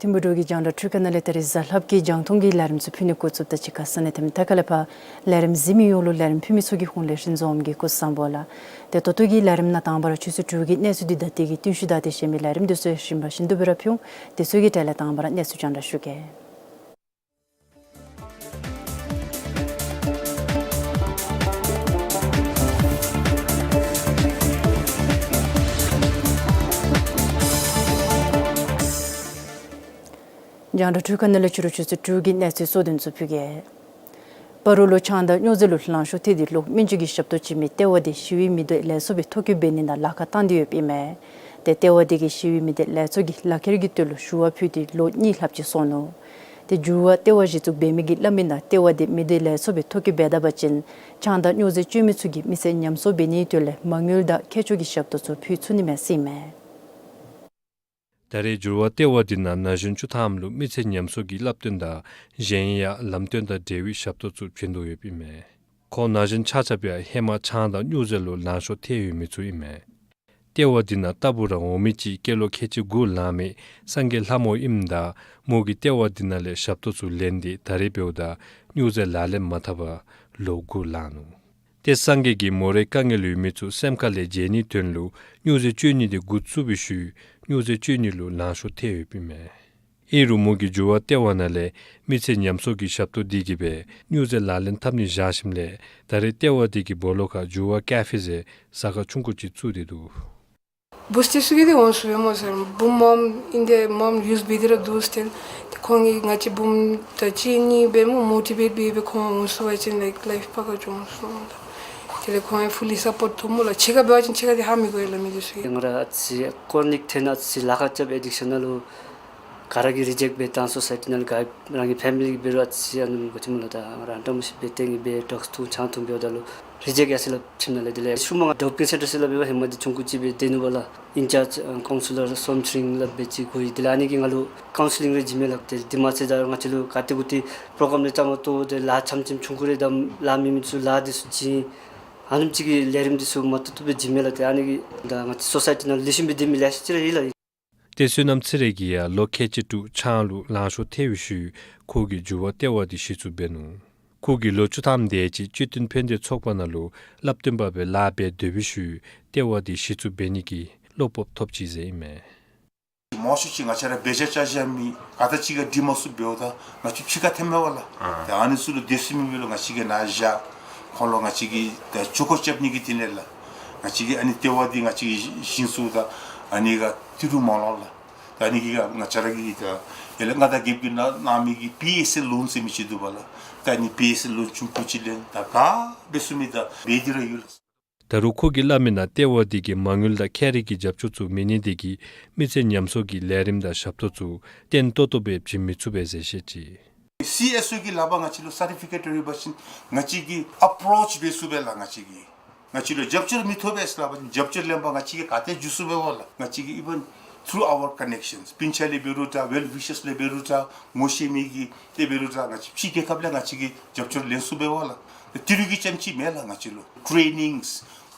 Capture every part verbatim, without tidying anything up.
ཐིམ་ཕུག་འབྲུག་གི་རྒྱང་བསྒྲགས་འཕྲུལ་ཁང་ནང་ལས་ད་རིས་གཟའ་ལྷགཔ་གི་རྒྱང་མཐོང་གི་ལས་རིམ་ཚུ་ཕུལ་ནི་འགོ་བཙུགསཔ་ད་གཅིག་ཁར་ས་གནས་མཐའ་མ་ཐད་ཀར་ལས་ཕར་ལས་རིམ་གཟིགས་མི་ཡོངས་ལུ་ལས་རིམ་ཕུལ་མི་ཚུ་གི་ཧོངས་ལས་ཞིནམ་འཛོམས་ཀྱི་སྐུ་གཟུགས་བཟང་པོ་ལགས། ཏེ་ད་ལྟོ་གི་ལས་རིམ་ནང་དང་པ་ར་ཆུ་ཚོད་དྲུག་གི་གནས་ཚུལ་འདི་དང་དེ་གི་བསྟུན་ཞུ་དང་དེ་བཤད་མི་ལས་རིམ་འདི་ཚུ་ཞིབ་ཕྲ་ཞིབ་ཏོག་སྦེ་ར་ཕུལ་འོང་། དེ་ཚུ་གི་གྲས་ལས་དང་པ་ར་གནས་ཚུལ་རྒྱང་བསྒྲགས་ཞུ་གེ། རྒྱང་བསྒྲགས་འཕྲུལ་ཁང་ནང་ལས་ཕྱི་རུ་ཆུ་ཚོད་དྲུག་གི་གནས་ཚུལ་གཙོ་དོན་ཚུ་ཕུལ་གེ། སྤ་རོ་ལུ་ཆང་དང་སྨྱོ་རྫས་ལུ་ལང་ཤོར་ཐལ་ཏེ་ལོག་སྨན་བཅོས་ཀྱི་ཞབས་ཏོག་བྱིན་མི་ལྟེ་བ་འདི་ཞི་བའི་མི་སྡེ་ལས་ཚོགས་སྦེ་ཐོ་བཀོད་འབད་ནི་ནང་ལཱ་ཁག་བཏང་སྟེ་ཡོདཔ་ཨིན་མས། ཏེ་ལྟེ་བ་འདི་གིས་ཞི་བའི་མི་སྡེ་ལས་ཚོགས་ཀྱི་ལག་ཁྱེར་གྱི་དོན་ལུ་ཞུ་བ་ཕུལ་ཏེ་ལོ་གཉིས་ལྷགཔ་ཅིག་སོང་ནུག། ཏེ་འགྱུར་བ་ལྟེ་བ་གཞི་བཙུགས་འབད་མི་གིས་སླབ་མི་ནང་ལྟེ་བ་འདི་མི་སྡེ་ལས་ཚོགས་སྦེ་ཐོ་བཀོད་འབད་ད་པ་ཅིན་ཆང་དང་སྨྱོ་རྫས་སྤྱོད་མི་ཚུ་གིས་མི་ཚེ་ཉམས་གསོ་འབད་ནིའི་དོན་ལས་མ་དངུལ་དང་ཁྱད་ཆོས་ཀྱི་ཞབས་ཏོག་ཚུ་ཕུལ་ཚུགས་ནི་མས་ཟེར་ཨིན་མས། ད་རེས་འགྱུར་བ་ལྟེ་བ་འདི་ནང་ན་གཞོན་བཅུ་ཐམ་ལུ་མི་ཚེ་ཉམས་གསོ་གི་བསླབ་སྟོན་དང་གཞན་ཡང་ལམ་སྟོན་དང་འབྲེལ་བའི་ཞབས་ཏོག་ཚུ་བྱིན་དོ་ཡོདཔ་ཨིན་མས། ཁོང་ན་གཞོན་ཆ་ཁྱབ་ཡང་ཧེ་མ་ཆང་དང་སྨྱོ་རྫས་ལུ་ལང་ཤོར་ཐལ་ཡོད་མི་ཚུ་ཨིན་མས། ལྟེ་བ་འདི་ནང་ལྟ་བུ་ར་འོང་མི་ཅིག་སྐྱེས་ལོ་ཁལ་གཅིག་དགུ་ལང་མི་སངས་རྒྱས་ལྷ་མོ་ཨིནམ་ད་མོ་གིས་ལྟེ་བ་འདི་ནང་ལས་ཞབས་ཏོག་ཚུ་ལེན་ཏེ་ད་རེས་འབདཝ་ད་སྨྱོ་རྫས་ལག་ལེན་མ་འཐབ་པར་ལོ་དགུ་ལང་ནུག། ཏེ་སངས་རྒྱས་ཀྱིས་མོ་རའི་དཀའ་ངལ་ཡོད་མི་ཚུ་སེམས་ཁ་ལས་བརྗེད་ནིའི་དོན་ལུ་སྨྱོ་རྫས་སྤྱོད་ནི་འདི་འགོ་བཙུགས་པའི་ཤུལ་སྨྱོ་རྫས་སྤྱོད་ནི་ལུ་ལང་ཤོར་ཐལ་ཡོདཔ་ཨིན་མས། ཨིན་རུང་མོ་གིས་འགྱུར་བ་ལྟེ་བ་ནང་ལས་མི་ཚེ་ཉམས་གསོ་གི་ཞབས་ཏོག་འདི་གིས་སྦེ་སྨྱོ་རྫས་ལག་ལེན་འཐབ་ནི་བཞག་ཞིནམ་ལས་ད་རེས་ལྟེ་བ་འདི་གི་སྦོ་ལོགས་ཁར་འགྱུར་བ་ཀེ་ཕེ་ཟེར་ཟ་ཁང་ཆུང་ཀུ་ཅིག་བཙུགས་ཏེ་འདུག། བུཚ་འདི་ཚུ་གིས་འདི་འོང་ཚུགས་པས་སྨོ་ཟེར། བུམོ་ཨིན་ཏེ་མོ་ཡུསི་འབད་དེ་ར་འདུག་ཟེར། ཏེ་ཁོང་གིས་ང་བཅས་བུམོ་དང་གཅིག་གཉིས་སྦེ་མོ་མོ་ཊི་ཝེཊ་འབད་སྦེ་ཁོང་འོང་ཚུགས་པ་ཅིན་ལའིཀ་ལའིཕ་ཕར་ཁར་འགྱོ་འོང་ཚུགས་སྨོ་ལགས། དེ་ལས་ཁོང་ཡང་ཕུ་ལི་སཔོརཊ་ཐོབ་སྨོ་ལགས། ཕྱི་ཁར་འབད་བ་ཅིན་ཕྱི་ཁར་འདི་ཧ་མི་གོ་ཡ་ལགས་མི་འདི་ཚུ་གིས། ང་ར་ཨ་ཙི་ཀོར་ནིག་ཐོན་ཨ་ཙི་ལཱ་ཁག་རྐྱབ་ཨེ་ཌིག་ཤཱན་ནང་ལུ་ག་ར་གིས་རི་ཇེཀཊ་འབད་བཏང་སོ་སའི་ཊི་ནང་ལུ་ག་རང་གི་ཕེ་མི་ལི་གིས་འབད་རུང་ཨ་ཙི་ཨ་ནི་ག་ཅི་སྨོ་ལགས། ད་ང་ར་ཨ་འདྲ་མོ་ཤིག་འབད་དེ་ངེ་སྦེ་ཌྲགསི་འཐུང་ཆང་འཐུང་འབདཝ་ད་ལུ་རི་ཇེཀཊ་ཡར་སོ་ཡི་ལགས་ཁྱིམ་ནང་ལས། དེ་ལས་ཤུལ་མ་ང་ཌོབ་ཀིན་སེན་ཊར་ཟེར་སླབ་ཨིན་པས། ཧེ་མ་འདི་ཆུང་ཀུ་ཅིག་སྦེ་སྡོད་ནུག་པ་ལགས། ཨིན་ཅཱརཇ་ཨ་ཀའུན་སི་ལར་སོམ་ཚེ་རིང་ལགས་སྦེ་ཅིག་གོ་ཡི། དེ་ལས་ཨ་ནི་གིས་ང་ལུ་ཀའུན་སི་ལིང་རེ་བྱིན་མས་ལགས། དེ་འདི་མ་ཚད་ད་ང་བཅས་ལུ་ག་ཏེ་གུ་ཏེ་པྲོ་གྲམ་ལས་བརྟག་མ་བཏུབ་དེ་ལཱ་ཙམ་ཙམ་ཆུང་ཀུ་རེ་དང་ལཱ་མེད་མི་ཚུ་ལཱ་འདི་ཚུ་བྱིན། ཨ་ནེམ་ཅིག་གི་ལས་རིམ་འདི་ཚུ་མ་བཏུབ་བཏུབ་སྦེ་བྱིན་མས་ལགས། ཏེ་ཨ་ནི་གིས་ད་ང་བཅས་སོ་སའི་ཊི་ནང་ལེགས་ཤོམ་སྦེ་སྡོད་མི་ལེ་ཤ་ཅིག་ར་ཡོད་ལགས། ཏེ་བསོད་ནམས་ཚེ་རིང་གིས་ཡང་ལོ་ཁལ་གཅིག་དྲུག་ཆང་ལུ་ལང་ཤོར་ཐལ་བའི་ཤུལ་ཁོ་གིས་འགྱུར་བ་ལྟེ་བ་འདི་གཞི་བཙུགས་འབད་ནུག། ཁོ་གིས་ལོ་བཅུ་ཐམ་དེ་ཅིག་སྤྱི་མཐུན་ཕན་བདེ་ཚོགས་པ་ནང་ལུ་བསླབ་སྟོན་པ་སྦེ་ལཱ་འབད་སྡོད་པའི་ཤུལ་ལྟེ་བ་འདི་གཞི་བཙུགས་འབད་ནི་གི་བློ་སྤོབས་ཐོབ་ཅི་ཟེར་ཨིན་མས། མང་ཤོས་ཅིག་ང་བཅས་ར་འབད་བཞག་བཞག་མི་ག་དང་གཅིག་ཁར་འགྲིག་མ་ཚུགས་འབདཝ་ད་ང་བཅས་ཕྱི་ཁར་ཐོནམ་མས་པ་ལགས། ཨ་ཏེ་ཨ་ནི་ཚུ་ལུ་སྡོད་ས་མེད་པ་ལུ་ང་བཅས་ཀྱིས་ནཱ་བཞག་ཁོང་ལུ་ང་བཅས་ཀྱིས་ད་ཇུས་འགོ་རྐྱབ་ནི་གི་དེ་ལས་ལགས། ང་བཅས་ཀྱིས་ཨ་ནི་ལྟེ་བ་འདི་ང་བཅས་ཀྱིས་བཞེངས་ཚུགས་ད་ཨ་ནི་ག་ཏི་རུ་མ་ལོ་ལགས། ད་ཨ་ནི་གི་ག་ང་བཅས་ར་གིས་ད་ཡར་ལས་མངའ་བདག་རྒྱལཔོ་གིས་གནང་གནང་མི་གི་པི་ཨེསི་ཨེལ་ལོན་ཟེར་མི་ཅིག་འདུག་པ་ལགས། ད་ཨ་ནི་པི་ཨེསི་ཨེལ་ལོན་ཆུང་ཀུ་ཅིག་ལེན། ད་ག་འབད་ཚུགས་མི་ད་འབད་དེ་ར་ཡོད་ལགས། ད་རུང་ཁོ་གིས་སླབ་མི་ནང་ལྟེ་བ་འདི་གིས་མ་དངུལ་དང་ཁྱད་རིག་གི་རྒྱབ་སྐྱོར་ཚུ་མེད་ནི་འདི་གིས་མི་ཚེ་ཉམས་གསོ་གི་ལས་རིམ་དང་ཞབས་ཏོག་ཚུ་བརྟན་ཏོག་ཏོ་སྦེ་བྱིན་མི་ཚུགས་པས་ཟེར་བཤད་ཅི། སི་ཨེསི་ཨོ་གི་ལཱ་འབད་ང་བཅས་ལུ་སར་ཊི་ཕི་ཀེཊ་རེ་འབད་བ་ཅིན་ང་བཅས་ཀྱིས་ཨེཔ་རོཆ་འབད་ཚུགས་པས་ལགས། ང་བཅས་ཀྱིས་ ང་བཅས་ལུ་རྒྱབ་སྐྱོར་མི་ཐོབ་པས་ཟེར་སླབ་པ་ཅིན་རྒྱབ་སྐྱོར་ལེན་པར་ང་བཅས་ཀྱིས་ག་ཏེ་འགྱོ་ཚུགས་པས་སྨོ་ལགས། ང་བཅས་ཀྱིས་even through our connections སྤུན་ཆ་ལས་འབད་རུང་འདྲ་well wishers ལས་འབད་རུང་འདྲ་ངོ་ཤེས་མི་གིས་ཏེ་འབད་རུང་འདྲ་ང་བཅས་ཕྱི་རྒྱལ་ཁབ་ལས་ང་བཅས་ཀྱིས་རྒྱབ་སྐྱོར་ལེན་ཚུགས་པས་སྨོ་ལགས། ཏེ་དེ་རུང་གི་རྐྱངམ་ཅིག་མེན་ལགས། ང་བཅས་ལུ་ཊེ་ནིངསི་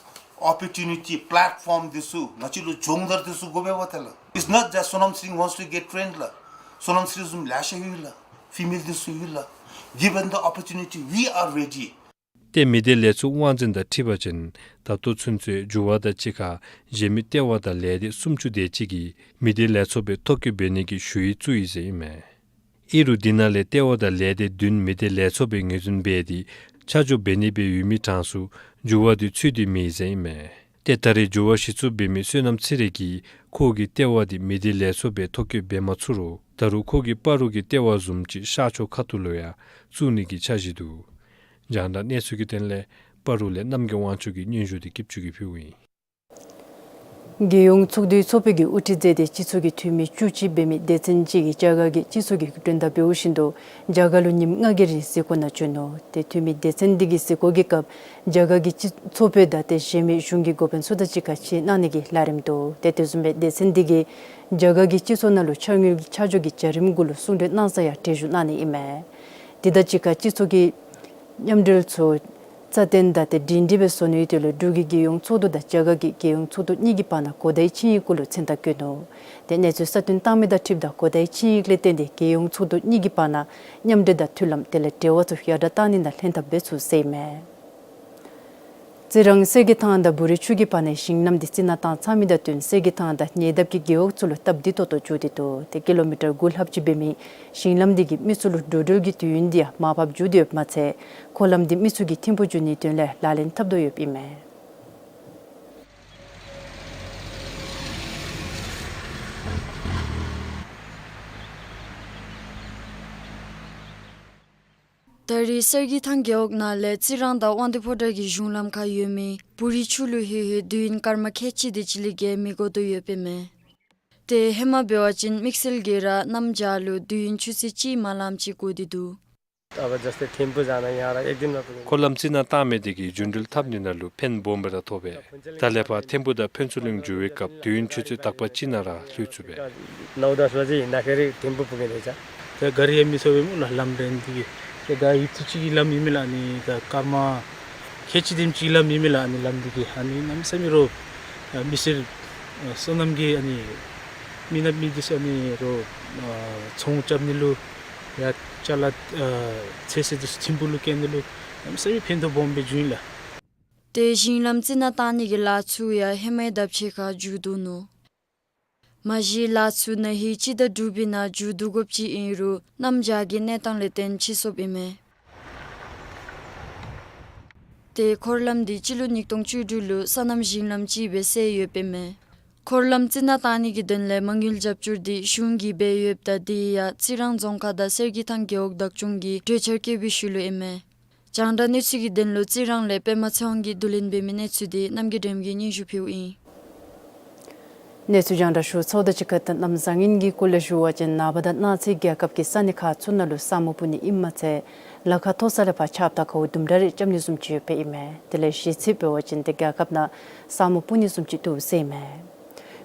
ཨོ་པོར་ཊུ་ནི་ཊི་པི་ལེཊ་ཕོརམ་འདི་ཚུ་ང་བཅས་ལུ་སྦྱོང་བརྡར་འདི་ཚུ་དགོ་པས་སྨོ་ཏེ་ལགས། It's not that Sonam Tshering wants to get trained ལགས། སོ་ནམ་ཚེ་རིང་བཟུམ་ལེ་ཤ་ཡོད་ལགས། ཕི་མེལ་འདི་ཚུ་ཡོད་ལགས། Given the opportunity, we are ready. ཏེ་མི་སྡེ་ལས་ཚོགས་དབང་འཛིན་དང་འཁྲིལ་བ་ཅིན་ད་ལྟོ་ཚུན་ཚོད་འགྱུར་བ་དང་གཅིག་ཁར་གཞན་མི་ལྟེ་བ་དང་ལས་སྡེ་སུམ་ཅུ་དེ་ཅིག་གིས་མི་སྡེ་ལས་ཚོགས་སྦེ་ཐོ་བཀོད་འབད་ནི་གི་ཞུ་ཡིག་བཙུགས་ཡི་ཟེར་ཨིན་མས། ཨིན་རུང་འདི་ནང་ལས་ལྟེ་བ་དང་ལས་སྡེ་བདུན་མི་སྡེ་ལས་ཚོགས་སྦེ་ངོས་འཛིན་འབད་དེ་ཆ་འཇོག་འབད་ནི་སྦེ་ཡོད་མི་གྲངས་སུ་འགྱུར་བ་དེ་ཚུད་དེ་མེད་ཟེར་ཨིན་མས། ཏེ་ད་རེས་འགྱུར་བ་གཞི་བཙུགས་འབད་མི་བསོད་ནམས་ཚེ་རིང་གིས་ཁོ་གི་ལྟེ་བ་དེ་མི་སྡེ་ལས་ཚོགས་སྦེ་ཐོ་བཀོད་འབད་མ་ཚུགས་རུང་ད་རུང་ཁོ་གི་སྤ་རོ་གི་ལྟེ་བ་བཟུམ་ཅིག་ཤར་ཕྱོགས་ཁ་ཐུག་ལུ་ཡང་བཙུགས་ནི་གི་འཆར་གཞི་འདུག། རྒྱང་བསྒྲགས་གནས་ཚུལ་གྱི་དོན་ལས་སྤ་རོ་ལས་རྣམ་རྒྱལ་དབང་ཕྱུག་གི་སྙན་ཞུ་དེ་སྐྱིདཔ་ཆུ་གིས་ཕུལཝ་ཨིན། རྒྱལ་ཡོངས་ཚོགས་འདུའི་ཚོགས་དཔོན་གྱིས་དབུ་ཁྲིད་མཛད་དེ་སྤྱི་ཚོགས་ཀྱི་འཐུས་མི་བཅུ་གཅིག་འབད་མི་སྡེ་ཚན་གཅིག་གིས་རྒྱ་གར་གྱི་སྤྱི་ཚོགས་ཀྱི་མགྲོན་བརྡ་འབདཝ་བཞིན་དུ་རྒྱ་གར་ལུ་ཉིནམ་ལྔ་གི་རིང་གཟིགས་སྐོར་ནང་བྱོན་ནུག། ཏེ་འཐུས་མི་སྡེ་ཚན་འདི་གིས་གཟིགས་སྐོར་གྱི་སྐབས་རྒྱ་གར་གྱི་སྤྱི་ཚོགས་དཔོན་དང་ཏེ་གཞན་མི་གཞུང་གི་འགོ་དཔོན་ཚུ་དང་གཅིག་ཁར་ཕྱད་གནང་ནི་གི་ལས་རིམ་འདུག། ཏེ་དེ་བཟུམ་སྦེ་སྡེ་ཚན་འདི་གིས་རྒྱ་གར་གྱི་སྤྱི་ཚོགས་ནང་ལུ་ཆ་དངུལ་ཆ་འཇོག་གི་བྱ་རིམ་གུ་ལུ་གསུང་གྲོས་གནང་ས་ཡང་གྲལ་བཞུགས་གནང་ནི་ཨིན་མས། དེ་དང་གཅིག་ཁར་སྤྱི་ཚོགས་ཀྱི་མཉམ་འབྲེལ་ཚུ་རྩ་བརྟན་དང་ཏེ་སྒྲིང་སྒྲི་སྦེ་བཟོ་ནིའི་དོན་ལུ་འབྲུག་གི་རྒྱལ་ཡོངས་ཚོགས་འདུ་དང་རྒྱ་གར་གྱི་རྒྱལ་ཡོངས་ཚོགས་འདུ་གཉིས་ཀྱི་བར་ན་གོ་བརྡའི་ཆིངས་ཡིག་གུ་ལུ་མཚན་རྟགས་བཀོད་ནུག། ཏེ་གནས་ཚུལ་གསར་བཏོན་བཏང་མི་དང་འཁྲིལཝ་ད་གོ་བརྡའི་ཆིངས་ཡིག་ལས་བརྟེན་ཏེ་རྒྱལ་ཡོངས་ཚོགས་འདུ་གཉིས་ཀྱི་བར་ན་མཉམ་འབྲེལ་དང་མཐུན་ལམ་དེ་ལས་འབྲེལ་བ་ཚུ་ཡར་དྲག་གཏང་ནི་ནང་ལྷན་ཐབས་འབད་ཚུགས་ཟེར་ཨིན་མས། རྩི་རང་གསེར་གྱི་ཐང་དང་བོ་རི་ཆུ་གི་བར་ནའི་ཞིང་ལམ་འདི་རྩི་ནག་བཏང་ཚར་མི་དང་བསྟུན་གསེར་གྱི་ཐང་དང་ཉེ་འདབས་ཀྱི་རྒེད་འོག་ཚུ་ལུ་སྟབས་བདེ་ཏོག་ཏོ་འགྱོ་སྟེ་འདུག། ཏེ་ཀི་ལོ་མི་ཊར་དགུ་ལྷགཔ་ཅིག་འབད་མི་ཞིང་ལམ་འདི་གིས་མི་ཚུ་ལུ་འགྲོ་འགྲུལ་གྱི་དུས་ཡུན་འདི་ཡང་མར་ཕབ་འགྱོ་སྟེ་ཡོདཔ་མ་ཚད་འཁོར་ལམ་འདི་མི་ཚུ་གིས་ཐིམ་ཕུག་འགྱོ་ནིའི་དོན་ལས་ལག་ལེན་འཐབ་དོ་ཡོདཔ་ཨིན་མས། ད་རེས་གསེར་གྱི་ཐང་རྒེད་འོག་ནང་ལས་རྩི་རང་དང་དབང་འདུས་ཕོ་བྲང་གི་གཞུང་ལམ་ཁར་ཡོད་མི་བོ་རི་ཆུ་ལུ་ལྷོད་ལྷོདཔ་དུས་ཡུན་སྐར་མ་ཁལ་གཅིག་དེ་ཅིག་ལས་བརྒལ་མི་འགོར་དོ་ཡོདཔ་ཨིན་མས། ཏེ་ཧེ་མ་འབད་བ་ཅིན་དམིགས་བསལ་གྱིས་ར་གནམ་བྱཱར་ལུ་དུས་ཡུན་ཆུ་ཚོད་གཅིག་མ་ལངམ་ཅིག་འགོར་ཏེ་འདུག། अब जस्तै थिम्पू जान यहाँ र एक दिनमा पुग्ने। འཁོར་ལམ་རྩི་ནག་བཏང་མི་དེ་གིས་འགྲོ་འགྲུལ་འཐབ་ནི་ནང་ལུ་ཕན་སྦོམ་སྦེ་ར་ཐོགས་པས། ད་ལས་ཕར་ཐིམ་ཕུག་དང་ཕུན་ཚོགས་གླིང་འགྱོ་བའི་སྐབས་དུས་ཡུན་ཆུ་ཚོད་དག་པ་གཅིག་ནང་ར་ལྷོད་ཚུགས་པས། नौ दस बजे हिँड्दाखेरि थिम्पू पुगिने छ। ད་ག་རི་ཡང་མི་ཚུགས་པས་སྨོ་ལགས་ལམ་འདྲེན་འདི་གིས། ད་ག་ཡུདཔ་ཐེངས་ཅིག་གི་ལམ་ཨིན་མས་ལགས། ཨ་ནི་ད་སྐར་མ་ཁལ་གཅིག་དེམ་ཅིག་གི་ལམ་ཨིན་མས་ལགས། ཨ་ནི་ལམ་འདི་གིས་ཨ་ནི་གནམ་མེད་ས་མེད་རོགས་མི་སེར་སོ་ནམ་གྱི་ཨ་ནི་མི་ནག་མི་འདི་ཚུ་ཨ་ནི་རོགས་ཚོང་རྐྱབ་ནི་ལུ་ཡང་ཅ་ལ་ཚོད་བསྲེ་འདི་ཚུ་ཐིམ་ཕུག་ལུ་སྐྱེལ་ནི་ལུ་གནམ་མེད་ས་མེད་ཕན་ཐོགས་སྦོམ་སྦེ་འགྱོཝ་ཨིན་ལགས། ཏེ་ཞིང་ལམ་རྩི་ནག་བཏང་ནི་གི་ལཱ་ཚུ་ཡང་ཧེ་མའི་ལྡབ་ཕྱེད་ཁར་མཇུག་བསྡུ་ནུག། མ་གཞི་ལཱ་ཚུ་ན་ཧིང་སྤྱི་ཟླ་དྲུག་པའི་ནང་མཇུག་བསྡུ་དགོཔ་ཅིག་ཨིན་རུང་གནམ་བྱཱར་གྱི་གནས་སྟངས་ལས་བརྟེན་ཕྱིས་སོཔ་ཨིན་མས། ཏེ་འཁོར་ལམ་འདི་སྤྱི་ལོ་ཉིས་སྟོང་བཅུ་དྲུག་ལུ་སོ་ནམ་ཞིང་ལམ་ཅིག་སྦེ་བསལ་ཡོདཔ་ཨིན་མས། འཁོར་ལམ་རྩི་ནག་བཏང་ནི་གི་དོན་ལས་མ་དངུལ་རྒྱབ་སྐྱོར་འདི་གཞུང་གིས་འབད་ཡོདཔ་ད་དེ་ཡང་རྩི་རང་རྫོང་ཁག་དང་གསེར་གྱི་ཐང་རྒེད་འོག་བདག་སྐྱོང་གིས་གྲོས་འཆར་བཀོད་པའི་ཤུལ་ལུ་ཨིན་མས། རྒྱང་བསྒྲགས་གནས་ཚུལ་གྱི་དོན་ལུ་རྩི་རང་ལས་པདྨ་ཚེ་དབང་གིས་བསྡུ་ལེན་འབད་མི་གནས་ཚུལ་འདི་རྣམ་རྒྱལ་སྒྲོལམ་གིས་སྙན་ཞུ་ཕུལཝ་ཨིན། གནས་ཚུལ་རྒྱང་བསྒྲགས་ཞུ་ཚརཝ་དང་གཅིག་ཁར་ད་གནམ་བཟང་ངན་གྱི་སྐོར་ལས་ཞུ་བ་ཅིན་ནངས་པ་དང་གནངས་ཚེ་རྒྱལ་ཁབ་ཀྱི་ས་གནས་ཁག་ཚུ་ནང་ལུ་ས་སྨུག་སྤུབ་ནི་ཨིནམ་མ་ཚད་ལ་ཁ་མཐོ་ས་ལས་ཕར་ཆརཔ་དང་ཁཝ་དུམ་གྲ་རེ་རྐྱབ་ནི་བཟུམ་ཅིག་ཡོདཔ་ཨིན་མས། དེ་ལས་གཞེས་ཚེས་འབད་བ་ཅིན་ཏེ་རྒྱལ་ཁབ་ནང་ས་སྨུག་སྤུབ་ནི་བཟུམ་ཅིག་འདུག་ཟེར་ཨིན་མས།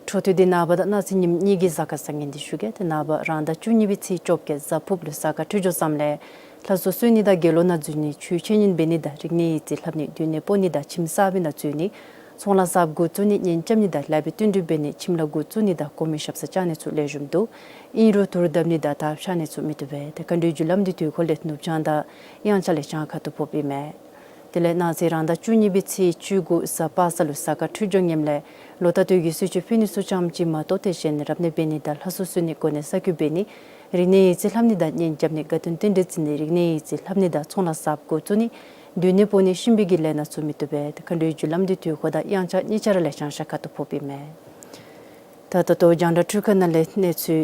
འཕྲོ་མཐུད་དེ་ནངས་པ་དང་གནངས་ཚེ་ཉིནམ་གཉིས་ཀྱི་གཟའ་སྐར་བཟང་ངན་འདི་ཞུ་གེ། ཏེ་ནངས་པ་རང་ཟླ་བཅུ་གཉིས་པའི་ཚེས་བཅོ་བརྒྱད་གཟའ་ཕུརཔ་ལུ་གཟའ་སྐར་འཕྲོད་སྦྱོར་བཟངམ་ལས་ལྷ་གསོལ་གསོལ་ནི་དང་དགེ་སློང་ནང་འཛུལ་ནི་ཆོས་འཆད་ཉན་འབད་ནི་དང་རིག་གནས་ཡིག་རྩིས་ལྷབ་ནི་སྡོད་གནས་སྤོ་ནི་དང་ཁྱིམ་གསར་པའི་ནང་འཛུལ་ནི་ཚོང་ལཱ་གསརཔ་འགོ་བཙུགས་ནི་གཉེན་རྐྱབ་ནི་དང་ལཱ་འབད་བསྟུན་གྲོས་འབད་ནི་ཁྱིམ་ལཱ་འགོ་བཙུགས་ནི་དང་གོང་མའི་ཞབས་སར་བཅར་ནི་ཚུ་ལེགས་ཤོམ་འདུག། ཨིན་རུང་དུར་བརྡབ་ནི་དང་དར་འཕྱར་ནི་ཚུ་མི་བཏུབ་པས། ཏེ་མཁའ་འགྲོའི་རྒྱུ་ལམ་འདི་དུས་འཁོར་ལས་ནུབ་བྱང་དང་དབྱངས་འཆར་ལས་བྱང་ཁ་ཐུག་ཕོགཔ་ཨིན་མས། དེ་ལས་གནངས་ཚེ་རང་ཟླ་བཅུ་གཉིས་པའི་ཚེས་བཅུ་དགུ་གཟའ་པ་སངས་ལུ་གཟའ་སྐར་འཕྲོད་སྦྱོར་ངནམ་ལས་ལོ་ལྟར་དུས་ཀྱི་གསོལ་མཆོད་ཕུལ་ནི་ཚུ་ཙམ་ཅིག་མ་གཏོགས་ཏེ་གཞན་རབ་གནས་འབད་ནི་དང་ལྷ་གསོལ་གསོལ་ནི་གོ་གནས་གསར་བསྐོ་འབད་ནི་རིག་གནས་ཡིག་རྩིས་ལྷབ་ནི་དང་གཉེན་རྐྱབ་ནི་དགའ་སྟོན་རྟེན་འབྲེལ་བརྩི་ནི་རིག་གནས་ཡིག་རྩིས་ལྷབ་ནི་དང་ཚོང་ལཱ་གསརཔ་འགོ་བཙུགས་ནི་སྡོད་གནས་སྤོ་ནི་གཤིན་པོའི་གི་ལས་སྣ་ཚུ་མི་བཏུབ་པས། ཏེ་མཁའ་འགྲོའི་རྒྱུ་ལམ་འདི་དུས་འཁོར་དང་དབྱངས་འཆར་གཉིས་ཆ་ར་ལས་བྱང་ཤར་ཁ་ཐུག་ཕོགཔ་ཨིན་མས། ད་ད་ལྟོ་རྒྱང་བསྒྲགས་འཕྲུལ་ཁང་ནང་ལས་གནས་ཚུལ་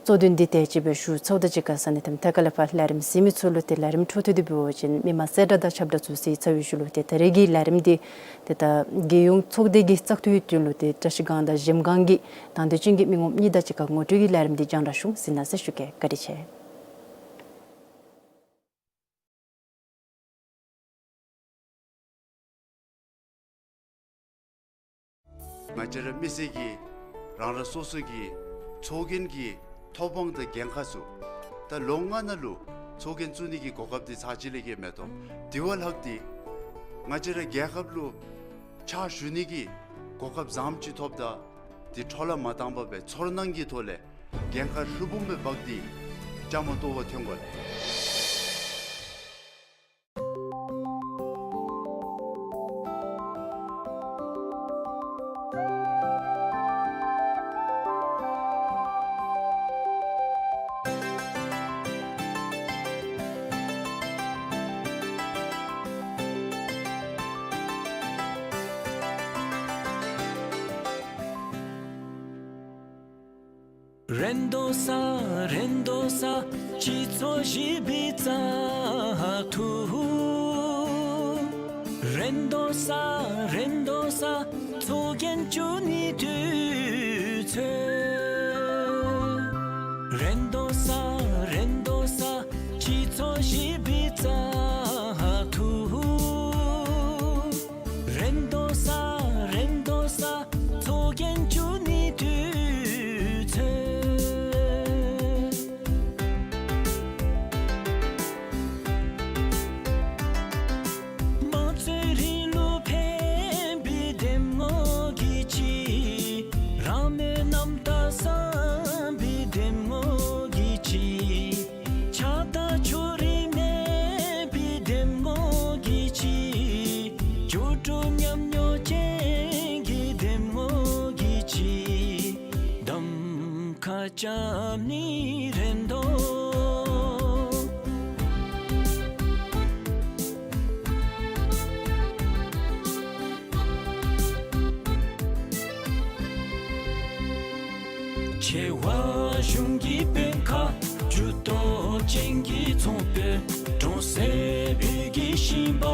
གཙོ་དོན་འདི་དེ་ཅིག་སྦེ་ཞུ་ཚརཝ་དང་གཅིག་ཁར་ས་གནས་དང་ཐད་ཀར་ལས་ཕར་ལས་རིམ་གཟིགས་མི་ཚུ་ལུ་ཏེ་ལས་རིམ་འཕྲོ་མཐུད་དེ་འབད་བ་ཅིན་མི་མང་གསལ་བསྒྲགས་དང་ཁྱབ་བསྒྲགས་ཚུ་གཟིགས་ཚར་བའི་ཤུལ་ལུ་ཏེ་ད་རེས་ཀྱི་ལས་རིམ་འདི་ཏེ་ད་རྒྱལ་ཡོངས་ཚོགས་སྡེ་གི་བཙག་འཐུའི་དོན་ལུ་ཏེ་བཀྲ་ཤིས་སྒང་དང་གཞལམ་སྒང་གི་དང་འདོད་ཅན་གྱི་མི་ངོམ་གཉིས་དང་གཅིག་ཁར་ངོ་སྤྲོད་ཀྱི་ལས་རིམ་འདི་རྒྱང་བསྒྲགས་ཞུ་གེ། བཀའ་དྲིན་ཆེ། ང་བཅས་ར་མི་སེར་གྱིས་རང་རང་སོ་སོ་གི་ཚོགས་རྒྱན་གྱི་ཐོབ་དབང་དང་འགན་ཁག་ཚུ་ད་ལོ་ལྔ་ནང་ལུ་ཚོགས་རྒྱན་བཙུགས་ནི་གི་གོ་སྐབས་འདི་ཚར་གཅིག་ལས་བརྒལ་མེད་དོ། དེ་བ་ལྷག་སྟེ་ང་བཅས་ར་རྒྱལ་ཁབ་ལུ་ཕྱག་ཞུ་ནི་གི་གོ་སྐབས་བཟངམ་ཅིག་ཐོབ་ད་དེ་འཕྲོ་བརླག་མ་བཏང་པར་སྦེ་ཚོར་སྣང་གི་ཐོག་ལས་འགན་ཁག་ཧྲིལ་བུམ་སྦེ་འབག་སྟེ་བཅའ་མར་གཏོགས་པར་ཐོན་དགོ་ལགས། རེ་དོ་ས་རེ་དོ་ས་སྤྱི་ཚོགས་ཞི་བའི་བཙག་འཐུ། རེ་དོ་ས་རེ་དོ་ས་ཚོགས་རྒྱན་བཙུགས་ནི་དུས་ཚོད། རེ་དོ་ས་རེ་དོ་ས་སྤྱི་ཚོགས་ཞི་བའི་བཙག་འཐུ། རེ་དོ་ས་རེ་དོ་ས་ཚོགས་རྒྱན་བཙུགས་ནི་དུས་ཚོད། དམངས་གཙོའི་རིང་ལུགས་ཕན་པའི་འདེམས་ངོ་གི་ཆེད། རང་མོས་རྣམ་དག་བསམ་པའི་འདེམས་ངོ་གི་ཆེད། ཆགས་སྡང་ཕྱོགས་རིས་མེད་པའི་འདེམས་ངོ་གི་ཆེད། འགྱུར་འགྲོས་ཉམས་མྱོང་ཅན་གྱི་འདེམས་ངོ་གི་ཆེད། གདམ་ཁ་རྐྱབ་ནི་རེ་དོ། ཆེ་བ་གཞུང་གི་དཔོན་ཁག་ཇུས་གཏོགས་ཅན་གྱི་ཚོགས་དཔོན། གྲོང་གསེབ་བོད་ཀྱི་ཞིང་པ།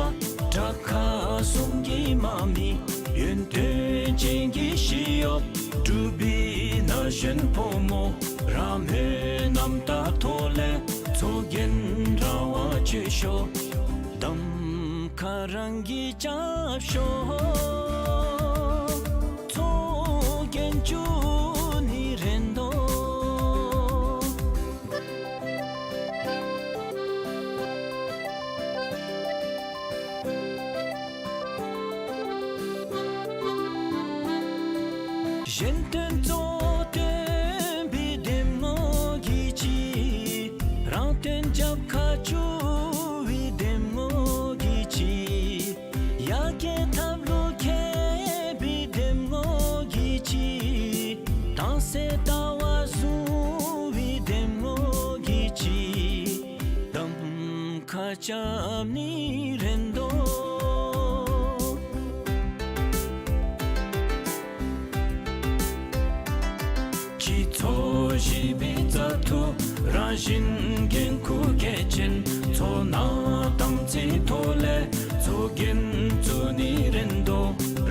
དྲག་ཁག་གསུམ་གྱི་དམག་མི། ཡོན་ཏན་ཅན་གྱི་ཞི་གཡོགཔ། འབྲུག་པའི་ན་གཞོན་ཕོ་མོ། རང་མོས་རྣམ་དག་ཐོག་ལས་ཚོགས་རྒྱན་རང་དབང་སྤྱོད་ཤོག། གདམ་ཁ་རང་གིས་རྐྱབ་ཤོག། ཚོགས་རྒྱན་བཙུགས་ནི་རེ་དོ། གཞན་དོན་གཙོ་བོར་བཏོན་པའི་འདེམས་ངོ་གི་ཆེད། རང་དོན་རྒྱབ་ཁར་བཅུག་པའི་འདེམས་ངོ་གི་ཆེད། ཡར་རྒྱས་ཐབས་ལུ་མཁས་པའི་འདེམས་ངོ་གི་ཆེད། དྭངས་གསལ་ལྟ་བ་བཟུང་བའི་འདེམས་ངོ་གི་ཆེད། གདམ་ཁ་རྐྱབ་ནི་རེ་དོ། སྤྱི་ཚོགས་ཞི་བའི་བཙག་འཐུ། རང་བཞིན་འགན་ཁུར་གལ་ཆེན། ཚོར་སྣང་དམ་ཚིག་ཐོག་ལས་ཚོགས་རྒྱན་བཙུགས་ནི་རེ་དོ།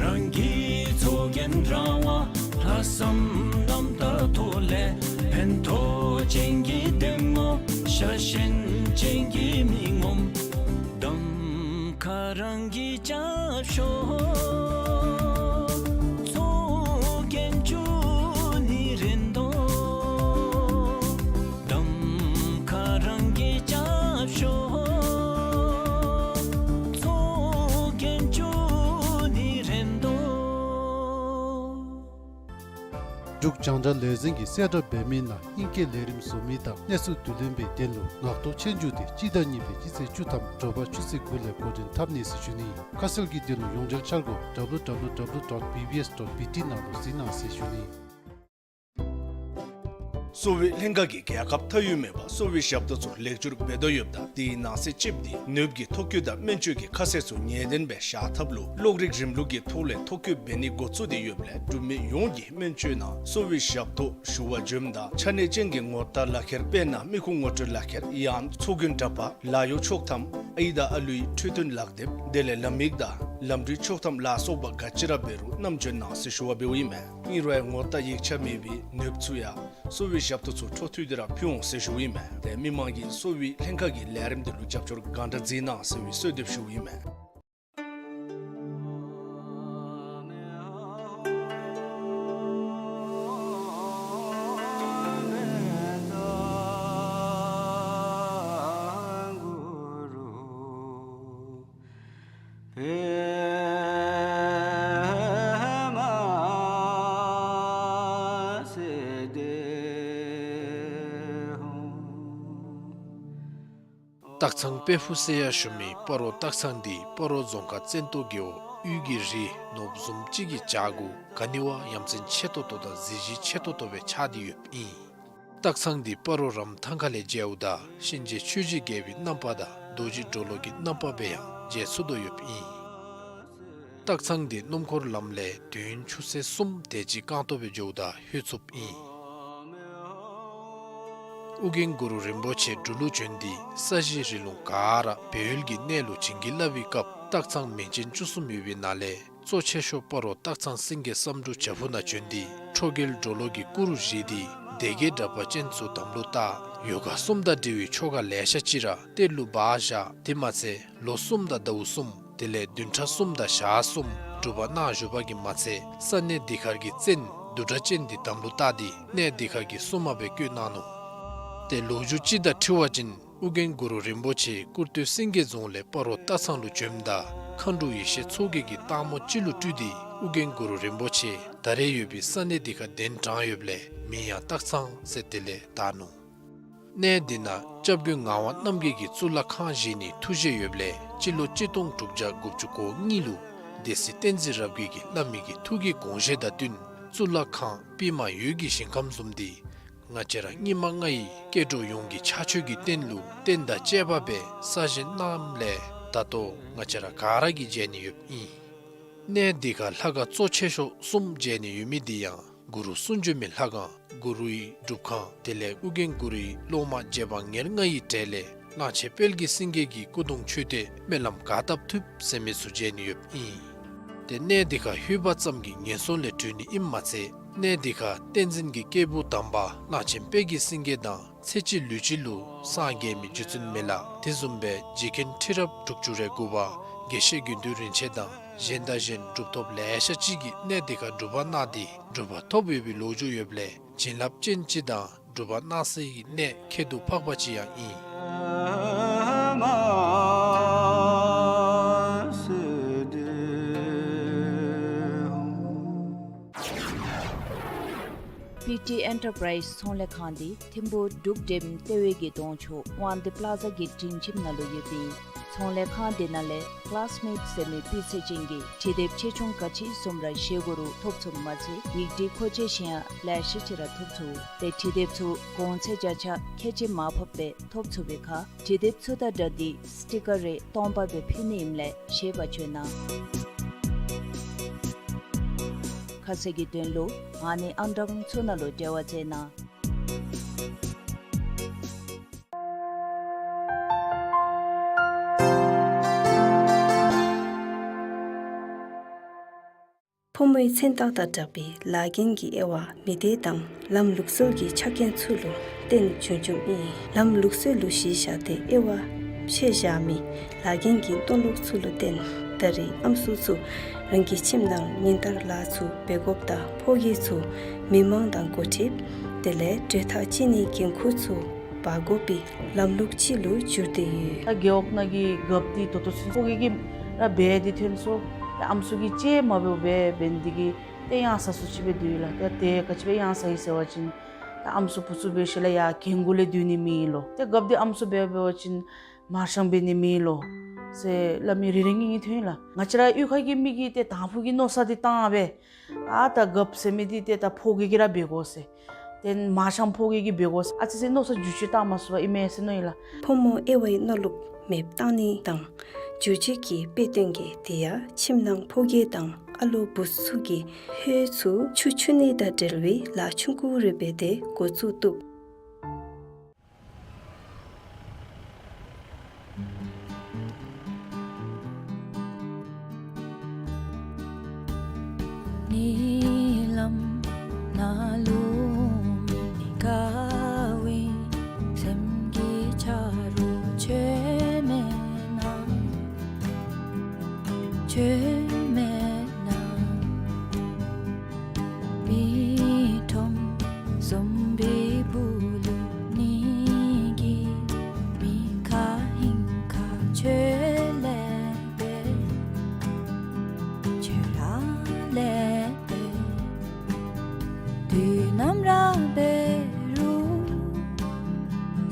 རང་གིས་ཚོགས་རྒྱན་རང་དབང་། ལྷག་བསམ་རྣམ་དག་ཐོག་ལས་ཕན་ཐོགས་ཅན་གྱི་འདེམས་ངོ། ཤ་ཞེན་ཅན་གྱི་མི་ངོམ། གདམ་ཁ་རང་གིས་རྐྱབ་ཤོག། ཚོགས་རྒྱན་བཙུགས་ནི་རེ་དོ། གདམ་ཁ་རང་གིས་རྐྱབ་ཤོག། ཚོགས་རྒྱན་བཙུགས་ནི་རེ་དོ། འབྲུག་རྒྱང་བསྒྲགས་ལས་འཛིན་གྱིས་གསལ་བསྒྲགས་འབད་མི་ནང་ཨིང་སྐད་ལས་རིམ་བཟོ་མི་དང་གནས་ཚུལ་བསྡུ་ལེན་པའི་དོན་ལུ་ངག་ཐོག་ཆོས་རྒྱུགས་དེ་སྤྱི་ཟླ་གཉིས་པའི་སྤྱི་ཚེས་བཅུ་ཐམ་དྲོ་པ་ཆུ་ཚོད་དགུ་ལས་འགོ་འདྲེན་འཐབ་ནི་ཟེར་ཞུ་ནི། ཁ་གསལ་གྱི་དོན་ལུ་ཡོངས་འབྲེལ་འཆར་སྒོ་W W W dot B B S dot B T ནང་ལུ་གཟིགས་གནང་ཟེར་ཞུ་ནི། གསོ་བའི་ལྷན་ཁག་གིས་རྒྱལ་ཁབ་མཐའ་དབུས་མེད་པར་གསོ་བའི་ཞབས་ཏོག་ཚུ་ལེགས་བཅོས་འབད་དོ་ཡོདཔ་ད་དེའི་ནང་གསེས་གཅིགཔོ་དེ་ནདཔ་གི་ཐོ་བཀོད་དང་སྨན་བཅོས་ཀྱི་ཁ་གསལ་ཚུ་ངེས་བདེན་སྦེ་བཞག་ཐབས་ལུ་གློག་རིག་རིམ་ལུགས་ཀྱི་ཐོག་ལས་ཐོ་བཀོད་འབད་ནི་འགོ་བཙུགས་ཏེ་ཡོདཔ་ལས་འབྲུག་མི་ཡོངས་ཀྱིས་སྨན་བཅོས་ནང་གསོ་བའི་ཞབས་ཏོག་ཞུ་བར་འབྱོནམ་ད་ཆ་གནས་ཅན་གྱི་ངོ་རྟགས་ལག་ཁྱེར་དཔེར་ན་མི་ཁུངས་ངོ་སྤྲོད་ལག་ཁྱེར་ཡང་ཚོགས་རྒྱན་འདྲ་པར་ལཱ་གཡོག་ཆོག་ཐམ་ཨའི་དང་ཨ་ལུའི་འཕྲོད་བསྟེན་ལག་དེབ་དེ་ལས་ལམ་ཡིག་དང་ལམ་འགྲུལ་ཆོག་ཐམ་ལ་སོགས་པ་ག་ཅི་ར་འབད་རུང་བསྣམས་འབྱོན་གནང་ཟེར་ཞུ་བ་འབདཝ་ཨིན་མས། ཨིན་རུང་ཡང་ངོ་རྟགས་ཡིག་ཆ་མེད་པའི་ནདཔ་ཚུ་ཡང་གསོ་བའི་ཞབས་ཏོག་ཚུ་འཕྲོ་མཐུད་དེ་ར་ཕུལ་འོང་ཟེར་ཞུཝ་ཨིན་མས། ཏེ་མི་མང་གིས་གསོ་བའི་ལྷན་ཁག་གི་ལས་རིམ་དེ་ལུ་རྒྱབ་སྐྱོར་གང་དྲག་མཛད་གནང་ཟེར་བའི་གསོལ་འདེབས་ཞུཝ་ཨིན་མས། སྟག་ཚང་དཔལ་ཕུག་ཟེར་ཡང་ཞུ་མི་སྤ་རོ་སྟག་ཚང་འདི་སྤ་རོ་རྫོང་ཁག་བཙན་ཏོ་རྒེད་འོག་དབུས་ཀྱི་རི་ནོར་བུ་བཟུམ་ཅིག་གི་བྱག་གུ་ག་ནི་བ་ཡ་མཚན་ཆེ་ཏོག་ཏོ་དང་གཟི་བརྗིད་ཆེ་ཏོག་ཏོ་སྦེ་ཆགས་ཏེ་ཡོདཔ་ཨིན། སྟག་ཚང་འདི་སྤ་རོ་རམ་ཐང་ཁ་ལས་མཇལཝ་ད་གཤིན་རྗེ་ཆོས་ཀྱི་རྒྱལ་པོའི་རྣམ་པ་དང་རྡོ་རྗེ་གྲོ་ལོད་ཀྱི་རྣམ་པ་སྦེ་ཡང་མཇལ་ཚུགས་དོ་ཡོདཔ་ཨིན། སྟག་ཚང་འདི་སྣུམ་འཁོར་ལམ་ལས་དུས་ཡུན་ཆུ་ཚོད་གསུམ་དེ་ཅིག་རྐང་ཐང་སྦེ་འགྱོཝ་ད་ལྷོད་ཚུགསཔ་ཨིན། ཨོ་རྒྱན་གུ་རུ་རིན་པོ་ཆེ་འབྲུག་ལུ་བྱོན་ཏེ་ས་གཞི་རི་ལུང་ག་ར་སྦས་ཡུལ་གྱི་གནས་ལུ་བྱིན་གྱིས་བརླབས་པའི་སྐབས་སྟག་ཚང་མིང་ཅན་བཅུ་གསུམ་ཡོད་པའི་ནང་ལས་གཙོ་ཆེ་ཤོས་སྤ་རོ་སྟག་ཚང་སེང་གེ་བསམ་འགྲུབ་བྱག་ཕུག་ནང་བྱོན་ཏེ་ཁྲོ་རྒྱལ་གྲོ་ལོད་ཀྱི་སྐུ་རུ་བཞེངས་ཏེ་སྡེ་བརྒྱད་དྲེགས་པ་ཅན་ཚུ་དམ་ལུ་བཏགས། ཡོ་ག་གསུམ་དང་འབྲེལ་བའི་ཆོ་ག་ལེ་ཤ་ཅིག་ར་གཏེར་ལུ་སྦ་བཞག། དེ་མ་ཚད་ལོ་གསུམ་དང་ཟླཝ་གསུམ་དེ་ལས་བདུན་ཕྲག་གསུམ་དང་ཞག་གསུམ་སྒྲུབ་པ་གནང་བཞུགས་པ་གིས་མ་ཚད་ས་གནས་འདི་ཁར་གྱི་བཙན་བདུད་དྲེགས་ཅན་འདི་དམ་ལུ་བཏགས་ཏེ་གནས་འདི་ཁར་གྱི་སྲུང་མ་སྦེ་བསྐོས་གནང་ནུག། ཏེ་ལོ་རྒྱུས་ཅིག་དང་འཁྲིལ་བ་ཅིན་ཨོ་རྒྱན་གུ་རུ་རིན་པོ་ཆེ་ཀུར་སྟོད་སེང་གེ་རྫོང་ལས་སྤ་རོ་སྟག་ཚང་ལུ་བྱོནམ་ད་མཁའ་འགྲོ་ཡེ་ཤེས་མཚོ་རྒྱལ་གྱིས་སྟག་མོ་ཅིག་ལུ་སྤྲུལ་ཏེ་ཨོ་རྒྱན་གུ་རུ་རིན་པོ་ཆེ་ད་རེས་ཡོད་པའི་ས་གནས་འདི་ཁར་གདན་དྲངས་ཡོདཔ་ལས་མིང་ཡང་སྟག་ཚང་ཟེར་དེ་ལས་བཏགས་ནུག། གནས་འདི་ནང་སྐྱབས་མགོན་ངག་དབང་རྣམ་རྒྱལ་གྱིས་གཙུག་ལག་ཁང་བཞེངས་ནིའི་ཐུགས་བཞེད་ཡོདཔ་ལས་སྤྱི་ལོ་གཅིག་སྟོང་དྲུག་བརྒྱ་དགུ་བཅུ་གོ་གཉིས་ལུ་སྡེ་སྲིད་བསྟན་འཛིན་རབ་རྒྱས་ཀྱིས་བླ་མའི་གི་ཐུགས་ཀྱི་དགོངས་བཞེད་དང་བསྟུན་གཙུག་ལག་ཁང་པདྨ་འོད་ཀྱི་ཞིང་ཁམས་བཟུམ་འདི་ང་བཅས་ར་སྙིགས་མ་ལྔ་ཡི་སྐྱེ་འགྲོ་ཡོངས་ཀྱི་ཕྱག་མཆོད་ཀྱི་རྟེན་ལུ་རྟེན་དང་བཅས་པ་སྦེ་གསར་བཞེངས་གནངམ་ལས་ད་ལྟོ་ང་བཅས་ར་ག་ར་གིས་མཇལ་ནི་ཡོདཔ་ཨིན། གནས་འདི་ཁར་ལྷ་ཁང་གཙོ་ཆེ་ཤོས་གསུམ་མཇལ་ནི་ཡོད་མི་འདི་ཡང་གུ་རུ་གསུང་བྱོན་མའི་ལྷ་ཁང་གུ་རུའི་སྒྲུབ་ཁང་དེ་ལས་ཨོ་རྒྱན་གུ་རུའི་སློབ་མ་རྗེ་འབངས་ཉེར་ལྔ་ཡི་གྲས་ལས་གླང་ཆེན་དཔལ་གྱི་སེང་གེ་གི་སྐུ་གདུང་མཆོད་རྟེན་སྨོན་ལམ་ག་བཏབ་ཐུབ་ཟེར་མི་ཚུ་མཇལ་ནི་ཡོདཔ་ཨིན། ཏེ་གནས་འདི་ཁར་ལྷོད་པ་ཙམ་གྱིས་ངན་སོང་ལས་གྲོལ་ནི་ཨིནམ་མ་ཚད་གནས་འདི་ཁར་བསྟན་འཛིན་གྱི་སྐྱེས་བུ་དམ་པ་གླང་ཆེན་དཔལ་གྱི་སེང་གེ་དང་ཚེ་གཅིག་ལུས་གཅིག་ལུ་སངས་རྒྱས་མི་རྗེ་བཙུན་མི་ལ་དེ་བཟུམ་སྦེ་རྗེ་མཁན་ཁྲི་རབས་དྲུག་ཅུ་རེ་དགུ་པ་དགེ་བཤེས་དགེ་འདུན་རིན་ཆེན་དང་གཞན་དང་གཞན་གྲུབ་ཐོབ་ལེ་ཤ་ཅིག་གིས་གནས་འདི་ཁར་སྒྲུབ་པ་གནང་སྟེ་གྲུབ་པ་ཐོབ་ཡོད་པའི་ལོ་རྒྱུས་ཡོདཔ་ལས་བྱིན་རླབས་ཅན་ཅིག་དང་གྲུབ་པ་གནང་སའི་གནས་ཁྱད་དུ་འཕགས་པ་ཅིག་ཡང་ཨིན། པི་ཊི་ཨེན་ཊར་པ་རའིཛ་ཚོང་ལས་ཁང་འདི་ཐིམ་ཕུག་འབྲུག་འགྲེམ་ལྟེ་བའི་གི་གདོང་ཕྱོགས་དབང་འདུས་པ་ལ་ཛ་གི་སྒྲིང་ཁྱིམ་ནང་ལུ་ཡོད་པའི་ཚོང་ལས་ཁང་འདི་ནང་ལས་ཀ་ལཱསི་མེཊ་ཟེར་མི་སྤུས་ཚད་ཅན་གྱི་འབྲི་དེབ་ཆེ་ཆུང་ག་ཅི་བཟུམ་ར་བཞེས་སྒོ་རུ་ཐོབ་ཚུགསཔ་མ་ཚད་ཡིག་འབྲི་མཁོ་ཆས་གཞན་ཡང་ལེ་ཤ་ཅིག་ར་ཐོབ་ཚུགས། ཏེ་འབྲི་དེབ་ཚུ་གོང་ཚད་བརྒྱ་ཆ་ཁལ་གཅིག་མར་ཕབ་སྦེ་ཐོབ་ཚུགས་པའི་ཁར་འབྲི་དེབ་ཚུ་དང་སྦྲགས་ཏེ་སི་ཊི་ཀར་རེ་སྟོང་པ་སྦེ་ཕུལ་ནི་ཨིནམ་ལས་ཤེས་པར་བྱོན་གནང་། ཁ་གསལ་གྱི་དོན་ལུ་ཨ་ནི་ཨང་གྲངས་ཚུ་ནང་ལུ་འབྲེལ་བ་མཛད་གནང་། ཕོ་མོའི་མཚན་རྟགས་དང་སྦྲགས་པའི་ལཱ་འགན་གྱི་དབྱེ་བ་མི་སྡེ་དང་ལམ་ལུགས་སྲོལ་གྱི་ཆ་རྐྱེན་ཚུ་ལུ་བརྟེན་བྱུང་བྱུངམ་ཨིན། ལམ་ལུགས་སྲོལ་ལུ་གཞི་བཞག་སྟེ་དབྱེ་བ་ཕྱེ་བཞག་མི་ལཱ་འགན་གྱི་མཐོང་ལུགས་ཚུ་ལུ་བརྟེན་ད་རེས་ཨམ་སྲུ་ཚུ་རང་གི་ཁྱིམ་ནང་ཉིན་ལྟར་ལཱ་ཚུ་འབད་དགོཔ་དང་ཕོ་སྐྱེས་ཚུ་མི་མང་དང་འགོ་ཁྲིདཔ་དེ་ལས་གྲོས་ཐག་བཅད་ནིའི་འགན་ཁུར་ཚུ་འབག་དགོ་པའི་ལམ་ལུགས་ཅིག་ལུ་གྱུར་ཏེ་ཡོད། ད་རྒེད་འོག་ནང་གི་རྒཔོ་འདི་ད་ལྟོ་ཚུན་ཕོ་སྐྱེས་ཀྱིས་ར་འབད་དེ་ཐོན་སོང་། ད་ཨམ་སྲུ་གིས་ཅིག་མ་འབདཝ་སྦེ་འབད་ནི་འདི་གིས་ཏེ་གཡང་ས་སུ་ཅིག་སྦེ་འདུག་ལགས། ད་ཏེ་ག་ཅི་སྦེ་གཡང་ས་ཡི་ཟེར་བ་ཅིན་ད་ཨམ་སྲུ་བུ་ཚུ་འབད་ཞིནམ་ལས་ཡར་རྒན་གུ་ལས་སྡོད་ནི་མེད་ལོ། ཏེ་རྒཔོ་འདི་ཨམ་སྲུ་འབད་འབད་བ་ཅིན་མར་ཤང་འབད་ནི་མེད་ལོ་ཟེར་སླབ་མི་རེ་རེ་གཉིས་གཉིས་ཐོན་ལགས། ང་བཅས་ར་གཡུས་ཁ་གི་མི་གིས་ཏེ་དང་ཕུ་གི་མནོ་བསམ་འདི་བཏང་སྦེ་ཨ་ད་རྒཔོ་ཟེར་མི་འདི་ཏེ་ད་ཕོ་སྐྱེས་ཀྱིས་ར་འབད་དགོ་ཟེར། ཏེ་མར་ཤང་ཕོ་སྐྱེས་ཀྱིས་འབད་དགོ་ཟེར་ཨ་ཙི་ཙི་མནོ་བསམ་འགྱུར་བཅོས་བཏང་མ་ཚུགས་པར་ཨིན་མས་ཟེར་མནོ་ཡི་ལགས། ཕོ་མོ་དབྱེ་བའི་མནོ་ལུགས་མེདཔ་བཏང་ནི་དང་འགྱུར་བཅོས་ཀྱི་དཔེ་སྟོན་གྱི་དེ་ཡང་ཁྱིམ་ནང་ཕོ་སྐྱེས་དང་ཨ་ལོ་བུ་ཚུ་གིས་ཧོད་ཚུ་ཆུ་འཁྱུ་ནི་དང་འབྲེལ་བའི་ལཱ་ཆུང་ཀུ་རེ་འབད་དེ་འགོ་བཙུགས་བཏུབ། ཉི་ལམ་ནང་ལུ་མི་དགའ་བའི་སེམས་ཀྱི་ཆ་རོགས་ཁྱོད་མེད་ན། ཁྱོད་མེད་ན། མི་ཁྲོམ་བཟུམ་པའི་སྦུག་ལུ་ཉལ་གྱི་མི་ཁ་ཧིང་ཁ་ཁྱོད་ལས་འབད། ཁྱོད་ར་ལས་འབད། དུས་ནམ་ར་འབད་རུང་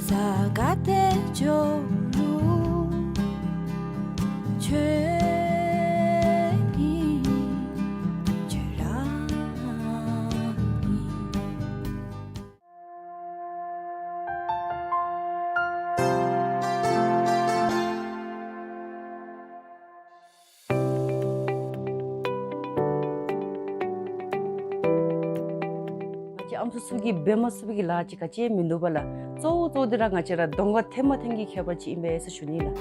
ས་ག་ཏེ་འགྱོ་རུང་ ཨམ་སྲུ་ཚུ་གིས་འབད་མ་ཚུགས་པའི་གི་ལཱ་ཅིག་ག་ཅི་ཡང་མིན་འདུག་པ་ལགས། གཙོ་བོ་གཙོ་བོ་འདི་ར་ང་བཅས་ར་གདོང་ཁར་ཐོན་མ་ཐོན་གྱི་ཁྱད་པར་ཅིག་ཨིན་པས་ཟེར་ཞུ་ནི་ལགས།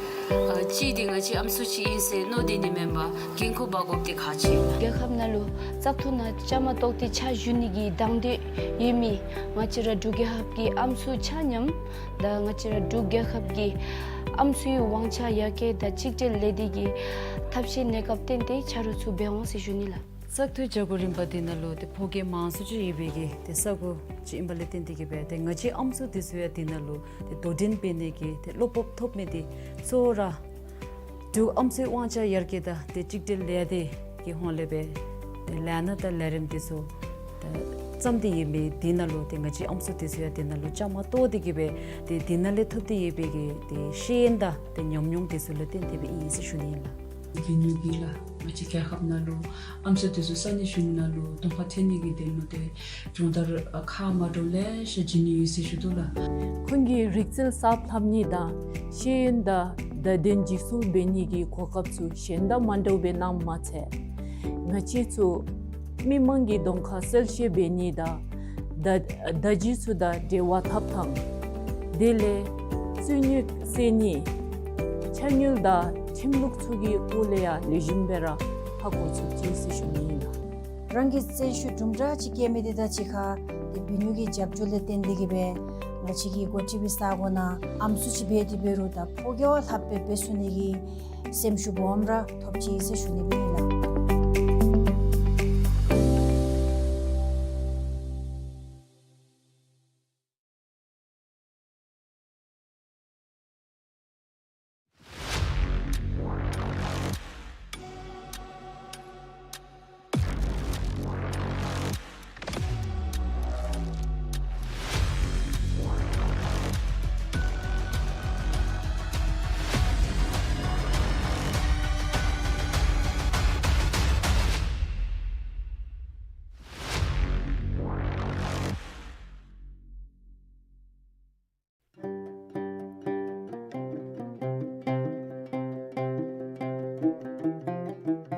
ཨ་གཅིག་འདི་ང་བཅས་ཨམ་སྲུ་ཅིག་ཨིན་ཟེར་མནོ་སྡོད་ནི་མེན་པར་འགན་ཁུར་འབག་དགོཔ་འདི་ཁག་ཆེ། རྒྱལ་ཁབ་ནང་ལུ་བཙག་འཐུ་ནང་བཅའ་མར་གཏོགས་ཏེ་ཕྱག་ཞུ་ནི་གི་དང་འདོད་ཡོད་མི་ང་བཅས་ར་འབྲུག་རྒྱལ་ཁབ་ཀྱི་ཨམ་སྲུ་ཆ་མཉམ་དང་ང་བཅས་ར་འབྲུག་རྒྱལ་ཁབ་ཀྱི་ཨམ་སྲུའི་དབང་ཆ་ཡར་རྒྱས་དང་གཅིག་སྒྲིལ་ལས་སྡེ་གི་ཐབས་ཤེས་གནས་སྐབས་བརྟེན་ཏེ་ཆ་རོགས་ཚུ་འབད་འོང་ཟེར་ཞུ་ནི་ལགས། བཙག་འཐུ་བྱ་སྒོ་རིམ་པ་འདི་ནང་ལུ་ཏེ་ཕོ་སྐྱེས་མང་སུ་ཅིག་ཡོད་པའི་གི་ཏེ་ས་གོ་ཅིག་ཨིན་པ་ལས་བརྟེན་ཏེ་གིས་སྦེ་ཏེ་ང་བཅས་ཨམ་སྲུ་འདི་ཚུ་ཡང་འདི་ནང་ལུ་ཏེ་དོ་འགྲན་འབད་ནི་གི་ཏེ་བློ་སྤོབས་ཐོབ་མི་འདི་གཙོ་བོ་ར་འབྲུག་ཨམ་སྲུའི་དབང་ཆ་ཡར་རྒྱས་དང་ཏེ་གཅིག་སྒྲིལ་ལས་སྡེ་གི་ཧོངས་ལས་སྦེ་ཏེ་ལས་སྣ་དང་ལས་རིམ་འདི་ཚུ་ཏེ་བརྩམས་ཏེ་ཡོད་མི་འདི་ནང་ལུ་ཏེ་ང་བཅས་ཨམ་སྲུ་འདི་ཚུ་ཡང་འདི་ནང་ལུ་བཅའ་མར་གཏོགས་ཏེ་གིས་སྦེ་ཏེ་འདི་ནང་ལས་ཐོབ་སྟེ་ཡོད་པའི་གི་ཏེ་ཤེས་ཡོན་དང་ཏེ་ཉམས་མྱོང་འདི་ཚུ་ལུ་བརྟེན་ཏེ་སྦེ་ཨིན་ཟེར་ཞུ་ནི་ཨིན་ལགས། བི་ནུ་གིས་ལགས། ང་བཅས་རྒྱལ་ཁབ་ནང་ལུ་ཨམ་སྲུ་འདི་ཚུ་ས་གནས་གཞུང་ནང་ལུ་གདོང་ཁར་ཐོན་ནི་གི་དོན་ལུ་ཏེ་སྦྱོང་བརྡར་ཨ་ཁག་མ་འདྲཝ་ལེ་ཤ་བྱིན་ནི་ཡོད་ཟེར་ཞུ་དོ་ལགས། ཁོང་གིས་རིག་རྩལ་གསརཔ་ལྷབ་ནི་དང་ཤེས་ཡོན་དང་བརྡ་དོན་འཇིགས་སུ་འབད་ནི་གི་གོ་སྐབས་ཚུ་གཞན་དང་མ་འདྲཝ་སྦེ་གནངམ་མ་ཚད་ང་བཅས་ཚུ་མི་མང་གི་གདོང་ཁར་གསལ་བཤད་འབད་ནི་དང་བརྡ་བརྡ་བརྒྱུད་ཚུ་དང་འབྲེལ་བ་འཐབ་ཐངས་དེ་ལས་རྩོད་རྙོགས་སེལ་ནི་ཕྱག་དངུལ་དང་ཁྲིམས་ལུགས་ཚུ་གི་སྐོར་ལས་ཡང་ལེགས་ཤོམ་སྦེ་ར་ཧ་གོ་ཚུགས་ཅི་ཟེར་ཞུ་ནི་ཨིན་ལགས། རང་གི་བརྩོན་ཤུགས་དུམ་གྲ་ཅིག་བསྐྱེད་མི་འདི་དང་གཅིག་ཁར་ཏེ་བི་ནུ་གི་རྒྱབ་སྐྱོར་ལས་བརྟེན་ཏེ་གིས་སྦེ་ང་བཅས་ཀྱི་འགོ་ཁྲིདཔ་ས་གོ་ནང་ཨམ་སྲུ་ཅིག་འབད་དེ་འབད་རུང་ད་ཕོ་རྒྱས་པ་ལྷགཔ་སྦེ་འབད་ཚུགས་ནི་གི་སེམས་ཤུགས་སྦོམ་ར་ཐོབ་ཅི་ཟེར་ཞུ་ནི་ཨིན་ལགས།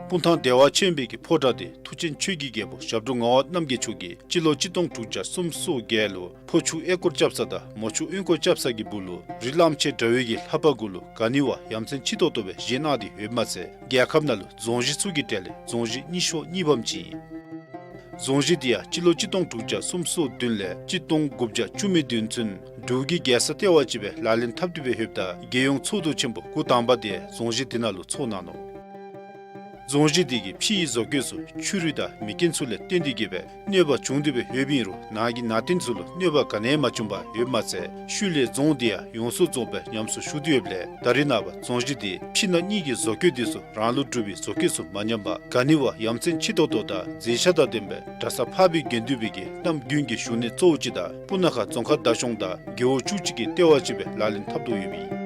སྤུངས་ཐང་བདེ་བ་ཆེན་པོའི་གི་ཕོ་བྲང་འདི་མཐུ་ཆེན་ཆོས་ཀྱི་རྒྱལ་པོ་ཞབས་དྲུང་ངག་དབང་རྣམ་རྒྱལ་མཆོག་གིས་སྤྱི་ལོ་གཅིག་སྟོང་དྲུག་བརྒྱ་སུམ་ཅུ་སོ་བརྒྱད་ལུ་ཕོ་ཆུ་གཡས་སྐོར་རྐྱབ་ས་དང་མོ་ཆུ་གཡོན་སྐོར་རྐྱབ་ས་གི་སྦུག་ལུ་རི་གླང་ཆེན་འདྲ་བོའི་གི་ལྷ་པ་གུ་ལུ་ག་ནི་བ་ཡ་མཚན་ཆེ་ཏོག་ཏོ་སྦེ་བཞེངས་གནང་སྟེ་ཡོདཔ་མ་ཚད་རྒྱལ་ཁབ་ནང་ལུ་རྫོང་གཞི་ཚུ་གི་གྲས་ལས་རྫོང་གཞི་གཉིས་ཤོག་གཉིས་པམ་ཅིག་ཨིན། རྫོང་གཞི་འདི་ཡང་སྤྱི་ལོ་གཅིག་སྟོང་དྲུག་བརྒྱ་སུམ་ཅུ་སོ་བདུན་ལས་གཅིག་སྟོང་དགུ་བརྒྱ་བཅུ་མེད་བདུན་ཚུན་འབྲུག་གི་རྒྱལ་ས་ལྟེ་བ་ཅིག་སྦེ་ལག་ལེན་འཐབ་སྟེ་སྦེ་ཡོདཔ་ད་རྒྱལ་ཡོངས་ཚོགས་འདུ་ཆེན་པོ་འགོ་དང་པ་འདི་རྫོང་གཞི་འདི་ནང་ལུ་ཚོགས་གནང་ནུག། རྫོང་གཞི་འདི་གི་ཕྱི་ཡི་བཟོ་བཀོད་ཚུ་ཆུ་རུད་དང་མེ་རྐྱེན་ཚུ་ལས་བརྟེན་ཏེ་གིས་སྦེ་གནོད་པ་བྱུང་སྟེ་སྦེ་ཡོདཔ་ཨིན་རུང་ནང་གི་ནང་རྟེན་ཚུ་ལུ་གནོད་པ་ག་ནི་ཡང་མ་བྱུང་པར་ཡོདཔ་མ་ཚད་ཤུལ་ལས་རྫོང་འདི་ཡང་ཡོངས་སུ་རྫོགསཔ་སྦེ་ཉམས་གསོ་ཞུ་སྟེ་ཡོདཔ་ལས་ད་རེས་ནངས་པ་རྫོང་གཞི་འདི་ཕྱི་ནང་གཉིས་ཀྱི་བཟོ་བཀོད་འདི་ཚུ་རང་ལུགས་གྲུབ་པའི་བཟོ་བཀོད་ཚུ་མ་ཉམས་པར་ག་ནི་བ་ཡ་མཚན་ཆེ་ཏོག་ཏོ་དང་མཛེས་ཆ་དང་ལྡན་པའི་གྲྭ་ས་འཕགས་པའི་དགེ་འདུན་པའི་གི་རྣམ་ཀུན་གྱི་བཞུགས་གནས་གཙོ་བོ་ཅིག་དང་སྤུ་ན་ཁ་རྫོང་ཁག་བདག་སྐྱོང་དང་རྒེད་འོག་བཅུ་གཅིག་གི་ལྟེ་བ་ཅིག་སྦེ་ལག་ལེན་འཐབ་དོ་ཡོདཔ་ཨིན།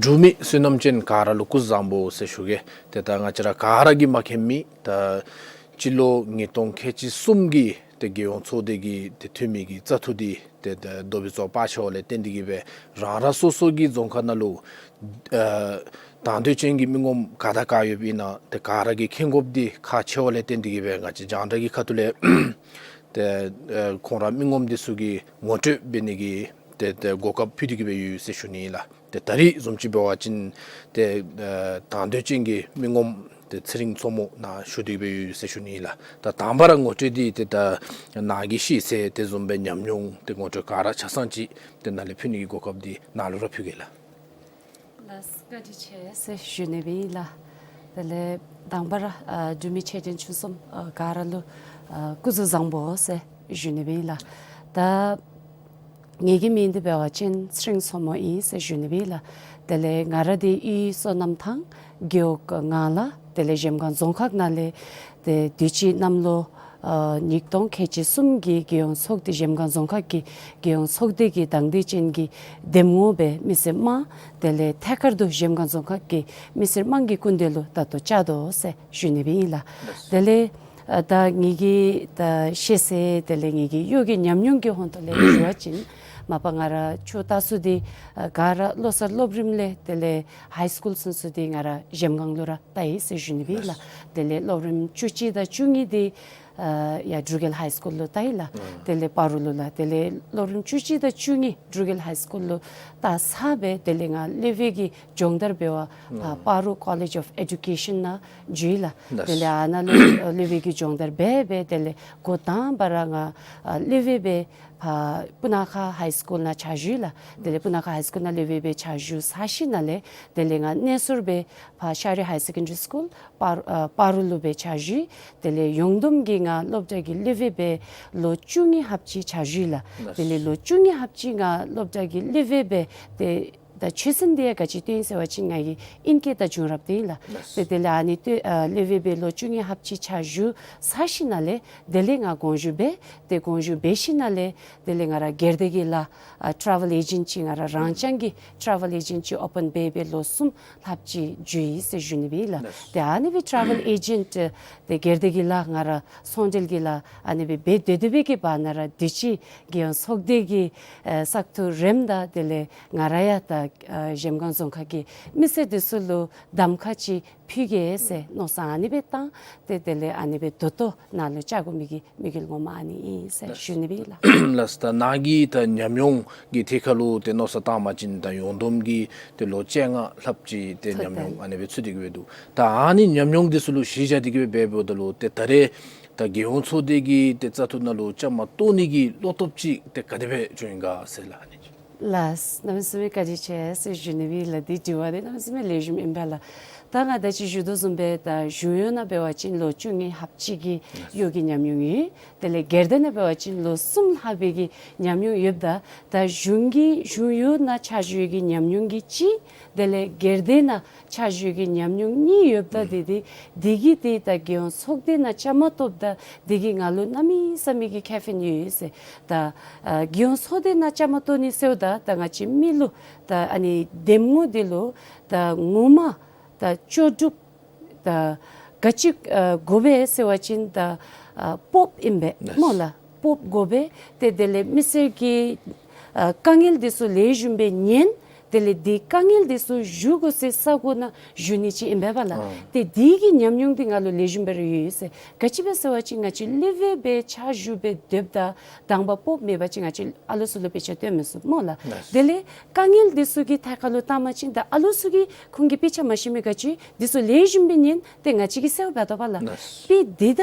འབྲུག་མི་བསོད་ནམས་ཅན་ག་ར་ལུ་སྐུ་གཟུགས་བཟང་པོ་ཟེར་ཞུ་གེ། ཏེ་ད་ང་བཅས་ར་ག་ར་གིས་མ་མཁྱེན་མི་ད་སྤྱི་ལོ་ཉིས་སྟོང་ཁལ་གཅིག་གསུམ་གྱི་ཏེ་རྒྱལ་ཡོངས་ཚོགས་སྡེ་གི་ཏེ་འཐུས་མི་གི་བཙག་འཐུ་འདི་ཏེ་ཏེ་རྡོ་སྦིས་གཙོ་བོ་ཕར་ཕྱོགས་ལས་བརྟེན་ཏེ་གིས་སྦེ་རང་རང་སོ་སོ་གི་རྫོང་ཁག་ནང་ལུ་ཨ་དང་འདོད་ཅན་གྱི་མི་ངོམ་ག་དང་ག་ཡོདཔ་ཨིན་ན་ཏེ་ག་ར་གིས་མཁྱེན་དགོཔ་འདི་ཁག་ཆེ་བ་ལས་བརྟེན་ཏེ་གིས་སྦེ་ང་བཅས་རྒྱང་བསྒྲགས་ཀྱི་ཁ་ཐུག་ལས་ཏེ་ཨ་ཁོང་ར་མི་ངོམ་འདི་ཚུ་གི་ངོ་སྤྲོད་འབད་ནི་གི་ཏེ་ཏེ་གོ་སྐབས་ཕུལ་ཏེ་གིས་སྦེ་ཡོད་ཟེར་ཞུ་ནི་ཨིན་ལགས། ཏེ་ད་རིས་བཟུམ་ཅིག་འབད་བ་ཅིན་ཏེ་ཨ་དང་འདོད་ཅན་གྱི་མི་ངོམ་ཏེ་ཚེ་རིང་མཚོ་མོ་ནཱ་བཞུགས་ཏེ་གིས་སྦེ་ཡོད་ཟེར་ཞུ་ནི་ཨིན་ལགས། ད་དང་པ་ར་ངོ་སྤྲོད་འདི་ཏེ་ད་ནཱ་གི་ཤེས་ཚད་དེ་བཟུམ་སྦེ་ཉམས་མྱོང་ཏེ་ངོ་སྤྲོད་ག་ར་ཆ་ཚང་ཅིག་ཏེ་ནཱ་ལས་ཕུལ་ནི་གི་གོ་སྐབས་འདི་ནཱ་ལུ་ར་ཕུལ་གེ་ལགས། ལགས་བཀའ་དྲིན་ཆེ་ཟེར་ཞུ་ནི་སྦེ་ཨིན་ལགས། དེ་ལས་དང་པ་ར་ཨ་འབྲུག་མི་ཆེ་འབྲིང་ཆུང་གསུམ་ཨ་ག་ར་ལུ་ཨ་སྐུ་གཟུགས་བཟང་པོ་ཟེར་ཞུ་ནི་སྦེ་ཨིན་ལགས། ད་ངེ་གི་མིང་འདི་འབད་བ་ཅིན་ཚེ་རིང་མཚོ་མོ་ཨིན་ཟེར་ཞུ་ནི་སྦེ་ཨིན་ལགས། དེ་ལས་ང་ར་འདི་གཡུས་བསོད་ནམས་ཐང་རྒེད་འོག་ངང་ལགས། དེ་ལས་གཞལམ་སྒང་རྫོང་ཁག་ནང་ལས་ཏེ་དུས་ཅི་གནམ་ལོ་ ཨ་ཉིས་སྟོང་ཁལ་གཅིག་གསུམ་གྱི་རྒྱལ་ཡོངས་ཚོགས་སྡེ་གཞལམ་སྒང་རྫོང་ཁག་གི་རྒྱལ་ཡོངས་ཚོགས་སྡེ་གི་དང་འདོད་ཅན་གྱི་འདེམས་ངོ་སྦེ་མི་སེར་དམངས་དེ་ལས་ཐད་ཀར་དུ་གཞལམ་སྒང་རྫོང་ཁག་གི་མི་སེར་དམངས་ཀྱི་སྐུ་མདུན་ལུ་ད་ལྟོ་བཅར་དོ་ཟེར་ཞུ་ནི་སྦེ་ཨིན་ལགས། དེ་ལས་ཨ་ད་ངེ་གི་ད་ཤེས་ཚད་དེ་ལས་ངེ་གི་གཡོག་གི་ཉམས་མྱོང་གི་ཧོང་ཏོ་ལས་ཞུ་བ་ཅིན་མ་པ་ང་ར་ཆུ་ལྟ་ས་འདི་ཨ་ག་ར་བློ་གསར་སློབ་རིམ་ལས་དེ་ལས་ཧའི་སི་ཀུལ་ཚུན་ཚོད་འདི་ང་ར་གཞལམ་སྒང་ལུ་ར་ལྟ་ཡི་ཟེར་ཞུ་ནི་སྦེ་ཨིན་ལགས། དེ་ལས་སློབ་རིམ་བཅུ་གཅིག་དང་བཅུ་གཉིས་འདི་ཨ་ཡར་འབྲུག་རྒྱལ་ཧའི་སི་ཀུལ་ལུ་ལྟ་ཡི་ལགས། དེ་ལས་སྤ་རོ་ལུ་ལགས། དེ་ལས་སློབ་རིམ་བཅུ་གཅིག་དང་བཅུ་གཉིས་འབྲུག་རྒྱལ་ཧའི་སི་ཀུལ་ལུ་ལྟ་ཚར་སྦེ་དེ་ལས་ང་སློབ་དཔོན་གྱི་སྦྱོང་བརྡར་འབད་བར་ཨ་སྤ་རོ་College of Education ནང་འགྱོ་ཡི་ལགས། དེ་ལས་ཨ་ནཱ་ལུ་ཨ་སློབ་དཔོན་གྱི་སྦྱོང་བརྡར་འབད་སྦེ་དེ་ལས་འགོ་དང་པ་ར་ང་ཨ་སློབ་དཔོན་སྦེ་ཕར་སྤུ་ན་ཁ་ཧའི་སི་ཀུལ་ནང་ཕྱག་ཞུ་ཡི་ལགས། དེ་ལས་སྤུ་ན་ཁ་ཧའི་སི་ཀུལ་ནང་སློབ་དཔོན་སྦེ་ཕྱག་ཞུ་ཚར་ཞིནམ་ལས་དེ་ལས་ང་གནས་ཟུར་སྦེ་ཕར་ཤ་རི་ཧའི་སེ་ཀན་ཌ་རི་སི་ཀུལ་སྤ་ཨ་སྤ་རོ་ལུ་སྦེ་ཕྱག་ཞུ། དེ་ལས་ཡོངས་བསྡོམས་ཀྱི་ང་སློབ་གྲྭ་གི་སློབ་དཔོན་སྦེ་ལོ་བཅུ་གཉིས་ལྷགཔ་ཅིག་ཕྱག་ཞུ་ཡི་ལགས། དེ་ལས་ལོ་བཅུ་གཉིས་ལྷགཔ་ཅིག་ང་སློབ་གྲྭ་གི་སློབ་དཔོན་སྦེ་ཏེ་ད་ཆོས་ཚན་འདི་ཡང་ག་ཅི་སྟོན་ཡི་ཟེར་བ་ཅིན་ང་གི་ཨིན་སྐད་དང་བྱུང་རབས་འདི་ཨིན་ལགས། ཏེ་དེ་ལས་ཨ་ནི་ཏེ་ཨ་སློབ་དཔོན་སྦེ་ལོ་བཅུ་གཉིས་ལྷགཔ་ཅིག་ཕྱག་ཞུ་ཚར་ཞིནམ་ལས་དེ་ལས་ང་དགོངས་ཞུ་འབད། ཏེ་དགོངས་ཞུ་འབད་ཞིནམ་ལས་དེ་ལས་ང་ར་སྒེར་སྡེ་གི་ལཱ་ཨ་ཊ་རེ་ཝེལ་ཨེ་ཇེནཊ་ཅིག་ང་ར་རང་རྐྱང་གི་ཊ་རེ་ཝེལ་ཨེ་ཇེནཊ་ཅིག་ཨོ་པཱན་འབད་སྦེ་ལོ་གསུམ་ལྷགཔ་ཅིག་འགྱོ་ཡི་ཟེར་ཞུ་ནི་སྦེ་ཨིན་ལགས། ཏེ་ཨ་ནི་སྦེ་ཊ་རེ་ཝེལ་ཨེ་ཇེནཊ་ཏེ་སྒེར་སྡེ་གི་ལཱ་ང་ར་ཚོང་འབྲེལ་གྱི་ལཱ་ཨ་ནི་སྦེ་འབད་སྡོད་སྡོད་པའི་གི་བར་ན་ར་དུས་ཅི་རྒྱལ་ཡོངས་ཚོགས་སྡེ་གི་ཨེ་བཙག་འཐུ་རནམ་ད་དེ་ལས་ང་ར་ཡང་ད་ཨེ་གཞལམ་སྒང་རྫོང་ཁག་གི་མི་སེར་འདི་ཚུ་ལུ་གདམ་ཁ་ཅིག་ཕུལ་གེ་ཟེར་མནོ་བསམ་ཨ་ནི་སྦེ་བཏང་སྟེ་དེ་ལས་ཨ་ནི་སྦེ་ད་ལྟོ་ནཱ་ལུ་བཅར་དགོ་མི་གི་དམིགས་ཡུལ་ངོ་མ་ཨ་ནི་ཨིན་ཟེར་ཞུ་ནི་སྦེ་ཨིན་ལགས། ལགས་སོ། ད་ནཱ་གི་ད་ཉམས་མྱོང་གི་ཐད་ཁར་ལུ་ཏེ་མནོ་བསམ་བཏང་བ་ཅིན་ད་ཡོངས་བསྡོམས་ཀྱི་ཏེ་ལོ་བཅོ་ལྔ་ལྷགཔ་ཅིག་ཏེ་ཉམས་མྱོང་ཨ་ནི་སྦེ་ཚུད་དེ་གི་སྦེ་འདུག། ད་ཨ་ནི་ཉམས་མྱོང་འདི་ཚུ་ལུ་གཞི་བཞག་སྟེ་གི་སྦེ་འབདཝ་ད་ལུ་ཏེ་ད་རེས་ད་རྒྱལ་ཡོངས་ཚོགས་སྡེ་གི་ཏེ་བཙག་འཐུ་ནང་ལུ་བཅའ་མར་གཏོགས་ནི་གི་བློ་སྟོབས་ཅིག་ཏེ་ག་དེ་སྦེ་བྱུང་ཡི་ག་ཟེར་ལགས། ཨ་ནི་ལགས། གནམ་མེད་ས་མེད་བཀའ་དྲིན་ཆེ་ཟེར་ཞུ་ནི་སྦེ་ཨིན་ལགས། འདི་དྲི་བ་འདི་གནམ་མེད་ས་མེད་ལེགས་ཤོམ་ཨིན་པས་ལགས། ད་ང་ད་ཅི་ཞུ་དོ་བཟུམ་སྦེ་ད་གཞུང་གཡོག་ནང་འབད་བ་ཅིན་ལོ་བཅུ་གཉིས་ལྷགཔ་ཅིག་གི་གཡོག་གི་ཉམས་མྱོང་ཡོད། དེ་ལས་སྒེར་སྡེ་ནང་འབད་བ་ཅིན་ལོ་གསུམ་ལྷག་པའི་གི་ཉམས་མྱོང་ཡོདཔ་ད་ད་གཞུང་གི་གཞུང་གཡོག་ནང་ཕྱག་ཞུ་གི་ཉམས་མྱོང་གི་གཅིག། དེ་ལས་སྒེར་སྡེ་ནང་ཕྱག་ཞུ་གི་ཉམས་མྱོང་གཉིས་ཡོདཔ་ད་ཏེ་ཏེ་འདི་གིས་ཏེ་ད་རྒྱལ་ཡོངས་ཚོགས་སྡེ་ནང་བཅའ་མར་གཏོགསཔ་ད་འདི་གིས་ང་ལུ་གནམ་མེད་ས་མེད་ཀྱི་ཁེ་ཕན་ཡོད་ཟེར། ད་ཨ་རྒྱལ་ཡོངས་ཚོགས་སྡེ་ནང་བཅའ་མར་གཏོགས་ནི་ཟེརཝ་ད་ད་ང་བཅས་མི་ལུ་ད་ཨ་ནི་འདེམས་ངོ་འདི་ལུ་ད་ངོ་མ་ད་ལྕོགས་གྲུབ་ད་ག་ཅི་ཨ་དགོ་པས་ཟེར་བ་ཅིན་ད་ཨ་སྤོབས་ཨིན་པས་སྨོ་ལགས། སྤོབས་དགོ་པས། ཏེ་དེ་ལས་མི་སེར་གྱི་ཨ་དཀའ་ངལ་འདི་ཚུ་ལེགས་ཤོམ་སྦེ་ཉན། དེ་ལས་འདི་དཀའ་ངལ་འདི་ཚུ་ཞུ་དགོ་སའི་ས་གོ་ནང་ཞུ་ནི་ཅིག་ཨིན་པས་ལགས། ཨ་ཏེ་འདི་གི་ཉམས་མྱོང་འདི་ང་ལུ་ལེགས་ཤོམ་སྦེ་ར་ཡོད་ཟེར། ག་ཅི་སྦེ་ཟེར་བ་ཅིན་ང་བཅས་སློབ་དཔོན་སྦེ་ཕྱག་ཞུ་སྦེ་སྡོདཔ་ད་དང་པ་སྤོབས་མེད་པ་ཅིན་ང་བཅས་ཨ་ལོ་ཚུ་ལུ་དཔེ་ཆ་སྟོན་མི་ཚུགས་སྨོ་ལགས། ལགས། དེ་ལས་དཀའ་ངལ་འདི་ཚུ་གི་ཐད་ཁར་ལུ་བལྟ་བ་ཅིན་ད་ཨ་ལོ་ཚུ་གིས་ཁོང་གིས་དཔེ་ཆ་མ་ཤེས་མི་ག་ཅི་འདི་ཚུ་ལེགས་ཤོམ་སྦེ་ཉན། ཏེ་ང་བཅས་ཀྱིས་གསལ་བོ་སྦེ་བལྟ་བ་ལགས། ལགས། དཔེ་འདི་ད་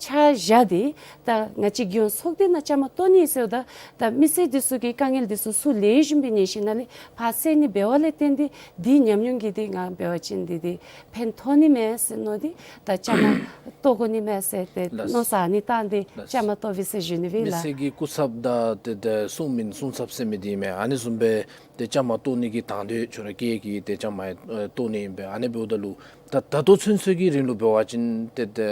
ཆ་བཞག་སྟེ་ད་ང་བཅས་རྒྱལ་ཡོངས་ཚོགས་སྡེ་ནང་བཅའ་མར་གཏོགས་ནི་ཟེརཝ་ད་ད་མི་སེར་འདི་ཚུ་གི་དཀའ་ངལ་འདི་ཚུ་ཚུ་ལེགས་ཤོམ་སྦེ་ཉན་ཞིནམ་ལས་ཕར་སེལ་ནི་འབད་བ་ལས་བརྟེན་ཏེ་འདི་ཉམས་མྱོང་གིས་འདི་ང་འབད་བ་ཅིན་འདི་འདི་ཕན་ཐོགས་ནི་མས་ཟེར་མནོ་སྟེ་ད་བཅའ་མར་གཏོགས་དགོ་ནི་མས་ཟེར་ཏེ་ལགས། མནོ་བསམ་ཨ་ནི་བཏང་སྟེ་ལགས། བཅའ་མར་གཏོགས་པས་ཟེར་ཞུ་ནི་སྦེ་ཨིན་ལགས། མི་སེར་གྱི་སྐུ་ཚབ་དང་ཏེ་ཏེ་གསུང་མིན་གསུང་ཚབ་ཟེར་མི་འདི་མས། ཨ་ནི་བཟུམ་སྦེ་ཏེ་བཅའ་མར་གཏོགས་ནི་གི་དང་འདོད་ཁྱོད་ར་བསྐྱེད་ཀྱི་ཏེ་བཅའ་མར་ཨེ་གཏོགས་ནི་ཨིན་པས། ཨ་ནི་འབདཝ་ད་ལུ་ད་ད་ལྟོ་ཚུན་ཚོད་ཀྱི་རིང་ལུ་འབད་བ་ཅིན་ཏེ་ཏེ་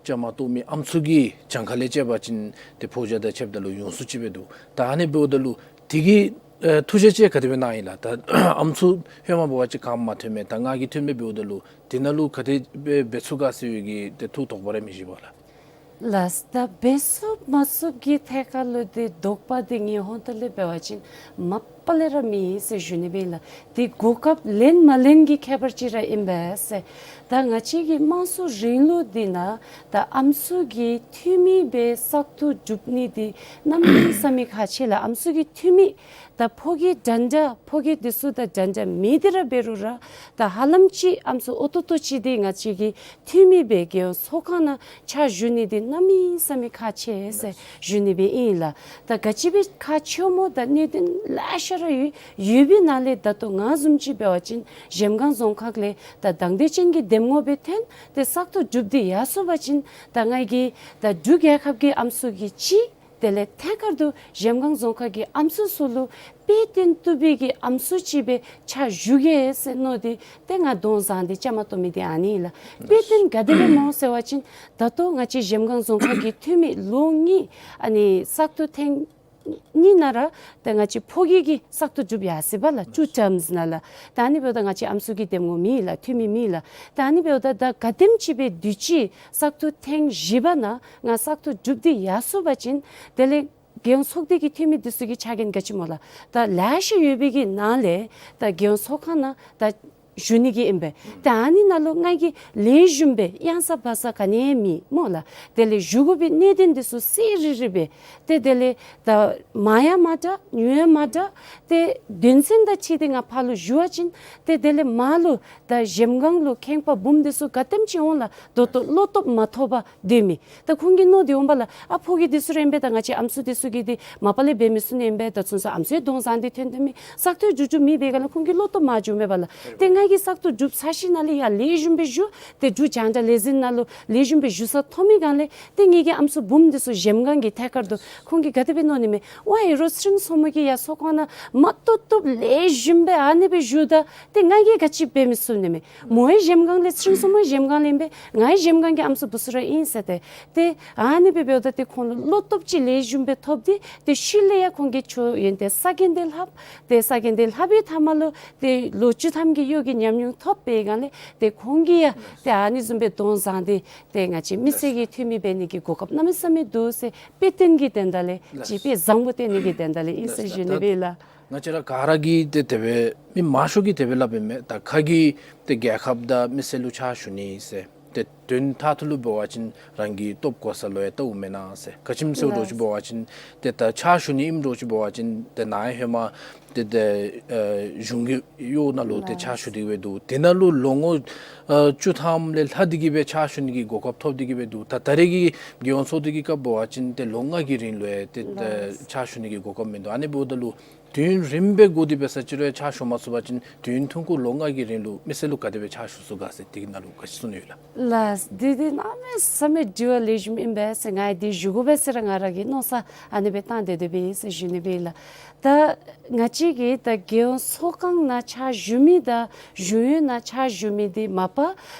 བཅའ་མར་གཏོགས་མི་ཨམ་སྲུ་གི་གྱངས་ཁ་ལས་བཅད་པ་ཅིན་ཏེ་ཕོ་རྒྱས་དང་ཕྱདཔ་ད་ལུ་ཡོངས་སུ་ཅིག་སྦེ་འདུག། ད་ཨ་ནི་འབདཝ་ད་ལུ་དེ་གི་ཨེ་ཐུགས་བཞེད་ཅིག་ག་དེ་སྦེ་གནང་ཡི་ལགས། ད་ཨམ་སྲུ་ཧེ་མ་འབད་བ་ཅིན་ག་མ་ཐོན་མས། ད་ང་གིས་ཐོན་མས། འབདཝ་ད་ལུ་དེ་ནང་ལུ་ག་དེ་སྦེ་འབད་ཚུགས་ག་ཟེར་བའི་གི་ཏེ་ཐུགས་དོགས་པ་ར་མི་བཞེས་པས་ལགས། ལགས། ད་འབད་ཚུགས་མ་ཚུགས་ཀྱི་ཐད་ཁར་ལུ་ཏེ་དོགས་པ་འདི་ངེའི་ཧོང་ཏོ་ལས་འབད་བ་ཅིན་མ་པ་ལས་ར་མེད་ཟེར་ཞུ་ནི་སྦེ་ཨིན་ལགས། ཏེ་གོ་སྐབས་ལེན་མ་ལེན་གྱི་ཁྱད་པར་ཅིག་ར་ཨིན་པས་ཟེར། ད་ང་བཅས་ཀྱི་དམངས་གཙོའི་རིང་ལུགས་འདི་ནང་ད་ཨམ་སྲུ་གི་འཐུས་མི་སྦེ་བཙག་འཐུ་གྲུབ་ནི་འདི་གནམ་མེད་ས་མེད་ཁག་ཆེ་ལགས། ཨམ་སྲུ་གི་འཐུས་མི་ད་ཕོ་སྐྱེས་འདྲན་འདྲ་ཕོ་སྐྱེས་འདི་ཚུ་དང་འདྲན་འདྲ་མེད་དེ་ར་འབད་རུང་ར་ད་ཧ་ལམ་ཅིག་ཨམ་སྲུ་ཨོ་ཏོ་ཏོ་ཅིག་འདི་ང་བཅས་ཀྱི་འཐུས་མི་སྦེ་རྒྱལ་ཡོངས་ཚོགས་ཁང་ནང་ཕྱག་ཞུ་ནི་འདི་གནམ་མེད་ས་མེད་ཁག་ཆེ་ཟེར་ཞུ་ནི་སྦེ་ཨིན་ལགས། ད་ག་ཅི་སྦེ་ཁག་ཆེཝ་སྨོ། ད་གནད་དོན་ལེ་ཤ་ར་ཡོད། ཡོད་པའི་ནང་ལས་ད་ལྟོ་ང་བཟུམ་ཅིག་འབད་བ་ཅིན་གཞལམ་སྒང་རྫོང་ཁག་ལས་ད་དང་འདོད་ཅན་གྱི་འདེམས་ངོ་སྦེ་ཐོན་ཏེ་བཙག་འཐུ་གྲུབ་སྟེ་ཡར་སོང་པ་ཅིན་ད་ང་གིས་ད་འབྲུག་རྒྱལ་ཁབ་ཀྱི་ཨམ་སྲུ་གི་གཅིག། དེ་ལས་ཐད་ཀར་དུ་གཞལམ་སྒང་རྫོང་ཁག་གི་ཨམ་སྲུ་ཚུ་ལུ་ དཔེ་སྟོན་བཏུབ་པའི་གི་ཨམ་སྲུ་ཅིག་སྦེ་ཕྱག་ཞུ་གེ་ཟེར་མནོ་སྟེ་ཏེ་ང་གདོང་བཟང་སྟེ་བཅའ་མར་གཏོགས་མི་འདི་ཨ་ནི་ལགས། དཔེ་སྟོན་ག་དེ་སྦེ་མནོ་ཟེར་བ་ཅིན་ད་ལྟོ་ང་བཅས་གཞལམ་སྒང་རྫོང་ཁག་གི་འཐུས་མི་ལོ་གཉིས་ཨ་ནི་བཙག་འཐུ་ཐེངས་གཉིས་ནང་ར་ཏེ་ང་བཅས་ཕོ་སྐྱེས་ཀྱིས་བཙག་འཐུ་གྲུབ་ཡར་སོ་ཡི་པ་ལགས། བཅུ་ཊརམསི་ནང་ལགས། ད་ཨ་ནི་འབདཝ་ད་ང་བཅས་ཨམ་སྲུ་གི་འདེམས་ངོ་མེད་ལགས། འཐུས་མི་མེད་ལགས། ད་ཨ་ནི་འབདཝ་ད་ད་ག་དེམ་ཅིག་སྦེ་དུས་ཅི་བཙག་འཐུ་ཐེངས་བཞི་པ་ནང་ང་བཙག་འཐུ་གྲུབ་སྟེ་ཡར་སོ་བ་ཅིན་དེ་ལས་རྒྱལ་ཡོངས་ཚོགས་སྡེ་གི་འཐུས་མི་འདི་ཚུ་གི་ཆ་རྐྱེན་ག་ཅི་སྨོ་ལགས། ད་ལེ་ཤ་ཡོད་པའི་གི་ནང་ལས་ད་རྒྱལ་ཡོངས་ཚོགས་ཁང་ནང་ད་ཞུ་ནི་གི་ཨིན་པས། ད་ཨ་ནི་ནང་ལུ་ང་གིས་ལེགས་ཤོམ་སྦེ་གཡང་ས་བག་ས་ག་ནི་ཡང་མེད་སྨོ་ལགས། དེ་ལས་ཞུ་དགོ་པའི་གནད་དོན་འདི་ཚུ་གསལ་རི་རི་སྦེ་ཏེ་དེ་ལས་ད་མང་ཡང་མ་དྲག་ཉུང་ཡང་མ་དྲག་ཏེ་དོན་ཚན་དང་འཁྲིལ་ཏེ་ང་ཕར་ལུ་ཞུ་བ་ཅིན་ཏེ་དེ་ལས་མར་ལུ་ད་གཞལམ་སྒང་ལུ་མཁྱེན་པ་འབུམ་འདི་ཚུ་ག་དེམ་ཅིག་འོང་ལགས། ད་ལྟོ་བློ་སྟོབས་མ་ཐོབ་པར་སྡོད་མི། ད་ཁོང་གིས་མནོ་སྟེ་འོང་པ་ལགས། ཨ་ཕོ་སྐྱེས་འདི་ཚུ་ར་ཨིན་པས། ད་ང་བཅས་ཨམ་སྲུ་འདི་ཚུ་གིས་འདི་མ་པ་ལས་འབད་མི་ཚུགས་ནི་ཨིན་པས། ད་ཚུན་ཚོད་ཨམ་སྲུའི་གདོང་བཟང་འདི་ཐོན་ཏེ་མི་བཙག་འཐུ་འགྱོ་འགྱོཝ་མེད་པའི་སྒང་ལས་ཁོང་གི་བློ་སྟོབས་མར་འགྱོཝ་མས་པ་ལགས། ཏེ་ང་གིས་བཙག་འཐུ་གྲུབ་ཚར་ཞིནམ་ལས་ཡར་ལེགས་ཤོམ་སྦེ་ཞུ། ཏེ་འབྲུག་རྒྱང་བསྒྲགས་ལས་འཛིན་ནང་ལུ་ལེགས་ཤོམ་སྦེ་ཞུ་ས་ཐོབ་མི་སྒང་ལས་ཏེ་ངེ་གི་ཨམ་སྲུ་འབུམ་འདི་ཚུ་གཞལམ་སྒང་གི་ཐད་ཀར་དུ་ཁོང་གིས་ག་དེ་སྦེ་མནོ་ནི་མས། ཝའི་རོགས་ཚེ་རིང་མཚོ་མོ་གིས་ཡར་ཚོགས་ཁང་ནང་མ་བཏུབ་བཏུབ་ལེགས་ཤོམ་སྦེ་ཨ་ནི་སྦེ་ཞུཝ་ད་ཏེ་ང་གིས་ག་ཅི་འབད་མི་ཚུགས་ནི་མས། མོ་ཡང་གཞལམ་སྒང་ལས་ཚེ་རིང་མཚོ་མོ་ཡང་གཞལམ་སྒང་ལས་ཨིན་པས། ང་ཡང་གཞལམ་སྒང་གི་ཨམ་སྲུ་བུ་ཚུ་ར་ཨིན་ཟེར་ཏེ། ཏེ་ཨ་ནི་སྦེ་འབདཝ་ད་ཏེ་ཁོང་ལུ་བློ་སྟོབས་ཅིག་ལེགས་ཤོམ་སྦེ་ཐོབ་སྟེ་ཏེ་ཤུལ་ལས་ཡང་ཁོང་གིས་ཁྱོད་ཡོན་ཏན་ས་གན་འདི་ལྷབ། ཏེ་ས་གན་འདི་ལྷབ་པའི་མཐའ་མ་ལུ་ཏེ་ལོ་བཅུ་ཐམ་གྱི་གཡོག་གི་ཉམས་མྱོང་ཐོབ་པའི་སྒང་ལས་ཏེ་ཁོང་གིས་ཡང་ཏེ་ཨ་ནི་བཟུམ་སྦེ་གདོང་བཟང་སྟེ་ཏེ་ང་བཅས་མི་སེར་གྱི་འཐུས་མི་འབད་ནི་གི་གོ་སྐབས་གནམ་མེད་ས་མེད་འདུག་ཟེར་དཔེ་སྟོན་གྱི་དོན་དག་ལས་ཅིག་དཔེ་བཟང་པོ་སྟོན་ནི་གི་དོན་དག་ལས་ཨིན་ཟེར་ཞུ་ནི་སྦེ་ལགས། ང་བཅས་ར་ག་ར་གིས་ཏེ་དེ་སྦེ་མི་མང་ཤོས་ཀྱིས་དེ་སྦེ་སླབ་ཨིན་མས། ད་ཁ་གིས་ཏེ་རྒྱལ་ཁབ་དང་མི་སེར་ལུ་ཕྱག་ཞུ་ནི་ཟེར། ཏེ་དོན་དག་ཐོག་ལུ་འབད་བ་ཅིན་རང་གི་སྟོབས་གོ་ས་ལུ་ཡང་ལྟཝ་མེན་ན་ཟེར། ག་ཅི་སྨོ་ཟེར་བ་ཅིན་འབད་བ་ཅིན་ཏེ་ད་ཕྱག་ཞུ་ནི་ཨིནམ་འདྲཝ་ཅིག་འབད་བ་ཅིན་ཏེ་ནཱ་ཧེ་མ་ཏེ་ཏེ་ཨ་གཞུང་གི་གཡོག་ནང་ལུ་ཏེ་ཕྱག་ཞུ་སྟེ་གི་སྦེ་འདུག། དེ་ནང་ལུ་ལོ་ངོ་ཨ་བཅུ་ཐམ་ལས་ལྷག་སྟེ་གི་སྦེ་ཕྱག་ཞུ་ནི་གི་གོ་སྐབས་ཐོབ་སྟེ་གི་སྦེ་འདུག། ད་ད་རེས་ཀྱི་རྒྱལ་ཡོངས་ཚོགས་སྡེ་གི་སྐབས་འབད་བ་ཅིན་ཏེ་ལོ་ལྔ་གི་རིང་ལུ་ཡང་ཏེ་ཕྱག་ཞུ་ནི་གི་གོ་སྐབས་མིན་འདུག། ཨ་ནི་འབདཝ་ད་ལུ་དུས་ཡུན་རིངམོ་སྦེ་འགོར་ཏེ་འབད་ས་ཅིག་རུང་ཕྱག་ཞུ་མ་ཚུགས་པ་ཅིན་དུས་ཡུན་ཐུང་ཀུ་ལོ་ལྔ་གི་རིང་ལུ་མི་སེར་ལུ་ག་དེ་སྦེ་ཕྱག་ཞུ་ཚུགས་ག་ཟེར་དེ་གི་ནང་ལུ་ག་ཅི་གསུང་ནི་ཡོད་ལགས། ལགས་འདི་འདི་གནམ་མེད་ས་མེད་དྲི་བ་ལེགས་ཤོམ་ཨིན་པས་ཟེར། ང་ཡང་འདི་ཞུ་དགོ་པས་ཟེར་ར་ང་ར་གི་མནོ་བསམ་ཨ་ནི་སྦེ་བཏང་སྡོད་སྡོདཔ་ཨིན་ཟེར་ཞུ་ནི་སྦེ་ལགས། ད་ང་བཅས་ཀྱིས་ད་རྒྱལ་ཡོངས་ཚོགས་ཁང་ནང་ཕྱག་ཞུ་མི་དང་གཞུང་གཡོག་ནང་ཕྱག་ཞུ་མི་འདི་མ་པ་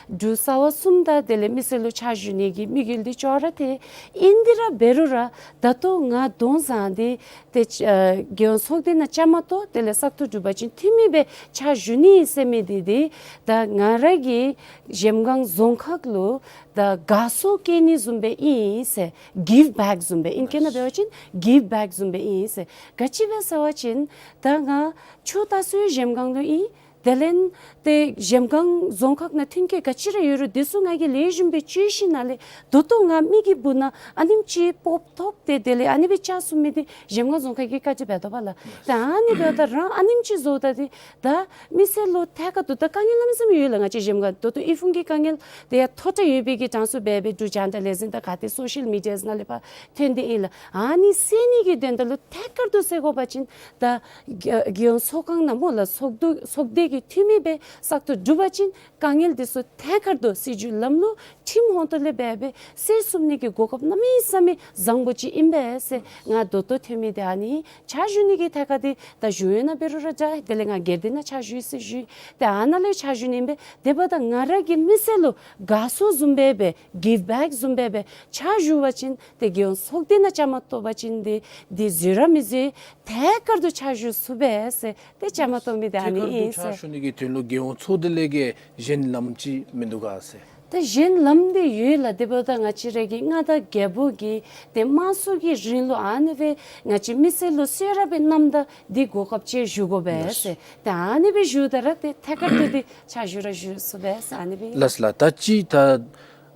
འབྲུག་རྩ་བ་གསུམ་དང་དེ་ལས་མི་སེར་ལུ་ཕྱག་ཞུ་ནི་གི་དམིགས་ཡུལ་འདི་ཅོག་ར་འཐད། ཨིན་དེ་ར་འབད་རུང་ར་ད་ལྟོ་ང་གདོང་བཟང་སྟེ་ཏེ་ཨ་རྒྱལ་ཡོངས་ཚོགས་སྡེ་ནང་བཅའ་མར་གཏོགས་དེ་ལས་བཙག་འཐུ་གྲུབ་པ་ཅིན་འཐུས་མི་སྦེ་ཕྱག་ཞུ་ནི་ཨིན་ཟེར་མི་འདི་འདི་ད་ང་ར་གི་གཞལམ་སྒང་རྫོང་ཁག་ལུ་ད་དགའ་ཚོར་བསྐྱེད་ནི་བཟུམ་སྦེ་ཨིན་ཟེར། གིབ་བེཀ་བཟུམ་སྦེ་ཨིང་སྐད་ནང་འབད་བ་ཅིན་གིབ་བེཀ་བཟུམ་སྦེ་ཨིན་ཟེར། ག་ཅི་སྦེ་ཟེར་བ་ཅིན་ད་ང་ཆུ་རྟ་སོའི་གཞལམ་སྒང་ལུ་ཨིན། དེ་ལས་ཏེ་གཞལམ་སྒང་རྫོང་ཁག་ནང་མཐུན་རྐྱེན་ག་ཅི་ར་ཡོད་རུང་དེ་ཚུ་ང་གིས་ལེགས་ཤོམ་སྦེ་སྤྱོད་ཞིནམ་ལས་ད་ལྟོ་ང་མི་གི་སྦུག་ནང་ཨ་ནེམ་ཅིག་སྤོབས་ཐོབ་སྟེ་དེ་ལས་ཨ་ནི་སྦེ་བཅར་ཚུགས་མི་འདི་གཞལམ་སྒང་རྫོང་ཁག་གི་བཀའ་དྲིན་འབད་དོ་པ་ལགས། ད་ཨ་ནི་འབདཝ་ད་རང་ཨ་ནེམ་ཅིག་བཟོཝ་ད་འདི་ད་མི་སེར་ལུ་ཐད་ཀར་དུ་ད་དཀའ་ངལ་གནམ་མེད་ས་མེད་ཡོད་ལགས། ང་བཅས་གཞལམ་སྒང་ད་ལྟོ་ཨི་ཕུང་གི་དཀའ་ངལ་དེ་ཡང་མཐོ་དྲགས་ཡོད་པའི་གི་གྲངས་སུ་འབད་སྦེ་འབྲུག་རྒྱང་བསྒྲགས་ལས་འཛིན་དང་ག་ཏེ་སོ་ཤལ་མི་ཌི་ཡ་ནང་ལས་ཕར་ཐོན་ཏེ་ཨིན་ལགས། ཨ་ནི་སེལ་ནི་གི་དོན་དག་ལུ་ཐད་ཀར་དུ་སེལ་དགོ་པ་ཅིན་ད་རྒྱལ་རྒྱལ་ཡོངས་ཚོགས་ཁང་ནང་སྨོ་ལགས་ཚོགས་འདུ་ཚོགས་སྡེ་གི་འཐུས་མི་སྦེ་བཙག་འཐུ་གྲུབ་པ་ཅིན་དཀའ་ངལ་འདི་ཚུ་ཐད་ཀར་དུ་སྲིད་བྱུས་ལམ་ལུགས་ཁྲིམས་ཧོང་ཏོ་ལས་འབད་སྦེ་སེལ་ཚུགས་ནི་གི་གོ་སྐབས་གནམ་མེད་ས་མེད་བཟང་པོ་ཅིག་ཨིན་པས་ཟེར། ང་ད་ལྟོ་ཐོན་མི་འདི་ཨ་ནི་ཕྱག་ཞུ་ནི་གི་ཐད་ཁར་འདི་ད་གཞུང་གཡོག་ནང་འབད་རུང་ར་འདྲ། དེ་ལས་ང་སྒེར་སྡེ་ནང་ཕྱག་ཞུ་ཡི་ཟེར་ཞུ་ཡི། ཏེ་ཨ་ནཱ་ལས་ཕྱག་ཞུ་ནི་ཨིན་པས། དེ་འབདཝ་ད་ང་ར་གིས་མི་སེར་ལུ་དགའ་ཚོར་བཟུམ་སྦེ་སྦེ་གིབ་བེཀ་བཟུམ་སྦེ་སྦེ་ཕྱག་ཞུ་བ་ཅིན་ཏེ་རྒྱལ་ཡོངས་ཚོགས་སྡེ་ནང་བཅའ་མར་གཏོགས་པ་ཅིན་འདི་འདི་འཛོལ་ར་མི་འཛོལ། ཐད་ཀར་དུ་ཕྱག་ཞུ་ཚུགས་པས་ཟེར། ཏེ་བཅའ་མར་གཏོགས་མི་འདི་ཨ་ནི་ཨིན་ཟེར། ཐད་ཀར་དུ་ཕྱག་ཞུ་ནི་གི་དོན་ལུ་རྒྱལ་ཡོངས་ཚོགས་སྡེ་ལས་ཀྱི་གཞན་ལམ་ཅིག་མིན་འདུག་ག་ཟེར། ཏེ་གཞན་ལམ་འདི་ཡོད་ལགས། དེ་འབདཝ་ད་ང་བཅས་ར་གི་མངའ་བདག་རྒྱལ་པོ་གི་ཏེ་དམངས་གཙོ་གི་རིང་ལུགས་ཨ་ནི་སྦེ་ང་བཅས་མི་སེར་ལུ་གསོལ་རས་སྦེ་གནངམ་ད་འདི་གོ་སྐབས་ཅིག་ཞུ་དགོ་པས་ཟེར། ཏེ་ཨ་ནི་སྦེ་ཞུཝ་ད་ར་ཏེ་ཐད་ཀར་དུ་འདི་ཕྱག་ཞུ་ར་ཞུ་ཚུགས་པས་ཟེར་ཨ་ནི་སྦེ། ལགས་ལགས། ད་ཅི་ད་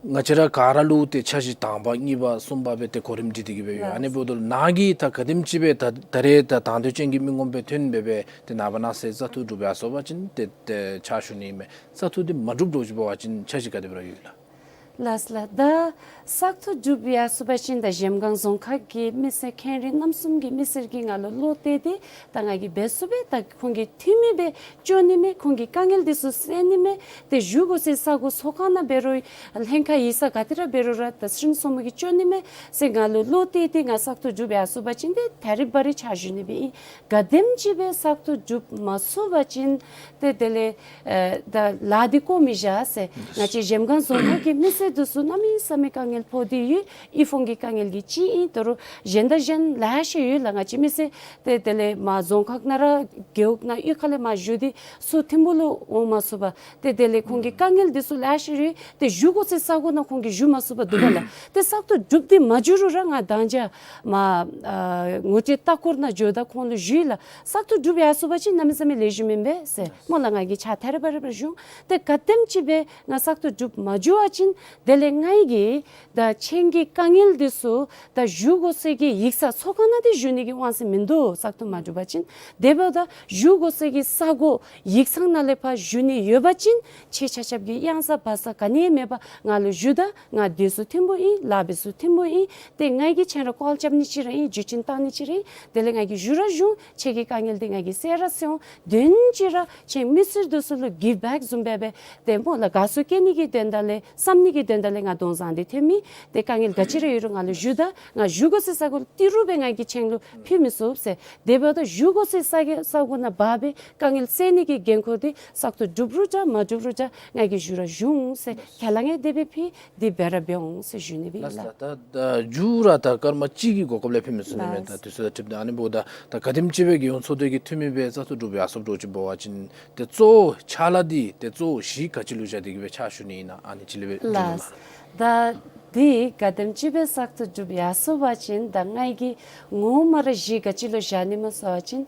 ང་བཅས་ར་ག་ར་ལུ་ཏེ་ཆ་ཤས་དང་པ་གཉིས་པ་གསུམ་པ་སྦེ་ཏེ་གོ་རིམ་སྒྲིག་སྟེ་གི་སྦེ་ཡོད། ཨ་ནི་འབདཝ་ད་ལུ་ནཱ་གིས་ད་ག་དེམ་ཅིག་སྦེ་ད་ད་རེས་ད་དང་འདོད་ཅན་གྱི་མི་ངོམ་སྦེ་ཐོན་སྦེ་སྦེ་ཏེ་ནངས་པ་གནངས་ཚེ་བཙག་འཐུ་གྲུབ་ཡར་སོ་བ་ཅིན་ཏེ་ཏེ་ཕྱག་ཞུ་ནི་ཨིན་མས། བཙག་འཐུ་འདི་མ་གྲུབ་འདྲཝ་ཅིག་འབད་བ་ཅིན་ཆ་ཤས་ག་དེ་སྦེ་ར་ཡོད་ལགས། ལགས་ལགས། ད་བཙག་འཐུ་གྲུབ་ཡར་སོང་པ་ཅིན་ད་གཞལམ་སྒང་རྫོང་ཁག་གི་མི་སེར་ཁེངས་རིགས་རྣམ་གསུམ་གྱི་མི་སེར་གྱིས་ང་ལུ་བློ་གཏད་དེ་ད་ང་གིས་འབད་ཚུགས་པས། ད་ཁོང་གི་འཐུས་མི་སྦེ་བཅོ་ནི་མས། ཁོང་གི་དཀའ་ངལ་འདི་ཚུ་སེལ་ནི་མས། ཏེ་བཞུགས་དགོ་སའི་ས་གོ་ཚོགས་ཁང་ནང་འབད་རུང་ལྷན་ཁག་ཡིག་ཚང་ག་ཏེ་ར་འབད་རུང་ར་ད་ཚེ་རིང་མཚོ་མོ་གིས་བཅོ་ནི་མས་ཟེར་ང་ལུ་བློ་གཏད་དེ་ང་བཙག་འཐུ་གྲུབ་ཡར་སོང་པ་ཅིན་ཏེ་ད་རིས་འབད་རུང་ཕྱག་ཞུ་ནི་སྦེ་ཨིན། ག་དེམ་ཅིག་སྦེ་བཙག་འཐུ་གྲུབ་མ་ཚུགས་པ་ཅིན་ཏེ་དེ་ལས་ཨེ་ད་ལཱ་འདི་བཀོ་མི་བཞག་ཟེར། ང་བཅས་གཞལམ་སྒང་རྫོང་ཁག་གི་མི་སེར་འདི་ཚུ་གནམ་མེད་ས་མེད་དཀའ་ངལ་ཕོག་སྟེ་ཡོད། དབུལ་ཕོངས་ཀྱི་དཀའ་ངལ་གྱི་ཅིག་ཨིན། ད་རུང་གཞན་དང་གཞན་ལེ་ཤ་ཡོད་ལགས། ང་བཅས་མི་སེར་ཏེ་དེ་ལས་མར་རྫོང་ཁག་ནང་ར་རྒེད་འོག་ནང་གཡུས་ཁ་ལས་མར་བཞུགས་ཏེ་ཚུར་ཐིམ་ཕུག་ལུ་འོང་མ་ཚུགས་པར་ཏེ་དེ་ལས་ཁོང་གི་དཀའ་ངལ་འདི་ཚུ་ལེ་ཤ་ཡོད། ཏེ་བཞུགས་དགོ་སའི་ས་གོ་ནང་ཁོང་གིས་བཞུགས་མ་ཚུགས་པར་འདུག་པ་ལགས། ཏེ་བཙག་འཐུ་གྲུབ་སྟེ་མ་འགྱོ་རུང་ར་ང་ད་ཅི་མར་ཨ་ངོ་སྤྲོད་ལྟ་སྐོར་ནང་འགྱོཝ་ད་ཁོང་ལུ་ཞུ་ཡི་ལགས། བཙག་འཐུ་གྲུབ་ཡར་སོང་པ་ཅིན་གནམ་མེད་ས་མེད་ལེགས་ཤོམ་ཨིན་པས་ཟེར་སྨོ་ལགས། ང་གིས་ཕྱག་ཐལ་རེ་བ་རེ་བ་ཞུ་འོང་། ཏེ་ག་དེམ་ཅིག་སྦེ་ང་བཙག་འཐུ་གྲུབ་མ་འགྱོ་བ་ཅིན་དེ་ལས་ང་གིས་ད་ཁྱེད་ཀྱི་དཀའ་ངལ་འདི་ཚུ་ད་བཞུགས་དགོ་སའི་གི་ཡིག་ཚང་ཚོགས་ཁང་ནང་འདི་ཞུ་ནི་གི་དབང་ཚད་མིན་འདུག། བཙག་འཐུ་མ་གྲུབ་པ་ཅིན། དེ་འབདཝ་ད་བཞུགས་དགོ་སའི་གི་ས་གོ་ཡིག་ཚང་ནང་ལས་ཕར་ཞུ་ནི་ཡོད་པ་ཅིན་ཁྱེད་ཆ་ཁྱབ་ཀྱིས་གཡང་ཟ་བག་ཟ་ག་ནི་ཡང་མེད་པར་ང་ལུ་ཞུ་ད། ང་སྡོད་ས་ཐིམ་ཕུག་ཨིན། ལཱ་འབད་ས་ཐིམ་ཕུག་ཨིན། ཏེ་ང་གིས་ཁྱེད་ར་ཀོལ་རྐྱབ་ནི་ཅིག་ར་ཨིན། བརྒྱུད་འཕྲིན་བཏང་ནི་ཅིག་ར་ཨིན། དེ་ལས་ང་གིས་ཞུ་ར་ཞུ་འོང་། ཁྱེད་ཀྱི་དཀའ་ངལ་འདི་ང་གིས་སེལ་ར་སེལ་འོང་། དོན་གཅིག་ར་ཁྱེད་མི་སེར་འདི་ཚུ་ལུ་གིབ་བེཀ་བཟུམ་སྦེ་སྦེ་ཏེ་སྨོ་ལགས། དགའ་ཚོར་སྐྱེ་ནི་གི་དོན་དག་ལས་བསམ་ནི་གི་དོན་དག་ལས་ང་གདོང་བཟང་སྟེ་ཐོན་མི། ཏེ་དཀའ་ངལ་ག་ཅི་ར་ཡོད་རུང་ང་ལུ་ཞུ་ད། ང་བཞུགས་དགོ་སའི་ས་གོ་ཏི་རུ་སྦེ་ང་གིས་ཁྱེད་ལུ་ཕུལ་མི་ཚུགས་ཟེར། དེ་འབདཝ་ད་བཞུགས་དགོ་སའི་ས་གི་ས་གོ་ནང་འབག་སྦེ་དཀའ་ངལ་སེལ་ནི་གི་འགན་ཁུར་འདི་བཙག་འཐུ་གྲུབ་རུང་འདྲ་མ་གྲུབ་རུང་འདྲ་ང་གིས་ཞུ་ར་ཞུ་འོང་ཟེར། ཁས་བླངས་ཡང་དེ་སྦེ་ཕུལ། འདི་སྦེ་ར་འབད་འོང་ཟེར་ཞུ་ནི་སྦེ་ཨིན་ལགས། ལགས་ལགས། ད་ད་མཇུག་ར་ད་སྐར་མ་གཅིག་གི་གོ་སྐབས་ལས་ཕུལ་མི་ཚུགས་ནི་མས། ལགས། ད་དུས་ཚོད་དང་འཁྲིལ་ཏེ། ཨ་ནི་འབདཝ་ད་ད་ག་དེམ་ཅིག་སྦེ་རྒྱལ་ཡོངས་ཚོགས་སྡེ་གི་འཐུས་མི་སྦེ་བཙག་འཐུ་གྲུབ་ཡར་སོངམ་འདྲཝ་ཅིག་འབད་བ་ཅིན་ཏེ་གཙོ་བོ་ཕྱག་ལཱ་འདི་ཏེ་གཙོ་བོ་གཞི་ག་ཅི་ལུ་བཞག་སྟེ་གི་སྦེ་ཕྱག་ཞུ་ནི་ཨིན་ན་ཨ་ནི་ཅིག་ལས་སྦེ་ལགས། ད་འདི་ག་དེམ་ཅིག་སྦེ་བཙག་འཐུ་གྲུབ་ཡར་སོང་པ་ཅིན་ད་ང་གིས་ངོ་མ་ར་གཞི་ག་ཅི་ལུ་བཞག་ནི་སྨོ་ཟེར་བ་ཅིན་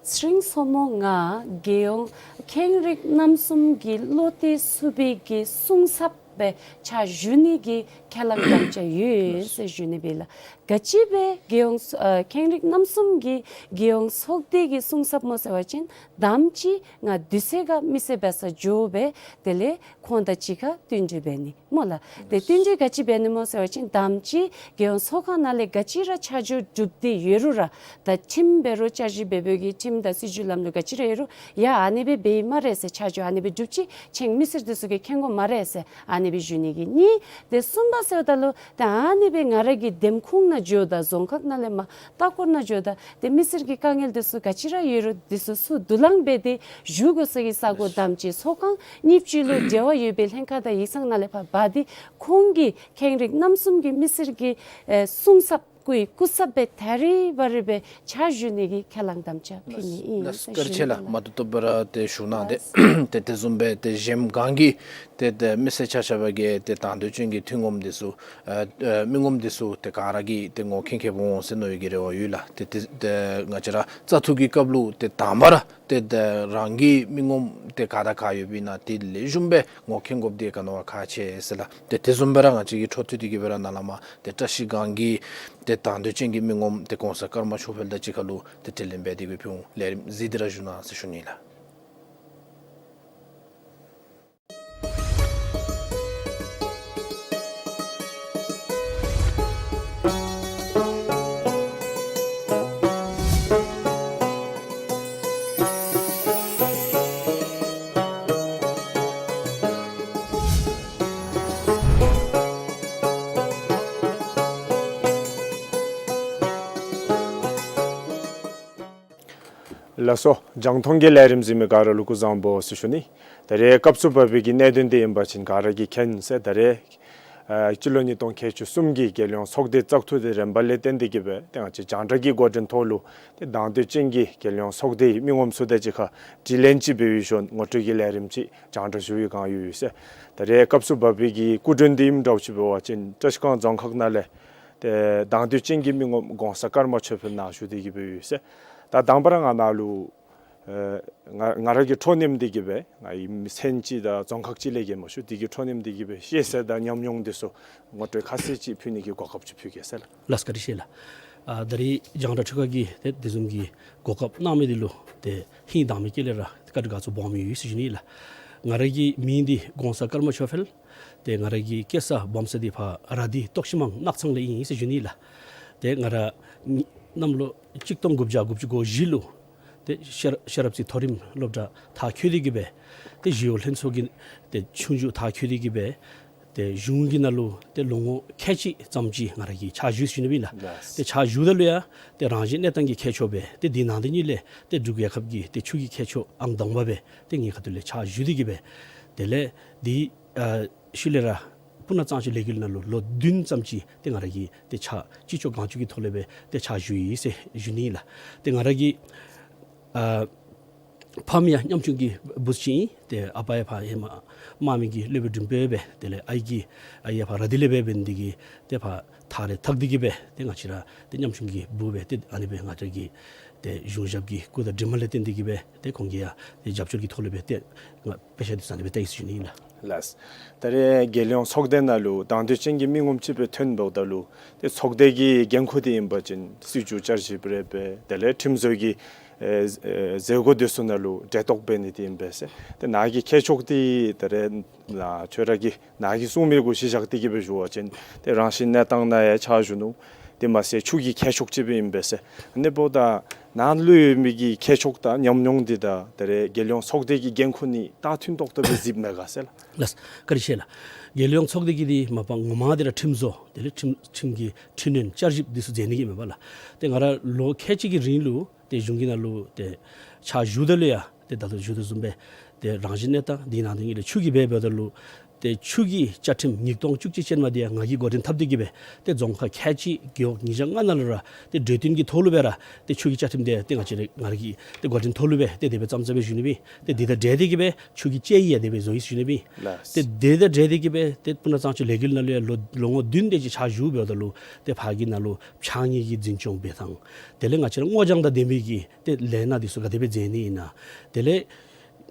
ཚེ་རིང་མཚོ་མོ་ང་རྒྱལ་ཡོངས་ཁེངས་རིགས་རྣམ་གསུམ་གྱི་བློ་གཏད་ཚུགས་པའི་གི་གསུང་ཚབ་སྦེ་ཕྱག་ཞུ་ནི་གི་ཁས་བླངས་དམ་བཅའ་ཡོད་ཟེར་ཞུ་ནི་སྦེ་ལགས། ག་ཅི་སྦེ་རྒྱལ་ཡོངས་ཨ་ཁེངས་རིགས་རྣམ་གསུམ་གྱི་རྒྱལ་ཡོངས་ཚོགས་སྡེ་གི་གསུང་ཚབ་སྨོ་ཟེར་བ་ཅིན་དང་པ་ཅིག་ང་དུས་ཚོད་ཁར་མི་སེར་འབད་སར་འགྱོ་སྦེ་དེ་ལས་ཁོང་དང་གཅིག་ཁར་བསྟུན་གྲོས་འབད་ནི་སྨོ་ལགས། ཏེ་བསྟུན་གྲོས་ག་ཅི་འབད་ནི་སྨོ་ཟེར་བ་ཅིན་དང་པ་ཅིག་རྒྱལ་ཡོངས་ཚོགས་ཁང་ནང་ལས་ག་ཅི་ར་ཆ་འཇོག་གྲུབ་སྟེ་ཡོད་རུང་ར་ད་ཁྲིམས་འབད་རུང་བསྐྱར་ཞིབ་འབད་འབདཝ་གི་ཁྲིམས་དང་སྲིད་བྱུས་ལམ་ལུགས་ག་ཅི་ར་ཡོད་རུང་ཡ་ཨ་ནི་སྦེ་འབད་ཡི་སྨ་རེ་ཟེར། ཆ་འཇོག་ཨ་ནི་སྦེ་གྲུབ་ཅི། ཁྱེད་མི་སེར་འདི་ཚུ་གིས་མཁྱེན་དགོ་སྨ་རེ་ཟེར་ཨ་ནི་སྦེ་ཞུ་ནི་གི་གཉིས། ཏེ་གསུམ་པ་ཟེརཝ་ད་ལུ་ཏེ་ཨ་ནི་སྦེ་ང་ར་གི་འདེམས་ཁོངས་ནང་འགྱོཝ་ད་རྫོང་ཁག་ནང་ལས་མར་ལྟ་སྐོར་ནང་འགྱོཝ་ད་ཏེ་མི་སེར་གྱི་དཀའ་ངལ་འདི་ཚུ་ག་ཅི་ར་ཡོད་རུང་འདི་ཚུ་ཚུར་བསྡུ་ལེན་འབད་དེ་བཞུགས་དགོ་ས་གི་ས་གོ་དང་པ་ཅིག་ཚོགས་ཁང་གཉིས་པ་ཅིག་ལུ་འབྲེལ་བ་ཡོད་པའི་ལྷན་ཁག་དང་ཡིག་ཚང་ནང་ལས་ཕར་འབག་སྟེ་ཁོང་གིས་ཁེངས་རིགས་རྣམ་གསུམ་གྱི་མི་སེར་གྱི་ཨེ་གསུང་ཚབ་སྐུའི་སྐུ་ཚབ་སྦེ་ད་རིས་བར་སྦེ་ཕྱག་ཞུ་ནི་གི་ཁས་བླངས་དམ་བཅའ་ཕུལ་ནི་ཨིན་ལགས། ཟེར་བཀའ་དྲིན་ཆེ་ལགས། ཞུ་ནི་ཨིན། མ་བཏུབ་བཏུབ་སྦེ་ར་ཏེ་ཞུ་གནང་སྟེ། ལགས། ཏེ་དེ་བཟུམ་སྦེ་ཏེ་གཞལམ་སྒང་གི་ཏེ་ཏེ་མི་སེར་ཆ་ཁྱབ་ཀྱིས་ཏེ་དང་འདོད་ཅན་གྱི་ཐུན་མོང་འདི་ཚུ་ཨ་ཨ་མི་ངོམ་འདི་ཚུ་ཏེ་ག་ར་གིས་ཏེ་ངོ་མཁྱེན་མཁྱེནམ་འོང་ཟེར་མནོ་བའི་གི་རེ་བ་ཡོད་ལགས། ཏེ་ཏེ་ཏེ་ང་བཅས་ར་བཙག་འཐུ་གི་སྐབས་ལུ་ཏེ་དང་པ་ར་ཏེ་ཏེ་རང་གི་མི་ངོམ་ཏེ་ག་དང་ག་ཡོདཔ་ཨིན་ན་དེ་ལེགས་ཤོམ་སྦེ་ངོ་མཁྱེན་དགོཔ་འདི་ག་ནི་བ་ཁག་ཆེ་ཟེར་ལགས། ཏེ་དེ་བཟུམ་སྦེ་ར་ང་བཅས་ཀྱིས་འཕྲོ་མཐུད་དེ་གི་སྦེ་ར་ནཱ་ལས་མར་ཏེ་བཀྲ་ཤིས་སྒང་གི་ཏེ་དང་འདོད་ཅན་གྱི་མི་ངོམ་ཏེ་གོང་ས་ཀརྨ་ཆོས་འཕེལ་དང་གཅིག་ཁར་ལུ་ཏེ་དྲི་ལན་འབད་དེ་གི་སྦེ་ཕུལ་འོང་། ལས་རིམ་གཟིགས་ཏེ་ར་བཞུགས་གནང་ཟེར་ཞུ་ནི་ལགས། ལགས་སོ། རྒྱང་མཐོང་གི་ལས་རིམ་གཟིགས་མི་ག་ར་ལུ་སྐུ་གཟུགས་བཟང་པོ་ཟེར་ཞུ་ནི། ད་རེས་སྐབས་སུ་བབས་པའི་གི་གནད་དོན་འདི་ཨིན་པ་ཅིན་ག་ར་གིས་མཁྱེན་གསལ། ད་རེས་ཨ་སྤྱི་ལོ་ཉིས་སྟོང་ཁལ་གཅིག་གསུམ་གྱི་རྒྱལ་ཡོངས་ཚོགས་སྡེ་བཙག་འཐུ་འདི་རན་པ་ལས་བརྟེན་ཏེ་གི་སྦེ་ཏེ་ང་བཅས་རྒྱང་བསྒྲགས་ཀྱི་འགོ་འདྲེན་ཐོག་ལུ་ཏེ་དང་འདོད་ཅན་གྱི་རྒྱལ་ཡོངས་ཚོགས་སྡེའི་མི་ངོམ་ཚུ་དང་གཅིག་ཁར་དྲི་ལན་ཅིག་འབད་བའི་ཞོར་ངོ་སྤྲོད་ཀྱི་ལས་རིམ་ཅིག་རྒྱང་བསྒྲགས་ཞུ་བའི་བསྒང་ཡོད་ཡོད་ཟེར། ད་རེས་སྐབས་སུ་བབས་པའི་གི་སྐུ་མགྲོན་འདི་ཨིནམ་འདྲཝ་ཅིག་འབད་བ་ཅིན་བཀྲ་ཤིས་སྒང་རྫོང་ཁག་ནང་ལས་ཏེ་དང་འདོད་ཅན་གྱི་མི་ངོམ་གོང་ས་ཀརྨ་ཆོས་འཕེལ་ནཱ་བཞུགས་ཏེ་གི་སྦེ་ཡོད་ཟེར། ད་དང་པ་ར་ང་ནཱ་ལུ་ཨེ་ང་ང་ར་གི་འཕྲོ་མཉམ་འདི་གི་སྦེ་ང་གི་མི་ཚན་ཅིག་དང་རྫོང་ཁག་ཅིག་ལས་གི་མ་ཞུ་འདི་གི་འཕྲོ་མཉམ་འདི་གི་སྦེ་ཤེས་ཚད་དང་ཉམས་མྱོང་འདི་ཚུ་ངོ་སྤྲོད་ཁ་གསལ་ཅིག་ཕུལ་ནི་གི་གོ་སྐབས་ཅིག་ཕུལ་གེ་ཟེར་ལགས། ལགས་བཀའ་དྲིན་ཆེ་ལགས། ཨ་ད་རེས་རྒྱང་བསྒྲགས་ཁྲི་ཁ་གིས་ཏེ་དེ་བཟུམ་གྱི་གོ་སྐབས་གནང་མི་འདི་ལུ་ཏེ་ཧིང་དྭངས་མའི་དཀྱིལ་ལས་ར་བཀའ་དྲིན་དགའ་ཚོར་སྦོམ་ཡོད་ཟེར་ཞུ་ནི་ལགས། ང་ར་གི་མིང་འདི་གོང་ས་ཀརྨ་ཆོས་འཕེལ། ཏེ་ང་ར་གི་སྐྱེས་ས་སྦོམ་ས་འདི་ཕར་ར་དྷི་ཏོག་ཤི་མང་སྣག་ཚང་ལས་ཨིན་ཟེར་ཞུ་ནི་ལགས། ཏེ་ང་ར་གནམ་ལོ་གཅིག་སྟོང་དགུ་བརྒྱ་དགུ་བཅུ་གོ་བཞི་ལུ་ཏེ་ཤེས་ཤེས་རབ་རྩེ་མཐོ་རིམ་སློབ་གྲྭ་མཐར་འཁྱོལ་ཏེ་གི་སྦེ་ཏེ་ཞི་གཡོག་ལྷན་ཚོགས་ཀྱི་ཏེ་ཆོས་རྒྱུགས་མཐར་འཁྱོལ་ཏེ་གི་སྦེ་ཏེ་གཞུང་གི་ནང་ལུ་ཏེ་ལོ་ངོ་ཁལ་གཅིག་ཙམ་ཅིག་ང་ར་གིས་ཕྱག་ཞུ་ཞུ་ནི་ཨིན་ལགས། ལགས། ཏེ་ཕྱག་ཞུཝ་ད་ལུ་ཡང་ཏེ་རང་བཞིན་གནས་སྟངས་ཀྱི་ཁྱད་ཆོས་སྦེ་ཏེ་དེ་ནང་དེ་ཉིད་ལས་ཏེ་འབྲུག་རྒྱལ་ཁབ་ཀྱི་ཏེ་ཆུ་གི་མཁས་མཆོག་ཨང་དང་པ་སྦེ་ཏེ་ངེའི་ཁ་ཐུག་ལས་ཕྱག་ཞུ་སྟེ་གི་སྦེ་དེ་ལས་དེ་ཨ་ཤུལ་ལས་ར་སྤུ་ན་གཙང་ཆུ་ལས་འགུལ་ནང་ལུ་ལོ་བདུན་ཙམ་ཅིག་ཏེ་ང་ར་གིས་ཏེ་ཕྱག་ཅི་ལྕོགས་གང་ལྕོགས་ཀྱི་ཐོག་ལས་སྦེ་ཏེ་ཕྱག་ཞུ་ཡི་ཟེར་ཞུ་ནི་ཨིན་ལགས། ཏེ་ང་ར་གི་ཨ་ཕམ་ཡང་ཉམ་ཆུང་གི་བུ་ཅིག་ཨིན། ཏེ་ཨ་པ་ཡང་ཕར་ཧེ་མ་དམག་མི་གི་སློབ་དཔོན་འབྲིང་པོ་སྦེ་དེ་ལས་ཨའི་གི་ཨའི་ཡང་ཕར་ར་དྷི་ལས་སྦེ་འབད་ནི་དེ་གིས་ཏེ་ཕར་ཐག་རེ་ཐག་སྟེ་གི་སྦེ་ཏེ་ང་བཅས་ར་ཏེ་ཉམ་ཆུང་གི་བུ་སྦེ་ཏེ་ཨ་ནི་སྦེ་ང་བཅས་ཀྱི་ཏེ་གཞུང་ཞབས་ཀྱི་སྐུ་དང་གྲིབ་མ་ལས་བརྟེན་ཏེ་གི་སྦེ་ཏེ་ཁོང་གིས་ཡང་ཏེ་རྒྱབ་སྐྱོར་གྱི་ཐོག་ལས་སྦེ་ཏེ་ང་དཔེ་ཆ་འདི་ཚུ་ཨ་ནི་སྦེ་ལྟ་ཡི་ཟེར་ཞུ་ནི་ཨིན་ལགས། ལགས། ད་རེས་རྒྱལ་ཡོངས་ཚོགས་སྡེ་ནང་ལུ་དང་འདོད་ཅན་གྱི་མི་ངོམ་ཅིག་སྦེ་ཐོན་འབདཝ་ད་ལུ་ཏེ་ཚོགས་སྡེ་གི་འགན་ཁུར་འདི་ཨིན་པ་ཅིན་སྲིད་བྱུས་བསྐྱར་ཞིབ་རེ་འབད་དེ་ལས་ཁྲིམས་བཟོ་གི་ཨེ་ཨེ་མཛད་སྒོ་འདི་ཚུ་ནང་ལུ་གྲལ་གཏོགས་འབད་ནི་འདི་ཨིན་པས་ཟེར། ཏེ་ནཱ་གི་ཁྱད་ཆོས་འདི་ད་རེས་ནཱ་ཁྱོད་ར་གིས་ནཱ་གིས་གསུང་མི་གུ་གཞི་བཞག་སྟེ་གི་སྦེ་ཞུ་བ་ཅིན་ཏེ་རང་བཞིན་གནས་སྟངས་ནང་ཡང་ཕྱག་ཞུ་ནུག། དེ་མ་ཚད་ཆུ་གི་མཁས་མཆོག་ཅིག་སྦེ་ཨིན་པས་ཟེར། ཨ་ནི་འབདཝ་ད་ནཱ་ལུ་ཡོད་མི་གི་ཁྱད་ཆོས་དང་ཉམས་མྱོང་འདི་དང་ད་རེས་རྒྱལ་ཡོངས་ཚོགས་སྡེ་གི་འགན་ཁུར་འདི་ད་མཐུན་ཏོག་ཏོ་སྦེ་གཟིགསཔ་མས་ག་ཟེར་ལགས། ལགས། བཀའ་དྲིན་ཆེ་ལགས། རྒྱལ་ཡོངས་ཚོགས་སྡེ་གི་འདི་མ་པ་ངོ་མ་འདི་ར་ཁྲིམས་བཟོ་དེ་ལས་ཁྲིམས་ཁྲིམས་ཀྱི་འཕྲི་སྣོན་བསྐྱར་ཞིབ་འདི་ཚུ་མཛད་ནི་གི་མས་པ་ལགས། ཏེ་ང་ར་ལོ་ཁལ་གཅིག་གི་རིང་ལུ་ཏེ་གཞུང་གི་ནང་ལུ་ཏེ་ཕྱག་ཞུཝ་ད་ལུ་ཡང་ཏེ་ད་ལྟོ་ཞུ་དོ་བཟུམ་སྦེ་ཏེ་རང་བཞིན་གནས་སྟངས་འདི་ནང་དེ་ཉིད་ལས་ཆུ་གི་སྦེ་འབདཝ་ད་ལུ་ཏེ་ཆུ་གི་བཅའ་ཁྲིམས་ཉིས་སྟོང་བཅུ་གཅིག་ཅན་མ་འདི་ཡང་ང་གིས་འགོ་འདྲེན་འཐབ་སྟེ་གི་སྦེ་ཏེ་རྫོང་ཁག་ཁལ་གཅིག་རྒེད་འོག་ཉིས་བརྒྱ་ལྔ་ནང་ལུ་ར་ཏེ་གྲོས་བསྟུན་གྱི་ཐོག་ལུ་སྦེ་ར་ཏེ་ཆུ་གི་བཅའ་ཁྲིམས་འདི་ཏེ་ང་བཅས་ར་ང་ར་གི་ཏེ་འགོ་འདྲེན་ཐོག་ལུ་སྦེ་ཏེ་དེ་སྦེ་བརྩམས་བརྩམས་སྦེ་ཞུ་ནི་ཨིན། ཏེ་འདི་དང་འབྲེལ་ཏེ་གི་སྦེ་ཆུ་གི་དཔྱད་ཡིག་ཡང་དེ་སྦེ་བཟོ་ཡི་ཟེར་ཞུ་ནི་ཨིན། ལགས། ཏེ་དེ་དང་འབྲེལ་ཏེ་གི་སྦེ་ཏེ་སྤུ་ན་གཙང་ཆུ་ལས་འགུལ་ནང་ལུ་ཡང་ལོ་ལོ་ངོ་བདུན་དེ་ཅིག་ཕྱག་ཞུ་འབདཝ་ད་ལུ་ཏེ་ཕར་གྱི་ནང་ལུ་ཕྱགས་སྙིགས་ཀྱི་འཛིན་སྐྱོང་འབད་ཐངས་དེ་ལས་ང་བཅས་ར་སྔོ་ལྗང་དང་ལྡན་པའི་གི་ཏེ་ལས་སྣ་འདི་ཚུ་ག་དེ་སྦེ་མཛད་ནི་ཨིན་ན། དེ་ལས་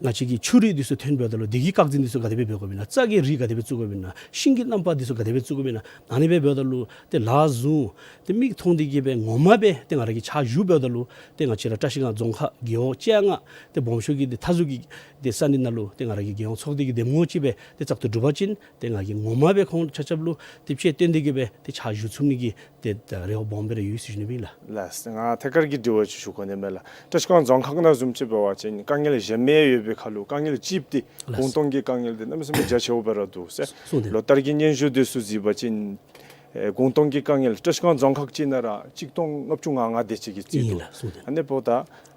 ང་བཅས་ཀྱི་ཆུ་རུད་འདི་ཚུ་ཐོན་འབདཝ་ད་ལུ་དེ་གི་བཀག་འཛིན་འདི་ཚུ་ག་དེ་སྦེ་འབད་དགོཔ་ཨིན་ན། རྩྭ་གི་རིགས་ག་དེ་སྦེ་བཙུགས་དགོཔ་ཨིན་ན། ཤིང་གི་རྣམ་པ་འདི་ཚུ་ག་དེ་སྦེ་བཙུགས་དགོཔ་ཨིན་ན། ཨ་ནི་སྦེ་འབདཝ་ད་ལུ་ཏེ་ལག་བཟུང་ཏེ་མིག་མཐོང་སྟེ་གི་སྦེ་ངོ་མ་སྦེ་ཏེ་ང་ར་གིས་ཕྱག་ཞུ་འབདཝ་ད་ལུ་ཏེ་ང་བཅས་ར་བཀྲ་ཤིས་སྒང་རྫོང་ཁག་རྒེད་འོག་བཅོ་ལྔ་ཏེ་སྦོམ་ཤོས་ཀྱི་ཏེ་མཐའ་ཟུར་གྱི་ཏེ་ས་གནས་ནང་ལུ་ཏེ་ང་ར་གི་རྒྱལ་ཡོངས་ཚོགས་སྡེ་གི་འདེམས་ངོ་ཅིག་སྦེ་ཏེ་བཙག་འཐུ་གྲུབ་པ་ཅིན་ཏེ་ང་གིས་ངོ་མ་སྦེ་ཁོང་ཆ་ཁྱབ་ལུ་ཏེ་དཔྱད་བཏོན་ཏེ་གི་སྦེ་ཏེ་ཕྱག་ཞུ་ཚུགས་ནི་གི་ཏེ་ད་རེ་བ་སྦོམ་སྦེ་ར་ཡོད་ཟེར་ཞུ་ནི་ཨིན་ལགས། ལགས། ང་ཐད་ཀར་གྱི་དྲི་བ་ཅིག་ཞུ་དགོ་ནི་མས་ལགས། བཀྲ་ཤིས་སྒང་རྫོང་ཁག་ནང་བཟུམ་ཅིག་འབད་བ་ཅིན་དཀའ་ངལ་གཞན་མི་ཡོད་པའི་ཁར་ལུ་དཀའ་ངལ་གཅིག་འདི་ལགས། གུང་སྟོང་གི་དཀའ་ངལ་འདི་གནམ་མེད་ས་མེད་རྒྱ་ཆེཝ་སྦེ་ར་འདུག་ཟེར། གསུངས་ཏེ། ལོ་ལྟར་གྱི་སྙན་ཞུ་འདི་ཚུ་གཟིགས་པ་ཅིན་ཨེ་གུང་སྟོང་གི་དཀའ་ངལ་བཀྲ་ཤིས་སྒང་རྫོང་ཁག་ཅིག་ནང་ར་གཅིག་སྟོང་ལྔ་བཅུ་ང་ལྔ་དེ་ཅིག་གི་རྩིས་ཨིན་འདུག་ལགས། གསུངས་ཏེ། ཨ་ནི་འབདཝ་ད་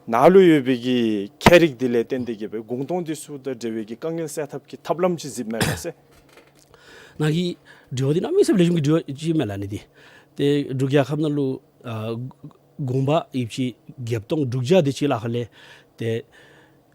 ནཱ་ལུ་ཡོད་པའི་གི་ཁྱད་རིག་འདི་ལས་བརྟེན་ཏེ་གི་སྦེ་གུང་སྟོང་འདི་ཚུ་དང་འབྲེལ་བའི་གི་དཀའ་ངལ་སེལ་ཐབས་ཀྱི་ཐབས་ལམ་ཅིག་གཟིགསཔ་མས་ག་ཟེར། ནཱ་གི་དྲི་བ་འདི་གནམ་མེད་ས་མེད་ལེགས་ཤོམ་གྱི་དྲི་བ་ཅིག་མས་ལགས། ཨ་ནི་འདི་ཏེ་འབྲུག་རྒྱལ་ཁབ་ནང་ལུ་ཨ་དགོན་པ་ཡིབ་ཅི་བརྒྱད་སྟོང་དྲུག་བརྒྱ་དེ་ཅིག་ལྷག་ལས་ཏེ་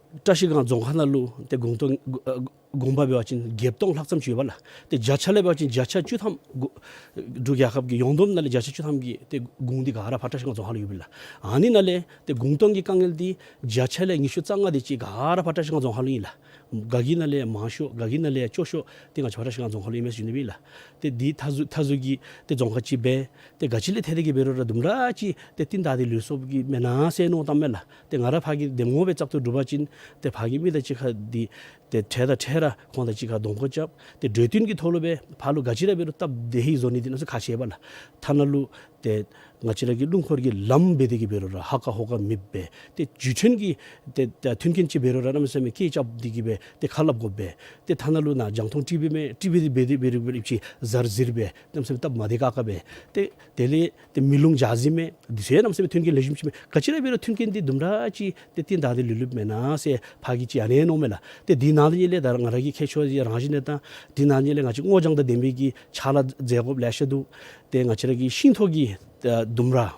བཀྲ་ཤིས་སྒང་རྫོང་ཁག་ནང་ལུ་ཏེ་གུང་སྟོང་ཨ་དགོན་པ་འབད་བ་ཅིན་བརྒྱད་སྟོང་ལྷག་ཙམ་ཅིག་ཡོད་པ་ལགས། ཏེ་བརྒྱ་ཆ་ལས་འབད་བ་ཅིན་བརྒྱ་ཆ་བཅུ་ཐམ་གུ་འབྲུག་རྒྱལ་ཁབ་ཀྱི་ཡོངས་བསྡོམས་ནང་ལས་བརྒྱ་ཆ་བཅུ་ཐམ་གྱིས་ཏེ་གུང་འདི་ག་ར་ཕར་བཀྲ་ཤིས་སྒང་རྫོང་ཁག་ལུ་ཡོད་པས་ལགས། ཨ་ནི་ནང་ལས་ཏེ་གུང་སྟོང་གི་དཀའ་ངལ་འདི་བརྒྱ་ཆ་ལས་ཉི་ཤུ་རྩ་ལྔ་དེ་ཅིག་ག་ར་ཕར་བཀྲ་ཤིས་སྒང་རྫོང་ཁག་ལུ་ཨིན་ལགས། ག་གི་ནང་ལས་མང་ཤོས་ག་གི་ནང་ལས་སྐྱོ་ཤོས་ཏེ་ང་བཅས་བཀྲ་ཤིས་སྒང་རྫོང་ཁག་ལུ་ཨིན་མས་ཟེར་ཞུ་ནི་ཨིན་ལགས། ཏེ་འདི་མཐའ་ཟུར་མཐའ་ཟུར་གྱི་ཏེ་རྫོང་ཁག་ཅིག་སྦེ་ཏེ་ག་ཅི་ལས་ཐད་དེ་གི་འབད་རུང་ར་དུམ་གྲ་ཅིག་ཏེ་རྟིང་བདའ་སྟེ་ལུས་སོཔ་གི་མེན་ན་ཟེར་མནོ་བཏངམ་མས་ལགས། ཏེ་ང་ར་ཕར་གྱི་འདེམས་ངོ་སྦེ་བཙག་འཐུ་གྲུབ་པ་ཅིན་ཏེ་ཕར་གྱི་མི་དང་གཅིག་ཁར་འདི་ཏེ་འཕྲལ་དང་འཕྲལ་ར་ཁོང་དང་གཅིག་ཁར་གདོང་ཁ་རྐྱབ་སྟེ་གྲོས་བསྟུན་གྱི་ཐོག་ལུ་སྦེ་ཕར་ལུ་ག་ཅི་ར་འབད་རུང་སྟབས་བདེ་ཧེ་བཟོ་ནི་འདི་གནམ་མེད་ས་མེད་ཁག་ཆེ་བས་ལགས། ཐ་ན་ལུ་ཏེ་ང་བཅས་ར་གི་སྣུམ་འཁོར་གྱི་ལམ་འབད་དེ་གི་འབད་རུང་ར་ཧ་ཀ་ཧོ་ཀ་མེདཔ་སྦེ་ཏེ་བརྒྱུད་འཕྲིན་གྱི་ཏེ་ཏེ་མཐུན་རྐྱེན་ཅིག་འབད་རུང་ར་གནམ་མེད་ས་མེད་སྐད་རྐྱབ་སྟེ་གི་སྦེ་ཏེ་ཁ་སླབ་དགོ་པས། ཏེ་ཐ་ན་ལུ་ནཱ་རྒྱང་མཐོང་ཊི་བི་མས། ཊི་བི་འདི་འབད་དེ་འབད་རུང་འབད་རུང་ཅིག་གཟར་གཟིར་སྦེ་གནམ་མེད་ས་མེད་སྟབས་མ་བདེ་ཁག་ཁ་སྦེ་ཏེ་དེ་ལས་ཏེ་མེ་རླུང་འཇའ་ཟེར་མས། འདི་ཚུ་ཡང་གནམ་མེད་ས་མེད་མཐུན་རྐྱེན་ལེགས་ཤོམ་ཅིག་མས། ག་ཅི་ར་འབད་རུང་མཐུན་རྐྱེན་འདི་དུམ་གྲ་ཅིག་ཏེ་རྟིང་བདའ་སྟེ་ལུས་ལུསཔ་མེན་ན་ཟེར་ཕར་གྱི་ཅིག་ཨ་ནི་མནོཝ་མས་ལགས། ཏེ་འདི་ནང་དེ་ཉིད་ལས་ད་རུང་ང་ར་གི་ཁྱད་ཆོས་ཀྱི་རང་བཞིན་གནས་སྟངས་འདི་ནང་དེ་ཉིད་ལས་ང་བཅས་སྔོ་ལྗང་དང་ལྡན་པའི་གི་ཕྱག་ལཱ་མཛད་དགོཔ་ལེ་ཤ་འདུག། ཏེ་ང་བཅས་ར་གི་ཤིང་ཐོག་གི་ཨ་ལྡུམ་ར་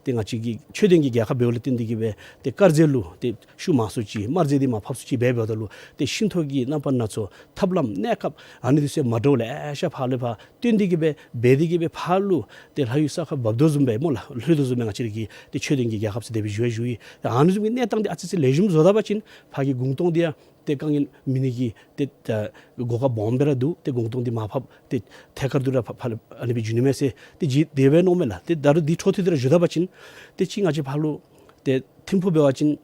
ཏེ་ང་བཅས་ཀྱི་ཆོས་ལྡན་གྱི་རྒྱལ་ཁབ་འབདཝ་ལས་བརྟེན་ཏེ་གི་སྦེ་ཏེ་དཀར་ཟས་ལུ་ཏེ་ཤུགས་མང་སུ་ཅིག་དམར་ཟས་འདི་མར་ཕབ་སུ་ཅིག་འབད་འབདཝ་ད་ལུ་ཏེ་ཤིང་ཐོག་གི་རྣམ་པ་སྣ་ཚོགས་ཐབས་ལམ་གནས་སྐབས་ཨ་ནི་འདི་ཚུ་མ་འདྲཝ་ལེ་ཤ་ཕར་ལས་ཕར་བཏོན་ཏེ་གི་སྦེ་འབད་དེ་གི་སྦེ་ཕར་ལུ་ཏེ་ལྷ་ཡུལ་ས་ཁར་འབབ་དོ་བཟུམ་སྦེ་སྨོ་ལགས། ལྷོད་དོ་བཟུམ་སྦེ་ང་བཅས་ར་གི་ཏེ་ཆོས་ལྡན་གྱི་རྒྱལ་ཁབ་ཟེར་དེ་སྦེ་ཞུ་ཡང་ཞུ་ཡི། ཏེ་ཨ་ནི་བཟུམ་གྱི་གནས་སྟངས་འདི་ཨ་ཙི་ཙི་ལེགས་ཤོམ་བཟོ་ད་པ་ཅིན་ཕར་གྱི་གུང་སྟོང་འདི་ཡང་ཏེ་དཀའ་ངལ་མེད་ནི་གི་ཏེ་ཨ་གོ་སྐབས་སྦོམ་སྦེ་ར་འདུག། ཏེ་གུང་སྟོང་འདི་མར་ཕབ་སྟེ་ཐད་ཀར་དུ་ར་ཕར་ཕར་ལས་ཨ་ནི་སྦེ་འགྱོ་ནི་མས་ཟེར་ཏེ་ཅིག་དེ་སྦེ་མནོཝ་མས་ལགས། ཏེ་ད་རུང་འདི་འཕྲོ་མཐུད་དེ་ར་ཞུ་ད་པ་ཅིན་ཏེ་ཅིག་ང་བཅས་ཕར་ལུ་ཏེ་ཐིམ་ཕུག་འབད་བ་ཅིན་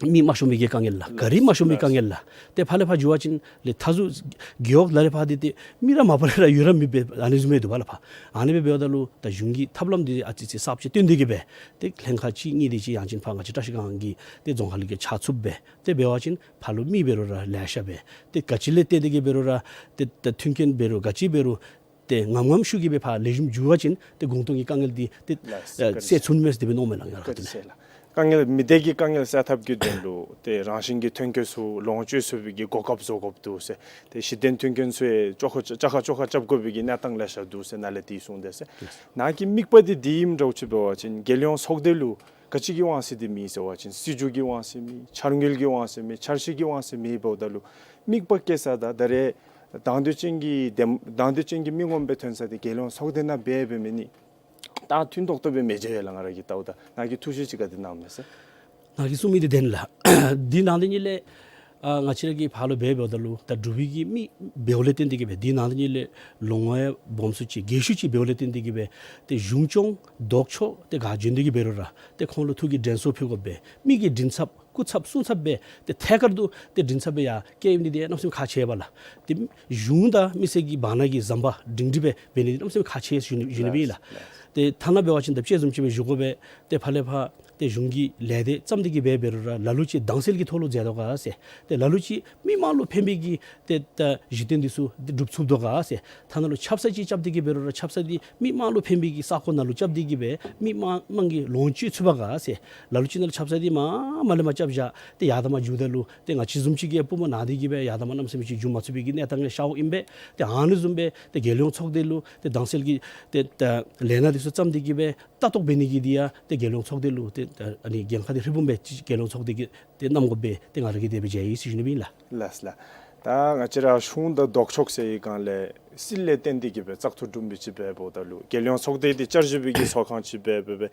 མི་མ་ཤོང་མི་གི་དཀའ་ངལ་ལགས། གཱ་རི་མ་ཤོང་མི་དཀའ་ངལ་ལགས། ཏེ་ཕར་ལས་ཕར་འགྱོ་བ་ཅིན་ལས་མཐའ་ཟུར་རྒེད་འོག་ལ་ལས་ཕར་འདི་ཏེ་མི་ར་མ་པ་ལས་ར་ཡོད་ར་མི་འབད་ཨ་ནི་བཟུམ་སྦེ་འདུག་པ་ལགས། ཕར་ཨ་ནི་སྦེ་འབདཝ་ད་ལུ་ད་གཞུང་གི་ཐབས་ལམ་འདི་ཨ་ཙི་ཙི་གསརཔ་ཅིག་བཏོན་ཏེ་གི་སྦེ་ཏེ་ལྷན་ཁག་གཅིག་གཉིས་དེ་ཅིག་ཡང་ཅིན་ཕར་ང་བཅས་བཀྲིས་སྒང་གི་ཏེ་རྫོང་ཁག་ལས་ཀྱི་ཕྱག་ཚུད་སྦེ་ཏེ་འབད་བ་ཅིན་ཕར་ལུ་མི་འབད་རུང་ར་ལེ་ཤ་སྦེ་ཏེ་ག་ཅི་ལས་བརྟེན་ཏེ་གི་འབད་རུང་ར་ཏེ་ད་མཐུན་རྐྱེན་འབད་རུང་ག་ཅི་འབད་རུང་ཏེ་ངམ་ངམ་ཤུགས་ཀྱིས་སྦེ་ཕར་ལེགས་ཤོམ་འགྱོ་བ་ཅིན་ཏེ་གུང་སྟོང་གི་དཀའ་ངལ་འདི་ཏེ་ལགས་སོ། ཨ་བཀའ་དྲིན་སེལ་ཚུགས་ནི་མས་ཟེར་དེ་སྦེ་མནོཝ་མས་ལགས། ང་ར་བཀའ་དྲིན་ཁ་ཐུག་ལས། སེལ་ལགས། དཀའ་ངལ་མི་སྡེ་གི་དཀའ་ངལ་སེལ་ཐབས་ཀྱི་དོན་ལུ་ཏེ་རང་བཞིན་གྱི་ཐོན་སྐྱེད་ཚུ་ལོངས་སྤྱོད་ཚུགས་པའི་གི་གོ་སྐབས་བཟོ་དགོཔ་འདུག་ཟེར། ཏེ་གཞི་རྟེན་མཐུན་རྐྱེན་ཚུ་ཡང་བཅོ་ཁ་བཅའ་ཁ་བཅོ་ཁ་རྐྱབ་དགོ་པའི་གི་གནས་སྟངས་ལེ་ཤ་འདུག་ཟེར་ནཱ་ལས་ཏེ་གསུངས་དེས་ཟེར། ནཱ་གི་དམིགས་པ་འདི་འདི་ཨིནམ་འདྲཝ་ཅིག་འབད་བ་ཅིན་རྒྱལ་ཡོངས་ཚོགས་སྡེ་ལུ་ག་ཅི་གི་དབང་ཚད་འདི་མེད་ཟེར་བ་ཅིན་སྲིད་བྱུས་ཀྱི་དབང་ཚད་མེད། འཆར་དངུལ་གྱི་དབང་ཚད་མེད། འཆར་གཞི་གི་དབང་ཚད་མེད་འབདཝ་ད་ལུ་དམིགས་པ་བསྐྱེད་ས་དང་ད་རེས་དང་འདོད་ཅན་གྱི་འདེམས་དང་འདོད་ཅན་གྱི་མི་ངོམ་སྦེ་ཐོན་ས་འདི་རྒྱལ་ཡོངས་ཚོགས་སྡེ་ནང་འབད་འབདཝ་མས་ནི། ད་མཐུན་ཏོག་ཏོ་སྦེ་མི་འགྱོ་ཡ་ལགས། ང་ར་གིས་བལྟཝ་ད་ནཱ་གིས་ཐུགས་བཞེད་ཅིག་ག་དེ་གནངམ་མས་ཟེར། ནཱ་གིས་གསུངས་མི་འདི་བདེན་ལགས། འདི་ནང་འདི་ཉིད་ལས་ཨ་ང་བཅས་ར་གིས་ཕར་ལུ་འབད་འབདཝ་ད་ལུ་ད་འབྲུག་པའི་གི་མི་འབདཝ་ལས་བརྟེན་ཏེ་གི་སྦེ་འདི་ནང་འདི་ཉིད་ལས་ལོ་ངོ་ཡང་སྦོམ་སུ་ཅིག་རྒས་ཤོས་ཅིག་འབདཝ་ལས་བརྟེན་ཏེ་གི་སྦེ་ཏེ་གཞུང་སྐྱོང་ལྡོག་ཕྱོགས་ཏེ་ག་འབྱོན་ཏེ་གི་འབད་རུང་ར་ཏེ་ཁོང་ལུ་ཐུགས་ཀྱི་དྲན་གསོ་ཕུལ་དགོ་པས། མི་གི་མགྲིན་ཚབ་སྐུ་ཚབ་གསུང་ཚབ་སྦེ་ཏེ་ཐད་ཀར་དུ་ཏེ་མགྲིན་ཚབ་སྦེ་ཡར་བསྐྱལ་ནི་འདི་གནམ་མེད་ས་མེད་ཁག་ཆེ་བས་ལགས། ཏེ་གཞུང་དང་མི་སེར་གྱི་བར་ན་གི་ཟམ་པ་སྒྲིང་སྒྲི་སྦེ་འབད་ནི་འདི་གནམ་མེད་ས་མེད་ཁག་ཆེ་ཞུ་ནི་ཞུ་ནི་སྦེ་ཨིན་ལགས། ཏེ་ཐ་ན་འབད་བ་ཅིན་ད་ཅི་བཟུམ་ཅིག་སྦེ་ཞུ་དགོ་པས། ཏེ་ཕར་ལས་ཕར་ཏེ་གཞུང་གི་ལས་སྡེ་བརྩམས་ཏེ་གི་སྦེ་འབད་རུང་ར་ལ་ལུ་ཅིག་དྭངས་གསལ་གྱི་ཐོག་ལུ་མཛད་དོ་ག་ཟེར། ཏེ་ལ་ལུ་ཅིག་མི་མང་ལུ་ཕན་པའི་གི་ཏེ་ད་གཞི་རྟེན་འདི་ཚུ་ཏེ་སྒྲུབ་ཚུགས་དོ་ག་ཟེར། ཐ་ན་ལུ་ཆབ་གསང་ཅིག་རྐྱབ་སྟེ་གི་འབད་རུང་ར་ཆབ་གསང་འདི་མི་མང་ལུ་ཕན་པའི་གི་ས་ཁོངས་ནང་ལུ་རྐྱབ་སྟེ་གི་སྦེ་མི་མང་མང་གི་ལོངས་སྤྱོད་ཚུགས་པ་ག་ཟེར། ལ་ལུ་ཅིག་ནང་ལུ་ཆབ་གསང་འདི་མར་མར་ལས་མར་རྐྱབ་བཞག་སྟེ་ཡར་དང་མར་འགྱོཝ་ད་ལུ་ཏེ་ང་བཅས་བཟུམ་ཅིག་གི་པུས་མོ་ན་སྟེ་གི་སྦེ་ཡར་དང་མར་གནམ་མེད་ས་མེད་ཅིག་འགྱོ་མ་ཚུགས་པའི་གི་གནས་སྟངས་ལེ་ཤ་འོང་ཨིན་པས། ཏེ་ཨ་ནི་བཟུམ་སྦེ་ཏེ་རྒྱལ་ཡོངས་ཚོགས་སྡེ་ལུ་ཏེ་དྭངས་གསལ་གྱི་ཏེ་ད་ལས་སྣ་འདི་ཚུ་བརྩམས་ཏེ་གི་སྦེ་ལྟ་རྟོག་འབད་ནི་གི་འདི་ཡང་ཏེ་རྒྱལ་ཡོངས་ཚོགས་སྡེ་ལུ་ཏེ་ཨ་ནི་འགན་ཁག་འདི་ཧྲིལ་བུམ་སྦེ་ཅིག་རྒྱལ་ཡོངས་ཚོགས་སྡེ་གིས་ཏེ་གནང་དགོ་པས། ཏེ་ང་ར་གིས་དེ་སྦེ་མཇལ་ཡི་ཟེར་ཞུ་ནི་སྦེ་ཨིན་ལགས། ལགས་ལགས། ད་ང་བཅས་ར་གཞུང་དང་ལྡོག་ཕྱོགས་ཟེར་བའི་སྒང་ལས་སྲིད་ལས་བརྟེན་ཏེ་གི་སྦེ་བཙག་འཐུ་གྲུབ་མི་ཅིག་འབདཝ་ད་ལུ་རྒྱལ་ཡོངས་ཚོགས་སྡེ་འདི་བསྐྱར་ཞིབ་པའི་གི་ཚོགས་ཁང་ཅིག་འབད་འབད་འབད་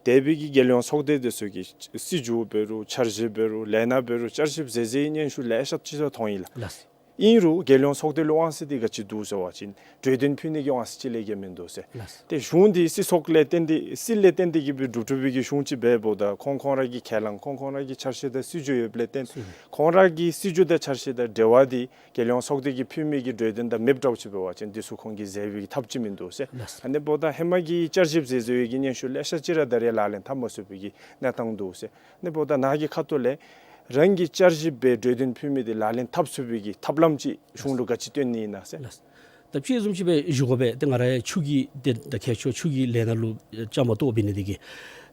དེ་སྦེ་གི་རྒྱལ་ཡོངས་ཚོགས་སྡེ་འདི་ཚུ་གི་སྲིད་བྱུས་འབད་རུང་འཆར་གཞི་འབད་རུང་ལས་སྣ་འབད་རུང་བསྐྱར་ཞིབ་མཛད་མཛད་པའི་སྙན་ཞུ་ལེ་ཤ་ཅིག་ཐོན་ཡི་ལགས། ལགས། ཨིན་རུང་རྒྱལ་ཡོངས་ཚོགས་སྡེ་ལུ་དབང་ཚད་འདི་ག་ཅི་འདུག་ཟེར་བ་ཅིན་གྲོས་དོན་ཕུལ་ནི་གི་དབང་ཚད་ཅིག་ལས་བརྒལ་མིན་འདུག་ཟེར། ལགས། ཏེ་གཞུང་འདི་སྲིད་ཚོགས་ལས་བརྟེན་ཏེ་སྲིད་ལས་བརྟེན་ཏེ་གི་སྦེ་གྲུབ་གྲུབ་པའི་གི་གཞུང་ཅིག་འབདཝ་ད་ཁོང་ཁོང་ར་གི་ཁས་བླངས་ཁོང་ཁོང་ར་གི་འཆར་གཞི་དང་སྲིད་བྱུས་ཡོདཔ་ལས་བརྟེན་སྲིད་བྱུས། ཁོང་ར་གི་སྲིད་བྱུས་དང་འཆར་གཞི་དང་འབྲེལ་བ་འདི་རྒྱལ་ཡོངས་ཚོགས་སྡེ་གིས་ཕུལ་མི་གི་གྲོས་དོན་དང་མེདཔ་འདྲཝ་ཅིག་འབད་བ་ཅིན་འདི་ཚུ་ཁོང་གིས་མཛད་པའི་གི་ཐབས་ཅིག་མིན་འདུག་ཟེར། ལགས། ཨ་ནི་འབདཝ་ད་ཧེ་མ་གི་བསྐྱར་ཞིབ་མཛད་མཛད་པའི་གི་སྙན་ཞུ་ལེ་ཤ་ཅིག་ར་ད་རེས་ལག་ལེན་འཐབ་མ་ཚུགས་པའི་གི་གནས་སྟངས་འདུག་ཟེར། ཨ་ནི་འབདཝ་ད་ནཱ་གི་ཁ་ཐུག་ལས་རང་གིས་བསྐྱར་ཞིབ་འབད་གྲོས་དོན་ཕུལ་མི་འདི་ལག་ལེན་འཐབ་ཚུགས་པའི་གི་ཐབས་ལམ་ཅིག་གཞུང་ལུ་ག་ཅི་སྟོན་ནི་ཨིན་ན་ཟེར། ལགས། ད་དཔྱེ་བཟུམ་ཅིག་སྦེ་ཞུ་དགོ་པས། ཏེ་ང་ར་ཡང་ཆུ་གི་ཏེ་ད་མཁས་མཆོག་ཆུ་གི་ལས་སྣ་ལུ་བཅའ་མར་གཏོགས་འབད་ནི་འདི་གིས་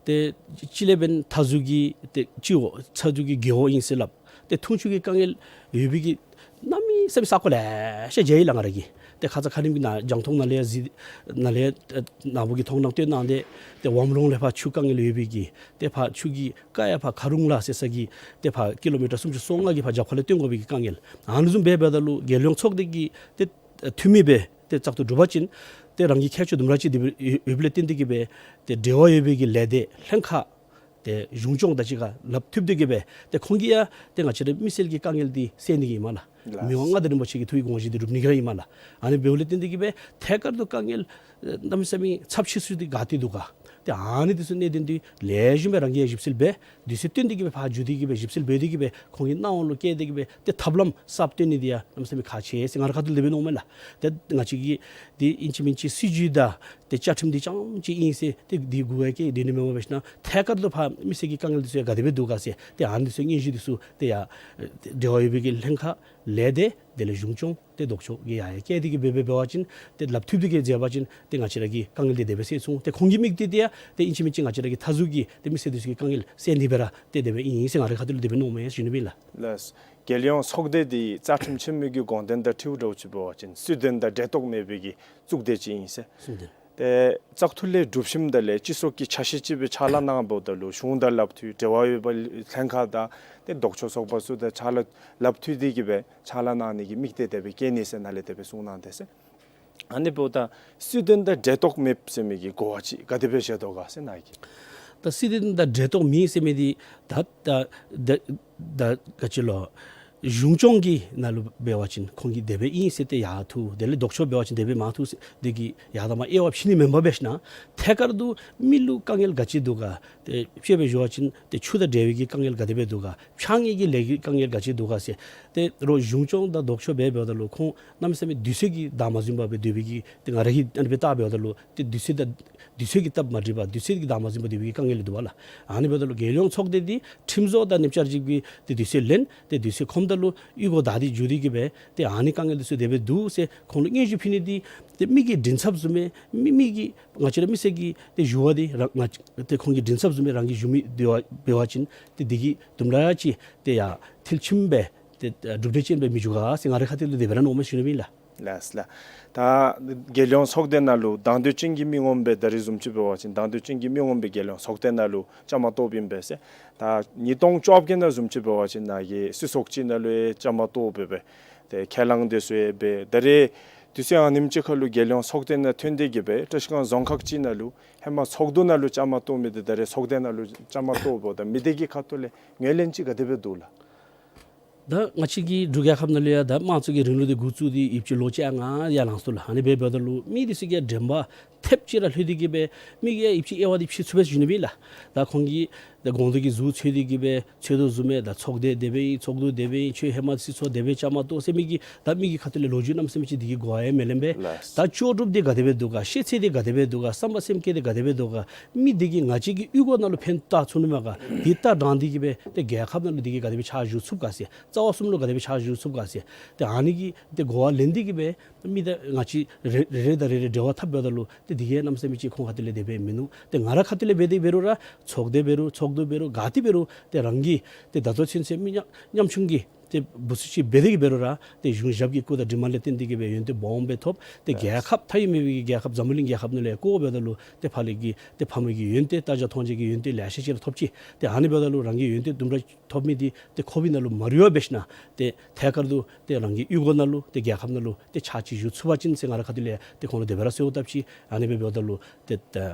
ཏེ་གཅིག་ལས་འབདན་མཐའ་ཟུར་གྱི་ཏེ་སྤྱི་འོག་མཐའ་ཟུར་གྱི་རྒེད་འོག་ཨིན་ཟེར་སླབ། ཏེ་འཐུང་ཆུ་གི་དཀའ་ངལ་ཡོད་པའི་གི་གནམ་མེད་ས་མེད་ས་གོ་ལེ་ཤ་མཇལ་ཡི་ལགས་ང་ར་གིས། ཏེ་ཁ་ཙ་ཁ་ཉིནམ་གི་ནཱ་རྒྱང་མཐོང་ནང་ལས་གཟིགས་ནཱ་ལས་ཨེ་ནཱ་བུ་གིས་མཐོང་སྣང་སྟོན་གནང་སྟེ་ཏེ་ཝམ་ལོང་ལས་ཕར་ཆུ་དཀའ་ངལ་ཡོད་པའི་གི་ཏེ་ཕར་ཆུ་གི་ཀ་ཡ་ཕར་ཁ་རུང་ལ་ཟེར་ས་གི་ཏེ་ཕར་ཀི་ལོ་མི་ཊར་སུམ་ཅུ་སོ་ལྔ་གི་ཕར་རྒྱབ་ཁ་ལས་བཏོན་དགོ་པའི་གི་དཀའ་ངལ་ཨ་ནི་བཟུམ་སྦེ་འབདཝ་ད་ལུ་རྒྱལ་ཡོངས་ཚོགས་སྡེ་གིས་ཏེ་འཐུས་མི་སྦེ་ཏེ་བཙག་འཐུ་གྲུབ་པ་ཅིན་ཏེ་རང་གི་མཁས་མཆོག་དུམ་གྲ་ཅིག་འདི་སྦེ་ཡོད་པ་ལས་བརྟེན་ཏེ་གི་སྦེ་ཏེ་འབྲེལ་བ་ཡོད་པའི་གི་ལས་སྡེ་ལྷན་ཁག་ཏེ་གཞུང་སྐྱོང་དང་གཅིག་ཁར་ལགཔ་མཐུད་དེ་གི་སྦེ་ཏེ་ཁོང་གིས་ཡང་ཏེ་ང་བཅས་རའི་མི་སེར་གྱི་དཀའ་ངལ་འདི་སེལ་ནི་གི་ཨིན་མས་ལགས། ལགས། མི་དབང་མངའ་བདག་རིན་པོ་ཆེ་གི་ཐུགས་ཀྱི་དགོངས་བཞེད་འདི་སྒྲུབ་ནི་གི་ར་ཨིན་མས་ལགས། ཨ་ནི་འབདཝ་ལས་བརྟེན་ཏེ་གི་སྦེ་ཐད་ཀར་དུ་དཀའ་ངལ་ཨེ་གནམ་མེད་ས་མེད་ཚབས་ཆེ་ཤོས་འདི་ག་ཏེ་འདུག་ག། ཏེ་ཨ་ནི་འདི་ཚུ་གནད་དོན་འདི་ལེགས་ཤོམ་སྦེ་རང་གིས་ཞིབ་འཚོལ་འབད་དུས་ཚོད་བཏོན་ཏེ་གི་སྦེ་ཕར་འགྱོ་སྟེ་གི་སྦེ་ཞིབ་འཚོལ་འབད་དེ་གི་སྦེ་ཁོང་གི་སྣང་བ་ལུ་བཀལ་ཏེ་གི་སྦེ་ཏེ་ཐབས་ལམ་གསརཔ་བཏོན་ནི་འདི་ཡང་གནམ་མེད་ས་མེད་ཁག་ཆེ་ཟེར་ང་རའི་ཁ་ཐུག་ལས་དེ་སྦེ་མནོཝ་མས་ལགས། ཏེ་ང་བཅས་ཀྱི་འདི་ཨིན་ཅི་མིན་ཅི་སྲིད་བྱུས་དང་ཏེ་བཅའ་ཁྲིམས་འདི་རྐྱངམ་ཅིག་ཨིན་ཟེར་ཏེ་འདི་གུ་ཡང་བཀལ་སྡོད་ནི་མེན་པར་སྦེ་ཞིན་ན་ཐད་ཀར་དུ་ཕར་མི་སེར་གྱི་དཀའ་ངལ་འདི་ཚུ་ཡང་ག་དེ་སྦེ་འདུག་ག་ཟེར་ཏེ་ཨ་ནི་འདི་ཚུ་སྙན་ཞུ་འདི་ཚུ་ཏེ་ཡང་འབྲེལ་བ་ཡོད་པའི་གི་ལྷན་ཁག་ལས་སྡེ་དེ་ལས་གཞུང་སྐྱོང་ཏེ་ལྡོག་ཕྱོགས་ཀྱི་ཡང་ཡང་བཀལ་ཏེ་གི་སྦེ་འབད་འབད་བ་ཅིན་ཏེ་ལགཔ་མཐུད་དེ་གི་མཛད་པ་ཅིན་ཏེ་ང་བཅས་ར་གི་དཀའ་ངལ་འདི་དེ་སྦེ་སེལ་ཚུགས། ཏེ་ཁོང་གི་དམིགས་གཏད་འདི་ཡང་ཏེ་ཨིན་ཅི་མིན་ཅི་ང་བཅས་ར་གི་མཐའ་ཟུར་གྱི་ཏེ་མི་སེར་འདི་ཚུ་གི་དཀའ་ངལ་སེལ་ནི་སྦེ་ར་ཏེ་དེ་སྦེ་ཨིན་ཟེར་ང་རའི་ཁ་ཐུག་ལས་དེ་སྦེ་མནོཝ་མས་ཟེར་ཞུ་ནི་སྦེ་ལགས། ལགས། རྒྱལ་ཡོངས་ཚོགས་སྡེ་འདི་རྩ་ཁྲིམས་ཆེན་མོ་གི་དགོངས་དོན་དང་འཁྲིལཝ་འདྲཝ་ཅིག་འབད་བ་ཅིན་སྲིད་དོན་དང་འབྲེལ་གཏོགས་མེད་པའི་གི་གཙུག་སྡེ་ཅིག་ཨིན་ཟེར། སྲིད་དོན། ཏེ་བཙག་འཐུ་ལས་གྲུབ་ཞིནམ་ད་ལས་སྤྱི་ཚོགས་ཀྱི་ཆ་ཤས་ཅིག་སྦེ་ཕྱག་ལཱ་གནངམ་ད་ལུ་གཞུང་དང་ལགཔ་མཐུད་འབྲེལ་བ་ཡོད་པའི་ལྷན་ཁག་དང་ཏེ་ལྡོག་ཕྱོགས་ཚོགས་པ་ཚུ་དང་ཕྱག་ལཱ་ལགཔ་མཐུད་དེ་གི་སྦེ་ཕྱག་ལཱ་གནང་ནི་གི་དམིགས་གཏད་དེ་སྦེ་བསྐྱེད་ནི་ཟེར་ནཱ་ལས་དེ་སྦེ་གསུངས་གནང་དེས་ཟེར། ཨ་ནི་འབདཝ་ད་སྲིད་དོན་དང་འབྲེལ་གཏོགས་མེདཔ་ཟེར་མི་གི་གོ་བ་ཅིག་ག་དེ་སྦེ་བཞག་དོ་ག་ཟེར་ནཱ་གིས། ད་སྲིད་དོན་དང་འབྲེལ་གཏོགས་མེད་ཟེར་མི་འདི་ད་ད་ད་ད་ག་ཅི་ལོ། གཞུང་སྐྱོང་གི་ནང་ལུ་འབད་བ་ཅིན་ཁོང་གིས་དེ་སྦེ་ཨིན་ཟེར་ཏེ་ཡར་འཐུ། དེ་ལས་ལྡོག་ཕྱོགས་འབད་བ་ཅིན་དེ་སྦེ་མར་འཐུ་ཟེར་དེ་གིས་ཡར་དང་མར་དབྱེ་བ་ཕྱེ་ནི་མེན་པར་འབད་ཞིན་ན་ཐད་ཀར་དུ་མི་ལུ་དཀའ་ངལ་ག་ཅི་འདུག་ག། ཏེ་དཔྱེ་སྦེ་ཞུ་བ་ཅིན་ཏེ་ཆུ་དང་འབྲེལ་བའི་གི་དཀའ་ངལ་ག་དེ་སྦེ་འདུག་ག། ཕྱགས་སྙིགས་ཀྱི་ལས་ཀྱི་དཀའ་ངལ་ག་ཅི་འདུག་ག་ཟེར། ཏེ་རོགས་གཞུང་སྐྱོང་དང་ལྡོག་ཕྱོགས་འབད་འབདཝ་ད་ལུ་ཁོང་གནམ་མེད་ས་མེད་དུས་ཚོད་ཀྱི་བདག་མ་བཟུང་པར་སྦེ་སྡོད་པའི་གི་ཏེ་ང་ར་གིས་ཨ་ནི་སྦེ་བལྟ་འབདཝ་ད་ལུ་ཏེ་དུས་ཚོད་དང་དུས་ཚོད་ཀྱི་སྟབས་མ་འགྲིག་པར་དུས་ཚོད་ཀྱི་བདག་མ་བཟུང་པར་སྡོད་པའི་གི་དཀའ་ངལ་འདུག་པ་ལགས། ཨ་ནི་འབདཝ་ད་ལུ་རྒྱལ་ཡོངས་ཚོགས་སྡེ་འདི་ཁྲིམས་བཟོ་དང་ནེམ་ཅར་ཅིག་གི་ཏེ་དུས་ཚོད་ལེན། ཏེ་དུས་ཚོད་ཁོམ་ད་ལུ་གཡུས་སྒོ་བདའ་སྟེ་འགྱོ་སྟེ་གི་སྦེ་ཏེ་ཨ་ནི་དཀའ་ངལ་འདི་ཚུ་དེ་སྦེ་འདུག་ཟེར་ཁོང་ལུ་སྙན་ཞུ་ཕུལ་ནི་འདི་ཏེ་མི་གི་མགྲིན་ཚབ་བཟུམ་སྦེ་མི་མི་གི་ང་བཅས་ར་མི་སེར་གྱི་ཏེ་ཞུ་བ་འདི་རང་ང་ཏེ་ཁོང་གི་མགྲིན་ཚབ་བཟུམ་སྦེ་རང་གིས་ཞུ་མི་འབད་བ་འབད་བ་ཅིན་ཏེ་འདི་གིས་དུམ་གྲ་ཅིག་ཏེ་ཡར་མཐིལ་ཕྱིན་སྦེ་ཏེ་གྲུབ་འབྲས་ཅན་སྦེ་མི་འགྱོ་ག་ཟེར་ང་རའི་ཁ་ཐུག་ལས་དེ་སྦེ་ར་མནོཝ་མས་ཞུ་ནི་ཨིན་ལགས། ལགས་ལགས། ད་རྒྱལ་ཡོངས་ཚོགས་སྡེ་ནང་ལུ་དང་འདོད་ཅན་གྱི་མི་ངོམ་སྦེ་ད་རིས་བཟུམ་ཅིག་འབད་བ་ཅིན་དང་འདོད་ཅན་གྱི་མི་ངོམ་སྦེ་རྒྱལ་ཡོངས་ཚོགས་སྡེ་ནང་ལུ་བཅའ་མར་གཏོགསཔ་ཨིན་པས་ཟེར། ད་ཉིས་སྟོང་བཅོ་བརྒྱད་ནང་བཟུམ་ཅིག་འབད་བ་ཅིན་ནཱ་གི་སྲིད་ཚོགས་ཅིག་ནང་ལུ་ཡང་བཅའ་མར་གཏོགས་སྦེ་སྦེ་ཏེ་ཁས་བླངས་དེ་ཚུ་ཡང་འབད། ད་རེས་དུས་ཚོད་ཨ་ནེམ་ཅིག་ཁར་ལུ་རྒྱལ་ཡོངས་ཚོགས་སྡེ་ནང་ཐོན་ཏེ་གི་སྦེ་བཀྲིས་སྒང་རྫོང་ཁག་ཅིག་ནང་ལུ་ཧེ་མ་ཚོགས་འདུ་ནང་ལུ་བཅའ་མར་གཏོགས་མི་འདི་ད་རེས་ཚོགས་སྡེ་ནང་ལུ་བཅའ་མར་གཏོགསཔ་ད་མི་སྡེ་གི་ཁ་ཐུག་ལས་ངོས་ལེན་ཅིག་ག་དེ་སྦེ་འདུག་ལགས། ད་ང་བཅས་ཀྱི་འབྲུག་རྒྱལ་ཁབ་ནང་ལུ་ཡང་ད་དམངས་གཙོ་གི་རིང་ལུགས་འདི་འགོ་བཙུགས་ཏེ་ཡུདཔ་ཅིག་ལོ་གཅིག་ཨ་ལྔ་ཡར་ལངས་སོང་ལགས། ཨ་ནི་འབད་འབདཝ་ད་ལུ་མི་འདི་ཚུ་གིས་དྲན་པ་ཐེབས་ཅིག་ར་ལྷོད་དེ་གི་སྦེ་མི་གིས་ཡང་ཡུདཔ་ཅིག་དབྱེ་བ་འདི་ཕྱེ་ཚུགས་པས་ཞུ་ནི་ཨིན་ལགས། ད་ཁོང་གིས་ད་གོང་དུ་གི་ཟུར་འཚོལ་ཏེ་གི་སྦེ་འཚོལ་དོ་བཟུམ་སྦེ་ད་ཚོགས་སྡེ་དེ་སྦེ་ཨིན་ཚོགས་འདུ་དེ་སྦེ་ཨིན་ཁྱོད་ཧེ་མ་སྲིད་ཚོགས་དེ་སྦེ་བཅའ་མར་གཏོགས་ཟེར་མི་གི་ད་མི་གི་ཁ་ཐུག་ལས་ལོ་རྒྱུས་གནམ་མེད་ས་མེད་ཅིག་འདི་གིས་གོ་བ་ཡང་མི་ལེན་པས། ལགས། ད་ལྕོགས་གྲུབ་འདི་ག་དེ་སྦེ་འདུག་ག། ཤེས་ཚད་འདི་ག་དེ་སྦེ་འདུག་ག། བསམ་པ་སེམས་བསྐྱེད་འདི་ག་དེ་སྦེ་འདུག་ག། མི་འདི་གིས་ང་བཅས་ཀྱི་གཡུས་སྒོ་ནང་ལུ་ཕན་བཏགས་ཚུགས་ནི་མས་ག། འདི་ལྟ་དྲང་སྟེ་གི་སྦེ་ཏེ་རྒྱལ་ཁབ་ནང་ལུ་འདི་གིས་ག་དེ་སྦེ་ཕྱག་ཞུ་ཚུགས་ག་ཟེར། རྩ་བ་གསུམ་ལུ་ག་དེ་སྦེ་ཕྱག་ཞུ་ཚུགས་ག་ཟེར། ཏེ་ཨ་ནི་གི་ཏེ་གོ་བ་ལེན་ཏེ་གི་སྦེ་མི་ད་ང་བཅས་རེ་རེ་རེ་དང་རེ་རེ་འབྲེལ་བ་འཐབ་འབདཝ་ད་ལུ་ཏེ་འདི་གིས་གནམ་མེད་ས་མེད་ཅིག་ཁོང་ཁ་ཐུག་ལས་དེ་སྦེ་མིན་ནུག། ཏེ་ང་ར་ཁ་ཐུག་ལས་འབད་དེ་འབད་རུང་ར་ཚོགས་སྡེ་འབད་རུང་ཚོགས་འདུ་འབད་རུང་ག་ཏེ་འབད་རུང་ཏེ་རང་གི་ཏེ་ད་ལྟོ་ཚུན་ཚོད་མི་ཉམ་ཉམ་ཆུང་གི་ཏེ་བུ་ཚུ་ཅིག་འབད་དེ་གི་འབད་རུང་ར་ཏེ་གཞུང་ཞབས་ཀྱི་སྐུ་དང་གྲིབ་མ་ལས་བརྟེན་ཏེ་གི་སྦེ་ཡོན་ཏན་སྦོམ་སྦེ་ཐོབ། ཏེ་རྒྱལ་ཁབ་མཐའ་དབུས་མེད་པའི་གི་རྒྱལ་ཁབ་འཛམ་བུ་གླིང་རྒྱལ་ཁབ་ནང་ལས་བསྐོ་འབདཝ་ད་ལུ་ཏེ་ཕར་ལས་ཀྱི་ཏེ་ཕ་མའི་གི་ཡོན་ཏན་ལྟ་རྒྱ་མཐོང་རྒྱ་གི་ཡོན་ཏན་ལེ་ཤ་ཅིག་ར་ཐོབ་ཅི། ཏེ་ཨ་ནི་འབདཝ་ད་ལུ་རང་གི་ཡོན་ཏན་དུམ་གྲ་ཐོབ་མི་འདི་ཏེ་ཁོ་པའི་ནང་ལུ་མ་རུལ་བར་འབད་ཞིན་ན་ཏེ་ཐད་ཀར་དུ་ཏེ་རང་གི་གཡུས་སྒོ་ནང་ལུ་ཏེ་རྒྱལ་ཁབ་ནང་ལུ་ཏེ་ཕྱག་ཅིག་ཞུ་ཚུགས་པ་ཅིན་ཟེར་ང་ར་ཁ་ཐུག་ལས་ཏེ་ཁོང་ལུ་དེ་སྦེ་ར་གསོལཝ་བཏབ་ཅི། ཨ་ནི་སྦེ་འབདཝ་ད་ལུ་ཏེ་ཏེ་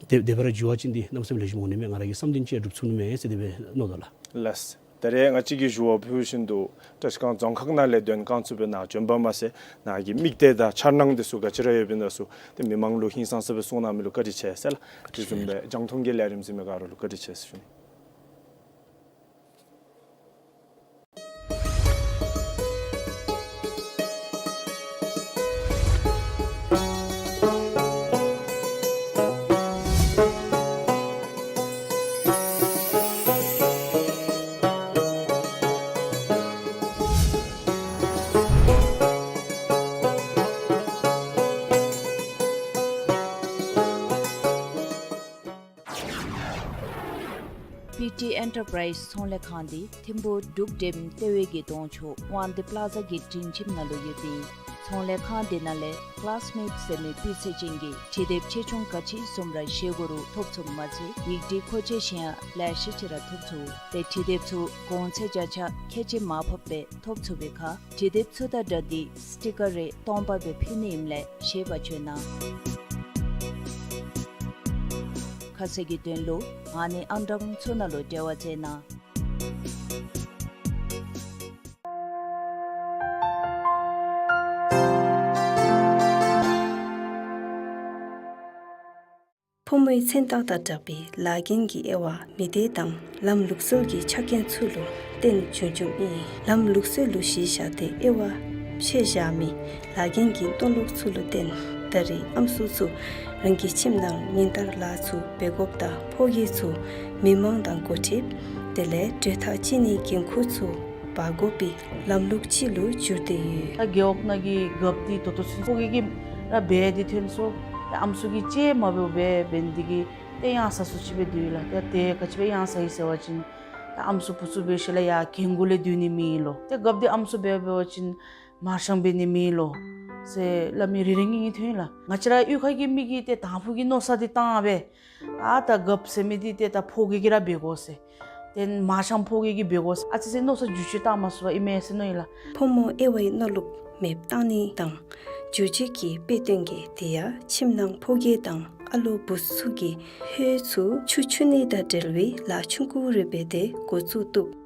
ཏེ་དེ་སྦེ་ར་འགྱོ་བ་ཅིན་འདི་གནམ་མེད་ས་མེད་ལེགས་ཤོམ་འོང་ནི་མས། ང་ར་གི་བསམ་དོན་ཅིག་འགྲུབ་ཚུགས་ནི་མས་ཟེར་དེ་སྦེ་མནོ་དོ་ལགས། ལགས། ད་རེས་ང་བཅས་ཀྱིས་ཞུ་བ་ཕུལ་བཞིན་དུ་བཀྲིས་སྒང་རྫོང་ཁག་ནང་ལས་དོན་བསྐང་ཚུགས་པའི་ནང་བྱོན་པ་མ་ཚད་ནཱ་གི་དམིགས་གཏད་དང་འཆར་སྣང་འདི་ཚུ་ག་ཅི་ར་ཡོདཔ་ཨིན་ན་ཚུ་ཏེ་མི་མང་ལུ་ཧིང་སངས་ས་སྦེ་གསུང་གནང་མི་ལུ་བཀའ་དྲིན་ཆེ་ཟེར་ལགས། དེ་བཟུམ་སྦེ་རྒྱང་མཐོང་གི་ལས་རིམ་གཟིགས་མི་ག་ར་ལུ་བཀའ་དྲིན་ཆེ་ཟེར་ཞུ་ནི། པི་ཊི་ཨེན་ཊར་པ་རའིཛ་ཚོང་ལས་ཁང་འདི་ཐིམ་ཕུག་འབྲུག་འགྲེམ་ལྟེ་བའི་གི་གདོང་ཕྱོགས་དབང་འདུས་པ་ལ་ཛ་གི་སྒྲིང་ཁྱིམ་ནང་ལུ་ཡོད་པའི་ཚོང་ལས་ཁང་འདི་ནང་ལས་ཀི་ལཱསི་མེཊ་ཟེར་མི་སྤུས་ཚད་ཅན་གྱི་བྲིས་དེབ་ཆེ་ཆུང་ག་ཅི་བཟུམ་ར་བཞེས་དགོ་རུང་ཐོབ་ཚུགསཔ་མ་ཚད་ཡིག་བྲིས་མཁོ་ཆས་གཞན་ཡང་ལེ་ཤ་ཅིག་ར་ཐོབ་ཚུགས། ཏེ་བྲིས་དེབ་ཚུ་གོང་ཚད་བརྒྱ་ཆ་ཁལ་གཅིག་མར་ཕབ་སྦེ་ཐོབ་ཚུགས་པའི་ཁར་བྲིས་དེབ་ཚུ་དང་སྦྲགས་ཏེ་སི་ཊི་ཀར་རེ་སྟོང་པ་སྦེ་ཕུལ་ནི་ཨིནམ་ལས་ཤེས་པར་བྱོན་གནང་། ཁ་གསལ་གྱི་དོན་ལུ་ཨ་ནི་ཨང་གྲངས་ཚུ་ནང་ལུ་འབྲེལ་བ་མཛད་གནང་། ཕོ་མོའི་མཚན་རྟགས་དང་སྦྲགས་པའི་ལཱ་འགན་གྱི་དབྱེ་བ་མི་སྡེ་དང་ལམ་ལུགས་སྲོལ་གྱི་ཆ་རྐྱེན་ཚུ་ལུ་བརྟེན་བྱུང་བྱུངམ་ཨིན། ལམ་ལུགས་སྲོལ་ལུ་གཞི་བཞག་སྟེ་དབྱེ་བ་ཕྱེ་བཞག་མི་ལཱ་འགན་གྱི་མཐོང་ལུགས་ཚུ་ལུ་བརྟེན་ད་རེས་ཨམ་སྲུ་ཚུ་རང་གི་ཁྱིམ་ནང་ཉིན་ལྟར་ལཱ་ཚུ་འབད་དགོཔ་དང་ཕོ་སྐྱེས་ཚུ་མི་མང་དང་འགོ་ཁྲིདཔ་དེ་ལས་གྲོས་ཐག་བཅད་ནིའི་འགན་ཁུར་ཚུ་འབག་དགོ་པའི་ལམ་ལུགས་ཅིག་ལུ་གྱུར་ཏེ་ཡོད། ད་རྒེད་འོག་ནང་གི་རྒཔོ་འདི་ད་ལྟོ་ཚུན་ཕོ་སྐྱེས་ཀྱིས་ར་འབད་དེ་ཐོན་སོང་། ད་ཨམ་སྲུ་གིས་ཅིག་མ་འབདཝ་སྦེ་འབད་ནི་འདི་གིས་ཏེ་གཡང་ས་སུ་ཅིག་སྦེ་སྡོད་ཡི་ལགས། ཏེ་ཏེ་ག་ཅི་སྦེ་གཡང་ས་ཡི་ཟེར་བ་ཅིན་ད་ཨམ་སྲུ་བུ་ཚུ་འབད་ཞིནམ་ལས་ཡར་རྒན་རྒོན་ལས་སྡོད་ནི་མེད་ཡི་ལོ། ཏེ་རྒཔོ་འདི་ཨམ་སྲུ་འབད་འབད་བ་ཅིན་མར་ཤང་འབད་ནི་མེད་ཡི་ལོ་ཟེར་སླབ་མི་རེ་རེ་གཉིས་གཉིས་ཐོན་ཡི་ལགས། ང་བཅས་ར་གཡུས་ཁ་གི་མི་གིས་ཏེ་དང་ཕུ་གི་མནོ་བསམ་འདི་བཏང་སྦེ་ཨ་ད་རྒཔོ་ཟེར་མི་འདི་ཏེ་ད་ཕོ་སྐྱེས་ཀྱིས་ར་འབད་དགོ་ཟེར། ཏེ་མར་ཤང་ཕོ་སྐྱེས་ཀྱིས་འབད་དགོ་ཟེར་ཨ་ཙི་ཙི་མནོ་བསམ་འགྱུར་བཅོས་བཏང་མ་ཚུགས་པར་ཨིན་མས་ཟེར་མནོ་ཡི་ལགས། ཕོ་མོ་དབྱེ་བའི་མནོ་ལུགས་མེདཔ་བཏང་ནི་དང་འགྱུར་བཅོས་ཀྱི་དཔེ་སྟོན་གྱིས་དེ་ཡང་ཁྱིམ་ནང་ཕོ་སྐྱེས་དང་ཨ་ལོ་བུ་ཚུ་གིས་ཧོད་ཚུ་ཆུ་འཁྱུ་ནི་དང་འབྲེལ་བའི་ལཱ་ཆུང་ཀུ་རེ་འབད་དེ་འགོ་བཙུགས་བཏུབ།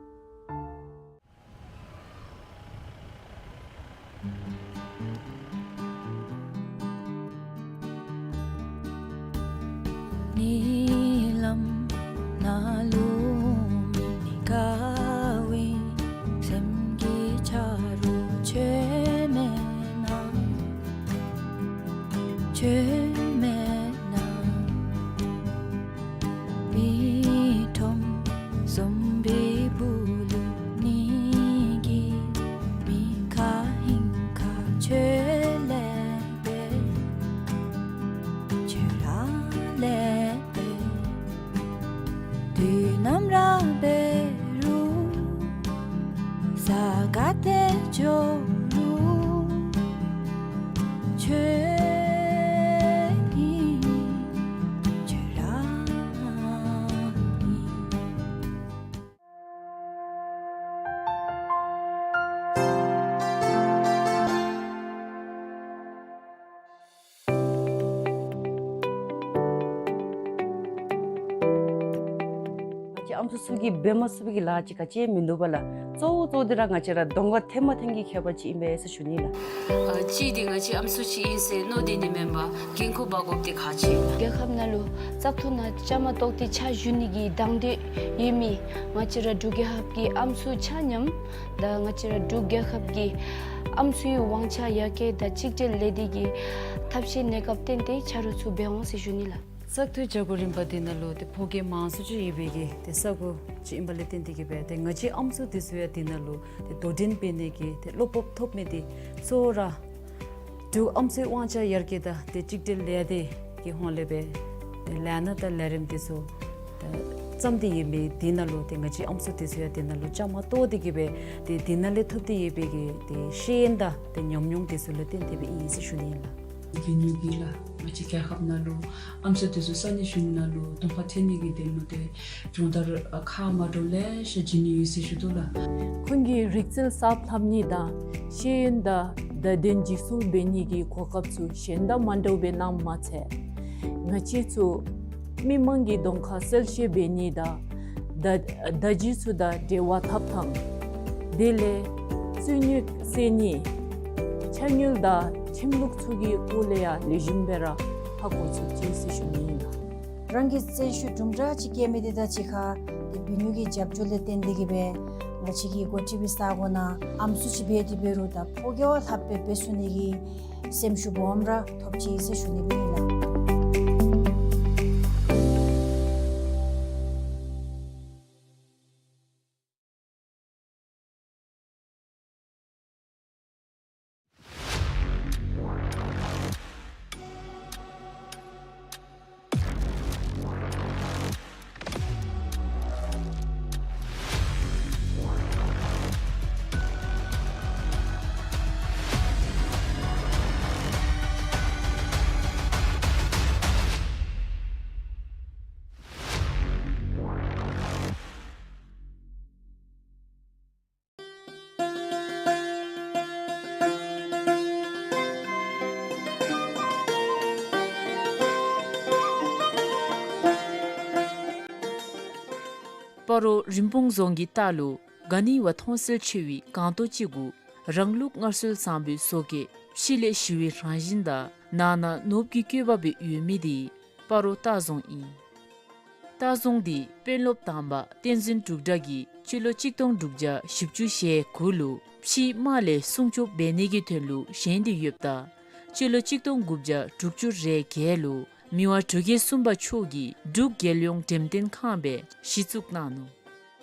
ང་བཅས་ཨམ་སྲུ་ཚུ་གིས་འབད་མ་ཚུགས་པའི་གི་ལཱ་ཅིག་ག་ཅི་ཡང་མིན་འདུག་པ་ལགས། གཙོ་བོ་གཙོ་བོ་འདི་ར་ང་བཅས་ར་གདོང་ཁར་ཐོན་མ་ཐོན་གྱི་ཁྱད་པར་ཅིག་ཨིན་པས་ཟེར་ཞུ་ནི་ལགས། ཨ་གཅིག་འདི་ང་བཅས་ཨམ་སྲུ་ཅིག་ཨིན་ཟེར་མནོ་སྡོད་ནི་མེན་པར་འགན་ཁུར་འབག་དགོཔ་འདི་གལ་ཆེ་ལགས། རྒྱལ་ཁབ་ནང་ལུ་བཙག་འཐུ་ནང་བཅའ་མར་གཏོགས་ཏེ་ཕྱག་ཞུ་ནི་གི་དང་འདོད་ཡོད་མི་ང་བཅས་ར་འབྲུག་རྒྱལ་ཁབ་ཀྱི་ཨམ་སྲུ་ཆ་མཉམ་དང་ང་བཅས་ར་འབྲུག་རྒྱལ་ཁབ་ཀྱི་ཨམ་སྲུའི་དབང་ཆ་ཡར་རྒྱས་དང་གཅིག་སྒྲིལ་ལས་སྡེ་གི་ཐབས་ཤེས་གནས་སྐབས་བརྟེན་ཏེ་ཆ་རོགས་ཚུ་འབད་འོང་ཟེར་ཞུ་ནི་ལགས། བཙག་འཐུའི་བྱ་སྒོ་རིམ་པ་འདི་ནང་ལུ་ཏེ་ཕོ་སྐྱེས་མང་སུ་ཅིག་ཡོད་པའི་གི་ཏེ་ས་གོ་ཅིག་ཨིན་པ་ལས་བརྟེན་ཏེ་གིས་སྦེ་ཏེ་ང་བཅས་ཨམ་སྲུ་འདི་ཚུ་ཡང་འདི་ནང་ལུ་ཏེ་དོ་འགྲན་འབད་ནི་གི་ཏེ་བློ་སྤོབས་ཐོབ་མི་འདི་གཙོ་བོ་ར་འབྲུག་ཨམ་སྲུའི་དབང་ཆ་ཡར་རྒྱས་དང་ཏེ་གཅིག་སྒྲིལ་ལས་སྡེ་གི་ཧོངས་ལས་སྦེ་ཏེ་ལས་སྣ་དང་ལས་རིམ་འདི་ཚུ་ཏེ་བརྩམས་ཏེ་ཡོད་མི་འདི་ནང་ལུ་ཏེ་ང་བཅས་ཨམ་སྲུ་འདི་ཚུ་ཡང་འདི་ནང་ལུ་བཅའ་མར་གཏོགས་ཏེ་གིས་སྦེ་ཏེ་འདི་ནང་ལས་ཐོབ་སྟེ་ཡོད་པའི་གི་ཏེ་ཤེས་ཡོན་དང་ཏེ་ཉམས་མྱོང་འདི་ཚུ་ལུ་བརྟེན་ཏེ་སྦེ་ཨིན་ཟེར་ཞུ་ནི་ཨིན་ལགས། གི་ཉུ་གི་ལགས། ང་བཅས་རྒྱལ་ཁབ་ནང་ལུ་ཨམ་སྲུ་འདི་ཚུ་ས་གནས་གཞུང་ནང་ལུ་གདོང་ཁར་ཐོན་ནི་གི་དེ་མ་ཚད་སྦྱོང་བརྡར་ཁག་མ་འདྲཝ་ལེ་ཤ་བྱིན་ནི་ཡོད་ཟེར་ཞུ་དོ་ལགས། ཁོང་གི་རིག་རྩལ་གསརཔ་ལྷབ་ནི་དང་ཤེས་ཡོན་དང་བརྡ་དོན་འཇིག་ཚོགས་འབད་ནི་གི་གོ་སྐབས་ཚུ་གཞན་དང་མ་འདྲཝ་སྦེ་གནངམ་མ་ཚད་ང་བཅས་ཚུ་མི་མང་གི་གདོང་ཁར་གསལ་བཤད་འབད་ནི་དང་བརྡ་བརྡ་བརྒྱུད་ཚུ་དང་འབྲེལ་བ་འཐབ་ཐངས་དེ་ལས་རྩོད་རྙོག་སེལ་ནི་ཕྱག་དངུལ་དང་ཁྲིམས་ལུགས་ཚུ་གི་སྐོར་ལས་ཡང་ལེགས་ཤོམ་སྦེ་ར་ཧ་གོ་ཚུགས་ཅི་ཟེར་ཞུ་ནི་ཨིན་ལགས། རང་གི་བརྩོན་ཤུགས་དུམ་གྲ་ཅིག་བསྐྱེད་མི་དེ་དང་གཅིག་ཁར་ཏེ་བུ་ཉུ་གི་རྒྱབ་སྐྱོར་ལས་བརྟེན་ཏེ་གིས་སྦེ་ང་བཅས་ཀྱི་འགོ་ཁྲིད་པའི་ས་གོ་ནང་ཨམ་སྲུ་ཅིག་འབད་དེ་འབད་རུང་ད་ཕོ་རྒྱས་བ་ལྷགཔ་སྦེ་འབད་ཚུགས་ནི་གི་སེམས་ཤུགས་སྦོམ་ར་ཐོབ་ཅི་ཟེར་ཞུ་ནི་སྦེ་ཨིན་ལགས། སྤ་རོ་རིན་སྤུངས་རྫོང་གི་ལྟག་ལུ་ག་ནི་བ་མཐོང་གསལ་ཆེ་བའི་སྒང་ཏོག་ཅིག་གུ་རང་ལུགས་སྔར་སྲོལ་བཟང་པོའི་བཟོ་བཀོད་ཕྱི་ལས་ཞི་བའི་རང་བཞིན་དང་ནང་ན་ནོར་བུ་གི་བཀོད་པ་སྦེ་ཡོད་མི་འདི་སྤ་རོ་ལྟ་རྫོང་ཨིན། ལྟ་རྫོང་འདི་དཔོན་སློབ་དང་པ་བསྟན་འཛིན་འབྲུག་སྒྲ་གིས་སྤྱི་ལོ་གཅིག་སྟོང་དྲུག་བརྒྱ་བཞི་བཅུ་ཞེ་དགུ་ལུ་ཕྱིའི་དམག་ལས་སྲུང་སྐྱོབ་འབད་ནི་གི་དོན་ལུ་བཞེངས་ཏེ་ཡོདཔ་ད་སྤྱི་ལོ་གཅིག་སྟོང་དགུ་བརྒྱ་དྲུག་ཅུ་རེ་བརྒྱད་ལུ་མི་དབང་འབྲུག་རྒྱལ་གསུམ་པ་མཆོག་གིས་འབྲུག་རྒྱལ་ཡོངས་འགྲེམས་སྟོན་ཁང་སྦེ་གཞི་བཙུགས་གནང་ནུག།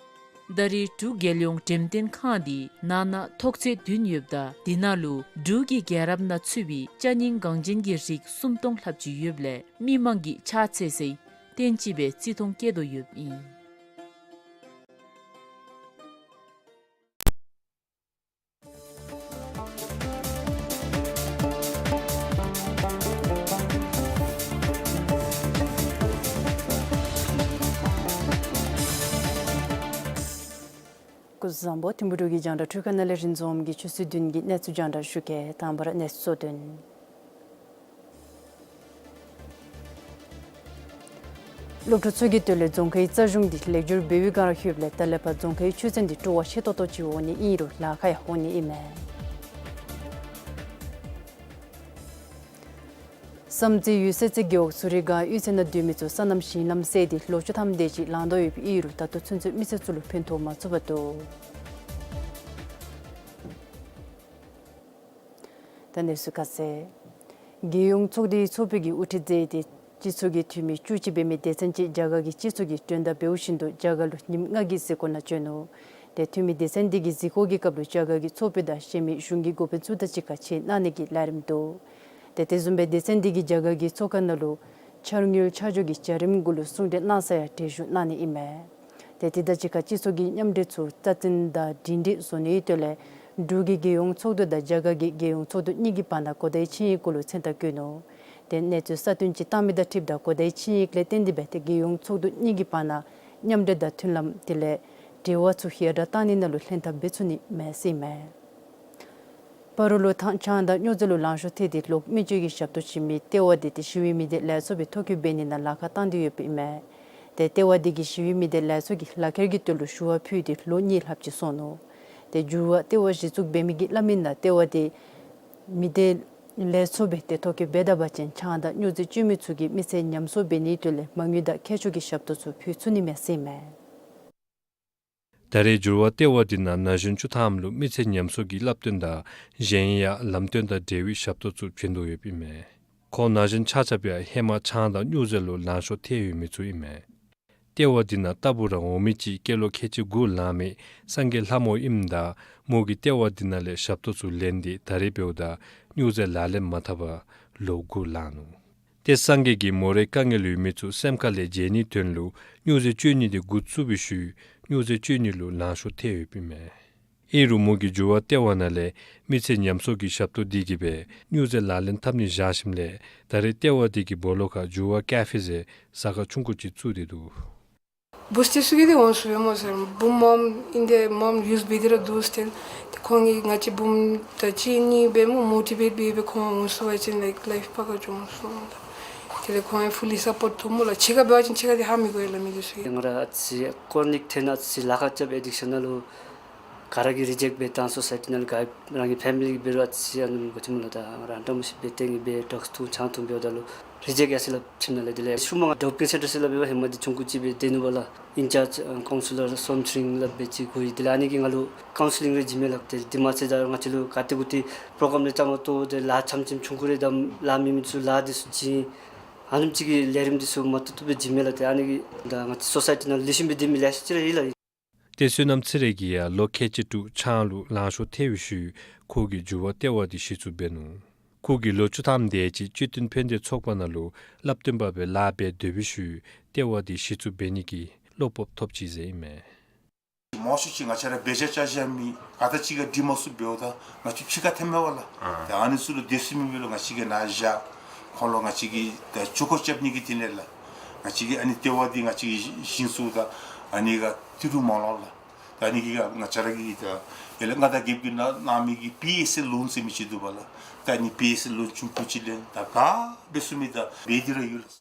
ད་རེས་འབྲུག་རྒྱལ་ཡོངས་འགྲེམས་སྟོན་ཁང་འདི་ནང་ན་ཐོག་ཚད་བདུན་ཡོདཔ་ད་འདི་ནང་ལུ་འབྲུག་གི་རྒྱལ་རབས་ནང་ཚུད་པའི་ཅ་རྙིང་འགངས་ཅན་གྱི་རིགས་སུམ་སྟོང་ལྷགཔ་ཅིག་ཡོདཔ་ལས་མི་མང་གིས་ཕྱག་འཚལ་སའི་རྟེན་ཅིག་སྦེ་བརྩི་མཐོང་བསྐྱེད་དོ་ཡོདཔ་ཨིན། སྐུ་གཟུགས་བཟང་པོ། ཐིམ་ཕུ་འབྲུག་གི་རྒྱང་བསྒྲགས་འཕྲུལ་ཁང་ནང་ལས་རིན་འཛོམས་ཀྱིས་ཆུ་ཚོད་བདུན་གྱི་གནས་ཚུལ་རྒྱང་བསྒྲགས་ཞུ་གེ། དང་པ་ར་གནས་ཚུལ་གཙོ་དོན། སློབ་ཕྲུག་ཚུ་གི་དོན་ལས་རྫོང་ཁའི་རྩ་གཞུང་འདི་ལེགས་བསྒྱུར་འབད་བའི་སྒང་ར་ལྷོདཔ་ལས་ད་ལས་ཕར་རྫོང་ཁའི་ཆུ་ཚན་འདི་སྤྲོ་བ་ཆེ་ཏོག་ཏོ་ཅིག་འོང་ནི་ཨིན་རུང་ལཱ་ཁག་ཡང་འོང་ནི་ཨིན་མས། བསམ་རྩེ་གཡུལ་སའི་རྩེ་རྒེད་འོག་ཟུ་རི་སྒང་གཡུས་ཚན་ནང་སྡོད་མི་ཚུ་སོ་ནམ་ཞིང་ལམ་བསལ་ཏེ་ལོ་བཅུ་ཐམ་དེ་ཅིག་ལང་དོ་ཡོདཔ་ཨིན་རུང་ད་ལྟོ་ཚུན་ཚོད་མི་སེར་ཚུ་ལུ་ཕན་ཐོགས་མ་ཚུགས་པར་འདུག། ད་གནས་ཚུལ་ཁ་གསལ། རྒྱལ་ཡོངས་ཚོགས་སྡེའི་ཚོགས་དཔོན་གྱིས་དབུ་ཁྲིད་མཛད་དེ་སྤྱི་ཚོགས་ཀྱི་འཐུས་མི་བཅུ་གཅིག་འབད་མི་སྡེ་ཚན་ཅིག་རྒྱ་གར་གྱི་སྤྱི་ཚོགས་ཀྱི་མགྲོན་བརྡ་འབདཝ་བཞིན་དུ་རྒྱ་གར་ལུ་ཉིནམ་ལྔ་གི་གཟིགས་སྐོར་ནང་བྱོན་ནུག། ཏེ་འཐུས་མི་སྡེ་ཚན་འདི་གི་གཟིགས་སྐོར་གྱི་སྐབས་ལུ་རྒྱ་གར་གྱི་ཚོགས་དཔོན་དང་གཞན་མི་གཞུང་གི་འགོ་དཔོན་ཚུ་དང་གཅིག་ཁར་ཕྱད་གནང་ནི་གི་ལས་རིམ་འདུག། ཏེ་དེ་བཟུམ་སྦེ་སྡེ་ཚན་འདི་གིས་རྒྱ་གར་གྱི་ཚོགས་ཁང་ནང་ལུ་ འཆར་དངུལ་ཆ་འཇོག་གི་བྱ་རིམ་གུ་ལུ་གསུང་གྲོས་གནང་ས་ཡང་གྲོས་ཞུ་གནང་ནི་ཨིན་མས། ཏེ་དེ་དང་གཅིག་ཁར་སྤྱི་ཚོགས་ཀྱི་མཉམ་འབྲེལ་ཚུ་རྩ་འཛིན་དང་སྒྲིང་སྒྲིང་བཟོ་ནིའི་དོན་ལས་འབྲུག་གི་རྒྱལ་ཡོངས་ཚོགས་འདུ་དང་རྒྱ་གར་གྱི་རྒྱལ་ཡོངས་ཚོགས་འདུ་གཉིས་ཀྱི་བར་ན་གོ་བརྡའི་ཆིངས་ཡིག་གུ་ལུ་མཚན་རྟགས་བཀོད་ནུག། ཏེ་གནས་ཚུལ་གསར་བཏོན་ཅིག་བཏང་མི་དང་འཁྲིལཝ་ད་གོ་བརྡའི་ཆིངས་ཡིག་ལས་བརྟེན་ཏེ་སྦེ་ཏེ་རྒྱལ་ཡོངས་ཚོགས་འདུ་གཉིས་ཀྱི་བར་ན་མཉམ་འབྲེལ་དང་མཐུན་ལམ་དེ་ལས་འབྲེལ་བ་ཚུ་ཡར་དྲག་གཏང་ནི་ནང་ལུ་ལྷན་ཐབས་འབད་ཚུགས་ནི་མས་ཟེར་ཨིན་མས། སྤ་རོ་ལུ་ཐང་ཆང་དང་སྨྱོ་རྫས་ལུ་ལང་ཤོར་ཐལ་ཏེ་ལོག་མི་སྤྱོད་ཀྱི་ཞབས་ཏོག་བྱིན་མི་ལྟེ་བ་འདི་ཏེ་ཞི་བའི་མི་སྡེ་ལས་ཚོགས་སྦེ་ཐོ་བཀོད་འབད་ནི་ནང་ལཱ་ཁག་བཏང་སྟེ་ཡོདཔ་ཨིན་མས། ཏེ་ལྟེ་བ་འདི་གིས་ཞི་བའི་མི་སྡེ་ལས་ཚོགས་ཀྱི་ལག་ཁྱེར་གྱི་དོན་ལུ་ཞུ་བ་ཕུལ་ཏེ་ལོ་གཉིས་ལྷགཔ་ཅིག་སོང་ནུག། ཏེ་འགྱུར་བ་ལྟེ་བ་གཞི་བཙུགས་འབད་མི་གིས་སླབ་མི་ནང་ལྟེ་བ་འདི་མི་སྡེ་ལས་ཚོགས་སྦེ་ཏེ་ཐོ་བཀོད་འབད་ད་པ་ཅིན་ཆང་དང་སྨྱོ་རྫས་སྤྱོད་མི་ཚུ་གི་མི་ཚེ་ཉམས་གསོ་འབད་ནིའི་དོན་ལས་མ་དངུལ་དང་ཁྱད་ཆོས་ཀྱི་ཞབས་ཏོག་ཚུ་ཕུལ་ཚུགས་ནི་མས་ཟེར་ཨིན་མས། ད་རེས་འགྱུར་བ་ལྟེ་བ་འདི་ནང་ན་གཞོན་བཅུ་ཐམ་ལུ་མི་ཚེ་ཉམས་གསོ་གི་བསླབ་སྟོན་དང་གཞན་ཡང་ལམ་སྟོན་དང་འབྲེལ་བའི་ཞབས་ཏོག་ཚུ་བྱིན་དོ་ཡོདཔ་ཨིན་མས། ཁོང་ན་གཞོན་ཆ་ཁྱབ་ཡང་ཧེ་མ་ཆང་དང་སྨྱོ་རྫས་ལུ་ལང་ཤོར་ཐལ་ཡོད་མི་ཚུ་ཨིན་མས། ལྟེ་བ་འདི་ནང་ལྟ་བུ་ར་འོང་མི་ཅིག་སྐྱེས་ལོ་ཁལ་གཅིག་དགུ་ལང་མི་སངས་རྒྱས་ལྷ་མོ་ཨིནམ་ད་མོ་གིས་ལྟེ་བ་འདི་ནང་ལས་ཞབས་ཏོག་ཚུ་ལེན་ཏེ་ད་རེས་འབདཝ་ད་སྨྱོ་རྫས་ལག་ལེན་མ་འཐབ་པར་ལོ་དགུ་ལང་ནུག། ཏེ་སངས་རྒྱས་ཀྱིས་མོ་རའི་དཀའ་ངལ་ཡོད་མི་ཚུ་སེམས་ཁ་ལས་བརྗེད་ནིའི་དོན་ལུ་སྨྱོ་རྫས་སྤྱོད་ནི་འདི་འགོ་བཙུགས་པའི་ཤུལ་སྨྱོ་རྫས་སྤྱོད་ནི་ལུ་ལང་ཤོར་ཐལ་ཡོདཔ་ཨིན་མས། ཨིན་རུང་མོ་གིས་འགྱུར་བ་ལྟེ་བ་ནང་ལས་མི་ཚེ་ཉམས་གསོ་གི་ཞབས་ཏོག་འདི་གིས་སྦེ་སྨྱོ་རྫས་ལག་ལེན་འཐབ་ནི་བཞག་ཞིནམ་ལས་ད་རེས་ལྟེ་བ་འདི་གི་སྦོ་ལོགས་ཁར་འགྱུར་བ་ཀེ་ཧྥེ་ཟེར་ཟ་ཁང་ཆུང་ཀུ་ཅིག་བཙུགས་ཏེ་འདུག། བུཚ་འདི་ཚུ་གིས་འདི་འོང་ཚུགས་པས་སྨོ་ཟེར། བུམོ་མམ་ཨིན་ཏེ་མམ་ཡུས་འབད་དེ་ར་འདུག་ཟེར། ཏེ་ཁོང་གིས་ང་བཅས་བུམོ་དང་གཅིག་གཉིས་སྦེ་སྨོ་མོ་ཊི་བེཊ་འབད་སྦེ་ཁོང་འོང་ཚུགས་པ་ཅིན་ལའིཀ་ལའིཕ་ཕར་ཁ་འགྱོ་འོང་ཚུགས་སྨོ་ལགས། དེ་ལས་ཁོང་ཡང་ཕུ་ལི་སཔོརཊ་ཐོབ་སྨོ་ལགས། ཕྱི་ཁར་འབད་བ་ཅིན་ཕྱི་ཁར་འདི་ཧ་མི་གོ་ཡ་ལགས་མི་འདི་ཚུ་གིས། ང་ར་ཨ་ཙི་ཀོར་ནིག་ཐོན་ཨ་ཙི་ལཱ་ཁག་རྐྱབ་ཨེ་ཌིག་ཤཱན་ནང་ལུ་ག་ར་གིས་རི་ཇེཀཊ་འབད་བཏང་། སོ་སའི་ཊི་ནང་ལུ་ག་ར་གི་ཕེ་མི་ལི་འབད་རུང་ཨ་ཙི་ཨ་ནི་གོ་ཅི་སྨོ་ལགས། ད་ང་ར་ཨ་འདྲ་མ་ཤེས་འབད་ཏེ་ངེ་སྦེ་ཌྲགས་འཐུང་ཆང་འཐུང་འབདཝ་ད་ལུ་རི་ཇེཀཊ་ཡར་སོ་ཡི་ལགས་ཁྱིམ་ནང་ལས། དེ་ལས་ཤུལ་མ་ང་ཌོབ་ཀིན་སེན་ཊར་ཟེར་སླབ་འབད་བ་ཧེ་མ་འདི་ཆུང་ཀུ་ཅིག་སྦེ་སྡོད་ནུག་པ་ལགས། ཨིན་ཅཱརཇ་ཨ་ཀའུན་སི་ལར་སོནམ་ཚེ་རིང་སླབ་སྦེ་ཅིག་གུ་ཡི། དེ་ལས་ཨ་ནི་གིས་ང་ལུ་ཀའུན་སི་ལིང་རེ་བྱིན་མས་ལགས། དེ་འདི་མ་ཚད་ད་ང་བཅས་ལུ་ག་ཏེ་གུ་ཏེ་པྲོ་གྲམ་རེ་བརྩམ་མ་གཏོགས་ཏེ་ལཱ་ཙམ་ཙིང་ཆུང་ཀུ་རེ་དང་ལཱ་མེད་མི་ཚུ་ལཱ་འདི་ཚུ་བྱིན། ཨ་ནེམ་ཅིག་གི་ལས་རིམ་འདི་ཚུ་མ་ཏོག་ཏོ་སྦེ་བྱིན་མས་ལགས། ཏེ་ཨ་ནི་གིས་ད་ང་བཅས་སོ་སའི་ཊི་ནང་ལུ་ལེགས་ཤོམ་སྦེ་སྡོད་མི་ལེ་ཤ་ཅིག་ར་ཡོད་ལགས། ཏེ་བསོད་ནམས་ཚེ་རིང་གིས་ཡང་ལོ་ཁལ་གཅིག་དྲུག་ཆང་ལུ་ལང་ཤོར་ཐལ་བའི་ཤུལ་ཁོ་གིས་འགྱུར་བ་ལྟེ་བ་འདི་གཞི་བཙུགས་འབད་ནུག། ཁོ་གིས་ལོ་བཅུ་ཐམ་དེ་ཅིག་སྤྱི་མཐུན་ཕན་བདེ་ཚོགས་པ་ནང་ལུ་བསླབ་སྟོན་པ་སྦེ་ལཱ་འབད་སྡོད་པའི་ཤུལ་ལྟེ་བ་འདི་གཞི་བཙུགས་འབད་ནི་གི་བློ་སྤོབས་ཐོབ་ཅི་ཟེར་ཨིན་མས། མང་ཤོས་ཅིག་ང་བཅས་ར་འབད་བཞག་བཞག་མི་ག་དང་གཅིག་ཁར་འགྲིག་མ་ཚུགས་འབདཝ་ད་ང་བཅས་ཕྱི་ཁར་འཐོན་མས་པ་ལགས། ཨ་ད་ཨ་ནི་ཚུ་ལུ་སྡོད་ས་མེད་པ་ལུ་ང་བཅས་ཀྱིས་ནཱ་བཞག་ཁོང་ལུ་ང་བཅས་ཀྱིས་ད་ཇུས་འགོ་རྐྱབ་ནི་གི་དེ་ལས་ལགས། ང་བཅས་ཀྱིས་ཨ་ནི་ལྟེ་བ་འདི་ང་བཅས་ཀྱིས་བཞེངས་ཚུགས་ད་ཨ་ནི་ག་ཏི་རུ་མང་ལོ་ལགས། ད་ཨ་ནི་གི་ང་བཅས་ར་གིས་ད་ཡར་ལས་མངའ་བདག་རྒྱལཔོ་གིས་གནང་གནང་མི་གི་པི་ཨེསི་ཨེལ་ལོན་ཟེར་མི་ཅིག་འདུག་པ་ལགས། ད་ཨ་ནི་པི་ཨེསི་ཨེལ་ལོན་ཆུང་ཀུ་ཅིག་ལེན། ད་ག་འབད་ཚུགས་མི་ད་འབད་དེ་ར་ཡོད་ལགས།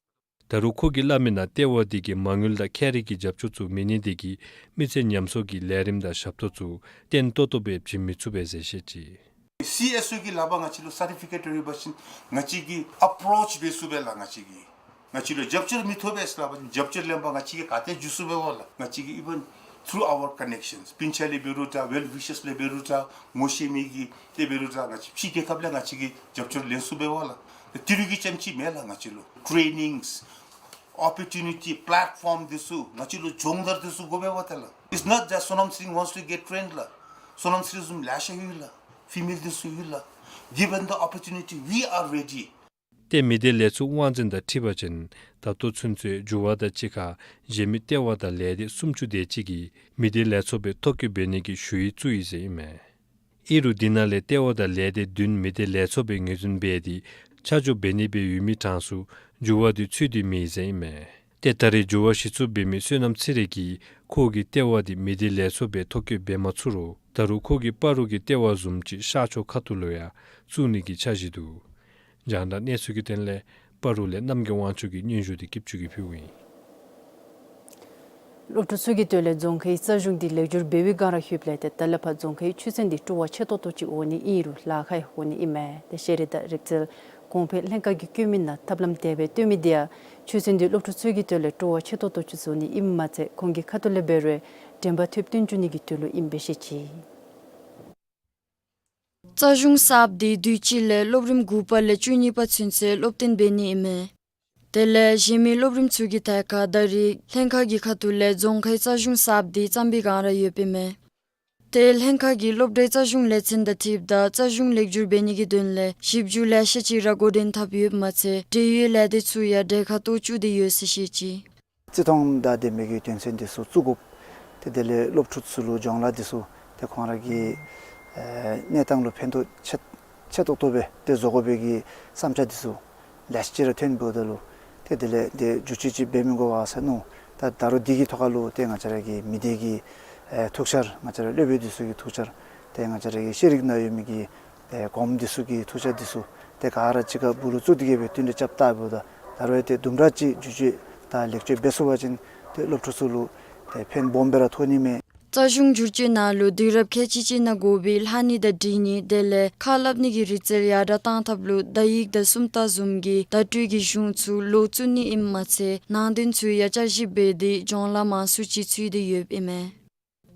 ད་རུང་ཁོ་གིས་སླབ་མི་ནང་ལྟེ་བ་འདི་གིས་མ་དངུལ་དང་ཁྱད་རིག་གི་རྒྱབ་སྐྱོར་ཚུ་མེད་ནི་འདི་གིས་མི་ཚེ་ཉམས་གསོ་གི་ལས་རིམ་དང་ཞབས་ཏོག་ཚུ་བརྟན་ཏོག་ཏོ་སྦེ་བྱིན་མི་ཚུགས་པས་ཟེར་བཤད་ཅི། སི་ཨེསི་ཨོ་གི་ལཱ་འབད་ང་བཅས་ལུ་སར་ཊི་ཕི་ཀེཊ་རེ་ཡོད་པ་ཅིན་ང་བཅས་ཀྱིས་ཨེཔ་རོཆ་འབད་ཚུགས་པས་ལགས། ང་བཅས་ཀྱིས་ང་བཅས་ལུ་རྒྱབ་སྐྱོར་མི་ཐོབ་པས་ཟེར་སླབ་པ་ཅིན་རྒྱབ་སྐྱོར་ལེན་པར་ང་བཅས་ཀྱིས་ག་ཏེ་འགྱོ་ཚུགས་པས་པ་ལགས། ང་བཅས་ཀྱིས་even through our connections སྤུན་ཆ་ལས་འབད་རུང་འདྲ་ཝེལ་ཝི་ཤརས་ལས་འབད་རུང་འདྲ་ངོ་ཤེས་མི་གིས་ཏེ་འབད་རུང་འདྲ་ང་བཅས་ཕྱི་རྒྱལ་ཁབ་ལས་ང་བཅས་ཀྱིས་རྒྱབ་སྐྱོར་ལེན་ཚུགས་པས་པ་ལགས། ཏེ་ཏི་རུ་གི་རྐྱངམ་ཅིག་མེན་ལགས། ང་བཅས་ལུ་ཊེ་རེ་ནིངསི་ཨོ་པོར་ཊུ་ནི་ཊི་པི་ལེཊ་ཕོརམ་འདི་ཚུ་ང་བཅས་ལུ་སྦྱོང་བརྡར་འདི་ཚུ་དགོ་པས་པ་ད་ལགས། It's not that Sonam Tshering wants to get trained ལགས། སོ་ནམ་ཚེ་རིང་བཟུམ་ལེ་ཤ་ཡོད་ལགས། ཕི་མེལ་འདི་ཚུ་ཡོད་ལགས། Given the opportunity, we are ready. ཏེ་མི་སྡེ་ལས་ཚོགས་དབང་འཛིན་དང་འཁྲིལ་བ་ཅིན་ད་ལྟོ་ཚུན་ཚོད་འགྱུར་བ་དང་གཅིག་ཁར་གཞན་མི་ལྟེ་བ་དང་ལས་སྡེ་སུམ་ཅུ་དེ་ཅིག་གིས་མི་སྡེ་ལས་ཚོགས་སྦེ་ཐོ་བཀོད་འབད་ནི་གི་ཞུ་ཡིག་བཙུགས་ཡི་ཟེར་ཨིན་མས། ཨིན་རུང་འདི་ནང་ལས་ལྟེ་བ་དང་ལས་སྡེ་བདུན་མི་སྡེ་ལས་ཚོགས་སྦེ་ངོས་འཛིན་འབད་དེ་ཆ་འཇོག་འབད་ནི་སྦེ་ཡོད་མི་གྲངས་སུ་འགྱུར་བ་འདི་ཚུད་དེ་མེད་ཟེར་ཨིན་མས། ཏེ་ད་རེས་འགྱུར་བ་གཞི་བཙུགས་འབད་མི་བསོད་ནམས་ཚེ་རིང་གིས་ཁོ་གི་ལྟེ་བ་འདི་མི་སྡེ་ལས་ཚོགས་སྦེ་ཐོ་བཀོད་འབད་མ་ཚུགས་རུང་ད་རུང་ཁོ་གིས་སྤ་རོ་གི་ལྟེ་བ་བཟུམ་ཅིག་ཤར་ཕྱོགས་ཁ་ཐུག་ལུ་ཡང་བཙུགས་ནི་གི་འཆར་གཞི་འདུག། རྒྱང་བསྒྲགས་གནས་ཚུལ་གྱི་དོན་ལས་སྤ་རོ་ལས་རྣམ་རྒྱལ་དབང་ཕྱུག་གི་སྙན་ཞུ་འདི་སྐྱིད་ཆུ་གིས་ཕུལཝ་ཨིན། སློབ་ཕྲུག་ཚུ་གི་དོན་ལས་རྫོང་ཁའི་རྩ་གཞུང་འདི་ལེགས་བསྒྱུར་འབད་བའི་བསྒང་ར་ལྷོདཔ་ལས་ཏེ་ད་ལས་ཕར་རྫོང་ཁའི་ཆོས་ཚན་འདི་སྤྲོ་བ་ཆེ་ཏོག་ཏོ་ཅིག་འོང་ནི་ཨིན་རུང་ལཱ་ཁག་ཡང་འོང་ནི་ཨིན་མས། ཏེ་ཤེས་རིག་དང་རིག་རྩལ་གོང་འཕེལ་ལྷན་ཁག་གིས་བཀོད་མི་ནང་ཐབས་ལམ་དེ་སྦེ་སྟོན་མི་འདི་ཡང་ཆོས་ཚན་འདི་སློབ་ཕྲུག་ཚུ་གི་དོན་ལས་སྤྲོ་བ་ཆེ་ཏོག་ཏོ་ཅིག་བཟོ་ནི་ཨིནམ་མ་ཚད་ཁོང་གི་ཁ་ཐུག་ལས་འབད་རུང་དྲན་པ་ཐེབས་བཏོན་བཅུག་ནི་གི་དོན་ལུ་ཨིནམ་སྦེ་བཤད་ཅི། རྩ་གཞུང་གསརཔ་འདི་དུས་ཅི་ལས་སློབ་རིམ་དགུ་པ་ལས་བཅུ་གཉིས་པ་ཚུན་ཚོད་སློབ་སྟོན་འབད་ནི་ཨིན་མས། དེ་ལས་གཞན་མི་སློབ་རིམ་ཚུ་གི་ཐད་ཁར་ད་རེས་ལྷན་ཁག་གི་ཁ་ཐུག་ལས་རྫོང་ཁའི་རྩ་གཞུང་གསརཔ་འདི་བརྩམ་པའི་བསྒང་ར་ཡོདཔ་ཨིན་མས། ཏེ་ལྷན་ཁག་གིས་སློབ་གྲྭའི་རྩ་གཞུང་ལས་ཚན་དང་འཁྲིལཝ་ད་རྩ་གཞུང་ལེགས་བསྒྱུར་འབད་ནི་གི་དོན་ལས་ཞིབ་འཇུག་ལེ་ཤ་ཅིག་ར་འགོ་འདྲེན་འཐབ་ཡོདཔ་མ་ཚད་འབྲེལ་ཡོད་ལས་སྡེ་ཚུ་ཡང་གྲལ་ཁར་གཏོགས་བཅུག་སྟེ་ཡོད་ཟེར་བཤད་ཅི། བརྩི་མཐོང་དང་ལྡན་པའི་གི་དོན་ཚན་འདི་ཚུ་བཙུགས་དགོཔ། ཏེ་དེ་ལས་སློབ་ཕྲུག་ཚུ་ལུ་སྦྱོང་ལཱ་འདི་ཚུ་ཏེ་ཁོང་ར་གི་ཨེ་གནས་སྟངས་ལུ་ཕན་ཐོགས་ཆེ་ཆེ་ཏོག་ཏོ་སྦེ་ཏེ་བཟོ་དགོ་པའི་གི་བསམ་འཆར་འདི་ཚུ་ལེ་ཤ་ཅིག་ར་ཐོན་འབདཝ་ད་ལུ་ཏེ་དེ་ལས་ཏེ་བསྒྱུར་བཅོས་ཅིག་འབད་མི་དགོ་ག་ཟེར་མནོ། ད་ད་རུང་འདི་གི་ཐོག་ཁ་ལུ་ཏེ་ང་བཅས་ར་གི་མི་སྡེ་གི་ཨེ་ཐུགས་འཆར་ང་བཅས་ར་སློབ་དཔོན་འདི་ཚུ་གི་ཐུགས་འཆར་ཏེ་ང་བཅས་ར་གི་ཤེས་རིག་ནང་ཡོད་མི་གི་ཏེ་གོངམ་འདི་ཚུ་གི་ཐུགས་འཆར་འདི་ཚུ་ཏེ་ག་ར་གཅིག་ཁར་སྦུག་ལུ་བཙུགས་ཏེ་གི་སྦེ་བསྟུན་གྲོས་རྐྱབ་བལྟཝ་ད་ད་རུང་ཏེ་དུམ་གྲ་ཅིག་བསྒྱུར་བཅོས་དང་ལེགས་བཅོས་འབད་ཚུགས་པ་ཅིན་ཏེ་སློབ་ཕྲུག་ཚུ་ལུ་ཏེ་ཕན་སྦོམ་སྦེ་ར་ཐོགས་ནི་མས། རྩ་གཞུང་བསྒྱུར་བཅོས་ནང་ལུ་དུས་རབས་ཁལ་གཅིག་གཅིག་ནང་དགོ་པའི་ལྷག་ནི་དང་སྒྲིག་ནི་དེ་ལས་ཁ་སླབ་ནི་གི་རིག་རྩལ་ཡར་དྲག་གཏང་ཐབས་ལུ་བརྡ་ཡིག་དང་སུམ་རྟགས་བཟུམ་གྱི་བརྡ་སྤྲོད་ཀྱི་གཞུང་ཚུ་ལོག་བཙུགས་ནི་ཨིནམ་མ་ཚད་ནང་དོན་ཚུ་ཡང་བསྐྱར་ཞིབ་འབད་དེ་སྦྱོང་ལཱ་མང་སུ་ཅིག་ཚུད་དེ་ཡོདཔ་ཨིན་མས།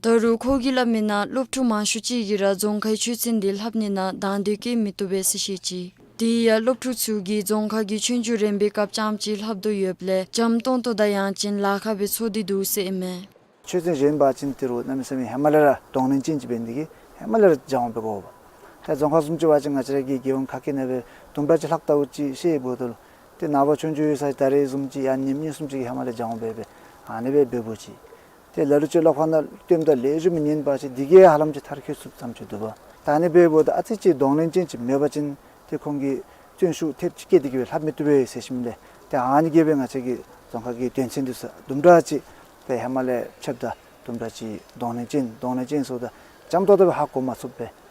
ད་རུང་ཁོ་གིས་སླབ་མིའི་ནང་སློབ་ཕྲུག་མང་ཤོས་ཅིག་གིས་ར་རྫོང་ཁའི་ཆོས་ཚན་འདི་ལྷབ་ནི་ནང་དང་འདོད་བསྐྱེད་མི་བཏུབ་པས་ཟེར་བཤད་ཅི། དེ་ཡང་སློབ་ཕྲུག་ཚུ་གིས་རྫོང་ཁ་གི་ཆོས་རྒྱུགས་རན་པའི་སྐབས་རྐྱངམ་ཅིག་ལྷབ་དོ་ཡོདཔ་ལས་འཇམ་ཏོང་ཏོ་དང་ཡང་ཅིན་ལཱ་ཁག་སྦེ་ཚོར་ཏེ་འདུག་ཟེར་ཨིན་མས། ཆོས་ཚན་གཞན་འབད་བ་ཅིན་ཏི་རུ་གནམ་མེད་ས་མེད་ཧེ་མ་ལས་ར་གདོང་ལེན་ཅན་ཅིག་འབད་ནི་དེ་གིས་ཧེ་མ་ལས་ར་སྦྱང་བ་འབད་དགོ་པས། ད་རྫོང་ཁ་བཟུམ་ཅིག་འབད་བ་ཅིན་ང་བཅས་ར་གི་རྒྱལ་ཡོངས་ཁག་གི་ནང་སྦེ་དུམ་གྲ་ཅིག་ལྷག་བལྟཝ་ཅིག་ཤེས་འོང་། ཏེ་ནངས་པ་ཆོས་རྒྱུགས་ཡོད་ས་ད་རེས་བཟུམ་ཅིག་ཡང་ཉིནམ་གཉིས་གསུམ་ཅིག་གི་ཧེ་མ་ལས་སྦྱང་བ་འབད་འབད་ཨ་ནི་སྦེ་འབདཝ་ཅིག། ཏེ་ལ་ལུ་ཅིག་སློབ་ཁང་ནང་ལྟདམོ་དང་ལེགས་ཤོམ་ཉན་པ་ཅིན་དེ་གིས་ཧ་ལམ་ཅིག་མཐར་འཁྱོལ་ཚུགསཔ་ཙམ་ཅིག་འདུག་པ། ད་ཨ་ནི་འབདཝ་ད་ཨ་ཙི་ཅིག་གདོང་ལེན་ཅན་ཅིག་མེད་པ་ཅིན་ཏེ་ཁོང་གིས་བརྩོན་ཤུགས་ཐེབས་ཅིག་བསྐྱེད་དེ་གི་སྦེ་ལྷབ་མི་བཏུབ་པས་ཟེར་ཞིནམ་ལས་ཏེ་ཨ་ནི་གིས་སྦེ་ང་བཅས་ཀྱི་རྫོང་ཁ་གི་དོན་ཚན་འདི་ཚུ་དུམ་གྲ་ཅིག་ཏེ་ཧེ་མ་ལས་ཕྱདཔ་ད་དུམ་གྲ་ཅིག་གདོང་ལེན་ཅན་གདོང་ལེན་ཅན་ཟེརཝ་ད་འཇམ་ཏོང་ཏོ་སྦེ་ཧ་གོ་མ་ཚུགས་པས།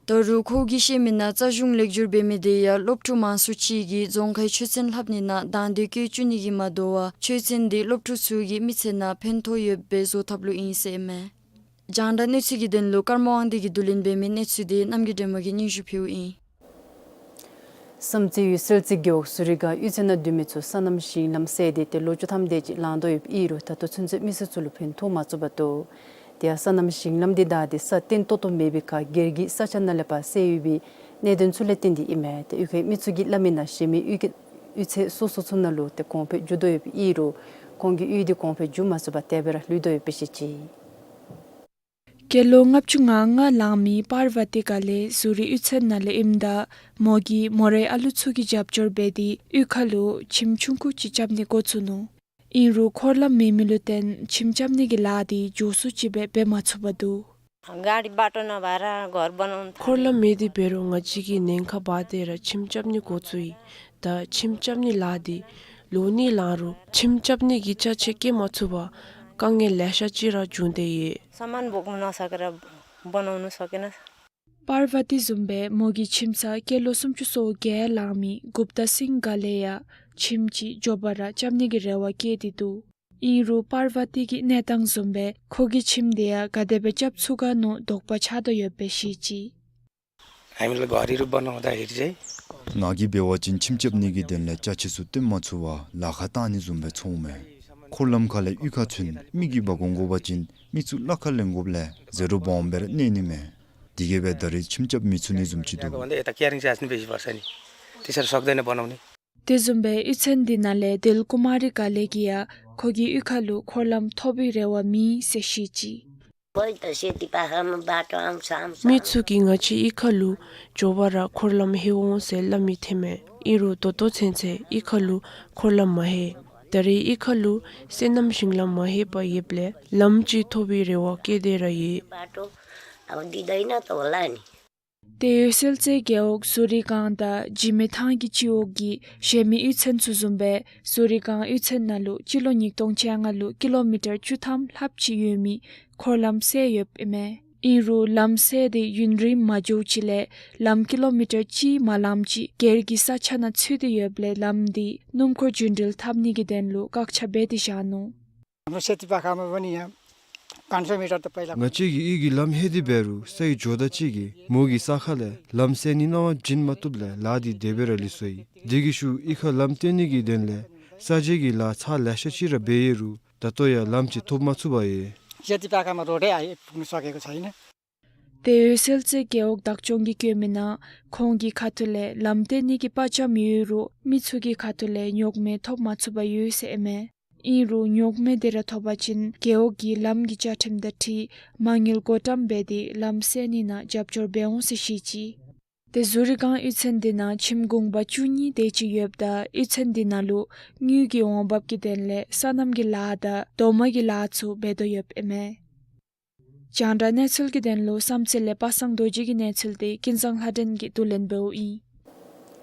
ད་རུང་ཁོ་གིས་བཤད་མིའི་ནང་རྩ་གཞུང་ལེགས་བསྒྱུར་འབད་མི་དེ་ཡང་སློབ་ཕྲུག་མང་སུ་ཅིག་གིས་རྫོང་ཁའི་ཆོས་ཚན་ལྷབ་ནི་ནང་དང་འདོད་བསྐྱེད་བསྐྱུར་ནི་གིས་མ་དོ་བར་ཆོས་ཚན་འདི་སློབ་ཕྲུག་ཚུ་གི་མི་ཚེ་ནང་ཕན་ཐོགས་ཡོདཔ་སྦེ་བཟོ་ཐབས་ལུ་ཨིན་ཟེར་ཨིན་མས། རྒྱང་བསྒྲགས་གནས་ཚུལ་གྱི་དོན་ལུ་ཀརྨ་དབང་འདུས་ཀྱིས་བསྡུ་ལེན་འབད་མི་གནས་ཚུལ་དེ་རྣམ་རྒྱལ་སྒྲོལ་མ་གིས་སྙན་ཞུ་ཕུལཝ་ཨིན། བསམ་རྩེ་གཡུས་གསལ་རྩེ་རྒེད་འོག་ཟུ་རི་སྒང་གཡུས་ཚན་ནང་སྡོད་མི་ཚུ་སོ་ནམ་ཞིང་ལམ་བསལ་ཏེ་ཏེ་ལོ་བཅུ་ཐམ་དེ་ཅིག་ལང་དོ་ཡོདཔ་ཨིན་རུང་ད་ལྟོ་ཚུན་ཚོད་མི་སེར་ཚུ་ལུ་ཕན་ཐོགས་མ་ཚུགས་པར་འདུག། དེ་ཡང་སོ་ནམ་ཞིང་ལམ་འདི་བདའ་སྟེ་ས་བརྟན་ཏོག་ཏོ་མེད་པའི་ཁར་སྒེར་གྱི་ས་ཆ་ནང་ལས་ཕར་བསལ་ཡོད་པའི་གནད་དོན་ཚུ་ལས་བརྟེན་ཏེ་ཨིན་མས། ཏེ་གཡུས་ཁའི་མི་ཚུ་གིས་སླབ་མིའི་ནང་གཞན་མི་གཡུས་ཀྱི་གཡུས་ཚན་སོ་སོ་ཚུ་ནང་ལུ་ཏེ་གོང་འཕེལ་འགྱོ་དོ་ཡོདཔ་ཨིན་རུང་ཁོང་གི་གཡུས་འདི་གོང་འཕེལ་འགྱོ་མ་ཚུགས་པར་དེ་སྦེ་ར་ལུས་དོ་ཡོདཔ་སྦེ་བཤད་ཅི། སྐྱེས་ལོ་ལྔ་བཅུ་ང་ལྔ་ལང་མི་པར་བ་ཏི་ག་ལེ་ཟུ་རི་གཡུས་ཚན་ནང་ལས་ཨིནམ་ད་མོ་གིས་མོ་རའི་ཨ་ལུ་ཚུ་གི་རྒྱབ་སྐྱོར་འབད་དེ་གཡུས་ཁ་ལུ་ཁྱིམ་ཆུང་ཀུ་ཅིག་རྐྱབ་ནི་འགོ་བཙུགས་ནུག། ཨིན་རུང་འཁོར་ལམ་མེད་མི་ལུ་བརྟེན་ཁྱིམ་རྐྱབ་ནི་གི་ལཱ་འདི་མགྱོགས་སུ་ཅིག་སྦེ་འབད་མ་ཚུགས་པར་འདུག། गाडी बाटो नभएर घर बनाउनु འཁོར་ལམ་མེད་དེ་འབད་རུང་ང་བཅས་ཀྱིས་ཉེན་ཁ་འབག་སྟེ་ར་ཁྱིམ་རྐྱབ་ནི་འགོ་བཙུགས་ཡི། ད་ཁྱིམ་རྐྱབ་ནི་ལཱ་འདི་ལོ་གཉིས་ལང་རུང་ཁྱིམ་རྐྱབ་ནི་གི་ཅ་ཆས་བསྐྱེད་མ་ཚུགས་པར་དཀའ་ངལ་ལེ་ཤ་ཅིག་ར་བྱུང་སྟེ་ཡོད། सामान बोक्न नसकेर बनाउनु सकेन। པར་བ་ཏི་བཟུམ་སྦེ་མོ་གི་ཁྱིམ་ཚང་སྐྱེས་ལོ་སུམ་ཅུ་སོ་བརྒྱད་ལང་མི་གུཔྟ་སིང་ག་ལེ་ཡང་ཁྱིམ་ཅིག་མགྱོགས་པ་ར་རྐྱབ་ནི་གི་རེ་བ་བསྐྱེད་དེ་འདུག། ཨིན་རུང་པར་བ་ཏི་གི་གནས་སྟངས་བཟུམ་སྦེ་ཁོ་གི་ཁྱིམ་དེ་ཡང་ག་དེ་སྦེ་རྐྱབ་ཚུགས་ག་མནོ་དོགས་པ་ཆགས་དོ་ཡོདཔ་སྦེ་བཤད་ཅི། हामीलाई घरहरू बनाउँदाखेरि चाहिँ ང་གིས་འབད་བ་ཅིན་ཁྱིམ་རྐྱབ་ནི་གི་དོན་ལས་ཅ་ཆས་ཚུ་བཏོན་མ་ཚུགས་པར་ལཱ་ཁག་བཏང་ནི་བཟུམ་སྦེ་ཚོརཝ་མས། འཁོར་ལམ་ཁ་ལས་གཡུས་ཁར་ཚུན་མི་གིས་འབག་འོང་དགོ་པ་ཅིན་མི་ཚུ་གླ་ཁར་ལེན་དགོཔ་ལས་ཟད་འགྲོ་སྦོམ་སྦེ་ར་གནས་ནི་མས། དེ་གིས་སྦེ་ད་རེས་ཁྱིམ་རྐྱབ་མི་ཚུགས་ནི་བཟུམ་ཅིག་འདུག། यता क्यारिङ चाहिँ बेसी पर्छ नि, त्यसरी सक्दैन बनाउने। དེ་བཟུམ་སྦེ་གཡུས་ཚན་འདི་ནང་ལས་དིལ་ཀུ་མ་རི་ག་ལེ་གིས་ཡང་ཁོ་གི་གཡུས་ཁ་ལུ་འཁོར་ལམ་ཐོབ་པའི་རེ་བ་མེད་ཟེར་བཤད་ཅི། कोही त सेती पाखामा बाटो आउँछ, आउँछ। མི་ཚུ་གིས་ང་བཅས་གཡུས་ཁ་ལུ་མགྱོགས་པ་ར་འཁོར་ལམ་ལྷོད་འོང་ཟེར་སླབ་མི་ཐོནམ་མས། ཨིན་རུང་ད་ལྟོ་ཚུན་ཚོད་གཡུས་ཁ་ལུ་འཁོར་ལམ་མ་ལྷོད། ད་རེས་གཡུས་ཁ་ལུ་སོ་ནམ་ཞིང་ལམ་མ་ལྷོད་པར་ཡོདཔ་ལས་ལམ་ཅིག་ཐོབ་པའི་རེ་བ་བསྐྱེད་དེ་ར་ཡོད། बाटो अब दिँदैन त होला नि। ཏེ་འོད་གསལ་རྩེ་རྒེད་འོག་ཟུ་རི་སྒང་དང་འཇིགས་མེད་ཐང་གི་སྤྱི་འོག་གི་གཞན་མི་གཡུས་ཚན་ཚུ་བཟུམ་སྦེ་ཟུ་རི་སྒང་གཡུས་ཚན་ནང་ལུ་སྤྱི་ལོ་ཉིས་སྟོང་བཅོ་ལྔ་ལུ་ཀི་ལོ་མི་ཊར་བཅུ་ཐམ་ལྷགཔ་ཅིག་ཡོད་མི་འཁོར་ལམ་བསལ་ཡོདཔ་ཨིན་མས། ཨིན་རུང་ལམ་བསལ་ཏེ་ཡུན་རིངམོ་མ་འགྱོ་ཅིག་ལས་ལམ་ཀི་ལོ་མི་ཊར་གཅིག་མ་ལངམ་ཅིག་སྒེར་གྱི་ས་ཆ་ནང་ཚུད་དེ་ཡོདཔ་ལས་ལམ་འདི་སྣུམ་འཁོར་རྒྱུན་འགྲུལ་འཐབ་ནི་གི་དོན་ལུ་བཀག་ཆ་འབད་དེ་བཞག་ནུག། हाम्रो सेती पाखामा पनि यहाँ पाँच सौ मिटर त पहिला ང་བཅས་ཀྱི་གཡུས་ཀྱི་ལམ་ལྷོད་དེ་འབད་རུང་སའི་ཇོ་བདག་ཅིག་གིས་མོ་གི་ས་ཁ་ལས་ལམ་བསལ་ནི་གནང་བ་བྱིན་མ་བཏུབ་ལས་ལཱ་འདི་དེ་སྦེ་ར་ལུས་སོ་ཡི། དེ་གི་ཤུལ་གཡུས་ཁར་ལམ་བཏོན་ནི་གི་དོན་ལས་གསར་བརྗེ་གི་ལཱ་ཚར་ལེ་ཤ་ཅིག་ར་འབད་ཡོད་རུང་ད་ལྟོ་ཡང་ལམ་ཅིག་ཐོབ་མ་ཚུགས་པར་ཡོད། सेती पाखामा रोडै आइपुग्न सकेको छैन। ཏེ་འོད་གསལ་རྩེ་རྒེད་འོག་བདག་སྐྱོང་གིས་བཀོད་མིའི་ནང་ཁོང་གི་ཁ་ཐུག་ལས་ལམ་བཏོན་ནི་གི་པར་ཙམ་ཡོད་རུང་མི་ཚུ་གི་ཁ་ཐུག་ལས་རྙོག་མེད་ཐོབ་མ་ཚུགས་པར་ཡོད་ཟེར་ཨིན་མས། ཨིན་རུང་ཉོག་མེད་དེ་ར་ཐོབ་པ་ཅིན་རྒེད་འོག་གིས་ལམ་གྱི་བཅའ་ཁྲིམས་དང་འཁྲིལ་མ་དངུལ་བགོ་བཀྲམ་འབད་དེ་ལམ་སེལ་ནི་ནང་རྒྱབ་སྐྱོར་འབད་འོང་ཟེར་བཤད་ཅི། ཏེ་ཟུ་རི་སྒང་གཡུས་ཚན་འདི་ནང་ཁྱིམ་གུང་པ་བཅུ་གཉིས་དེ་ཅིག་ཡོདཔ་ད་གཡུས་ཚན་འདི་ནང་ལུ་དངུལ་གྱི་འོང་འབབ་ཀྱི་དོན་ལས་སོ་ནམ་གྱི་ལཱ་དང་རྡོག་མ་གི་ལཱ་ཚུ་འབད་དོ་ཡོདཔ་ཨིན་མས། རྒྱང་བསྒྲགས་གནས་ཚུལ་གྱི་དོན་ལུ་བསམ་རྩེ་ལས་པ་སངས་རྡོ་རྗེ་གི་གནས་ཚུལ་དེ་ཀུན་བཟང་ལྷ་སྒྲོན་གྱིས་བསྡུ་ལེན་འབདཝ་ཨིན།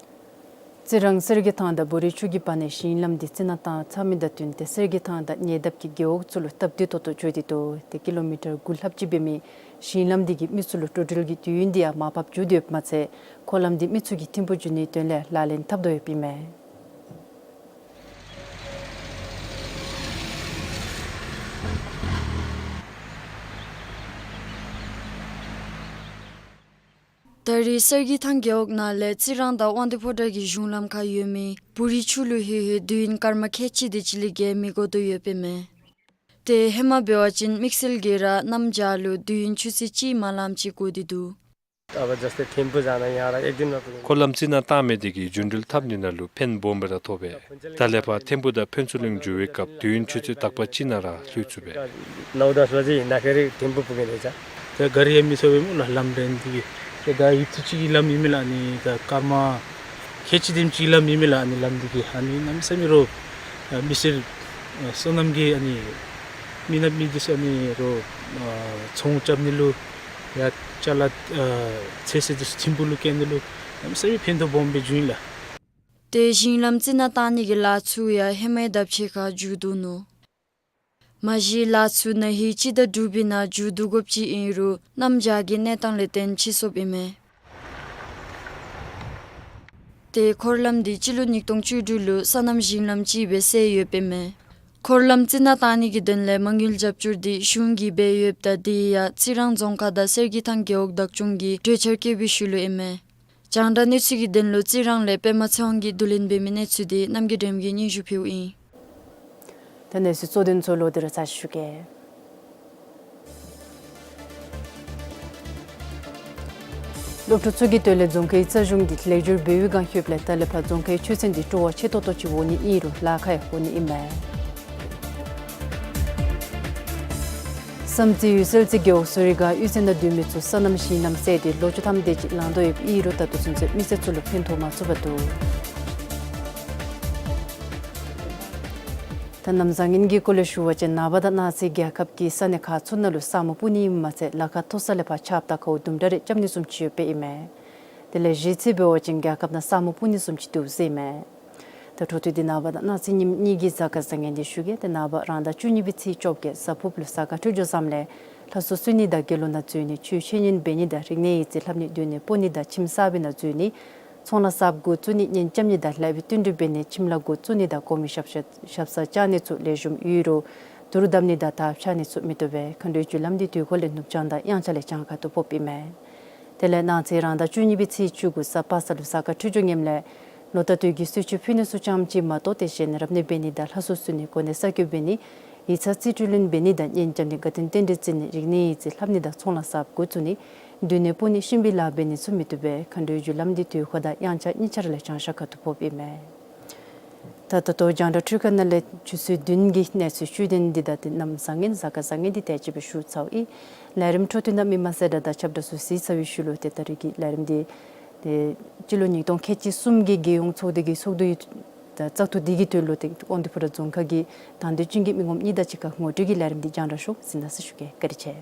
རྩི་རང་གསེར་གྱི་ཐང་དང་བོ་རི་ཆུ་གི་བར་ནས་ཞིང་ལམ་འདི་རྩི་ནག་བཏང་ཚར་མི་དང་བསྟུན་ཏེ་གསེར་གྱི་ཐང་དང་ཉེ་འདབས་ཀྱི་རྒེད་འོག་ཚུ་ལུ་སྟབས་བདེ་ཏོག་ཏོ་འགྱོ་སྟེ་འདུག། ཏེ་ཀི་ལོ་མི་ཊར་དགུ་ལྷགཔ་ཅིག་འབད་མི་ཞིང་ལམ་འདི་གིས་མི་ཚུ་ལུ་འགྲོ་འགྲུལ་གྱི་དུས་ཡུན་འདི་ཡང་མར་ཕབ་འགྱོ་སྟེ་ཡོདཔ་མ་ཚད་འཁོར་ལམ་འདི་མི་ཚུ་གིས་ཐིམ་ཕུག་འགྱོ་ནིའི་དོན་ལས་ལག་ལེན་འཐབ་དོ་ཡོདཔ་ཨིན་མས། ད་རེས་གསེར་གྱི་ཐང་རྒེད་འོག་ནང་ལས་རྩི་རང་དང་དབང་འདུས་ཕོ་བྲང་གི་གཞུང་ལམ་ཁར་ཡོད་མི་བོ་རི་ཆུ་ལུ་ལྷོད་ལྷོད་དུས་ཡུན་སྐར་མ་ཁལ་གཅིག་དེ་ཅིག་ལས་བརྒལ་མི་དགོ་དོ་ཡོདཔ་ཨིན་མས། ཏེ་ཧེ་མ་འབད་བ་ཅིན་དམིགས་བསལ་གྱིས་ར་གནམ་བྱཱར་ལུ་དུས་ཡུན་ཆུ་ཚོད་གཅིག་མ་ལངམ་ཅིག་འགོར་ཏེ་འདུག། अब जस्तै थिम्पू जान यहाँ एक दिन में पुग्यो। འཁོར་ལམ་རྩི་ནག་བཏང་མི་དེ་གིས་རྒྱུན་འགྲུལ་འཐབ་ནི་ནང་ལུ་ཕན་སྦོམ་སྦེ་ར་ཐོགས་པས། ད་ལས་ཕར་ཐིམ་ཕུག་དང་ཕུན་ཚོགས་གླིང་འགྱོ་བའི་སྐབས་དུས་ཡུན་ཆུ་ཚོད་དག་པ་གཅིག་ནང་ར་ལྷོད་ཚུགས་པས། नौ दस बजे हिँड्दाखेरि थिम्पू पुगिन्छ। ད་ག་རི་ཡང་མི་ཚུགས་པས་སྨོ་ལགས་ལམ་འདི་གིས། ད་ད་ཡུདཔ་ཐེངས་ཅིག་གི་ལམ་ཨིན་མས་ལགས། ཨ་ནི་ད་སྐར་མ་ཁལ་གཅིག་དེམ་ཅིག་གི་ལམ་ཨིན་མས་ལགས། ཨ་ནི་ལམ་འདི་གིས་ཨ་ནི་གནམ་མེད་ས་མེད་རོགས་མི་སེར་སོ་ནམ་གྱི་ཨ་ནི་མི་ནག་མི་འདི་ཚུ་ཨ་ནི་རོགས་ཚོང་རྐྱབ་ནི་ལུ་ཡང་ཅ་ལ་ཚོད་བསྲེ་འདི་ཚུ་ཐིམ་ཕུག་ལུ་སྐྱེལ་ནི་ལུ་གནམ་མེད་ས་མེད་ཕན་ཐོགས་སྦོམ་སྦེ་བྱུང་ཡི་ལགས། ཏེ་ཞིང་ལམ་རྩི་ནག་བཏང་ནི་གི་ལཱ་ཚུ་ཡང་ཧེ་མའི་ལྡབ་ཕྱེད་ཀ་མཇུག་བསྡུ་ནུག། མ་གཞི་ལཱ་ཚུ་ན་ཧིང་སྤྱི་ཟླ་དྲུག་པའི་ནང་མཇུག་བསྡུ་དགོཔ་ཅིག་ཨིན་རུང་གནམ་བྱཱར་གྱི་གནས་སྟངས་ལས་བརྟེན་ཕྱིས་སོཔ་ཨིན་མས། ཏེ་འཁོར་ལམ་འདི་སྤྱི་ལོ་ཉིས་སྟོང་བཅུ་དྲུག་ལུ་སོ་ནམ་ཞིང་ལམ་ཅིག་སྦེ་བསལ་ཡོདཔ་ཨིན་མས། འཁོར་ལམ་རྩི་ནག་བཏང་ནི་གི་དོན་ལས་མ་དངུལ་རྒྱབ་སྐྱོར་འདི་གཞུང་གིས་འབད་ཡོདཔ་ད་དེ་ཡང་རྩི་རང་རྫོང་ཁག་དང་གསེར་གྱི་ཐང་རྒེད་འོག་བདག་སྐྱོང་གིས་གྲོས་འཆར་བཀོད་པའི་ཤུལ་ལུ་ཨིན་མས། རྒྱང་བསྒྲགས་གནས་ཚུལ་གྱི་དོན་ལུ་རྩི་རང་ལས་པདྨ་ཚེ་དབང་གིས་བསྡུ་ལེན་འབད་མི་གནས་ཚུལ་འདི་རྣམ་རྒྱལ་སྒྲོལམ་གིས་སྙན་ཞུ་ཕུལཝ་ཨིན། ད་གནས་ཚུལ་གཙོ་དོན་ཚུ་ལོག་སྟེ་ར་ཚར་ཞུ་གེ། སློབ་ཕྲུག་ཚུ་གི་དོན་ལས་རྫོང་ཁའི་རྩ་གཞུང་འདི་ལེགས་བསྒྱུར་འབད་བའི་སྒང་ལྷོདཔ་ལས་ད་ལས་ཕར་རྫོང་ཁའི་ཆོས་ཚན་འདི་སྤྲོ་བ་ཆེ་ཏོག་ཏོ་ཅིག་འོང་ནི་ཨིན་རུང་ལཱ་ཁག་ཡང་འོང་ནི་ཨིན་མས། བསམ་རྩེ་གཡུས་གསལ་རྩེ་རྒེད་འོག་ཟུ་རི་སྒང་གཡུས་ཚན་དང་བསྟུན་མི་ཚུ་སོ་ནམ་ཞིང་ལམ་བསལ་ཏེ་ལོ་བཅུ་ཐམ་དེ་ཅིག་ལང་དོ་ཡོདཔ་ཨིན་རུང་ད་ལྟོ་ཚུན་ཚོད་མི་སེར་ཚུ་ལུ་ཕན་ཐོགས་མ་ཚུགས་པར་འདུག། ད་གནམ་བཟང་ངན་གྱི་སྐོར་ལས་ཞུ་བ་ཅིན་ནངས་པ་དང་གནངས་ཚེ་རྒྱལ་ཁབ་ཀྱི་ས་གནས་ཁག་ཚུ་ནང་ལུ་ས་སྨུག་སྤུབ་ནི་ཨིནམ་མ་ཚད་ལ་ཁ་མཐོ་ས་ལས་ཕར་ཆརཔ་དང་ཁཝ་དུམ་གྲ་རེ་རྐྱབ་ནི་བཟུམ་ཅིག་ཡོདཔ་ཨིན་མས། དེ་ལས་གཞེས་ཚེ་འབད་བ་ཅིན་རྒྱལ་ཁབ་ནང་ས་སྨུག་སྤུབ་ནི་བཟུམ་ཅིག་འདུག་ཟེར་ཨིན་མས། ད་འཕྲོ་མཐུད་དེ་ནངས་པ་དང་གནངས་ཚེ་ཉིནམ་གཉིས་ཀྱི་གཟའ་སྐར་བཟང་ངན་འདི་ཞུ་གེ། ཏེ་ནངས་པ་རང་ཟླ་བཅུ་གཉིས་པའི་ཚེས་བཅོ་བརྒྱད་གཟའ་ཕུརཔ་ལུ་གཟའ་སྐར་འཕྲོད་སྦྱོར་བཟངམ་ལས་ལྷ་གསོལ་གསོལ་ནི་དང་དགེ་སློང་ནང་འཛུལ་ནི་ཆོས་འཆད་ཉན་འབད་ནི་དང་རིག་གནས་ཡིག་རྩིས་ལྷབ་ནི་སྡོད་གནས་སྤོ་ནི་དང་ཁྱིམ་གསར་པའི་ནང་འཛུལ་ནི་ཚོང་ལཱ་གསརཔ་འགོ་བཙུགས་ནི་གཉེན་རྐྱབ་ནི་དང་ལེགས་པའི་བསྟུན་གྲོས་འབད་ནི་ཁྱིམ་ལཱ་འགོ་བཙུགས་ནི་དང་གོང་མའི་ཞབས་ཞབས་ཞབས་སར་བཅར་ནི་ཚུ་ལེགས་ཤོམ་ཡོད་རུང་དུར་བརྡབ་ནི་དང་དར་འཕྱར་ནི་ཚུ་མི་བཏུབ་པས། མཁའ་འགྲོའི་རྒྱུ་ལམ་འདི་དུས་འཁོར་ལས་ནུབ་བྱང་དང་དབྱངས་འཆར་ལས་བྱང་ཁ་ཐུག་ཕོགཔ་ཨིན་མས། དེ་ལས་གནངས་ཚེ་རང་ཟླ་བཅུ་གཉིས་པའི་ཚེས་བཅུ་དགུ་གཟའ་པ་སངས་ལུ་གཟའ་སྐར་འཕྲོད་སྦྱོར་ངནམ་ལས་ལོ་ཟླ་སྟོད་ཀྱི་གསོལ་མཆོད་ཕུལ་ནི་ཚུ་ཙམ་ཅིག་མ་གཏོགས་ཏེ་གཞན་རབ་གནས་འབད་ནི་དང་ལྷ་གསོལ་གསོལ་ནི་གོ་གནས་གསར་བསྐོ་འབད་ནི་ཡིག་ཚང་རྩིས་སྤྲོད་ལེན་འབད་ནི་དང་གཉེན་རྐྱབ་ནི་དགའ་སྟོན་རྟེན་འབྲེལ་བརྩི་ནི་རིག་གནས་ཡིག་རྩིས་ལྷབ་ནི་དང་ཚོང་ལཱ་གསརཔ་འགོ་བཙུགས་ནི་སྡོད་གནས་སྤོ་ནི་གཤིན་པོའི་ལཱ་འབད་ནི་ཚུ་མི་བཏུབ་པས། མཁའ་འགྲོའི་རྒྱུ་ལམ་འདི་དུས་འཁོར་དང་དབྱངས་འཆར་གཉིས་ཆ་ར་ལས་བྱང་ཤར་ཁ་ཐུག་ཕོགཔ་ཨིན་མས། ད་ད་ལྟོ་རྒྱང་བསྒྲགས་འཕྲུལ་ཁང་ནང་ལས་ཆུ་ཚོད་བདུན་གྱི་གནས་ཚུལ་བཅུད་དོན་འདི་དང་ཏེ་གནམ་བཟང་ངན་གཟའ་སྐར་བཟང་ངན་འདི་དེ་ཅིག་སྦེ་ཞུ་ཚརཝ་ཨིན། ལས་རིམ་འཕྲོ་མཐུད་གནང་མི་མ་ཚད་དྲ་དང་ཁྱབ་བསྒྲགས་ཚུ་གཟིགས་ཚར་བའི་ཤུལ་ལུ་ཏེ་ད་རིས་ཀྱི་ལས་རིམ་འདི་ཏེ་སྤྱི་ལོ་ཉིས་སྟོང་ཁལ་གཅིག་གསུམ་གྱི་རྒྱལ་ཡོངས་ཚོགས་སྡེ་གི་ཚོགས་འདུའི་བཙག་འཐུ་འདི་གི་དོན་ལུ་ཏེ་དབང་འདུས་ཕོ་བྲང་རྫོང་ཁག་གི་དང་འདོད་ཅན་གྱི་མི་ངོམ་གཉིས་དང་གཅིག་ཁར་ངོ་སྤྲོད་ཀྱི་ལས་རིམ་འདི་རྒྱང་བསྒྲགས་ཤོག་གཟིགས་གནང་ཟེར་ཞུ་གེ། བཀའ་དྲིན་ཆེ།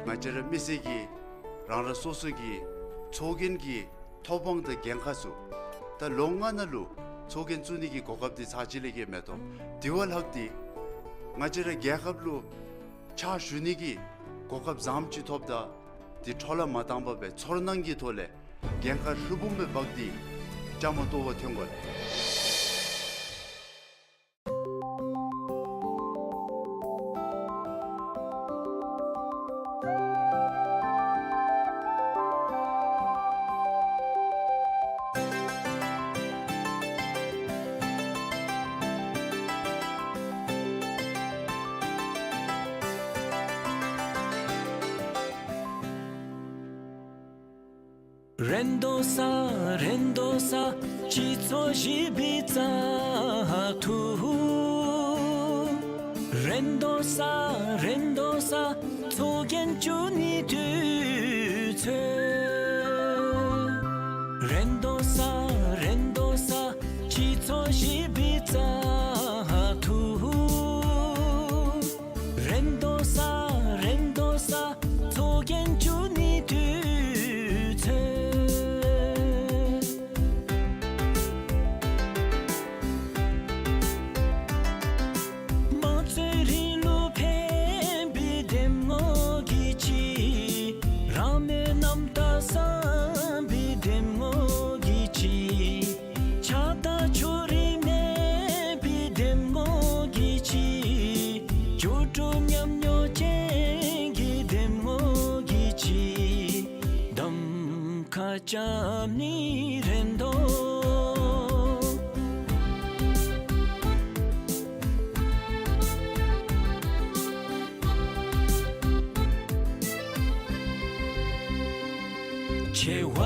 ང་བཅས་ར་མི་སེར་གྱིས་རང་རང་སོ་སོ་གི་ཚོགས་རྒྱན་གྱི་ཐོབ་དབང་དང་འགན་ཁག་ཚུ་ད་ལོ་ལྔ་ནང་ལུ་ཚོགས་རྒྱན་བཙུགས་ནི་གི་གོ་སྐབས་འདི་ཚར་གཅིག་ལས་བརྒལ་མེད་དོ། དེ་བ་ལྷག་སྟེ་ང་བཅས་ར་རྒྱལ་ཁབ་ལུ་ཕྱག་ཞུ་ནི་གི་གོ་སྐབས་བཟངམ་ཅིག་ཐོབ་ད་འདི་འཕྲོ་བརླག་མ་བཏང་པར་སྦེ་ཚོར་སྣང་གི་ཐོག་ལས་འགན་ཁག་ཧྲུལ་བུམ་སྦེ་འབག་སྟེ་བཅའ་མར་གཏོགས་པར་འཐོན་དགོ་ལགས། རེ་དོ་ས་རེ་དོ་ས་སྤྱི་ཚོགས་ཞི་བའི་བཙག་འཐུ། རེ་དོ་ས་རེ་དོ་ས་ཚོགས་རྒྱན་བཙུགས་ནིའི་དུས་ཚོད། རེ་དོ་ས་རེ་དོ་ས་སྤྱི་ཚོགས་ཞི་བའི་བཙག་འཐུ། རེ་དོ་ས་རེ་དོ་ས་ཚོགས་རྒྱན་བཙུགས་ནིའི་དུས་ཚོད། དམངས་གཙོའི་རིང་ལུགས་ཕན་པའི་འདེམས་ངོ་གི་ཆེད། རང་མོས་རྣམ་དག་བསམ་པའི་འདེམས་ངོ་གི་ཆེད། ཆགས་སྡང་ཕྱོགས་རིས་མེད་པའི་འདེམས་ངོ་གི་ཆེད། འགྱུར་འགྲོས་ཉམས་མྱོང་ཅན་གྱི་འདེམས་ངོ་གི་ཆེད། གདམ་ཁ་རྐྱབ་ནི་རེ་དོ། ཆེ་བ་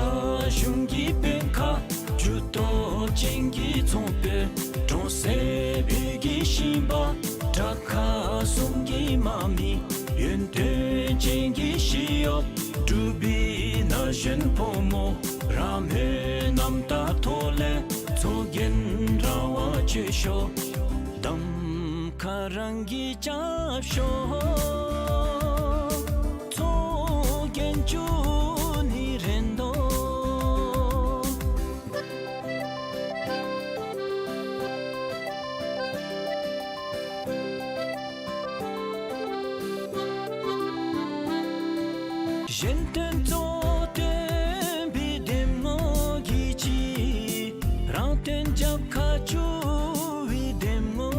གཞུང་གི་དཔོན་ཁག་ཇུས་གཏོགས་ཅན་གྱི་ཚོང་དཔོན། གྲོང་གསེབ་བོད་ཀྱི་ཞིང་པ། དྲག་ཁག་གསུམ་གྱི་དམག་མི། ཡོན་ཏན་ཅན་གྱི་ཞི་གཡོགཔ། འབྲུག་པའི་ན་གཞོན་ཕོ་མོ། རང་མོས་རྣམ་དག་ཐོག་ལས་ཚོགས་རྒྱན་རང་དབང་སྤྱོད་ཤོག། གདམ་ཁ་རང་གིས་རྐྱབ་ཤོག། ཚོགས་རྒྱན་བཙུགས་ནི་རེ་དོ། གཞན་དོན་གཙོ་བོར་བཏོན་པའི་འདེམས་ངོ་གི་ཆེད། རང་དོན་རྒྱབ་ཁར་བཅུག་པའི་འདེམས་ངོ་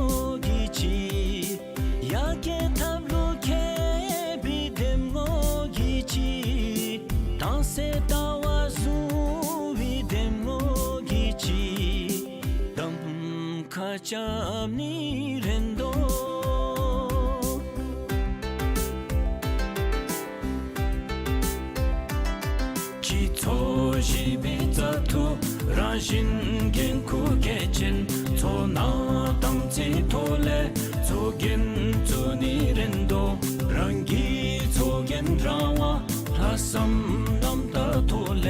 གི་ཆེད། ཡར་རྒྱས་ཐབས་ལུ་མཁས་པའི་འདེམས་ངོ་གི་ཆེད། དྭངས་གསལ་ལྟ་བ་བཟུང་བའི་འདེམས་ངོ་གི་ཆེད། གདམ་ཁ་རྐྱབ་ནི་རེ་དོ། སྤྱི་ཚོགས་ཞི་བའི་བཙག་འཐུ། རང་བཞིན་འགན་ཁུར་གལ་ཆེན། ཚོར་སྣང་དམ་ཚིག་ཐོག་ལས་ཚོགས་རྒྱན་བཙུགས་ནི་རེ་དོ། རང་གི་ཚོགས་རྒྱན་རང་དབང་། ལྷག་བསམ་རྣམ་དག་ཐོག་ལས་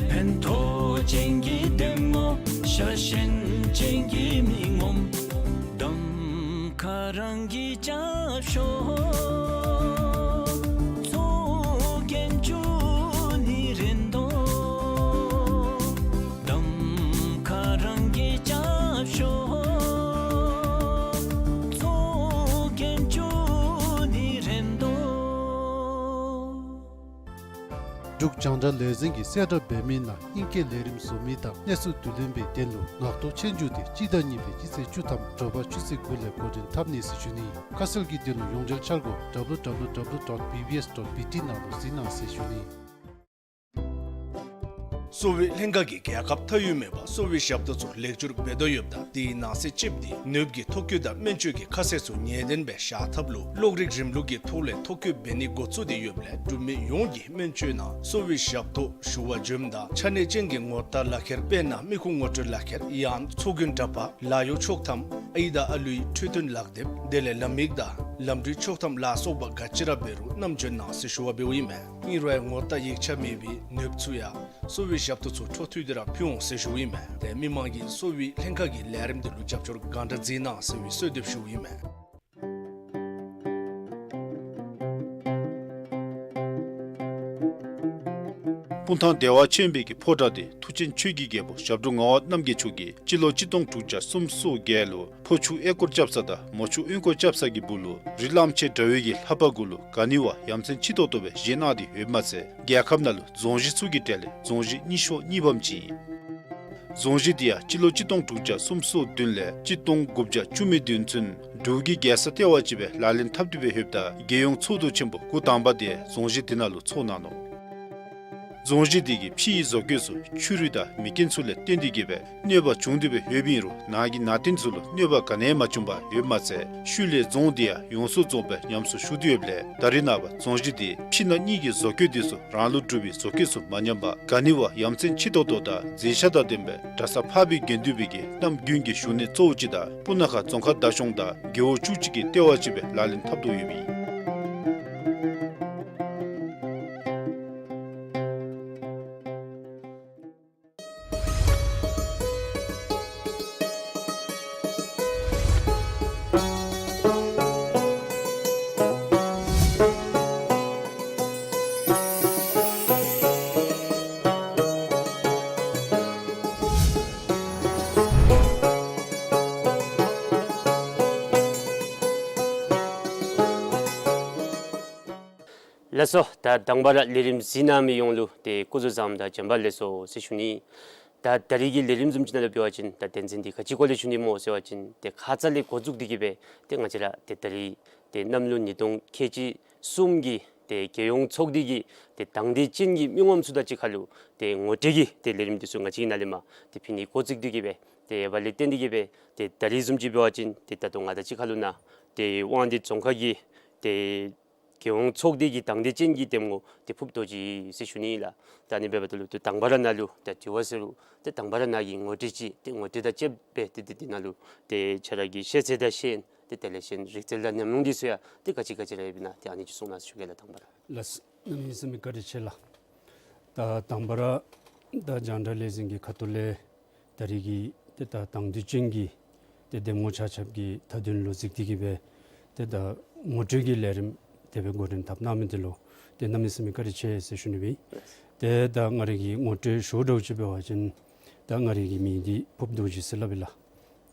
ཕན་ཐོགས་ཅན་གྱི་འདེམས་ངོ། ཤ་ཞེན་ཅན་གྱི་མི་ངོམ། གདམ་ཁ་རང་གིས་རྐྱབ་ཤོག། ཚོགས་རྒྱན་བཙུགས་ནི་རེ་དོ། གདམ་ཁ་རང་གིས་རྐྱབ་ཤོག། ཚོགས་རྒྱན་བཙུགས་ནི་རེ་དོ། འབྲུག་རྒྱང་བསྒྲགས་ལས་འཛིན་གྱིས་གསལ་བསྒྲགས་འབད་མི་ནང་ཨིང་སྐད་ལས་རིམ་བཟོ་མི་དང་གནས་ཚུལ་བསྡུ་ལེན་པའི་དོན་ལུ་ངག་ཐོག་ཆོས་རྒྱུགས་དེ་སྤྱི་ཟླ་གཉིས་པའི་སྤྱི་ཚེས་བཅུ་ཐམ་དྲོ་པ་ཆུ་ཚོད་དགུ་ལས་འགོ་འདྲེན་འཐབ་ནི་ཟེར་ཞུ་ནི། ཁ་གསལ་གྱི་དོན་ལུ་ཡོངས་འབྲེལ་འཆར་སྒོ་W W W dot B B S dot B T ནང་ལུ་གཟིགས་གནང་ཟེར་ཞུ་ནི། སོ་བི་ལྷན་ཁག་གིས་རྒྱལ་ཁབ་མཐའ་དབུས་མེད་པར་སོ་བི་ཞབས་ཏོག་ཚུ་ལེགས་བཅོས་འབད་དོ་ཡོདཔ་ད་དེའི་ནང་གསེས་གཅིག་འདི་ནདཔ་གི་ཐོ་བཀོད་དང་སྨན་བཅོས་ཀྱི་ཁ་གསལ་ཚུ་ངེས་བདེན་སྦེ་བཞག་ཐབས་ལུ་གློག་རིག་རིམ་ལུགས་ཀྱི་ཐོག་ལས་ཐོ་བཀོད་འབད་ནི་འགོ་བཙུགས་ཏེ་ཡོདཔ་ལས་འབྲུག་མི་ཡོངས་ཀྱིས་སྨན་བཅོས་ནང་སོ་བི་ཞབས་ཏོག་ཞུ་བར་འབྱོནམ་ད་ཆ་གནས་ཅན་གྱི་ངོ་རྟགས་ལག་ཁྱེར་དཔེར་ན་མི་ཁུངས་ངོ་སྤྲོད་ལག་ཁྱེར་ཡང་ཚོགས་རྒྱན་འདྲ་པར་ལཱ་གཡོག་ཆོག་ཐམ་ཨའི་དང་ཨ་ལུའི་འཕྲོད་བསྟེན་ལག་དེབ་དེ་ལས་ལམ་ཡིག་དང་ལམ་འགྲུལ་ཆོག་ཐམ་ལ་སོགས་པ་ག་ཅི་ར་འབད་རུང་བསྣམས་འབྱོན་གནང་ཟེར་ཞུ་བ་འབདཝ་ཨིན་མས། ཨིན་རུང་ཡང་ངོ་རྟགས་ཡིག་ཆ་མེད་པའི་ནདཔ་ཚུ་ཡང་སོ་བི་ཞབས་ཏོག་ཚུ་འཕྲོ་མཐུད་དེ་ར་ཕུལ་འོང་ཟེར་ཞུཝ་ཨིན་མས། ཏེ་མི་མང་གིས་སོ་བི་ལྷན་ཁག་གི་ལས་རིམ་དེ་ལུ་རྒྱབ་སྐྱོར་གང་དྲག་མཛད་གནང་ཟེར་བའི་གསོལ་འདེབས་ཞུཝ་ཨིན་མས། སྤུངས་ཐང་བདེ་བ་ཆེན་པོའི་གི་ཕོ་བྲང་དེ་མཐུ་ཆེན་ཆོས་ཀྱི་རྒྱལ་པོ་ཞབས་དྲུང་ངག་དབང་རྣམ་རྒྱལ་མཆོག་གིས་སྤྱི་ལོ་གཅིག་སྟོང་དྲུག་བརྒྱ་སུམ་ཅུ་སོ་བརྒྱད་ལུ་ཕོ་ཆུ་གཡས་སྐོར་རྐྱབ་ས་དང་མོ་ཆུ་གཡོན་སྐོར་རྐྱབ་ས་གི་སྦུག་ལུ་རི་གླང་ཆེན་འདྲ་བའི་གི་ལྷ་པ་གུ་ལུ་ག་ནི་བ་ཡ་མཚན་ཆེ་ཏོག་ཏོ་སྦེ་བཞེངས་གནང་སྟེ་ཡོདཔ་མ་ཚད་རྒྱལ་ཁབ་ནང་ལུ་རྫོང་གཞི་ཚུ་གི་གྲས་ལས་རྫོང་གཞི་རྙིང་ཤོས་གཉིས་པམ་ཅིག་ཨིན། རྫོང་གཞི་དེ་ཡང་སྤྱི་ལོ་གཅིག་སྟོང་དྲུག་བརྒྱ་སུམ་ཅུ་སོ་བདུན་ལས་གཅིག་སྟོང་དགུ་བརྒྱ་བཅུ་མེད་བདུན་ཚུན་འབྲུག་གི་རྒྱལ་ས་ལྟེ་བ་ཅིག་སྦེ་ལག་ལེན་འཐབ་སྟེ་སྦེ་ཡོདཔ་ད་རྒྱལ་ཡོངས་ཚོགས་འདུ་ཆེན་པོ་འགོ་དང་པ་དེ་རྫོང་གཞི་དེ་ནང་ལུ་ཚོགས་གནང་ནུག། རྫོང་གཞི་དེ་གི་ཕྱི་ཡི་བཟོ་བཀོད་ཚུ་ཆུ་རུད་དང་མེ་རྐྱེན་ཚུ་ལས་བརྟེན་ཏེ་གི་སྦེ་གནོད་པ་བྱུང་སྟེ་སྦེ་ཡོདཔ་ཨིན་རུང་ནང་གི་ནང་རྟེན་ཚུ་ལུ་གནོད་པ་ག་ནི་ཡང་མ་བྱུང་པར་ཡོདཔ་མ་ཚད་ཤུལ་ལས་རྫོང་དེ་ཡང་ཡོངས་སུ་རྫོགས་སྦེ་ཉམས་གསོ་ཞུ་སྟེ་ཡོདཔ་ལས་ད་རེས་ནངས་པ་རྫོང་གཞི་དེ་ཕྱི་ནང་གཉིས་ཀྱི་བཟོ་བཀོད་དེ་ཚུ་རང་ལུགས་གྲུབ་པའི་བཟོ་བཀོད་ཚུ་མ་ཉམས་པར་ག་ནི་བ་ཡ་མཚན་ཆེ་ཏོག་ཏོ་དང་མཛེས་ཆ་དང་ལྡན་པའི་གྲྭ་ས་འཕགས་པའི་དགེ་འདུན་པའི་གི་གནམ་དགུན་གྱི་བཞུགས་གནས་གཙོ་བོ་ཅིག་དང་སྤུ་ན་ཁ་རྫོང་ཁག་བདག་སྐྱོང་དང་རྒེད་འོག་བཅུ་གཅིག་གི་ལྟེ་བ་ཅིག་སྦེ་ལག་ལེན་འཐབ་དོ་ཡོདཔ་ཨིན། ལགས་སོ། ད་དང་པ་ར་ལས་རིམ་གཟིགས་གནང་མི་ཡོངས་ལུ་ཏེ་སྐུ་གཟུགས་བཟང་དང་བྱོན་པ་ལེགས་སོ་ཟེར་ཞུ་ནི། ད་ད་རིས་ཀྱི་ལས་རིམ་བཟུམ་ཅིག་ནང་ལུ་འབད་བ་ཅིན་ད་དོན་ཚན་འདི་ག་ཅི་སྐོར་ལས་ཞུ་ནི་སྨོ་ཟེར་བ་ཅིན་ཏེ་ཁ་ཙ་ལས་འགོ་བཙུགས་ཏེ་གི་སྦེ་ཏེ་ང་བཅས་ར་ཏེ་ད་རིས་ཏེ་གནམ་ལོ་ཉིས་སྟོང་ཁལ་གཅིག་གསུམ་གྱི་ཏེ་རྒྱལ་ཡོངས་ཚོགས་སྡེ་གི་ཏེ་དང་འདོད་ཅན་གྱི་མི་ངོམ་ཚུ་དང་གཅིག་ཁར་ལུ་ཏེ་ངོ་སྤྲོད་ཀྱི་ཏེ་ལས་རིམ་འདི་ཚུ་ང་བཅས་ཀྱི་ནང་ལས་མར་ཏེ་ཕུལ་ནི་འགོ་བཙུགས་ཏེ་གི་སྦེ་ཏེ་ཡོདཔ་ལས་བརྟེན་ཏེ་གི་སྦེ་ཏེ་ད་རིས་བཟུམ་ཅིག་འབད་བ་ཅིན་ཏེ་ད་ལྟོ་ང་དང་གཅིག་ཁར་ལུ་ནཱ་ཏེ་དབང་འདུས་རྫོང་ཁག་གི་ཏེ་རྒྱལ་ཡོངས་ཚོགས་སྡེ་གི་དང་འདོད་ཅན་གྱི་གདམ་ངོ་ཏེ་ཕུབ་རྡོ་རྗེ་ཟེར་ཞུ་ནི་ལགས། ད་ཨ་ནི་འབདཝ་ད་ལུ་ཏེ་དང་པ་ར་ནཱ་ལུ་ད་དྲི་བ་ཟེར་རུང་ཏེ་དང་པ་ར་ནཱ་གི་ངོ་སྤྲོད་ཅིག་ཏེ་ངོ་སྤྲོད་དང་བཅསཔ་སྦེ་ཏེ་ཏེ་ཏེ་ནཱ་ལུ་ཏེ་ཁྱོད་ར་གི་ཤེས་ཚད་དང་ཤེས་ཡོན་ཏེ་དེ་ལས་གཞན་རིག་རྩལ་དང་ཉམས་མྱོང་འདི་ཚུ་ཡང་ཏེ་ག་ཅི་ག་ཅི་ར་ཡོདཔ་ཨིན་ན་ཏེ་ཨ་ནི་ཅིག་གསུང་གནང་ཟེར་ཞུ་གེ་ལགས་དང་པ་ར། ལགས། གནམ་མེད་ས་མེད་བཀའ་དྲིན་ཆེ་ལགས། ད་དང་པ་ར་ད་རྒྱང་བསྒྲགས་ལས་འཛིན་གྱི་ཁ་ཐུག་ལས་ད་རིས་ཀྱི་ཏེ་ད་དང་འདོད་ཅན་གྱི་ཏེ་གདམ་ངོ་ཆ་ཁྱབ་ཀྱི་མཐའ་དོན་ལུ་གཟིགས་ཏེ་གི་སྦེ་ཏེ་ད་ངོ་སྤྲོད་ཀྱི་ལས་རིམ་དེ་སྦེ་འགོ་འདྲེན་འཐབ་གནང་མི་འདི་ལུ་ཏེ་གནམ་མེད་ས་མེད་བཀའ་དྲིན་ཆེ་ཟེར་ཞུ་ནི་སྦེ། ཏེ་ད་ང་རའི་གི་ངོ་སྤྲོད་ཞུ་འདྲཝ་ཅིག་འབད་བ་ཅིན་ད་ང་རའི་གི་མིང་འདི་ཕུབ་རྡོ་རྗེ་ཟེར་སླབ་ཨིན་ལགས།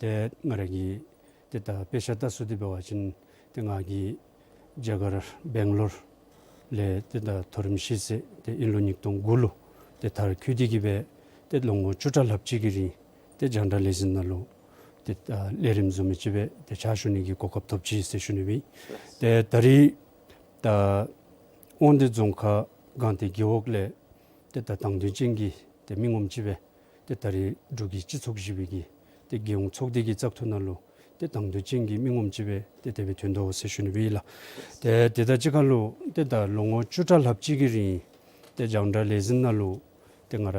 ཏེ་ང་རའི་གི་ཏེ་ད་དཔེ་ཆ་ལྟ་ས་འདི་འབད་བ་ཅིན་ཏེ་ང་གིས་རྒྱ་གར་སྦེང་ལོར་ལས་ཏེ་ད་མཐོ་རིམ་ཤེས་ཚད་ཏེ་དབྱིན་ལོ་ཉིས་སྟོང་དགུ་ལུ་ཏེ་མཐར་འཁྱོལ་ཏེ་གི་སྦེ་ཏེ་ལོ་ངོ་བཅུ་ཕྲག་ལྷགཔ་ཅིག་གི་རིང་ཏེ་རྒྱང་བསྒྲགས་ལས་འཛིན་ནང་ལུ་ཏེ་ད་ལས་རིམ་བཟོ་མི་ཅིག་སྦེ་ཏེ་ཕྱག་ཞུ་ནི་གི་གོ་སྐབས་ཐོབ་ཅི་ཟེར་ཞུ་ནི་སྦེ། ཏེ་ད་རིས་ད་དབང་འདུས་རྫོང་ཁག་སྒང་སྟེང་རྒེད་འོག་ལས་ཏེ་ད་དང་འདོད་ཅན་གྱི་ཏེ་མི་ངོམ་ཅིག་སྦེ་ཏེ་ད་རིས་འབྲུག་གི་སྤྱི་ཚོགས་བཞི་པའི་གི་ཏེ་རྒྱལ་ཡོངས་ཚོགས་སྡེ་གི་བཙག་འཐུ་ནང་ལུ་ཏེ་དང་འདོད་ཅན་གྱི་མི་ངོམ་ཅིག་སྦེ་ཏེ་དེ་སྦེ་ཐོན་དོ་ཟེར་ཞུ་ནི་སྦེ་ཨིན་ལགས། ཏེ་དེ་དང་གཅིག་ཁར་ལུ་ཏེ་ད་ལོ་ངོ་བཅུ་ཕྲག་ལྷགཔ་ཅིག་གི་རིང་ཏེ་རྒྱང་བསྒྲགས་ལས་འཛིན་ནང་ལུ་ཏེ་ང་ར་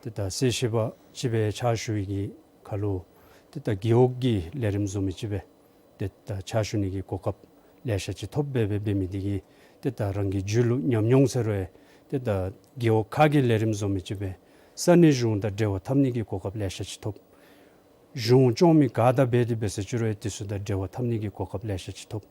ཏེ་ད་གསལ་བཤད་པ་ཅིག་སྦེ་ཕྱག་ཞུ་བའི་གི་ཁར་ལུ་ཏེ་ད་རྒེད་འོག་གི་ལས་རིམ་བཟོ་མི་ཅིག་སྦེ་ཏེ་ད་ཕྱག་ཞུ་ནི་གི་གོ་སྐབས་ལེ་ཤ་ཅིག་ཐོབ་སྦེ་སྦེ་འབད་མི་འདི་གིས་ཏེ་ད་རང་གི་རྒྱུད་ལུ་ཉམས་མྱོང་ཟེར་རུང་ཏེ་ད་རྒེད་འོག་ཁག་གི་ལས་རིམ་བཟོ་མི་ཅིག་སྦེ་ས་གནས་གཞུང་དང་འབྲེལ་བ་འཐབ་ནི་གི་གོ་སྐབས་ལེ་ཤ་ཅིག་ཐོབ། གཞུང་སྐྱོང་མི་ག་དང་འབད་དེ་འབད་ཟེར་ཅི་རུང་དེ་ཚུ་དང་འབྲེལ་བ་འཐབ་ནི་གི་གོ་སྐབས་ལེ་ཤ་ཅིག་ཐོབ།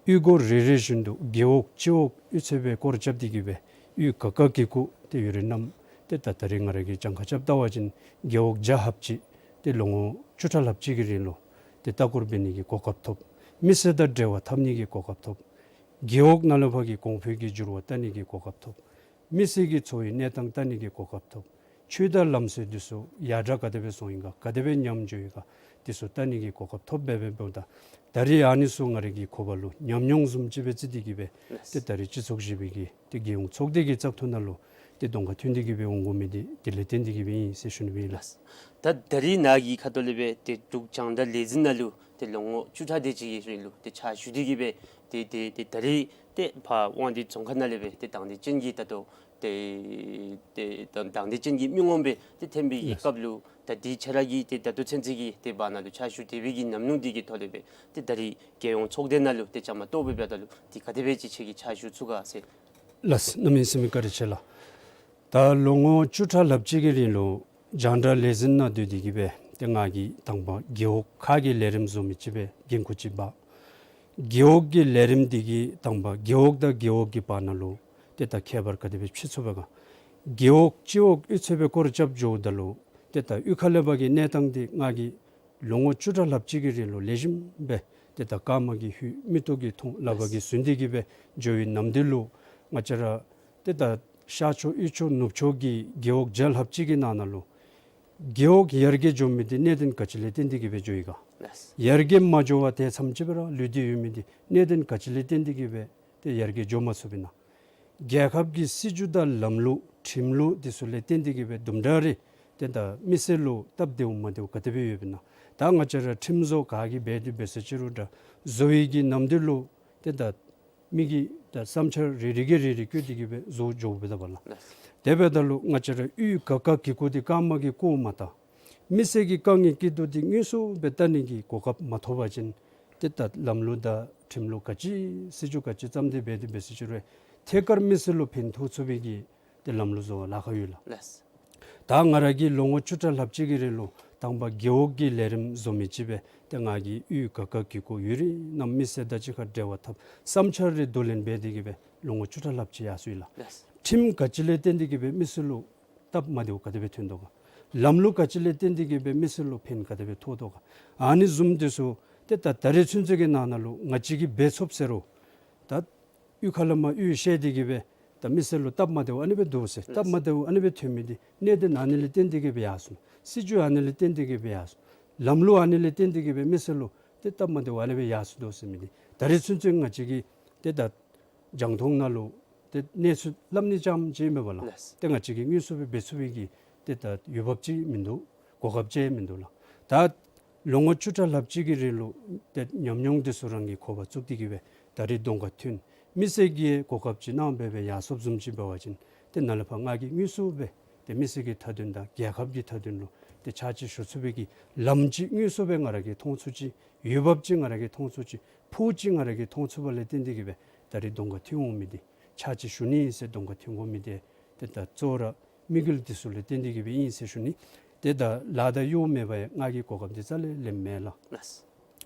གཡུས་སྒོ་རེ་རེ་བཞིན་དུ་རྒེད་འོག་སྤྱི་འོག་གཡུས་ཚན་སྦེ་སྐོར་རྐྱབ་སྟེ་གི་སྦེ་གཡུས་ག་ག་གི་གུ་ཏེ་ཡོད་རིགས་རྣམས་ཏེ་ད་ད་རིས་ང་ར་གིས་གྱངས་ཁ་རྐྱབ་བལྟ་བ་ཅིན་རྒེད་འོག་བརྒྱ་ལྷགཔ་ཅིག་ཏེ་ལོ་ངོ་བཅུ་ཕྲག་ལྷགཔ་ཅིག་གི་རིང་ལུ་ཏེ་ལྟ་སྐོར་འབད་ནི་གི་གོ་སྐབས་ཐོབ། མི་སེར་དང་འབྲེལ་བ་འཐབ་ནི་གི་གོ་སྐབས་ཐོབ། རྒེད་འོག་ནང་ལུ་ཕར་གྱི་གོང་འཕེལ་གྱི་འགྱུར་བ་བལྟ་ནི་གི་གོ་སྐབས་ཐོབ། མི་སེར་གྱི་འཚོ་བའི་གནས་སྟངས་བལྟ་ནི་གི་གོ་སྐབས་ཐོབ། ཆོས་དང་ལམ་སྲོལ་འདི་ཚུ་ཡར་དྲག་ག་དེ་སྦེ་སོང་ཡི་ག་ག་དེ་སྦེ་ཉམས་འགྱོ་ཡི་ག་འདི་ཚུ་བལྟ་ནི་གི་གོ་སྐབས་ཐོབ་སྦེ་སྦེ་འབདཝ་ད་ད་རིས་ཨ་ནི་ཚུ་ང་རའི་གི་ཁོག་པ་ལུ་ཉམས་མྱོང་བཟུམ་ཅིག་སྦེ་བརྩི་སྟེ་གི་སྦེ་ཏེ་ད་རིས་སྤྱི་ཚོགས་བཞི་པའི་གི་ཏེ་རྒྱལ་ཡོངས་ཚོགས་སྡེ་གི་བཙག་འཐུ་ནང་ལུ་ཏེ་གདོང་ཁར་ཐོན་ཏེ་གི་སྦེ་འོང་དགོ་མི་འདི་དེ་ལས་བརྟེན་ཏེ་གི་སྦེ་ཨིན་ཟེར་ཞུ་ནི་སྦེ་ཨིན་ལགས། ད་ད་རིས་ནཱ་གི་ཁ་ཐུག་ལས་སྦེ་ཏེ་འབྲུག་རྒྱང་བསྒྲགས་ལས་འཛིན་ནང་ལུ་ཏེ་ལོ་ངོ་བཅུ་ཕྲག་དེ་ཅིག་གི་རིང་ལུ་ཏེ་ཕྱག་ཞུ་སྟེ་གི་སྦེ་ཏེ་ཏེ་ཏེ་ད་རིས་ཏེ་ཕར་དབང་འདུས་རྫོང་ཁག་ནང་ལས་སྦེ་ཏེ་དང་འདོད་ཅན་གྱི་ད་ལྟོ་ཏེ་ཏེ་དང་འདོད་ཅན་གྱི་མི་ངོམ་སྦེ་ཏེ་ཐོན་པའི་གི་སྐབས་ལུ་ད་འདི་ཁྱོད་ར་གིས་ཏེ་ད་ལྟོ་ཚུན་ཚོད་ཀྱི་ཏེ་བར་ན་ལུ་ཕྱག་ཞུ་སྡོད་པའི་གི་ཉམས་མྱོང་འདི་གི་ཐོག་ལས་སྦེ་ཏེ་ད་རིས་རྒྱལ་ཡོངས་ཚོགས་སྡེ་ནང་ལུ་ཏེ་བཅའ་མར་གཏོགས་སྦེ་འབདཝ་ད་ལུ་ཏེ་ག་དེ་སྦེ་ཅིག་ཁྱོད་ཀྱིས་ཕྱག་ཞུ་ཚུགས་ག་ཟེར། ལགས། གནམ་མེད་ས་མེད་བཀའ་དྲིན་ཆེ་ལགས། ད་ལོ་ངོ་བཅུ་ཕྲག་ལྷགཔ་ཅིག་གི་རིང་ལུ་རྒྱང་བསྒྲགས་ལས་འཛིན་ནང་སྡོད་དེ་གི་སྦེ་ཏེ་ང་གིས་དང་པ་རྒེད་འོག་ཁག་གི་ལས་རིམ་བཟོ་མི་ཅིག་སྦེ་འགན་ཁུར་ཅིག་འབག། རྒེད་འོག་གི་ལས་རིམ་འདི་གིས་དང་པ་རྒེད་འོག་དང་རྒེད་འོག་གི་བར་ན་ལུ་ཏེ་ད་ཁྱད་པར་ག་དེ་སྦེ་ཕྱེ་ཚུགས་པས་ག། རྒེད་འོག་སྤྱི་འོག་གཡུས་ཚན་སྦེ་སྐོར་ར་རྐྱབ་འགྱོཝ་ད་ལུ་ཏེ་ད་གཡུས་ཁ་ལས་ཕར་གྱི་གནས་སྟངས་འདི་ང་གིས་ལོ་ངོ་བཅུ་ཕྲག་ལྷགཔ་ཅིག་གི་རིང་ལུ་ལེགས་ཤོམ་སྦེ་ཏེ་ད་རྐངམ་གིས་ལྷོད་མིག་ཏོ་གིས་མཐོང་ལགཔ་གིས་བཟུང་སྟེ་གི་སྦེ་འགྱོ་བའི་ནམ་དུས་ལུ་ང་བཅས་ར་ཏེ་ད་ཤར་ཕྱོགས་གཡུས་ཕྱོགས་ནུབ་ཕྱོགས་ཀྱི་རྒེད་འོག་བརྒྱ་ལྷགཔ་ཅིག་གི་ནང་ན་ལུ་རྒེད་འོག་ཡར་རྒྱས་འགྱོ་མི་འདི་གནད་དོན་ག་ཅི་ལས་བརྟེན་ཏེ་གི་སྦེ་འགྱོ་ཡི་ག། ལགས། ཡར་རྒྱས་མ་འགྱོ་བར་ཏེ་མཚམས་ཅིག་སྦེ་ར་ལུས་ཏེ་ཡོད་མི་འདི་གནད་དོན་ག་ཅི་ལས་བརྟེན་ཏེ་གི་སྦེ་ཏེ་ཡར་རྒྱས་འགྱོ་མ་ཚུགས་པས་ན། རྒྱལ་ཁབ་ཀྱི་སྲིད་བྱུས་དང་ལམ་ལུགས་ཁྲིམས་ལུགས་འདི་ཚུ་ལས་བརྟེན་ཏེ་གི་སྦེ་དུམ་གྲ་རེ་ཏེ་ད་མི་སེར་ལུ་སྟབས་བདེཝ་མ་བདེཝ་ག་དེ་སྦེ་ཡོདཔ་ཨིན་ན། ད་ང་བཅས་ར་ཁྲིམས་བཟོ་ག་གིས་འབད་དེ་འབད་ས་ཅིག་རུང་འདྲ་བཟོ་བའི་གི་ནམ་དུས་ལུ་ཏེ་ད་མི་གིས་ད་བསམ་འཆར་རེ་རེ་གིས་རེ་རེ་བཀོད་དེ་གི་སྦེ་བཟོ་འགྱོཝ་སྦེ་ད་པ་ལགས། དེ་འབདཝ་ད་ལུ་ང་བཅས་ར་གཡུས་ག་ག་གི་སྐོར་འདི་རྐངམ་གིས་སྐོརཝ་མ་ད་མི་སེར་གྱི་དཀའ་ངལ་སྐྱིད་སྡུག་འདི་དངོས་སུ་སྦེ་བལྟ་ནི་གི་གོ་སྐབས་མ་ཐོབ་པ་ཅིན་ཏེ་ད་ལམ་ལུགས་དང་ཁྲིམས་ལུགས་ག་ཅི་སྲིད་བྱུས་ག་ཅི་བརྩམས་ཏེ་འབད་དེ་འབད་ས་ཅིག་རུང་ཐད་ཀར་མི་སེར་ལུ་ཕན་ཐོགས་ཚུགས་པའི་གི་ཏེ་ལམ་ལུགས་བཟོ་བར་ལཱ་ཁག་ཡོད་ལགས། ལགས། ད་ང་ར་གིས་ལོ་ངོ་བཅུ་ཕྲག་ལྷགཔ་ཅིག་གི་རིང་ལུ་དང་པ་རྒེད་འོག་གི་ལས་རིམ་བཟོ་མི་ཅིག་སྦེ་ཏེ་ང་གིས་གཡུས་ག་ག་གི་སྐོར་ཡུན་རིང་ནམ་མི་སེར་དང་གཅིག་ཁར་འབྲེལ་བ་འཐབ་བསམ་འཆར་རེ་བསྡུ་ལེན་འབད་དེ་གི་སྦེ་ལོ་ངོ་བཅུ་ཕྲག་ལྷགཔ་ཅིག་ཡར་སོ་ཡི་ལགས། ལགས། ཁྲིམས་ག་ཅི་ལས་བརྟེན་ཏེ་གི་སྦེ་མི་སེར་ལུ་སྟབས་མ་བདེཝ་ག་དེ་སྦེ་ཐོན་དོ་ག། ལམ་ལུགས་ག་ཅི་ལས་བརྟེན་ཏེ་གི་སྦེ་མི་སེར་ལུ་ཕན་ག་དེ་སྦེ་ཐོགས་དོ་ག། ཨ་ནི་བཟུམ་འདི་ཚུ་ཏེ་ད་ད་རེས་ཚུན་ཚོད་ཀྱི་ནང་ན་ལུ་ང་བཅས་ཀྱིས་འབད་ཚུགས་ཟེར་རུང་ད་གཡུས་ཁ་ལས་མར་གཡུས་བཤལ་ཏེ་གི་སྦེ་ད་མི་སེར་ལུ་སྟབས་མ་བདེཝ་ཨ་ནི་སྦེ་འདུག་ཟེར། སྟབས་མ་བདེཝ་ཨ་ནི་སྦེ་ཐོན་མི་འདི་གནད་དོན་ཨ་ནི་ལས་བརྟེན་ཏེ་གི་སྦེ་ཡར་སོ། སྲིད་བྱུས་ཨ་ནི་ལས་བརྟེན་ཏེ་གི་སྦེ་ཡར་སོ། ལམ་ལུགས་ཨ་ནི་ལས་བརྟེན་ཏེ་གི་སྦེ་མི་སེར་ལུ་ཏེ་སྟབས་མ་བདེཝ་ཨ་ནི་སྦེ་ཡར་སོ་དོ་ཟེར་མི་འདི་ད་རེས་ཚུན་ཚོད་ང་བཅས་ཀྱིས་ཏེ་ད་རྒྱང་མཐོང་ནང་ལུ་ཏེ་གནས་ཚུལ་སླབ་ནི་ཙམ་ཅིག་མེན་པ་ལགས། ལགས། ཏེ་ང་བཅས་ཀྱིས་དངོས་སུ་སྦེ་འབད་ཚུགས་པའི་གི་ཏེ་ད་འོས་འབབ་ཅིག་མིན་འདུག། གོ་སྐབས་ཅིག་མིན་འདུག་ལགས། ད་ལོ་ངོ་བཅུ་ཕྲག་ལྷགཔ་ཅིག་གི་རིང་ལུ་ཏེ་ཉམས་མྱོང་འདི་ཚུ་རང་གིས་ཁོ་པ་བཙུགས་ཏེ་གི་སྦེ་ད་རེས་གདོང་ཁར་ཐོན། མི་སེར་གྱིས་གོ་སྐབས་ཅིག་གནང་སྦེ་སྦེ་ཡར་སོངམ་བཟུམ་ཅིག་འབད་བ་ཅིན་ཏེ་ནཱ་ལས་ཕར་ང་གིས་དངོས་སུ་སྦེ་ཏེ་མི་སེར་གྱི་མཐའ་དོན་དང་རྒྱལ་ཁབ་ཀྱི་མཐའ་དོན་ལུ་ཏེ་ཕྱག་ཕྱིད་ཞུ་ཚུགས་པའི་གི་ལམ་ཅིག་དངོས་སུ་སྦེ་ང་ར་གིས་མཐོང་ཚུགས་ཅི། འོས་འབབ་ཅིག་ང་ར་གིས་མཐོང་ཚུགས་ཅི། ཕོགས་ཅིག་ང་ར་གིས་མཐོང་ཚུགས་པ་ལས་བརྟེན་ཏེ་གི་སྦེ་ད་རེས་གདོང་ཁར་ཐོན་འོང་མི་འདི་ཕྱག་ཕྱིད་ཞུ་ནི་ཟེར་གདོང་ཁར་ཐོན་དགོ་མི་འདི་ཏེ་ད་གཙོ་བོ་ར་དམིགས་ཡུལ་འདི་ཚུ་ལས་བརྟེན་ཏེ་གི་སྦེ་ཨིན་ཟེར་ཞུ་ནི། ཏེ་ད་ལཱ་དང་གཡོག་མེད་པར་ཡང་ང་གིས་གོ་སྐབས་འདི་རྩ་ལས་ལེནམ་མེད་ལགས། ལགས།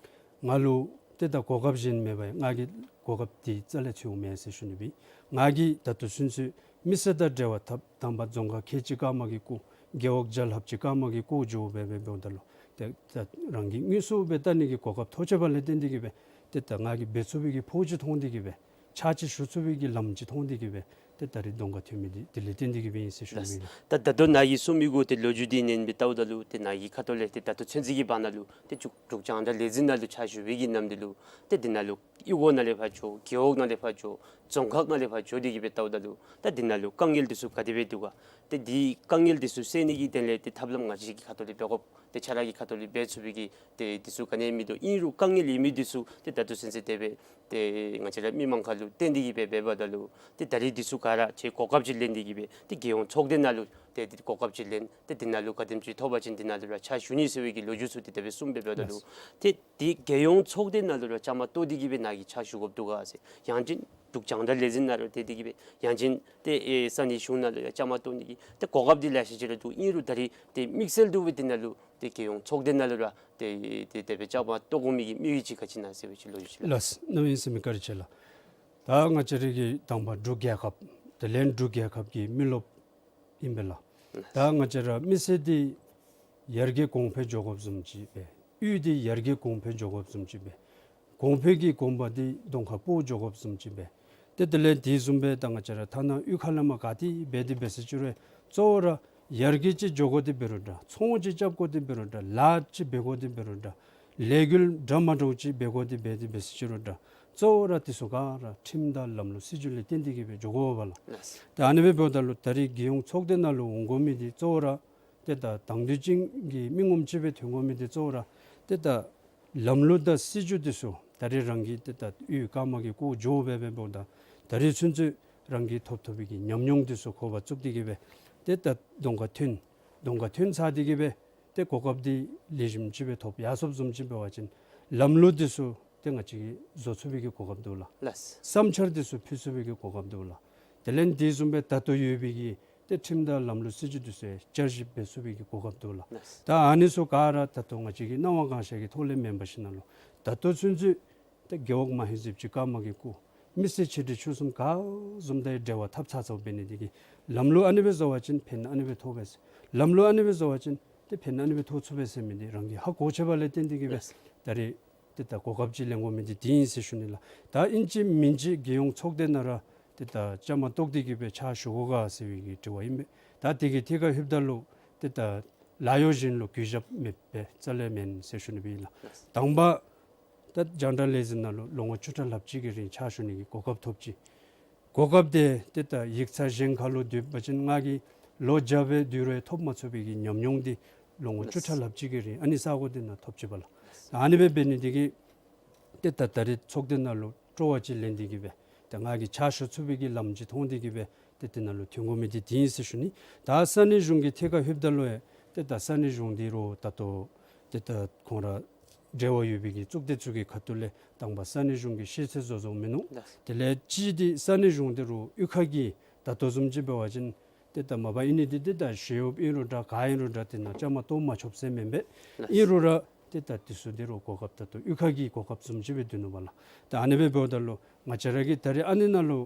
ང་ལུ་ཏེ་ད་གོ་སྐབས་གཞན་མེད་པར་ཡང་ང་གིས་གོ་སྐབས་འདི་རྩ་ལས་འཚོལཝ་མེད་ཟེར་ཞུ་ནི་སྦེ། ང་གིས་ད་ལྟོ་ཚུན་ཚོད་མི་སེར་དང་འབྲེལ་བ་འཐབ་དང་པ་རྫོང་ཁག་ཁལ་གཅིག་རྐངམ་གིས་སྐོར། རྒེད་འོག་བརྒྱ་ལྷགཔ་ཅིག་རྐངམ་གིས་སྐོར་འགྱོ་སྦེ་སྦེ་འབདཝ་ད་ལུ་ཏེ་ད་རང་གིས་དངོས་སུ་སྦེ་བལྟ་ནི་གི་གོ་སྐབས་ཐོབ་ཆི་བ་ལས་བརྟེན་ཏེ་གི་སྦེ་ཏེ་ད་ང་གིས་འབད་ཚུགས་པའི་གི་ཕོགས་ཅིག་མཐོང་སྟེ་གི་སྦེ་ཕྱག་ཕྱིད་ཞུ་ཚུགས་པའི་གི་ལམ་ཅིག་མཐོང་སྟེ་གི་སྦེ་ཏེ་ད་རེས་གདོང་ཁར་ཐོན་མི་འདི་དེ་ལས་བརྟེན་ཏེ་གི་སྦེ་ཨིན་ཟེར་ཞུ་ནི་ལགས། ད་ད་ལྟོ་ནཱ་གིས་གསུངས་མི་གུ་ཏེ་ལོ་རྒྱུས་འདི་ཉན་སྦེ་བལྟཝ་ད་ལུ་ཏེ་ནཱ་གི་ཁ་ཐུག་ལས་ཏེ་ད་ལྟོ་ཚུན་ཚོད་ཀྱི་བར་ན་ལུ་ཏེ་འབྲུག་འབྲུག་རྒྱང་བསྒྲགས་ལས་འཛིན་ནང་ལུ་ཕྱག་ཞུ་བའི་གི་ནམ་དུས་ལུ་ཏེ་འདི་ནང་ལུ་གཡུས་སྒོ་ནང་ལས་ཕར་འགྱོ། རྒེད་འོག་ནང་ལས་ཕར་འགྱོ། རྫོང་ཁག་ནང་ལས་ཕར་འགྱོ་སྟེ་གི་སྦེ་བལྟཝ་ད་ལུ་ད་འདི་ནང་ལུ་དཀའ་ངལ་འདི་ཚུ་ག་དེ་སྦེ་འདུག་ག། ཏེ་འདི་དཀའ་ངལ་འདི་ཚུ་སེལ་ནི་གི་དོན་ལས་ཏེ་ཐབས་ལམ་ང་བཅས་ཀྱི་ཁ་ཐུག་ལས་འབད་དགོཔ་ཏེ་ཆ་ར་གི་ཁ་ཐུག་ལས་འབད་ཚུགས་པའི་གི་ཏེ་འདི་ཚུ་ག་ནི་ཡང་མིན་འདུག། ཨིན་རུང་དཀའ་ངལ་ཡོད་མི་འདི་ཚུ་ཏེ་ད་ལྟོ་ཚུན་ཚོད་དེ་སྦེ་ཏེ་ང་བཅས་ར་མི་མང་ཁ་ལུ་བསྟན་ཏེ་གི་སྦེ་འབདཝ་ད་ལུ་ཏེ་ད་རེས་འདི་ཚུ་ག་ར་ཁྱོད་གོ་སྐབས་ཅིག་ལེན་ཏེ་གི་སྦེ་ཏེ་རྒྱལ་ཡོངས་ཚོགས་སྡེ་ནང་ལུ་ཏེ་ཏེ་གོ་སྐབས་ཅིག་ལེན། ཏེ་འདི་ནང་ལུ་ག་དེམ་ཅིག་ཐོབ་པ་ཅིན་འདི་ནང་ལུ་ར་ཕྱག་ཞུ་ནི་ཟེར་བའི་གི་ལོ་རྒྱུས་ཚུ་ཏེ་དེ་སྦེ་གསུངས་སྦེ་འབདཝ་ད་ལུ་ལགས། ཏེ་འདི་རྒྱལ་ཡོངས་ཚོགས་སྡེ་ནང་ལུ་ར་བཅའ་མར་གཏོགས་ཏེ་གི་སྦེ་ནཱ་གིས་ཕྱག་ཞུ་དགོཔ་འདུག་ག་ཟེར། ཡང་ཅིན་འབྲུག་རྒྱང་བསྒྲགས་ལས་འཛིན་ནང་ལུ་ཏེ་དེ་གི་སྦེ་ཡང་ཅིན་ཏེ་ཨེ་ས་གནས་གཞུང་ནང་ལུ་ཡང་བཅའ་མར་གཏོགས་ནི་གི་ཏེ་གོ་སྐབས་འདི་ལེ་ཤ་ཅིག་ར་འདུག། ཨིན་རུང་ད་རེས་ཏེ་དམིགས་བསལ་དུ་སྦེ་འདི་ནང་ལུ་ཏེ་རྒྱལ་ཡོངས་ཚོགས་སྡེ་ནང་ལུ་ར་ཏེ་ཏེ་དེ་སྦེ་བཅའ་མར་གཏོགས་དགོ་མི་གི་དམིགས་ཡུལ་ཅིག་ག་ཅི་ཨིན་ན་ཟེར་བའི་ཅིག་ལོ་རྒྱུས་ཅིག་ལགས། ལགས། གནམ་མེད་ས་མེད་བཀའ་དྲིན་ཆེ་ལགས། ད་ང་བཅས་ར་གི་དང་པ་འབྲུག་རྒྱལ་ཁབ་དེ་ལས་འབྲུག་རྒྱལ་ཁབ་ཀྱི་མི་རློབས་ཨིན་པས་ལགས། ད་ང་བཅས་ར་མི་སེར་འདི་ཡར་རྒྱས་གོང་འཕེལ་འགྱོ་དགོཔ་བཟུམ་ཅིག་སྦེ་གཡུས་འདི་ཡར་རྒྱས་གོང་འཕེལ་འགྱོ་དགོཔ་བཟུམ་ཅིག་སྦེ་གོང་འཕེལ་གྱི་གོམ་པ་འདི་གདོང་ཁར་སྤོ་འགྱོ་དགོཔ་བཟུམ་ཅིག་སྦེ་ཏེ་དེ་ལས་དེ་བཟུམ་སྦེ་ད་ང་བཅས་ར་ཐ་ན་གཡུས་ཁ་ལས་མར་ག་ཏེ་འབད་དེ་འབད་ས་ཅིག་རུང་གཙོ་བོ་ར་ཡར་རྒྱས་ཅིག་འགྱོ་དགོ་དེ་འབད་རུང་འདྲ། ཚོང་ཅིག་རྐྱབ་དགོ་དེ་འབད་རུང་འདྲ། ལཱ་ཅིག་འབད་དགོ་དེ་འབད་རུང་འདྲ། ལས་འགུལ་འདྲ་མ་འདྲཝ་ཅིག་འབད་དགོ་དེ་འབད་དེ་འབད་ས་ཅིག་རུང་འདྲ། གཙོ་བོ་ར་དེ་ཚུ་ག་ར་ཁྲིམས་དང་ལམ་ལུགས་སྲིད་བྱུས་ལས་བརྟེན་ཏེ་གི་སྦེ་འགྱོ་དགོ་པས་ལགས། ལགས། ད་ཨ་ནི་སྦེ་འབདཝ་ད་ལུ་ད་རེས་རྒྱལ་ཡོངས་ཚོགས་སྡེ་ནང་ལུ་འོང་དགོ་མི་འདི་གཙོ་བོ་ར་ཏེ་ད་དང་འདོད་ཅན་གྱི་མི་ངོམ་ཅིག་སྦེ་ཐོན་དགོ་མི་འདི་གཙོ་བོ་ར་ཏེ་ད་ལམ་ལུགས་དང་སྲིད་བྱུས་འདི་ཚུ་ད་རེས་རང་གིས་ཏེ་ད་གཡུས་རྐངམ་གིས་སྐོར་འགྱོ་སྦེ་སྦེ་འབདཝ་ད་ད་རེས་ཚུན་ཚོད་རང་གིས་ཐོབ་ཐོབ་པའི་གི་ཉམས་མྱོང་འདི་ཚུ་ཁོ་པ་བཙུགས་ཏེ་གི་སྦེ་ཏེ་ད་གདོང་ཁར་ཐོན། གདོང་ཁར་ཐོན་ཚར་ཏེ་གི་སྦེ་ཏེ་གོ་སྐབས་འདི་ལེགས་ཤོམ་ཅིག་སྦེ་ཐོབ་ཡར་སོངམ་བཟུམ་ཅིག་འབད་བ་ཅིན་ལམ་ལུགས་འདི་ཚུ་ཏེ་ང་བཅས་ཀྱིས་བཟོ་ཚུགས་པའི་གི་གོ་སྐབས་འདུག་ལགས། ལགས། བསམ་འཆར་འདི་ཚུ་ཕུལ་ཚུགས་པའི་གི་གོ་སྐབས་འདུག་ལགས། དེ་ལས་དེ་བཟུམ་སྦེ་ད་ལྟོ་ཡོད་པའི་གི་ཏེ་ཁྲིམས་དང་ལམ་ལུགས་སྲིད་བྱུས་འདི་ཚུ་བསྐྱར་ཞིབ་འབད་ཚུགས་པའི་གི་གོ་སྐབས་འདུག་ལགས། ལགས། ད་ཨ་ནི་ཚུ་ག་ར་ད་ལྟོ་ང་བཅས་ཀྱི་གནང་བ་གང་ཤར་གྱི་ཐོག་ལས་མེན་པར་ཞིན་ན་ལུ་ད་ལྟོ་ཚུན་ཚོད་ཏེ་རྒེད་འོག་མ་ཧེ་ཟེབ་ཅིག་རྐངམ་གིས་སྐོར། མི་སེར་ཆེ་འབྲིང་ཆུང་གསུམ་ག་བཟུམ་དང་འབྲེལ་བ་འཐབ་ཚར་ཚརཝ་འབད་ནི་དེ་གིས་ལམ་ལུགས་ཨ་ནི་སྦེ་བཟོ་བ་ཅིན་ཕན་ཨ་ནི་སྦེ་ཐོགས་པས་ཟེར། ལམ་ལུགས་ཨ་ནི་སྦེ་བཟོ་བ་ཅིན་ཏེ་ཕན་ཨ་ནི་སྦེ་ཐོགས་ཚུགས་པས་ཟེར་མི་འདི་རང་གིས་ཧ་གོ་ཆེ་བ་ལས་བརྟེན་ཏེ་གིས་སྦེ་ལགས། ད་རེས་ཏེ་ད་གོ་སྐབས་ཅིག་ལེན་དགོ་མི་འདི་འདི་ཨིན་ཟེར་ཞུ་ནི་ལགས། ད་ཨིན་ཅི་མིན་ཅི་རྒྱལ་ཡོངས་ཚོགས་སྡེ་ནང་ར་ཏེ་ད་བཅའ་མར་གཏོགས་ཏེ་གིས་སྦེ་ཕྱག་ཞུ་དགོ་ག་ཟེར་བའི་གི་དྲི་བ་ཨིན་པས། ད་དེ་གི་ཐད་ཁར་ལྷོདཔ་ད་ལུ་ཏེ་ད་ལཱ་གཡོག་གཞན་ལུ་གུས་ཞབས་མེད་པས་རྩ་ལས་མེན་ཟེར་ཞུ་ནི་སྦེ་ཨིན་ལགས། དང་པ་ད་རྒྱང་བསྒྲགས་ལས་འཛིན་ནང་ལུ་ལོ་ངོ་བཅུ་ཕྲག་ལྷགཔ་ཅིག་གི་རིང་ཕྱག་ཞུ་ནི་གི་གོ་སྐབས་ཐོབ་ཅི། གོ་སྐབས་དེ་ཏེ་ད་ཡིག་ཚང་གཞན་ཁ་ལུ་སྡོད་པ་ཅིན་ང་གིས་ལོ་བརྒྱ་སྦེ་སྡོད་རུང་ཐོབ་མ་ཚུགས་པའི་གི་ཉམས་མྱོང་འདི་ལོ་ངོ་བཅུ་ཕྲག་ལྷགཔ་ཅིག་གི་རིང་ཨ་ནི་ས་གོ་དེ་ནང་ཐོབ་ཅི་པ་ལགས། ཨ་ནི་སྦེ་འབད་ནི་དེ་གིས་ཏེ་ད་ད་རེས་ཚོགས་སྡེ་ནང་ལུ་སྤྲོ་བ་ཅིག་ལེན་ཏེ་གིས་སྦེ་ཏེ་ང་གིས་ཕྱག་ཞུ་ཚུགས་པའི་གི་ལམ་ཅིག་མཐོང་སྟེ་གིས་སྦེ་ཏེ་དེ་ནང་ལུ་ཐོན་དགོ་མི་འདི་འདི་ཨིན་ཟེར་ཞུ་ནི། ད་ས་གནས་གཞུང་གི་ཐད་ཁར་ལྷོདཔ་ད་ལུ་ཡང་ཏེ་ད་ས་གནས་གཞུང་འདི་རུང་ད་ལྟོ་ཏེ་ད་ཁོང་ར་འབྲེལ་བ་ཡོད་པའི་གི་གཙུག་སྡེ་ཚུ་གི་ཁ་ཐུག་ལས་དང་པ་ས་གནས་གཞུང་གི་ཤེས་ཚད་བཟོ་བཟོཝ་མིན་ནུག། ལགས། དེ་ལས་གཅིག་འདི་ས་གནས་གཞུང་འདི་རུང་གཡུས་ཁ་གི་ད་ལྟོ་བཟུམ་ཅིག་འབད་བ་ཅིན་ཏེ་ད་མ་པ་ཨིན་ནི་འདི་ཏེ་ད་ཞི་གཡོགཔ་ཨིན་རུང་འདྲ་ག་ཨིན་རུང་འདྲ་དེ་ནང་བཅའ་མར་གཏོགས་མ་ཆོགཔ་ཟེར་མེན་པས། ལགས། ཨིན་རུང་ར་ཏེ་ད་དེ་ཚུ་འདི་རུང་གོ་སྐབས་ད་ལྟོ་གཡུས་ཁ་གི་གོ་སྐབས་བཟུམ་ཅིག་སྦེ་སྡོད་ནུག་པ་ལགས། ད་ཨ་ནི་སྦེ་འབདཝ་ད་ལུ་ང་བཅས་ར་གིས་ད་རེས་ཨ་ནི་ནང་ལུ་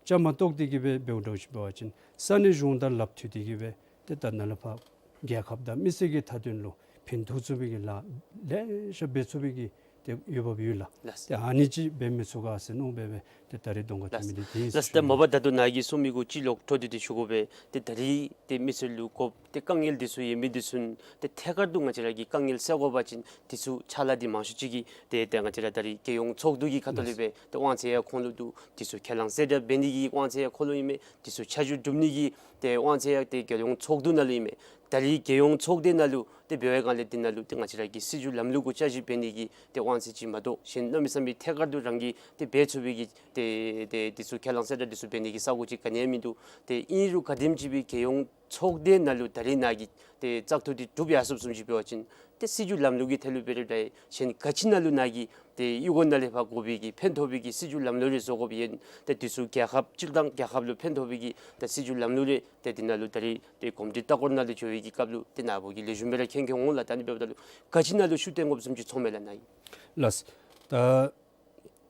བཅའ་མར་གཏོགས་ཏེ་གིས་སྦེ་འབདཝ་འདྲཝ་ཅིག་འབད་བ་ཅིན་ས་གནས་གཞུང་དང་ལགཔ་མཐུད་དེ་གིས་སྦེ་ཏེ་ད་ནཱ་ལས་ཕར་རྒྱལ་ཁབ་དང་མི་སེར་གྱི་མཐའ་དོན་ལུ་ཕན་ཐོགས་ཚུགས་པའི་གི་ལཱ་ལེ་ཤ་འབད་ཚུགས་པའི་གི་ཏེ་འོས་འབབ་ཡོད་ལགས། ལགས། ཏེ་ཨ་ནི་ཅིག་འབད་མི་ཚུགས་ག་ཟེར་མནོ་སྦེ་སྦེ་ཏེ་ད་རེས་གདོང་ཁར་ལགས། ཐོན་མི་འདི་དེ་ཨིན་ལགས། ཟེར་ཞུ་ནི། ད་མ་པ་ད་ལྟོ་ནཱ་གིས་གསུངས་མི་གུ་ཅིག་ལོག་འཕྲོ་མཐུད་དེ་ཞུ་དགོ་པས། ཏེ་ད་རེས་ཏེ་མི་སེར་ལུ་དགོཔ་ཏེ་དཀའ་ངལ་འདི་ཚུ་ཡོད་མི་འདི་ཚུ་ཏེ་ཐད་ཀར་དུ་ང་བཅས་ར་གིས་དཀའ་ངལ་སེལ་དགོ་པ་ཅིན་འདི་ཚུ་ཕྱག་ལཱ་འདི་མང་ཤོས་ཅིག་གིས་ཏེ་ཏེ་ང་བཅས་ར་ད་རེས་རྒྱལ་ཡོངས་ཚོགས་འདུ་གི་ཁ་ཐུག་ལས་སྦེ་ཏེ་དབང་ཚད་ཡང་ཁོང་ལུ་འདུག། འདི་ཚུ་ཁས་བླངས་གསལ་བསྒྲགས་འབད་ནི་གི་དབང་ཚད་ཡང་ཁོང་ལུ་ཨིན་མས། འདི་ཚུ་ཆ་འཇོག་སྒྲུབ་ནི་གི་ཏེ་དབང་ཚད་ཡང་ཏེ་རྒྱལ་ཡོངས་ཚོགས་འདུ་ནང་ལུ་ཨིན་མས། ད་རེས་རྒྱལ་ཡོངས་ཚོགས་སྡེ་ནང་ལུ་ཏེ་འབད་བའི་སྒང་ལས་འདི་ནང་ལུ་ཏེ་ང་བཅས་ར་གི་སྲིད་བྱུས་ལམ་ལུགས་གུ་བསྐྱར་ཞིབ་འབད་ནི་གི་ཏེ་དབང་ཚད་ཅིག་མ་གཏོགས་གཞན་གནམ་མེད་ས་མེད་ཐད་ཀར་དུ་རང་གིས་ཏེ་འབད་ཚུགས་པའི་གི་ཏེ་ཏེ་འདི་ཚུ་ཁས་བླངས་གསལ་བསྒྲགས་འདི་ཚུ་འབད་ནི་གི་ས་གོ་ཅིག་ག་ནི་ཡང་མིན་འདུག། ཏེ་ཨིན་རུང་ག་དེམ་ཅིག་སྦེ་རྒྱལ་ཡོངས་ཚོགས་སྡེ་ནང་ལུ་ད་རེས་ནཱ་གིས་ཏེ་བཙག་འཐུ་འདི་གྲུབ་ཡར་སོངམ་བཟུམ་ཅིག་འབད་བ་ཅིན་ཏེ་སྲིད་བྱུས་ལམ་ལུགས་ཀྱི་ཐད་ལུ་འབད་རུང་འདྲ་གཞན་ག་ཅི་ནང་ལུ་ནཱ་གིས་ཏེ་གཡུས་སྒོ་ནང་ལས་ཕར་དགོ་པའི་གི་ཕན་ཐོགས་པའི་གི་སྲིད་བྱུས་ལམ་ལུགས་རེ་བཟོ་དགོཔ་ཨིན། ཏེ་འདི་ཚུ་རྒྱལ་ཁབ་སྤྱིར་བཏང་རྒྱལ་ཁབ་ལུ་ཕན་ཐོགས་པའི་གི་ཏེ་སྲིད་བྱུས་ལམ་ལུགས་རེ་ཏེ་འདི་ནང་ལུ་ད་རེས་ཏེ་གོམས་འདྲིས་ལྟ་སྐོར་ནང་ལུ་འགྱོ་བའི་གི་སྐབས་ལུ་ཏེ་ནཱ་བུ་གིས་ལེགས་ཤོམ་སྦེ་ར་མཁྱེན་མཁྱེན་འོང་ལགས། ད་ཨ་ནི་འབདཝ་ད་ལུ་ག་ཅི་ནང་ལུ་ཤུགས་བཏོན་དགོཔ་བཟུམ་ཅིག་ཚོརཝ་མས་ལགས་ནཱ་གིས། ལགས། ད་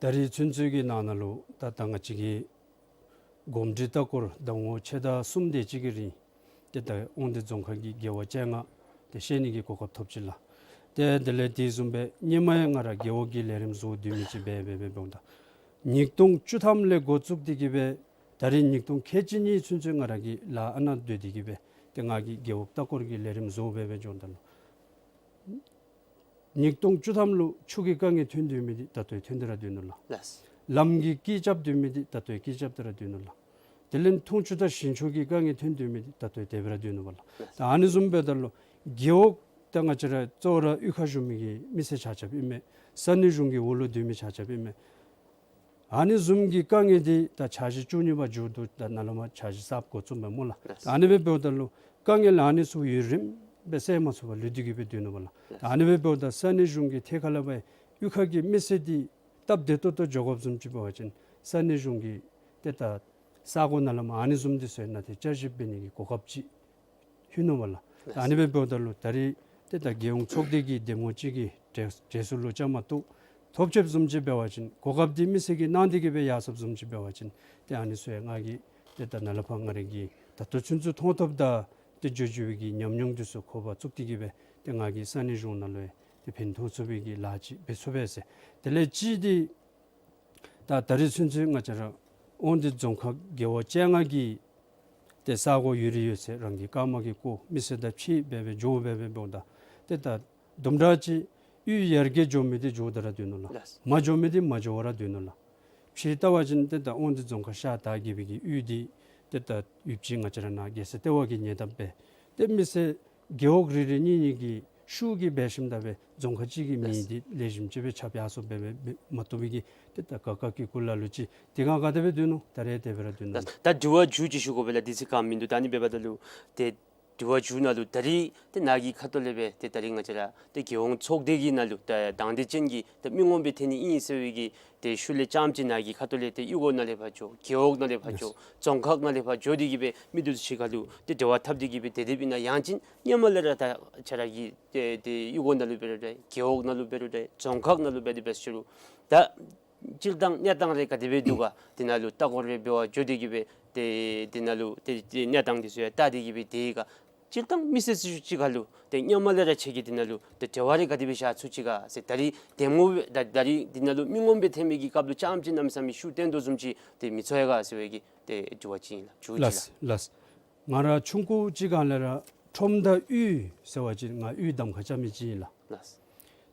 ད་རེས་ཚུན་ཚོད་ཀྱི་ནང་ན་ལུ་ད་ད་ང་བཅས་ཀྱིས་གོམས་འདྲིས་ལྟ་སྐོར་ཟླ་ངོ་ཕྱེད་དང་གསུམ་དེ་ཅིག་གི་རིང་ཏེ་ད་དབང་འདུས་རྫོང་ཁག་གི་རྒེད་འོག་བཅོ་ལྔ་ཏེ་བཤལ་ནི་གི་གོ་སྐབས་ཐོབ་ཅི་ལགས། ཏེ་དེ་ལས་དེ་བཟུམ་སྦེ་སྔོན་མ་ཡང་ང་ར་རྒེད་འོག་གི་ལས་རིམ་བཟོ་སྡོད་མི་ཅིག་འབད་འབད་འབད་འབདཝ་ད་ཉིས་སྟོང་བཅུ་ཐམ་ལས་འགོ་བཙུགས་ཏེ་གིས་སྦེ་ད་རེས་ཉིས་སྟོང་ཁལ་གཅིག་གཉིས་ཚུན་ཚོད་ང་ར་གིས་ལཱ་ཨ་ནཱ་སྡོད་དེ་གིས་སྦེ་ཏེ་ང་གིས་རྒེད་འོག་ལྟ་སྐོར་གྱི་ལས་རིམ་བཟོ་འབད་འབད་འབདཝ་ད་ལུ་ཉིས་སྟོང་བཅུ་ཐམ་ལུ་ཆུ་གི་དཀའ་ངལ་ཐོན་སྡོད་མི་འདི་ད་ལྟོ་ཡང་ཐོན་ཏེ་ར་སྡོད་ནུག་ལགས། ལགས། ལམ་གྱི་སྐད་རྐྱབ་སྡོད་མི་འདི་ད་ལྟོ་ཡང་སྐད་རྐྱབ་སྟེ་ར་སྡོད་ནུག་ལགས། དེ་ལས་འཐུང་ཆུ་དང་ཞིང་ཆུ་གི་དཀའ་ངལ་ཐོན་སྡོད་མི་འདི་ད་ལྟོ་ཡང་དེ་སྦེ་ར་སྡོད་ནུག་པ་ལགས། ལགས། ད་ཨ་ནི་བཟུམ་འབདཝ་ད་ལུ་རྒེད་འོག་ད་ང་བཅས་ར་གཙོ་བོ་ར་གཡུས་ཁར་བཞུགས་མི་གི་མི་སེར་ཆ་ཁྱབ་ཨིན་མས། ས་གནས་གཞུང་གི་འོག་ལུ་སྡོད་མི་ཆ་ཁྱབ་ཨིན་མས། ཨ་ནི་བཟུམ་གྱི་དཀའ་ངལ་འདི་ད་འཆར་གཞི་བཅུ་གཉིས་པ་མཇུག་བསྡུ་ད་ནཱ་ལས་མར་འཆར་གཞི་གསརཔ་འགོ་བཙུགས་མས་སྨོ་ལགས། ལགས། ད་ཨ་ནི་སྦེ་འབདཝ་ད་ལུ་དཀའ་ངལ་ཨ་ནི་ཚུ་ཡུན་རིངམོ་སྦེ་སེལ་མ་ཚུགས་པར་ལུས་ཏེ་གིས་སྦེ་སྡོད་ནུག་པ་ལགས། ལགས། ད་ཨ་ནི་སྦེ་འབདཝ་ད་ས་གནས་གཞུང་གི་ཐད་ཁ་ལས་འབད་གཡུས་ཁ་གི་མི་སེར་འདི་སྟབས་བདེ་ཏོག་ཏོ་འགྱོ་དགོཔ་བཟུམ་ཅིག་འབད་བ་ཅིན་ས་གནས་གཞུང་གིས་ཏེ་ད་ས་གོ་ནཱ་ལས་མར་ཨ་ནི་བཟུམ་འདི་ཚུ་ནང་ཏེ་བསྐྱར་ཞིབ་འབད་ནི་གི་གོ་སྐབས་ཅིག་ལྷོད་ནུག་པ་ལགས། ད་ཨ་ནི་སྦེ་འབདཝ་ད་ལུ་ད་རེས་ཏེ་ད་རྒྱལ་ཡོངས་ཚོགས་སྡེ་གི་འདེམས་ངོ་ཅིག་གི་གྲས་གྲས་སུ་ལུ་བཅའ་མར་གཏོགས་ཐོབ་ཅི་བཟུམ་ཅིག་འབད་བ་ཅིན་གོ་སྐབས་འདི་མི་སེར་གྱིས་གནང་སྟེ་གིས་སྦེ་ཡར་སོངམ་བཟུམ་ཅིག་འབད་བ་ཅིན་ཏེ་ཨ་ནི་ཚུ་ཡང་ང་གིས་ཏེ་ད་ནཱ་ལས་ཕར་ང་ར་གིས་ད་ལྟོ་ཚུན་ཚོད་མཐོང་ཐོབ་དང་ཏེ་འགྱོ་འགྱོ་བའི་གི་ཉམས་མྱོང་འདི་ཚུ་ཁོ་པ་བཙུགས་ཏེ་གིས་སྦེ་ཏེ་ང་གིས་ས་གནས་གཞུང་ནང་ལུ་ཡང་ཏེ་ཕན་ཐོགས་ཚུགས་པའི་གི་ལཱ་ཅིག་འབད་ཚུགས་པས་ཟེར། དེ་ལས་གཅིག་འདི་ད་ད་རེས་ཚུན་ཚོད་ང་བཅས་ར་དབང་འདུས་རྫོང་ཁག་རྒེད་འོག་བཅོ་ལྔ་གི་ཏེ་ས་གོ་ཡོད་རིགས་ཡོད་ཚད་རང་གི་སྐར་མ་གིས་བསྐོར་མི་སེར་དང་ཕྱད་འབད་འབད་འགྱོ་འབད་འབད་འབདཝ་ད་ཏེ་ད་དུམ་གྲ་ཅིག་གཡུས་ཡར་རྒྱས་འགྱོ་མི་འདི་འགྱོ་སྟེ་ར་སྡོད་ནུག་ལགས། ལགས། མར་འགྱོ་མི་འདི་མར་འགྱོ་བ་ར་སྡོད་ནུག་ལགས། ཕྱི་ལྟ་བ་ཅིན་ཏེ་ད་དབང་འདུས་རྫོང་ཁག་ཤར་དར་རྒྱས་པའི་གི་གཡུས་འདི་ཏེ་ད་ཡུདཔ་ཅིག་ང་བཅས་ར་ནཱ་རྒྱལ་ས་ལྟེ་བ་གི་ཉེ་འདབས་སྦེ་ཏེ་མི་སེར་རྒེད་འོག་རེ་རེ་གཉིས་གཉིས་ཀྱི་ཤུགས་ཀྱིས་འབད་ཞིནམ་ད་སྦེ་རྫོང་ཁག་ཅིག་གི་མིང་འདི་ལེགས་ཤོམ་ཅིག་སྦེ་ཁྱབ་ཡར་སོང་འབད་འབད་མ་བཏུབ་པའི་གི་ཏེ་ད་དཀའ་ཁག་གི་སྐོར་ལ་ལུ་ཅིག་དེ་སྒང་ག་དེ་སྦེ་སྡོད་ནུག། ད་རེས་དེ་སྦེ་ར་སྡོད་ནུག། ད་ད་དྲི་བ་མཇུག་ཅིག་ཞུ་དགོ་པས་ལགས། དུས་ཚོད་ག་མིན་འདུག། ད་ཨ་ནི་འབདཝ་ད་ལུ་ཏེ་དྲི་བ་མཇུག་ནང་ལུ་ད་རེས་ཏེ་ནཱ་གི་ཁ་ཐུག་ལས་སྦེ་ཏེ་ད་རེས་ང་བཅས་ར་ཏེ་རྒྱལ་ཡོངས་ཚོགས་སྡེ་གི་ནང་ལུ་ད་དང་འདོད་ཅན་གྱི་ད་མི་ངོམ་སྦེ་ཐོན་ནི་ཨིན་ཟེར་བའི་གི་ཏེ་ཤུལ་ལས་རྐྱངམ་ཅིག་ནཱ་གི་ཁ་ཐུག་ལས་ཏེ་གཡུས་སྒོ་ནང་ལས་ཕར་འགྱོ་རྒེད་འོག་ནང་ལས་ཕར་འགྱོ་རྫོང་ཁག་ནང་ལས་ཕར་འགྱོ་སྟེ་གིས་སྦེ་མི་འདི་ཚུ་གཅིག་ཁར་ལུ་ཏེ་འབྲེལ་བ་འཐབ་སྟེ་གིས་སྦེ་དེ་དེ་སྦེ་ཨིན་ན་ཡང་ཅིན་སྔོན་མ་ལས་ར་ད་ཁྱེད་ར་གི་ཏེ་ཏེ་གཡུས་སྒོ་ནང་ལུ་འབད་རུང་འདྲ་རྒེད་འོག་ནང་ལུ་འབད་རུང་འདྲ་རྫོང་ཁག་ནང་ལུ་འབད་དེ་འབད་ཟེར་རུང་ད་ སྤྱིར་བཏང་གནས་སྟངས་རེ་ག་དེ་སྦེ་འདུག་ག་དེ་ནང་ལུ་ལྟ་སྐོར་རེ་འབད་བར་འགྱོ་སྟེ་གི་སྦེ་ཏེ་དེ་ནང་ལུ་ཏེ་གནས་སྟངས་དེ་ཚུ་ཡང་བལྟ་སྟེ་གི་སྦེ་དེ་ག་སྤྱིར་བཏང་མི་སེར་ཚུ་གཅིག་ཁར་ལུ་ཏེ་སྔོན་མ་ལས་ར་ཁྱེད་ཀྱིས་དེ་ནང་ལུ་ཏེ་འབྲེལ་བ་རེ་ག་དེ་སྦེ་བཞག་ཚུགས་ཅི་ག་ཟེར། ད་རིས་དེ་སྨོ་སྦེ་ད་ད་རིས་དེ་ནང་ལུ་མི་ངོམ་སྦེ་ཐོན་མི་གི་སྐབས་ལུ་རྐྱངམ་ཅིག་གནམ་མེད་ས་མེད་ཤུགས་བཏོན་དོ་བཟུམ་ཅིག་ཏེ་མི་ཚོར་ཡི་ག་ཟེར་བའི་གི་ཏེ་དྲི་བ་ཅིག་ཨིན་ལགས། ཞུ་ཅིག་ལགས། ལགས། ང་ར་ཆུང་ཀུ་ཅིག་སྒང་ལས་ར་ཁྲོམ་དང་གཡུས་ཟེར་བ་ཅིན་ང་གཡུས་གདམ་ཁ་རྐྱབ་མི་ཅིག་ཨིན་ལགས། ལགས།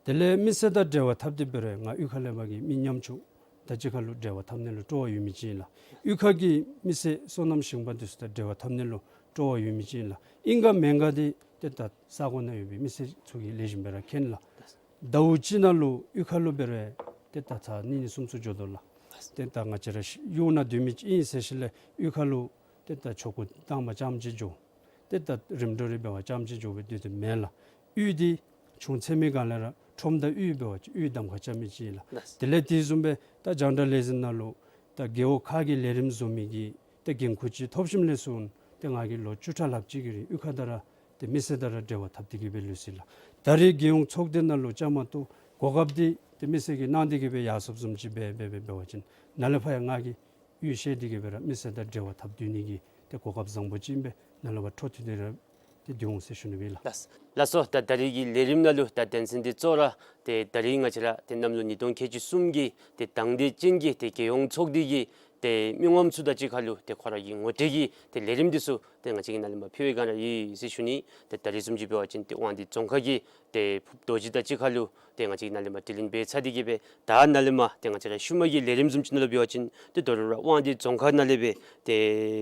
དེ་ལས་མི་སེར་དང་འབྲེལ་བ་འཐབ་སྟེ་འབད་རུང་ང་གཡུས་ཁ་ལས་མར་གྱི་མི་ཉམ་ཆུང་དང་གཅིག་ཁར་ལུ་འབྲེལ་བ་འཐབ་ནི་ལུ་སྤྲོ་བ་ཡོད་མི་ཅིག་ཨིན་ལགས། གཡུས་ཁ་གི་མི་སེར་སོ་ནམ་ཞིང་པ་དེ་ཚུ་དང་འབྲེལ་བ་འཐབ་ནི་ལུ་སྤྲོ་བ་ཡོད་མི་ཅིག་ཨིན་ལགས། ཨིན་ག་མེན་ག་འདི་ཏེ་ད་ས་གོ་ནང་ཡོད་པའི་མི་སེར་ཚུ་གིས་ལེགས་ཤོམ་སྦེ་ར་མཁྱེན་ལགས། ཟླཝ་གཅིག་ནང་ལུ་གཡུས་ཁ་ལུ་འབད་རུང་ཏེ་ད་ཚར་གཉིས་གཉིས་གསུམ་གསུམ་འགྱོ་དོ་ལགས། ཏེ་ད་ང་བཅས་ར་གཡུས་ནང་སྡོད་མི་ཅིག་ཨིན་ཟེར་ཞིནམ་ལས་གཡུས་ཁ་ལུ་ཏེ་ད་ཆོ་ག་བཏང་པར་རྐྱངམ་ཅིག་འགྱོ། ཏེ་ད་རིམ་གྲོ་རེ་འབད་བར་རྐྱངམ་ཅིག་འགྱོ་བའི་དུས་དེ་མེན་ལགས། གཡུས་འདི་ཆུང་ཚད་མི་སྒང་ལས་ར་ཁྲོམ་དང་གཡུས་འབད་བ་ཅིན་གཡུས་གདམ་ཁ་རྐྱབ་མི་ཅིག་ཨིན་ལགས། ལགས། དེ་ལས་དེ་བཟུམ་སྦེ་ད་རྒྱང་བསྒྲགས་ལས་འཛིན་ནང་ལུ་ད་རྒེད་འོག་ཁག་གི་ལས་རིམ་བཟོ་མི་གི་ཏེ་འགན་ཁུར་ཅིག་ཐོབ་ཞིནམ་ལས་ཚུར་ཏེ་ང་གིས་ལོ་བཅུ་ཕྲག་ལྷགཔ་ཅིག་གི་རིང་གཡུས་ཁ་དང་ར་ཏེ་མི་སེར་དང་ར་འབྲེལ་བ་འཐབ་སྟེ་གི་སྦེ་ལུས་ཅི་ལགས། ད་རེས་རྒྱལ་ཡོངས་ཚོགས་སྡེ་ནང་ལུ་བཅའ་མར་གཏོགས་གོ་སྐབས་འདི་ཏེ་མི་སེར་གྱིས་གནང་སྟེ་གི་སྦེ་ཡར་སོངམ་བཟུམ་ཅིག་འབད་འབད་འབད་འབད་བ་ཅིན་ནཱ་ལས་ཕར་ཡང་ང་གིས་གཡུས་བཤལ་ཏེ་གི་སྦེ་ར་མི་སེར་དང་འབྲེལ་བ་འཐབ་སྡོད་ནི་གི་ཏེ་གོ་སྐབས་བཟང་པོ་ཅིག་ཨིན་པས། ནཱ་ལས་ཕར་འཕྲོ་མཐུད་དེ་ར་ཏེ་སྡོད་འོང་ཟེར་ཞུ་ནི་ཨིན་ལགས། ལགས། ལགས་སོ། ད་ད་རེས་ཀྱི་ལས་རིམ་ནང་ལུ་ད་དོན་ཚན་འདི་གཙོ་བོ་ར་ཏེ་ད་རེས་ང་བཅས་ར་ཏེ་གནམ་ལོ་ཉིས་སྟོང་ཁལ་གཅིག་གསུམ་གྱི་ཏེ་དང་འདོད་ཅན་གྱི་ཏེ་རྒྱལ་ཡོངས་ཚོགས་སྡེ་གི་ཏེ་མི་ངོམ་ཚུ་དང་གཅིག་ཁར་ལུ་ཏེ་ཁོ་ར་གི་ངོ་སྤྲོད་ཀྱི་ཏེ་ལས་རིམ་འདི་ཚུ་ཏེ་ང་བཅས་ཀྱིས་ནཱ་ལས་མར་ཕུལ་བའི་སྒང་ར་ཡོད་ཟེར་ཞུ་ནི། ཏེ་ད་རེས་བཟུམ་ཅིག་འབད་བ་ཅིན་ཏེ་དབང་འདུས་རྫོང་ཁག་གི་ཏེ་ཕུབ་རྡོ་རྗེ་དང་གཅིག་ཁར་ལུ་ཏེ་ང་བཅས་ཀྱིས་ནཱ་ལས་མར་དྲི་ལན་འབད་ཚར་ཏེ་གི་སྦེ་ད་ནཱ་ལས་མར་ཏེ་ང་བཅས་ར་ཤུལ་མ་གི་ལས་རིམ་བཟུམ་ཅིག་ནང་ལུ་འབད་བ་ཅིན་ཏེ་དོ་རུང་ར་དབང་འདུས་རྫོང་ཁག་ནང་ལས་སྦེ་ཏེ་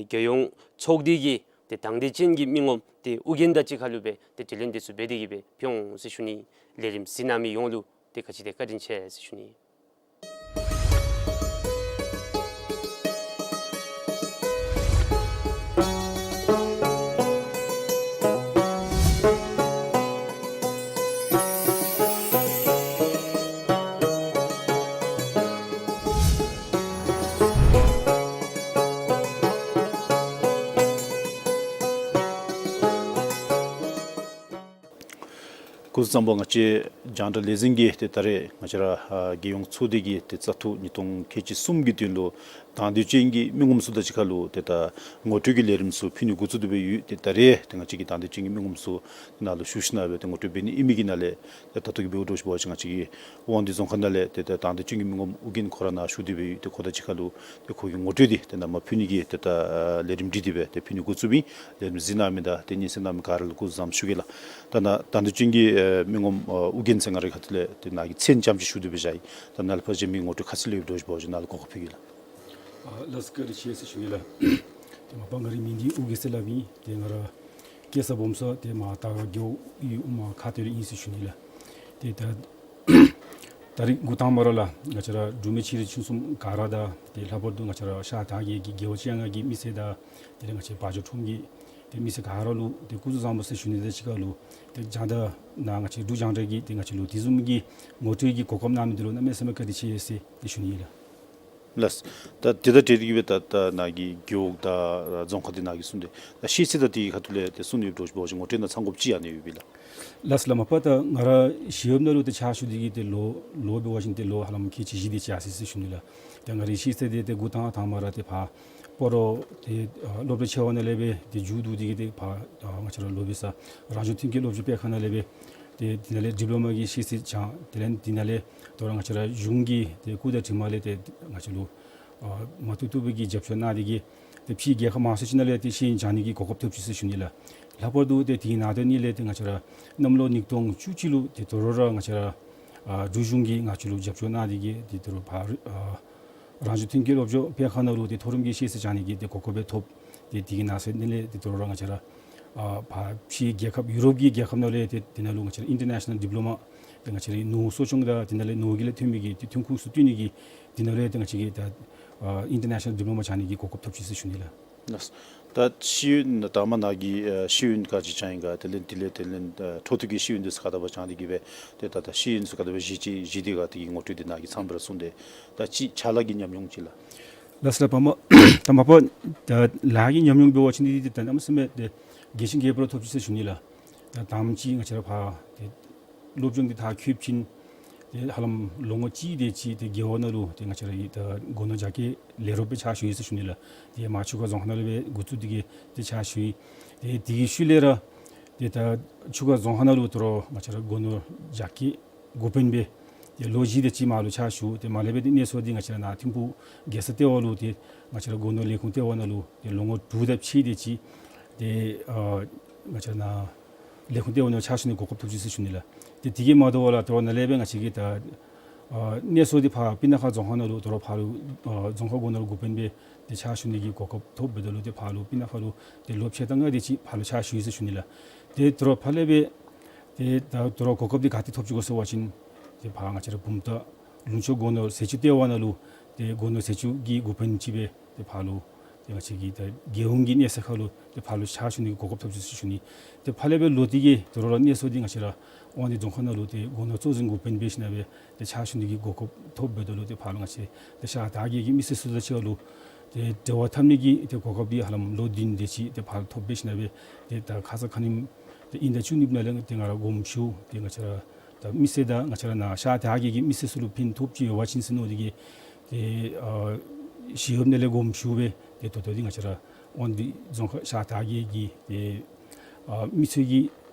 རྒྱལ་ཡོངས་ཚོགས་སྡེ་གི་ཏེ་དང་འདོད་ཅན་གྱི་མི་ངོམ་ཏེ་ཨོ་རྒྱན་དང་གཅིག་ཁར་ལུ་སྦེ་ཏེ་དྲི་ལན་འདི་ཚུ་འབད་དེ་གི་སྦེ་ཕུལ་འོང་ཟེར་ཞུ་ནི། ལས་རིམ་གཟིགས་གནང་མི་ཡོངས་ལུ་ཏེ་ག་ཅི་དེ་བཀའ་དྲིན་ཆེ་ཟེར་ཞུ་ནི། སྐུ་གཟུགས་བཟང་པོ། ང་བཅས་རྒྱང་བསྒྲགས་ལས་འཛིན་གྱིས་ཏེ་ད་རེས་ང་བཅས་ར་ཨ་རྒྱལ་ཡོངས་ཚོགས་སྡེ་གི་ཏེ་བཙག་འཐུ་ཉིས་སྟོང་ཁལ་གཅིག་གསུམ་གྱི་དོན་ལུ་དང་འདོད་ཅན་གྱི་མི་ངོམ་ཚུ་དང་གཅིག་ཁར་ལུ་ཏེ་ད་ངོ་སྤྲོད་ཀྱི་ལས་རིམ་ཚུ་ཕུལ་ནི་འགོ་བཙུགས་ཏེ་སྦེ་ཡོད། ཏེ་ད་རེས་ཏེ་ང་བཅས་ཀྱིས་དང་འདོད་ཅན་གྱི་མི་ངོམ་ཚུ་ནཱ་ལུ་ཞུ་ཞིན་ན་སྦེ་ཏེ་ངོ་སྤྲོད་འབད་ནི་ཨིན་མི་གི་ནང་ལས་ཏེ་ད་ལྟོ་གི་འབདཝ་འདྲཝ་ཅིག་འབད་བ་ཅིན་ང་བཅས་ཀྱི་དབང་འདུས་རྫོང་ཁག་ནང་ལས་ཏེ་ད་དང་འདོད་ཅན་གྱི་མི་ངོམ་ཨོ་རྒྱན་ཁོ་ར་ནཱ་བཞུགས་ཏེ་སྦེ་ཡོད། ཏེ་ཁོ་དང་གཅིག་ཁར་ལུ་ཏེ་ཁོ་གི་ངོ་སྤྲོད་འདི་ཏེ་ནཱ་མར་ཕུལ་ནི་གི་ཏེ་ད་ལས་རིམ་སྒྲིག་སྟེ་སྦེ་ཏེ་ཕུལ་ནི་འགོ་བཙུགསཔ་ཨིན། ལས་རིམ་གཟིགས་གནང་མི་དང་ཏེ་སྙན་གསན་གནང་མི་ག་ར་ལུ་སྐུ་གཟུགས་བཟང་པོ་ཞུ་གེ་ལགས། ད་ནཱ་དང་འདོད་ཅན་གྱི་ཨེ་མི་ངོམ་ཨ་ཨོ་རྒྱན་ཟེར་ང་རའི་ཁ་ཐུག་ལས་ཏེ་ནཱ་གི་མཚན་ཙམ་ཅིག་ཞུ་སྟེ་སྦེ་བཞག་ཡི། ད་ནཱ་ལས་ཕར་གཞན་མི་ངོ་སྤྲོད་ག་ཅི་ལས་འབད་འདྲཝ་ཅིག་འབད་བ་ཅིན་ནཱ་ལུ་གོ་སྐབས་ཕུལ་གེ་ལགས། ཨ་ལགས་སོ། བཀའ་དྲིན་ཆེ་ཟེར་ཞུ་ནི་ལགས། ཏེ་མ་པ་ང་རའི་མིང་འདི་ཨོ་རྒྱན་ཟེར་སླབ་ཨིན། ཏེ་ང་ར་སྐྱེས་ས་སྦོམ་ས་ཏེ་མར་དར་རྒེད་འོག་ཡུལ་དབུ་མ་ཁ་སྟོད་ལས་ཨིན་ཟེར་ཞུ་ནི་ལགས། ཏེ་ད་ད་རིས་འགོ་དང་པ་ར་ལགས་ང་བཅས་ར་འབྲུག་མི་ཆེ་འབྲིང་ཆུང་གསུམ་ག་ར་དང་ཏེ་ལྷག་པར་དུ་ང་བཅས་ར་ཤར་དར་རྒེད་ཀྱི་རྒེད་འོག་བཅོ་ལྔ་གི་མི་སེར་དང་དེ་ལས་ང་བཅས་བ་འཇོ་ཁྲོམ་གྱི་ཏེ་མི་སེར་ག་ར་ལུ་ཏེ་སྐུ་གཟུགས་བཟང་པོ་ཟེར་ཞུ་ནི་དང་གཅིག་ཁར་ལུ་ཏེ་རྒྱང་བསྒྲགས་ནང་ང་བཅས་འབྲུག་རྒྱང་བསྒྲགས་ཀྱིས་ཏེ་ང་བཅས་ལུ་དེ་བཟུམ་གྱི་ངོ་སྤྲོད་ཀྱི་གོ་སྐབས་གནང་མི་འདི་ལུ་གནམ་མེད་ས་མེད་བཀའ་དྲིན་ཆེ་ཟེར་ཏེ་ཞུ་ནི་ཨིན་ལགས། ལགས། ད་དེ་དང་འབྲེལ་ཏེ་གི་སྦེ་ད་ད་ནཱ་གི་རྒེད་འོག་དང་རྫོང་ཁག་འདི་ནཱ་གིས་གསུངས་ཏེ་ད་ཤེས་ཚད་དང་དེ་གི་ཁ་ཐུག་ལས་ཏེ་གསུང་ནི་ཡོདཔ་འདྲཝ་ཅིག་འབད་བ་ཅིན་ངོ་སྤྲོད་ནང་ཚང་དགོཔ་ཅིག་ཨ་ནི་ཡོད་པས་ལགས། ལགས་སོ་ལགས། མ་པ་ད་ང་ར་ཤེས་ཡོནམ་ནང་ལུ་ཏེ་ཕྱག་ཞུ་སྟེ་གི་ཏེ་ལོ་ལོ་འབད་བ་ཅིན་ཏེ་ལོ་ཧ་ལམ་ཁལ་གཅིག་བཞི་དེ་ཅིག་ཡར་སོ་ཡི་ཟེར་ཞུ་ནི་ལགས། ཏེ་ང་རའི་ཤེས་ཚད་འདི་ཏེ་འགོ་དང་དང་པ་ར་ཏེ་ཕར་སྤ་རོ་ཏེ་ཨ་སློབ་གྲྭ་ཆེ་བ་ནང་ལས་སྦེ་ཏེ་མཇུག་བསྡུ་སྟེ་གི་ཏེ་ཕར་ཨ་ང་བཅས་ར་ལོ་བེ་ས་རང་བྱུང་ཐོན་སྐྱེད་སློབ་སྦྱོང་སྤེལ་ཁང་ནང་ལས་སྦེ་ཏེ་དེ་ནང་ལས་ཌིབ་ལོ་མ་གི་ཤེས་ཚད་སྦྱངས། དེ་ལས་དེ་ནང་ལས་དོ་རུང་ང་བཅས་ར་གཞུང་གི་ཏེ་སྐུ་དང་གྲིབ་མ་ལས་ཏེ་ང་བཅས་ལུ་ཨ་མ་བཏུབ་བཏུབ་པའི་གི་རྒྱབ་སྐྱོར་གནང་སྟེ་གི་ཏེ་ཕྱིའི་རྒྱལ་ཁབ་མང་སུ་ཅིག་ནང་ལས་ཏེ་ཤེས་ཡོན་སྦྱང་ནི་གི་གོ་སྐབས་ཐོབ་ཅི་ཟེར་ཞུ་ནི་ལགས། ལྷག་པར་དུ་ཏེ་དེ་གི་ནང་དོན་ནི་ལས་ཏེ་ང་བཅས་ར་གནམ་ལོ་ཉིས་སྟོང་བཅུ་གཅིག་ལུ་ཏེ་དོ་རུང་ར་ང་བཅས་ར་ཨ་འབྲུག་གཞུང་གིས་ང་བཅས་ལུ་རྒྱབ་སྐྱོར་གནང་སྟེ་གི་ཏེ་དོ་རུང་ཕར་ཨ་རང་བྱུང་ཐོན་སྐྱེད་སློབ་སྦྱོང་སྤེལ་ཁང་ནང་ལུ་ཏེ་མཐོ་རིམ་གྱི་ཤེས་ཚད་སྦྱང་ནི་གི་ཏེ་གོ་སྐབས་སྦེ་ཐོབ། ཏེ་དེ་གི་ནང་གསེས་ནང་ལས་ཏེ་དོ་རུང་ར་ང་བཅས་ར་ཨ་ཕར་ཕྱིའི་རྒྱལ་ཁབ་ཡུ་རོབ་ཀྱི་རྒྱལ་ཁབ་ནང་ལས་ཏེ་དེ་ནང་ལུ་ང་བཅས་ར་ཨིན་ཊར་ནེ་ཤ་ནཱལ་ཌིབ་ལོ་མ་ཏེ་ང་བཅས་རའི་ནོར་གསོ་སྐྱོང་དང་དེ་ནང་ལས་ནོར་གྱི་ལས་ཐོན་མི་གི་ཏེ་ཐོན་ཁུངས་ཚུ་བཏོན་ནི་གི་དེ་ནང་ལས་ཏེ་ང་བཅས་ཀྱིས་ད་ཨ་ཨིན་ཊར་ནེ་ཤ་ནཱལ་ཌིབ་ལོ་མ་སྦྱང་ནི་གི་གོ་སྐབས་ཐོབ་ཅི་ཟེར་ཞུ་ནི་ལགས། ལགས། ད་ཤེས་ཡོན་ད་མ་ནཱ་གི་ཨ་ཤེས་ཡོན་ག་ཅི་སྦྱངས་ཡི་ག་དེ་ལས་དེ་ལས་དེ་ལས་ཨ་འཕྲོ་མཐུད་ཀྱི་ཤེས་ཡོན་འདི་ཚུ་ག་དེ་སྦེ་སྦྱང་སྟེ་གི་སྦེ་ཏེ་ད་ད་ཤེས་ཡོན་ཚུ་ག་དེ་སྦེ་བཞེས་ཅི་བཞེས་ཏེ་ག་དེ་གི་ངོ་སྤྲོད་འདི་ནཱ་གིས་ཚངམ་སྦེ་ར་གསུངས་ཏེ། ད་ཅིག་ཕྱག་ལཱ་གི་ཉམས་མྱོང་ཅིག་ལགས། ལགས་སོ་ལགས། ཕ་མ་ད་མ་པ་ད་ལཱ་གི་ཉམས་མྱོང་འབད་བ་ཅིན་འདི་ད་གནམ་མེད་ས་མེད་ཏེ་རྒྱས་ཤིང་རྒྱས་པ་ར་ཐོབ་ཅི་ཟེར་ཞུ་ནི་ལགས། ད་དང་པ་ཅིག་ང་བཅས་ར་ཕར་ཏེ་སློབ་སྦྱོང་འདི་མཐར་འཁྱོལ་ཞིནམ་ ཏེ་ཧ་ལམ་ལོ་ངོ་གཅིག་དེ་ཅིག་ཏེ་རྒེད་འོག་ནང་ལུ་ཏེ་ང་བཅས་ར་གི་ད་སྒོ་ནོར་རྒྱ་སྐྱེད་ལས་རོགསཔ་སྦེ་ཕྱག་ཞུ་ཡི་ཟེར་ཞུ་ནི་ལགས། ཏེ་མར་ཆུ་ཁ་རྫོང་ཁག་ནང་ལུ་སྦེ་འགོ་བཙུགས་ཏེ་གིས་ཏེ་ཕྱག་ཞུ་ཡི། ཏེ་དེ་གི་ཤུལ་ལས་ར་ཏེ་ད་ཆུ་ཁ་རྫོང་ཁག་ནང་ལུ་དོ་རུང་ང་བཅས་ར་སྒོ་ནོར་རྒྱ་སྐྱེད་འགོ་དཔོན་སྦེ་ཏེ་ལོ་བཞི་དེ་ཅིག་མར་ལུ་ཕྱག་ཞུ། ཏེ་མར་ལས་སྦེ་ཏེ་གནས་ཚུལ་འདི་ང་བཅས་ར་ནཱ་ཐིམ་ཕུག་རྒྱལ་ས་ལྟེ་བ་ལུ་ཏེ་ང་བཅས་ར་སྒོ་ནོར་ལས་ཁུངས་ལྟེ་བ་ནང་ལུ་ཏེ་ལོ་ངོ་དྲུག་དང་ཕྱེད་དེ་ཅིག་ཏེ་ཨ་ང་བཅས་ར་ནཱ་ལས་ཁུངས་ལྟེ་བ་ནང་ཕྱག་ཞུ་ནི་གོ་སྐབས་ཐོབ་ཅི་ཟེར་ཞུ་ནི་ལགས། ཏེ་དེ་གིས་མ་དོ་བར་ལགས་དོ་རུང་ནཱ་ལས་སྦེ་ང་བཅས་ཀྱིས་ད་ཨ་གནས་ཚུལ་འདི་ཕར་སྤུ་ན་ཁ་རྫོང་ཁག་ནང་ལུ་དོ་རུང་ཕར་ལུ་ཨ་རྫོང་ཁག་སྒོ་ནོར་འགོ་དཔོན་སྦེ་ཏེ་ཕྱག་ཞུ་ནི་གི་གོ་སྐབས་ཐོབ་འབདཝ་ད་ལུ་ཏེ་ཕར་ལུ་སྤུ་ན་ཁ་ལུ་ཏེ་ལོ་ཕྱེད་དང་ལྔ་དེ་ཅིག་ཕར་ལུ་ཕྱག་ཞུ་ཡི་ཟེར་ཞུ་ནི་ལགས། ཏེ་དོ་རུང་ཕར་ལས་སྦེ་ཏེ་ད་དོ་རུང་གོ་སྐབས་འདི་ག་ཏེ་ཐོབ་ཅི་གོ་ཟེར་བ་ཅིན་ཏེ་ཕར་ང་བཅས་ར་བུམ་ཐང་ལུང་ཕྱོགས་སྒོ་ནོར་ཟས་བཅུད་ལྟེ་བ་ནང་ལུ་ཏེ་སྒོ་ནོར་ཟས་བཅུད་ཀྱི་འགོ་དཔོན་ཅིག་སྦེ་ཏེ་ཕར་ལུ་ཏེ་ང་བཅས་ཀྱི་ད་རྒྱལ་ཡོངས་ཀྱི་གནས་ཚད་ཁར་ལུ་ཏེ་ཕར་ལུ་ཕྱག་ཞུ་ནི་གི་གོ་སྐབས་ཐོབ་ཅི་ཟེར་ཞུ་ནི། ཏེ་ཕར་ལས་སྦེ་ལོག་སྟེ་གིས་དོ་རུང་ར་གནས་ཚུལ་འདི་ང་བཅས་ར་དབང་འདུས་རྫོང་ཁག་ནང་ལུ་ཏེ་སྒོ་ནོར་གཙོ་འཛིན་འགོ་དཔོན་སྦེ་ཞིནམ་སྦེ་ཏེ་ཕྱག་ཞུ་ནི་གི་གོ་སྐབས་ཐོབ་འབདཝ་ད་ལུ་ཏེ་ཕར་ལུ་ང་བཅས་ཏེ་ཤར་དར་བརྒྱད་ཀྱི་མི་སེར་ཚུ་དང་གཅིག་ཁར་ལུ་ཏེ་འབྲེལ་བ་འཐབ་ནི་གི་ཏེ་གོ་སྐབས་འདི་ཧ་ལམ་ལོ་བདུན་དེ་ཅིག་ཏེ་ཕར་ཐོབ་སྦེ་ཞིནམ་སྦེ་ཏེ་ད་ཁ་ཙ་ཁ་ཉིནམ་ཏེ་དབྱིན་ཟླ་བཅུ་གཉིས་ནང་ལས་ཏེ་ང་ར་དགོངསམ་ཞུ། ཏེ་ང་བཅས་ར་ད་མི་སེར་དང་ང་བཅས་ར་ནཱ་ཤར་དར་བརྒྱད་ཀྱི་མི་སེར་ཚུ་ལུ་ཕན་ཐོགས་ཅིག་ཡོད་པ་ཅིན་ཟེར་མནོ་སྟེ་གིས་ཏེ་ཨ་ཞི་གཡབ་ནང་ལས་དགོངསམ་ཞུ་སྦེ་ཏེ་ད་ལྟོ་འདི་ང་བཅས་ར་དབང་འདུས་རྫོང་ཁག་ཤར་དར་བརྒྱད་ཀྱི་ཏེ་ཨ་མི་སེར་གྱི་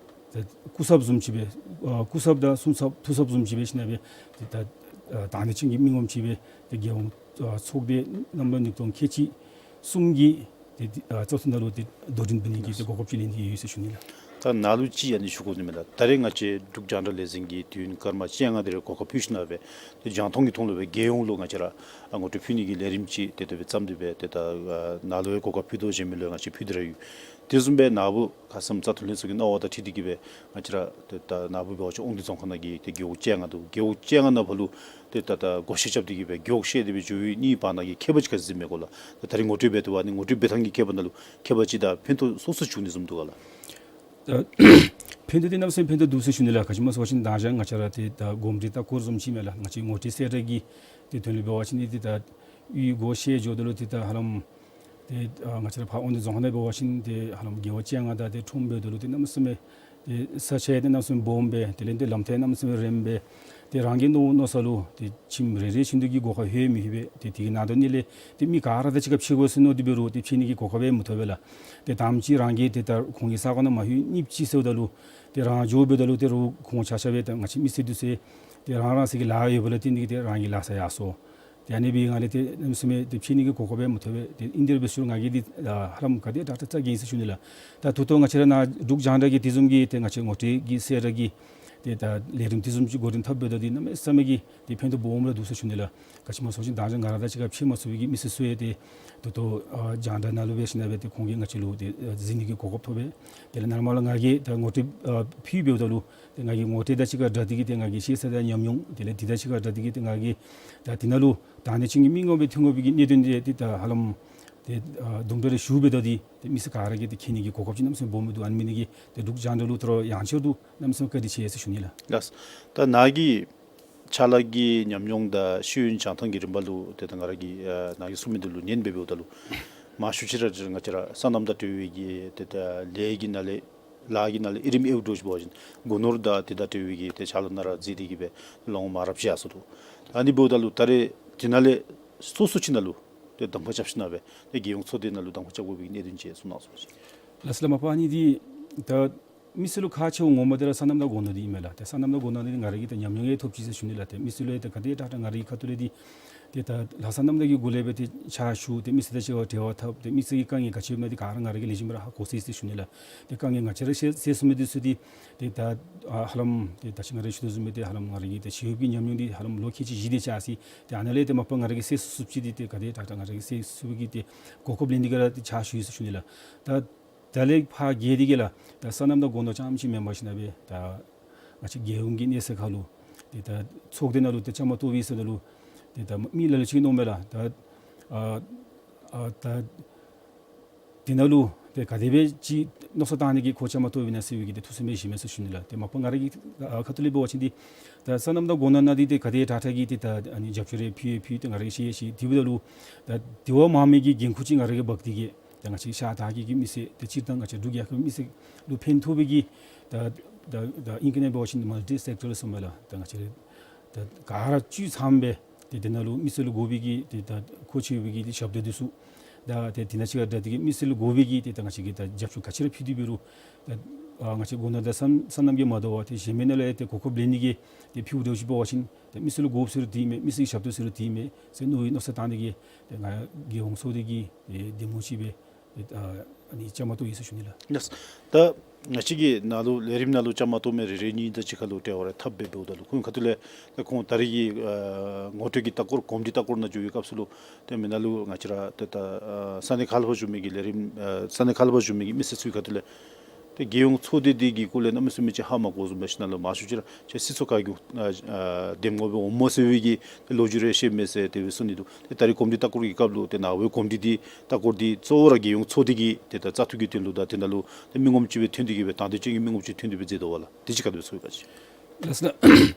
ཏེ་སྐུ་ཚབ་བཟུམ་ཅིག་སྦེ་ཨ་སྐུ་ཚབ་དང་སྲུང་ཚབ་ཐུགས་ཚབ་བཟུམ་ཅིག་སྦེ་ཞིནམ་སྦེ་ཏེ་ད་ཨ་དང་འདོད་ཅན་གྱི་མི་ངོམ་ཅིག་སྦེ་ཏེ་རྒྱལ་ཡོངས་ཨ་ཚོགས་སྡེ་རྣམ་པ་ཉིས་སྟོང་ཁལ་གཅིག་གསུམ་གྱི་ཏེ་ཏེ་ཨ་བཙག་འཐུ་ནང་ལུ་ཏེ་དོ་འགྲན་འབུལ་ནི་གི་ཏེ་གོ་སྐབས་ཅིག་ལེན་ཏེ་ཡོད་ཟེར་ཞུ་ནི་ལགས། ད་ནཱ་ལུ་ཅིག་ཨ་ནི་ཞུ་དགོ་ནི་མས་ལགས། ད་རེས་ང་བཅས་འབྲུག་རྒྱང་བསྒྲགས་ལས་འཛིན་གྱིས་དུས་ཡུན་སྐར་མ་བཅོ་ལྔ་དེ་རེ་གོ་སྐབས་ཕུལ་ཞིནམ་སྦེ་ཏེ་རྒྱང་མཐོང་གི་ཐོག་ལུ་སྦེ་རྒྱལ་ཡོངས་ལུ་ང་བཅས་ར་ཨ་ངོ་སྤྲོད་ཕུལ་ནི་གི་ལས་རིམ་ཅིག་ཏེ་དེ་སྦེ་བརྩམས་ཏེ་སྦེ་ཏེ་ད་ཨ་ནཱ་ལུ་ཡང་གོ་སྐབས་ཕུལ་དོ་བཟུམ་སྦེ་ལུ་ཡང་ང་བཅས་ཕུལ་ཏེ་ར་ཡོད། དེ་བཟུམ་སྦེ་ནཱ་བུ་ཁ་ཙ་བཙག་འཐུ་ལྷན་ཚོགས་ཀྱི་གནང་བ་དང་འཁྲིལ་ཏེ་གིས་སྦེ་ང་བཅས་ར་ཏེ་ད་ནཱ་བུ་འབད་བ་ཅིན་དབང་འདུས་རྫོང་ཁག་ནང་གི་ཏེ་རྒེད་འོག་བཅོ་ལྔ་འདུག། རྒེད་འོག་བཅོ་ལྔ་ནང་ཕར་ལུ་ཏེ་ད་ད་བགོ་བཤའ་རྐྱབ་སྟེ་གིས་སྦེ་རྒེད་འོག་བཤལ་ཏེ་སྦེ་འགྱོ་ནི་བར་ན་གི་ཁྱད་པར་ཅིག་ག་ཅི་མས་གོ་ལགས། ད་ད་རེས་ངོ་སྤྲོད་འབད་དོ་བ་ཨ་ནི་ངོ་སྤྲོད་འབད་ཐངས་ཀྱི་ཁྱད་པར་ནང་ལུ་ཁྱད་པར་ཅིག་དང་ཕན་ཐོགས་སོ་སོ་བྱུང་ནི་བཟུམ་འདུག་ག་ལགས། ད་ཕན་ཐོགས་འདི་གནམ་མེད་ས་མེད་ཕན་ཐོགས་འདུག་ཟེར་ཞུ་ནི་ལགས། ག་ཅི་སྨོ་ཟེར་བ་ཅིན་ད་ཅི་ང་བཅས་ར་ཏེ་ད་གོམས་འདྲིས་ལྟ་སྐོར་བཟུམ་ཅིག་མས་ལགས། ང་བཅས་ངོ་སྤྲོད་གསལ་བསྒྲགས་ཀྱི་ཏེ་དོན་ལུ་འབད་བ་ཅིན་ཏེ་ད་གཡུས་སྒོ་བཤལ་འགྱོཝ་ད་ལུ་ཏེ་ད་ཧ་ལམ་ཏེ་ཨ་ང་བཅས་ར་ཕར་དབང་འདུས་རྫོང་ཁག་ནང་འབད་བ་ཅིན་ཏེ་ཧ་ལམ་རྒེད་འོག་བཅོ་ལྔ་དང་ཏེ་ཁྲོམ་འབདཝ་ད་ལུ་ཏེ་གནམ་མེད་ས་མེད་ཏེ་ས་ཆ་ཡང་ཏེ་གནམ་མེད་ས་མེད་སྦོམ་སྦེ་དེ་ལས་ཏེ་ལམ་ཐག་གནམ་མེད་ས་མེད་རིངམ་སྦེ་ཏེ་རང་གི་མནོ་མནོ་ས་ལུ་ཏེ་ཁྱིམ་རེ་རེ་བཞིན་དུ་གི་སྒོ་ཁར་ལྷོད་མི་ལྷོད་པས། ཏེ་དེ་གི་ནང་དོག་ནང་ལས་ཏེ་མི་ག་ར་དང་གཅིག་ཁར་ཕྱད་དགོ་ཟེར་མནོ་སྟེ་འབད་རུང་ཏེ་ཕྱད་ནི་གི་གོ་སྐབས་ཡང་མི་ཐོབ་པས་ལགས། ཏེ་དང་པ་ཅིག་རང་གིས་ཏེ་ད་ཁོང་གི་ས་གོ་ནང་མ་ལྷོད་ནི་ཅིག་ཟེརཝ་ད་ལུ་ཏེ་རང་འགྱོ་འབདཝ་ད་ལུ་ཏེ་རོགས་ཁོང་ཆ་ཁྱབ་སྦེ་ཏེ་ང་བཅས་མི་སེར་འདི་ཚུ་ཏེ་རང་རང་སོའི་གི་ལཱ་ཡོདཔ་ལུ་བརྟེན་ཏེ་གིས་ཏེ་རང་གི་ལཱ་ས་ཡར་སོང་། ཏེ་ཨ་ནི་འབད་བའི་སྒང་ལས་ཏེ་གནམ་མེད་ས་མེད་ཏེ་ཕྱད་ནི་གི་གོ་སྐབས་ཡང་མི་ཐོབ་པས། ཏེ་ཨིན་དེ་ར་འབད་ཞུ་རུང་ང་གིས་འདི་ཨ་ཧ་ལམ་ག་དེ་དྲག་དྲག་བཙག་གེ་ཟེར་ཞུ་ནི་ལགས། ད་ད་ལྟོ་ང་བཅས་ར་ནཱ་འབྲུག་རྒྱང་བསྒྲགས་ཀྱིས་དེ་བཟུམ་གྱི་ཏེ་ང་བཅས་ངོ་སྤྲོད་ཀྱི་གསལ་བསྒྲགས་ཀྱི་ཏེ་ད་ལས་རིམ་དེ་བཟུམ་ཅིག་འགོ་འདྲེན་འཐབ་འབདཝ་ད་འདི་གནམ་མེད་ས་མེད་ཀྱི་ཏེ་ཕན་ཐོགས་སྦོམ་ར་འདུག་ཟེར་ཞུ་ནི་ལགས། ག་ཅི་སྨོ་ཟེར་བ་ཅིན་ད་ཅི་ང་ར་དང་གཅིག་ཁར་ཕྱད་མ་ཚུགས་པའི་གི་མི་སེར་ཚུ་ཡང་ཏེ་ད་ལྟོ་ཨ་རྒྱང་བསྒྲགས་ནང་ལུ་འབད་ཞིནམ་སྦེ་ཏེ་ཁོང་གིས་ང་བཅས་ལུ་ཏེ་ཨ་གཟིགས་ནི་གི་གོ་སྐབས་ཐོབ་པས། དེ་ལས་ནཱ་མར་ལུ་ང་གིས་ད་ངོ་སྤྲོད་ཨ་ཕུལ་འབདཝ་ད་ལུ་ཏེ་ང་གི་ངོ་སྤྲོད་དང་གཅིག་ཁར་སྦྲགས་ཏེ་གིས་ཏེ་ང་གི་ཤེས་ཚད་དང་ཉམས་མྱོང་དེ་ལས་དེ་དང་གཅིག་ཁར་སྦྲགས་ཏེ་གིས་ཏེ་ང་གིས་ད་དེ་ནང་ལུ་དང་འདོད་ཅན་གྱི་མི་ངོམ་སྦེ་ཐོན་དགོ་པའི་གི་གནད་དོན་འདི་ཏེ་ད་ཧ་ལམ་ཏེ་ཨ་དུམ་གྲ་རེ་ཞུ་འབདཝ་ད་འདི་ཏེ་མི་སེར་ག་ར་གིས་ཏེ་མཁྱེན་ནི་གི་གོ་སྐབས་ཅིག་གནམ་མེད་ས་མེད་སྦོམ་སྦེ་འདུག། ཨ་ནི་འབད་ནི་གིས་ཏེ་འབྲུག་རྒྱང་བསྒྲགས་ལུ་ད་རུང་ཡང་ཆེ་རུ་གནམ་མེད་ས་མེད་བཀའ་དྲིན་ཆེ་ཟེར་ཞུ་ནི་ལགས། ལགས། ད་ནཱ་གི་ཕྱག་ལཱ་གི་ཉམས་མྱོང་དང་ཤེས་ཡོན་སྦྱང་ཐངས་ཀྱི་རིམ་པ་ལུ་ཏེ་ད་ང་ར་གིས་ཨ་ནཱ་གིས་གསུང་མི་འདི་ལུ་ཉན་འབད་འབདཝ་ད་ལུ་མང་ཤོས་ཅིག་ར་ང་བཅས་ར་སོ་ནམ་དང་འབྲེལ་བའི་གི་ཏེ་ད་ལས་ཀྱི་ནང་ལས་ལཱ་གི་ནང་ལས་ཨེ་རིམ་ཨེ་འགྱོ་ཅིག་འབད་བ་ཅིན་སྒོ་ནོར་དང་དེ་དང་འབྲེལ་བའི་གི་ཏེ་ཕྱག་ལཱ་ནང་ར་འཛུལ་ཏེ་གིས་སྦེ་ལོ་ངོ་མང་རབས་ཅིག་ཡར་སོང་འདུག། ཨ་ནི་འབདཝ་ད་ལུ་ད་རེས་དེ་ནང་ལས་སོ་སོ་ཅིག་ནང་ལུ་ཏེ་གདམ་ཁ་རྐྱབ་ཞིནམ་སྦེ་ཏེ་རྒྱལ་ཡོངས་ཚོགས་སྡེ་ནང་ལུ་གདམ་ཁ་རྐྱབ་དགོ་པའི་གནད་དོན་ཅིག་གསུང་གནང་ཟེར་ཞུ་ནི། ལགས་སོ་ལགས། མ་པ་ཨ་ནི་འདི་ད་མི་སེར་ལུ་ཁག་ཆེཝ་ངོ་མ་འདི་ར་སོ་ནམ་དང་སྒོ་ནོར་འདི་ཨིན་མས་ལགས། ཏེ་སོ་ནམ་དང་སྒོ་ནོར་འདི་ང་ར་གིས་ད་ཉམས་མྱོང་ཡང་ཐོབ་ཅི་ཟེར་ཞུ་ནི་ལགས། ཏེ་མི་སེར་ལུ་ཡང་ཏེ་ག་དེ་དྲག་དྲག་ང་རའི་ཁ་ཐུག་ལས་འདི་ཏེ་ད་ལྷག་བསམ་རྣམ་དག་གི་སྒོ་ལས་སྦེ་ཏེ་ཕྱག་ཞུ། ཏེ་མི་སེར་དང་གཅིག་ཁར་འབྲེལ་བ་འཐབ། ཏེ་མི་སེར་གྱི་དཀའ་ངལ་ག་ཅི་ཡོདཔ་ཨིན་ན་འདི་ག་ར་ང་ར་གིས་ལེགས་ཤོམ་སྦེ་ར་ཧ་གོ་ཚུགས་ཡི་ཟེར་ཞུ་ནི་ལགས། ཏེ་དཀའ་ངལ་ང་བཅས་ར་སེལ་སེལ་ཚུགས་མི་འདི་ཚུ་འདི་ཏེ་ད་ཨ་ཧ་ལམ་ཏེ་ད་ཅི་ང་ར་ཞུ་དོ་བཟུམ་སྦེ་ཏེ་ཧ་ལམ་ང་ར་གི་ཏེ་ཞི་གཡོགཔ་གི་ཉམས་མྱོང་འདི་ཧ་ལམ་ལོ་ཁལ་གཅིག་བཞི་དེ་ཅིག་ཡར་སོ་ཡི། ཏེ་ཨ་ནཱ་ལས་ཏེ་མ་པ་ང་ར་གིས་སེལ་ཚུགས་ཚུགསཔ་ཅིག་འདི་ཏེ་ག་དེ་དྲག་དྲག་ང་ར་གིས་སེལ་ཚུགས་པའི་གི་ཏེ་གོ་སྐབས་ལེན་ཏེ་གིས་ར་ཏེ་ཕྱག་ཞུ་ཡི་ཟེར་ཞུ་ནི་ལགས། ད་ད་ལས་ཕར་བརྒལ་ཏེ་གིས་ལགས་ད་སོ་ནམ་དང་སྒོ་ནོར་རྐྱངམ་ཅིག་མེན་པར་ཞིནམ་སྦེ་ད་ང་བཅས་རྒྱལ་ཡོངས་ཀྱི་གནས་ཚད་ཁར་ལུ་ཏེ་ད་ཚོགས་སྡེ་ནང་ལུ་ཏེ་བཅའ་མར་གཏོགས་པའི་ས་ནང་ལུ་ཏེ་ད་མི་ལ་ལུ་ཅིག་མནོཝ་མས་ལགས། ད་ཨ་ཨ་ད་དེ་ནང་ལུ་ཏེ་ག་དེ་སྦེ་ཅིག་མནོ་བསམ་བཏང་ནི་གི་ཁོ་བཅའ་མར་གཏོགས་པས་ན་ཟེར་བའི་གི་ཏེ་ཐུགས་བསམ་སྦེ་བཞེས་མས་ཟེར་ཞུ་ནི་ལགས། ཏེ་མ་པ་ང་ར་གི་ཨ་ཁ་ཐུག་ལས་འབད་བ་ཅིན་འདི་ད་སོ་ནམ་དང་སྒོ་ནོར་ནང་འདི་ཏེ་ག་དེ་དྲག་དྲག་གི་ཏེ་ད་ཨ་ནི་རྒྱབ་སྐྱོར་རེ་ཕུལ་ཡང་ཕུལ་ཏེ་ང་ར་གིས་ཤེས་ཡང་ཤེས། དེ་འབདཝ་ད་ལུ་ད་དེ་བ་མང་མི་གི་འགན་ཁུར་ཅིག་ང་ར་གིས་འབག་སྟེ་གིས་ད་ང་བཅས་ཤར་དར་བརྒྱད་ཀྱི་མི་སེར་ཏེ་སྤྱིར་བཏང་ང་བཅས་འབྲུག་རྒྱལ་ཁབ་མི་སེར་ལུ་ཕན་ཐོགས་པའི་གི་ད་ད་ད་ཨིང་སྐད་ནང་འབད་བ་ཅིན་མལ་ཊི་སེག་ཊར་ཟེརཝ་མས་ལགས། ད་ང་བཅས་ར་ ད་ག་ར་བཅུད་ཚང་སྦེ་ཏེ་དེ་ནང་ལུ་མི་སེར་ལུ་དགོ་པའི་གི་ཏེ་ད་མཁོ་ཆེ་བའི་གི་ཏེ་ཞབས་ཏོག་འདི་ཚུ་ད་ཏེ་དེ་ནང་གཅིག་ཁར་ད་དེ་གི་མི་སེར་ལུ་དགོ་པའི་གི་ཏེ་ད་ང་བཅས་ཀྱིས་ད་རྒྱབ་སྐྱོར་ག་ཅི་ར་ཕུལ་ཏེ་འབད་རུང་ད་ཨ་ང་བཅས་སྒོ་ནོར་དང་སོ་སོ་ནམ་གྱིས་མ་དོ་བར་ཏེ་གཞན་མི་ནང་ལས་ཏེ་གོ་སྐབས་ལེན་ནི་གི་ཏེ་ཕུལཝ་འདྲཝ་ཅིག་འབད་བ་ཅིན་ཏེ་མི་སེར་ལུ་དགོཔ་ཟེར་རུང་དེ་ཨིན་མས། མི་སེར་གྱི་ཞབས་ཏོག་ཟེར་རུང་དེ་ཨིན་མས་ཟེར་མནོ་བའི་མནོ་བསམ་བཏང་སྟེ་གིས་ཏེ་ང་རྒྱལ་ཡོངས་ཚོགས་སྡེ་གི་ཏེ་འདེམས་ངོ་ཅིག་སྦེ་ཏེ་ཨ་ཨ་ནི་བཅའ་མར་གཏོགས་ཡི་ཟེར་ཞུ་ནི་ལགས། ལགས། ད་ང་བཅས་ཀྱི་ནང་ལུ་ལས་རིམ་ནང་ལུ་བཅའ་མར་གཏོགས་མི་རེ་རེ་གཉིས་དང་གཅིག་ཁར་ལུ་འབྲེལ་བ་རེ་འཐབ་སྦེ་འབདཝ་ད་ལུ་ཁོང་ཁ་ཐུག་ལས་ད་ཁོང་ད་རེས་ཀྱི་ཨ་ངོ་སྤྲོད་ཀྱི་ལྟ་སྐོར་གོམས་འདྲིས་ལྟ་སྐོར་ནང་འགྱོ་བའི་སྐབས་སུ་ལུ་ཏེ་མི་ནང་ལུ་ང་བཅས་ར་ཏེ་ད་ཨ་ས་གནས་ཁག་ལས་ཕར་བཞུགས་མི་གི་ལས་རིམ་ཨ་ས་གནས་ཁག་ལས་ཕར་བཞུགས་མི་གི་མི་སེར་ཚུ་གི་ཁ་ཐུག་ལས་ཏེ་རྒྱལ་ཡོངས་ཚོགས་སྡེ་འདི་གི་སྐོར་ལས་གནམ་མེད་ས་མེད་ཅིག་ཧ་མ་གོ་བཟུམ་སྦེ་ཞིནམ་ལས་མང་ཤོས་ཅིག་ར་ཁྱེད་སྲིད་ཚོགས་བཀའ་བརྒྱུད་ཨ་ཨ་འདེམས་ངོ་སྦེ་འོངམ་མས་ཟེར་བའི་གི་ཏེ་ལོ་རྒྱུས་རེ་བཤད་མས་ཟེར་དེ་སྦེ་གསུང་ནི་འདུག། ཏེ་ད་རེས་གོམས་འདྲིས་ལྟ་སྐོར་གྱི་སྐབས་ལུ་ཏེ་ནཱ་འབད་གོམས་འདྲིས་འདི་ལྟ་སྐོར་འདི་གཙོ་བོ་ར་རྒྱལ་ཡོངས་ཚོགས་སྡེ་གི་ཏེ་ད་བཙག་འཐུ་གི་དོན་ལུ་དང་དེ་ནང་ལུ་ཏེ་མི་ངོམ་ཅིག་སྦེ་ཐོན་ཏེ་གིས་སྦེ་དང་འདོད་ཅན་གྱི་མི་ངོམ་ཅིག་ཐོན་ཏེ་སྦེ་མཛད་དོ་བ་ལགས། དེ་ཅིག་ག་དེ་སྦེ་ཚོར་ཡི་ག་ཅིག། ལགས་སོ་ལགས།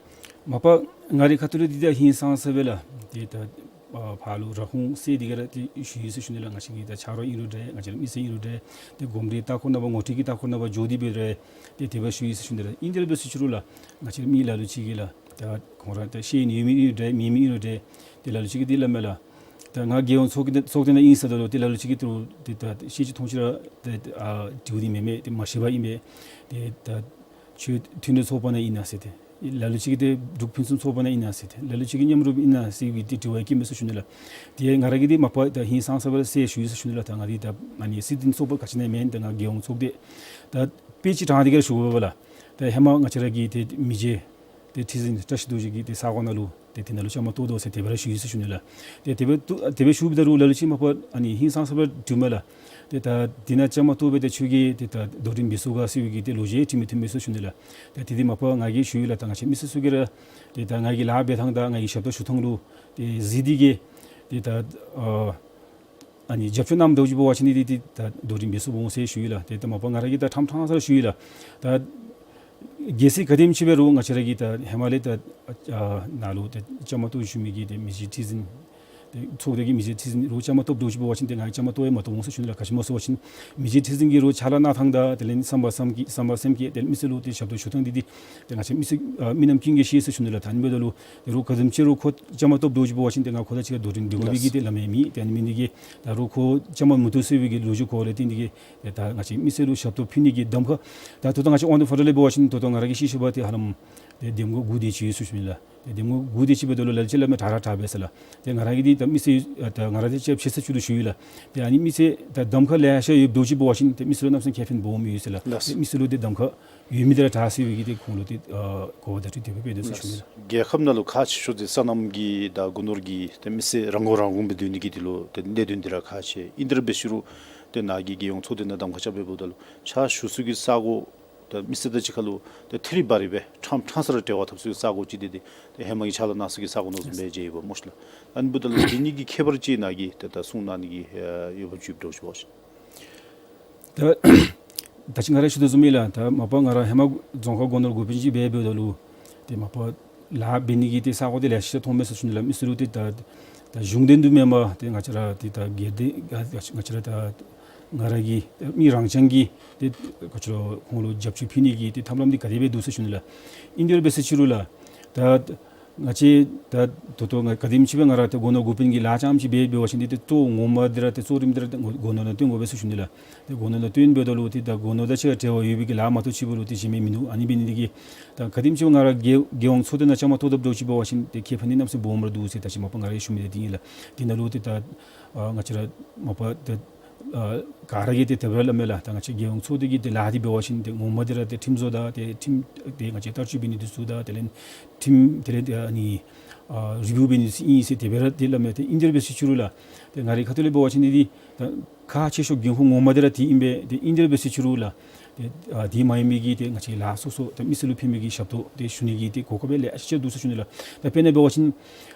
མ་པ་ང་རའི་ཁ་ཐུག་ལས་འདི་ད་ཧིང་སངས་ས་སྦེ་ལགས། ཏེ་ད་ཨ་ཕར་ལུ་ར་ཧུང་སེ་འདི་ག་ར་ཏེ་ཞུ་ཡི་ཟེར་ཞུ་ནི་ལགས། ང་བཅས་ཀྱི་ད་ཆ་རོགས་ཨིན་རུང་འདྲ་ང་བཅས་ར་མི་སེར་ཨིན་རུང་འདྲ་ཏེ་གོམས་འདྲིས་ལྟ་སྐོར་ནང་ཕར་ངོ་སྤྲོད་ཀྱི་ལྟ་སྐོར་ནང་ཕར་འགྱོ་སྟེ་སྦེ་ར་ཏེ་དེ་སྦེ་ཞུ་ཡི་ཟེར་ཞུ་ནི་ལགས། ཨིན་དེ་ར་འབད་ཟེར་ཅི་རུང་ལགས། ང་བཅས་མི་ལ་ལུ་ཅིག་གིས་ལགས། ད་ཁོང་ར་ད་ཤེས་ནི་ཡོད་མི་ཨིན་རུང་འདྲ་མེད་མི་ཨིན་རུང་འདྲ་ཏེ་ལ་ལུ་ཅིག་གིས་འདི་སླབ་མས་ལགས། ད་ང་རྒྱལ་ཡོངས་ཚོགས་སྡེ་ཚོགས་སྡེ་ནང་ཨིན་ཟེརཝ་ད་ལུ་ཏེ་ལ་ལུ་ཅིག་གིས་ཏེ་ཏེ་ད་ཤེས་ཅི་མཐོང་ཅི་ར་ཏེ་ཨ་དྲིཝ་འདི་མེན་མས། ཏེ་མ་ཤེས་པར་ཨིན་མས། ཏེ་ད་ཆོས་མཐུན་འབྲེལ་ཚོགས་པ་ནང་ཨིན་ན་ཟེར་ཏེ། ལ་ལུ་ཅིག་གིས་ཏེ་འབྲུག་ཕུན་སུམ་ཚོགས་པ་ནང་ཨིན་ན་ཟེར་ཏེ། ལ་ལུ་ཅིག་གིས་མཉམ་རུབ་ཨིན་ན་ཟེར་བའི་ཏེ་དྲི་བ་བཀོད་མས་ཟེར་ཞུ་ནི་ལགས། ཏེ་ང་ར་གིས་འདི་མ་པ་ད་ཧིང་སངས་ས་སྦེ་ར་ཟེར་ཞུ་ཡི་ཟེར་ཞུ་ནི་ལགས། ད་ང་འདི་ད་ཨ་ནི་སྲིད་དོན་ཚོགས་པ་ག་ཅི་ནང་མེན། ད་ང་རྒྱལ་ཡོངས་ཚོགས་སྡེ་ད་དཔེ་ཅིག་དྲང་སྟེ་གི་ར་ཞུ་དགོ་པས་ལགས། ད་ཧེ་མ་ང་བཅས་ར་གི་ཏེ་མི་རྗེ་ཏེ་ཁྲི་འཛིན་བཀྲ་ཤིས་རྡོ་རྗེ་གིས་ཏེ་ས་གོ་ནང་ལུ་ཏེ་དེ་ནང་ལུ་བཅའ་མར་གཏོགས་དོ་ཟེར་དེ་སྦེ་ར་ཞུ་ཡི་ཟེར་ཞུ་ནི་ལགས། ཏེ་དེ་སྦེ་བཏུ་དེ་སྦེ་ཞུཝ་ད་ལུ་ལ་ལུ་ཅིག་མ་པ་ཨ་ནི་ཧིང་སངས་ས་སྦེ་དྲིཝ་མས་ལགས། ཏེ་ད་དེ་ནང་བཅའ་མར་གཏོགས་སྦེ་ཏེ་ཁྱོད་ཀྱིས་ཏེ་ད་དོ་འགྲན་འབད་ཚུགས་ག་ཟེར་བའི་གི་ཏེ་ལོ་རྒྱུས་དྲི་མི་ཐོན་མས་ཟེར་ཞུ་ནི་ལགས། ཏེ་དེ་འདི་མ་པ་ང་གིས་ཞུ་ཡི་ལགས། ད་ང་བཅས་མི་སེར་ཚུ་གིས་ར་ཏེ་ད་ང་གིས་ལཱ་འབད་ཐངས་དང་ང་གིས་ཞབས་ཏོག་ཞུ་ཐངས་ལུ་ཏེ་གཟིགས་ཏེ་གིས་ཏེ་ད་ཨ་ཨ་ནི་རྒྱབ་སྐྱོར་གནངམ་འདྲཝ་ཅིག་འབད་བ་ཅིན་འདི་འདི་ད་དོ་འགྲན་འབད་ཚུགས་འོང་ཟེར་ཞུ་ཡི་ལགས། ཏེ་ད་མ་པ་ང་ར་གིས་ད་ཕྲང་ཕྲང་ས་ར་ཞུ་ཡི་ལགས། ད་གལ་སྲིད་ག་དེམ་ཅིག་འབད་རུང་ང་བཅས་ར་གི་ད་ཧེ་མ་ལས་ད་ཨ་ནཱ་ལུ་ད་བཅའ་མར་གཏོགས་བཞུགས་མི་གི་ད་མི་རྗེ་ཁྲི་འཛིན་ད་ཚོགས་སྡེ་གི་མི་རྗེ་ཁྲི་འཛིན་ལུ་བཅའ་མར་གཏོགསཔ་འདྲཝ་ཅིག་འབད་བ་ཅིན་ཏེ་ང་བཅའ་མར་གཏོགས་ཡང་མ་གཏོགས་འོང་ཟེར་ཞུ་ནི་ལགས། ག་ཅི་སྨོ་ཟེར་བ་ཅིན་མི་རྗེ་ཁྲི་འཛིན་གྱིས་ལུ་ཕྱག་ལཱ་གནང་ཐངས་དང་དེ་ལས་བསམ་པ་བསམ་གྱི་བསམ་པ་སེམས་བསྐྱེད་དེ་ལས་མི་སེར་ལུ་ཏེ་ཞབས་ཏོག་ཞུ་ཐངས་འདི་འདི་ཏེ་ང་བཅས་མི་སེར་ཨ་མི་རྣམས་ཀུན་གྱིས་ཤེས་ཟེར་ཞུ་ནི་ལགས། ད་ཨ་ནི་འབདཝ་ད་ལུ་ཏེ་རོགས་ག་དེམ་ཅིག་རོགས་ཁོ་བཅའ་མར་གཏོགསཔ་འདྲཝ་ཅིག་འབད་བ་ཅིན་ཏེ་ང་ཁོ་དང་གཅིག་ཁར་དོ་འགྲན་འདི་གོ་བའི་གི་ཏེ་ལམ་ཡང་མེད། ཏེ་ཨ་ནི་མི་འདི་གིས་ད་རོགས་ཁོ་བཅའ་མར་མི་གཏོགས་ཟེར་བའི་གི་ལོ་རྒྱུས་གོ་བ་ལས་ཏེ་འདི་གིས་ཏེ་ད་ང་བཅས་མི་སེར་ལུ་ཞབས་ཏོག་ཕུལ་ནི་གི་གདམ་ཁ་ད་ད་ལྟོ་ང་བཅས་དབང་འདུས་ཕོ་བྲང་ལས་འབད་བ་ཅིན་ད་ལྟོ་ང་ར་གིས་ཤེས་ཤེས་པ་ཏེ་ཧ་ལམ་ཏེ་འདེམས་ངོ་དགུ་དེ་ཅིག་ཡོད་ཟེར་ཞུ་ནི་ལགས། ཏེ་འདེམས་ངོ་དགུ་དེ་ཅིག་འབདཝ་ད་ལུ་ལ་ལུ་ཅིག་སླབ་མས་དྲག་ར་དྲག་པས་ཟེར་ལགས། ཏེ་ང་ར་གིས་འདི་ད་མི་སེར་ཨ་ད་ང་ར་འདི་ཅིག་ཕྱེད་ས་ཅིག་ལུ་ཞུ་ཡི་ལགས། ཏེ་ཨ་ནི་མི་སེར་ད་གདམ་ཁ་ལེ་ཤ་ཡོདཔ་འདྲཝ་ཅིག་འབད་བ་ཅིན་ཏེ་མི་སེར་ལུ་གནམ་མེད་ས་མེད་ཁེ་ཕན་སྦོམ་ཡོད་ཟེར་ལགས། ལགས། ཏེ་མི་སེར་ལུ་ཏེ་གདམ་ཁ་ཡོད་མི་འདི་ར་དྲག་ཟེར་བའི་གི་ཏེ་ཁོང་ལུ་ཏེ་ཨ་གོ་བ་བརྡ་སྤྲོད་དེ་སྦེ་འབད་དོ་ཟེར་ཞུ་ནི་ལགས། རྒྱལ་ཁབ་ནང་ལུ་ཁག་ཆེ་ཤོས་འདི་སོ་ནམ་གྱི་དང་སྒོ་ནོར་གྱི་ཏེ་མི་སེར་རང་མགོ་རང་འདྲོངས་སྦེ་སྡོད་ནི་གི་འདི་ལུ་ཏེ་གནད་དོན་འདི་ར་ཁག་ཆེ། ཨིན་དེ་ར་འབད་ཟེར་རུང་ཏེ་ནཱ་གི་རྒྱལ་ཡོངས་ཚོགས་སྡེ་ནང་གདམ་ཁ་རྐྱབ་སྦེ་འབདཝ་ད་ལུ་ཕྱག་ཞུ་ས་གི་ས་གོ་ད་མི་སེར་དང་གཅིག་ཁར་ལུ་ད་ཐད་རི་བ་རི་སྦེ་ཕྲང་ཕྲང་ས་ར་འབྲེལ་བ་འཐབ་ས་གི་ས་གོ་ཅིག་འདི་འདི་ད་ཧེ་མ་གི་ཕྱག་ལཱ་གནང་ས་གི་ས་གོ་ནང་བཟུམ་སྦེ་མཇལ་ཡོདཔ་སྨོ་ཤི་ལགས། ཨ་ནི་འབདཝ་ད་ལུ་འདི་གཉིས་ཀྱི་ཁྱད་པར་ཅིག་ནཱ་གིས་ད་ད་གསུང་གནང་ནི་གི་ཨ་འོས་འབབ་ཅིག་འདྲཝ་ཅིག་འབད་བ་ཅིན། ད་ད་ཅི་ང་ར་ཞུ་དོ་བཟུམ་ཨིན་ལགས། ད་མ་པ་ང་ར་ཧེ་མ་རྫོང་ཁག་སྒོ་ནོར་འགོ་དཔོན་ཅིག་འབད་འབདཝ་ད་ལུ་ཏེ་མ་པ་ལཱ་འབད་ནི་གི་ཏེ་ས་གོ་འདི་ལེ་ཤ་མཐོང་མས་ཟེར་ཞུ་ནི་ལགས། མི་སེར་ལུ་ཏེ་ད་ད་གཞུང་འབྲེལ་དུ་མེན་པར་ཏེ་ང་བཅས་ར་ཏེ་ད་སྒེར་སྡེ་ང་བཅས་ར་ད་ང་ར་གི་མི་རང་རྐྱང་གི་ཏེ་ག་ཅི་ལོ་ཁོང་ལུ་རྒྱབ་སྐྱོར་ཕུལ་ནི་གི་ཏེ་ཐབས་ལམ་འདི་ག་དེ་སྦེ་འདུག་ཟེར་ཞུ་ནི་ལགས། ཨིན་དེ་ར་འབད་ཟེར་ཅི་རུང་ལགས། ད་ང་བཅས་ད་ད་ལྟོ་ང་ག་དེམ་ཅིག་སྦེ་ང་ར་ད་སྒོ་ནོར་འགོ་དཔོན་གྱི་ལཱ་རྐྱངམ་ཅིག་འབད་འབད་བ་ཅིན་འདི་ཏེ་གཙོ་ངོ་མ་འདི་ར་ཏེ་གཙོ་རིམ་འདི་ར་ཏེ་སྒོ་ནོར་ནང་བཏོན་དགོ་པས་ཟེར་ཞུ་ནི་ལགས། ཏེ་སྒོ་ནོར་ནང་བཏོན་འབདཝ་ད་ལུ་ཏེ་ད་སྒོ་ནོར་དང་གཅིག་ཁར་འབྲེལ་བ་ཡོད་པའི་གི་ལཱ་མ་གཏོགས་ཅིག་འབད་རུང་ཏེ་གཞན་མི་མིན་འདུག། ཨ་ནི་འབད་ནི་འདི་གིས་ད་ག་དེམ་ཅིག་སྦེ་ང་ར་རྒྱལ་རྒྱལ་ཡོངས་ཚོགས་སྡེ་ནང་བཅའ་མར་གཏོགས་གཏགསཔ་འདྲཝ་ཅིག་འབད་བ་ཅིན་ཏེ་ཁེ་ཕན་འདི་གནམ་མེད་ས་མེད་སྦོམ་ར་འདུག་ཟེར་ད་ཅི་མ་པ་ང་ར་གིས་ཞུ་མི་འདི་འདི་ཨིན་ལགས། དེ་ནང་ལུ་ཏེ་ད་ཨ་ང་བཅས་ར་མ་པ་ཏེ་ཨ་ག་ར་གིས་ཏེ་དེ་སྦེ་ར་སླབ་མས་ལགས། ད་ང་བཅས་རྒྱལ་ཡོངས་ཚོགས་སྡེ་གི་ཏེ་ལཱ་འདི་འབད་བ་ཅིན་ཏེ་ངོ་མ་འདི་ར་ཏེ་ཁྲིམས་བཟོ་དང་ཏེ་ཁྲིམས་ཏེ་ང་བཅས་བསྟར་སྤྱོད་འབད་ནི་འདི་ཚུ་དང་དེ་ལས་ཁྲིམས་དེ་ལས་ཏེ་ཨ་ནི་ཨ་རི་བིའུ་འབད་ནི་འདི་ཚུ་ཨིན་ཟེར་དེ་སྦེ་ར་ཏེ་སླབ་མས། ཏེ་ཨིན་དེ་ར་འབད་ཟེར་ཅི་རུང་ལགས། ཏེ་ང་རའི་ཁ་ཐུག་ལས་འབད་བ་ཅིན་འདི་ད་ཁག་ཆེ་ཤོས་འགན་ཁུར་ངོ་མ་འདི་ར་འདི་ཨིན་པས། ཏེ་ཨིན་དེ་ར་འབད་ཟེར་ཅི་རུང་ལགས། ཏེ་ཨ་འདི་མ་ཡིན་མི་གི་ཏེ་ང་བཅས་ལཱ་སོ་སོ་ཏེ་མི་སེར་ལུ་ཕན་མི་གི་ཞབས་ཏོག་ཏེ་ཞུ་ནི་གི་ཏེ་གོ་སྐབས་ལེ་ཤ་འདུག་ཟེར་ཞུ་ནི་ལགས། ད་དཔེར་ན་འབད་བ་ཅིན་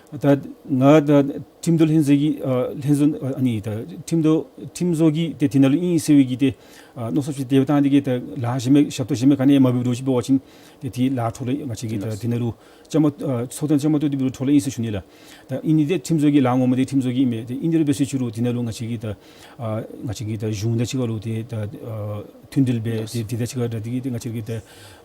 ད་ང་ད་ཁྲིམས་དོན་ལྷན་ཚོགས་ཀྱི་ཨ་ལྷན་ཚོགས་ཨ་ནི་ད་ཁྲིམས་དོན་ཁྲིམས་བཟོ་གི་ཏེ་དེ་ནང་ལུ་ཨིན་ཟེར་བའི་གི་ཏེ་ཨ་མནོ་བསམ་ཅིག་དེ་སྦེ་བཏང་སྟེ་གིས་ད་ལཱ་གཞན་མི་ཞབས་ཏོག་གཞན་མི་ག་ནི་ཡང་མ་འབད་འདྲཝ་ཅིག་འབད་བ་ཅིན་ཏེ་དེ་ལཱ་འཕྲོ་བརླག་ང་བཅས་ཀྱིས་ད་དེ་ནང་ལུ་བཅའ་མར་ཨ་ཚོགས་སྡེ་བཅའ་མར་གཏོགས་ཏེ་འབད་རུང་འཕྲོ་བརླག་ཨིན་ཟེར་ཞུ་ནི་ལགས། ད་ཨིན་ནི་འདི་ཁྲིམས་བཟོ་གི་ལཱ་ངོ་མ་འདི་ཁྲིམས་བཟོ་གི་ཨིན་མས། ཏེ་ཨིན་དེ་ར་འབད་ཟེར་ཅི་རུང་དེ་ནང་ལུ་ང་བཅས་ཀྱིས་ད་ཨ་ང་བཅས་ཀྱིས་ད་གཞུང་དང་གཅིག་ཁར་ལུ་ཏེ་ད་ཨ་ མཐུན་སྒྲིལ་འབད་ཏེ་དེ་དང་གཅིག་ཁར་འདྲ་ཏེ་གིས་ཏེ་ང་བཅས་ཀྱི་ཏེ་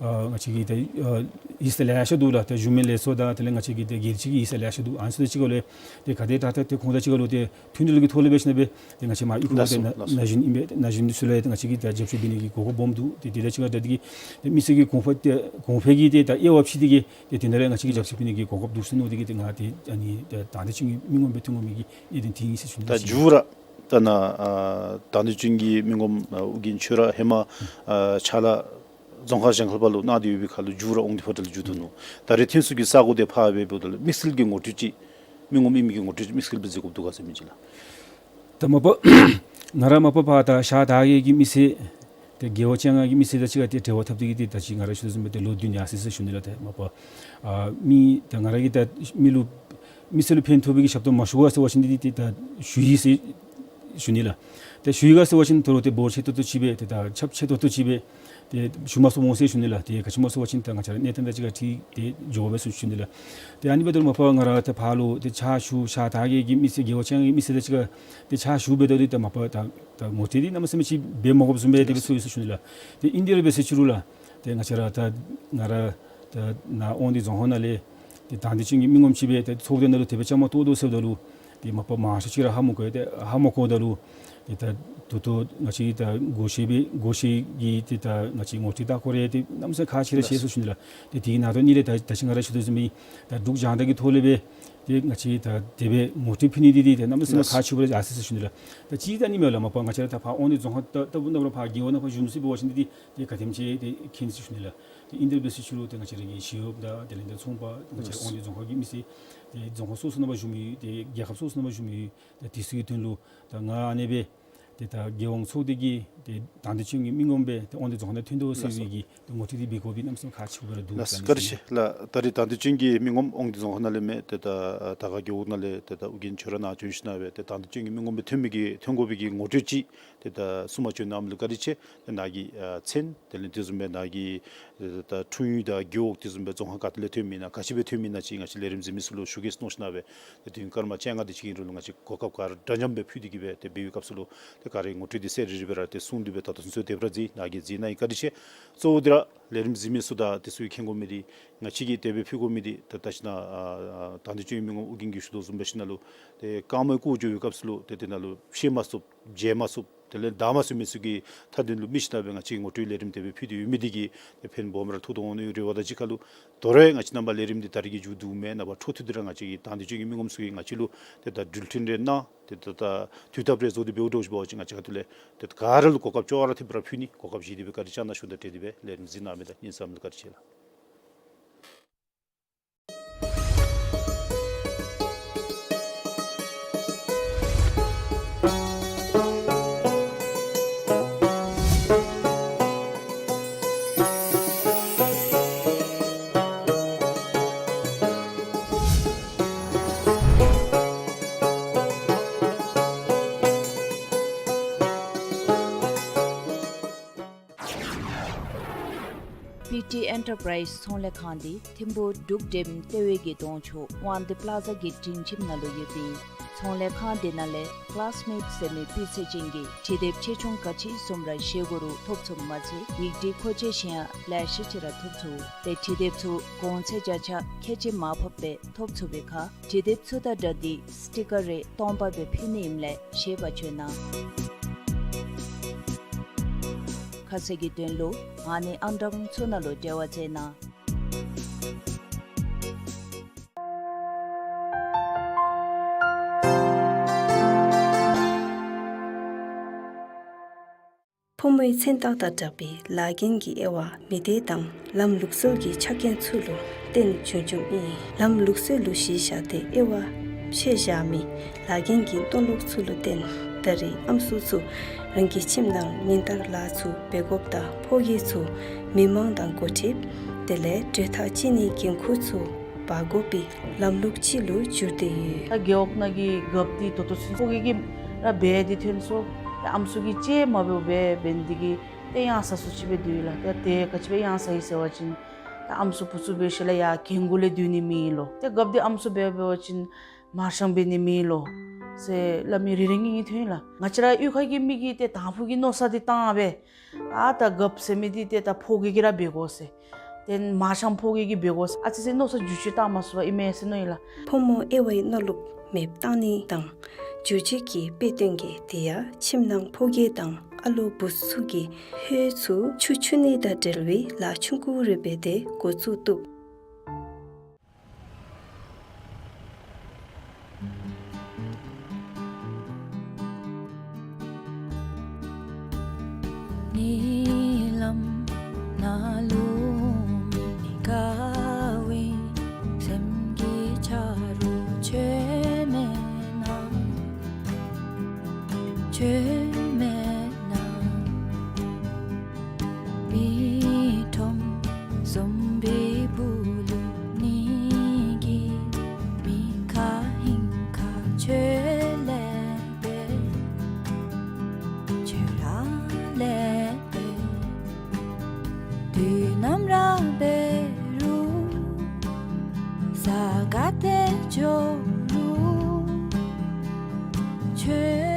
ཨ་ང་བཅས་ཀྱི་ཏེ་ཨ་ཡིག་ཚང་ལེ་ཤ་འདུག་ལགས། ཏེ་གཞུང་མིན་ལས་ཚོགས་དང་དེ་ལས་ང་བཅས་ཀྱི་ཏེ་སྒེར་གྱི་ཡིག་ཚང་ལེ་ཤ་འདུག། ཨ་ནི་ཚུ་དང་གཅིག་ཁར་ལུ་ཏེ་ག་དེ་དྲག་དྲག་ཏེ་ཁོང་དང་གཅིག་ཁར་ལུ་ཏེ་མཐུན་སྒྲིལ་གྱི་ཐོག་ལས་འབད་ཞིནམ་ལས་ཏེ་ང་བཅས་མར་གཡུས་ཁ་ལུ་ཏེ་ན་ན་གཞོན་ཨིན་པས། ན་གཞོན་ཚུ་ལུ་ཏེ་ང་བཅས་ཀྱིས་ཏེ་རྒྱབ་སྐྱོར་འབད་ནི་གི་གོ་སྐབས་སྦོམ་འདུག། ཏེ་དེ་དང་གཅིག་ཁར་འདྲ་ཏེ་གིས་ཏེ་མི་སེར་གྱི་གོང་འཕེལ་ཏེ་གོང་འཕེལ་གྱི་ཏེ་ད་དབྱེ་བ་ཕྱེ་སྟེ་གིས་ཏེ་དེ་ནང་ལས་ང་བཅས་ཀྱིས་རྒྱབ་སྐྱོར་འབད་ནི་གི་གོ་སྐབས་འདུག་ཟེར་མནོ་སྟེ་གིས་ཏེ་ང་ཏེ་ཨ་ནི་ཏེ་དང་འདོད་ཅན་གྱི་མི་ངོམ་སྦེ་ཐོན་དགོ་མི་གི་གནད་དོན་དེ་ཨིན་ཟེར་ཞུ་ནི། ད་མཇུག་ར་ད་ནཱ་ཨ་དང་འདོད་ཅན་གྱི་མི་ངོམ་ཨ་ཨོ་རྒྱན་ཁྱོད་ར་ཧེ་མ་ཨ་ཕྱག་ལཱ་རྫོང་ཁག་གཞན་ཁར་ལུ་གནང་སྟེ་ཡོད་པའི་ཁར་ལུ་མཇུག་ར་དབང་འདུས་ཕོ་བྲང་ལུ་མཇུག་བསྡུ་ནུག། ད་རེས་ཐོན་ས་གི་ས་གོ་དེ་ཕར་འབདཝ་ད་ལུ་དམིགས་བསལ་གྱི་ངོ་སྤྲོད་ཅིག་མི་ངོམ་ཨིན་མི་གི་ངོ་སྤྲོད་ཅིག་དམིགས་བསལ་སྦེ་མཛད་དགོཔ་འདུག་ག་ཟེར་མི་ཅིག་ལགས། ད་མ་པ་ང་ར་མ་པ་ཕར་ད་ཤར་དར་བརྒྱད་ཀྱི་མི་སེར་ཏེ་རྒེད་འོག་བཅོ་ལྔ་གི་མི་སེར་དང་གཅིག་ཁར་ཏེ་འབྲེལ་བ་འཐབ་སྟེ་གིས་ཏེ་ད་ཅི་ང་ར་ཞུ་དོ་བཟུམ་སྦེ་ཏེ་ལོ་བདུན་ཡར་སོ་ཡི་ཟེར་ཞུ་ནི་ལགས། ཏེ་མ་པ་ཨ་མི་ད་ང་ར་གིས་ད་མི་ལུ་མི་སེར་ལུ་ཕན་ཐོགས་པའི་གི་ཞབས་ཏོག་མ་ཞུ་ག་ཟེར་བ་ཅིན་འདི་ཏེ་ད་ཞུ་ཡི་ཟེར་ཞུ་ནི་ལགས། ཏེ་ཞུ་ཡི་ག་ཟེར་བ་ཅིན་དོ་རུང་ཏེ་འབོར་ཆེ་ཏོག་ཏོ་ཅིག་སྦེ་ཏེ་ད་ཁྱབ་ཆེ་ཏོག་ཏོ་ཅིག་སྦེ་ཏེ་ཞུ་མ་ཚུགས་འོང་ཟེར་ཞུ་ནི་ལགས། ཏེ་ག་ཅི་སྨོ་ཟེར་བ་ཅིན་ད་ང་བཅས་ར་གནས་སྟངས་དང་གཅིག་ཁར་འཁྲིལ་ཏེ་འགྱོ་དགོ་པས་ཟེར་ཞུ་ནི་ལགས། ཏེ་ཨ་ནི་འབདཝ་ད་མ་པ་ང་ར་ཏེ་ཕར་ལུ་ཏེ་ཕྱག་ཞུ་ཤར་དར་བརྒྱད་ཀྱི་མི་སེར་རྒེད་འོག་བཅོ་ལྔ་གི་མི་སེར་དང་གཅིག་ཁར་ཏེ་ཕྱག་ཞུ་འབདཝ་ད་ཏེ་ད་མ་པ་ད་ད་ངོ་སྤྲོད་འདི་གནམ་མེད་ས་མེད་ཅིག་འབད་མ་དགོཔ་བཟུམ་སྦེ་དེ་སྦེ་ཚོར་ཡི་ཟེར་ཞུ་ནི་ལགས། ཏེ་ཨིན་དེ་ར་འབད་ཟེར་ཅི་རུང་ལགས། ཏེ་ང་བཅས་ར་ད་ང་ར་ད་ནཱ་དབང་འདུས་རྫོང་ཁག་ནང་ལས་ཏེ་དང་འདོད་ཅན་གྱི་མི་ངོམ་ཅིག་སྦེ་ཏེ་ཚོགས་སྡེ་ནང་ལུ་དེ་སྦེ་བཅའ་མར་གཏོགས་དོ་ཟེརཝ་ད་ལུ་ཏེ་མ་པ་མང་ཤོས་ཅིག་ར་ཧ་མ་གོ་ཡི། ཏེ་ཧ་མ་གོཝ་ད་ལུ་ཏེ་ད་ད་ལྟོ་ང་བཅས་ད་སྒོ་ཕྱེ་སྦེ་སྒོ་ཕྱེ་གི་ཏེ་ད་ང་བཅས་ངོ་སྤྲོད་ད་ཁོ་ར་ཏེ་གནམ་མེད་ས་མེད་ཁག་ཆེ་ར་ཆེ་ཟེར་ཞུ་ནི་ལགས། ཏེ་དེ་ནང་དོན་ནི་ལས་ད་ད་ཅི་ང་ར་ཞུ་དོ་བཟུམ་སྦེ་ད་འབྲུག་རྒྱང་བསྒྲགས་ཀྱི་ཐོག་ལས་སྦེ་ཏེ་ང་བཅས་ད་དེ་སྦེ་ངོ་སྤྲོད་ཕུལ་ནི་འདི་ཏེ་ད་གནམ་མེད་ས་མེད་ཁག་ཆེཝ་ར་ཨ་ཟེར་ཞུ་ནི་ལགས། ད་ཅི་ད་ནི་མེན་ལགས། མ་པ་ང་བཅས་ར་ད་ཕར་དབང་འདུས་རྫོང་ཁག་ད་ལྟ་བུ་ནང་ར་ཕར་རྒེད་འོག་ནང་ཕར་བཞུགས་ས་འབད་བ་ཅིན་འདི་ཏེ་ག་དེམ་ཅིག་ཏེ་མཁྱེན་ཟེར་ཞུ་ནི་ལགས། ཏེ་ཨིན་དེ་ར་འབད་ཟེར་ཅི་རུང་ཏེ་ང་བཅས་ར་གི་ཞི་གཡོགཔ་དང་དེ་ལས་ཏེ་ཚོང་པ་ང་བཅས་ར་དབང་འདུས་རྫོང་ཁག་གི་མི་སེར་ཏེ་རྫོང་ཁག་སོ་སོ་ནང་ཕར་བཞུགས་མི་ཡོད། ཏེ་རྒྱལ་ཁབ་སོ་སོ་ནང་ཕར་བཞུགས་མི་ཡོད། ཏེ་དེ་ཚུ་གི་དོན་ལུ་ད་ང་ཨ་ནེ་སྦེ་ཏེ་ད་རྒྱལ་ཡོངས་ཚོགས་སྡེ་གི་ཏེ་དང་འདོད་ཅན་གྱི་མི་ངོམ་སྦེ་ཏེ་དབང་འདུས་རྫོང་ཁག་ནང་ཐོན་དོ་ཟེར་བའི་གི་ཏེ་ངོ་སྤྲོད་འདི་འབད་དགོ་པའི་གནམ་མེད་ས་མེད་ཁག་ཆེཝ་ར་འདུག། ལགས་སོ། བཀའ་དྲིན་ཆེ་ལགས། ད་རེས་དང་འདོད་ཅན་གྱི་མི་ངོམ་དབང་འདུས་རྫོང་ཁག་ནང་ལས་མེན། ཏེ་ད་དར་དཀར་རྒེད་འོག་ནང་ལས་ཏེ་ད་ཨོ་རྒྱན་ཁྱོད་ར་ནཱ་བྱོན་ཞིན་ན་སྦེ་ཏེ་དང་འདོད་ཅན་གྱི་མི་ངོམ་སྦེ་ཐོན་མི་གི་ཐོན་དགོ་པའི་གི་ངོ་སྤྲོད་ཅིག་ཏེ་ད་གསུངས་མ་བྱོན་གནངམ་ལུ་བཀའ་དྲིན་ཆེ། ཏེ་ནཱ་གི་ཨ་མཚན་དེ་ལས་དེ་བཟུམ་སྦེ་ནཱ་གི་ཨེ་ད་འཁྲུངས་ཡུལ་དང་རྒེད་འོག་དེ་བཟུམ་སྦེ་རྫོང་ཁག་ག་ཏེ་ལས་ཐོན་མི་ཨིན་ན་ག་ཅི་སྦེ་ཐོན་མི་ཨིན་ན་ཅིག་ང་བཅས་ལས་རིམ་གཟིགས་མི་ཚུ་ལུ་ཞུ་གེ་ཟེར་མནོ་ཞིན་ན་སྦེ་ཏེ་དུས་སྐར་མ་བཅོ་ལྔ་དེ་ཅིག་ཨིན་རུང་ལུ་ང་བཅས་གོ་སྐབས་ག་ར་འདྲ་མཉམ་སྦེ་ཕུལ་ཏེ་གིས་སྦེ་ཏེ་འབད་བའི་སྐབས་སུ་ལུ་ཏེ་ག་ར་ངོ་སྤྲོད་འདི་ཟེར་རི་རི་སྦེ་ར་ཏེ་གསུངས་ཏེ་སྦེ་ད་ལྟོ་ཚུན་ཚོད་དེ་སྦེ་ར་མཛད། ནཱ་གིས་གཟིགས་གནང་ཡི། བཀའ་དྲིན་ཆེ། གཙོ་བོ་འདི་ར་ལས་རིམ་གཟིགས་མི་ཚུ་དང་དེ་ཚུ་གིས་མཁྱེན་དགོ་མི་འདི་ང་བཅས་ཀྱིས་དེ་སྦེ་ཕུལ་དགོ་མི་འདི་ད་ད་ཅི་ནཱ་ཨ་ཨ་དང་འདོད་ཅན་གྱི་མི་ངོམ་ཨོ་རྒྱན་གྱིས་ཞུ་དོ་བཟུམ་འབད་ཞིན་ན་ལུ་ཏེ་རྐངམ་གི་སྐོར་འགྱོ་བའི་སྐབས་སུ་ལུ་ཏེ་དེ་ནང་ལུ་ཤེས་མ་ཚུགས་མཇལ་མ་ཚུགས་དེ་ལས་བདའ་མ་ཚུགས་མི་ཚུ་གི་མཐའ་དོན་ལུ་དམིགས་ཞིན་ན་སྦེ་ང་བཅས་ངོ་སྤྲོད་ལས་རིམ་དེ་སྦེ་ཕུལ་ཏེ་ཡོད་མི་འདི་གིས་ཏེ་ཕན་སྦོམ་ར་ཐོགས་དོ་འོང་ནི་རེ་བ་དང་གཅིག་ཁར་ལུ་དོ་རུང་ང་བཅས་རྣམ་པ་ལས་རིམ་འདི་ད་རེས་ཀྱི་མཇུག་བསྡུཝ་མེན། ནངས་པ་འཕྲོ་མཐུད་དེ་ར་ང་བཅས་ཀྱི་དང་འདོད་ཅན་གྱི་མི་ངོམ་ཚུ་གིས་ང་བཅས་ལུ་ཏེ་ད་འགྲུལ་འཕྲིན་རེ་གནང་ཏེ་ད་ད་དུས་ཐབས་རེ་བཟོ་སྟེ་འབདཝ་འདྲཝ་ཅིག་འབད་བ་ཅིན་ང་བཅས་ཁ་ཐུག་ལས་ཏེ་ག་ར་ལུ་གོ་སྐབས་ཅོག་ར་འཐདཔ་ར་ཕུལ་ནི་གོ་སྐབས་བཞེས་ཏེ་སྦེ་བཀའ་དྲིན་བསྐྱང་གནང་ཞུ་ནི་དང་འབྲེལ་ཏེ་སྦེ་ལས་རིམ་གཟིགས་གནང་མི་དང་གཉིས་ཚང་མ་ལུ་བཀའ་དྲིན་ཆེ་ལགས། པི་ཊི་ཨེན་ཊར་པ་རའིཛ་ཚོང་ལས་ཁང་འདི་ཐིམ་ཕུག་འབྲུག་འགྲེམ་ལྟེ་བའི་གི་གདོང་ཕྱོགས་དབང་འདུས་པ་ལ་ཛ་གི་སྒྲིང་ཁྱིམ་ནང་ལུ་ཡོད་པའི་ཚོང་ལས་ཁང་འདི་ནང་ལས་ཀ་ལཱསི་མེཊ་ཟེར་མི་སྤུས་ཚད་ཅན་གྱི་འབྲི་དེབ་ཆེ་ཆུང་ག་ཅི་བཟུམ་ར་བཞེས་དགོ་རུང་ཐོབ་ཚུགསཔ་མ་ཚད་ཡིག་འབྲི་མཁོ་ཆས་གཞན་ཡང་ལེ་ཤ་ཅིག་ར་ཐོབ་ཚུགས། ཏེ་འབྲི་དེབ་ཚུ་གོང་ཚད་བརྒྱ་ཆ་ཁལ་གཅིག་མར་ཕབ་སྦེ་ཐོབ་ཚུགས་པའི་ཁར་འབྲི་དེབ་ཚུ་དང་སྦྲགས་ཏེ་སི་ཊི་ཀར་རེ་སྟོང་པ་སྦེ་ཕུལ་ནི་ཨིནམ་ལས་ཤེས་པར་བྱོན་གནང་། ཁ་གསལ་གྱི་དོན་ལུ་ཨ་ནི་ཨང་གྲངས་ཚུ་ནང་ལུ་འབྲེལ་བ་མཛད་གནང་། ཕོ་མོའི་མཚན་རྟགས་དང་སྦྲགས་པའི་ལཱ་འགན་གྱི་དབྱེ་བ་མི་སྡེ་དང་ལམ་ལུགས་སྲོལ་གྱི་ཆ་རྐྱེན་ཚུ་ལུ་བརྟེན་བྱུང་བྱུངམ་ཨིན། ལམ་ལུགས་སྲོལ་ལུ་གཞི་བཞག་སྟེ་དབྱེ་བ་ཕྱེ་བཞག་མི་ལཱ་འགན་གྱི་སྟོན་ལོག་ཚུ་ལུ་བརྟེན་ད་རེས་ཨམ་སྲུ་ཚུ་རང་གི་ཁྱིམ་ནང་ཉིན་ལྟར་ལཱ་ཚུ་འབད་དགོཔ་དང་ཕོ་སྐྱེས་ཚུ་མི་མང་དང་འགོ་ཁྲིདཔ་དེ་ལས་གྲོས་ཐག་བཅད་ནིའི་འགན་ཁུར་ཚུ་འབག་དགོ་པའི་ལམ་ལུགས་ཅིག་ལུ་གྱུར་ཏེ་ཡོད། ད་རྒེད་འོག་ནང་གི་རྒཔོ་འདི་ད་ལྟོ་ཚུན་ཚོད་ཕོ་སྐྱེས་ཀྱིས་ར་འབད་དེ་ཐོན་སོང་། ད་ཨམ་སྲུ་གིས་ཅིག་མ་འབདཝ་སྦེ་འབད་ནི་དེ་གིས་ཏེ་གཡང་ཟ་སོ་ཅིག་སྦེ་འདུག་ལགས། ད་ཏེ་ག་ཅི་སྦེ་གཡང་ཟ་ཡི་ཟེར་བ་ཅིན་ད་ཨམ་སྲུ་བུ་ཚུ་འབད་ཞིནམ་ལས་ཡར་རྒན་གུ་ལས་སྡོད་ནི་མེད་ལོ། ཏེ་རྒཔོ་འདི་ཨམ་སྲུ་འབད་འབད་བ་ཅིན་མར་ཤང་འབད་ནི་མེད་ལོ། ཟེར་སླབ་མི་རེ་རེ་གཉིས་གཉིས་ཐོན་ཡི་ལགས། ང་བཅས་ར་གཡུས་ཁ་གི་མི་གིས་ཏེ་དང་ཕུ་གི་མནོ་བསམ་འདི་བཏང་སྦེ་ཨ་ད་རྒཔོ་ཟེར་མི་འདི་ཏེ་ད་ཕོ་རྒྱས་ཀྱིས་ར་འབད་དགོ་ཟེར། ཏེ་མ་ཤམ་ཕོ་རྒྱས་ཀྱིས་འབད་དགོ་ཟེར་ཨ་ཙི་ཅིག་མནོ་བསམ་འགྱུར་བཅོས་བཏང་མ་ཚུགས་པར་ཨིན་མས་ཟེར་མནོ་ཡི་ལགས། ཕོ་མོ་དབྱེ་བའི་མནོ་ལུགས་མེདཔ་བཏང་ནི་དང་འགྱུར་བཅོས་ཀྱི་དཔེ་སྟོན་གྱི་དེ་ཡང་ཁྱིམ་ནང་ཕོ་རྒྱས་དང་ཨ་ལོ་བུ་ཚུ་གིས་ཧོད་ཚུ་ཆུ་འཁྱུ་ནི་དང་འབྲེལ་བའི་ལཱ་ཆུང་ཀུ་རེ་འབད་དེ་འགོ་བཙུགས་བཏུབ། ཉིནམ་ནང་ལུ་མི་དགའ་བའི་སེམས་ཀྱི་ཆ་རོགས་ཁྱོད་མེད་ན། ཁྱོད་མེད་ན། མི་ཁྲོམ་བཟུམ་པའི་སྦུག་ལུ་ནི་གི་མི་ཁ་ཧིང་ཁ་ཁྱོད་ལེགས་པས། ཁྱོད་ར་ལེགས་པས། དུས་ནམ་ར་འབད་རུང་ས་ག་ཏེ་འགྱོ་རུང་ཁྱོད་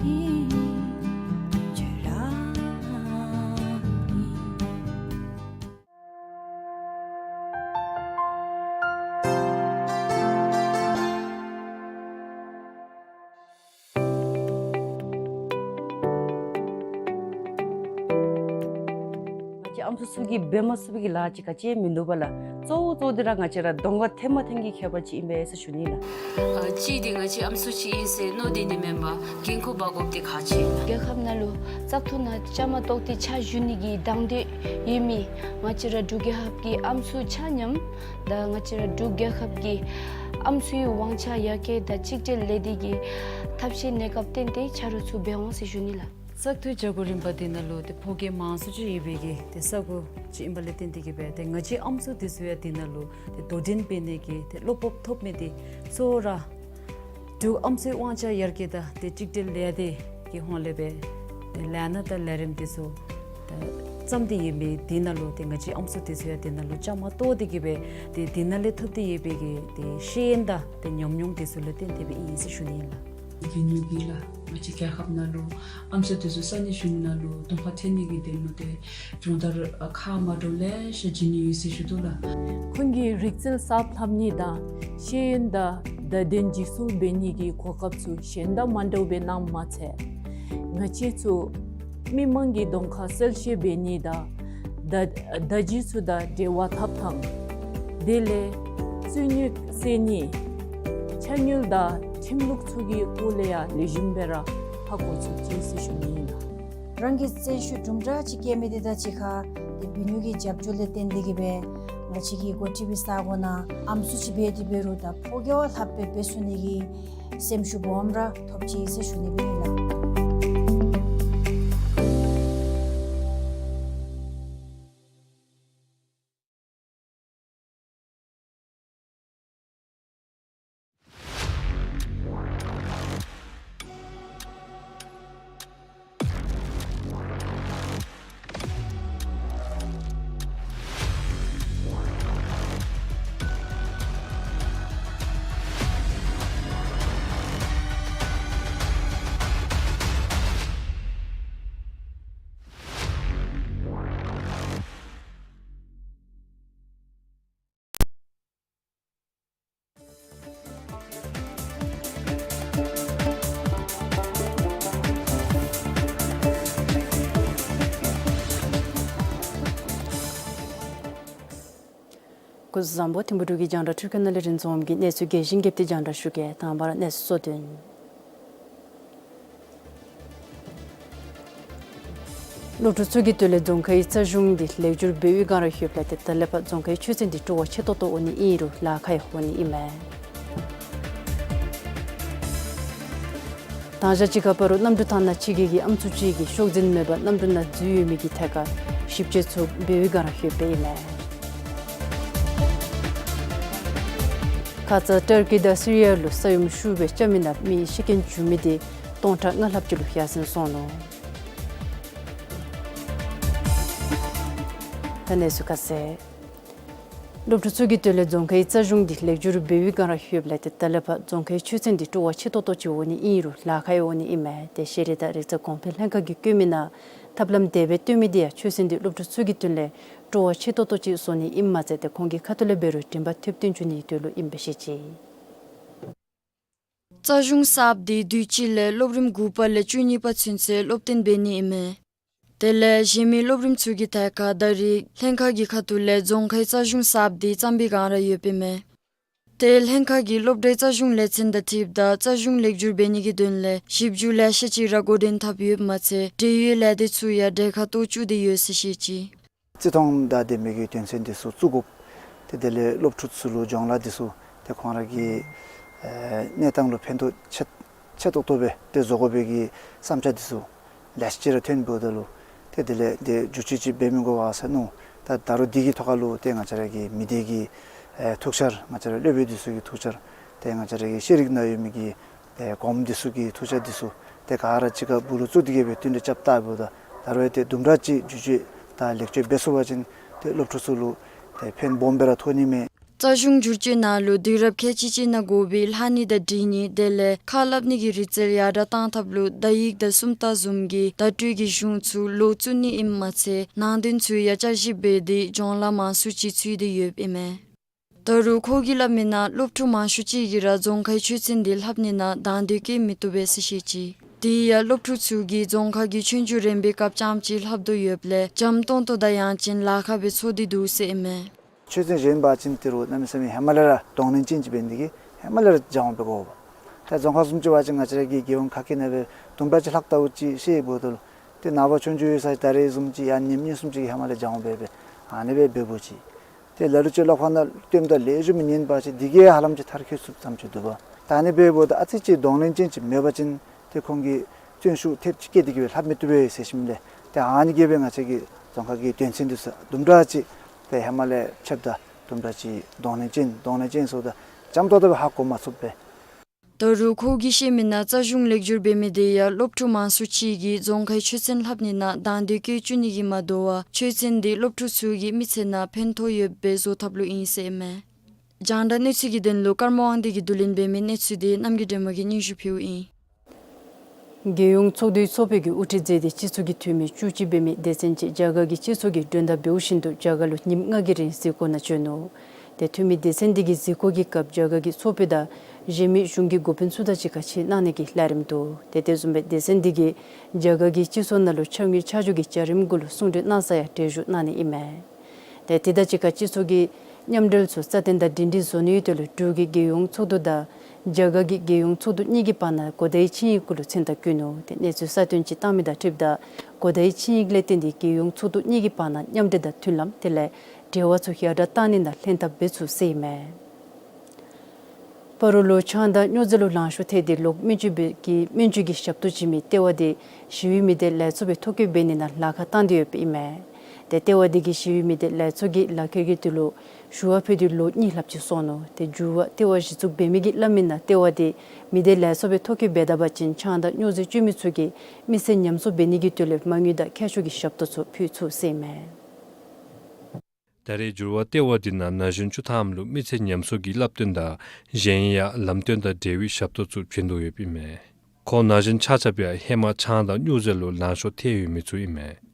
ཨིན། ཁྱོད་ར་ཨིན། ང་བཅས་ཨམ་སྲུ་ཚུ་གིས་འབད་མ་ཚུགས་པའི་གི་ལཱ་ཅིག་ག་ཅི་མིན་འདུག་པ་ལགས། གཙོ་བོ་གཙོ་བོ་འདི་ར་ང་བཅས་ར་གདོང་ཁར་ཐོན་མ་ཐོན་གྱི་ཁྱད་པར་ཅིག་ཨིན་པས་ཟེར་ཞུ་ནི་ལགས། ཨ་གཅིག་འདི་ང་བཅས་ཨམ་སྲུ་ཅིག་ཨིན་ཟེར་མནོ་སྟེ་ནི་མེན་པར་འགན་ཁུར་འབག་དགོཔ་འདི་ཁག་ཆེ་ལགས། རྒྱལ་ཁབ་ནང་ལུ་བཙག་འཐུ་ནང་བཅའ་མར་གཏོགས་ཏེ་ཕྱག་ཞུ་ནི་གི་དང་འདོད་ཡོད་མི་ང་བཅས་ར་འབྲུག་རྒྱལ་ཁབ་ཀྱི་ཨམ་སྲུ་ཆ་མཉམ་དང་ང་བཅས་ར་འབྲུག་རྒྱལ་ཁབ་ཀྱི་ཨམ་སྲུའི་དབང་ཆ་ཡར་རྒྱས་དང་གཅིག་སྒྲིལ་ལས་སྡེ་གི་ཐབས་ཤེས་གནས་སྐབས་བརྟེན་ཏེ་ཆ་རོགས་ཚུ་འབད་འོང་ཟེར་ཞུ་ནི་ལགས། བཙག་འཐུ་བྱ་སྒོ་རིམ་པ་འདི་ནང་ལུ་ཏེ་ཕོ་རྒྱས་མང་སུ་ཅིག་ཡོད་པའི་གི་ཏེ་ས་གོ་ཅིག་ཨིན་པ་ལས་བརྟེན་ཏེ་གི་སྦེ་ཏེ་ང་བཅས་ཨམ་སྲུ་འདི་ཚུ་ཡང་འདི་ནང་ལུ་ཏེ་དོ་འགྲན་འབད་ནི་གི་ཏེ་བློ་སྤོབས་ཐོབ་མི་འདི་གཙོ་བོ་ར་འབྲུག་ཨམ་སྲུའི་དབང་ཆ་ཡར་རྒྱས་དང་ཏེ་གཅིག་སྒྲིལ་ལས་སྡེ་གི་ཧོངས་ལས་སྦེ་ཏེ་ལས་སྣ་དང་ལས་རིམ་འདི་ཚུ་ཏེ་བརྩམས་ཏེ་ཡོད་མི་འདི་ནང་ལུ་ཏེ་ང་བཅས་ཨམ་སྲུ་འདི་ཚུ་ཡང་འདི་ནང་ལུ་བཅའ་མར་གཏོགས་ཏེ་གི་སྦེ་ཏེ་འདི་ནང་ལས་ཐོབ་སྟེ་ཡོད་པའི་གི་ཏེ་ཤེས་ཡོན་དང་ཏེ་ཉམས་མྱོང་འདི་ཚུ་ལུ་བརྟེན་ཏེ་སྦེ་ཨིན་ཟེར་ཞུ་ནི་ཨིན་ལགས། འབད་ནི་འདི་ལགས་ང་བཅས་རྒྱལ་ཁབ་ནང་ལུ་ཨམ་སྲུ་འདི་ཚུ་ས་གནས་གཞུང་ནང་ལུ་གདོང་ཁར་ཐོན་ནི་གི་དོན་ལུ་ཏེ་སྦྱོང་བརྡར་ཁག་མ་འདྲཝ་ལེ་ཤ་བྱིན་ནི་ཡོད་ཟེར་ཞུ་དོ་ལགས། ཁོང་གིས་རིག་རྩལ་གསརཔ་ལྷབ་ནི་དང་ཤེས་ཡོན་དང་བརྡ་དོན་འཇིག་སྐྱོང་འབད་ནི་གི་གོ་སྐབས་ཚུ་གཞན་དང་མ་འདྲཝ་སྦེ་གནངམ་མ་ཚད་ང་བཅས་ཚུ་མི་མང་གི་གདོང་ཁར་གསལ་བཤད་འབད་ནི་དང་བརྡ་བརྡ་བརྒྱུད་ཚུ་དང་འབྲེལ་བ་འཐབ་ཐངས་དེ་ལས་རྩོད་རྙོགས་སེལ་ནི་ཕྱག་དངུལ་དང་ཁྲིམས་ལུགས་ཚུ་གི་སྐོར་ལས་ཡང་ལེགས་ཤོམ་སྦེ་ར་ཧ་གོ་ཚུགས་ཅི་ཟེར་ཞུ་ནི་ཨིན་ལགས། རང་གི་རྩལ་ཤུགས་དུམ་གྲ་ཅིག་སྐྱེ་མི་འདི་དང་གཅིག་ཁར་ཏེ་འབད་ནི་གི་རྒྱབ་སྐྱོར་ལས་བརྟེན་ཏེ་གི་སྦེ་ང་བཅས་ཀྱི་འགོ་ཁྲིད་པའི་ས་གོ་ནང་ཨམ་སྲུ་ཅིག་འབད་དེ་འབད་རུང་ད་ཕོ་རྒྱས་བ་ལྷགཔ་སྦེ་འབད་ཚུགས་ནི་གི་སེམས་ཤུགས་སྦོམ་ར་ཐོབ་ཅི་ཟེར་ཞུ་ནི་སྦེ་ཨིན་ལགས། སྐུ་གཟུགས་བཟང་པོ། ཐིམ་ཕུ་འབྲུག་གི་རྒྱང་བསྒྲགས་འཕྲུལ་ཁང་ནང་ལས་རིན་འཛོམས་ཀྱིས་གནས་ཚུལ་རྒྱས་ཤིང་རྒྱས་པ་ཅིག་རྒྱང་བསྒྲགས་ཞུ་གེ། དང་པ་ར་གནས་ཚུལ་གཙོ་དོན། སློབ་ཕྲུག་ཚུ་གི་དོན་ལས་རྫོང་ཁའི་རྩ་གཞུང་འདི་ལེགས་བསྒྱུར་འབད་བའི་སྒང་ར་ལྷོདཔ་ལས་ཏེ་ད་ལས་ཕར་རྫོང་ཁའི་ཆོས་ཚན་འདི་སྤྲོ་བ་ཆེ་ཏོག་ཏོ་འོང་ནི་ཨིན་རུང་ལཱ་ཁག་ཡང་འོང་ནི་ཨིན་མས། དང་ཞག་གཅིག་ཁར་ཕར་གནམ་གྲུ་ཐང་ནང་ཕྱི་རྒྱལ་གྱི་ཨམ་སྲུ་ཅིག་གིས་ཤོག་འཛིན་མེད་པར་གནམ་གྲུ་ནང་འཛུལ་ཡོད་མི་གི་ཐད་ཁར་ཞིབ་དཔྱད་ཚུ་འབད་བའི་སྒང་ར་ལྷོདཔ་ཨིན་མས། ཁ་ཙ་ཊར་ཀི་དང་སི་རི་ཡ་ལུ་ས་ཡོམ་ཤུགས་སྦེ་རྐྱབ་མི་ནང་མི་ཤི་རྐྱེན་བྱུང་མི་འདི་སྟོང་ཕྲག་ལྔ་ལྷགཔ་ཅིག་ལུ་ཡར་སེང་སོང་ནུག། ད་གནས་ཚུལ་ཁ་གསལ། སློབ་ཕྲུག་ཚུ་གི་དོན་ལས་རྫོང་ཁའི་རྩ་གཞུང་འདི་ལེགས་བསྒྱུར་འབད་བའི་བསྒང་ར་ཡོདཔ་ལས་ཏེ་ད་ལས་ཕར་རྫོང་ཁའི་ཆོས་ཚན་འདི་སྤྲོ་བ་ཆེ་ཏོག་ཏོ་ཅིག་འོང་ནི་ཨིན་རུང་ལཱ་ཁག་ཡང་འོང་ནི་ཨིན་མས། ཏེ་ཤེས་རིག་དང་རིག་རྩལ་གོང་འཕེལ་ལྷན་ཁག་གིས་བཀོད་མི་ནང་ཐབས་ལམ་དེ་སྦེ་སྟོན་མི་འདི་ཡང་ཆོས་ཚན་འདི་སློབ་ཕྲུག་ཚུ་གི་དོན་ལས་སྤྲོ་བ་ཆེ་ཏོག་ཏོ་ཅིག་བཟོ་ནི་ཨིནམ་མ་ཚད་ཏེ་ཁོང་གི་ཁ་ཐུག་ལས་འབད་རུང་དྲན་པ་ཐེབས་བཏོན་འགྱོ་ནིའི་དོན་ལུ་ཨིནམ་སྦེ་ཤེས་ཅི། རྩ་གཞུང་གསརཔ་འདི་དུས་ཅི་ལས་སློབ་རིམ་དགུ་པ་ལས་བཅུ་གཉིས་པ་ཚུན་ཚོད་སློབ་སྟོན་འབད་ནི་ཨིན་མས། དེ་ལས་གཞན་མི་སློབ་རིམ་ཚུ་གི་ཐད་ཁར་ད་རེས་ལྷན་ཁག་གི་ཁ་ཐུག་ལས་རྫོང་ཁའི་རྩ་གཞུང་གསརཔ་འདི་བརྩམ་པའི་བསྒང་ར་ཡོདཔ་ཨིན་མས། ཏེ་ལྷན་ཁག་གིས་སློབ་གྲྭའི་རྩ་གཞུང་ལས་ཚན་དང་འཁྲིལཝ་ད་རྩ་གཞུང་ལེགས་བསྒྱུར་འབད་ནི་གི་དོན་ལས་ཞིབ་འཇུག་ལེ་ཤ་ཅིག་ར་འགོ་འདྲེན་འཐབ་ཡོདཔ་མ་ཚད་འབྲེལ་ཡོད་ལས་སྡེ་ཚུ་ཡང་གྲལ་ཁར་གཏོགས་བཅུག་སྟེ་ཡོད་ཟེར་བཤད་ཅི། བརྩི་མཐོང་དང་ལྡན་པའི་གི་དོན་ཚན་འདི་ཚུ་བཙུགས་དགོཔ། ཏེ་དེ་ལས་སློབ་ཕྲུག་ཚུ་ལུ་སྦྱོང་ལཱ་འདི་ཚུ་ཏེ་ཁོང་ར་གི་ཨེ་གནས་སྟངས་ལུ་ཕན་ཐོགས་ཆེ་ཆེ་ཏོག་ཏོ་སྦེ་ཏེ་བཟོ་དགོ་པའི་གི་བསམ་འཆར་འདི་ཚུ་ལེ་ཤ་ཅིག་ར་ཐོན་འབདཝ་ད་ལུ་ཏེ་དེ་ལས་ཏེ་བསྒྱུར་བཅོས་ཅིག་འབད་མི་དགོ་པས་ཟེར་མནོ། ད་ད་རུང་འདི་གི་ཐོག་ཁར་ལུ་ཏེ་ང་བཅས་ར་གི་མི་སྡེ་གི་ཨེ་ཐུགས་འཆར་ང་བཅས་ར་སློབ་དཔོན་འདི་ཚུ་གི་ཐུགས་འཆར་ཏེ་ང་བཅས་ར་གི་ཤེས་རིག་ནང་ཡོད་མི་གི་ཏེ་གོངམ་འདི་ཚུ་གི་ཐུགས་འཆར་འདི་ཚུ་ཏེ་ག་ར་གཅིག་ཁར་སྦུག་ལུ་བཙུགས་ཏེ་གི་སྦེ་བསྟུན་གྲོས་རྐྱབ་བལྟཝ་ད་ད་རུང་ཏེ་དུམ་གྲ་ཅིག་བསྒྱུར་བཅོས་དང་ལེགས་བཅོས་འབད་ཚུགས་པ་ཅིན་ཏེ་སློབ་ཕྲུག་ཚུ་ལུ་ཏེ་ཕན་སྦོམ་སྦེ་ར་ཐོགས་ནི་མས། རྩ་གཞུང་བསྒྱུར་བཅོས་ནང་ལུ་དུས་རབས་ཁལ་གཅིག་གཅིག་ནང་དགོ་པའི་ལྷག་ཉིས་དང་འབྲིང་ཉིས་དེ་ལས་ཁ་སླབ་ནི་གི་རིག་རྩལ་ཡར་དྲག་གཏང་ཐབས་ལུ་བརྡ་ཡིག་དང་སུམ་རྟགས་བཟུམ་གྱི་བརྡ་སྤྲོད་ཀྱི་གཞུང་ཚུ་ལོག་བཙུགས་ནི་ཨིནམ་མ་ཚད་ནང་དོན་ཚུ་ཡང་བསྐྱར་ཞིབ་འབད་དེ་སྦྱོང་ལཱ་མང་སུ་ཅིག་ཚུད་དེ་ཡོདཔ་ཨིན་མས། ད་རུང་ཁོ་གིས་སླབ་མི་ནང་སློབ་ཕྲུག་མང་ཤོས་ཅིག་གིས་ར་རྫོང་ཁའི་ཆོས་ཚན་འདི་ལྷབ་ནི་ནང་དང་འདོད་བསྐྱེད་མི་བཏུབ་པས་ཟེར་བཤད་ཅི། དེ་ཡང་སློབ་ཕྲུག་ཚུ་གིས་རྫོང་ཁ་གི་ཆོས་རྒྱུགས་རན་པའི་སྐབས་རྐྱངམ་ཅིག་ལྷབ་དོ་ཡོདཔ་ལས་འཇམ་ཏོང་ཏོ་དང་ཡང་ཅིན་ལཱ་ཁག་སྦེ་ཚོར་ཏེ་འདུག་ཟེར་ཨིན་མས། ཆོས་ཚན་གཞན་འབད་བ་ཅིན་ཏེ་རུང་གནམ་མེད་ས་མེད་ཧེ་མ་ལས་ར་གདོང་ལེན་ཅན་ཅིག་འབད་ནི་དེ་གིས་ཧེ་མ་ལས་ར་སྦྱང་བ་འབད་དགོ་པས། ད་རྫོང་ཁ་བཟུམ་ཅིག་འབད་བ་ཅིན་ང་བཅས་ར་གི་རྒྱལ་ཡོངས་ཁ་སྐད་ནང་སྦེ་དུམ་གྲ་ཅིག་ལྷག་ལྟ་བུ་ཅིག་ཤེས་འབདཝ་ད་ལུ་ཏེ་ནངས་པ་ཆོས་རྒྱུགས་ཡོད་ས་ད་རེས་བཟུམ་ཅིག་ཡང་ཉིནམ་གཉིས་གསུམ་ཅིག་གི་ཧེ་མ་ལས་སྦྱང་བ་འབད་འབད་ཨ་ནི་སྦེ་འབདཝ་ཅིག། ཏེ་ལ་ལུ་ཅིག་ལོག་ཁ་ནང་སྟོནམ་ད་ལེགས་ཤོམ་ཉན་པ་ཅིན་དེ་གིས་ཧ་ལམ་ཅིག་མཐར་འཁྱོལ་ཚུགསཔ་ཙམ་ཅིག་འདུག་པ། ད་ཨ་ནི་སྦེ་འབདཝ་ད་ཨ་ཙི་ཅིག་གདོང་ལེན་ཅན་ཅིག་མེད་པ་ཅིན་ཏེ་ཁོང་གིས་བརྩོན་ཤུགས་ཐེབས་ཅིག་བསྐྱེད་དེ་གི་སྦེ་ལྷབ་མི་བཏུབ་པས་ཟེར་ཞིནམ་ལས་ཏེ་ཨ་ནི་གིས་སྦེ་ང་བཅས་ཀྱི་རྫོང་ཁ་གི་དོན་ཚན་འདི་ཚུ་དུམ་གྲ་ཅིག་ཏེ་ཧེ་མ་ལས་ཕྱདཔ་ད་དུམ་གྲ་ཅིག་གདོང་ལེན་ཅན་གདོང་ལེན་ཅན་ཟེརཝ་ད་འཇམ་ཏོང་ཏོ་སྦེ་ཧ་གོ་མ་ཚུགས་པས། ད་རུང་ཁོ་གིས་བཤད་མི་ནང་རྩ་གཞུང་ལེགས་བསྒྱུར་འབད་མི་དེ་ཡང་སློབ་ཕྲུག་མང་སུ་ཅིག་གིས་རྫོང་ཁའི་ཆོས་ཚན་ལྷབ་ནི་ནང་དང་འདོད་བསྐྱེད་བཅུག་ནི་གིས་མ་དོ་བར་ཆོས་ཚན་དེ་སློབ་ཕྲུག་ཚུ་གི་མི་ཚེ་ནང་ཕན་ཐོགས་ཡོདཔ་སྦེ་བཟོ་ཐབས་ལུ་ཨིན་ཟེར་ཨིན་མས། རྒྱང་བསྒྲགས་གནས་ཚུལ་གྱི་དོན་ལུ་ཀརྨ་དབང་འདུས་ཀྱིས་བསྡུ་ལེན་འབད་མི་གནས་ཚུལ་དེ་རྣམ་རྒྱལ་སྒྲོལ་མ་གིས་སྙན་ཞུ་ཕུལཝ་ཨིན། རྒྱལ་ཡོངས་ཚོགས་འདུའི་ཚོགས་ཕེབས་ཀྱིས་དབུ་ཁྲིད་མཛད་དེ་སྤྱི་ཚོགས་ཀྱི་འཐུས་མི་བཅུ་གཅིག་འབད་མི་སྡེ་ཚན་ཅིག་རྒྱ་གར་གྱི་སྤྱི་ཚོགས་ཀྱི་མགྲོན་བརྡ་འབདཝ་བཞིན་དུ་རྒྱ་གར་ལུ་ཉིནམ་ལྔ་གི་རིང་གཟིགས་སྐོར་ནང་བྱོན་ནུག། ཏེ་འཐུས་མི་སྡེ་ཚན་འདི་གིས་གཟིགས་སྐོར་གྱི་སྐབས་རྒྱ་གར་གྱི་ཚོགས་དཔོན་དང་གཞན་མི་གཞུང་གི་འགོ་དཔོན་ཚུ་དང་གཅིག་ཁར་ཕྱད་གནང་ནི་གི་ལས་རིམ་འདུག། ཏེ་དེ་བཟུམ་སྦེ་སྡེ་ཚན་འདི་གིས་རྒྱ་གར་གྱི་སྤྱི་ཚོགས་ནང་ལུ་འཆར་དངུལ་ཆ་འཇོག་གི་བྱ་རིམ་གུ་ལུ་གསུང་གྲོས་གནང་ས་ཡང་གྲལ་བཞུགས་གནང་ནི་ཨིན་མས། ཏེ་དེ་དང་གཅིག་ཁར་སྤྱི་ཚོགས་ཀྱི་མཉམ་འབྲེལ་ཚུ་རྩ་དོན་དང་སྒྲིང་སྒྲིང་བཟོ་ནིའི་དོན་ལུ་འབྲུག་གི་རྒྱལ་ཡོངས་ཚོགས་འདུ་དང་རྒྱ་གར་གྱི་རྒྱལ་ཡོངས་ཚོགས་འདུ་གཉིས་ཀྱི་བར་ན་གོ་བརྡའི་ཆིངས་ཡིག་གུ་ལུ་མཚན་རྟགས་བཀོད་ནུག། ཏེ་གནས་ཚུལ་གསར་བཏོན་ཅིག་བཏང་མི་དང་འཁྲིལཝ་ད་གོ་བརྡའི་ཆིངས་ཡིག་ལས་བརྟེན་ཏེ་རྒྱལ་ཡོངས་ཚོགས་འདུ་གཉིས་ཀྱི་བར་ན་མཉམ་འབྲེལ་དང་མཐུན་ལམ་དེ་ལས་འབྲེལ་བ་ཚུ་ཡར་དྲག་གཏང་ནི་དང་ལྷན་ཐབས་འབད་ཚུགས་ཟེར་ཨིན་མས། སྤ་རོ་ལུ་ཆང་དང་སྨྱོ་རྫས་ལུ་ལང་ཤོར་ཐལ་ཏེ་ལོག་སྨན་བཅོས་འབད་གི་སྨན་བཅོས་ཀྱི་ཞབས་ཏོག་བྱིན་མི་ལྟེ་བ་དེ་ཞི་བའི་མི་སྡེ་ལས་ཚོགས་སྦེ་ཐོ་བཀོད་འབད་ནི་ནང་ལཱ་ཁག་བཏང་སྟེ་ཡོདཔ་ཨིན་མས། ཏེ་ལྟེ་བ་དེ་གིས་ཞི་བའི་མི་སྡེ་ལས་ཚོགས་ཀྱི་ལག་ཁྱེར་གྱི་དོན་ལུ་ཞུ་བ་ཕུལ་ཏེ་ལོ་གཉིས་ལྷགཔ་ཅིག་སོང་ནུག། ཏེ་འགྱུར་བ་ལྟེ་བ་གཞི་བཙུགས་འབད་མི་གིས་སླབ་མི་ནང་ལྟེ་བ་དེ་མི་སྡེ་ལས་ཚོགས་སྦེ་ཐོ་བཀོད་འབད་ད་པ་ཅིན་ཆང་དང་སྨྱོ་རྫས་སྤྱོད་མི་ཚུ་གི་མི་ཚེ་ཉམས་གསོ་འབད་ནི་གི་དོན་ལས་མ་དངུལ་དང་ཁྱད་ཆོས་ཀྱི་ཞབས་ཏོག་ཚུ་ཕུལ་ཚུགས་ཟེར་ཨིན་མས། ད་རེས་འགྱུར་བ་ལྟེ་བ་འདི་ནང་ན་གཞོན་བཅུ་ཐམ་ལུ་མི་ཚེ་ཉམས་གསོ་གི་བསླབ་སྟོན་དང་གཞན་ཡང་ལམ་སྟོན་དང་འབྲེལ་བའི་ཞབས་ཏོག་ཚུ་བྱིན་དོ་ཡོདཔ་ཨིན་མས། ཁོང་ན་གཞོན་ཆ་ཁྱབ་ཡང་ཧེ་མ་ཆང་དང་སྨྱོ་རྫས་ལུ་ལང་ཤོར་ཐལ་ཡོད་མི་ཚུ་ཨིན་མས།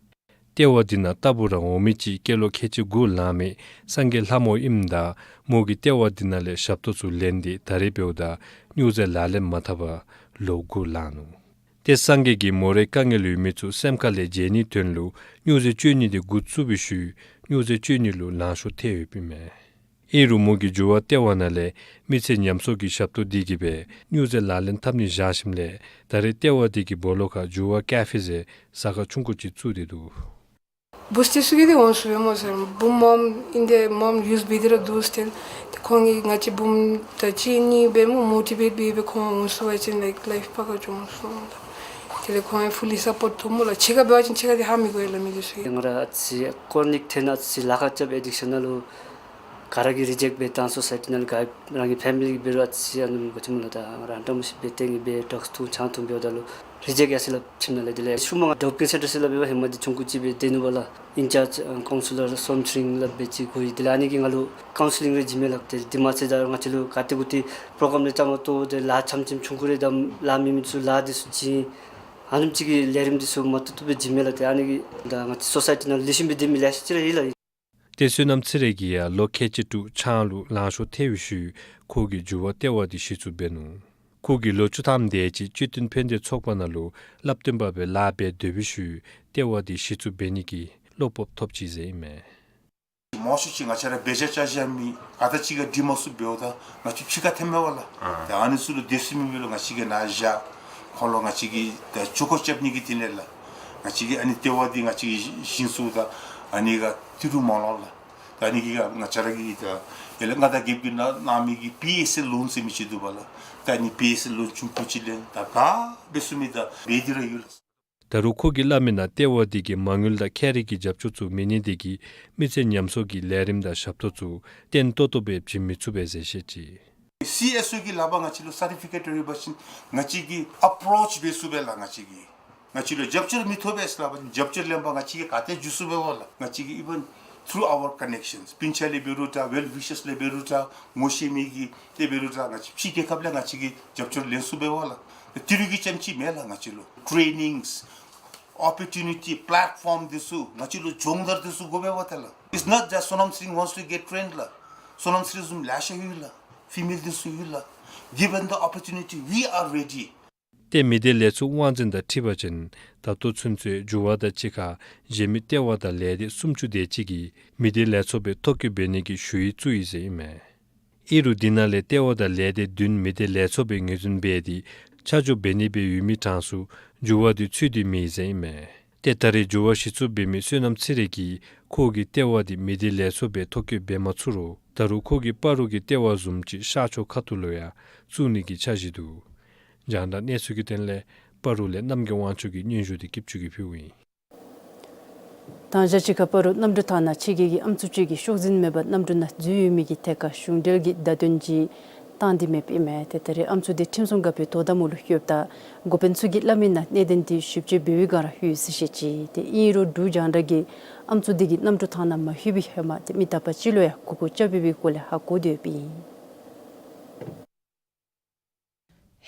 ལྟེ་བ་འདི་ནང་ལྟ་བུ་ར་འོང་མི་ཅིག་སྐྱེས་ལོ་ཁལ་གཅིག་དགུ་ལང་མི་སངས་རྒྱས་ལྷ་མོ་ཨིནམ་ད་མོ་གིས་ལྟེ་བ་འདི་ནང་ལས་ཞབས་ཏོག་ཚུ་ལེན་ཏེ་ད་རེས་འབདཝ་ད་སྨྱོ་རྫས་ལག་ལེན་མ་འཐབ་པར་ལོ་དགུ་ལང་ནུག། ཏེ་སངས་རྒྱས་ཀྱིས་མོ་རའི་དཀའ་ངལ་ཡོད་མི་ཚུ་སེམས་ཁ་ལས་བརྗེད་ནིའི་དོན་ལུ་སྨྱོ་རྫས་སྤྱོད་ནི་དེ་འགོ་བཙུགས་པའི་ཤུལ་སྨྱོ་རྫས་སྤྱོད་ནི་ལུ་ལང་ཤོར་ཐལ་ཡོདཔ་ཨིན་མས། ཨིན་རུང་མོ་གིས་འགྱུར་བ་ལྟེ་བ་ནང་ལས་མི་ཚེ་ཉམས་གསོ་གི་ཞབས་ཏོག་འདི་གིས་སྦེ་སྨྱོ་རྫས་ལག་ལེན་འཐབ་ནི་བཞག་ཞིནམ་ལས་ད་རེས་ལྟེ་བ་འདི་གི་སྦོ་ལོགས་ཁར་འགྱུར་བ་ཀེ་ཕེ་ཟེར་ཟ་ཁང་ཆུང་ཀུ་ཅིག་བཙུགས་ཏེ་འདུག། བུཚ་དེ་ཚུ་གིས་འདི་འོང་ཚུགས་པས་སྨོ་ཟེར། བུམོ་མམ་ཨིན་ཏེ་མམ་ཡུས་འབད་དེ་ར་འདུག་ཟེར། ཏེ་ཁོང་གིས་ང་བཅས་བུམོ་དང་གཅིག་གཉིས་སྦེ་སྨོ་མོ་ཊི་བེཊ་འབད་སྦེ་ཁོང་འོང་ཚུགས་པ་ཅིན་ལའིཀ་ལའིཕ་ཕར་ཁར་འགྱོ་འོང་ཚུགས་སྨོ། དེ་ལས་ཁོང་ཡང་ཕུལ་ལི་སཔོརཊ་ཐོབ་སྨོ་ལགས། ཕྱི་ཁར་འབད་བ་ཅིན་ཕྱི་ཁར་འདི་ཧ་མི་གོ་ཡ་ལགས་མི་དེ་ཚུ་གིས། ང་ར་ཨ་ཙི་ཀོར་ནིཀ་ཐོན་ཨ་ཙི་ལཱ་ཁག་རྐྱབ་ཨེ་ཌིག་ཤཱན་ནང་ལུ་ ག་ར་གིས་རི་ཇེཀཊ་འབད་བཏང་། སོ་སའི་ཊི་ནང་ལས་ག་ར་གི་ཕེ་མི་ལི་གིས་འབད་རུང་ཨ་ཙི་ཨ་ནེམ་ག་ཅི་སྨོ་ལགས། ད་རང་འདྲ་མོ་ཅིག་འབད་དེ་ངེ་སྦེ་ཌྲགསི་འཐུང་ཆང་འཐུང་འབདཝ་ད་ལུ་རི་ཇེཀཊ་ཡར་སོ་ཡི་ལགས། ཁྱིམ་ནང་ལས། དེ་ལས་ཤུལ་མ་ང་ཌོ་པིང་སེན་ཊར་ཟེར་སླབ་ཨིན་པས། ཧེ་མ་འདི་ཆུང་ཀུ་ཅིག་སྦེ་སྡོད་ནུག་པ་ལགས། ཨིན་ཅཱརཇ་ཨ་ཀའུན་སི་ལར་སོནམ་ཚེ་རིང་ལགས་འབད་ཅིག་གོ་ཡི། དེ་ལས་ཨ་ནི་གིས་ང་ལུ་ཀའུན་སི་ལིང་རེ་བྱིན་མས་ལགས། དེ་འདི་མ་ཚད་ད་ང་བཅས་ལུ་ག་ཏེ་གུ་ཏེ་པྲོ་གྲམ་རེ་བཅའ་མར་གཏོགས་ཏེ་ལཱ་ཙམ་ཙམ་ཆུང་ཀུ་རེ་དང་ལཱ་མེད་མི་ཚུ་ལཱ་འདི་ཚུ་བྱིན། ཨ་ནེམ་ཅིག་གི་ལས་རིམ་འདི་ཚུ་མ་བཏུབ་བཏུབ་སྦེ་བྱིན་མས་ལགས། ཏེ་ཨ་ནི་གིས་ད་ང་བཅས་སོ་སའི་ཊི་ནང་ལེགས་ཤོམ་སྦེ་སྡོད་མི་ལེ་ཤ་ཅིག་ར་ཡོད་ལགས། ཏེ་བསོད་ནམས་ཚེ་རིང་གིས་ཡང་ལོ་ཁལ་གཅིག་དྲུག་ཆང་ལུ་ལང་ཤོར་ཐལ་བའི་ཤུལ་ཁོ་གིས་འགྱུར་བ་ལྟེ་བ་འདི་གཞི་བཙུགས་འབད་ནུག། ཁོ་གིས་ལོ་བཅུ་ཐམ་དེ་ཅིག་སྤྱི་མཐུན་ཕན་བདེ་ཚོགས་པ་ནང་ལུ་བསླབ་སྟོན་པ་སྦེ་ལཱ་འབད་སྡོད་པའི་ཤུལ་ལྟེ་བ་འདི་གཞི་བཙུགས་འབད་ནི་གི་བློ་སྤོབས་ཐོབ་ཅི་ཟེར་ཨིན་མས། མང་ཤོས་ཅིག་ང་བཅས་ར་འབད་བཞག་བཅའ་བཞག་མི་ག་དང་གཅིག་ཁར་འགྲིག་མ་ཚུགས་འབདཝ་ད་ང་བཅས་ཕྱི་ཁར་ཐོན་མས་པ་ལགས། ཨ་ཏེ་ཨ་ནི་ཚུ་ལུ་སྡོད་ས་མེད་པ་ལུ་ང་བཅས་ཀྱིས་ནཱ་བཞག། ཁོང་ལུ་ང་བཅས་ཀྱིས་ད་ཇུས་འགོ་རྐྱབ་ནི་གི་དེ་ལས་ལགས། ང་བཅས་ཀྱིས་ཨ་ནི་ལྟེ་བ་འདི་ང་བཅས་ཀྱིས་བཞེངས་ཚུགས། ད་ཨ་ནི་ཁར་ཏི་རུ་མ་ལོ་ལགས། ད་ཨ་ནི་གིས་ང་བཅས་ར་གི་ད་ཡར་ལས་མངའ་བདག་རྒྱལཔོ་གིས་གནང་གནང་མི་གི་པི་ཨེསི་ཨེལ་ལོན་ཟེར་མི་ཅིག་འདུག་པ་ལགས། ད་ཨ་ནི་པི་ཨེསི་ཨེལ་ལོན་ཆུང་ཀུ་ཅིག་ལེན། ད་ག་འབད་ཚུགས་མི་ད་འབད་དེ་ར་ཡོད་ལགས། ད་རུང་ཁོ་གིས་སླབ་མིའི་ནང་ལྟེ་བ་འདི་གིས་མ་དངུལ་དང་ཁེ་རིག་གི་རྒྱབ་སྐྱོར་ཚུ་མེད་ནི་དེ་གིས་མི་ཚེ་ཉམས་གསོ་གི་ལས་རིམ་དང་ཞབས་ཏོག་ཚུ་བརྟན་ཏོག་ཏོ་སྦེ་བྱིན་མི་ཚུགས་པས་ཟེར་བཤད་ཅི། སི་ཨེསི་ཨོ་གི་ལཱ་འབད་ང་བཅས་ལུ་སར་ཊི་ཕི་ཀེཊ་རེ་འབག་ཞིནམ་ང་བཅས་ཀྱིས་ཨེཔ་རོཆ་འབད་ཚུགས་པས་ལགས། ང་བཅས་ཀྱིས་ང་བཅས་ལུ་རྒྱབ་སྐྱོར་མི་ཐོབ་པས་ཟེར་སླབ་པ་ཅིན་རྒྱབ་སྐྱོར་ལེན་པར་ང་བཅས་ཀྱིས་ག་ཏེ་འགྱོ་ཚུགས་པས་པ་ལགས། ང་བཅས་ཀྱིས་even through our connections སྤུན་ཆ་ལས་འབད་རུང་འདྲ་ཝེལ་ཝི་ཤརསི་ལས་འབད་རུང་འདྲ་ངོ་ཤེས་མི་གིས་ཏེ་འབད་རུང་འདྲ་ང་བཅས་ཕྱི་རྒྱལ་ཁབ་ལས་ང་བཅས་ཀྱིས་རྒྱབ་སྐྱོར་ལེན་ཚུགས་པས་པ་ལགས། ཏེ་ཏི་རུ་གི་རྐྱངམ་ཅིག་མེན་ལགས། ང་བཅས་ལུ་ཊེ་ནིངསི་ཨོ་པོར་ཊུ་ནི་ཊི་པི་ལེཊ་ཕོརམ་འདི་ཚུ་ང་བཅས་ལུ་སྦྱོང་བརྡར་འདི་ཚུ་དགོ་པས་པ་ཏེ་ལགས། It's not that Sonam Tshering wants to get trained ལགས། སོ་ནམ་ཚེ་རིང་བཟུམ་ལེ་ཤ་ཡོད་ལགས། ཕི་མེལ་འདི་ཚུ་ཡོད་ལགས། Given the opportunity, we are ready. ཏེ་མི་སྡེ་ལས་ཚོགས་དབང་འཛིན་དང་འཁྲིལ་བ་ཅིན་ད་ལྟོ་ཚུན་ཚོད་འགྱུར་བ་དང་གཅིག་ཁར་གཞན་མི་ལྟེ་བ་དང་ལས་སྡེ་སུམ་ཅུ་དེ་ཅིག་གིས་མི་སྡེ་ལས་ཚོགས་སྦེ་ཐོ་བཀོད་འབད་ནི་གི་ཞུ་ཡིག་བཙུགས་ཡི་ཟེར་ཨིན་མས། ཨིན་རུང་འདི་ནང་ལས་ལྟེ་བ་དང་ལས་སྡེ་བདུན་མི་སྡེ་ལས་ཚོགས་སྦེ་ངོས་འཛིན་འབད་དེ་ཆ་འཇོག་འབད་ནི་སྦེ་ཡོད་མི་གྲངས་སུ་འགྱུར་བ་འདི་ཚུད་དེ་མེད་ཟེར་ཨིན་མས། ཏེ་ད་རེས་འགྱུར་བ་གཞི་བཙུགས་འབད་མི་བསོད་ནམས་ཚེ་རིང་གིས་ཁོ་གི་ལྟེ་བ་འདི་མི་སྡེ་ལས་ཚོགས་སྦེ་ཐོ་བཀོད་འབད་མ་ཚུགས་རུང་ད་རུང་ཁོ་གིས་སྤ་རོ་གི་ལྟེ་བ་བཟུམ་ཅིག་ཤར་ཕྱོགས་ཁ་ཐུག་ལུ་ཡང་བཙུགས་ནི་གི་འཆར་གཞི་འདུག། རྒྱང་བསྒྲགས་གནས་ཚུལ་གྱི་དོན་ལས་སྤ་རོ་ལས་རྣམ་རྒྱལ་དབང་ཕྱུག་གི་སྙན་ཞུ་འདི་སྐྱིད་ཆུ་གིས་ཕུལཝ་ཨིན། དང་ཞག་གཅིག་ཁར་སྤ་རོ་གནམ་གྲུ་ཐང་ནང་ཕྱི་རྒྱལ་གྱི་ཨམ་སྲུ་ཅིག་གིས་ཤོག་འཛིན་མེད་པར་གནམ་གྲུ་ནང་འཛུལ་ཡོད་མི་གི་ཐད་ཁར་གཞུང་འབྲེལ་གྱི་བརྡ་དོན་ཅིག་བཏང་སྟེ་མེདཔ་ཨིན་མས། ཏེ་ད་རེས་ཨམ་སྲུ་དེ་ཁྲིམས་སྲུང་འགག་པའི་དོ་དམ་འོག་ལུ་ཡོདཔ་ད་འགོ་དཔོན་ཚུ་གིས་སླབ་མིའི་ནང་གནད་དོན་དེ་ཞིབ་དཔྱད་འབད་བའི་བསྒང་ར་ཡོད་ཟེར་བཤད་ཅི། ཏེ་ཨིན་རུང་འབྲུག་རྒྱང་བསྒྲགས་ཀྱིས་ཨམ་སྲུ་དེ་གིས་གནམ་གྲུ་ཐང་ནང་མ་ལྷོད་པའི་ཧེ་མ་ཏེ་མི་དག་པ་ཅིག་ལུ་ཡང་མགུ་སྐོར་རྐྱབ་ཡོད་པའི་སྐོར་ལས་ཧ་གོ་སྟེ་ཡོདཔ་ཨིན།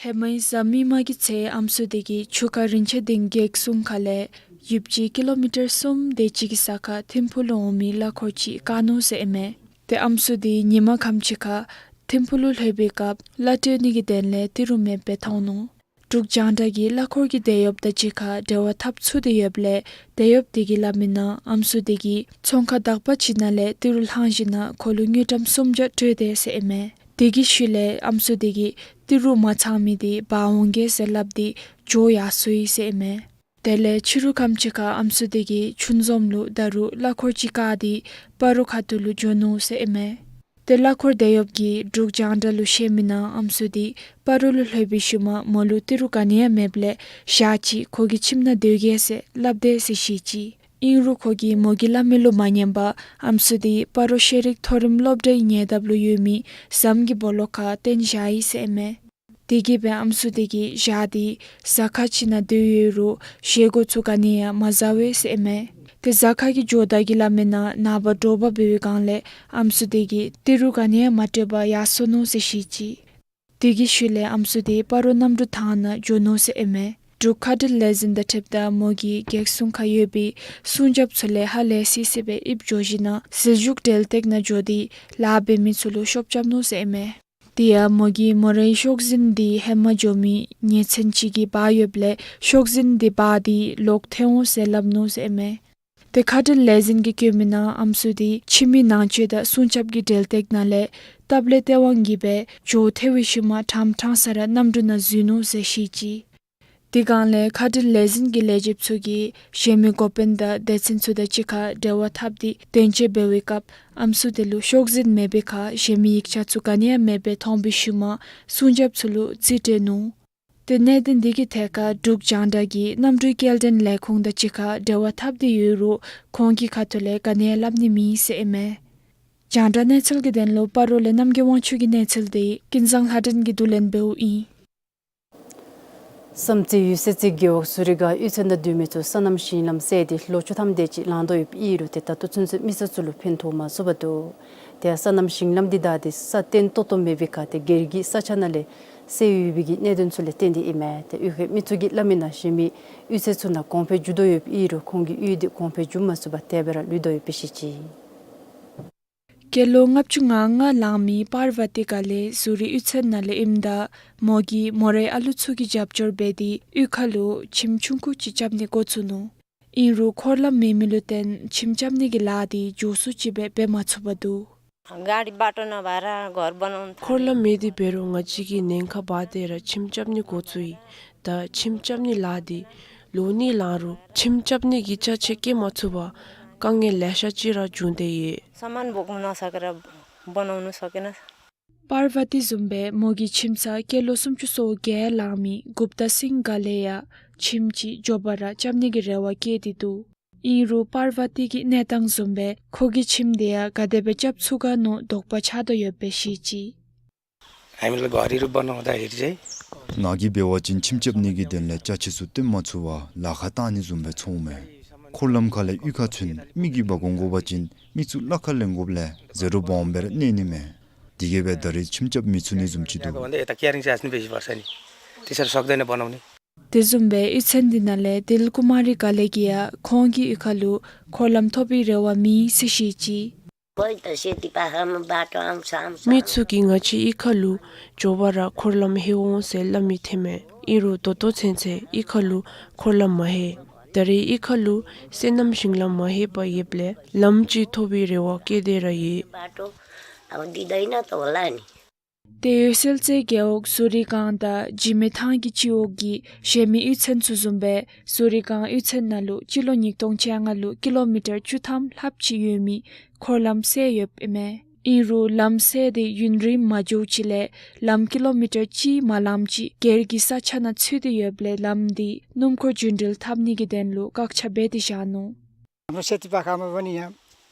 ཧེ་མའི་གཟའ་མིག་དམར་གྱི་ཚེ་ཨམ་སྲུ་དེ་གིས་ཆུ་ཁ་རིན་ཆེན་སྡིངས་རྒྱལ་སྲུང་ཁ་ལས་ཡུདཔ་ཅིག་ཀི་ལོ་མི་ཊར་གསུམ་དེ་ཅིག་གི་ས་ཁར་ཐིམ་ཕུག་ལུ་འོང་མི་གླ་འཁོར་ཅིག་བཀག་ནུག་ཟེར་ཨིན་མས། ཏེ་ཨམ་སྲུ་དེ་ཉིན་མ་ཁམས་ཅིག་ཁར་ཐིམ་ཕུག་ལུ་ལྷོད་པའི་སྐབས་གླ་སྤྲོད་ནི་གི་དོན་ལས་ཏི་རུ་མེདཔ་སྦེ་མཐོང་ནུག། འབྲུག་རྒྱང་བསྒྲགས་ཀྱིས་གླ་འཁོར་གྱི་དེད་གཡོགཔ་དང་གཅིག་ཁར་འབྲེལ་བ་འཐབ་ཚུགས་ཏེ་ཡོདཔ་ལས་དེད་གཡོགཔ་དེ་གིས་སླབ་མིའི་ནང་ཨམ་སྲུ་དེ་གིས་ཚོང་ཁང་དག་པ་ཅིག་ནང་ལས་ཏི་རུ་ལྷང་ཞིནམ་ལས་ཁོ་ལུ་དངུལ་ཀྲམ་སུམ་བརྒྱ་སྤྲོད་དེ་ཟེར་ཨིན་མས། དེ་གི་ཤུལ་ལས་ཨམ་སྲུ་དེ་གིས་ཏི་རུ་མ་ཚང་མི་དེ་འབག་འོང་གེ་ཟེར་སླབ་སྟེ་འགྱོ་ཡར་སོ་ཡི་ཟེར་ཨིན་མས། དེ་ལས་ཕྱི་རུ་ཁམས་ཅིག་ཁར་ཨམ་སྲུ་དེ་གིས་ཆུ་འཛོམས་ལུ་ད་རུང་གླ་འཁོར་ཅིག་བཀག་སྟེ་སྤ་རོ་ཁ་ཐུག་ལུ་འགྱོ་ནུག་ཟེར་ཨིན་མས། ཏེ་གླ་འཁོར་དེད་གཡོགཔ་གིས་འབྲུག་རྒྱང་བསྒྲགས་ལུ་བཤད་མིའི་ནང་ཨམ་སྲུ་དེ་སྤ་རོ་ལུ་ལྷོད་པའི་ཤུལ་མ་མོ་ལུ་ཏི་རུ་ག་ནི་ཡང་མེདཔ་ལས་ཞག་ཅིག་ཁོ་གི་ཁྱིམ་ནང་སྡོད་གེ་ཟེར་སླབ་དེས་ཟེར་བཤད་ཅི། ཨིན་རུང་ཁོ་གིས་མོ་གིས་སླབ་མི་ལུ་མ་ཉན་པར་ཨམ་སྲུ་དེ་སྤ་རོ་ཤེས་རིག་མཐོ་རིམ་སློབ་གྲྭའི་ཉེ་འདབས་ལུ་ཡོད་མི་ཟམ་གྱི་སྦོ་ལོགས་ཁར་བཏོན་བཞག་ཡི་ཟེར་ཨིན་མས། དེ་གིས་སྦེ་ཨམ་སྲུ་དེ་གིས་ཞག་དེ་གཟའ་ཁང་ཅིག་ནང་སྡོད་ཡོད་རུང་བཞེས་སྒོ་ཚུ་ག་ནི་ཡང་མ་བཟའ་བས་ཟེར་ཨིན་མས། ཏེ་གཟའ་ཁང་གི་ཇོ་བདག་གིས་སླབ་མིའི་ནང་ནངས་པ་དྲོ་པ་འབད་བའི་སྒང་ལས་ཨམ་སྲུ་དེ་གིས་ཏི་རུ་ག་ནི་ཡང་མ་སྤྲོད་པར་ཡར་སོ་ནུག་ཟེར་བཤད་ཅི། དེ་གི་ཤུལ་ལས་ཨམ་སྲུ་དེ་སྤ་རོ་གནམ་གྲུ་ཐང་ནང་འགྱོ་ནུག་ཟེར་ཨིན་མས། འབྲུག་ཁ་བྲལ་ལས་འཛིན་དང་འཁྲིལཝ་ད་མོ་གིས་རྒྱལ་སྲུང་ཁར་ཡོད་པའི་སྲུང་སྐྱོབ་ཚུ་ལས་ཧ་ལས་སི་སི་སྦེ་ཨིབ་འགྱོ་ཞིནམ་ལས་ཟིལ་ཤུགས་འགྲུལ་སྟེགས་ནང་འགྱོ་སྟེ་ལཱ་འབད་མི་ཚུ་ལུ་ཤོབ་རྐྱབ་ནུག་ཟེར་ཨིན་མས། དེ་ཡང་མོ་གིས་མོ་རའི་ཤོག་འཛིན་དེ་ཧེ་མ་འགྱོ་མི་ཉེ་ཚན་ཅིག་གིས་འབག་ཡོདཔ་ལས་ཤོག་འཛིན་དེ་འབག་སྟེ་ལོག་ཐོན་འོང་ཟེར་སླབ་ནུག་ཟེར་ཨིན་མས། ཏེ་ཁ་བྲལ་ལས་འཛིན་གྱིས་བཀོད་མིའི་ནང་ཨམ་སྲུ་དེ་ཁྱིམ་གྱི་ནང་བཅུད་དང་སྲུང་སྐྱོབ་ཀྱི་འགྲུལ་སྟེགས་ནང་ལས་སྟབས་ལེགས་སྟེས་དབང་གིས་སྦེ་འགྱོ་ཐལ་བའི་ཤུལ་མ་ཕྲང་ཕྲང་ས་ར་གནམ་གྲུ་ནང་འཛུལ་ནུག་ཟེར་བཤད་ཅི། དེ་སྒང་ལས་ཁ་བྲལ་ལས་འཛིན་གྱི་ལས་བྱེདཔ་ཚུ་གིས་གཞན་མི་འགོ་དཔོན་དང་སྡེ་ཚན་ཚུ་དང་གཅིག་ཁར་འབྲེལ་བ་འཐབ་སྟེ་དོན་གཅོད་འབད་བའི་སྐབས་ཨམ་སྲུ་དེ་ལུ་ཤོག་འཛིན་མེད་པའི་ཁར་གཞན་མི་ཡིག་ཆ་ཚུ་ག་ནི་ཡང་མེདཔ་སྦེ་མཐོང་བའི་ཤུལ་མ་སྲུང་སྐྱོབ་ཚུ་ལུ་རྩིས་སྤྲོད་ནུག། ཏེ་གནད་དོན་དེ་གི་ཐད་ཁར་འབྲུག་རྒྱང་བསྒྲགས་ཀྱིས་གནམ་གྲུའི་སྐྱེལ་འདྲེན་ལས་ཁུངས་དང་གཅིག་ཁར་འབྲེལ་བ་འཐབ་སྟེ་ཡོད་རུང་ཁོང་གི་ཁ་ཐུག་ལས་ག་ནི་ཡང་སླབ་ནི་མེད་ཟེར་ཨིན་མས། རྒྱང་བསྒྲགས་གནས་ཚུལ་གྱི་དོན་ལུ་སྤ་རོ་ལས་རྣམ་རྒྱལ་དབང་ཕྱུག་གི་གནས་ཚུལ་དེ་ཀུན་བཟང་ལྷ་སྒྲོན་གྱིས་བསྡུ་ལེན་འབདཝ་ཨིན། བསམ་རྩེ་འོད་གསལ་རྩེ་རྒེད་འོག་ཟུ་རི་སྒང་གཡུས་ཚན་དང་འདུས་མི་ཚུ་སོ་ནམ་ཞིང་ལམ་བསལ་ཏེ་ལོ་བཅུ་ཐམ་དེ་ཅིག་ལང་དོ་ཡོདཔ་ཨིན་རུང་ཏེ་ད་ལྟོ་ཚུན་ཚོད་མི་སེར་ཚུ་ལུ་ཕན་ཐོགས་མ་ཚུགས་པར་འདུག། ཏེ་སོ་ནམ་ཞིང་ལམ་འདི་བདའ་སྟེ་ས་བརྟན་ཏོག་ཏོ་མེད་པའི་ཁར་ཏེ་སྒེར་གྱི་ས་ཆ་ནང་ལས་བསལ་ཡོད་པའི་གི་གནད་དོན་ཚུ་ལས་བརྟེན་ཏེ་ཨིན་མས། ཏེ་གཡུས་ཁའི་མི་ཚུ་གིས་སླབ་མི་ནང་གཞན་མི་གཡུས་ཚན་ཚུ་ནང་གོང་འཕེལ་འགྱོ་དོ་ཡོདཔ་ཨིན་རུང་ཁོང་གི་གཡུས་འདི་གོང་འཕེལ་འགྱོ་མ་ཚུགས་པར་དེ་སྦེ་ར་ལུས་དོ་ཡོདཔ་སྦེ་བཤད་ཅི། སྐྱེས་ལོ་ལྔ་བཅུ་ང་ལྔ་ལང་མི་པར་བ་ཏི་ག་ལས་ཟུ་རི་གཡུས་ཚན་ནང་ལས་ཨིནམ་ད་མོ་གིས་མོ་རའི་ཨ་ལུ་ཚུ་གི་རྒྱབ་སྐྱོར་འབད་དེ་གཡུས་ཁ་ལུ་ཁྱིམ་ཆུང་ཀུ་ཅིག་རྐྱབ་ནི་འགོ་བཙུགས་ནུག། ཨིན་རུང་འཁོར་ལམ་མེད་མི་ལུ་བརྟེན་ཁྱིམ་རྐྱབ་ནི་གི་ལཱ་འདི་མགྱོགས་སུ་ཅིག་སྦེ་འབད་མ་ཚུགས་པར་འདུག། गाडी बाटो नभएर घर बनाउनु འཁོར་ལམ་མེད་དེ་འབད་རུང་ང་བཅས་ཀྱིས་ཉེན་ཁ་འབག་སྟེ་ར་ཁྱིམ་རྐྱབ་ནི་འགོ་བཙུགས་ཡི། ད་ཁྱིམ་རྐྱབ་ནི་ལཱ་འདི་ལོ་གཉིས་ལང་རུང་ཁྱིམ་རྐྱབ་ནི་གི་ཅ་ཆས་བསྐྱལ་མ་ཚུགས་པར་དཀའ་ངལ་ལེ་ཤ་ཅིག་ར་བྱུང་སྟེ་ཡོད། सामान बोक्न नसकेर बनाउनु सकेन। པར་བ་ཏི་བཟུམ་སྦེ་མོ་གི་ཁྱིམ་ཚ་སྐྱེས་ལོ་སུམ་ཅུ་སོ་བརྒྱད་ལང་མི་གུཔྟ་སིང་ག་ལས་ཡང་ཁྱིམ་ཅིག་མགྱོགས་པ་ར་རྐྱབ་ནི་གི་རེ་བ་བསྐྱེད་དེ་འདུག། ཨིན་རུང་པར་བ་ཏི་གི་གནས་སྟངས་བཟུམ་སྦེ་ཁོ་གི་ཁྱིམ་དེ་ཡང་ག་དེ་སྦེ་རྐྱབ་ཚུགས་ག་མནོ་དོགས་པ་ཆགས་དོ་ཡོདཔ་སྦེ་བཤད་ཅི། हामीलाई घरहरू बनाउँदाखेरि चाहिँ ང་གིས་འབད་བ་ཅིན་ཁྱིམ་རྐྱབ་ནི་གི་དོན་ལས་ཅ་ཆས་ཚུ་བཏོན་མ་ཚུགས་པར་ལཱ་ཁག་བཏང་ནི་བཟུམ་སྦེ་ཚོརཝ་མས། འཁོར་ལམ་ཁ་ལས་གཡུས་ཁར་ཚུན་མི་གིས་འབག་འོང་དགོ་པ་ཅིན་མི་ཚུ་གླ་ཁར་ལེན་དགོཔ་ལས་ཟད་འགྲོ་སྦོམ་སྦེ་ར་གནས་ནི་མས། དེ་གིས་སྦེ་ད་རེས་ཁྱིམ་རྐྱབ་མི་ཚུགས་ནི་བཟུམ་ཅིག་འདུག། यता क्यारिङ चाहिँ हान्ने बेसी पर्छ नि, त्यसरी सक्दैन बनाउने। དེ་བཟུམ་སྦེ་གཡུས་ཚན་འདི་ནང་ལས་དིལ་ཀུ་མ་རི་ག་ལས་ཀྱིས་ཡང་ཁོང་གི་གཡུས་ཁ་ལུ་འཁོར་ལམ་ཐོབ་པའི་རེ་བ་མེད་ཟེར་བཤད་ཅི། कोही त सेती पाखामा बाटो आउँछ, आउँछ। མི་ཚུ་གིས་ང་བཅས་གཡུས་ཁ་ལུ་མགྱོགས་པ་ར་འཁོར་ལམ་ལྷོད་འོང་ཟེར་སླབ་མི་ཐོནམ་མས། ཨིན་རུང་ད་ལྟོ་ཚུན་ཚོད་གཡུས་ཁ་ལུ་འཁོར་ལམ་མ་ལྷོད། ད་རེས་གཡུས་ཁ་ལུ་སོ་ནམ་ཞིང་ལམ་མ་ལྷོད་པར་ཡོདཔ་ལས་ལམ་ཅིག་ཐོབ་པའི་རེ་བ་བསྐྱེད་དེ་ར་ཡོད། बाटो अब दिँदैन त होला नि। ཏེ་འོད་གསལ་རྩེ་རྒེད་འོག་ཟུ་རི་སྒང་དང་འཇིགས་མེད་ཐང་གི་སྤྱི་འོག་གི་གཞན་མི་གཡུས་ཚན་ཚུ་བཟུམ་སྦེ་ཟུ་རི་སྒང་གཡུས་ཚན་ནང་ལུ་སྤྱི་ལོ་ཉིས་སྟོང་བཅོ་ལྔ་ལུ་ཀི་ལོ་མི་ཊར་བཅུ་ཐམ་ལྷགཔ་ཅིག་ཡོད་མི་འཁོར་ལམ་བསལ་ཡོདཔ་ཨིན་མས། ཨིན་རུང་ལམ་བསལ་ཏེ་ཡུན་རིངམོ་མ་འགྱོ་ཅིག་ལས་ལམ་ཀི་ལོ་མི་ཊར་གཅིག་མ་ལངམ་ཅིག་སྒེར་གྱི་ས་ཆ་ནང་ཚུད་དེ་ཡོདཔ་ལས་ལམ་འདི་སྣུམ་འཁོར་རྒྱུན་འགྲུལ་འཐབ་ནི་གི་དོན་ལུ་བཀག་ཆ་འབད་དེ་བཞག་ནུག། हाम्रो सेती पाखामा पनि यहाँ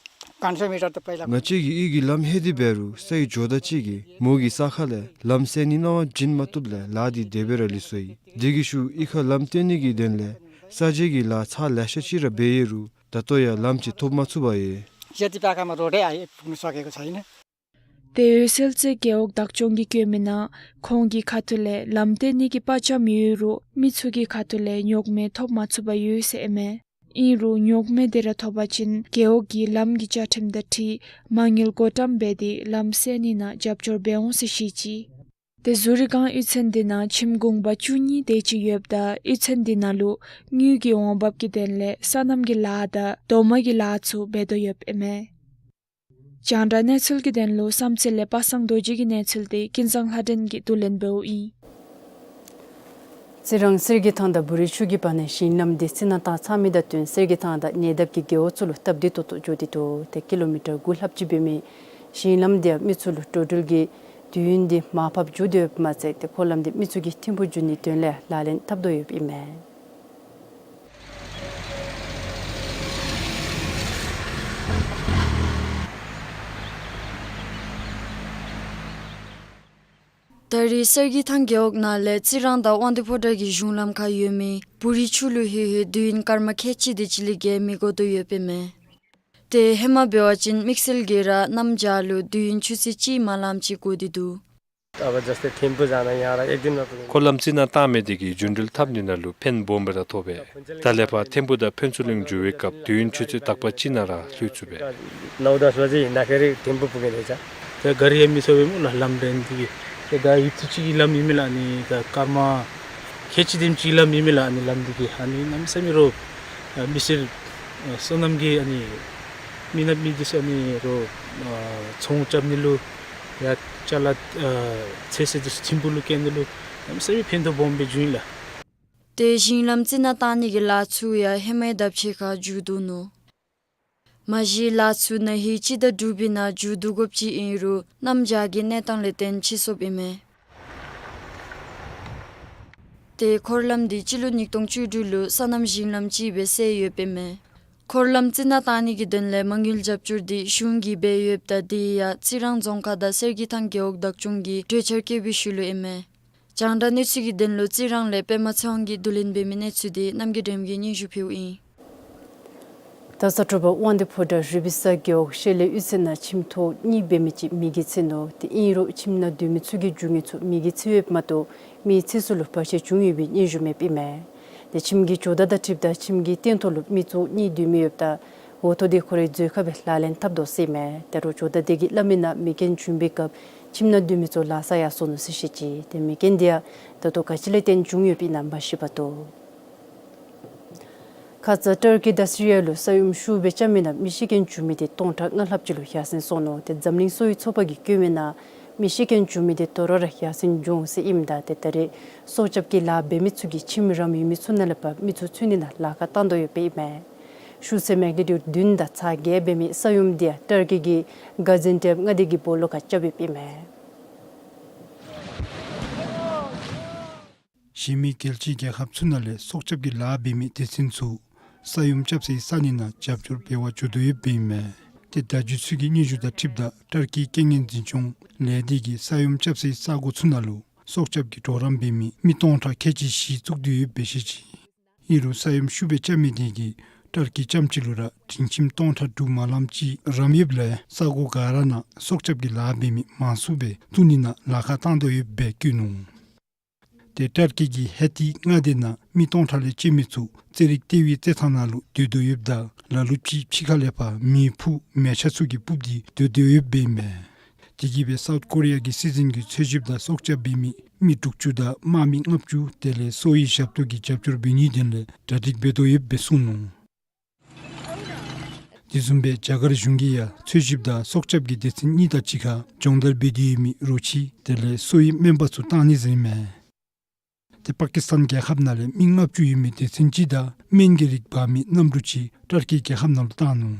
पाँच सौ मिटर त पहिला ང་བཅས་ཀྱི་གཡུས་ཀྱི་ལམ་ལྷོད་དེ་འབད་རུང་སའི་ཇོ་བདག་ཅིག་གིས་མོ་གི་ས་ཁ་ལས་ལམ་བསལ་ནི་གནང་བ་བྱིན་མ་བཏུབ་ལས་ལཱ་འདི་དེ་སྦེ་ར་ལུས་སོ་ཡི། དེ་གི་ཤུལ་གཡུས་ཁར་ལམ་བཏོན་ནི་གི་དོན་ལས་ས་འཇལ་གྱི་ལཱ་ཚར་ལེ་ཤ་ཅིག་ར་འབད་ཡོད་རུང་ད་ལྟོ་ཡང་ལམ་ཅིག་ཐོབ་མ་ཚུགས་པར་ཡོད། सेती पाखामा रोडै आइपुग्न सकेको छैन। ཏེ་འོད་གསལ་རྩེ་རྒེད་འོག་བདག་སྐྱོང་གིས་བཀོད་མི་ནང་ཁོང་གི་ཁ་ཐུག་ལས་ལམ་བཏོན་ནི་གི་པར་ཙམ་ཡོད་རུང་མི་ཚུ་གི་ཁ་ཐུག་ལས་རྙོག་མེ་ཐོབ་མ་ཚུགས་པར་ཡོད་ཟེར་ཨིན་མས། ཨིན་རུང་རྙོག་མེ་དེ་ར་ཐོབ་པ་ཅིན་རྒེད་འོག་གི་ལམ་གྱི་བཅའ་ཁྲིམས་དང་འཁྲིལ་མ་དངུལ་བགོ་བཀྲམ་འབད་དེ་ལམ་བསལ་ནི་ནང་རྒྱབ་སྐྱོར་འབད་འོང་ཟེར་བཤད་ཅི། ཏེ་ཟུ་རི་སྒང་གཡུས་ཚན་འདི་ནང་ཁྱིམ་གུང་པ་བཅུ་གཉིས་དེ་ཅིག་ཡོདཔ་ད་གཡུས་ཚན་འདི་ནང་ལུ་དངུལ་གྱི་འོང་འབབ་ཀྱི་དོན་ལས་སོ་ནམ་གྱི་ལཱ་དང་རྡོག་མ་གི་ལཱ་ཚུ་འབད་དོ་ཡོདཔ་ཨིན་མས། རྒྱང་བསྒྲགས་གནས་ཚུལ་གྱི་དོན་ལུ་བསམ་རྩེ་ལས་པ་སངས་རྡོ་རྗེ་གི་གནས་ཚུལ་དེ་ཀུན་བཟང་ལྷ་སྒྲོན་གྱིས་བསྡུ་ལེན་འབདཝ་ཨིན། རྩི་རང་གསེར་གྱི་ཐང་དང་བོ་རི་ཆུ་གི་བར་ནའི་ཞིང་ལམ་འདི་རྩི་ནག་བཏང་ཚར་མི་དང་བསྟུན་གསེར་གྱི་ཐང་དང་ཉེ་འདབས་ཀྱི་རྒེད་འོག་ཚུ་ལུ་སྟབས་བདེ་ཏོག་ཏོ་འགྱོ་སྟེ་འདུག། ཏེ་ཀི་ལོ་མི་ཊར་དགུ་ལྷགཔ་ཅིག་འབད་མི་ཞིང་ལམ་འདི་ཡང་མི་ཚུ་ལུ་འགྲོ་འགྲུལ་གྱི་དུས་ཡུན་འདི་མར་ཕབ་འགྱོ་དོ་ཡོདཔ་མ་ཚད་ཏེ་འཁོར་ལམ་འདི་མི་ཚུ་གིས་ཐིམ་ཕུག་འགྱོ་ནིའི་དོན་ལས་ལག་ལེན་འཐབ་དོ་ཡོདཔ་ཨིན་མས། ད་རེས་གསེར་གྱི་ཐང་རྒེད་འོག་ནང་ལས་རྩི་རང་དང་དབང་འདུས་ཕོ་བྲང་གི་གཞུང་ལམ་ཁར་ཡོད་མི་བོ་རི་ཆུ་ལུ་ལྷོད་ལྷོད་དུས་ཡུན་སྐར་མ་ཁལ་གཅིག་དེ་ཅིག་ལས་བརྒལ་མི་འགོར་དོ་ཡོདཔ་ཨིན་མས། ཏེ་ཧེ་མ་འབད་བ་ཅིན་དམིགས་བསལ་གྱིས་ར་གནམ་བྱཱར་ལུ་དུས་ཡུན་ཆུ་ཚོད་གཅིག་མ་ལངམ་ཅིག་འགོར་ཏེ་འདུག། अब जस्तै थिम्पू जान यहाँ र एक दिनमा पुग्यो। འཁོར་ལམ་རྩི་ནག་བཏང་མི་དེ་གིས་རྒྱུན་འགྲུལ་འཐབ་ནི་ནང་ལུ་ཕན་སྦོམ་སྦེ་ར་ཐོགས་པས། ད་ལས་ཕར་ཐིམ་ཕུག་དང་ཕུན་ཚོགས་གླིང་འགྱོ་བའི་སྐབས་དུས་ཡུན་ཆུ་ཚོད་དག་པ་གཅིག་ནང་ར་ལྷོད་ཚུགས་པས། नौ दस बजे हिँड्दाखेरि थिम्पू पुगिने रहेछ। त्यो गाडी यम मिसो बेमु न लम रेन दिगी। त्यो गाडी हित चिगी लम हिमे त कर्मा खेची दिम चिगी लम हिमे ला अनि लम दिगी। अनि नम समी रो, अ, मिसिर, अ, सोनम गे अनि मिनप मिदिस अनि रो, अ, छोंग चप निलु या चला, अ, छेसे दिस थिम्पू लु केन निलु। नम समी फेन्तो बम बे जुइन ला। ཏེ་ཞིང་ལམ་རྩི་ནག་བཏང་ནི་གི་ལཱ་ཚུ་ཡང་ཧེ་མའི་ལྡབ་ཆེ་ཁར་མཇུག་བསྡུ་ནུག། མ་གཞི་ལཱ་ཚུ་ན་ཧིང་སྤྱི་ཟླ་དྲུག་པའི་ནང་མཇུག་བསྡུ་དགོཔ་ཅིག་ཨིན་རུང་གནམ་བྱཱར་གྱི་གནས་སྟངས་ལས་བརྟེན་ཕྱིས་སོཔ་ཨིན་མས། ཏེ་འཁོར་ལམ་འདི་སྤྱི་ལོ་ཉིས་སྟོང་བཅུ་དྲུག་ལུ་སོ་ནམ་ཞིང་ལམ་ཅིག་སྦེ་བསལ་ཡོདཔ་ཨིན་མས། འཁོར་ལམ་རྩི་ནག་བཏང་ནི་གི་དོན་ལས་མ་དངུལ་རྒྱབ་སྐྱོར་འདི་གཞུང་གིས་འབད་ཡོདཔ་ད་དེ་ཡང་རྩི་རང་རྫོང་ཁག་དང་གསེར་གྱི་ཐང་རྒེད་འོག་བདག་སྐྱོང་གིས་གྲོས་འཆར་བཀོད་པའི་ཤུལ་ལུ་ཨིན་མས། རྒྱང་བསྒྲགས་གནས་ཚུལ་གྱི་དོན་ལུ་རྩི་རང་ལས་པདྨ་ཚེ་དབང་གིས་བསྡུ་ལེན་འབད་མི་གནས་ཚུལ་འདི་རྣམ་རྒྱལ་སྒྲོལམ་གིས་སྙན་ཞུ་ཕུལཝ་ཨིན། ད་ས་དྲོ་པ་དབང་འདུས་ཕོ་བྲང་རུ་སྦིས་ས་རྒེད་འོག་ཤེལ་ལེབ་གཡུས་ཚན་ནང་ཁྱིམ་ཐོག་གཉིས་འབད་མི་ཅིག་མེ་གིས་འཚིག་ནུག། དེ་ཨིན་རུང་ཁྱིམ་ནང་སྡོད་མི་ཚུ་གི་རྒྱུ་དངོས་ཚུ་མེ་གིས་འཚིག་ཡོདཔ་མ་གཏོགས་མེ་འཚིག་ས་ལུ་བར་ཆད་བྱུང་ཡོད་པའི་སྙན་ཞུ་མེདཔ་ཨིན་མས། དེ་ཁྱིམ་གྱི་ཇོ་བདག་དང་འཁྲིལཝ་ད་ཁྱིམ་གྱི་སྟེང་ཐོག་ལུ་མི་ཚུ་གཉིས་སྡོད་མི་ཡོདཔ་ད་འོག་ཐོག་འདི་ཁོ་རའི་མཛོད་ཁང་སྦེ་ལག་ལེན་འཐབ་དོ་ཟེར་ཨིན་མས། དེ་རུང་ཇོ་བདག་དེ་གིས་སླབ་མི་ནང་མེ་རྐྱེན་བྱུང་པའི་སྐབས་ཁྱིམ་ནང་སྡོད་མི་ཚུ་ལཱ་ས་ཡར་སོང་ནུག་ཟེར་བཤད་ཅི། དེ་མེ་རྐྱེན་དེ་ཡང་ད་ལྟོ་ག་ཅི་ལས་བརྟེན་བྱུང་ཡོདཔ་ཨིན་ན་མ་ཤེས་པར་འདུག། ཁ་ཙ་ཊར་ཀི་དང་སི་རི་ཡ་ལུ་ས་ཡོམ་ཤུགས་སྦེ་རྐྱབ་མི་ནང་མི་ཤི་རྐྱེན་བྱུང་མི་དེ་སྟོང་ཕྲག་ལྔ་ལྷགཔ་ཅིག་ལུ་ཡར་སེང་སོང་ནུག། དེ་འཛམ་གླིང་གསོ་བའི་ཚོགས་པ་གིས་བཀོད་མི་ནང་མི་ཤི་རྐྱེན་བྱུང་མི་དེ་དོ་རུང་ར་ཡར་སེང་འགྱོ་འོང་ཟེར་ཨིནམ་ད་དེ་ད་རེས་སྲོག་སྐྱབས་ཀྱི་ལཱ་འབད་མི་ཚུ་གིས་ཁྱིམ་རམ་ཡུལ་མི་ཚུ་ནང་ལས་ཕར་མི་ཚུ་འཚོལ་ནི་ནང་ལཱ་ཁག་བཏང་དོ་ཡོདཔ་ཨིན་མས། ཤུགས་ཚད་མེག་ནི་ཊིའུཌ་བདུན་དང་ཚག་བརྒྱད་འབད་མི་ས་ཡོམ་དེ་ཡང་ཊར་ཀི་གི་གཱ་ཛིན་ཊེབ་མངའ་སྡེ་གི་སྦོ་ལོགས་ཁར་རྐྱབ་ཡོདཔ་ཨིན་མས། གཞན་མི་རྒྱལ་སྤྱིའི་རྒྱལ་ཁབ་ཚུ་ནང་ལས་སྲོག་སྐྱབས་ཀྱི་ལཱ་འབད་མི་སྡེ་ཚན་ཚུ་ས་ཡོམ་རྐྱབ་སའི་ས་གནས་ནང་རྒྱབ་སྐྱོར་འབད་བར་འགྱོ་དོ་ཡོདཔ་ཨིན་མས། དེ་བརྡ་བརྒྱུད་ཚུ་གི་སྙན་ཞུ་དང་འཁྲིལཝ་ད་ཊར་ཀིའི་རྐྱེན་ངན་འཛིན་སྐྱོང་ལས་སྡེ་གིས་ས་ཡོམ་རྐྱབ་སའི་ས་གོ་ཚུ་ནང་ལུ་སྲོག་སྐྱབས་ཀྱི་གྲོགས་རམ་འབད་མི་མི་སྟོང་ཕྲག་ཁལ་གཅིག་གཞི་བཙུགས་ཏེ་ཡོདཔ་སྦེ་བཤད་ཅི། ཨིན་རུང་ས་ཡོམ་ཤུགས་སྦེ་རྐྱབ་མི་དེ་གིས་ཊར་ཀི་རྐྱངམ་གཅིག་ལུ་ར་སྒྲིང་ཁྱིམ་སྟོང་ཕྲག་དྲུག་མ་ལངམ་ཅིག་རམ་ཡོདཔ་ལས་ས་གོ་ག་ར་ནང་སྲོག་སྐྱབས་ཀྱི་ལཱ་འབད་མི་མང་སུ་སྦེ་བཙུགས་ནི་ནང་ལཱ་ཁག་བཏང་དོ་ཡོདཔ་སྦེ་བཀོད་ནུག། དེ་ཊར་ཀི་གི་ཧེ་ཏི་མངའ་སྡེ་ནང་མི་སྟོང་ཕྲག་ལས་བཅད་མི་ཚུ་རྩེད་རིགས་སྟེར་བའི་རྩེད་ཐང་ནང་ལུ་སྡོད་དོ་ཡོདཔ་ད་ལ་ལུ་ཅིག་ཕྱི་ཁ་ལས་ཕར་མེ་ཕུ་མེ་ཆ་ཚུ་གིས་སྤུབས་ཏེ་སྡོད་དོ་ཡོདཔ་ཨིན་མས། དེ་གིས་སྦེ་སའུཐ་ཀོ་རི་ཡ་གི་སྲིད་འཛིན་གྱིས་འཚོལ་ཞིབ་དང་སྲོག་སྐྱབས་འབད་མི་མི་དྲུག་ཅུ་དང་དམག་མི་ལྔ་བཅུ་དེ་ལས་གསོ་བའི་ཞབས་ཏོག་གི་རྒྱབ་སྐྱོར་འབད་ནིའི་དོན་ལས་གྲ་སྒྲིག་འབད་དོ་ཡོདཔ་སྦེ་གསུངས་ནུག། དེ་བཟུམ་སྦེ་རྒྱ་གར་གཞུང་གིས་ཡང་འཚོལ་ཞིབ་དང་སྲོག་སྐྱབས་ཀྱི་སྡེ་ཚན་གཉིས་དང་གཅིག་ཁར་སྦྱོང་བརྡར་འབད་དེ་ཡོད་མི་རོ་ཁྱི་དེ་ལས་གསོ་བའི་སྨན་པ་ཚུ་བཏང་ནི་ཟེར་ཨིན་མས། དེ་པ་ཀི་སི་ཐན་རྒྱལ་ཁབ་ནང་ལས་མི་ལྔ་བཅུ་ཡོད་མི་སྡེ་ཚན་གཅིག་དང་སྨན་གྱི་རིགས་འབག་མི་གནམ་གྲུ་གཅིག་ཊར་ཀི་རྒྱལ་ཁབ་ནང་ལུ་བཏང་ནུག།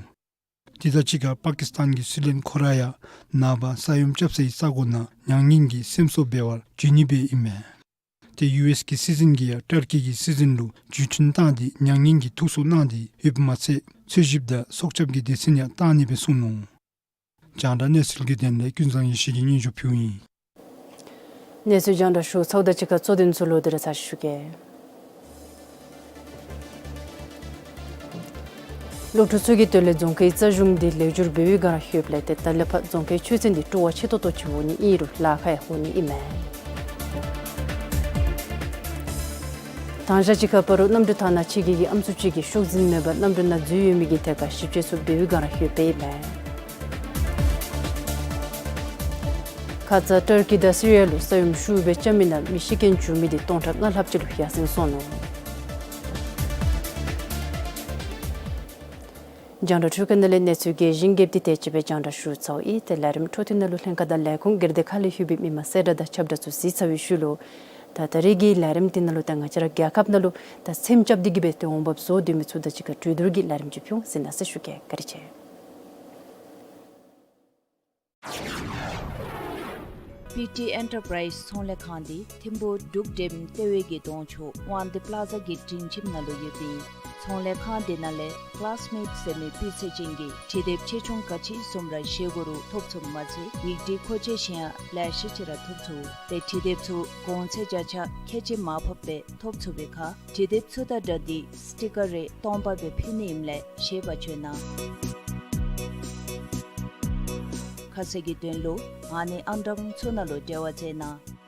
དེ་དང་གཅིག་ཁར་པ་ཀི་སི་ཐན་གྱི་སྲིད་བློན་ཁོ་ར་ཡང་ནངས་པ་ས་ཡོམ་རྐྱབ་སའི་ས་གོ་ནང་མྱ་ངན་གྱི་སེམས་གསོ་འབད་བར་འགྱོ་ནི་སྦེ་ཨིན་མས། དེ་ཡུ་ཨེསི་གི་སྲིད་འཛིན་གྱིས་ཡང་ཊར་ཀི་གི་སྲིད་འཛིན་ལུ་བརྒྱུད་འཕྲིན་བཏང་སྟེ་མྱ་ངན་གྱི་ཐུགས་གསོ་གནང་སྟེ་ཡོདཔ་མ་ཚད་འཚོལ་ཞིབ་དང་སྲོག་སྐྱབས་ཀྱི་སྡེ་ཚན་ཡང་བཏང་ནི་སྦེ་གསུངས་ནུག། རྒྱང་བསྒྲགས་གནས་ཚུལ་གྱི་དོན་ལས་ཀུན་བཟང་ཡེ་ཤེས་ཀྱིས་སྙན་ཞུ་ཕུལཝ་ཨིན། གནས་ཚུལ་རྒྱང་བསྒྲགས་ཞུ་ཚརཝ་དང་གཅིག་ཁར་གཙོ་དོན་ཚུ་ལོག་སྟེ་ར་ཚར་ཞུ་གེ། སློབ་ཕྲུག་ཚུ་གི་དོན་ལས་རྫོང་ཁའི་རྩ་གཞུང་འདི་ལེགས་བསྒྱུར་འབད་བའི་བསྒང་ར་ཡོདཔ་ལས་ཏེ་ད་ལས་ཕར་རྫོང་ཁའི་ཆོས་ཚན་འདི་སྤྲོ་བ་ཆེ་ཏོག་ཏོ་ཅིག་འོང་ནི་ཨིན་རུང་ལཱ་ཁག་ཡང་འོང་ནི་ཨིན་མས། དང་ཞག་གཅིག་ཁར་སྤ་རོ་གནམ་གྲུ་ཐང་ནང་ཕྱི་རྒྱལ་གྱི་ཨམ་སྲུ་ཅིག་གིས་ཤོག་འཛིན་མེད་པར་གནམ་གྲུ་ནང་འཛུལ་ཡོད་མི་གི་ཐད་ཁར་ཞིབ་དཔྱད་ཚུ་འབད་བའི་བསྒང་ར་ཡོདཔ་ཨིན་མས། ཁ་ཙ་ཊར་ཀི་དང་སི་རི་ཡ་ལུ་ས་ཡོམ་ཤུགས་སྦེ་རྐྱབ་མི་ནང་མི་ཤི་རྐྱེན་བྱུང་མི་དེ་སྟོང་ཕྲག་ལྔ་ལྷགཔ་ཅིག་ལུ་ཡར་སེང་སོང་ནུག། རྒྱང་བསྒྲགས་འཕྲུལ་ཁང་ནང་ལས་གནས་ཚུལ་རྒྱས་ཤིང་རྒྱསཔ་འདི་དེ་ཅིག་སྦེ་རྒྱང་བསྒྲགས་ཞུ་ཚརཝ་ཨིན། ཏེ་ལས་རིམ་འཕྲོ་མཐུད་ནང་ལུ་ལྷན་ཁག་དང་ལས་ཁུངས་སྒེར་སྡེ་ཁག་ལས་ཡོད་པའི་མི་མང་གསལ་བསྒྲགས་དང་ཁྱབ་བསྒྲགས་ཚུ་གཟིགས་ཚར་བའི་ཤུལ་ལུ་ད་ད་རེས་ཀྱི་ལས་རིམ་འདི་ནང་ལུ་ད་ང་བཅས་ར་རྒྱལ་ཁབ་ནང་ལུ་ད་སེམས་རྐྱབ་སྟེ་གི་སྦེ་ཏེ་འོང་འབབ་བཟོ་སྡོད་མི་ཚུ་དང་གཅིག་ཁར་གྲོས་བསྡུར་གྱི་ལས་རིམ་ཅིག་ཕུལ་འོང་ཟེར་མནོ་བསམ་ཞུ་གེ། བཀའ་དྲིན་ཆེ། པི་ཊི་ཨེན་ཊར་པ་རའིཛ་ཚོང་ལས་ཁང་འདི་ཐིམ་ཕུག་འབྲུག་འགྲེམས་ལྟེ་བའི་གི་གདོང་ཕྱོགས་དབང་འདུས་པ་ལ་ཛ་གི་སྒྲིང་ཁྱིམ་ནང་ལུ་ཡོད་པའི་ཚོང་ལས་ཁང་འདི་ནང་ལས་ཀི་ལཱསི་མེཊ་ཟེར་མི་སྤུས་ཚད་ཅན་གྱི་འབྲི་དེབ་ཆེ་ཆུང་ག་ཅི་བཟུམ་ར་བཞེས་དགོ་རུང་ཐོབ་ཚུགསཔ་མ་ཚད་ཡིག་འབྲུའི་མཁོ་ཆས་ཅིག་ཡང་ལེ་ཤ་ཅིག་ར་ཐོབ་ཚུགས། ཏེ་འབྲི་དེབ་ཚུ་གོང་ཚད་བརྒྱ་ཆ་ཁལ་གཅིག་མར་ཕབ་སྦེ་ཐོབ་ཚུགས་པའི་ཁར་འབྲི་དེབ་ཚུ་དང་སྦྲགས་ཏེ་སི་ཊི་ཀར་རེ་སྟོང་པ་སྦེ་ཕུལ་ནི་ཨིནམ་ལས་ཤེས་པར་བྱོན་གནང་། ཁ་གསལ་གྱི་དོན་ལུ་ཨ་ནི་ཨང་གྲངས་ཚུ་ནང་ལུ་འབྲེལ་བ་མཛད་གནང་།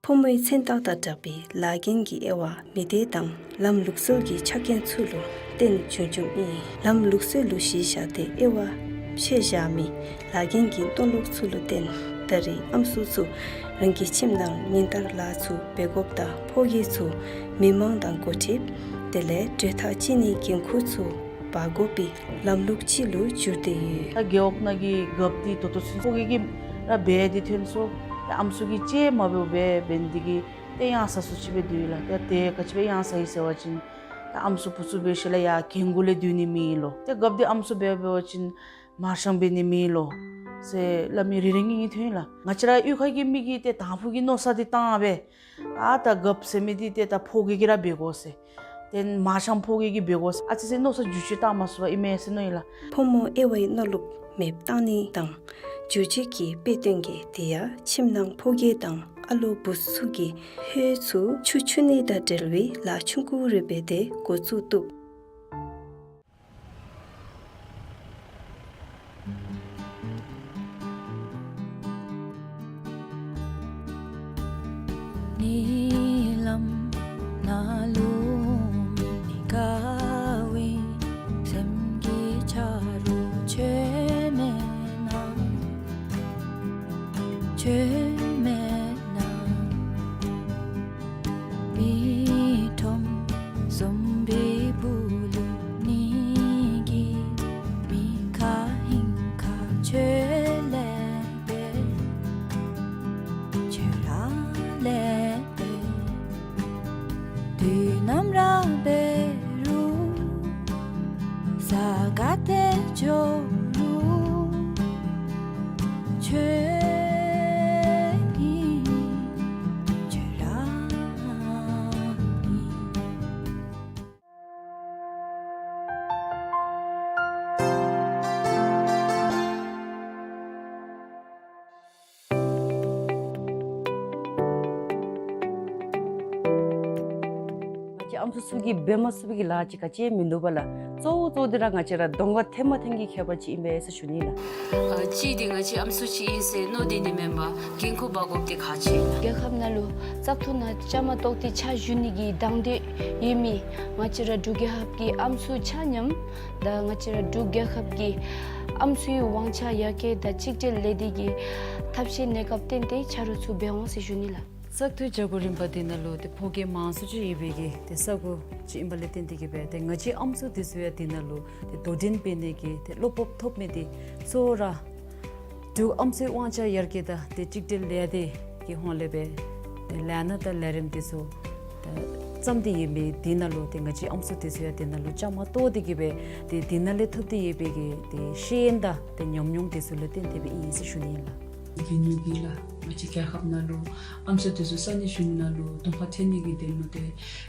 ཕོ་མོའི་མཚན་རྟགས་དང་སྦྲགས་པའི་ལཱ་འགན་གྱི་དབྱེ་བ་མི་སྡེ་དང་ལམ་ལུགས་སྲོལ་གྱི་ཆ་རྐྱེན་ཚུ་ལུ་བརྟེན་བྱུང་བྱུངམ་ཨིན། ལམ་ལུགས་སྲོལ་ལུ་གཞི་བཞག་སྟེ་དབྱེ་བ་ཕྱེ་བཞག་མི་ལཱ་འགན་གྱི་མཐོང་ལུགས་ཚུ་ལུ་བརྟེན་ད་རེས་ཨམ་སྲུ་ཚུ་རང་གི་ཁྱིམ་ནང་ཉིན་ལྟར་ལཱ་ཚུ་འབད་དགོཔ་དང་ཕོ་སྐྱེས་ཚུ་མི་མང་དང་འགོ་ཁྲིདཔ་དེ་ལས་གྲོས་ཐག་བཅད་ནིའི་འགན་ཁུར་ཚུ་འབག་དགོ་པའི་ལམ་ལུགས་ཅིག་ལུ་གྱུར་ཏེ་ཡོད། ད་རྒེད་འོག་ནང་གི་རྒཔོ་འདི་ད་ལྟོ་ཚུན་ཕོ་སྐྱེས་ཀྱིས་ར་འབད་དེ་ཐོན་སོང་། ད་ཨམ་སྲུ་གིས་ཅིག་མ་འབདཝ་སྦེ་འབད་ནི་འདི་གིས་ཏེ་ཡང་ས་སུ་ཅིག་སྦེ་སྡོད་ཡི་ལགས། ཏེ་ཏེ་ག་ཅི་སྦེ་ཡང་ས་ཡི་ཟེར་བ་ཅིན་ད་ཨམ་སྲུ་བུ་ཚུ་འབད་ཞིནམ་ལས་ཡར་རྒན་གུ་ལས་སྡོད་ནི་མེད་ལོ། ཏེ་རྒཔོ་འདི་ཨམ་སྲུ་འབད་འབད་བ་ཅིན་མར་ཤང་འབད་ནི་མེད་ལོ། ཟེར་སླབ་མི་རེ་རེ་གཉིས་གཉིས་ཐོན་ཡི་ལགས། ང་བཅས་ར་གཡུས་ཁ་གི་མི་གིས་ཏེ་དང་ཕུ་གི་མནོ་བསམ་འདི་བཏང་སྦེ་ཨ་ད་རྒཔོ་ཟེར་མི་འདི་ཏེ་ད་ཕོ་རྒས་ཀྱིས་ར་འབད་དགོ་ཟེར། ཏེ་མ་ཤམ་ཕོ་རྒས་ཀྱིས་འབད་དགོ་ཟེར། ཨ་ཙི་ཅིག་མནོ་བསམ་འགྱུར་བཅོས་བཏང་མ་ཚུགས་པར་ཨིན་མས་ཟེར་མནོ་ཡི་ལགས། ཕོ་མོ་དབྱེ་བའི་མནོ་ལུགས་མེདཔ་བཏང་ནི་དང་འགྱུར་བཅོས་ཀྱི་དཔེ་སྟོན་གྱི་དེ་ཡང་ཁྱིམ་ནང་ཕོ་རྒས་དང་ཨ་ལོ་བུ་ཚུ་གིས་ཧོད་ཚུ་ཆུ་འཁྱུ་ནི་དང་འབྲེལ་བའི་ལཱ་ཆུང་ཀུ་རེ་འབད་དེ་འགོ་བཙུགས་བཏུབ། ཉིནམ་ནང་ལུ་མི་དགའ་བའི་སེམས་ཀྱི་ཆ་རོགས་ཁྱོད་མེད་ན། ཁྱོད་མེད་ན། མི་ཁྲོམ་བཟུམ་པའི་སྦུག་ལུ་ཉལ་གྱི་མི་ཁ་ཧིང་ཁ་ཁྱོད་ལས་འབད། ཁྱོད་ར་ལས་འབད། དུས་ནམ་ར་འབད་རུང་ས་ག་ཏེ་འགྱོ་རུང་ཁྱོད་ཨིན། ཁྱོད་ར་ཨིན། ང་བཅས་ཨམ་སྲུ་ཚུ་གིས་འབད་མ་ཚུགས་པའི་གི་ལཱ་ཅིག་ག་ཅི་མིན་འདུག་པ་ལགས། གཙོ་བོ་གཙོ་བོ་འདི་ར་ང་བཅས་ར་གདོང་ཁར་ཐོན་མ་ཐོན་གྱི་ཁྱད་པར་ཅིག་ཨིན་པས་ཟེར་ཞུ་ནི་ལགས། ཨ་གཅིག་འདི་ང་བཅས་ཨམ་སྲུ་ཅིག་ཨིན་ཟེར་མནོ་སྟེ་ནི་མེན་པར་འགན་ཁུར་འབག་དགོཔ་འདི་ཁག་ཆེ་ལགས། རྒྱལ་ཁབ་ནང་ལུ་བཙག་འཐུ་ནང་བཅའ་མར་གཏོགས་ཏེ་ཕྱག་ཞུ་ནི་གི་དང་འདོད་ཡོད་མི་ང་བཅས་ར་འབྲུག་རྒྱལ་ཁབ་ཀྱི་ཨམ་སྲུ་ཆ་མཉམ་དང་ང་བཅས་ར་འབྲུག་རྒྱལ་ཁབ་ཀྱི་ཨམ་སྲུའི་དབང་ཆ་ཡར་རྒྱས་དང་གཅིག་སྒྲིལ་ལས་སྡེ་གི་ཐབས་ཤེས་གནས་སྐབས་བརྟེན་ཏེ་ཆ་རོགས་ཚུ་འབད་འོང་ཟེར་ཞུ་ནི་ལགས། བཙག་འཐུའི་བྱ་སྒོ་རིམ་པ་འདི་ནང་ལུ་ཏེ་ཕོ་རྒས་མང་སུ་ཅིག་ཡོད་པའི་གི་ཏེ་ས་གོ་ཅིག་ཨིན་པ་ལས་བརྟེན་ཏེ་གི་སྦེ་ཏེ་ང་བཅས་ཨམ་སྲུ་འདི་ཚུ་ཡང་འདི་ནང་ལུ་ཏེ་དོ་འགྲན་འབད་ནི་གི་ཏེ་བློ་སྤོབས་ཐོབ་མི་འདི་གཙོ་བོ་ར་འབྲུག་ཨམ་སྲུའི་དབང་ཆ་ཡར་རྒྱས་དང་ཏེ་གཅིག་སྒྲིལ་ལས་སྡེ་གི་ཧོངས་ལས་སྦེ་ཏེ་ལས་སྣ་དང་ལས་རིམ་འདི་ཚུ་ཏེ་བརྩམས་ཏེ་ཡོད་མི་འདི་ནང་ལུ་ཏེ་ང་བཅས་ཨམ་སྲུ་འདི་ཚུ་ཡང་འདི་ནང་ལུ་བཅའ་མར་གཏོགས་ཏེ་གི་སྦེ་ཏེ་འདི་ནང་ལས་ཐོབ་སྟེ་ཡོད་པའི་གི་ཏེ་ཤེས་ཡོན་དང་ཏེ་ཉམས་མྱོང་འདི་ཚུ་ལུ་བརྟེན་ཏེ་སྦེ་ཨིན་ཟེར་ཞུ་ནི་ཨིན་ལགས། བི་ཉུ་གིས་ལགས་ང་བཅས་རྒྱལ་ཁབ་ནང་ལུ་ཨམ་སྲུ་འདི་ཚུ་ས་གནས་གཞུང་ནང་ལུ་གདོང་ཁར་ཐོན་ནི་གི་དོན་ལུ་ཏེ་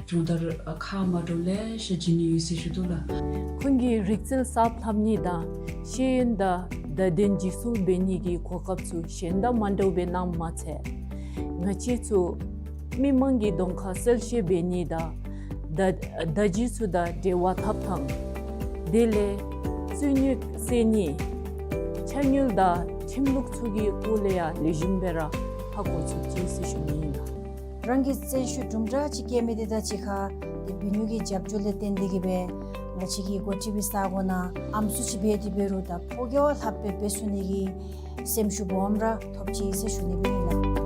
སྦྱོང་བརྡར་ཨ་ཁག་མ་འདྲཝ་ལེ་ཤ་བྱིན་ནི་ཡོད་ཟེར་ཞུ་དོ་ལགས། ཁོང་གིས་རིག་རྩལ་གསརཔ་ལྷབ་ནི་དང་ཤེས་ཡོན་དང་བརྡ་དོན་འཇིགས་སུ་འབད་ནི་གི་གོ་སྐབས་ཚུ་གཞན་དང་མ་འདྲཝ་སྦེ་གནངམ་མ་ཚད་ང་བཅས་ཚུ་མི་མང་གི་གདོང་ཁར་གསལ་བཤད་འབད་ནི་དང་བརྡ་བརྡ་བརྒྱུད་ཚུ་དང་འབྲེལ་བ་འཐབ་ཐངས་དེ་ལས་རྩོད་རྙོགས་སེལ་ནི་ཕྱག་དངུལ་དང་ཁྲིམས་ལུགས་ཚུ་གི་སྐོར་ལས་ཡང་ལེགས་ཤོམ་སྦེ་ར་ཧ་གོ་ཚུགས་ཅི་ཟེར་ཞུ་ནི་ཨིན་ལགས། རང་གི་བརྩོན་ཤུགས་དུམ་གྲ་ཅིག་བསྐྱེད་མི་འདི་དང་གཅིག་ཁར་ཏེ་བི་ཉུ་གི་རྒྱབ་སྐྱོར་ལས་བརྟེན་ཏེ་གི་སྦེ་ང་བཅས་ཀྱི་འགོ་ཁྲིད་པའི་ས་གོ་ནང་ཨམ་སྲུ་ཅིག་འབད་དེ་འབད་རུང་ད་ཕོ་རྒས་བ་ལྷགཔ་སྦེ་འབད་ཚུགས་ནི་གི་སེམས་ཤུགས་སྦོམ་ར་ཐོབ་ཅི་ཟེར་ཞུ་ནི་ཨིན་ལགས།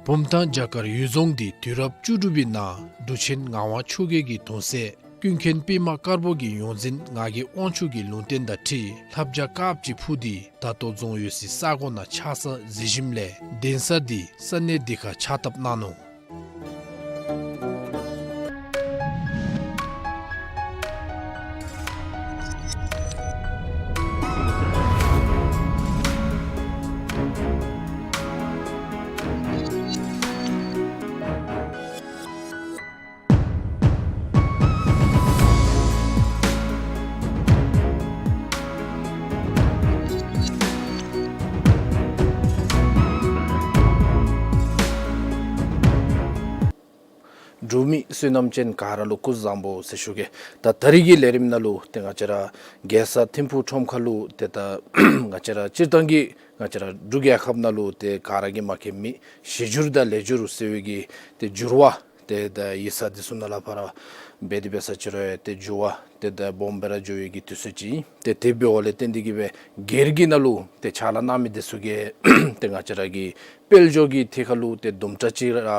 བུམ་ཐང་བྱ་དཀར་གཡུལ་རྫོང་འདི་དུས་རབས་བཅུ་དྲུག་པའི་ནང་འབྲུག་ཆེན་ངག་དབང་ཆོས་རྒྱལ་གྱི་གདུང་སྲས་ཀུན་མཁྱེན་པདྨ་དཀར་པོ་གི་ཡོངས་འཛིན་ངག་གི་དབང་ཕྱུག་གི་ལུང་བསྟན་དང་འཁྲིལ་ལྷ་བྱ་དཀརཔོ་ཅིག་འཕུར་ཏེ་ད་ལྟོ་རྫོང་འོད་ཟེར་ས་གོ་ནང་ཆགས་ས་གཟིགས་ཞིནམ་ལས་གདན་ས་འདི་ས་གནས་འདི་ཁར་ཕྱག་བཏབ་གནང་ནུག། འབྲུག་མི་བསོད་ནམས་ཅན་ག་ར་ལུ་སྐུ་གཟུགས་བཟང་པོ་ཟེར་ཞུ་གེ། ད་ད་རིས་ཀྱི་ལས་རིམ་ནང་ལུ་ཏེ་ང་བཅས་ར་རྒྱལ་ས་ཐིམ་ཕུག་ཁྲོམ་ཁ་ལུ་ཏེ་ད་ང་བཅས་ར་སྤྱིར་བཏང་གི་ང་བཅས་ར་འབྲུག་རྒྱལ་ཁབ་ནང་ལུ་ཏེ་ག་ར་གིས་མ་མཁྱེན་མི་གཞི་འགྱུར་དང་ལས་འགྱུར་ཟེར་བའི་གི་ཏེ་འགྱུར་བ་ཏེ་ད་ཡིག་ཚང་འདི་ཚུ་ནང་ལས་ཕར་འབད་དེ་འབད་ས་ཅིག་རུང་ཡང་ཏེ་འགྱུར་བ་ཏེ་ད་སྦོམ་སྦེ་ར་འགྱོ་བའི་གི་དུས་ཚོད་ཅིག་ཨིན། ཏེ་དེ་འབདཝ་ལས་བརྟེན་ཏེ་གིས་སྦེ་སྒེར་གྱི་ནང་ལུ་ཏེ་ཕྱག་ལཱ་གནང་མི་འདི་ཚུ་གིས་ཏེ་ང་བཅས་ར་གི་དཔལ་འབྱོར་གྱི་ཐད་ཁར་ལུ་ཏེ་དུམ་གྲ་ཅིག་ར་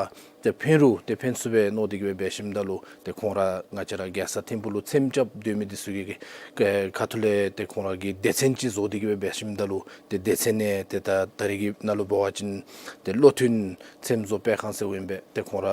ཏེ་ཕན་རུང་ཏེ་ཕན་ཚུགསཔ་སྦེ་མནོ་སྟེ་གིས་སྦེ་འབད་ཞིནམ་ད་ལུ་ཏེ་ཁོང་ར་ང་བཅས་ར་རྒྱལ་ས་ཐིམ་ཕུག་ལུ་ཚེམ་རྐྱབ་སྡོད་མི་འདི་ཚུ་གི་ཁ་ཐུག་ལས་ཏེ་ཁོང་ར་གི་སྡེ་ཚན་ཅིག་བཟོ་སྟེ་གིས་སྦེ་འབད་ཞིནམ་ད་ལུ་ཏེ་སྡེ་ཚན་ནང་ཏེ་ད་ད་རིས་ཀྱི་ནང་ལུ་འབད་བ་ཅིན་ཏེ་བློ་མཐུན་ཚེམ་བཟོ་སྤེལ་ཁང་ཟེར་ཨིན་པས། ཏེ་ཁོང་ར་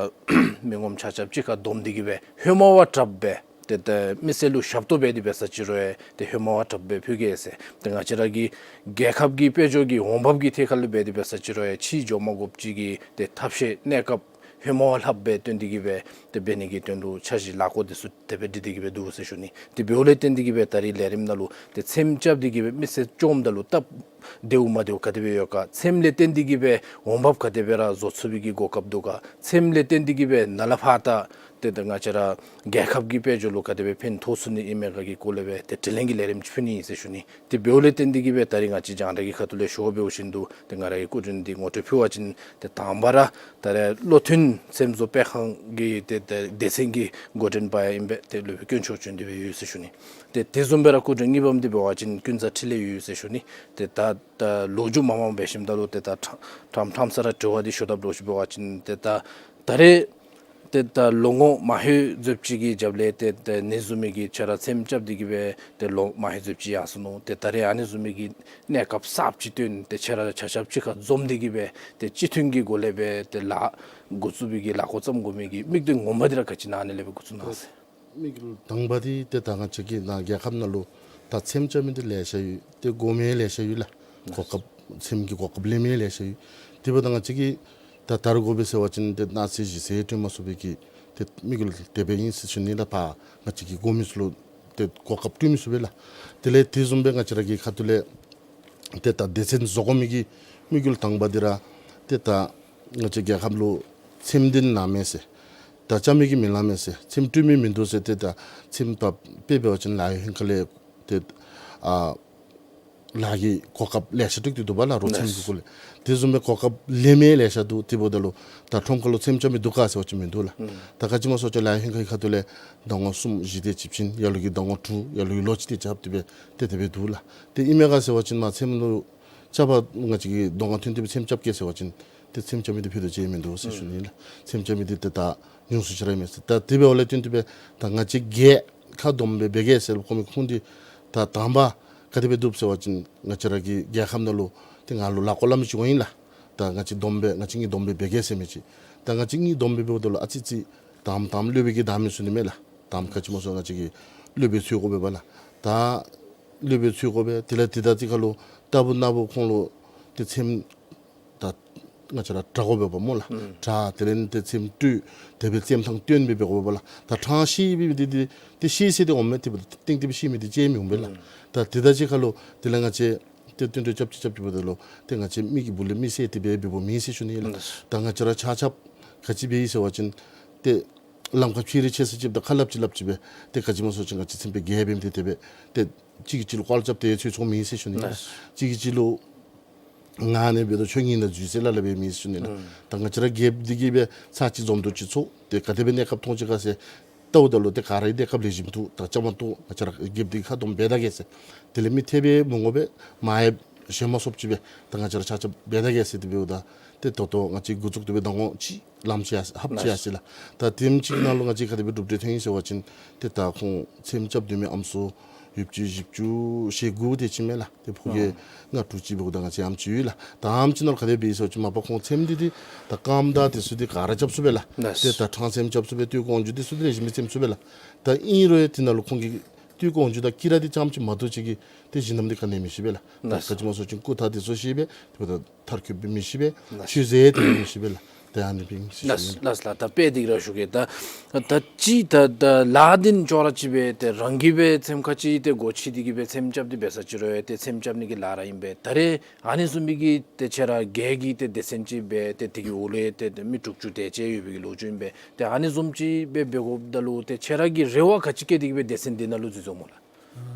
མི་ངོམ་ཆ་ཁྱབ་གཅིག་ཁར་བསྡོམས་ཏེ་གིས་སྦེ་ཧེ་མ་བ་དྲགཔ་སྦེ་ཏེ་ད་མི་སེར་ལུ་ཞབས་ཏོག་འབད་དེ་འབད་ས་ཅིག་རུང་ཡང་ཏེ་ཧེ་མ་བ་དྲགཔ་སྦེ་ཕུལ་གེ་ཟེར། ཏེ་ང་བཅས་ར་གི་རྒྱལ་ཁབ་ཀྱི་དཔལ་འབྱོར་གྱི་འོང་འབབ་ཀྱི་ཐད་ཁར་ལུ་འབད་དེ་འབད་ས་ཅིག་རུང་ཡང་ཕྱི་འགྱོ་མ་དགོཔ་ཅིག་གི་ཏེ་ཐབས་ཤེས་གནས་སྐབས་ཧེ་མ་བ་ལྷགཔ་སྦེ་སྟོན་ཏེ་གིས་སྦེ་ཏེ་འབད་ནི་གི་དོན་ལུ་འཆར་གཞི་ལཱ་འགོ་འདི་ཚུ་དེ་སྦེ་སྒྲིག་སྟེ་གིས་སྦེ་འདུག་ཟེར་ཞུ་ནི། ཏེ་འབདཝ་ལས་བརྟེན་ཏེ་གིས་སྦེ་ད་རིས་ལས་རིམ་ནང་ལུ་ཏེ་ཚེམ་རྐྱབ་སྟེ་གིས་སྦེ་མི་སེར་བཅོམ་ད་ལུ་སྟབས་བདེཝ་མ་བདེཝ་ག་དེ་སྦེ་ཡོད་ག། ཚེམ་ལས་བརྟེན་ཏེ་གིས་སྦེ་འོང་འབབ་ག་དེ་སྦེ་ར་བཟོ་ཚུགས་པའི་གི་གོ་སྐབས་འདུག་ག། ཚེམ་ལས་བརྟེན་ཏེ་གིས་སྦེ་ནཱ་ལས་ཕར་ད་ཏེ་ད་ང་བཅས་ར་རྒྱལ་ཁབ་ཀྱི་དཔལ་འབྱོར་ལུ་ག་དེ་སྦེ་ཕན་ཐོགས་ཚུགས་ནི་ཨིན་མས་ག་གི་སྐོར་ལས་སྦེ་ཏེ་དྲི་ལན་གྱི་ལས་རིམ་ཅིག་ཕུལ་ནི་ཨིན་ཟེར་ཞུ་ནི། ཏེ་འབདཝ་ལས་བརྟེན་ཏེ་གིས་སྦེ་ད་རིས་ང་བཅས་རྒྱང་བསྒྲགས་ཀྱི་ཁ་ཐུག་ལས་ཞུ་བ་འབདཝ་བཞིན་དུ་ཏེ་ང་ར་གིས་སྐུ་མགྲོན་འདི་ངོ་སྤྲོད་ཕུལ་བ་ཅིན་ཏེ་དང་པ་ར་ད་རེས་བློ་མཐུན་ཚེམ་བཟོ་སྤེལ་ཁང་གི་ཏེ་ད་སྡེ་ཚན་གྱི་འགོ་འདྲེན་པ་ཡང་ཨིན་པས། ཏེ་སློབ་དཔོན་དཀོན་མཆོག་བྱོན་ཏེ་སྦེ་ཡོད་ཟེར་ཞུ་ནི། ཏེ་དེ་བཟུམ་སྦེ་ར་སྐུ་མགྲོན་གཉིས་པམ་འདི་འབད་བ་ཅིན་ཀུན་བཟང་འཕྲིན་ལས་ཡོད་ཟེར་ཞུ་ནི། ཏེ་ད་ད་ལོ་རྒྱུས་མང་མང་འབད་ཞིནམ་ད་ལུ་ཏེ་ད་ཕྲང་ཕྲང་ཕྲང་ས་ར་དྲི་བ་འདི་ཞུ་དཔ་ལོ་ཞུ་འབད་བ་ཅིན་ཏེ་ད་ད་རེས་ཏེ་ད་ལོ་ངོ་མང་ཤོས་ཟེརཝ་ཅིག་གི་རྒྱབ་ལས་ཏེ་ད་ཨ་ནི་བཟུམ་མའི་གི་ཁྱོད་ར་ཚེམ་རྐྱབ་སྟེ་གིས་སྦེ་ཏེ་ལོ་མང་ཤོས་ཟེརཝ་ཅིག་ཡར་སོ་ནུག། ཏེ་ད་རེས་ཨ་ནི་བཟུམ་མའི་གི་གནས་སྐབས་གསརཔ་ཅིག་བཏོན་ཏེ་ཁྱོད་ར་ཆ་ཁྱབ་གཅིག་ཁར་འཛོམས་ཏེ་གིས་སྦེ་ཏེ་སྤྱི་མཐུན་གྱི་སྒོ་ལས་སྦེ་ཏེ་ལཱ་འགོ་བཙུགས་པའི་གི་ལཱ་འགོ་བརྩམ་དགོ་མི་གི་དམིགས་དོན་ངོ་མ་འདི་ར་ག་ཅི་ཨིན་ན་ཨ་ནི་ལས་སྦེ་འགོ་བཙུགས་གནང་ཟེར། དམིགས་ཡུལ་དང་པ་འདི་ཏེ་ད་ང་བཅས་ཀྱི་ནཱ་རྒྱལ་ཁབ་ནང་ལུ་ད་ཚེམ་རྐྱབ་མི་འདི་ལེ་ཤ་ཡོད། ཏེ་དགོ་མི་ལེ་ཤ་ཡོད་ལགས། གོ་སྐབས་ཚེམ་གྱི་གོ་སྐབས་ལེན་མི་ལེ་ཤ་ཡོད། དེ་འབདཝ་ད་ང་བཅས་ཀྱིས་ད་ད་རུང་དགོ་པས་ཟེར་བ་ཅིན་ཏེ་གནངས་ཚེ་གཞེས་ཚེ་སྤྲོད་མ་ཚུགས་པའི་གི་ཏེ་དམིགས་ཡུལ་དེ་སྦེ་ཨིན་ཟེར་ཞུ་ནི་ལགས། ཕར་ང་བཅས་ཀྱི་དགོ་མི་ཚུ་ལུ་ཏེ་གོ་སྐབས་སྤྲོད་མི་ཚུགས་པས་ལགས། དེ་ལས་དེ་བཟུམ་སྦེ་ང་བཅས་ར་གི་ཁ་ཐུག་ལས་ཏེ་ད་སྡེ་ཚན་བཟོ་དགོ་མི་གི་དམིགས་ཡུལ་དང་པ་འདི་ར་ཏེ་ད་ང་བཅས་རྒྱལ་ཁབ་ལུ་ཚེམ་འདི་ནང་མེད་ཟེར། ད་རྐྱབ་མི་གི་མི་ལང་མེད་ཟེར། ཚེམ་སྤྲོད་མི་མིན་འདུག་ཟེར། ཏེ་ད་ཚེམ་ད་དཔེ་འབད་བ་ཅིན་ལཱ་གཡོག་ཧིང་ཁ་ལས་ཏེ་ཨ་ལཱ་གི་གོ་སྐབས་ལེ་ཤ་སྤྲོད་དེ་འདུག་པ་ལགས། རོགས་ཚེམ་གྱི་སྐོར་ལས། དེ་བཟུམ་སྦེ་གོ་སྐབས་ལེན་མི་ལེ་ཤ་འདུག། དེ་འབདཝ་ད་ལུ་ད་ཁྲོམ་ཁ་ལུ་ཚེམ་རྐྱབ་མི་འདུག་ག་ཟེར་བ་ཅིན་མིན་འདུག་ལགས། ད་ག་ཅི་སྨོ་ཟེར་བ་ཅིན་ལཱ་གཡོག་ཧིང་ཁ་གི་ཁ་ཐུག་ལས་ཟླ་ངོ་གསུམ་བཞི་དེ་ཅིག་བྱིན། ལ་ལུ་གིས་ཟླ་ངོ་དྲུག། ལ་ལུ་གིས་ལོ་གཅིག་དེ་ཅིག་ལྷག་སྟེ་སྦེ་ཏེ་དེ་སྦེ་འདུག་ལགས། ཏེ་ཨིན་མས་ག་ཟེར་བ་ཅིན་མ་ཚེམ་ལུ་རྐྱབ་པར་ང་བཅས་ཀྱིས་གདོང་ཁར་ཐོན་ཏེ་སྦེ་ཚེམ་རྐྱབ་གེ་ཟེར་བ་ཅིན་ཏེ་ཚེམ་རྐྱབ་མི་འདི་ཕུད་རྡོག་ཅིག་མིན་འདུག་ཟེར་ཞུ་ནི་ལགས། ཚེམ་རྐྱབ་མི་འདི་ཏེ་ད་ཉུང་སུ་ཅིག་ར་ཨིན་མས་ཟེར། ད་དེ་འབདཝ་ལས་བརྟེན་ཏེ་སྦེ་ད་ང་བཅས་སྒེར་ཁ་བསྡོམས་སྦེ་འབད་གེ་ཟེར་ཁོང་མི་ཁོང་འདི་ད་དང་པ་ག་དེ་སྦེ་འདུག་ཟེར་བ་ཅིན་ང་བཅས་ར་གི་རྒྱལ་ཁབ་ནང་ལུ་ཏེ་ང་ལུ་ལཱ་འགོ་སླབ་མི་ཅིག་འོང་ཡི་ལགས། ད་ང་བཅས་བསྡོམས་སྦེ་ང་བཅས་གཉིས་བསྡོམས་སྦེ་འབད་གེ་ཟེར་མི་ཅིག། ད་ང་བཅས་གཉིས་བསྡོམས་སྦེ་འབདཝ་ད་ལུ་ཨ་ཙི་ཙི་དང་པ་དང་པ་སློབ་དཔོན་གྱིས་གདམ་མི་ཚུགས་ནི་མས་ལགས། དང་པ་ག་ཅི་སྨོ་ཟེར་བ་ཅིན་ང་བཅས་ཀྱིས་སློབ་དཔོན་འཚོལ་དགོ་པས་པ་ལགས། ད་སློབ་དཔོན་འཚོལ་དགོ་པས། དེ་ལས་དེ་དང་གཅིག་ཁར་ལུ་ལྟ་བུ་ན་བུ་ཁོང་ལུ་ཏེ་ཚེམ་ད་ང་བཅས་ར་དྲག་དགོ་པས་པ་སྨོ་ལགས། དྲག་དེ་ལས་ཏེ་ཚེམ་སྤྲོད་དེ་སྦེ་ཚེམ་ཐང་བཏོན་སྦེ་འབད་དགོ་པས་པ་ལགས། ད་ཕྲང་ཤེས་པའི་འདི་འདི་ཏེ་ཤེས་ཚད་འདི་འོང་མས། ཏེ་ཏིང་ཏིང་སྦེ་ཤེས་མི་འདི་ཅིག་མི་འོང་པས་ལགས། ད་དེ་དང་གཅིག་ཁར་ལུ་དེ་ལས་ང་བཅས་ཏེ་བསྟུན་གྲོས་རྐྱབ་ཅི་རྐྱབ་ཅི་འབདཝ་ད་ལུ་ཏེ་ང་བཅས་མི་གི་སྦུག་ལས་མི་སེར་དེ་སྦེ་འབདཝ་མེད་ཟེར་ཞུ་ནི་ལགས། ད་ང་བཅས་ར་ཆ་ཁྱབ་ག་ཅི་འབད་ཡི་ཟེར་བ་ཅིན་ཏེ་ལམ་ཁར་ཕྱི་རུ་ཆས་ས་ཅིག་དང་ཁ་སླབ་ཅི་སླབ་ཅི་སྦེ་ཏེ་ག་ཅི་སྨོ་ཟེར་བ་ཅིན་ང་བཅས་ཚེམ་དཔོན་བརྒྱད་འབད་མི་འདི་དེ་སྦེ་ཏེ་གཅིག་གིས་གཅིག་ལུ་བཀལ་རྐྱབ་སྟེ་ཚུད་ཚུགས་མེད་ཟེར་ཞུ་ནི་ལགས། གཅིག་གིས་གཅིག་ལུ་ང་ནི་འབད་དོ་ཁྱོད་ངེའི་ནང་འཛུལ་ཟེར་སླབ་སླབ་སྦེ་མེད་ཟེར་ཞུ་ནི་ལགས། ད་ང་བཅས་ར་བརྒྱད་འདི་གིས་སྦེ་ཚར་གཅིག་འཛོམས་དོ་ཅིག་ཚོར། ཏེ་ག་དེ་སྦེ་གནས་སྐབས་མཐོང་ཅི་ག་ཟེར་ལྟཝ་ད་ལུ་ཏེ་ག་ར་གི་གནས་སྐབས་ལེགས་ཤོམ་འདུག། ད་བཅའ་མར་གཏོགས་ང་བཅས་ར་བརྒྱད་འདི་ཁ་བསྡོམས་འབད་ད་གེ་ཟེར། དེ་ལས་མི་ཐེབས་སྦེ་མི་ངོམ་སྦེ་མ་ཡེབ་ཞེན་མ་ཚོགསཔ་ཅིག་སྦེ་ད་ང་བཅས་ར་ཆ་ཁྱབ་འབད་ད་གེ་ཟེར་དེ་འབདཝ་ད་ཏེ་ད་ལྟོ་ང་བཅས་འགོ་བཙུགས་ཏེ་སྦེ་ཟླ་ངོ་གཅིག་ལངམ་ཅིག་ཡར་ལྷགཔ་ཅིག་ཡར་སོ་ཡི་ལགས། ད་དེམ་ཅིག་ནང་ལུ་ང་བཅས་ག་དེ་སྦེ་གྲུབ་འབྲས་ཐོན་ཡི་ཟེར་བ་ཅིན་ཏེ་ད་ཁོང་ཚེམ་རྐྱབ་སྡོད་མི་ཨམ་སྲུ་ཡོདཔ་ཅིག་བཞི་བཅུ་ཞེ་དགུ་དེ་ཅིག་མས་ལགས། ཏེ་ཕོ་སྐྱེས་ལྔ་དྲུག་ཅིག་འབདཝ་ད་ང་བཅས་ཨམ་ཅིག་ཡོད་ལགས། ད་ཨམ་ཅིག་ནང་ལུ་ག་དེ་སྦེ་ཡི་ཟེར་བ་ཅིན་མ་པ་ཁོང་ཚེམ་འདི་འདི་ད་རྐངམ་དང་དེ་ཚུ་འདི་ག་ར་རྐྱབ་ཚུགས་པས་ལགས། ཏེ་ད་ཕྲང་ཚེམ་རྐྱབ་ཚུགས་པས། སྟོད་ཀོང་འཇུ་དེ་ཚུ་འདི་ལེགས་ཤོམ་སྦེ་ཚེམ་ཚུགས་པས་ལགས། ད་ཨིན་རུང་ཡང་དེ་ནང་ལུ་ཁོང་གི་སྟོད་ཀོང་འཇུ་དང་དཀྱི་ར་འདི་རྐྱངམ་ཅིག་མ་གཏོགས་ཅིག་གི་ཏེ་བཞེས་གནམ་འདི་ག་ནི་མི་ཤེས་པས་ལགས། ད་ག་ཅི་སྨོ་ཟེར་བ་ཅིན་རྐུ་འཐག་དེ་ཚུ་ཤེས་པས། དེ་འབདཝ་ད་མཐར་འཁྱོལ་འབད་མི་ཤེས་པས། ཆོས་ཟེར་དེ་འབད་མི་ཤེས་པས་ལགས། ཏེ་ཨ་ནི་སྦེ་ཨིན་ཟེར་ཞུ་ནི། ལགས་ལགས་ལགས། ད་དཔེ་འདི་ར་ཞུ་གེ། ད་ད་ཅི་ད་ད་ལཱ་འདི་ཅོག་ར་ཅིག་སྦེ་ཏེ་རང་གིས་སྦེ་ཚེམ་ཁ་ཅིག་ཏེ་སྒོ་ཕྱེ་སྟེ་གི་སྦེ་ཚེམ་རྐྱབ་སྟེ་འབད་ས་ཅིག་རུང་ཏེ་ཚེམ་རྐྱབ་ནི་གི་ལཱ་ར་ཨིན་པས། ད་རེས་ཨ་ནི་བཟུམ་མའི་གི་ཏེ་ཁྱེད་ར་སྒེར་གྱི་ཏེ་སྡེ་ཚན་ཅིག་སྦེ་ཏེ་དེ་གི་འོག་ལས་ཏེ་ཏེ་མི་དྲུག་ཅུ་དེ་ཅིག་ཡོད་པའི་གི་ལོ་རྒྱུས་ཨིན་པས། ཏེ་ཨ་ནི་བཟུམ་ཅིག་སྦེ་འབད་དགོཔ་ད་ལུ་ཏེ་ཁྱེད་ར་གིས་རེ་བ་ག་ཅི་བསྐྱེད་དེ་གི་སྦེ་སྡེ་ཚན་འདི་ནང་ལུ་འཛུལ་འཛུལཝ་སྨོ་ལགས།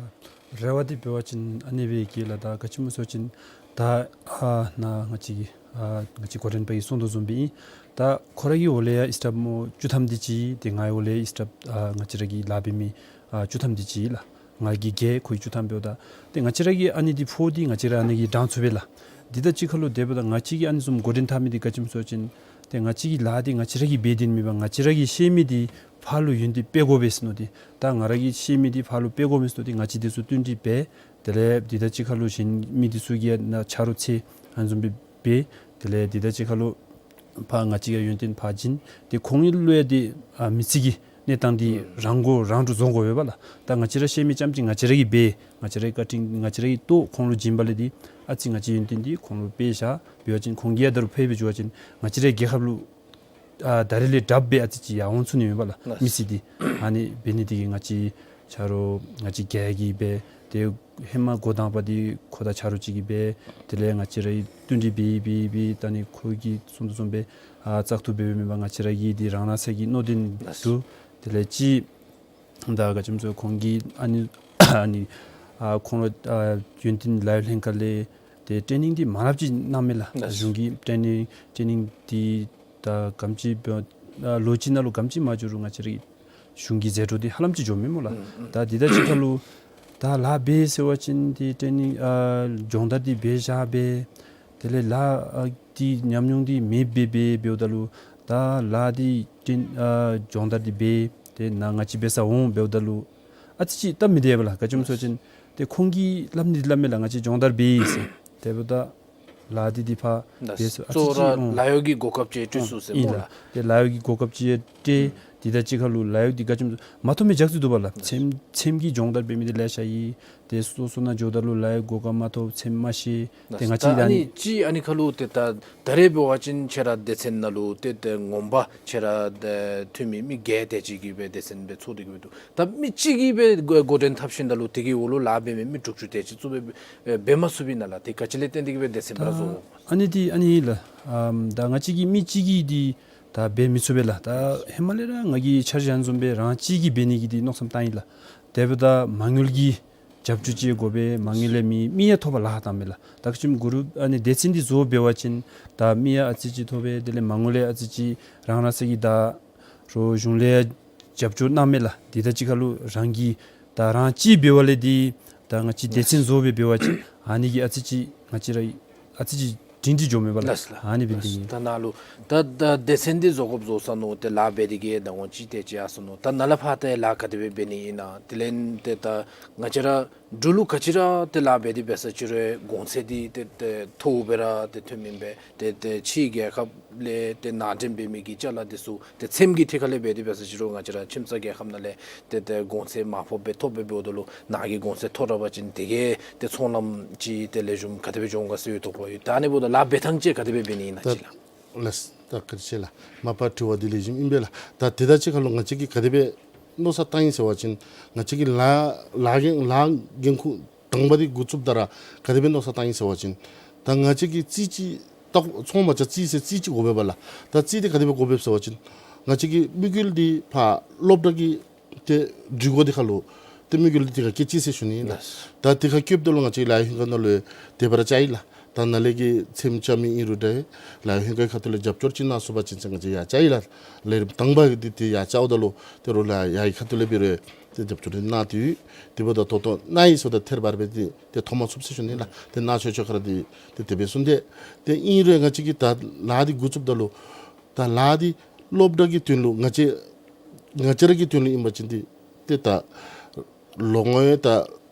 ཨ་རེ་བ་འདི་འབད་བ་ཅིན་ཨ་ནི་སྦེ་བསྐྱེད་ལགས། ད་ག་ཅི་སྨོ་ཟེར་བ་ཅིན་ད་ཨ་ནཱ་ང་བཅས་ཀྱི་ཨ་ང་བཅས་འགོ་འདྲེན་པ་གིས་གསུང་དོ་བཟུམ་སྦེ་ཨིན། ད་ཁོ་ར་གི་འོག་ལས་ཡང་སི་ཊཱཕ་སྨོ་བཅུ་ཐམ་དེ་ཅིག་ཏེ་ངེའི་འོག་ལས་ཡང་སི་ཊཱཕ་ཨ་ང་བཅས་ར་གི་ལཱ་འབད་མི་ཨ་བཅུ་ཐམ་དེ་ཅིག་ལགས། ང་གི་སྒེར་ཁོའི་བཅུ་ཐམ་འབདཝ་ད་ཏེ་ང་བཅས་ར་གི་ཨ་ནི་འདི་ཕོག་སྟེ་ང་བཅས་ར་ཨ་ནི་གི་འགྲངས་ཚུགས་པས་ལགས། འདི་དང་གཅིག་ཁར་ལུ་དེ་འབདཝ་ད་ང་བཅས་ཀྱིས་ཨ་ནི་བཟུམ་འགོ་འདྲེན་འཐབ་མི་འདི་ག་ཅི་སྨོ་ཟེར་བ་ཅིན་ཏེ་ང་བཅས་ཀྱི་ལཱ་འདི་ང་བཅས་ར་གིས་འབད་དེ་མེན་པར་ང་བཅས་ར་གིས་ཤེས་མི་འདི་ཕར་ལུ་ཡོན་ཏན་སྤེལ་དགོ་པས་ཟེར་མནོ་སྟེ། ད་ང་ར་གིས་ཤེས་མི་འདི་ཕར་ལུ་སྤེལ་དགོ་པས་ཟེར་མནོ་སྟེ་ང་བཅས་འདི་ཚུ་བསྟུན་གྲོས་འབད། དེ་ལས་འདི་དང་གཅིག་ཁར་ལུ་གཞན་མི་འདི་ཚུ་གིས་ཡང་ན་ཆ་རོགས་འཚོལ། ཨ་ནི་བཟུམ་སྦེ་འབད། དེ་ལས་འདི་དང་གཅིག་ཁར་ལུ་ཕར་ང་བཅས་ཀྱིས་ཡོན་ཏན་ཕར་བྱིན། ཏེ་ཁོང་གི་ལུ་ཡང་འདི་ཨ་མི་ཚེ་གི་གནས་སྟངས་འདི་རང་མགོ་རང་འདྲོངས་བཟོ་དགོ་པས་ལགས། ད་ང་བཅས་ར་ཤེས་མི་རྐྱངམ་ཅིག་ང་བཅས་ར་གིས་འབད། ང་བཅས་རའི་བཀའ་དྲིན་ང་བཅས་ར་གིས་བཏོག་ཁོང་ལུ་བྱིན་པ་ལས་འདི་ཨ་ཙི་ང་བཅས་ཡོན་ཏན་འདི་ཁོང་ལུ་སྤེལ་བཞག་འབད་བ་ཅིན་ཁོང་གིས་ཡང་ད་རུང་ཕར་འབད་བཅུག་པ་ཅིན་ང་བཅས་རའི་རྒྱལ་ཁབ་ལུ་ཨ་ད་རེས་ལས་དྲགཔ་སྦེ་ཨ་ཙི་ཅིག་ཡར་འོང་ཚུགས་ནི་མས་པ་ལགས། ལགས། མི་ཚེ་འདི་ཨ་ནི་འབད་ནི་འདི་གིས་ང་བཅས་ཆ་རོགས་ང་བཅས་སྒེར་གྱིས་འབད། ཏེ་ཧེ་མ་འགོ་དང་པ་འདི་ཁོ་དང་ཆ་རོགས་ཅིག་གིས་འབད། དེ་ལས་ང་བཅས་ར་གིས་བསྟུན་གྲོས་འབད་འབད་འབད་ད་ནི་ཁོ་གིས་གསུང་དོ་བཟུམ་སྦེ་ཨ་བཙག་འཐུ་འབད་འབདཝ་མེན་པར་ང་བཅས་ར་གི་འདི་རང་རང་སོའི་གི་མནོ་དོན་ལགས། འདུག། དེ་ལས་ཅིག་ད་ག་ཅི་སྨོ་ཟེར་ཁོང་གིས་ཨ་ནི་ཨ་ནི་ཨ་ཁོང་ལུ་ཨ་ཡོན་ཏན་ལཱ་གཡོག་ལྷན་ཁག་ལས་ཏེ་ཊེ་ནིང་འདི་མང་རབས་ཅིག་གནངམ་མས་ལགས། ལགས། གཞུང་གི་ཊེ་ནིང་ཊེ་ནིང་འདི་ད་ག་དེམ་ཅིག་འབད་ཨ་ལོ་གཅིག་ནང་ལུ་ག་དེམ་ཅིག་མ་འགྱོ་རུང་ང་བཅས་ར་གི་གཞུང་གི་ཟད་འགྲོ་འདི་ཧ་ལམ་ཅིག་འགྱོཝ་མས་སྨོ་ལགས། ཨུམ་ཨུམ། ད་འདི་དང་གཅིག་ཁར་ལུ་ད་ལཱ་འབད་ཟེར་བ་ཅིན་འདི་ཊེ་ནིང་ཨ་སྦྱོང་བརྡར་འདི་འབད་བཞག་སྦེ་དེ་ལས་ལཱ་ཨ་འདི་ཉམས་མྱོང་འདི་མེདཔ་སྦེ་འབད་འབདཝ་ད་ལུ་ད་ལཱ་འདི་ཊེ་ཨ་སྦྱོང་བརྡར་འདི་འབད་དེ་ནཱ་ང་བཅས་འབད་སར་འོང་འབདཝ་ད་ལུ་ཨ་ཙི་ཅིག་སྟབས་མི་བདེ་བས་ལགས། ག་ཅི་སྨོ་ཟེར་བ་ཅིན་ཏེ་ཁོང་གིས་སླབ་ནི་འདི་སླབ་མས་ལགས། ང་བཅས་སྦྱོང་བརྡར་འབད་ཡི་ཟེར། དེ་འབདཝ་ད་ལཱ་འདི་འདི་ཕར་འབད་ཟེར་ཨ་ཙི་ཅིག་འོང་། གཙོ་བོ་ར་ལཱ་གཡོག་གི་གོ་སྐབས་ཅིག་སྤྲོད་ཚུགས་ཟེར་སྨོ་ལགས། ཨིན་ལགས། ཏེ་ལཱ་གཡོག་གི་གོ་སྐབས་ཅིག་སྤྲོད། ཨུམ། འདི་དང་གཅིག་ཁར་ལུ་ལཱ་གཡོག་འདི་ག་ཅི་སྨོ་ཟེར་མ་ཐོབ་མི་ལྕགས་ཀྱུ་འདུག་པ་ལགས། ཚེམ་ཚེམ་གྱི་སྦྱོང་བརྡར་འབད་མི་འདི་ལེ་ཤ་ཡོད། ཏེ་སོ་སོ་ནང་འགྱོཝ་ད་ལུ་ལཱ་གཡོག་གོ་སྐབས་མ་ཐོབ་ཚེམ་མ་ཤེས། ཏེ་ང་བཅས་ད་ཨ་ནི་ཅིག་ཨ་ནི་ཁར་ལུ་ཏེ་ད་ད་རེས་འབད་བ་ཅིན་ཁྱེད་ར་སྡེ་ཚན་ནང་ལུ་ཏེ་ཏེ་ངོ་མ་ཁྱེད་ར་འཐུས་མི་མི་བརྒྱད་དེ་ཅིག་གིས་སྦེ་སྡེ་ཚན་སྦེ་ཚོགས་ཏེ་གི་སྦེ་འདུག། ད་མི་གཅིག་གིས་སྦེ་འགོ་འགོ་འདྲེན་འཐབ་ཞིནམ་ད་ལུ་དེ་གི་འོག་ལུ་ལཱ་འབད་མི་མི་དྲུག་ཅུ་དེ་ཅིག་ཚུ་སྦེ་འབད་མ་ཚུགས་པས་ན་ལགས། དེ་ག་ཅི་ལས་བརྟེན་ཏེ་གི་སྦེ་སྡེ་ཚན་ཕར་བཟོ། ཨ་ནི་འདི་ཨ་ནི་ལགས། ཨམ་ད་ང་བཅས་ཀྱིས་མི་གཅིག་གིས་འདི་ད་འབད་མི་ཚུགས་པས་ལགས། ད་ཧེ་མ་ལས་ར་ང་གིས་འཆར་གཞི་བཟུམ་སྦེ་རང་གཅིག་གིས་འབད་ནི་གི་འདི་མནོ་བསམ་བཏང་ཡི་ལགས། དེ་འབདཝ་ད་མ་དངུལ་གྱི་རྒྱབ་སྐྱོར་ཅིག་དགོ་པས། མ་དངུལ་ལས་མི་མི་ཡང་ཐོབ་པར་ལཱ་ཁག་བཏངམ་མས་ལགས། ད་ག་ཅི་སྨོ་གུ་རུབ་ཨ་ནི་སྡེ་ཚན་འདི་བཟོ་འབད་བ་ཅིན་ད་མི་ཡང་ཨ་ཙི་ཅིག་ཐོབ་པས། དེ་ལས་མ་དངུལ་ལས་ཨ་ཙི་ཅིག་རང་རང་སོའི་གི་ད་རོགས་གཞུང་ལས་རྒྱབ་སྐྱོར་གནངམ་མས་ལགས། འདི་དང་གཅིག་ཁར་ལུ་རང་གིས་ད་རང་གཅིག་འབད་བ་ལས་འདི་ད་ང་བཅས་སྡེ་ཚན་བཟོ་སྦེ་འབད་བ་ཅིན་ཨ་ནི་གིས་ཨ་ཙི་ཅིག་ང་བཅས་ར་ཨ་ཙི་ཅིག་སྒྲིང་སྒྲི་འགྱོཝ་མས་པ་ལགས། ལགས་ལགས། ཨ་ནི་འབད་ནི་འདི་ཨིན། ད་ནཱ་ལུ་ད་ད་སྡེ་ཚན་འདི་བཟོ་དགོཔ་བཟོ་ས་ནུག། ཏེ་ལཱ་འབད་དེ་གི་ད་ངོ་ཅིག་ཏེ་ཅིག་ཡར་སོ་ནུག། ད་ནཱ་ལས་ཕར་ཏེ་ལཱ་ག་དེ་སྦེ་འབད་ནི་ཨིན་ན། དེ་ལས་ཏེ་ད་ང་བཅས་ར་འབྲུག་ལུ་ག་ཅི་ར་ཏེ་ལཱ་འབད་དེ་འབད་ས་ཅིག་རུང་གོང་ཚད་འདི་ཏེ་ཏེ་མཐོཝ་སྦེ་ར་ཏེ་ཐོནམ་ཨིན་པས། ཏེ་ཏེ་ཕྱིའི་རྒྱལ་ཁབ་ལས་ཏེ་ནང་འདྲེན་འབད་མི་གི་ཅ་ལ་འདི་ཚུ་ཏེ་ཚེམ་གྱི་ཐད་ཁར་ལས་འབད་དེ་འབད་ས་ཅིག་རུང་ང་བཅས་ར་ཁྱིམ་ཚང་རྒྱལ་ཁབ་ནང་ལས་ཏེ་ཏེ་གོང་ཚད་མར་ཕབ་སྦེ་ཐོབ་སྦེ་འབདཝ་ད་ལུ་ནཱ་གི་གོང་ཚད་མཐོ་དྲགས་པ་ཅིན་དེ་གིས་ཏེ་ཚོང་ལམ་ཅིག་ཏེ་ལེགས་ཤོམ་ག་དེ་སྦེ་འགྱོ་འོང་ག་ཟེར་ཡོད་དོ་པ་ཡོད། ད་ཨ་ནི་འབདཝ་ད་ལཱ་འབད་ཐངས་ཅིག་ག་དེ་སྦེ་འབད་ནི་ཨིན་ན་ཅིག་ལགས། ལགས། ད་བཀའ་དྲིན་ཆེ་ལགས། མ་པ་དྲི་བ་འདི་ལེགས་ཤོམ་ཨིན་པས་ལགས། ད་དེ་དང་གཅིག་ཁར་ལུ་ང་བཅས་ཀྱིས་ག་དེ་སྦེ་མནོ་བསམ་བཏང་ཡི་ཟེར་བ་ཅིན་ང་བཅས་ཀྱི་ལཱ་ལཱ་འགན་ལཱ་འགན་ཁུར་དང་པ་འདི་འགོ་བཙུགསཔ་ད་ར་ག་དེ་སྦེ་མནོ་བསམ་བཏང་ཡི་ཟེར་བ་ཅིན་ད་ང་བཅས་ཀྱིས་རྩིས་ཅིག་ད་ཚོང་མ་རྐྱབ་རྩིས་ཟེར་རྩིས་ཅིག་དགོ་པས་པ་ལགས། ད་རྩིས་འདི་ག་དེ་སྦེ་དགོ་པས་ཟེར་བ་ཅིན་ང་བཅས་ཀྱི་དམིགས་ཡུལ་འདི་ཕར་སློབ་གྲྭ་གི་ཏེ་སྒྲིག་གོ་འདི་ཁར་ལུ་ཏེ་དམིགས་ཡུལ་འདི་དེ་ཁར་བསྐྱེད་ཅི་ཟེར་ཞུ་ནི་ཨིན་ལགས། ལགས། ད་དེ་ཁར་བསྐྱེདཔ་ད་ལུ་ང་བཅས་ལཱ་གཡོག་ལྷན་ཁག་ནང་ལུ་དེ་སྦེ་ར་བཅའ་ཡི་ལགས། ད་ནཱ་ལས་ཀྱི་ཚེམ་རྐྱབ་མི་ཨིན་རུང་འདྲ་ལཱ་གཡོག་ལྷན་ཁག་ཁ་ཐུག་ལས་རྒྱབ་སྐྱོར་ཅིག་གནང་ཚུགས་པ་ཅིན་ཟེར་ང་བཅས་ཡར་བཅའ་ཡི་ལགས། ལས་རིམ་དང་པ་འདི་ཏེ་ཡར་བཅའཝ་ད་ལུ་ཏེ་རོགས་ལཱ་གཡོག་ཁ་ཐུག་ལས་འབད་རུང་ཏེ་རྒྱབ་སྐྱོར་འདི་གནང་སྟེ་ཡོད། དེ་འབདཝ་ད་ད་ལྟོ་གནང་ཡི་ཟེརཝ་ད་ཐད་རི་བ་རི་སྦེ་ཏེ་ཏེ་ཐོབ་མ་ཚུགས་ཟེར་ཞུ་ནི་ལགས། ཏེ་གནང་ཆོག་ཆོག་ཁར་ཏེ་ཏེ་དེ་སྦེ་གསུངས་ཏེ། ཏེ་ཨིན་རུང་ང་བཅས་ཀྱིས་ད་ལཱ་འདི་འགོ་བཙུགསཔ་ད་ལུ་ད་ལཱ་འདི་སློབ་གྲྭ་གི་དོན་ལུ་ང་བཅས་ང་བཅས་ར་གི་དོན་ལུ་ཨིན་པ་ཅིན་འདི་ཏེ་ད་ལོ་ངོ་ཡང་ད་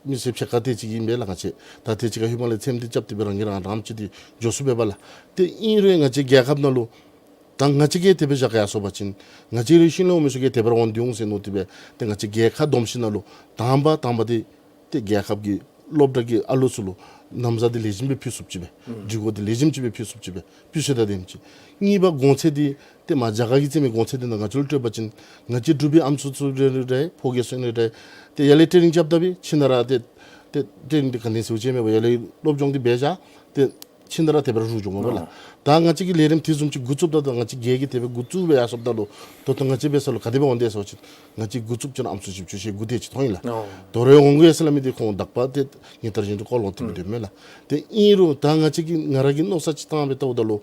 མི་སེར་ཕྱེད་ཀ་དེ་ཅིག་ཨིན་པས་ལགས། ང་བཅས་ད་དེ་ཅིག་ཁར་ཧེ་མ་ལས་ཚེམ་འདི་རྐྱབ་སྟེ་སྦེ་རང་གིས་རང་རམ་ཅིག་འདི་འགྱོ་ཚུགས་པས་པ་ལགས། ཏེ་ཨིན་རུང་ང་བཅས་རྒྱལ་ཁབ་ནང་ལུ་ད་ང་བཅས་ཀྱིས་དེ་སྦེ་བཞག་ག་ཡར་སོང་པ་ཅིན་ང་བཅས་རའི་ཤུལ་ལས་འོང་མི་ཚུ་གིས་དེ་སྦེ་ར་འོང་སྟེ་འོང་ཟེར་མནོ་སྟེ་སྦེ་ཏེ་ང་བཅས་རྒྱལ་ཁ་བསྡོམས་ཞིནམ་ལས་དང་པ་དང་པ་འདི་ཏེ་རྒྱལ་ཁབ་ཀྱི་ སློབ་གྲྭ་གི་ཨ་ལུ་ཚུ་ལུ་ན་བཟའ་འདི་ལེགས་ཤོམ་སྦེ་ཕུལ་ཚུགསཔ་ཅིག་སྦེ། ཨུམ་སྒྲིག་གོ་འདི་ལེགས་ཤོམ་ཅིག་སྦེ་ཕུལ་ཚུགསཔ་ཅིག་སྦེ། སྤུས་ཚད་དང་ལྡནམ་ཅིག། གཉིས་པ་གོང་ཚད་འདི་ཏེ་མར་རྒྱ་གར་གྱིས་བཙེམ་མི་གོང་ཚད་འདི་ནང་ང་བཅས་ལུ་སྤྲོད་པ་ཅིན་ང་བཅས་འབྲུག་པའི་ཨམ་སྲུ་ཚུ་རེ་རེ་རེ་ཕོ་རྒྱས་ཚུ་རེ་རེ་ཏེ་ཡར་ལས་ཊེ་ནིང་རྐྱབ་ད་སྦེ་ཁྱིམ་ནང་ར་ཏེ་ཏེ་ཊེ་ནིང་འདི་ག་ནི་ཟེར་བ་ཅིན་མེད་པར་ཡར་ལས་སློབ་སྦྱོང་འདི་འབད་བཞག་སྟེ་ཁྱིམ་ནང་ར་དེ་སྦེ་ར་རུག་འགྱོཝ་མས་པ་ལགས། ཨ་ད་ང་བཅས་ཀྱིས་ལས་རིམ་དེ་བཟུམ་ཅིག་འགོ་བཙུགསཔ་ད་ད་ང་བཅས་རྒེད་ཀྱི་དེ་སྦེ་འགོ་བཙུགས་སྦེ་ཡར་སོངམ་ད་ལུ་ད་ལྟོ་ང་བཅས་འབད་ས་ལུ་ག་དེ་སྦེ་འོང་དེས་ཟེར་བ་ཅིན་ང་བཅས་འགོ་བཙུགས་ཅི་རུང་ཨམ་སྲུ་བཞི་བཅུ་ཞེ་དགུ་དེ་ཅིག་ཐོན་ཡི་ལགས། ཨོ། དོ་རུང་འོང་དགོ་ཡ་ཟེར་སླབ་མི་འདི་ཁོང་དག་པ་ཏེ་ཉིན་ལྟར་བཞིན་དུ་སྐོར་ལོག་སྟེ་སྦེ་སྡོདཔ་མས་ལགས། ཏེ་ཨིན་རུང་ད་ང་བཅས་ཀྱིས་ང་ར་གིས་མནོ་བསམ་ཅིག་བཏང་སྦེ་བལྟཝ་ད་ལུ་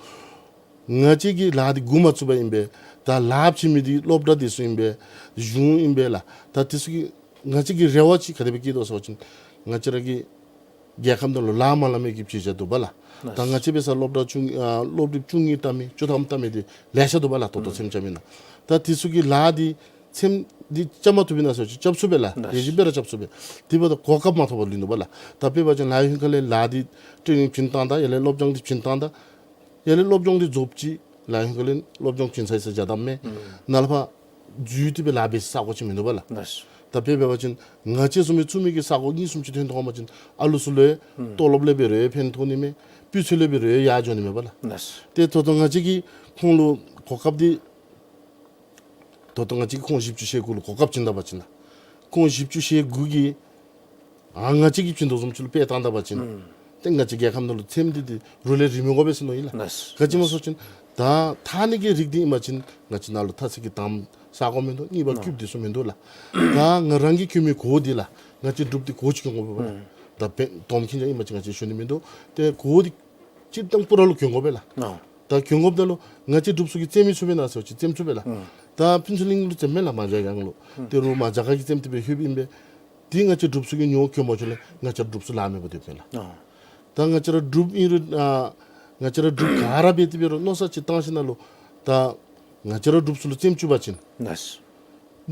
ང་བཅས་ཀྱིས་ལཱ་འདི་འགོ་མ་བཙུགས་པར་ཨིན་པས། ད་ལཱ་བྱིན་མི་འདི་སློབ་གྲྭ་འདི་ཚུ་ཨིན་པས། གཞུང་ཨིན་པས་ལགས། ད་དེ་ཚུ་གིས་ང་བཅས་ཀྱི་རེ་བ་ཅིག་ག་དེ་སྦེ་བསྐྱེད་དོ་ཟེར་བ་ཅིན་ང་བཅས་ར་གི་རྒྱལ་ཁབ་ནང་ལུ་ལཱ་མ་ལང་མི་གི་བྱེད་བཞག་འདུག་པ་ལགས། ལགས། ད་ང་བཅས་འབད་ས་སློབ་གྲྭ་ཆུང་ཨ་སློབ་གྲྭ་བཅུ་གཉིས་བལྟ་མི་བཅུ་ཐམ་བལྟ་མི་འདི་ལེ་ཤ་འདུག་པ་ལགས། ད་ལྟོ་ཨུམ་ཚེམ་རྐྱབ་མི་ནང་། ད་དེ་ཚུ་གིས་ལཱ་འདི་ཚེམ་འདི་རྐྱབ་མ་བཏུབ་པས་ན་ཟེར་བ་ཅིན་རྐྱབ་ཚུགས་པས་ལགས། ལགས། ལེགས་ཤོམ་སྦེ་ར་རྐྱབ་ཚུགས་པས། དེ་འབདཝ་ད་གོ་སྐབས་མ་ཐོབ་པར་ལུས་འདུག་པ་ལགས། ད་དཔེ་འབད་བ་ཅིན་ལཱ་གཡོག་ཁང་ལས་ལཱ་འདི་ཊེ་ནིང་བྱིན་བཏང་ད་ཡར་ལས་སློབ་སྦྱོང་འདི་བྱིན་བཏང་ད་ཡར་ལས་སློབ་སྦྱོང་འདི་རྫོགསཔ་ཅིག་ལཱ་གཡོག་ཁང་ལས་སློབ་སྦྱོང་བྱིན་ཚར་ཡི་ཟེར་བྱ་དམ་མས། ཨུམ་ནཱ་ལས་ཕར་འཛུལ་ཏེ་སྦེ་ལཱ་འབད་ས་ས་གོ་ཅིག་མིན་འདུག་པ་ལགས། ལགས། ད་དཔེ་འབད་བ་ཅིན་ང་བཅས་བཟུམ་སྦེ་བཙུགས་མི་གི་ས་གོ་གཉིས་གསུམ་ཅིག་ཐོན་ཐོན་པ་ཅིན་ཨ་ལུ་ཚུ་ལུ་ཡང་ཨུམ་ཏོ་ལོབ་ལས་འབད་རུང་ཡང་ཕན་ཐོགས་ནི་མས། སྤུས་ཚད་ལས་འབད་རུང་ཡང་ཡར་འགྱོ་ནི་མས་པ་ལགས། ལགས། ཏེ་ད་ལྟོ་ང་བཅས་ཀྱིས་ཁོང་ལུ་གོ་སྐབས་འདི་ད་ལྟོ་ང་བཅས་ཀྱིས་ཁོང་བཞི་བཅུ་ཞེ་དགུ་ལུ་གོ་སྐབས་བྱིན་ད་པ་ཅིན་ལགས། ཁོང་བཞི་བཅུ་ཞེ་དགུ་གིས་ཨ་ང་བཅས་ཀྱིས་བྱིན་དོ་བཟུམ་ཅིག་ལུ་དཔེ་བཏང་ད་པ་ཅིན་ཨུམ་ཏེ་ང་བཅས་རྒྱལ་ཁབ་ནང་ལུ་ཚེམ་འདི་འདི་རུང་ལས་རིངམོ་དགོ་པས་ཟེར་མནོ་ཡི་ལགས། ལགས། ག་ཅི་སྨོ་ཟེར་བ་ཅིན་ད་འཐག་ནི་གི་རིགས་འདི་ཨིན་པ་ཅིན་ང་བཅས་ནཱ་ལུ་འཐག་ས་གི་དང་པ་ས་གོ་མིན་འདུག། གཉིས་པ་ཨ་རྐུདཔ་འདི་ཚུ་མིན་འདུག་ལགས། ད་ང་རང་གིས་གྱོན་མི་གོ་བ་འདི་ལགས། ང་བཅས་འབྲུགཔ་འདི་གོ་བ་ཅིག་གྱོན་དགོ་པས་པ་ལགས། ཨུམ་ད་དཔེ་དོམ་ཁྱིམ་ཅིག་ཨིན་པ་ཅིན་ང་བཅས་གྱོན་ནི་མིན་འདུག། ཏེ་གོ་བ་འདི་སྤྱིར་བཏང་པུ་ར་ལུ་གྱོན་དགོ་པས་ལགས། ཨོ། ད་གྱོན་དགོཔ་ད་ལུ་ང་བཅས་འབྲུགཔ་ཚུ་གིས་བཙེམ་མི་ཚུགས་པས་ན་ཟེར་བ་ཅིན་བཙེམ་ཚུགས་པས་ལགས། ཨུམ་ད་ཕུན་ཚོགས་གླིང་ལུ་བཙེམ་མས་ལགས། མ་རྒྱ་གར་ལུ། ཨུམ་ཏེ་རུང་མ་རྒྱ་གར་གྱིས་བཙེམ་སྟེ་སྦེ་ལྷོདཔ་ཨིན་པས། འདི་ང་བཅས་འབྲུགཔ་ཚུ་གིས་ཉོ་གྱོན་པ་ཅིན་ལས་ང་བཅས་ར་འབྲུགཔ་ཚུ་ལཱ་མེད་པར་སྡོདཔ་མས་ལགས། ཨོ། ད་ང་བཅས་ར་འབྲུགཔ་ཨིན་རུང་ཨ་ང་བཅས་ར་འབྲུགཔ་ག་ར་འབད་དེ་འབད་རུང་མནོ་བསམ་ཅིག་བཏང་ཞིནམ་ལས་ད་ང་བཅས་ར་འབྲུགཔ་ཚུ་ལུ་བཙེམ་བཅུག་པ་ཅིན་ལགས།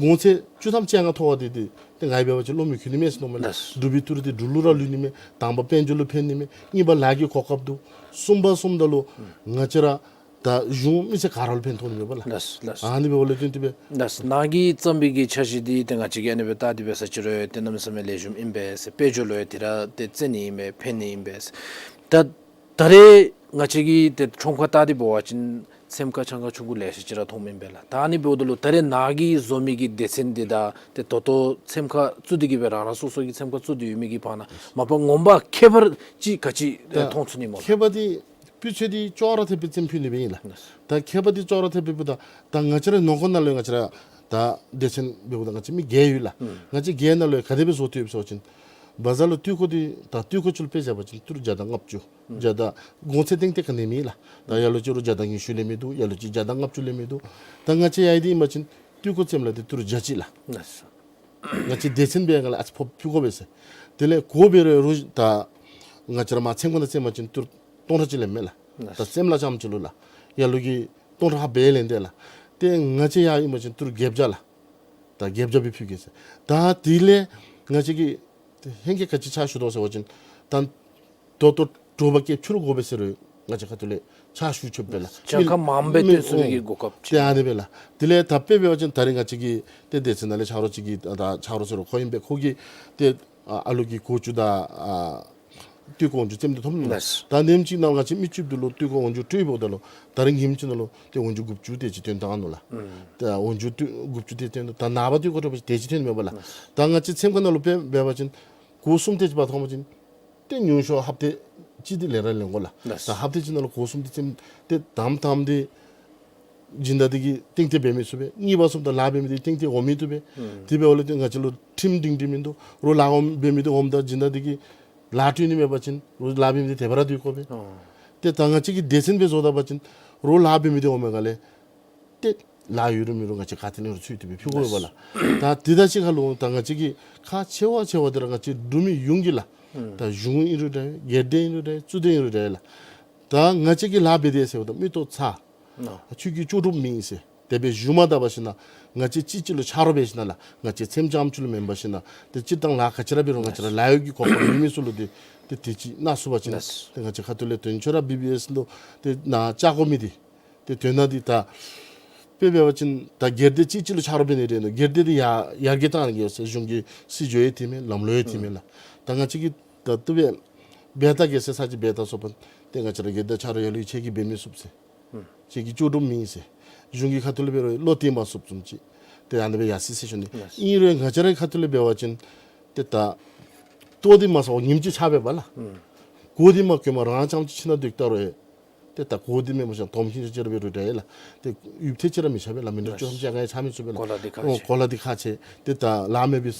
གོང་ཚད་བཅུ་ཐམ་བཅོ་ལྔ་ཐོབ་པ་འདི་འདི་ཏེ་ང་གིས་འབད་བ་ཅིན་བློ་མི་འཁེལ་ནི་མས་ཟེར་མནོཝ་མས་ལགས། ལགས། འབྲུག་པའི་ཏི་རུ་འདི་འབྲུག་ལུ་ར་ལུས་ནི་མས། དང་པ་དཔལ་འབྱོར་ལུ་ཕན་ནི་མས། གཉིས་པ་ལཱ་གི་གོ་སྐབས་འདུག། གསུམ་པ་གསུམ་ད་ལུ་ང་བཅས་ར་ད་གཞུང་མི་སེར་ག་ར་ལུ་ཕན་ཐོགས་ནི་མས་པ་ལགས། ལགས་ལགས། ཨ་ནི་འབདཝ་ལས་བརྟེན་ཏེ་སྦེ། ལགས། ནཱ་གིས་བརྩམས་པའི་གི་འཆར་གཞི་འདི་ཏེ་ང་བཅས་ཀྱིས་ཨ་ནི་སྦེ་བལྟ་སྟེ་འབད་ས་ཅིག་རུང་ཏེ་གནམ་མེད་ས་མེད་ལེགས་ཤོམ་ཨིན་པས་ཟེར། དཔལ་འབྱོར་ལུ་ཡང་དེ་ར་ཏེ་བརྩི་ནི་ཨིན་པས། ཕན་ནི་ཨིན་པས་ཟེར། ད་ད་རེས་ང་བཅས་ཀྱིས་ཏེ་ཁྲོམ་ཁར་བལྟ་སྟེ་འབད་བ་ཅིན་ཚེམ་ཁ་ཆང་ཁ་ཆུང་ཀུ་ལེ་ཤ་ཅིག་ར་མཐོངམ་ཨིན་པས་ལགས། ད་ཨ་ནི་འབདཝ་ད་ལུ་ད་རེས་ནཱ་གིས་བཟོ་མི་གི་སྡེ་ཚན་འདི་དང་ཏེ་ད་ལྟོ་ཚེམ་ཁ་བཙུགས་ཏེ་གི་སྦེ་རང་རང་སོ་སོ་གི་ཚེམ་ཁ་བཙུགས་ཏེ་ཡོད་མི་གི་བར་ན་མ་པ་ངོ་མ་ཁྱད་པར་ཅིག་ག་ཅི་ད་མཐོང་ཚུགས་ནི་སྨོ་ལགས། ཁྱད་པར་འདི་སྤུས་ཚད་འདི་ཅོག་ར་འཐདཔ་སྦེ་བཙེམ་ཕུལ་ནི་སྦེ་ཨིན་ལགས། ད་ཁྱད་པར་འདི་ཅོག་ར་འཐདཔ་སྦེ་འབདཝ་ད་ད་ང་བཅས་ར་ནང་འཁོད་ནང་ལུ་ང་བཅས་ར་ད་སྡེ་ཚན་འབདཝ་ད་ང་བཅས་མི་བརྒྱད་ཡོད་ལགས། ཨུམ་ང་བཅས་བརྒྱད་ནང་ལུ་ག་དེ་སྦེ་བཟོ་སྟེ་ཡོད་ཟེར་བ་ཅིན་བ་ཛར་ལུ་ཏི་རུ་ཁོ་འདི་ད་ཏི་རུ་ཁོ་ཚུ་ལུ་དཔེ་བཞག་པ་ཅིན་ཏི་རུ་བརྒྱ་དང་ལྔ་བཅུ་ཨུམ་བརྒྱ་དང་གོང་ཚད་ཏན་ཏན་ག་ནི་མེད་ལགས། ད་ཡར་ལུ་ཅིག་རུང་བརྒྱ་དང་ཉི་ཤུ་ལས་མི་འདུག། ཡར་ལུ་ཅིག་བརྒྱ་དང་ལྔ་བཅུ་ལས་མི་འདུག། ད་ང་བཅས་ཡར་འདི་ཨིན་པ་ཅིན་ཏི་རུ་ཁོ་བཙེམ་ལགས་ཏེ་ཏི་རུ་བརྒྱ་གཅིག་ལགས། ལགས། ང་བཅས་སྡེ་ཚན་འབད་ཡར་ལས་ཨ་ཙི་ཕོགཔ་ཕུལ་དགོ་པས་ཟེར། དེ་ལས་གོ་འབད་རུང་རུང་ད་ང་བཅས་ར་མར་ཚེམ་ཁ་ནང་བཙེམ་པ་ཅིན་ཏི་རུ་སྟོང་ཕྲག་གཅིག་ལས་མེད་ལགས། ལགས། ད་བཙེམ་ལ་རྐྱངམ་ཅིག་ལུ་ལགས། ཡར་ལུ་གི་སྟོང་ཕྲག་ལྷགཔ་སྦེ་ལེན་དེས་ལགས། ཏེ་ང་བཅས་ཡར་ཨིན་པ་ཅིན་ཏི་རུ་བརྒྱད་བརྒྱ་ལགས། ད་བརྒྱད་བརྒྱ་སྦེ་ཕུལ་གེ་ཟེར། ད་དེ་ལས་ང་བཅས་ཀྱིས་ཏེ་ཧེང་སྐལ་ག་ཅི་ཕྱག་ཞུ་དོ་ཟེར་བ་ཅིན་ད་ད་ལྟོ་དྲོ་པ་སྐྱེལ་ཕྱི་རུ་དགོ་པས་ཟེར་རུང་ང་བཅས་ཁ་ཐུག་ལས་ཕྱག་ཞུ་ཆོགཔ་སྦེ་ལགས། གྱངས་ཁ་མངམ་སྦེ་སྟོན་ཚུགས་པའི་གི་གོ་སྐབས་ཏེ་ཅིག་ཨ་ནི་སྦེ་ལགས། དེ་ལས་ད་དཔེ་འབད་བ་ཅིན་ད་རེས་ང་བཅས་ཀྱི་ཏེ་སྡེ་ཚན་ནང་ལས་ཆ་རོགས་ཅིག་གིས་ད་ཆ་རོགས་ཟེར་རུང་ཁོ་ཨིན་པས། ཁོ་གིས་ཏེ་ཨ་ཨ་ལུ་གི་གོ་ཅུ་དང་ཨ་ཏི་རུ་ཁོ་འོག་འཇུག་བཙེམ་སྟེ་ཐོབ་ནུག་ལགས། ལགས། ད་ཉིནམ་གཅིག་ནང་ང་བཅས་མི་བཅུ་བདུན་ལུ་ཏི་རུ་ཁོ་འོག་འཇུག་སྤྲོད་འབདཝ་ད་ལུ་ད་རེས་ཉིནམ་གཅིག་ནང་ལུ་ཏེ་འོག་འཇུག་དགུ་བཅུ་དེ་ཅིག་ཐོན་བཏང་ནུག་ལགས། ཨུམ་ད་འོག་འཇུག་ཏི་དགུ་བཅུ་དེ་ཐོན་ནུག། ད་ནངས་པ་ཏི་རུ་ཁོ་འགྱོ་བ་ཅིན་དེ་ཅིག་ཐོན་མས་པ་ལགས། ལགས། ད་ང་བཅས་ཚེམ་ཁ་ནང་ལུ་དཔེ་འབད་བ་ཅིན་གོ་གསུམ་དེ་ཅིག་འབག་ཐོབ་པ་ཅིན་ཏེ་ཉུང་ཤོས་ཧབ་ཏ་གཅིག་འདི་ལེན་ར་ལེན་དགོ་ལགས། ལགས། ད་ཧབ་ཏ་གཅིག་ནང་ལུ་གོ་གསུམ་འདི་བཙེམ་ཏེ་དང་པ་དང་པ་འདི་སྦྱིན་བདག་འདི་གིས་གཏིང་གཏིང་འབད་མི་ཚུགས་པས། གཉིས་པ་གསུམ་ད་ལཱ་འབད་མི་འདི་གཏིང་གཏིང་འོང་མི་བཏུབ་པས། ཨུམ་ཏེ་འབདཝ་ལས་ཏེ་ང་བཅས་ལུ་ཁྲིམས་སྒྲིང་སྒྲིང་མིན་འདུག། རོགས་ལཱ་འོང་འབད་མི་འདི་འོངམ་ད་སྦྱིན་བདག་འདི་གིས་ལཱ་སྤྲོད་ནི་མེད་པ་ཅིན་རོགས་ལཱ་འབད་མི་འདི་དེ་སྦེ་ར་སྡོད་དགོ་པས། ཨོ་ཏེ་ད་ང་བཅས་ཀྱིས་སྡེ་ཚན་སྦེ་བཟོ་ད་པ་ཅིན་རོགས་ལཱ་འབད་མི་འདི་འོངམ་ད་ལས་ཏེ་ལཱ་ཡོད་རུང་མེད་རུང་ང་བཅས་ག་ཏེ་ལས་རུང་ཚུད་དེ་སྦེ་ཕུལ་དགོ་པས་ལགས། ད་དེ་དང་གཅིག་ཁར་ལུ་ད་ང་བཅས་ཀྱི་ཁག་ཆེ་བ་ཆེ་བ་འདི་ར་ང་བཅས་འབྲུག་མི་ཡོངས་ཀྱིས་ལགས། ཨུམ་ད་གཞུང་ཨིན་རུང་འདྲ་སྒེར་སྡེ་ཨིན་རུང་འདྲ་གཙུག་སྡེ་ཨིན་རུང་འདྲ་ལགས། ད་ང་བཅས་ཀྱིས་ལཱ་འབད་དེས་ཟེརཝ་ད་མིག་ཏོ་ཚ་ཨ་ཁྱོད་ཀྱིས་ལྕོགས་གྲུབ་མེན་ཟེར་དེ་སྦེ་ཞུ་མ་ད་པ་ཅིན་ང་བཅས་གཅིག་གཅིག་ལུ་ཆ་རོགས་འབད་ཞིནམ་ལས་ང་བཅས་ཚེམ་ཅམ་ཅིག་ལུ་མེན་པར་ཞིནམ་ལས་ཏེ་སྤྱིར་བཏང་ལཱ་ག་ཅི་ར་འབད་རུང་ང་བཅས་ར་ལཱ་གཡོག་གི་གོ་སྐབས་ཡོད་མི་ཚུ་ལུ་ཏེ་ཏེ་དེ་ཅིག་གནང་ཚུགས་པ་ཅིན་ཏེ་ང་བཅས་ཁ་ཐུག་ལས་དོན་གཅོད་ར་བི་བི་ཨེསི་ནང་ཏེ་ནཱ་བཅར་དགོ་མི་འདི་ཏེ་དོན་དག་འདི་ད་དཔེ་འབད་བ་ཅིན་ད་སྒེར་སྡེ་གཅིག་གཅིག་ལུ་ཆ་རོགས་འབད་ནི་རེ་ནོ་སྒེར་སྡེ་འདི་ཡར་ཡར་རྒྱས་བཏང་ནི་གི་ཟེར་གཞུང་གི་སྲིད་བྱུས་ཡང་འཐུས་མེད་ལམ་ལུགས་ཡང་འཐུས་མེད་ལགས། ད་ང་བཅས་ཀྱི་ ད་བཏུབ་པས། འབད་ད་གེ་ཟེར་ས་ཅིག་འབད་ད་སོ་པ། ཏེ་ང་བཅས་ར་གི་ད་ཆ་རོགས་ཡ་ལུ་ཁྱེད་ཀྱིས་འབད་མི་ཚུགས་ཟེར། ཁྱེད་ཀྱིས་ལྕོགས་གྲུབ་མེད་ཟེར། གཞུང་གི་ཁ་ཐུག་ལས་འབད་རུང་བློ་གཏད་མ་ཚུགསཔ་བཟུམ་ཅིག། ཏེ་ཨ་ནི་སྦེ་ཡར་སོ་ཡི་ཟེར་ཞུ་ནི། ཨིན་རུང་ང་བཅས་རའི་ཁ་ཐུག་ལས་འབད་བ་ཅིན་ཏེ་ད་ལྟོ་འདི་མ་ཟ་བར་ཉིནམ་གཅིག་ཆ་འབདཝ་ལས་གོ་འདི་མ་གོ་མ་རང་རྐྱངམ་གཅིག་ཁྱིམ་ནང་སྡོད་ད་རུང་ཡང་ཏེ་ད་གོ་འདི་མེད་མ་ཤེས། དོམ་ཁྱིམ་ཅིག་ར་འབད་རུང་འདྲ་ཡི་ལགས། ཏེ་ཡུདཔ་ཐེངས་ཅིག་ར་མི་ཆ་བས་ལགས། མི་འདི་ལགས། བཅུ་ཐམ་ཅིག་ཡང་ཆ་མི་ཚུགས་པས་ལགས། གོ་ལ་འདི་ཁག་ཨོ་ཆེ། གོ་ལ་འདི་ཁག་ཆེ། ཏེ་ད་ལཱ་མེད་པའི་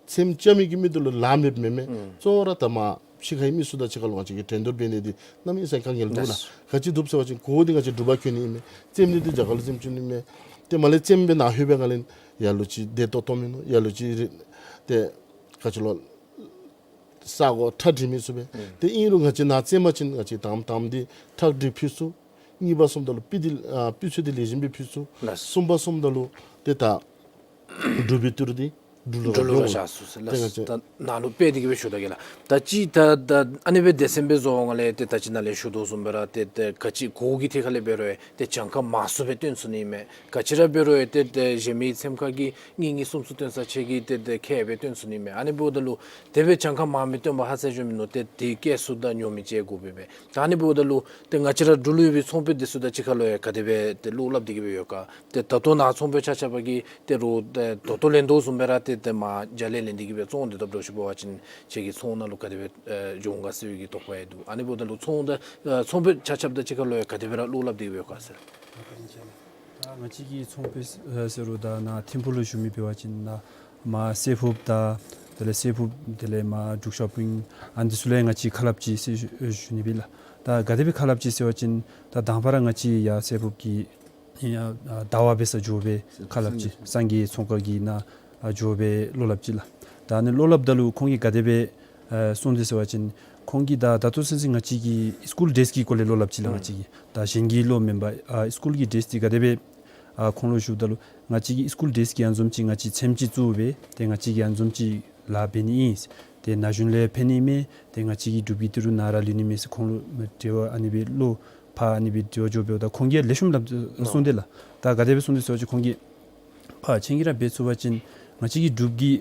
ཚེམས་བཅའ་མི་གི་མི་འདི་ལུ་ལཱ་མེདཔ་མེན་མས། གཙོ་བོ་ར་ད་མར་ཕྱི་ཁའི་མི་ཚུ་དང་གཅིག་ཁར་ལུ་ང་བཅས་ཀྱིས་འགྲན་བསྡུར་འབད་ནི་འདི་གནམ་མེད་ས་མེད་དཀའ་ངལ་འདུག་ལགས། ལགས། ག་ཅི་འདུག་ཟེར་བ་ཅིན་གོ་འདི་ང་བཅས་འབྲུག་པ་གྱོན་ནི་ཨིན་མས། ཚེམས་འདི་འདི་རྒྱ་གར་ལུ་ཚེམས་བཙུགས་ནི་མས། ཏེ་མར་ལས་ཚེམས་སྦེ་ནཱ་ལྷོད་པའི་སྒང་ལས་ཡར་ལུ་ཅིག་བདེ་ཏོག་ཏོ་མིན་ནུག། ཡར་ལུ་ཅིག་རི་ཏེ་ག་ཅི་ལོ་ས་གོ་ཁྲག་འདྲེས་མི་ཚུགས་པས། ཨུམ། ཏེ་ཨིན་རུང་ང་བཅས་ནཱ་བཙེམ་པ་ཅིན་ང་བཅས་དང་པ་དང་པ་འདི་ཁྲག་འདྲེས་ཕུད་ཚུགས། གཉིས་པ་སོངམ་ད་ལུ་སྤུས་འདི་ཨ་སྤུས་ཚད་འདི་ལེགས་ཤོམ་སྦེ་ཕུད་ཚུགས། ལགས། གསུམ་པ་སོངམ་ད་ལུ་ཏེ་ད་འབྲུག་པའི་ཏི་རུ་འདི་འབྲུག་ལུ་འབྲུག་ལུ་ར་ཡོང་། བཞག་ཚུགས་ཟེར། ཏེ་ང་ལགས། བཅས་ད་ནཱ་ལུ་སྦེ་འདི་གིས་སྦེ་ཞུ་ད་གེ་ལགས། ད་ཅི་ད་ད་ཨ་ནི་སྦེ་སྡེ་ཚན་སྦེ་བཟོ་བའི་སྒང་ལས་ཏེ་ད་ཅི་ནཱ་ལས་ཞུ་དོ་བཟུམ་སྦེ་ར་ཏེ་ཏེ་ག་ཅི་གོ་གི་ཐད་ཁ་ལས་འབད་རུང་ཏེ་གྱངས་ཁ་མང་སུ་སྦེ་བཏོན་ཚུགས་ནི་མས། ག་ཅི་ར་འབད་རུང་ཏེ་ཏེ་གཞན་མི་ཚེམས་ཁ་གིས་གཉིས་གཉིས་གསུམ་གསུམ་བཏོན་ས་ཁྱེད་ཀྱིས་ཏེ་ཏེ་ཁེ་སྦེ་བཏོན་ཚུགས་ནི་མས། ཨ་ནི་འབདཝ་ད་ལུ་དེ་སྦེ་གྱངས་ཁ་མང་མི་བཏོན་པར་ཧ་སེ་འགྱོ་མི་ནུག། ཏེ་དེ་སྐྱེལ་སུ་དང་ཉོ་མི་ཅིག་དགོ་པས་པས། ད་ཨ་ནི་འབདཝ་ད་ལུ་ཏེ་ང་བཅས་ར་འབྲུག་ལུ་ཡོད་པའི་ཚོང་དཔོན་འདི་ཚུ་དང་གཅིག་ཁར་ལུ་ཡང་ག་དེ་སྦེ་ཏེ་བློ་སླབ་སྟེ་གི་སྦེ་ཡོད་ག། ཏེ་ད་ལྟོ་ནཱ་ཚོང་དཔོན་ཆ་ཁྱབ་ཀྱིས་ཏེ་རོགས་ཏེ་ད་ལྟོ་ལེན་དོ་བཟུམ་སྦེ་ར་ཏེ་ཏེ་མར་རྒྱ་ལས་ལེན་ཏེ་གི་སྦེ་བཙོང་སྟེ་ད་འགྱོ་ཞིནམ་འབད་བ་ཅིན་ཁྱེད་ཀྱི་ཚོང་ནང་ལུ་ག་དེ་སྦེ་ཨེ་འགྱོ་འོང་ག་ཟེར་བའི་གི་དོགས་པ་ཡང་འདུག། ཨ་ནི་འབདཝ་ད་ལུ་ཚོང་དང་ཨེ་ཚོང་དཔོན་ཆ་ཁྱབ་དང་གཅིག་ཁར་ལུ་ཡང་ག་དེ་སྦེ་ར་བློ་སླབ་སྟེ་གི་སྦེ་ཡོད་ག་ཟེར། ད་ང་བཅས་ཀྱི་ཚོང་དཔོན་ཨེ་ཟེར་རུང་ད་ནཱ་ཐིམ་ཕུག་ལུ་བཞུགས་མི་འབད་བ་ཅིན་ནཱ་མར་སྲད་ཕུགཔ་དང་དེ་ལས་སྲད་ཕུགཔ་དེ་ལས་མར་འབྲུག་ཤོ་པིང་ཨ་ནི་འདི་ཚུ་ལུ་ཡང་ང་བཅས་ཁ་སླབ་ཅི་ཟེར་ཞུ་ཨེ་ཞུ་ནི་སྦེ་ལགས། ད་ག་དེ་སྦེ་ཁ་སླབ་ཅི་ཟེར་བ་ཅིན་ད་དང་པ་ར་ང་བཅས་ཡར་སྲད་ཕུགཔ་གི་ཡ་ཨ་ཟླ་བ་འབད་སར་འགྱོ་སྦེ་ཁ་སླབ་ཅི། སངས་རྒྱས་ཚོང་ཁང་གི་ནང་ཨ་འགྱོ་སྦེ་བློ་སླབ་ཅི་ལགས། ད་ཨ་ནི་བློ་སླབ་ད་ལུ་ཁོང་གིས་ག་དེ་སྦེ་ཨ་གསུངས་དེས་ཟེར་བ་ཅིན་ཁོང་གིས་ད་ད་ལྟོ་ཚུན་ཚོད་ང་བཅས་ཀྱི་སི་ཀུལ་ཌེ་སི་ཀི་སྐོར་ལས་བློ་སླབ་ཅི་ལགས། ང་བཅས་ཀྱིས་ད་གཞན་གྱི་བློ་མེན་པར་ཨ་སི་ཀུལ་གྱི་ཌེ་སི་འདི་ག་དེ་སྦེ་ཨ་ཁོང་ལུ་ཞུཝ་ད་ལུ་ང་བཅས་ཀྱི་སི་ཀུལ་ཌེ་སི་ཀི་ཨ་ནི་བཟུམ་ཅིག་ང་བཅས་ཚེམས་ཅིག་བཙུགས་སྦེ་ཏེ་ང་བཅས་ཀྱིས་ཨ་ནི་བཟུམ་ཅིག་ལཱ་འབད་ནི་ཨིན། ཏེ་ན་གཞོན་ལུ་ཡང་ཕན་ནི་མས། ཏེ་ང་བཅས་ཀྱི་འབྲུག་པའི་ཏི་རུ་ནཱ་ར་ལུས་ནི་མས་ཟེར་ཁོང་ལུ་འབྲེལ་བ་ཨ་ནི་སྦེ་བློ་ཕར་ཨ་ནི་སྦེ་འབྲེལ་བ་འགྱོ་འབདཝ་ད་ཁོང་གིས་ལེགས་ཤོམ་སླབ་གསུངས་དེས་ལགས། ད་ག་དེ་སྦེ་གསུངས་དེས་ཟེར་བ་ཅིན་ཁོང་གིས་ཕར་ཁྱེད་ཀྱིས་ར་འབད་ཚུགས་པ་ཅིན་ང་བཅས་ཀྱི་འབྲུག་གི་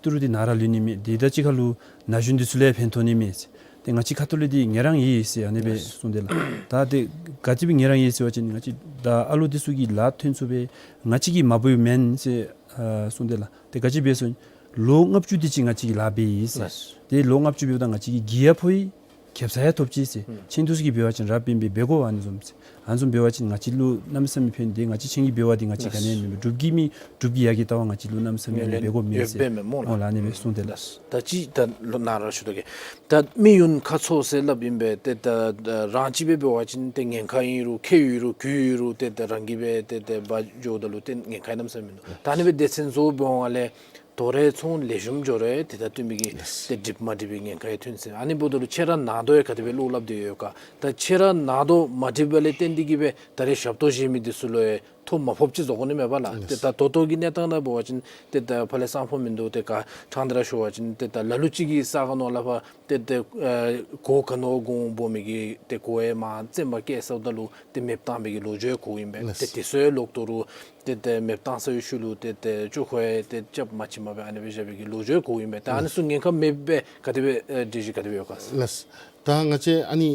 ཏི་རུ་འདི་ནཱ་ར་ལུས་ནི་མས། དེ་དང་གཅིག་ཁར་ལུ་ན་གཞོན་འདི་ཚུ་ལུ་ཡང་ཕན་ཐོགས་ནི་མས་ཟེར། ཏེ་ང་བཅས་ཁ་ཐུག་ལས་འདི་ངལ་རངས་ཡི་ཟེར་ཨ་ནི་སྦེ་གསུངས་དེས་ལགས། ད་དེ་ག་ཅི་སྦེ་ངལ་རངས་ཡི་ཟེར་བ་ཅིན་ང་བཅས་ད་ཨ་ལོ་འདི་ཚུ་གིས་ལཱ་ཐོན་ཚུགས་པས། ང་བཅས་ཀྱིས་མ་འབད་བར་མེན་ཟེར་ཨ་གསུངས་དེས་ལགས། ཏེ་ག་ཅི་སྦེ་ཟེར་ལོ་ལྔ་བཅུ་དེ་ཅིག་ང་བཅས་ཀྱིས་ལཱ་འབད་ཡི་ཟེར། ལགས། ཏེ་ལོ་ལྔ་བཅུ་འབདཝ་ད་ང་བཅས་ཀྱིས་གི་ཡང་ཕོག་ཡི། ཁེ་སང་ཡང་ཐོབ་ཅི་ཟེར། ཨུམ། ཁྱེད་འདི་ཚུ་གིས་འབད་བ་ཅིན་རབ་བརྟན་སྦེ་འབད་དགོ་ཨ་ནི་བཟུམ་ཟེར། ཨ་ནི་བཟུམ་འབད་བ་ཅིན་ང་བཅས་ལུ་གནམ་མེད་ས་མེད་ཕན་ཏེ་ང་བཅས་ཁྱེད་ཀྱིས་འབད་བ་འདི་ང་བཅས་ག་ནི་ཡང་མེད། འབྲུག་གི་མི་འབྲུག་གི་ཡ་གི་ལྟ་བ་ང་བཅས་ལུ་གནམ་མེད་ས་མེད་ཡོད་པས་མེན་མོ་ལགས། ཨ་ནི་སྦེ་གསུངས་དེས་ལགས། ད་ཅི་ད་ལོ་ནཱ་ར་ཞུ་ད་གེ། ད་མི་ཡོན་ཁ་ཚོ་ཟེར་སླབ་ཨིན་པས། ཏེ་ད་ད་རང་གཅིག་སྦེ་འབད་བ་ཅིན་ཏེ་ཉེན་ཁ་ཨིན་རུང་ཁེ་ཡོད་རུང་གུ་ཡོད་རུང་ཏེ་ད་རང་གིས་སྦེ་ཏེ་ད་འབག་འགྱོཝ་ད་ལུ་ཏེ་ཉེན་ཁ་གནམ་མེད་ས་མེད་མིན་འདུག། ད་ཨ་ནི་སྦེ་སྡེ་ཚན་བཟོ་འབདཝ་ལས་དོ་རུང་ཚོང་ལེགས་ཤོམ་འགྱོ་རུང་ཏེ་ད་བཏུབ་མི་གི་ལགས། ཏེ་འགྲིག་མ་འགྲིག་པའི་ཉེན་ཁ་ཡང་ཐོན་ཟེར། ཨ་ནི་འབདཝ་ད་ལུ་ཁྱེད་ར་ནང་དོག་ཡང་ག་དེ་སྦེ་བློ་སླབ་སྟེ་ཡོད་ག། ད་ཁྱེད་ར་ནང་དོག་མ་འགྲིག་པ་ལས་བརྟེན་ཏེ་གི་སྦེ་ད་རེས་ཞབས་ཏོག་བཞེས་མི་འདི་ཚུ་ལུ་ཡང་ཐོ་མ་ཕོགཔ་ཅིག་བཟོ་དགོ་ནི་མས་པ་ལགས། ལགས། ཏེ་ད་ད་ལྟོ་གི་གནས་སྟངས་ནང་འབད་བ་ཅིན་ཏེ་ད་ཕར་ལས་སང་ཕོད་མིན་འདུག། ཏེ་ག་ཕྲང་སྟེ་ར་ཞུ་བ་ཅིན་ཏེ་ད་ལ་ལུ་ཅིག་གིས་ས་ག་ནང་ལས་ཕར་ཏེ་ཏེ་ཨེ་གོ་ག་ནང་འོང་འོང་འབོ་མི་གི་ཏེ་གོ་ཡང་མར་བཙེམ་པར་བསྐྱལ་ཚརཝ་ད་ལུ་ཏེ་མེདཔ་བཏང་མི་གི་ལོ་རྒྱུས་ཡང་གོཝ་ཨིན་པས། ལགས། ཏེ་དེ་ཚུ་ཡང་ལོག་ད་རུང་ཏེ་ཏེ་མེདཔ་བཏང་ཚར་བའི་ཤུལ་ལུ་ཏེ་ཏེ་ཅོག་ཁོ་ཡང་ཏེ་རྐྱབ་མ་ཅིག་མ་སྦེ་ཨ་ནི་སྦེ་བཞག་པའི་གི་ལོ་རྒྱུས་ཡང་གོཝ་ཨིན་པས། ཏེ་ཨ་ནི་ཚུ་ཉེན་ཁ་མེདཔ་སྦེ་ག་དེ་སྦེ་ཨེ་སྒྲིག་གཞི་ག་དེ་སྦེ་ཡོད་ག་ཟེར། ལགས། ད་ང་བཅས་ཨ་ནི་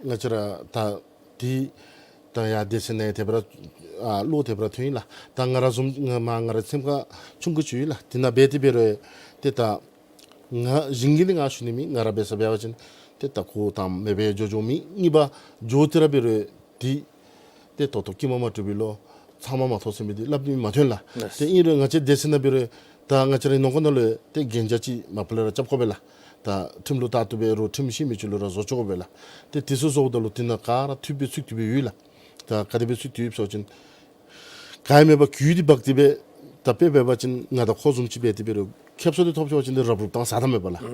ང་བཅས་ར་ད་འདི་ད་ཡར་སྡེ་ཚན་ནང་དེ་སྦེ་ར་ཨ་བློ་དེ་སྦེ་ར་ཐོན་ཡི་ལགས། ད་ང་ར་བཟུམ་ང་མར་ང་རའི་ཚེམས་ཁར་ཆུང་ཀུ་ཅིག་ཡོད་ལགས། དེ་ནང་འབད་དེ་འབད་རུང་ཏེ་ད་ང་གཞན་གྱིས་ནི་ང་ཞུ་ནི་མེད། ང་ར་འབད་ས་འབད་བ་ཅིན་ཏེ་ད་གོ་དང་མེད་པར་འགྱོ་འགྱོཝ་མེད། གཉིས་པ་འགྱོ་སྟེ་ར་འབད་རུང་འདི་ཏེ་ད་ལྟོ་ཀྱེ་མ་མ་གྲུབ་པའི་ལོ་ཚང་མ་མ་ཐོབ་ཟེར་མི་འདི་སླབ་ནི་མ་ཐོན་ལགས། ལགས། ཏེ་ཨིན་རུང་ང་བཅས་སྡེ་ཚན་ནང་འབད་རུང་ད་ང་བཅས་རའི་ནང་འཁོད་ནང་ལུ་ཏེ་གན་རྒྱ་ཅིག་མ་པ་ལས་ར་རྐྱབ་དགོ་པས་ལགས། ད་ཁྲིམས་ལུགས་ལྟར་དུ་འབད་རུང་ཁྲིམས་ཤེས་མི་ཅིག་ལུ་ར་བཟོ་བཅུག་དགོ་པས་ལགས། ཏེ་དེ་ཚུ་བཟོཝ་ད་ལུ་དེ་ནང་ག་ར་འཐུས་སྦེ་ཚུད་དེ་སྦེ་ཡོད་ལགས། ད་ག་དེ་སྦེ་ཚུད་དེ་ཡོད་ཟེར་བ་ཅིན་ག་ཡང་མེད་པར་གུ་འདི་འབག་སྟེ་སྦེ་ད་དཔེ་འབད་བ་ཅིན་ང་དང་ཁོ་བཟུམ་ཅིག་འབད་དེ་འབད་རུང་ཁེབ་སང་འདི་ཐོབ་ཆི་བ་ཅིན་འདི་རབ་རུབ་བཏང་ཟ་ད་མེད་པ་ལགས།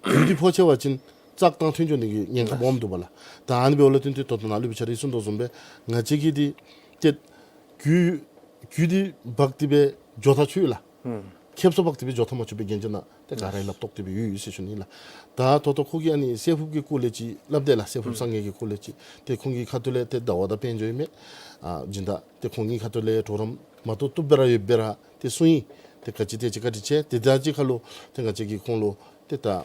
གུ་འདི་ཕོག་ཆི་བ་ཅིན་ཙག་བཏང་ཐོན་འགྱོ་ནི་གི་ཉེན་ཁ་སྦོམ་འདུག་པ་ལགས། ད་ཨ་ནི་འབདཝ་ལས་བརྟེན་ཏེ་ད་ལྟོ་ནཱ་ལུ་སྦེ་ཆ་རེ་གསུངས་དོ་བཟུམ་སྦེ་ང་བཅས་ཀྱིས་འདི་ཏེ་གུ་གུ་འདི་འབག་སྟེ་སྦེ་འགྱོ་ད་ཆོག་ཡི་ལགས། ཨུམ། ཁེབ་སང་འབག་སྟེ་སྦེ་འགྱོ་ད་མ་ཆོག་པའི་གན་རྒྱ་ནང་ཏེ་ག་ར་ལགས་ལག་བཏོག་སྟེ་སྦེ་ཡོད་ཡོད་ཟེར་ཞུ་ནི་ལགས། ད་ད་ལྟོ་ཁོ་གིས་ཨ་ནི་སྲད་ཕུགཔ་གི་སྐོར་ལས་ཅིག་སླབ་དེས་ལགས། སྲད་ཕུགཔ་ཨུམ་སངས་རྒྱས་ཀྱི་སྐོར་ལས་ཅིག། ཏེ་ཁོང་གི་ཁ་ཐུག་ལས་ཏེ་ཟླ་བ་དང་དཔལ་འབྱོར་ཨིན་མས། ཨ་སྦྱིན་བདག་ཏེ་ཁོང་གི་ཁ་ཐུག་ལས་གྲོགས་རམ་མ་གཏོགས་བཏུབ་སྦེ་ར་ཡོད་སྦེ་ར་ཏེ་གསུངས་ཡི། ཏེ་ག་ཅི་ཏེ་ཅིག་བཀའ་དྲིན་ཆེ། ཏེ་ད་ཅི་ཁར་ལུ་ཏེ་ང་བཅས་ཀྱིས་ཁོང་ལུ་ཏེ་ད་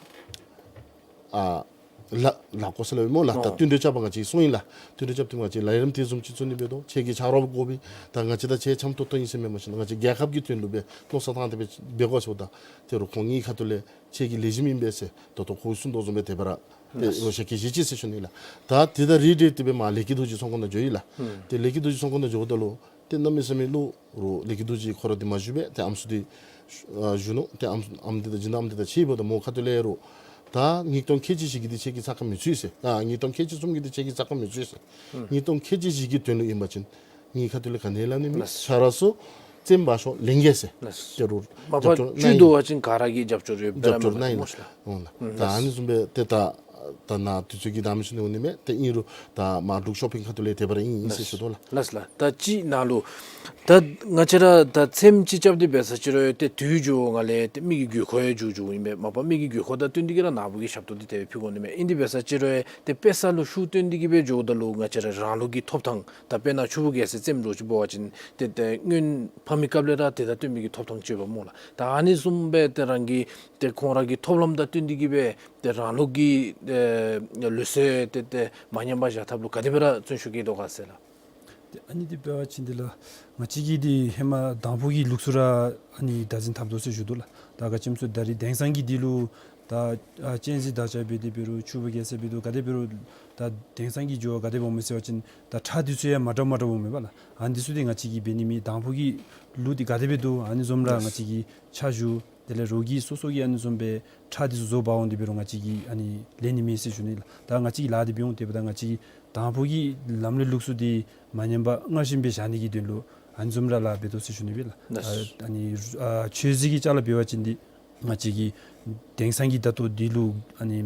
ཨ་ལཱ་ལཱ་བཀོད་ཟེར་སླབ་སྨོ་ལགས། ད་ཨོ་བསྟུན་གྲོས་རྐྱབ་པར་ང་བཅས་སོང་ཡི་ལགས། བསྟུན་གྲོས་རྐྱབ་སྟེ་ང་བཅས་ལས་རིམ་དེ་བཟུམ་ཅིག་བཙུགས་ནི་འབད་དོ། ཁྱེད་ཀྱིས་ཕྱག་རོགས་དགོ་པས། ད་ང་བཅས་དང་ཁྱེད་འཆམ་ཏོག་ཏོ་ཨིན་ཟེར་མེན་པར་ཞིན་ང་བཅས་རྒྱལ་ཁབ་ཀྱི་དོན་ལུ་སྦེ་མནོ་བསམ་བཏང་སྟེ་སྦེ་འབད་དགོ་ཟེརཝ་ད་ཏེ་རུང་ཁོང་གཉིས་ཁ་ཐུག་ལས་ཁྱེད་ཀྱི་ལེགས་ཤོམ་ཨིན་པས་ཟེར་ད་ལྟོ་ཁོ་གིས་གསུང་དོ་བཟུམ་སྦེ་དེ་སྦེ་ར་ཏེ་ལགས། རོགས་ཤ་གི་བཞེས་ཅི་ཟེར་ཞུ་ནི་ལགས། ད་དེ་དང་རིགས་བསྒྲེས་ཏེ་སྦེ་མར་ལས་ཀྱི་རྡོ་རྗེ་ཚོགས་ཁང་ནང་འགྱོ་ཡི་ལགས། ཨུམ་ཏེ་ལས་ཀྱི་རྡོ་རྗེ་ཚོགས་ཁང་ནང་འགྱོཝ་ད་ལུ་ཏེ་གནམ་མེད་ས་མེད་ལུ་རོགས་ལས་ཀྱི་རྡོ་རྗེ་ཁོ་ར་འདི་མ་བཞུགས་པས། ཏེ་ཨམ་སྲུ་འདི་ཨ་བཞུགས་ནུག། ཏེ་ཨམ་ཨམ་འདི་དང་སྦྱིན་བདག་ཨམ་འདི་དང་ཕྱད་འབདཝ་ད་མོ་ཁ་ཐུག་ལས་རོགས་ད་ཉིས་སྟོང་ཁལ་གཅིག་བཞི་གི་འདི་ཁྱེད་ཀྱི་ཚགས་ཁར་མི་ཚུད་ཟེར། ཨ་ཉིས་སྟོང་ཁལ་གཅིག་གསུམ་གྱི་འདི་ཁྱེད་ཀྱི་ཚགས་ཁར་མི་ཚུད་ཟེར། ཨུམ་ཉིས་སྟོང་ཁལ་གཅིག་བཞི་གི་དོན་ལུ་ཨིན་པ་ཅིན་ངེའི་ཁ་ཐུག་ལས་ག་ནི་ཡང་སླབ་ནི་མེད། ལགས། ཁྱོད་ར་ཚུ་བཙེམ་འབག་ཤོག་ལེན་གེ་ཟེར། ལགས། ཏེ་རོགས་མ་པ་རྒྱབ་སྐྱོར་གནང་ཡི། བཅུད་བསྡུ་བ་ཅིན་ག་ར་གིས་རྒྱབ་སྐྱོར་ཡོད། རྒྱབ་སྐྱོར་གནང་ཡི་ལགས། འོང་ལགས། ཨུམ་ད་ཨ་ནི་བཟུམ་སྦེ་ཏེ་ད་ད་ནཱ་དུས་ཚོད་ཀྱི་དམ་ཤུལ་ནི་འོང་ནི་མས། ཏེ་ཨིན་རུང་ད་མར་འབྲུག་ཤོ་ཕིང་ཁ་ཐུག་ལས་དེ་སྦེ་ར་ཨིན་ཨིན་ཟེར་ཞུ་དོ་ལགས། ལགས་ལགས། ད་ཅི་ནང་ལུ་ད་ང་བཅས་ར་ད་ཚེམ་ཅིག་རྐྱབ་སྟེ་འབད་ས་ཅིག་རུང་ཏེ་དུས་འགྱོ་བའི་སྒང་ལས་ཏེ་མི་གི་དགོས་མཁོ་ཡང་འགྱོ་འགྱོཝ་ཨིན་པས། མ་པ་མི་གི་དགོས་མཁོ་དང་བསྟུན་ཏེ་གིས་ར་ནཱ་བུ་གི་ཞབས་ཏོག་འདི་དེ་སྦེ་ཕུལ་དགོ་ནི་མས། ཨིན་དེ་འབད་ས་ཅིག་རུང་ཏེ་དཔེ་ས་ལུ་ཤུགས་བཏོན་ཏེ་གིས་སྦེ་འགྱོཝ་ད་ལུ་ང་བཅས་ར་རང་ལུགས་ཀྱི་ཐོབ་ཐང་ད་དཔེར་ན་ཆུ་བུར་རྒྱལ་མཚན་རྩེདམོ་རོགས་ཅིག་འབད་བ་ཅིན་ཏེ་ཏེ་སྔོན་ཕམ་མི་སྐབས་ལས་ར་ཏེ་ད་བཏོན་མི་གི་ཐོབ་ཐང་ཅིག་ཡོདཔ་སྨོ་ལགས། ད་ཨ་ནི་བཟུམ་སྦེ་ཏེ་རང་གི་ཏེ་ཁོང་ར་གི་ཐོབ་ལམ་དང་བསྟུན་ཏེ་གིས་སྦེ་ཏེ་རང་ལུགས་ཀྱི་ཨེ་ལུགས་སྲོལ་ཏེ་ཏེ་མ་ཉམས་པར་བཞག་ཐབས་ལུ་ག་དེ་སྦེ་ར་བརྩོན་ཤུགས་བསྐྱེད་དོ་ག་ཟེར་ལགས། ཏེ་ཨ་ནི་འདི་འབད་བ་ཅིན་འདི་ལགས་ང་བཅས་ཀྱིས་འདི་ཧེ་མ་དང་ཕུ་གི་ལུགས་སྲོལ་ར་ཨ་ནི་བདག་འཛིན་འཐབ་དོ་ཟེར་ཞུ་དོ་ལགས། ད་ག་ཅི་སྨོ་ཟེར་ད་རིས་དེང་སང་གི་འདི་ལུ་ད་ཨ་གཅན་གཟན་བདག་ཅག་འབད་དེ་འབད་རུང་ཆུ་བུར་རྒྱལ་མཚན་འབད་དོ་ག་དེ་འབད་རུང་ད་དེང་སང་གི་འགྱོ་བ་ག་དེ་འོངམ་མས་ཟེར་བ་ཅིན་ད་ཁྲ་འདི་ཚུ་ཡང་མ་འདྲཝ་མ་འདྲཝ་འོངམ་མས་པ་ལགས། ཨ་ནི་འདི་ཚུ་འདི་ང་བཅས་ཀྱིས་འབད་ནི་མེད། དང་ཕུ་གི་ལུགས་འདི་ག་དེ་སྦེ་འདུག། ཨ་ནི་བཟུམ་ར་ང་བཅས་ཀྱིས་ཕྱག་ཞུ། དེ་ལས་རོགས་ཀྱིས་སོ་སོ་གིས་ཨ་ནི་བཟུམ་སྦེ་ཁྲ་འདི་ཚུ་བཟོ་འབག་འོང་སྟེ་འབད་རུང་ང་བཅས་ཀྱིས་ཨ་ནི་ལེན་ནི་མེད་ཟེར་ཞུ་ནི་ལགས། ད་ང་བཅས་ཀྱི་ལཱ་འདི་འབད་འོང་དེ་འབདཝ་ད་ང་བཅས་ཀྱི་དང་ཕུ་གི་ལམ་ལུགས་ལུགས་སྲོལ་འདི་མ་ཉམས་པར་སྔར་བཞིན་སྦེ་བཞག་ནི་གི་དོན་ལུ་ཨ་ནི་བཟུམ་ར་ལཱ་འབད་དོ་ཟེར་ཞུ་ནི་སྦེ་ལགས། ལགས། ཨ་ཨ་ནི་ཨ་ཆོས་སྲིད་ཀྱི་ཆ་ལུ་འབད་བ་ཅིན་འདི་ང་བཅས་ཀྱི་དེང་སང་གི་ད་ལྟོ་འདི་ལུ་ཨ་ནི་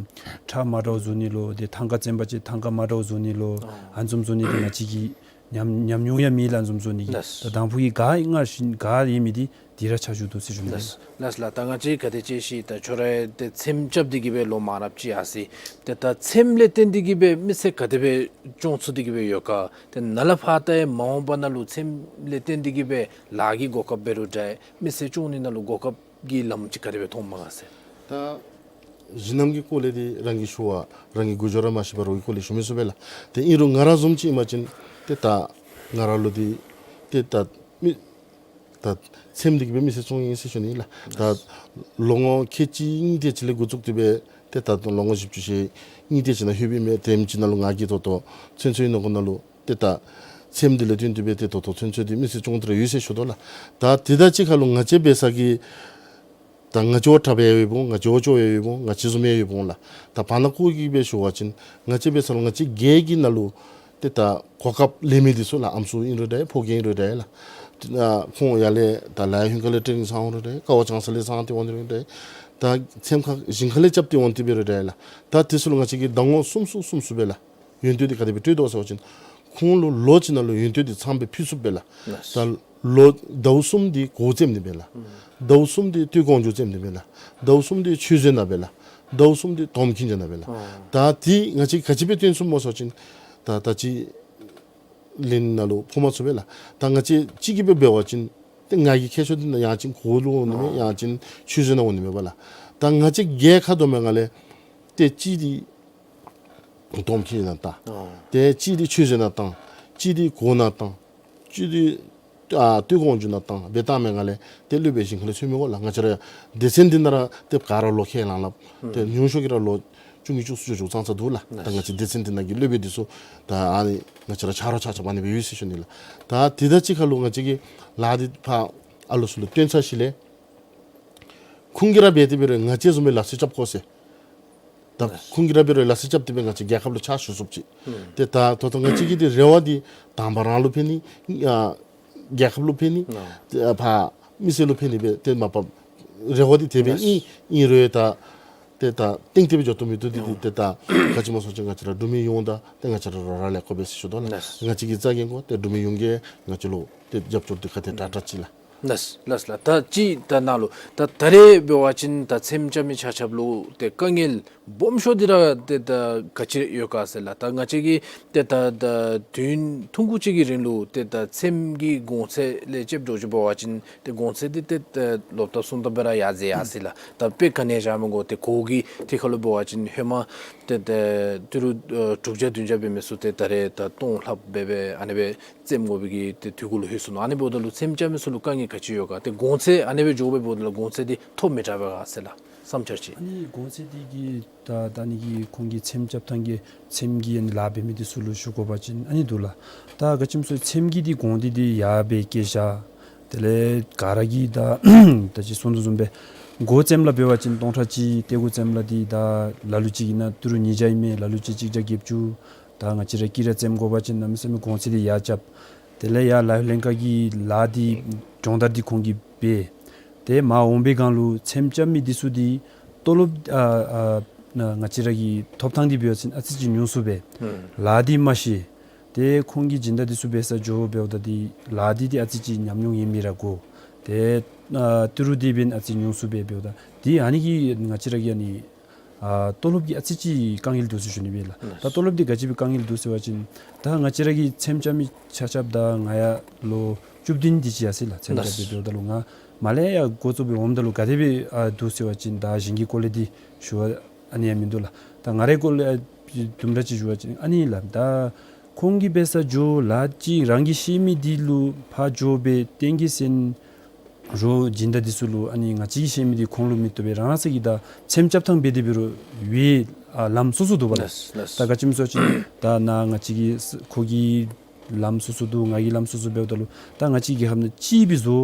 ཁྲ་མ་འདྲཝ་བཟོ་ནི་ལོ་ཏེ་ཐང་ཀ་བཙེམ་པ་ཅིན་ཐང་ཀ་མ་འདྲཝ་བཟོ་ནི་ལོ་ཨ་ཨ་ནི་བཟུམ་བཟོ་ནི་འདི་ང་བཅས་ཀྱི་ཉམས་ཉམས་མྱོང་ཡང་མེད་ལགས། ཨ་ནི་བཟུམ་བཟོ་ནི་གི། ལགས། ད་དང་ཕུ་གི་ག་སྔར་བཞིན་ག་ཡོད་མི་འདི་འདི་ར་ཕྱག་ཞུ་དོ་ཟེར་ཞུ་ནི། ལགས། ལགས་ལགས། ད་ང་བཅས་ག་དེ་ཅིག་ཤེས་ད་ཁྱོད་ར་ཏེ་ཚེམ་རྐྱབ་སྟེ་གིས་སྦེ་ལོ་མང་རབས་ཅིག་ཡར་སོ་ཡི། ཏེ་ད་ཚེམ་ལས་བརྟེན་ཏེ་གིས་སྦེ་མི་སེར་ག་དེ་སྦེ་སྐྱོང་ཚུགས་ཏེ་གིས་སྦེ་ཡོད་ག། ཏེ་ནཱ་ལས་ཕར་ད་ཡང་མ་འོངས་པ་ནང་ལུ་ཚེམ་ལས་བརྟེན་ཏེ་གིས་སྦེ་ལཱ་གི་གོ་སྐབས་འབད་རུང་འདྲ་མི་སེར་སྐྱོང་ནི་ནང་ལུ་གོ་སྐབས་ཀྱི་ལམ་ཅིག་ག་དེ་སྦེ་མཐོངམ་མས་ག་ཟེར། ད་གཞི་རྣམ་གྱི་སྐོར་ལས་འདི་རང་གིས་ཞུ་བ་རང་གི་འགོ་བརྗོད་ར་མ་ཤེས་པར་རོགས་ཀྱི་སྐོར་ལས་ཞུ་མི་ཚུགས་པས་ལགས། ཏེ་ཨིན་རུང་ང་ར་བཟུམ་ཅིག་ཨིན་པ་ཅིན་ཏེ་ད་ང་ར་ལུ་འདི་ཏེ་ད་མི་ད་ཚེམ་འདི་གིས་སྦེ་མི་སེར་སྐྱོང་ཡི་ཟེར་ཞུ་ནི་ལགས། ད་ལོ་ངོ་ཁལ་གཅིག་གཉིས་དེ་ཅིག་ལས་འགོ་བཙུགས་ཏེ་སྦེ་ཏེ་ད་ལྟོ་ལོ་ངོ་བཞི་བཅུ་ཞེ་གཉིས་དེ་ཅིག་ནང་ལྷོད་པའི་མི་དེམ་ཅིག་ནང་ལུ་ང་གིས་ད་ལྟོ་ཚུན་ཚོད་ནང་འཁོད་ནང་ལུ་ཏེ་ད་ཚེམ་འདི་ལས་བརྟེན་ཏེ་སྦེ་ཏེ་ད་ལྟོ་ཚུན་ཚོད་འདི་མི་སེར་སྐྱོང་སྟེ་ར་ཡོད་ཟེར་ཞུ་དོ་ལགས། ད་དེ་དང་གཅིག་ཁར་ལུ་ང་བཅས་འབད་ས་གི་ད་ང་བཅས་བ་དྲག་པའི་ཡོདཔ་འོང་། ང་བཅས་བ་སྐྱོ་བའི་ཡོདཔ་འོང་། ང་བཅས་བཟུམ་མའི་ཡོདཔ་འོང་ལགས། ད་བར་ན་ཁོ་གིས་སྦེ་ཞུ་བ་ཅིན་ང་བཅས་འབད་ས་ལུ་ང་བཅས་སྒེར་གྱི་ནང་ལུ་ཏེ་ད་གོ་སྐབས་ལེན་མི་འདི་ཚུ་ལགས། ཨམ་སྲུ་ཨིན་རུང་འདྲ་ཕོ་རྒྱས་ཨིན་རུང་འདྲ་ལགས། ཨ་ཁོང་ཡར་ལས་ད་ལཱ་ཧིང་ཁ་ལས་ཊེ་ནིང་ཚང་འོང་རུང་འདྲ་ཀ་བ་ལྕང་ས་ལས་ཚང་སྟེ་འོང་རུང་འདྲ་ད་ཚེམ་ཁ་ཞིང་ཁ་ལས་རྐྱབ་སྟེ་འོང་སྟེ་འབད་རུང་འདྲ་ལགས། ད་དེ་ཚུ་ལུ་ང་བཅས་ཀྱིས་ཟླ་ངོ་གསུམ་གསུམ་གསུམ་གསུམ་སྦེ་ལགས། ཡོན་ཏན་འདི་ག་དེ་སྦེ་སྤྲོད་དོ་ཟེར་བ་ཅིན་ཁོང་ལུ་ལོ་གཅིག་ནང་ལུ་ཡོན་ཏན་འདི་ཚངམ་སྦེ་ཕུལ་ཚུགསཔ་སྦེ་ལགས། ལགས། ད་ལོ་ཟླཝ་གསུམ་འདི་གོ་བཙེམ་ནི་སྦེ་ལགས། ཨུམ། ཟླཝ་གསུམ་འདི་ལྟོས་དགོངས་རྒྱུ་བཙེམ་ནི་སྦེ་ལགས། ཟླཝ་གསུམ་འདི་ཆོས་བཟོ་ནི་སྦེ་ལགས། ཟླཝ་གསུམ་འདི་དོམ་ཁྱེར་འགྱོ་ནི་སྦེ་ལགས། ཨུམ། ད་འདི་ང་བཅས་ག་ཅི་སྦེ་སྟོན་ཚུགསཔ་སྨོ་ཟེར་བ་ཅིན་ད་ད་ཅི་ལེན་ནང་ལུ་ཕོག་མ་ཚུགས་པས་ལགས། ད་ང་བཅས་གཅིག་གིས་སྦེ་འབད་བ་ཅིན་ཏེ་ང་གི་ཁྱད་ཆོས་འདི་ནང་ཡང་ཅིན་གོ་ལུ་འོང་ནི་མས། ཨོ། ཡང་ཅིན་ཆོས་བཟོ་ནང་འོང་ནི་མས་པ་ལགས། ད་ང་བཅས་སྒེར་ཁ་བསྡོམས་པའི་སྒང་ལས་ཏེ་གཅིག་འདི་དོམ་ཁྱེར་ནང་བཏང་། ཨོ། ཏེ་གཅིག་འདི་ཆོས་བཟོ་ནང་བཏང་། གཅིག་འདི་གོ་ནང་བཏང་། གཅིག་འདི་ཨ་ལྟོས་དགོངས་རྒྱུ་ནང་བཏང་སྦེ་བཏངམ་ལས་ཏེ་སློབ་དཔོན་ཞིང་ཁ་ལས་འཚོལ་མི་དགོ་ལགས། ང་བཅས་ར་སྡེ་ཚན་འདི་ནང་ར་ཏེ་ག་ར་ལོ་ཁས་བླངས་སླབ། ཨུམ། ཏེ་ཉུང་ཤོས་ཀྱི་ར་ལོ་བཅུ་གཉིས་བཅུ་གསུམ་བཅུ་བཅུ་ཙམ་ཙམ་འདུག་ལགས། ད་ང་བཅས་སྡེ་ཚན་འདི་ནང་གི་སློབ་དཔོན་འདི་ཚུ་ད་ཨ་ནི་ང་བཅས་ར་ཆ་རོགས་ཆ་ཁྱབ་ཨ་ནི་སྦེ་ཡོད་ཟེར་ཞུ་ནི་ལགས། ད་དེ་དང་གཅིག་ཁར་ལུ་ང་བཅས་ཀྱིས་ལཱ་འདི་ཕར་ཨ་ལོ་ཚུ་ལུ་སྟོན་ཚར་ཞིནམ་ལས་ཁོང་གིས་ར་འབད་དེ་འབད་རུང་ང་བཅས་བཟུམ་སྦེ་ལག་རྩལ་རྐྱབ་དགོ་ཟེར། ད་ཁོང་གིས་ར་འབད་རུང་ལག་རྩལ་རྐྱབ་སྟེ་སྦེ་ང་བཅས་རྒྱལ་ཁབ་ལུ་ཕྱག་ཞུ་ཚུགསཔ་ཅིག། ཨུམ། ཏེ་ད་ད་ལྟོ་ང་བཅས་ཀྱི་འདི་རེ་བ་འདི་དང་པ་རང་ལུ་ཕན་ནི་ཨ་རྒྱལ་ཁབ་ལུ་ཕན་ནི་ཨོ། ཏེ་ཕར་མི་སེར་ལུ་ཕན་ནི་སྦེ་ཏེ་མ་པ་རེ་བ་འདི་དེ་སྦེ་ཨིན། ཨིན་རུང་ད་ཏེ་ད་གཏིང་སྟེ་སྦེ་འགྱོ་དོ་མི་བཏུབ་འདི་འདི་ཨོ། ཏེ་ད་ག་ཅི་སྨོ་ཟེར་བ་ཅིན་ང་བཅས་ར་འབྲུག་མི་ཡོངས་དང་ཏེ་ང་བཅས་ར་ར་ལས་ཁོ་སྦེ་ཟེར་ཞུ་དོ་ལགས། ང་བཅས་ཀྱིས་རྩ་འགེངས་དགོ། ཏེ་འབྲུག་མི་ཡོངས་ཀྱིས་ང་བཅས་ལུ་ཏེ་རྒྱབ་སྐྱོར་འདི་ག་དེ་དྲག་དྲག་ཅིག་ལགས། ལགས་ལགས་ལགས། ད་ཅི་ད་ནཱ་ལུ་ད་ད་རེས་འབད་བ་ཅིན་ད་ཚེམ་རྐྱབ་མི་ཆ་ཁྱབ་ལུ་ཏེ་དཀའ་ངལ་སྦོམ་ཤོས་འདི་ར་ཏེ་ད་ག་ཅི་ཡོད་ག་ཟེར་ལགས། ད་ང་བཅས་ཀྱིས་ཏེ་ད་ད་དུས་ཐུང་ཀུ་ཅིག་གི་རིང་ལུ་ཏེ་ད་ཚེམ་གྱི་གོང་ཚད་ལས་ལྕེབ་འགྱོ་ཅི་འབད་བ་ཅིན་ཏེ་གོང་ཚད་འདི་ཏེ་ད་ལོག་ལྟབ་སོང་ལྟབ་སྦེ་ར་ཡར་འཛེགས་ཡར་སོ་ཡི་ལགས། ད་དཔེ་ག་ནི་བཞག་མི་དགོ། ཏེ་གོ་གི་ཐད་ཁར་ལུ་འབད་བ་ཅིན་ཧེ་མ་ཏེ་ད་ཏི་རུ་ཨ་དྲུག་བརྒྱ་བདུན་བརྒྱ་འབད་མི་ཚུ་ཏེ་ད་རེས་ད་སྟོང་ལྷགཔ་སྦེ་སྦེ་ཨ་ནི་སྦེ་ཚེམ་དགོ་པའི་གི་ཏེ་དུས་འཁོར་ལུ་ལྷོད་སོ་ནུག། ཨ་ནི་འབདཝ་ད་ལུ་ཚེམ་རྐྱབ་མི་ཚུ་ལུ་དཀའ་ངལ་ག་ཅི་ཡོད་ག། ཏེ་གོང་ཚད་ཨ་ནི་སྦེ་འགྱོ་སྦེ་འབདཝ་ད་ལུ་གོང་ཚད་འདི་མཐོ་མི་དྲག་པས་ག་ཟེར་ལགས། བསམ་འཆར་ཅིག། ཨ་ནི་གོང་ཚད་འདི་གི་ད་ད་ཨ་ནི་གི་ཁོང་གི་ཚེམ་རྐྱབ་ཐངས་ཀྱི་ཚེམ་གྱི་ཨ་ནི་ལཱ་འབད་མི་འདི་ཚུ་ལུ་ཞུ་དགོ་པ་ཅིན་ཨ་ནི་འདུག་ལགས། ད་ག་ཅི་སྨོ་ཟེར་ཚེམ་གྱི་འདི་གོང་འདི་འདི་ཡར་སྦེ་བཀལ་བཞག། དེ་ལས་ག་ར་གིས་ད་ད་ཅི་གསུངས་དོ་བཟུམ་སྦེ་གོ་ཚེམ་ལཱ་འབད་བ་ཅིན་སྟོང་ཕྲག་གཅིག། ཏེ་གོ་ཚེམ་ལཱ་འདི་ད་ལ་ལུ་ཅིག་ཨིན་ན་ཏི་རུ་ཉིས་བརྒྱ་ཨིན་མས། ལ་ལུ་ཅིག་གཅིག་བརྒྱ་བརྒྱད་ཅུ། ད་ང་བཅས་ར་དཀྱི་ར་ཚེམ་དགོ་པ་ཅིན་གནམ་མེད་ས་མེད་གོང་ཚད་འདི་ཡར་རྐྱབ། དེ་ལས་ཡར་ལཱ་གཡོག་ལྷན་ཁག་གི་ལཱ་འདི་སྦྱོང་བརྡར་འདི་ཁོང་གིས་འབད། ཏེ་མར་འོང་པའི་སྒང་ལུ་ཚེམ་རྐྱབ་མི་འདི་ཚུ་འདི་ཏོ་ལོབ་ཨ་ཨ་ང་བཅས་ར་གི་ཐོབ་ཐངས་འདི་འབད་བ་ཅིན་ཨ་ཙི་ཅིག་ཉུང་སུ་སྦེ། ལཱ་འདི་མ་ཤེས། ཏེ་ཁོང་གི་སྦྱིན་བདག་འདི་ཚུ་འབད་སར་འགྱོ་འབདཝ་ད་འདི་ལཱ་འདི་འདི་ཨ་ཙི་ཅིག་ཉམས་མྱོང་ཡོད་མི་ར་དགོ། ཏེ་ཨ་ཏི་རུ་འདི་འབདན་ཨ་ཙི་ཉུང་སུ་སྦེ་འབདཝ་ད་འདི་ཨ་ནི་གིས་ང་བཅས་ར་གི་ཨ་ནི་ཨ་ཏོ་ལོབ་ཀྱི་ཨ་ཙི་ཅིག་དཀའ་ངལ་འདུག་ཟེར་ཞུ་ནི་སྦེ་ལགས། ད་ཏོ་ལོབ་འདི་ག་ཅི་སྦེ་དཀའ་ངལ་འདུག་ཟེར་བ་ཅིན་ད་ང་བཅས་ར་གི་ཚེམ་རྐྱབ་མི་ཆ་ཁྱབ་ད་ང་ཡང་ལོ་བཅུ་བདུན་དེ་ཅིག་ཡར་སོ་ཡི་ལགས། ཚེམ་རྐྱབ་སྦེ་འབདཝ་ད་ལུ་ང་མར་ལས་ཡར་འགོ་བཙུགས་སྦེ་འོངམ་ད་ལུ་ག་དེ་སྦེ་ཨ་འདུག་ཟེར་བ་ཅིན་ད་གཞན་གྱི་སྐོར་ལས་འདི་ཞུ་བ་ཨ་ནི་ཡང་མིན་འདུག་ལགས། ད་ང་རའི་སྐོར་ལས་ཨ་དུམ་གྲ་ཅིག་ཞུ་བ་ཅིན་ཨ་ནི་ལགས། ད་ཁོང་གིས་འབད་སར་འགྱོ་ལཱ་ཅིག་རང་གིས་ཤེས་མི་འདི་ལུ་ཕར་འགྱོ་སྦེ་གཏན་གྱི་སེམས་རོགས་སྦྱིན་བདག་འདི་ཚུ་ལུ་ཨ་ནི་ང་བཅས་ཀྱིས་ཤེས་མི་འདི་ཁོང་ལུ་མི་བསྟོད་པས། རང་སོ་གིས་ད་ཚེམ་རྐྱབ་ཐངས་འབད་དེ་འབད་རུང་ཝེ་ཨ་ལམ་སོ་སོ་འདུག་པ་ལགས། ལགས་ལགས། ད་ག་ཅི་སྨོ་ཟེར་བ་ཅིན་ད་ནཱ་ང་བཅས་ཀྱི་ཁོ་གི་ལམ་སོ་སོ་འདུག། ང་གི་ལམ་སོ་སོ་འབདཝ་ད་ལུ་ད་ང་བཅས་རྒྱལ་ཁབ་ནང་གཅིག་སྦེ་བཟོ།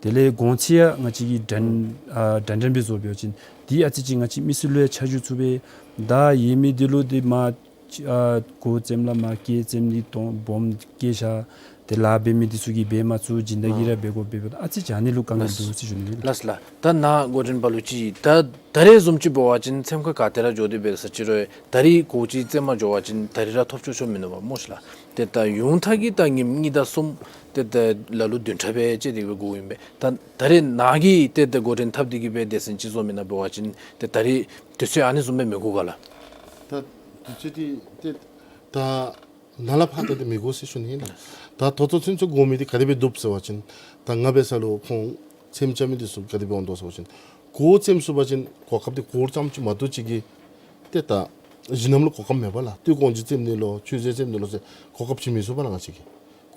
དེ་ལས་གོང་ཚད་ཡང་ང་བཅས་ཀྱིས་འདྲན་ཨ་འདྲན་འདྲ་སྦེ་བཟོ་འབད་བ་ཅིན་འདི་ཨ་ཙི་ཅིག་ང་བཅས་མི་སེར་ལུ་ཡང་ཆ་འཇོག་ཚུགས་པས། ད་ཡོད་མི་འདི་ལུ་འདི་མར་ཅིག་ཨ་གོ་ཚེམ་ལཱ་མར་བཀལ། ཚེམ་འདི་སྟོང་སྦོམ་བཀལ་བཞག། ཏེ་ལཱ་འབད་མི་འདི་ཚུ་གིས་འབད་མ་ཚུགས། སྦྱིན་བདག་གིས་ར་འབད་དགོ་པས། འབདཝ་ད་ཨ་ཙི་ཅིག་ཨ་ནི་ལུ་དཀའ་ངལ་འདུག་ཟེར་ཞུ་ནི་ཨིན་ལགས། ལགས་ལགས། ད་ནཱ་འགོ་འདྲེན་པ་ལུ་ཅིག་ད་ད་རེས་བཟུམ་ཅིག་འབད་བ་ཅིན་ཚེམ་ཁ་ག་ཏེ་ར་འགྱོ་སྟེ་འབད་ས་ཅིག་རུང་ད་རེས་གོ་ཅིག་ཚེམ་མར་འགྱོ་བ་ཅིན་ད་རེས་ར་ཐོབ་ཆོག་ཆོག་མིན་འདུག་པ་སྨོ་ཤིག་ལགས། ཏེ་ད་ཡོངས་གྲགས་ཀྱི་ད་ཉིནམ་གཉིས་དང་གསུམ་ཏེ་ད་ལ་ལུ་བདུན་ཕྲག་སྦེ་བཅད་དེ་སྦེ་དགོཔ་ཨིན་པས། ད་ད་རེས་ནཱ་གིས་ཏེ་ད་འགོ་འདྲེན་འཐབ་སྟེ་གི་སྦེ་སྡེ་ཚན་ཅིག་བཟོ་མི་ནང་འབད་བ་ཅིན་ཏེ་ད་རེས་དུས་ཚོད་ཨ་ནི་བཟུམ་སྦེ་མི་འགོར་ག་ལགས། ད་དུས་ཚོད་འདི་ཏེ་ད་ནཱ་ལས་ཕར་ད་འདི་མི་འགོར་ཟེར་ཞུ་ནི་ཨིན་ལགས། ད་ད་ལྟོ་ཚུན་ཚོད་འགོར་མི་འདི་ག་དེ་སྦེ་འདུག་ཟེར་བ་ཅིན་ད་ང་འབད་ས་ལུ་ཁོང་ཚེམ་རྐྱབ་མི་འདི་ཚུ་ག་དེ་སྦེ་འོང་དོ་ཟེར་བ་ཅིན་གོ་ཚེམ་ཚུགས་པ་ཅིན་གོ་སྐབས་འདི་གོ་ཙམ་ཅིག་མ་གཏོགས་ཅིག་གིས་ཏེ་ད་གཞི་ནམ་ལུ་གོ་སྐབས་མེད་པ་ལགས། ཏེ་གོང་ཅིག་ཚེམ་ནི་ལོ་ཆོས་རྫས་ཚེམ་ནི་ལོ་ཟེར་གོ་སྐབས་ཅིག་མི་ཚུགས་པ་ལགས། ང་བཅས་ཀྱིས་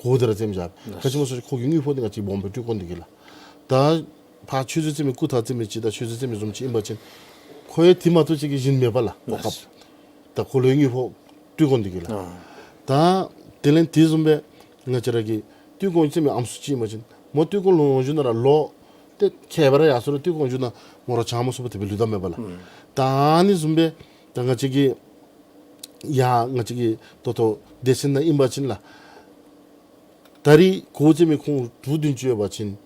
གོ་འདི་ར་ཚེམ་བཞག། ག་ཅི་སྨོ་ཟེར་བ་ཅིན་ཁོ་གི་དངུལ་ཕོགས་འདི་ང་བཅས་སྦོམ་སྦེ་སྤྲོད་དགོ་ནི་འདི་གིས་ལགས། ད་ཕར་ཆོས་རྫས་ཚེམ་མི་རྐུ་འཐག་ཚེམ་མི་ཅིག་དང་ཆོས་རྫས་ཚེམ་མི་བཟུམ་ཅིག་ཨིན་པ་ཅིན་ཁོ་ཡང་དེ་མ་གཏོགས་ཅིག་གིས་གཞན་མེད་པ་ལགས། གོ་སྐབས་ད་ཁོ་ལུ་ཡང་དངུལ་ཕོགས་སྤྲོད་དགོ་ནི་འདི་གིས་ལགས། ད་དེ་ལས་དེ་བཟུམ་སྦེ་ང་བཅས་ར་གི་ཏེ་གོང་ཚེམ་མི་ཨམ་སྲུ་ཅིག་ཨིན་པ་ཅིན་མོ་ཏེ་གོང་ལུ་འོང་ཞིནམ་ལས་ལོ་ཏེ་ཁྱད་པར་ཡར་སོང་རུང་ཏེ་གོང་ཞུ་ན་མོ་ར་བྱང་མ་སོང་བ་དེ་སྦེ་ལུས་ད་མེད་པ་ལགས། ད་ཨ་ནི་བཟུམ་སྦེ་ད་ང་བཅས་ཀྱི་ཡ་ང་བཅས་ཀྱི་ད་ལྟོ་སྡེ་ཚན་ནང་ཨིན་པ་ཅིན་ལགས། ད་རེས་གོ་ཚེམ་མི་ཁོང་དྲུག་བདུན་ཅིག་ཡོད་པ་ཅིན་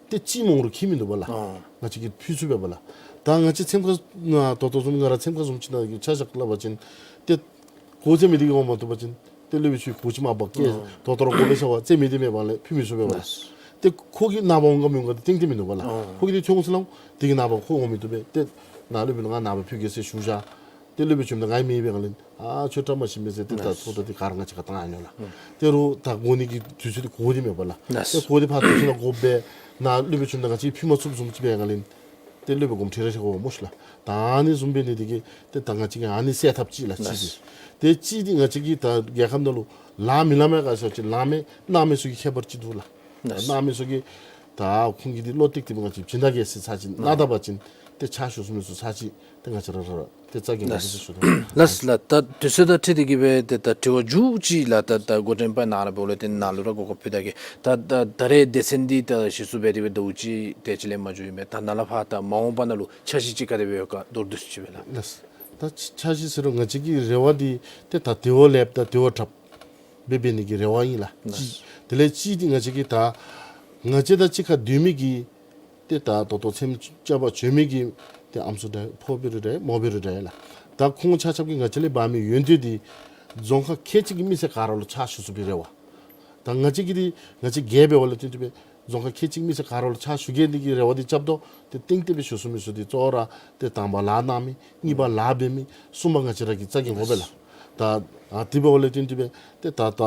ཏེ་གཅིག་མང་རུང་ཁྱད་མིན་འདུག་པ་ལགས། ང་བཅས་ཀྱིས་ཕུལ་ཚུགས་པས་པ་ལགས། ད་ང་བཅས་ཚེམ་ཁ་ན་ད་ལྟོ་བཟུམ་ང་ར་ཚེམ་ཁ་བཟུམ་ཅིག་ནང་གི་ཆ་བཞག་སླབ་པ་ཅིན་ཏེ་གོ་ཚེམ་མི་འདི་གིས་འོང་མ་བཏུབ་པ་ཅིན་ཏེ་སློབ་དཔོན་ཚུ་གིས་གོ་ཅིག་མ་འབག་གེ་ད་ལྟོ་ར་གོ་སྦེ་ཟེར་བ་ཚེམ་མི་འདི་མེད་པ་ལས་ཕུལ་མི་ཚུགས་པས་པ་ལགས། ཏེ་ཁོ་གིས་ནངས་པ་འོང་ག་མི་འོང་ག་འདི་གཏན་གཏན་མིན་འདུག་པ་ལགས། ཁོ་གིས་ཏེ་ཐོན་འོང་ཟེར་སླབ་འོང་། དེ་གིས་ནངས་པ་ཁོ་འོང་མི་བཏུབ་པས། ཏེ་ནཱ་སློབ་དཔོན་ལུ་ང་ནངས་པ་ཕུལ་གེ་ཟེར་ཞུ་བཞག། ཏེ་སློབ་དཔོན་བྱོནམ་ད་ངེའི་མི་འབད་ག་ལས་ཨ་ཁྱོད་བཀྲ་མ་ཤིསཔ་མས་ཟེར་ཏེ་ད་ཚོགས་ད་འདི་ག་ར་ང་བཅས་ཀྱིས་བཏང་ཡར་འགྱོ་ལགས། ཏེ་རུང་ད་གོ་ནི་གི་དུས་ཚོད་འདི་གོ་སྟེ་མེད་པ་ལགས། ཏེ་གོ་སྟེ་ཕར་དུས་ཚོད་ནང་གོཝ་སྦེ་ནཱ་སློབ་དཔོན་བྱོནམ་ད་ང་བཅས་ཕུལ་མ་ཚུགསཔ་བཟུམ་ཅིག་འབད་ག་ལས་ཏེ་སློབ་དཔོན་དགོངསམ་ཁྲེལ་ར་ཆེ་དགོ་པ་སྨོ་ཤིག་ལགས། ད་ཨ་ནི་བཟུམ་འབད་ནི་འདི་གིས་ཏེ་ད་ང་བཅས་ཀྱིས་ཨ་ནི་སེལ་ཐབས་ཅིག་ལགས་ཅིག་འདི། ཏེ་གཅིག་འདི་ང་བཅས་ཀྱི་ད་རྒྱལ་ཁབ་ནང་ལུ་ལཱ་མི་ལཱ་མེད་ག་ཟེར་བ་ཅིན་ལཱ་མེད་གནང་མི་ཚུ་གི་ཁྱད་པར་ཅིག་འདུག་ལགས། གནང་མི་ཚུ་གིས་ད་ཁོང་གིས་འདི་བློ་གཏད་དེ་ང་བཅས་སྦྱིན་བདག་གིས་ཟེར་ཚར་ཅིག་གནང་ད་པ་ཅིན་ཏེ་ཕྱག་ཞུ་ཚུགས་མི་ཚུ་ཚར་ཅིག་ཏེ་ང་བཅས་ར་ར་ཏེ་རྩ་འགེངས་དགོ་ཟེར་ཞུ་དོ། ལགས་ལགས། ད་དུས་ཚོད་དང་འཁྲིལ་ཏེ་གི་སྦེ་ཏེ་ད་དྲི་བ་མཇུག་ཅིག་ལགས། ད་ད་འགོ་འདྲེན་པ་ནཱ་ར་འབདཝ་ལས་ཏེ་ནཱ་ལུ་ར་གོ་སྐབས་ཕུལ་ད་གེ། ད་ད་ད་རེས་སྡེ་ཚན་འདི་ད་གཞི་བཙུགས་འབད་དེ་སྦེ་ཟླཝ་གཅིག་དེ་ཅིག་ལས་མ་འགྱོ་ཡི་མས། ད་ནཱ་ལས་ཕར་ད་མ་འོངས་པ་ནང་ལུ་འཆར་གཞི་ཅིག་ག་དེ་སྦེ་ཡོད་ག་མདོར་བསྡུས་ཅིག་སྦེ་ལགས། ལགས། ད་འཆར་གཞི་ཟེར་རུང་ང་བཅས་ཀྱི་རེ་བ་འདི་ཏེ་ད་དེ་བ་ལེགསཔ་ད་དེ་བ་དྲགཔ་སྦེ་འབད་ནི་གི་རེ་བ་ཨིན་ལགས། གཅིག། དེ་ལས་གཅིག་འདི་ང་བཅས་ཀྱི་ད་ང་བཅས་དང་གཅིག་ཁར་སྡོད་མི་གི་ཏེ་ད་ད་ལྟོ་ཚེམ་རྐྱབ་པར་བྱོན་མི་གི་ཏེ་ཨམ་སྲུ་འདྲ་ཕོ་འབད་རུང་འདྲ་མོ་འབད་རུང་འདྲ་ལགས། ད་ཁོང་ཆ་ཁྱབ་ཀྱིས་ང་བཅས་ལས་འབག་མི་ཡོན་ཏན་འདི་རྫོང་ཁག་ཁལ་གཅིག་གི་མི་སེར་ག་ར་ལུ་ཕྱག་ཞུ་ཚུགས་པའི་རེ་བ། ད་ང་བཅས་ཀྱི་འདི་ང་བཅས་སྒེར་འབདཝ་ལས་བརྟེན་ཏེ་སྦེ་ རྫོང་ཁག་ཁལ་གཅིག་མེན་ཟེར་ག་ར་ལུ་ཕྱག་ཞུ་གེ་འདི་གི་རེ་བ་འདི་རྐྱབ་དོ། ཏེ་གཏིང་གཏིང་སྦེ་ཞུ་ཚུགས་མི་ཚུ་འདི་གཙོ་བོ་ར་ཏེ་དང་པ་ལཱ་གནང་མི་གཉིས་པ་ལཱ་འབད་མི་གསུམ་པ་ང་བཅས་ར་གི་རྩ་འགེངས་དགོ་པས་ལགས། ད་ཨ་དེ་འབདཝ་ལས་བརྟེན་ཏེ་སྦེ་ཏེ་ད་ད་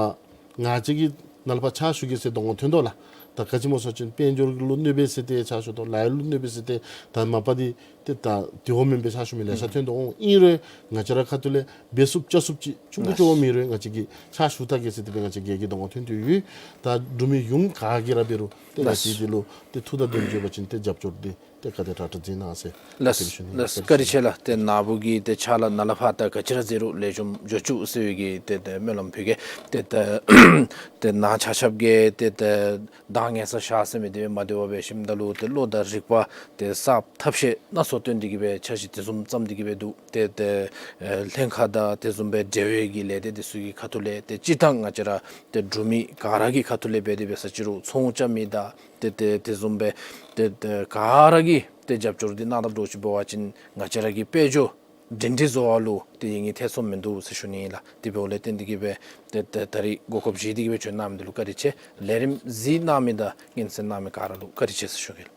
ང་བཅས་ཀྱིས་ནཱ་ལས་ཕར་ཕྱག་ཞུ་གེ་ཟེར་གདོང་ཁར་ཐོན་དོ་ལགས། ད་ག་ཅི་སྨོ་ཟེར་བ་ཅིན་དཔལ་འབྱོར་ལུ་གནོདཔ་ཨིན་ཟེར་ཏེ་ཕྱག་ཞུ་དོ། ལཱ་གཡོག་ལུ་གནོདཔ་ཨིན་ཟེར་ཏེ། ད་མ་པ་འདི་ཏེ་ད་དེ་འོང་མེན་པའི་ཕྱག་ཞུ་མི་ལེ་ཤ་ཐོན་དོ་འོང་། ཨིན་རུང་ང་བཅས་ར་ཁ་ཐུག་ལས་འབད་ཚུགསཔ་རྐྱབ་ཚུགསཔ་ཅིག་ཆུང་ཀུ་ལགས། ཆུང་ཀུ་མེད་རུང་ང་བཅས་ཀྱིས་ཕྱག་ཞུ་ད་གེ་ཟེར་ཏེ་སྦེ་ང་བཅས་རྒེད་འོག་གི་གདོང་ཁར་ཐོན་ཏེ་ཡོད། ད་འབྲུག་མི་ཡོངས་ག་གིས་ར་འབད་རུང་ཏེ་ང་ལགས། བཅས་འདི་ལུ་ཏེ་ཐུགས་དང་ལྡན་འབྱོན་པ་ཅིན་ཏེ་རྒྱབ་སྐྱོར་འདི་ཏེ་ག་དེ་དྲག་དྲག་མཛད་གནང་ཟེར། ལགས། ལགས། བཀའ་དྲིན་ཆེ་ལགས། ཏེ་ནཱ་བུ་གིས་ཏེ་ཕྱག་ལཱ་ནཱ་ལས་ཕར་ད་ག་ཅི་ར་མཛད་རུང་ལེགས་ཤོམ་འགྱོ་བཅུག་ཟེར་བའི་གི་ཏེ་ཏེ་སྨོན་ལམ་ཕུལ་གེ། ཏེ་ཏེ་ཏེ་ནཱ་ཆ་ཁྱབ་ཀྱིས་ཏེ་ཏེ་གདངས་ངན་ས་བཞག་ཟེར་མི་འདི་སྦེ་མ་སྡོད་པར་སྦེ་ཞིནམ་ད་ལུ་ཏེ་བློ་དང་རིག་པ་ཏེ་གསརཔ་ཐབས་ཤེས་སྣ་ཚོགས་བཏོན་ཏེ་གི་སྦེ་འཆར་གཞི་དེ་བཟུམ་བརྩམས་ཏེ་གི་སྦེ་འདུག། ཏེ་ཏེ་ཨེ་ལྷན་ཁག་དང་དེ་བཟུམ་སྦེ་འབྲེལ་བའི་གི་ལས་སྡེ་དེ་ཚུ་གི་ཁ་ཐུག་ལས་ཏེ་སྤྱིར་བཏང་ང་བཅས་ར་ཏེ་འབྲུག་མི་ག་ར་གི་ཁ་ཐུག་ལས་འབད་དེ་འབད་ས་ཅི་རུང་ཚོང་རྐྱབ་མི་དང་ཏེ་ཏེ་དེ་བཟུམ་སྦེ་ཏེ་ཏེ་ག་ར་གིས་ཏེ་རྒྱབ་སྐྱོར་འདི་གནང་དཔ་འདྲཝ་ཅིག་འབད་བ་ཅིན་ང་བཅས་ར་གི་དཔལ་འབྱོར་སྒྲིང་སྒྲི་བཟོ་བ་ལུ་ཏེ་ཡིད་གཉིས་ཐེ་ཚོམ་མིན་འདུག་ཟེར་ཞུ་ནི་ཨིན་ལགས། དེ་འབདཝ་ལས་བརྟེན་ཏེ་གི་སྦེ་ཏེ་ཏེ་ད་རིས་གོ་སྐབས་བཞེས་ཏེ་གི་སྦེ་བྱོན་གནང་མི་འདི་ལུ་བཀའ་དྲིན་ཆེ། ལས་རིམ་གཟིགས་གནང་མི་དང་སྙན་གསན་གནང་མི་ག་ར་ལུ་བཀའ་དྲིན་ཆེ་ཟེར་ཞུ་གེ་ལགས།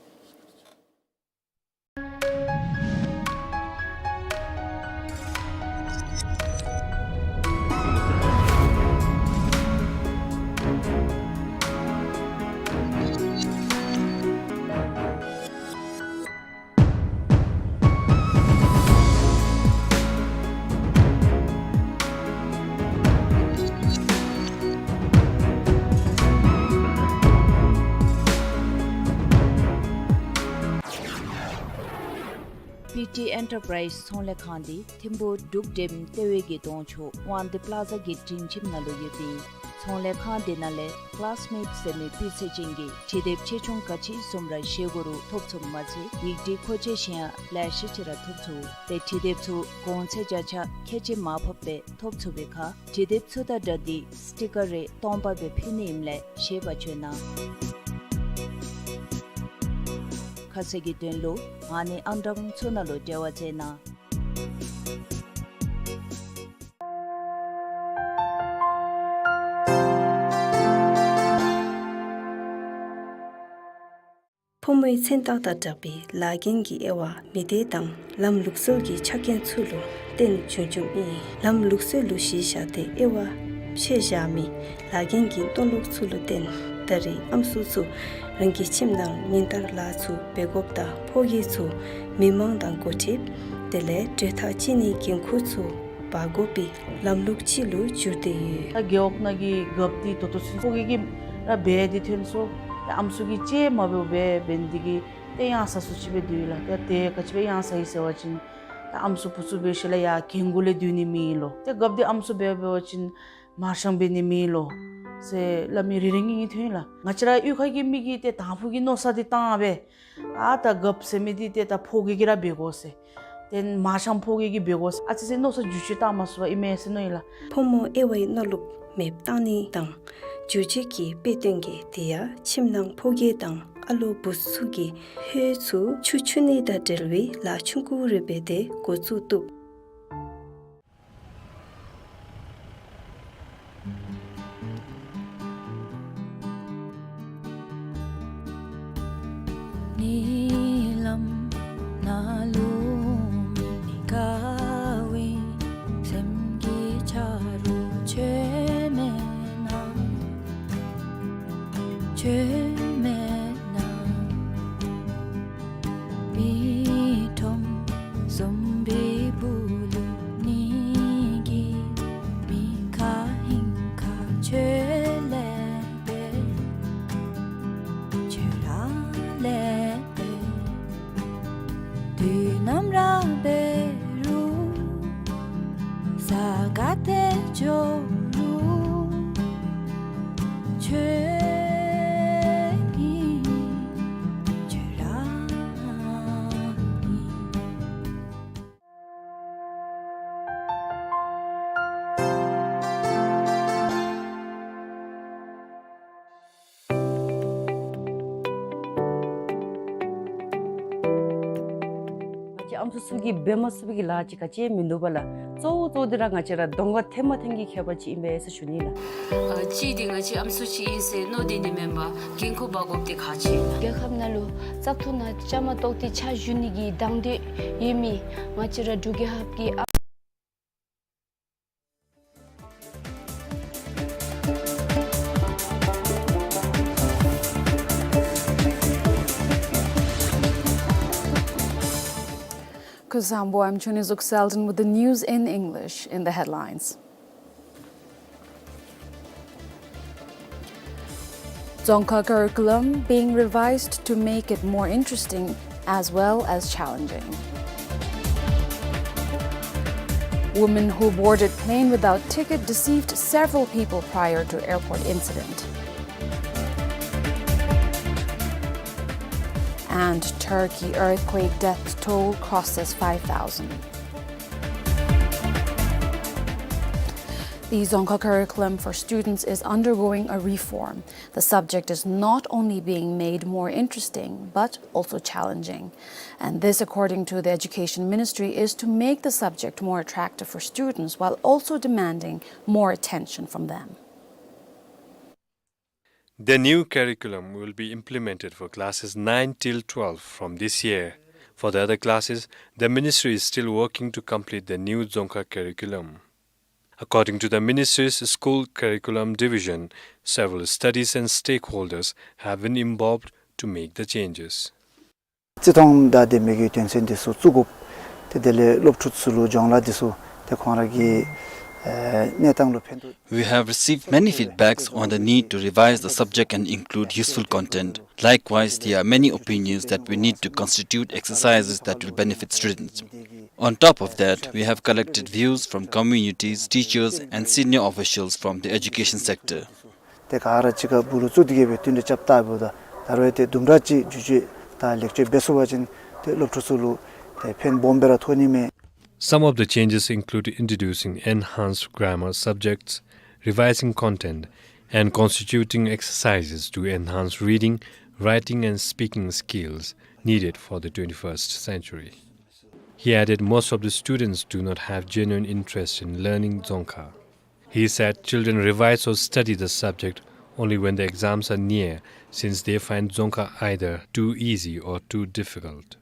པི་ཊི་ཨེན་ཊར་པ་རའིཛ་ཚོང་ལས་ཁང་འདི་ཐིམ་ཕུག་འབྲུག་འགྲེམ་ལྟེ་བའི་གི་གདོང་ཕྱོགས་དབང་འདུས་པ་ལ་ཛ་གི་སྒྲིང་ཁྱིམ་ནང་ལུ་ཡོདཔ་ཨིན། ཚོང་ལས་ཁང་འདི་ནང་ལས་ཀ་ལཱསི་མེཊ་ཟེར་མི་སྤུས་ཚད་ཅན་གྱི་འབྲི་དེབ་ཆེ་ཆུང་ག་ཅི་བཟུམ་ར་བཞེས་དགོ་རུང་ཐོབ་ཚུགསཔ་མ་ཚད་ཡིག་འབྲུ་མཁོ་ཆས་གཞན་ཡང་ལེ་ཤ་ཅིག་ར་ཐོབ་ཚུགས། ཏེ་འབྲི་དེབ་ཚུ་གོང་ཚད་བརྒྱ་ཆ་ཁལ་གཅིག་མར་ཕབ་སྦེ་ཐོབ་ཚུགས་པའི་ཁར་འབྲི་དེབ་ཚུ་དང་སྦྲགས་ཏེ་སི་ཊི་ཀར་རེ་སྟོང་པ་སྦེ་ཕུལ་ནི་ཨིནམ་ལས་བཞེས་པར་བྱོན་གནང་། ཁ་གསལ་གྱི་དོན་ལུ་ཨ་ནི་ཨང་གྲངས་ཚུ་ནང་ལུ་འབྲེལ་བ་མཛད་གནང་། ཕོ་མོའི་མཚན་རྟགས་དང་སྦྲགས་པའི་ལཱ་འགན་གྱི་དབྱེ་བ་མི་སྡེ་དང་ལམ་ལུགས་སྲོལ་གྱི་ཆ་རྐྱེན་ཚུ་ལུ་བརྟེན་བྱུང་བྱུངམ་ཨིན། ལམ་ལུགས་སྲོལ་ལུ་གཞི་བཞག་སྟེ་དབྱེ་བ་ཕྱེ་བཞག་མི་ལཱ་འགན་གྱི་མཐོ་ལོག་ཚུ་ལུ་བརྟེན་ད་རེས་ཨམ་སྲུ་ཚུ་རང་གི་ཁྱིམ་ནང་ཉིན་ལྟར་ལཱ་ཚུ་འབད་དགོཔ་དང་ཕོ་སྐྱེས་ཚུ་མི་མང་དང་འགོ་ཁྲིདཔ་དེ་ལས་གྲོས་ཐག་བཅད་ནིའི་འགན་ཁུར་ཚུ་འབག་དགོ་པའི་ལམ་ལུགས་ཅིག་ལུ་གྱུར་ཏེ་ཡོད། ད་རྒེད་འོག་ནང་གི་རྒཔོ་འདི་ད་ལྟོ་ཚུན་ཕོ་སྐྱེས་ཀྱིས་ར་འབད་དེ་ཐོན་སོང་། ད་ཨམ་སྲུ་གིས་ཅིག་མ་འབདཝ་སྦེ་འབད་ནི་འདི་གིས་ཏེ་གཡང་ས་སུ་ཅིག་སྦེ་སྡོད་ཡི་ལགས། ཏེ་ཏེ་ག་ཅི་སྦེ་གཡང་ས་ཡི་ཟེར་བ་ཅིན་ད་ཨམ་སྲུ་བུ་ཚུ་འབད་ཞིནམ་ལས་ཡར་རྒན་གུ་ལས་སྡོད་ནི་མེད་ལོ། ཏེ་རྒཔོ་འདི་ཨམ་སྲུ་འབད་འབད་བ་ཅིན་མར་ཤང་འབད་ནི་མེད་ལོ་ཟེར་སླབ་མི་རེ་རེ་གཉིས་གཉིས་ཐོན་ཡི་ལགས། ང་བཅས་ར་གཡུས་ཁ་གི་མི་གིས་ཏེ་དང་ཕུ་གི་མནོ་བསམ་འདི་བཏང་སྦེ་ཨ་ད་རྒཔོ་ཟེར་མི་འདི་ཏེ་ད་ཕོ་སྐྱེས་ཀྱིས་ར་འབད་དགོ་ཟེར། ཏེ་མར་ཤང་ཕོ་སྐྱེས་ཀྱིས་འབད་དགོ་ཟེར་ཨ་ཙི་ཙི་མནོ་བསམ་འགྱུར་བཅོས་བཏང་མ་ཚུགས་པར་ཨིན་མས་ཟེར་མནོ་ཡི་ལགས། ཕོ་མོ་དབྱེ་བའི་མནོ་ལུགས་མེདཔ་བཏང་ནི་དང་འགྱུར་བཅོས་ཀྱི་དཔེ་སྟོན་གྱི་དེ་ཡང་ཁྱིམ་ནང་ཕོ་སྐྱེས་དང་ཨ་ལོ་བུ་ཚུ་གིས་ཧོད་ཚུ་ཆུ་འཁྱུ་ནི་དང་འབྲེལ་བའི་ལཱ་ཆུང་ཀུ་རེ་འབད་དེ་འགོ་བཙུགས་བཏུབ། ཉིན་ལམ་ནང་ལུ་མི་དགའ་བའི་སེམས་ཀྱི་ཆ་རུ་ཁྱོད་མེད་ན། ཁྱོད་མེད་ན། མི་ཁྲོམ་ཟོམ་པའི་སྦུག་ལུ་ནི་གི་མི་ཁ་ཧིང་ཁ་ཁྱོད་ལས་འབད། ཁྱོད་ར་ལས་འབད། དུས་ནམ་ར་འབད་རུང་ས་ག་ཏེ་འགྱོ་རུང་ཁྱོད་ ཨམ་སྲུ་ཚུ་གིས་འབད་མ་ཚུགས་པའི་གི་ལཱ་ཅིག་ག་ཅི་ཡང་མིན་འདུག་པ་ལགས། གཙོ་བོ་གཙོ་བོ་འདི་ར་ང་བཅས་ར་གདོང་ཁར་ཐོན་མ་ཐོན་གྱི་ཁྱད་པར་ཅིག་ཨིན་པས་ཟེར་ཞུ་ནི་ལགས། ཨ་གཅིག་འདི་ང་བཅས་ཨམ་སྲུ་ཅིག་ཨིན་ཟེར་མནོ་སྟེ་ནི་མེན་པར་འགན་ཁུར་འབག་དགོཔ་འདི་ཁག་ཆེ་ལགས། རྒྱལ་ཁབ་ནང་ལུ་བཙག་འཐུ་ནང་བཅའ་མར་གཏོགས་ཏེ་ཕྱག་ཞུ་ནི་གི་དང་འདོད་ཡོད་མི་ང་བཅས་ར་འབྲུག་རྒྱལ་ཁབ་ཀྱི་ཨ། Kuzuzangpo, I'm Chunizuk Selden with the news in English. In the headlines. Dzongkha curriculum being revised to make it more interesting as well as challenging. Woman who boarded plane without ticket deceived several people prior to airport incident. And Turkey earthquake death toll crosses five thousand. The Dzongkha curriculum for students is undergoing a reform. The subject is not only being made more interesting, but also challenging. And this, according to the Education Ministry, is to make the subject more attractive for students while also demanding more attention from them. The new curriculum will be implemented for classes nine till twelve from this year. For the other classes, the ministry is still working to complete the new Dzongkha curriculum. According to the ministry's school curriculum division, several studies and stakeholders have been involved to make the changes. བརྩི་མཐོང་དང་ལྡན་པའི་གི་དོན་ཚན་འདི་ཚུ་བཙུགས་དགོཔ། ཏེ་དེ་ལས་སློབ་ཕྲུག་ཚུ་ལུ་སྦྱོང་ལཱ་འདི་ཚུ་ཏེ་ཁོང་ར་གི་ཨེ་གནས་སྟངས་ལུ་ཕན་ཐོགས། We have received many feedbacks on the need to revise the subject and include useful content. Likewise, there are many opinions that we need to constitute exercises that will benefit students. On top of that, we have collected views from communities, teachers, and senior officials from the education sector. ཏེ་ག་ར་གཅིག་ཁར་སྦུག་ལུ་བཙུགས་ཏེ་གི་སྦེ་བསྟུན་གྲོས་རྐྱབ་བལྟཝ་ད་ད་རུང་ཏེ་དུམ་གྲ་ཅིག་བསྒྱུར་བཅོས་དང་ལེགས་བཅོས་འབད་ཚུགས་པ་ཅིན་ཏེ་སློབ་ཕྲུག་ཚུ་ལུ་ཏེ་ཕན་སྦོམ་སྦེ་ར་ཐོགས་ནི་མས། Some of the changes include introducing enhanced grammar subjects, revising content, and constituting exercises to enhance reading, writing, and speaking skills needed for the twenty-first century. He added most of the students do not have genuine interest in learning Dzongkha. He said children revise or study the subject only when the exams are near, since they find Dzongkha either too easy or too difficult.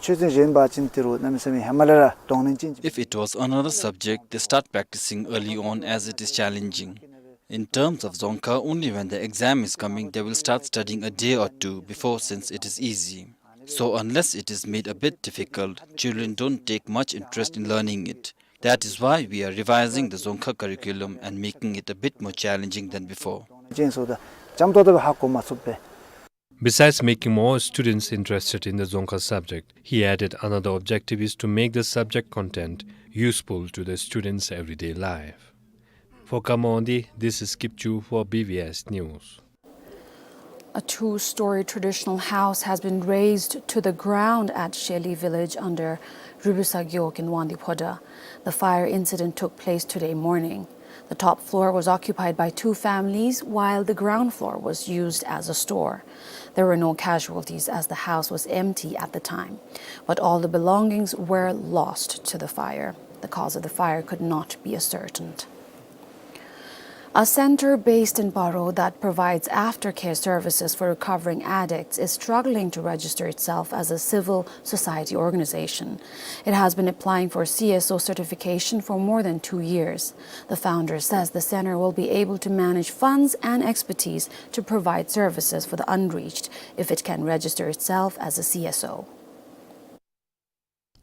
ཆོས་ཚན་གཞན་འབད་བ་ཅིན་ཏེ་རུང་གནམ་མེད་ས་མེད་ཧེ་མ་ལས་ར་གདོང་ལེན་ཅན་ཅིག། If it was another subject, they start practicing early on as it is challenging. In terms of Dzongkha, only when the exam is coming, they will start studying a day or two before, since it is easy. So unless it is made a bit difficult, children don't take much interest in learning it. That is why we are revising the Dzongkha curriculum and making it a bit more challenging than before. ཅན་སོ་ད་འཇམ་ཏོག་ཏོ་སྦེ་ཧ་གོ་མ་ཚུགས་པས། Besides making more students interested in the Dzongkha subject, he added another objective is to make the subject content useful to the students' everyday life. For Kama Ondi, this is Kipchu for B B S News. A two-story traditional house has been razed to the ground at Sheli village under Rubisa Gyok in Wangdue Phodrang. The fire incident took place today morning. The top floor was occupied by two families, while the ground floor was used as a store. There were no casualties as the house was empty at the time, but all the belongings were lost to the fire. The cause of the fire could not be ascertained. A center based in Paro that provides aftercare services for recovering addicts is struggling to register itself as a civil society organization. It has been applying for C S O certification for more than two years. The founder says the center will be able to manage funds and expertise to provide services for the unreached if it can register itself as a C S O.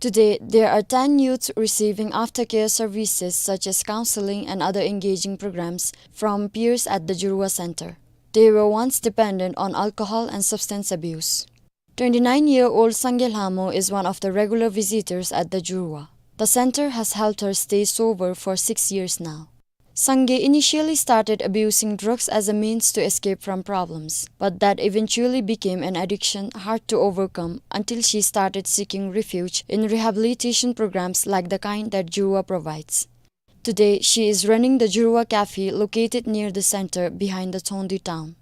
Today, there are ten youths receiving aftercare services such as counseling and other engaging programs from peers at the Jurwa Center. They were once dependent on alcohol and substance abuse. Twenty-nine-year-old Sangay Lhamo is one of the regular visitors at the Jurwa. The center has helped her stay sober for six years now. Sangay initially started abusing drugs as a means to escape from problems, but that eventually became an addiction hard to overcome until she started seeking refuge in rehabilitation programs like the kind that Jurwa provides. Today, she is running the Jurwa Cafe located near the center behind the Chongdi town.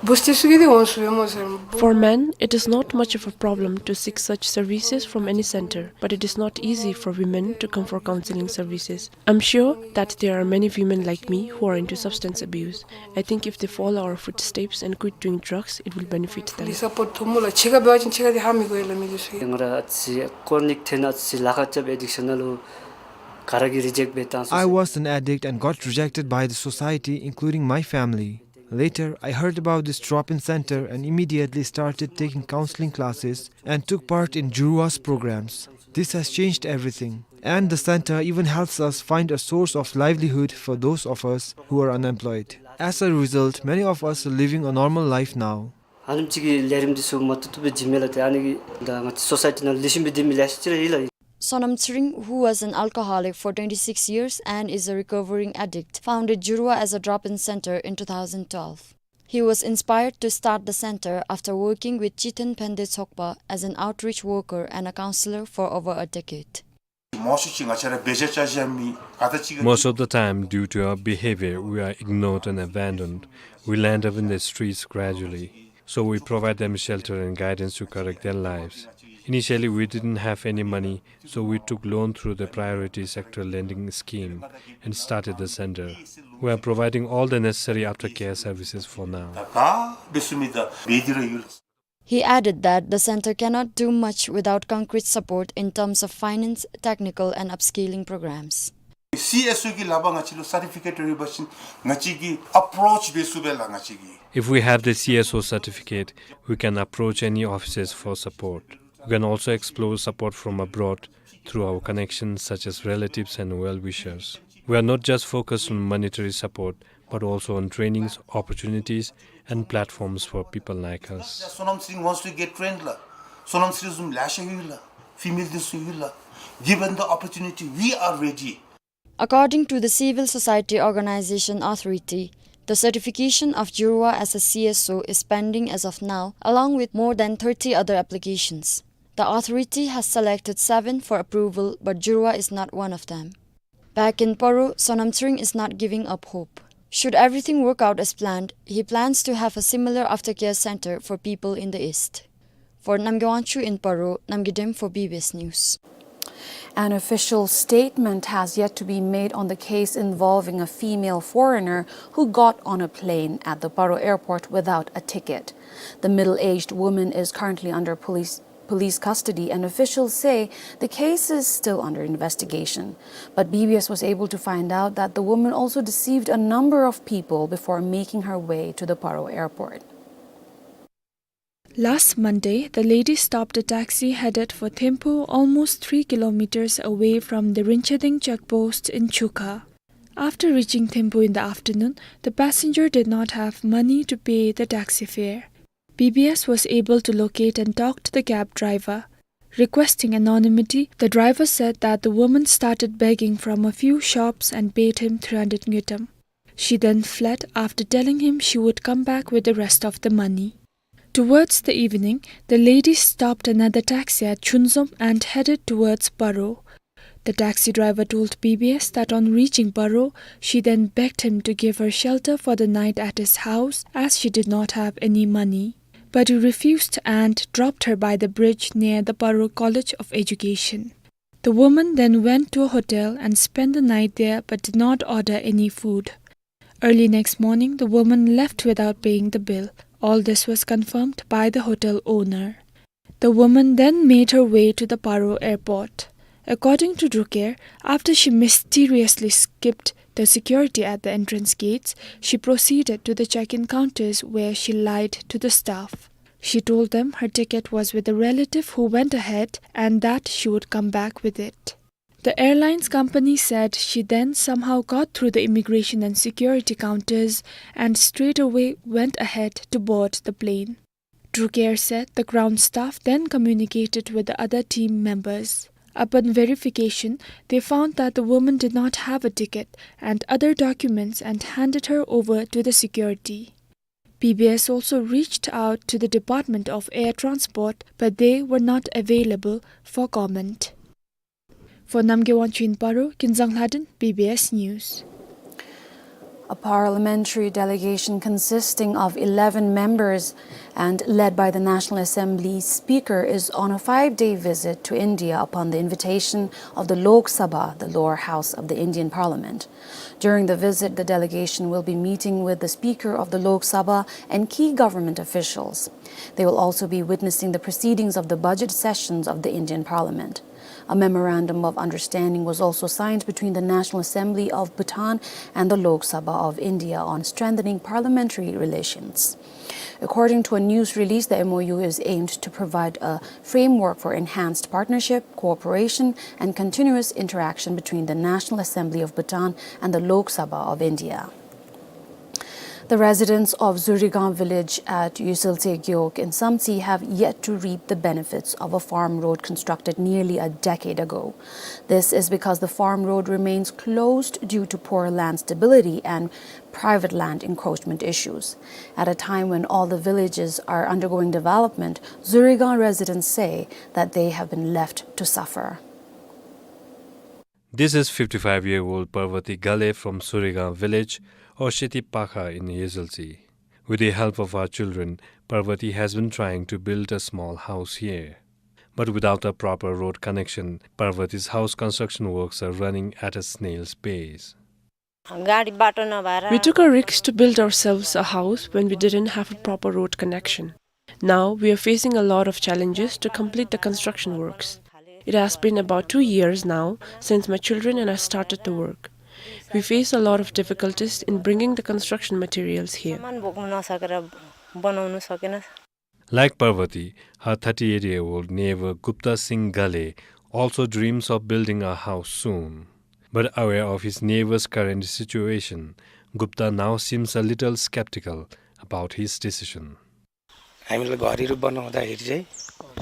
Busti sugi de won sube mo sir. For men, it is not much of a problem to seek such services from any center, but it is not easy for women to come for counseling services. I'm sure that there are many women like me who are into substance abuse. I think if they follow our footsteps and quit doing drugs, it will benefit them. Support thomu la chega ba chin chega de ha mi go la mi de sui. Ngara chi chronic thena chi la kha chap addiction lo kara gi reject be tan. I was an addict and got rejected by the society, including my family. Later, I heard about this drop-in center and immediately started taking counseling classes and took part in Jurua's programs. This has changed everything. And the center even helps us find a source of livelihood for those of us who are unemployed. As a result, many of us are living a normal life now. ཨ་ནེམ་ཅིག་གི་ལས་རིམ་འདི་ཚུ་མ་ཐུབ་ཐུབ་སྦེ་བྱིན་མས་ལགས། ཏེ་ཨ་ནི་གིས་ད་ང་བཅས་སོ་སའི་ཊི་ནང་ལུ་ལེགས་ཤོམ་སྦེ་སྡོད་མི་ལེ་ཤ་ཅིག་ར་ཡོད་ལགས། Sonam Tsering, who was an alcoholic for twenty-six years and is a recovering addict, founded Jurua as a drop-in center in two thousand twelve. He was inspired to start the center after working with Chiten Phende Tsokpa as an outreach worker and a counselor for over a decade. Most of the time, due to our behavior, we are ignored and abandoned. We land up in the streets gradually. So we provide them shelter and guidance to correct their lives. Initially, we didn't have any money, so we took loan through the Priority Sector Lending Scheme and started the center. We are providing all the necessary aftercare services for now. He added that the center cannot do much without concrete support in terms of finance, technical and upskilling programs. C S O གི་ལག་པར་ང་བཅས་ལུ་སར་ཊི་ཕི་ཀེཊ་ཡོད་པ་ཅིན་ང་བཅས་ཀྱིས་ཨེཔ་རོཆ་འབད་ཚུགས་པས་ལགས། ང་བཅས་ཀྱིས། If we have the C S O certificate, we can approach any offices for support. We can also explore support from abroad through our connections such as relatives and well-wishers. We are not just focused on monetary support, but also on trainings, opportunities, and platforms for people like us. Sonam Tsering wants to get trained ལགས། སོ་ནམ་ཚེ་རིང་བཟུམ་ལེ་ཤ་ཡོད་ལགས། ཕི་མེལ་འདི་ཚུ་ཡོད་ལགས། Given the opportunity, we are ready. According to the Civil Society Organization Authority, the certification of Jurua as a C S O is pending as of now, along with more than thirty other applications. The authority has selected seven for approval, but Jurua is not one of them. Back in Paro, Sonam Tsering is not giving up hope. Should everything work out as planned, he plans to have a similar aftercare center for people in the East. For Namgay Wangchuk in Paro, Namgay Dem for B B S News. An official statement has yet to be made on the case involving a female foreigner who got on a plane at the Paro airport without a ticket. The middle-aged woman is currently under police police custody, and officials say the case is still under investigation. But B B S was able to find out that the woman also deceived a number of people before making her way to the Paro airport. Last Monday, the lady stopped a taxi headed for Thimphu, almost three kilometers away from the Rinchading checkpost in Chukha. After reaching Thimphu in the afternoon, the passenger did not have money to pay the taxi fare. B B S was able to locate and talk to the cab driver. Requesting anonymity, the driver said that the woman started begging from a few shops and paid him three hundred ngultrum. She then fled after telling him she would come back with the rest of the money. Towards the evening, the lady stopped another taxi at Chunzom and headed towards Paro. The taxi driver told B B S that on reaching Paro, she then begged him to give her shelter for the night at his house as she did not have any money. But he refused and dropped her by the bridge near the Paro College of Education. The woman then went to a hotel and spent the night there but did not order any food. Early next morning, the woman left without paying the bill. All this was confirmed by the hotel owner. The woman then made her way to the Paro airport. According to Drukair, after she mysteriously skipped the security at the entrance gates, she proceeded to the check-in counters where she lied to the staff. She told them her ticket was with a relative who went ahead and that she would come back with it. The airlines company said she then somehow got through the immigration and security counters and straight away went ahead to board the plane. Drukair said the ground staff then communicated with the other team members. Upon verification, they found that the woman did not have a ticket and other documents and handed her over to the security. B B S also reached out to the Department of Air Transport, but they were not available for comment. For Namgay Wangchuk in Paro, Kinzang Lhadon, B B S News. A parliamentary delegation consisting of eleven members and led by the National Assembly Speaker is on a five-day visit to India upon the invitation of the Lok Sabha, the lower house of the Indian Parliament. During the visit, the delegation will be meeting with the Speaker of the Lok Sabha and key government officials. They will also be witnessing the proceedings of the budget sessions of the Indian Parliament. A memorandum of understanding was also signed between the National Assembly of Bhutan and the Lok Sabha of India on strengthening parliamentary relations. According to a news release, the M O U is aimed to provide a framework for enhanced partnership, cooperation, and continuous interaction between the National Assembly of Bhutan and the Lok Sabha of India. The residents of Zurigang village at Yusiltse Gewog in Samtse have yet to reap the benefits of a farm road constructed nearly a decade ago. This is because the farm road remains closed due to poor land stability and private land encroachment issues. At a time when all the villages are undergoing development, Zurigang residents say that they have been left to suffer. This is fifty-five-year-old Parvati Gale from Surigang village, or Sheti Pakha in Yusiltse. With the help of her children, Parvati has been trying to build a small house here. But without a proper road connection, Parvati's house construction works are running at a snail's pace. गाडी बाटो नभएर We took a risk to build ourselves a house when we didn't have a proper road connection. Now we are facing a lot of challenges to complete the construction works. It has been about two years now since my children and I started the work. We face a lot of difficulties in bringing the construction materials here. सामान बोक्न नसकेर बनाउन सकेन। Like Parvati, her thirty-eight-year-old neighbor Gupta Singh Gale also dreams of building a house soon. But aware of his neighbor's current situation, Gupta now seems a little skeptical about his decision. हामीलाई घरहरू बनाउँदाखेरि चाहिँ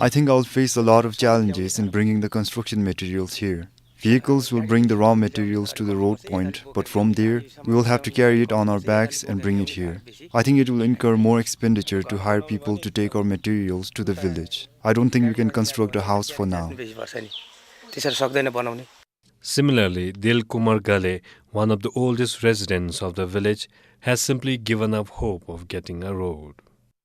I think I'll face a lot of challenges in bringing the construction materials here. Vehicles will bring the raw materials to the road point, but from there, we will have to carry it on our backs and bring it here. I think it will incur more expenditure to hire people to take our materials to the village. I don't think we can construct a house for now. बेसी पर्छ नि, त्यसरी सक्दैन बनाउने। Similarly, Dil Kumar Gale, one of the oldest residents of the village, has simply given up hope of getting a road.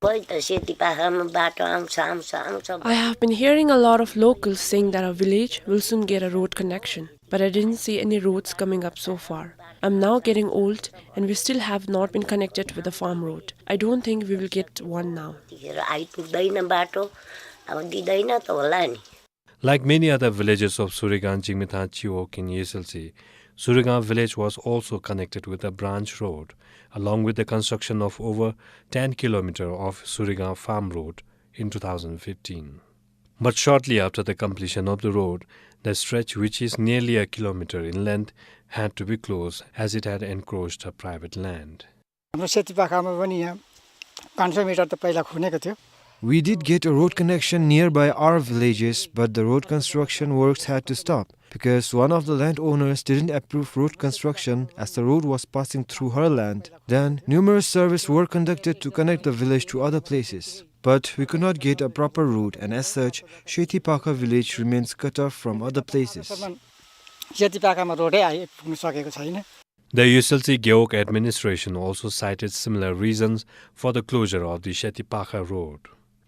खोइ त सेती पाखामा बाटो आउँछ, आउँछ, आउँछ। I have been hearing a lot of locals saying that our village will soon get a road connection, but I didn't see any roads coming up so far. I'm now getting old and we still have not been connected with the farm road. I don't think we will get one now. त्यतिखेर आइपुग्दैन बाटो, अब दिँदैन त होला नि। Like many other villages of Surigang Jigmethang Chiwog in Yusiltse, Surigang village was also connected with a branch road, along with the construction of over ten kilometer of Surigang farm road in two thousand fifteen. But shortly after the completion of the road, the stretch, which is nearly a kilometer in length, had to be closed as it had encroached a private land. हाम्रो सेती पाखामा पनि यहाँ पाँच सौ मिटर त पहिला खनेको थियो। We did get a road connection nearby our villages, but the road construction works had to stop because one of the landowners didn't approve road construction as the road was passing through her land. Then, numerous surveys were conducted to connect the village to other places. But we could not get a proper road, and as such, Sheti Pakha village remains cut off from other places. सेती पाखामा रोडै आइपुग्न सकेको छैन। The Yusiltse Gewog administration also cited similar reasons for the closure of the Sheti Pakha road.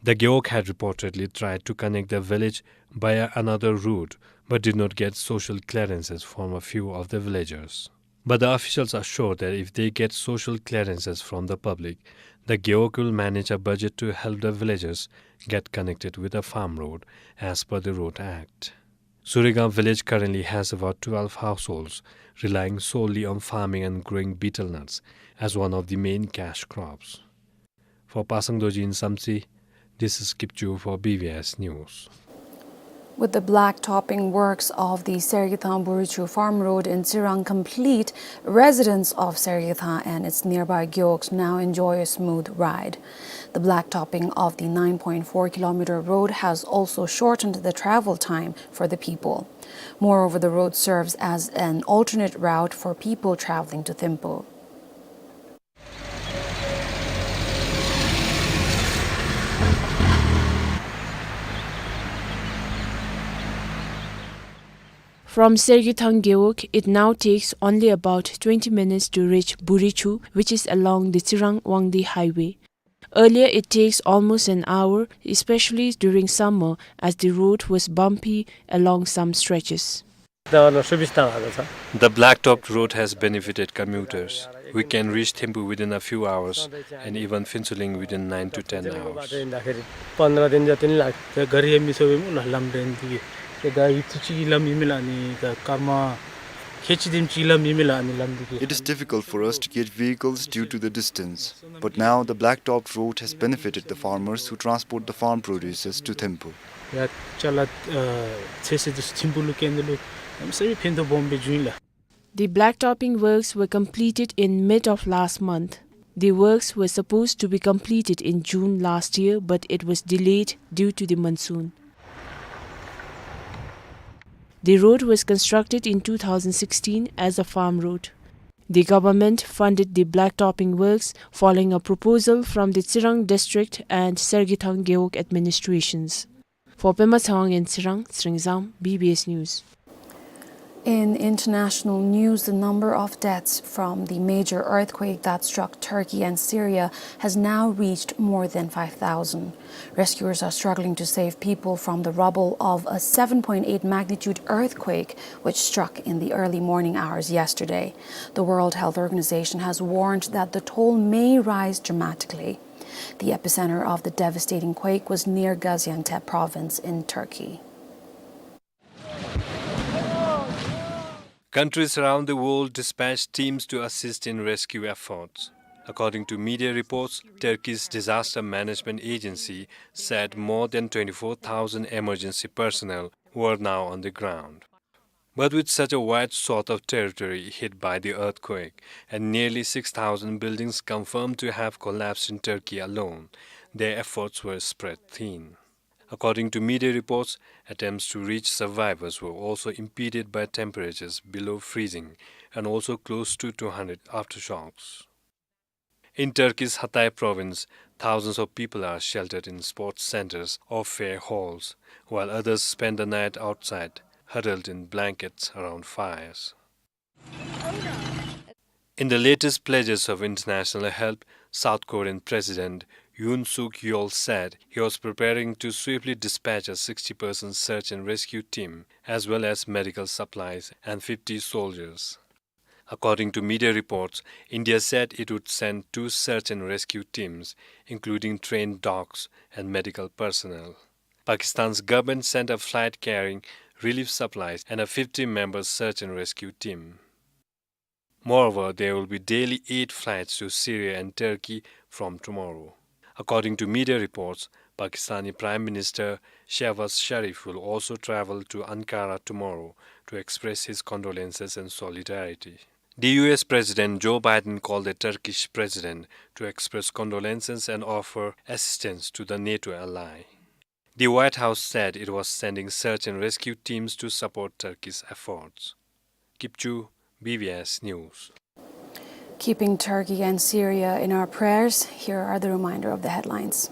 The Gewog had reportedly tried to connect the village via another route, but did not get social clearances from a few of the villagers. But the officials assured that if they get social clearances from the public, the Gewog will manage a budget to help the villagers get connected with a farm road as per the Road Act. Surigang village currently has about twelve households relying solely on farming and growing betel nuts as one of the main cash crops. For Pasang Dorji in Samtse, this is Kipchu for B B S News. With the black topping works of the Sergethang Buruchu Farm Road in Tsirang complete, residents of Sergethang and its nearby Gewogs now enjoy a smooth ride. The black topping of the nine point four kilometer road has also shortened the travel time for the people. Moreover, the road serves as an alternate route for people traveling to Thimphu. From Sergithang Gewog, it now takes only about twenty minutes to reach Burichu, which is along the Tsirang-Wangdue highway. Earlier, it takes almost an hour, especially during summer, as the road was bumpy along some stretches. The blacktopped road has benefited commuters. We can reach Thimphu within a few hours and even Phuentsholing within nine to ten hours. It is difficult for us to get vehicles due to the distance, but now the blacktopped road has benefited the farmers who transport the farm produces to Thimphu. ཡ་ཅ་ལ་ཨ་ཚེ་སྲིད་དུ་ཐིམ་ཕུག་ལུ་སྐྱེལ་ནི་ལུ་ཨམ་ས་ཡི་ཕན་ཐོགས་སྦོམ་སྦེ་བྱུང་ཡི་ལགས། The blacktopping works were completed in mid of last month. The works were supposed to be completed in June last year, but it was delayed due to the monsoon. The road was constructed in two thousand sixteen as a farm road. The government funded the blacktopping works following a proposal from the Tsirang District and Sergithang Gewog administrations. For Pema Tshewang in Tsirang, Tsering Zam, B B S News. In international news, the number of deaths from the major earthquake that struck Turkey and Syria has now reached more than five thousand. Rescuers are struggling to save people from the rubble of a seven point eight magnitude earthquake which struck in the early morning hours yesterday. The World Health Organization has warned that the toll may rise dramatically. The epicenter of the devastating quake was near Gaziantep province in Turkey. Countries around the world dispatched teams to assist in rescue efforts. According to media reports, Turkey's Disaster Management Agency said more than twenty-four thousand emergency personnel were now on the ground. But with such a wide swath of territory hit by the earthquake and nearly six thousand buildings confirmed to have collapsed in Turkey alone, their efforts were spread thin. According to media reports, attempts to reach survivors were also impeded by temperatures below freezing and also close to two hundred aftershocks. In Turkey's Hatay province, thousands of people are sheltered in sports centers or fair halls, while others spend the night outside, huddled in blankets around fires. In the latest pledges of international help, South Korean President Yoon Suk Yeol said he was preparing to swiftly dispatch a sixty-person search and rescue team, as well as medical supplies and fifty soldiers. According to media reports, India said it would send two search and rescue teams, including trained dogs and medical personnel. Pakistan's government sent a flight carrying relief supplies and a fifty-member search and rescue team. Moreover, there will be daily aid flights to Syria and Turkey from tomorrow. According to media reports, Pakistani Prime Minister Shehbaz Sharif will also travel to Ankara tomorrow to express his condolences and solidarity. The U S President Joe Biden called the Turkish president to express condolences and offer assistance to the NATO ally. The White House said it was sending search and rescue teams to support Turkey's efforts. Kip Chu, B B S News. Keeping Turkey and Syria in our prayers, here are the reminder of the headlines.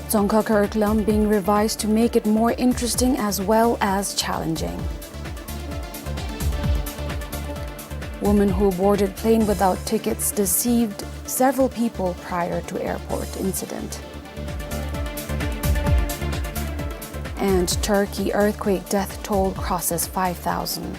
Dzongkha curriculum being revised to make it more interesting as well as challenging. Woman who boarded plane without tickets deceived several people prior to airport incident. And Turkey earthquake death toll crosses five thousand.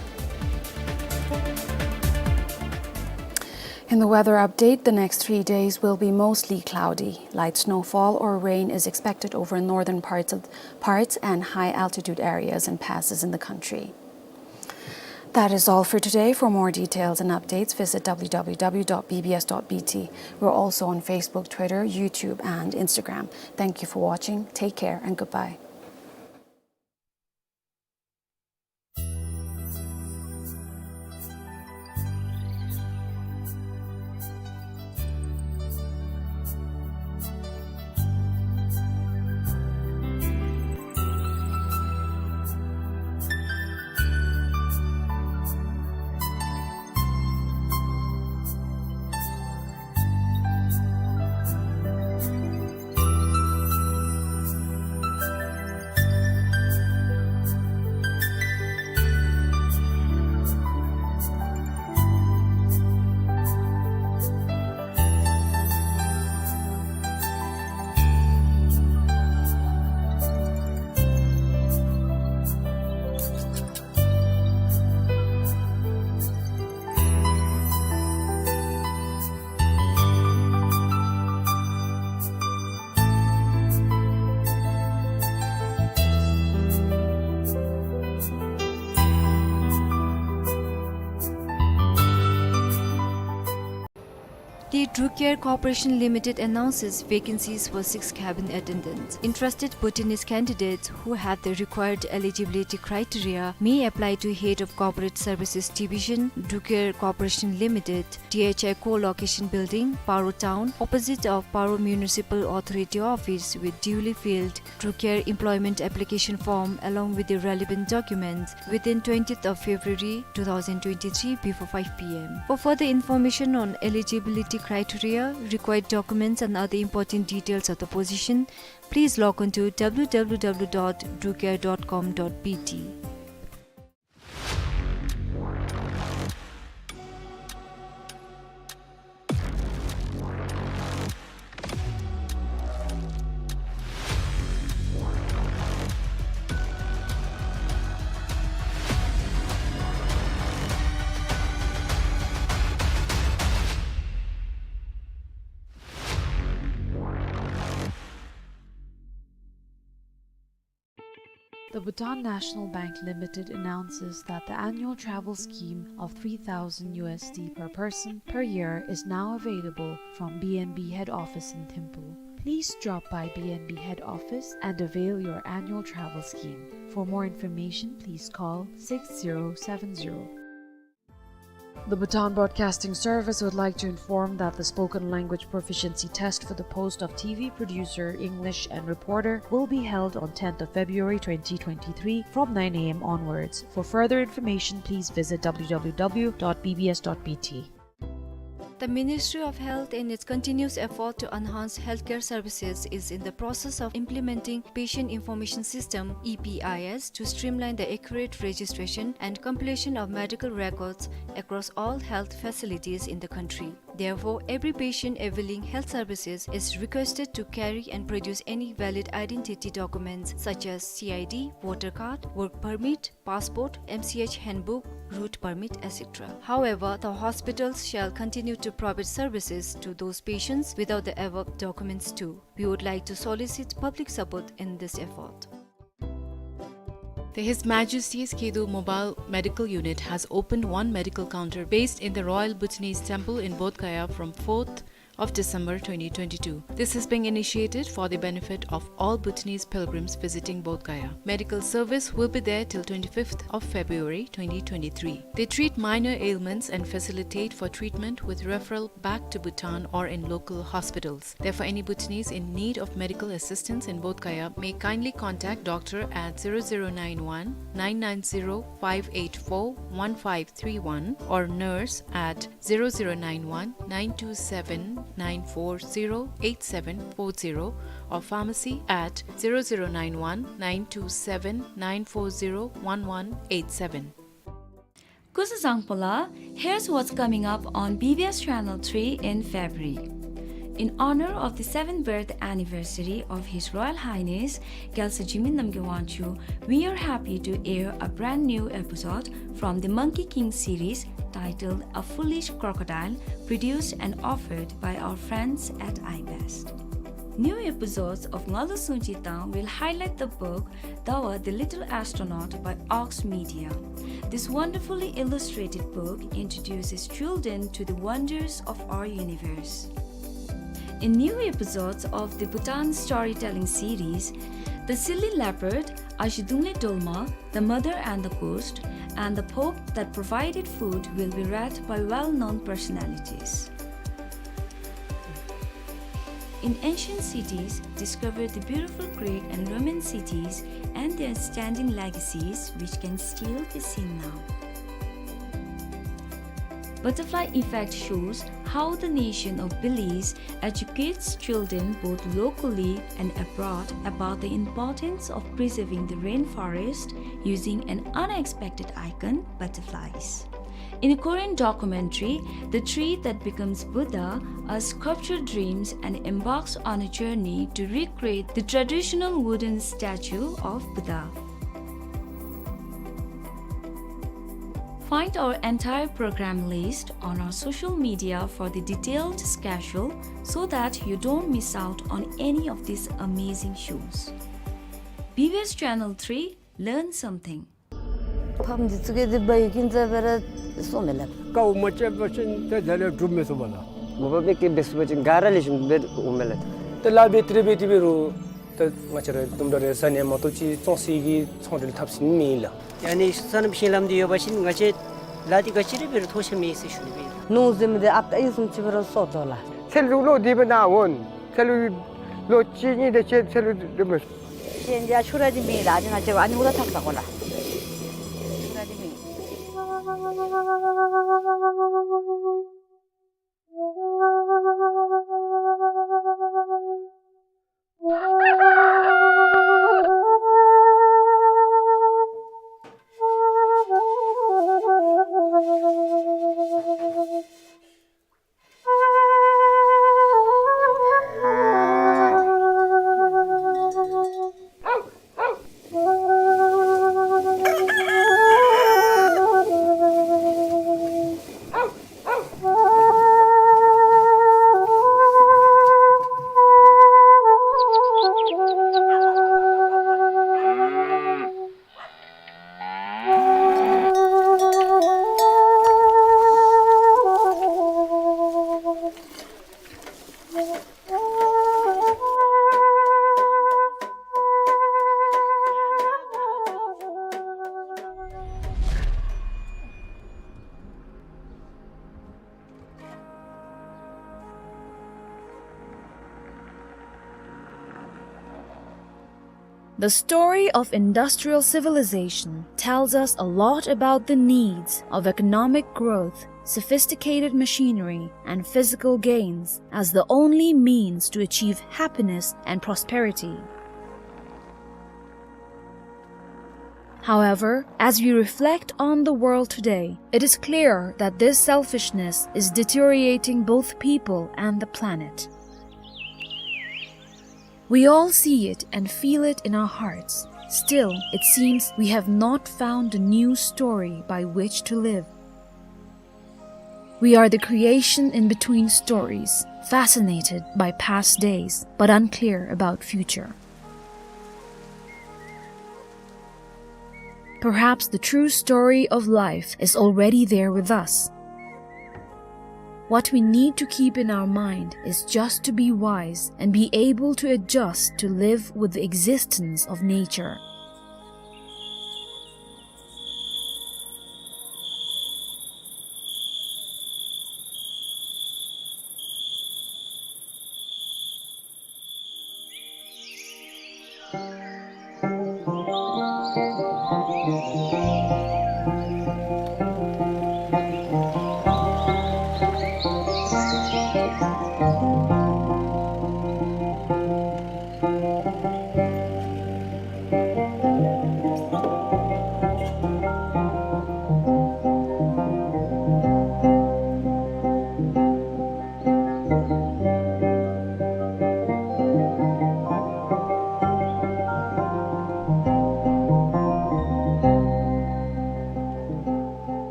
In the weather update, the next three days will be mostly cloudy. Light snowfall or rain is expected over northern parts of, parts and high altitude areas and passes in the country. That is all for today. For more details and updates, visit W W W dot B B S dot B T. We're also on Facebook, Twitter, YouTube, and Instagram. Thank you for watching. Take care and goodbye. The Drucare Corporation Limited announces vacancies for six cabin attendants. Interested Bhutanese candidates who have the required eligibility criteria may apply to Head of Corporate Services Division, Drucare Corporation Limited, D H I Co-location Building, Paro Town, opposite of Paro Municipal Authority Office, with duly filled Drucare employment application form along with the relevant documents within twentieth of February two thousand twenty-three before five P M. For further information on eligibility criteria, required documents and other important details of the position, please log on to W W W dot drucare dot com dot B T. The Bhutan National Bank Limited announces that the annual travel scheme of three thousand U S D per person per year is now available from B N B head office in Thimphu. Please drop by B N B head office and avail your annual travel scheme. For more information, please call six zero seven zero. The Bhutan Broadcasting Service would like to inform that the spoken language proficiency test for the post of T V producer, English, and reporter will be held on tenth of February twenty twenty-three from nine A M onwards. For further information, please visit W W W dot B B S dot B T. The Ministry of Health, in its continuous effort to enhance healthcare services, is in the process of implementing Patient Information System, E P I S, to streamline the accurate registration and compilation of medical records across all health facilities in the country. Therefore, every patient availing health services is requested to carry and produce any valid identity documents such as C I D, voter card, work permit, passport, M C H handbook, route permit, et cetera. However, the hospitals shall continue to provide services to those patients without the above documents too. We would like to solicit public support in this effort. The His Majesty's Khedo Mobile Medical Unit has opened one medical counter based in the Royal Bhutanese Temple in Bodh Gaya from fourth of December twenty twenty-two. This is being initiated for the benefit of all Bhutanese pilgrims visiting Bodh Gaya. Medical service will be there till twenty-fifth of February twenty twenty-three. They treat minor ailments and facilitate for treatment with referral back to Bhutan or in local hospitals. Therefore, any Bhutanese in need of medical assistance in Bodh Gaya may kindly contact doctor at zero zero nine one, nine nine zero, five eight four, one five three one or nurse at zero zero nine one, nine two seven, nine four zero, eight seven four zero or pharmacy at zero zero nine one, nine two seven, nine four zero, one one eight seven. Kuzuzangpola, here's what's coming up on B B S Channel three in February. In honor of the seventh birth anniversary of His Royal Highness Gyaltsur Jigme Namgyal Wangchuck, we are happy to air a brand new episode from the Monkey King series titled A Foolish Crocodile, produced and offered by our friends at iBest. New episodes of Ngalu Sungji Tang will highlight the book Dawa the Little Astronaut by Ox Media. This wonderfully illustrated book introduces children to the wonders of our universe. In new episodes of the Bhutan storytelling series, The Silly Leopard, Azhidungle Dolma, The Mother and the Ghost, and The Pope That Provided Food will be read by well-known personalities. In Ancient Cities, discover the beautiful Greek and Roman cities and their standing legacies, which can still be seen now. Butterfly Effect shows how the nation of Belize educates children both locally and abroad about the importance of preserving the rainforest using an unexpected icon, butterflies. In a Korean documentary, The Tree That Becomes Buddha, a sculptor dreams and embarks on a journey to recreate the traditional wooden statue of Buddha. Find our entire program list on our social media for the detailed schedule so that you don't miss out on any of these amazing shows. B B S Channel three, learn something. ཕམ་འདི་ཙི་གེ་འདི་བ་ཡི་ཀིན་ཙ་བེ་ར་སོ་མེ་ལ། ཀའུ་མ་ཅེ་བ་ཤིན་ཏེ་དེ་ལས་སྒྲུབ་མི་ཚུགས་པ་ལ། མོ་པ་མི་གིས་འབད་ཚུགས་པ་ཅིན་ག་ར་ལེགས་ཤོམ་འབད་འོང་མས་ལགས། ད་ལཱ་འབད་དེ་ར་འབད་དེ་འབད་རུང་ད་ང་བཅས་ར་དུམ་གྲ་རེ་བཟའ་ནི་མ་གཏོགས་ཅིག་བཙོང་ས་གི་ཚོང་འབྲེལ་འཐབ་ས་མེད་ལགས། ཨ་ནི་སོ་ནམ་ཤིང་ལམ་འདི་ཡོད་པ་ཅིན་ང་བཅས་ལཱ་འདི་ག་ཅི་ར་འབད་རུང་ཐོགས་ཆགས་མེད་ཟེར་ཞུ་ནི་སྦེ། ནོར་ཟེར་མི་འདི་ཨཔ་ད་ཨིན་བཟུམ་ཅིག་འབད་རུང་སོར་དོ་ལགས། ཚལ་ལུ་ལོ་འདི་འབད་ནཱ་འོང་། ཚལ་ལུ་ལོ་གཅིག་གཉིས་དེ་ཅིག་ཚལ་ལུ་འདི་འབད། ཤིང་འདི་ཡང་ཆུ་ར་འདི་མེད་ལགས། ཨ་ནི་ང་བཅས་ཨ་ནི་འུ་ར་འཐག་ས་གོ་ལགས། ཆུ་ར་འདི་མེད། The story of industrial civilization tells us a lot about the needs of economic growth, sophisticated machinery, and physical gains as the only means to achieve happiness and prosperity. However, as we reflect on the world today, it is clear that this selfishness is deteriorating both people and the planet. We all see it and feel it in our hearts. Still, it seems we have not found a new story by which to live. We are the creation in between stories, fascinated by past days, but unclear about future. Perhaps the true story of life is already there with us. What we need to keep in our mind is just to be wise and be able to adjust to live with the existence of nature.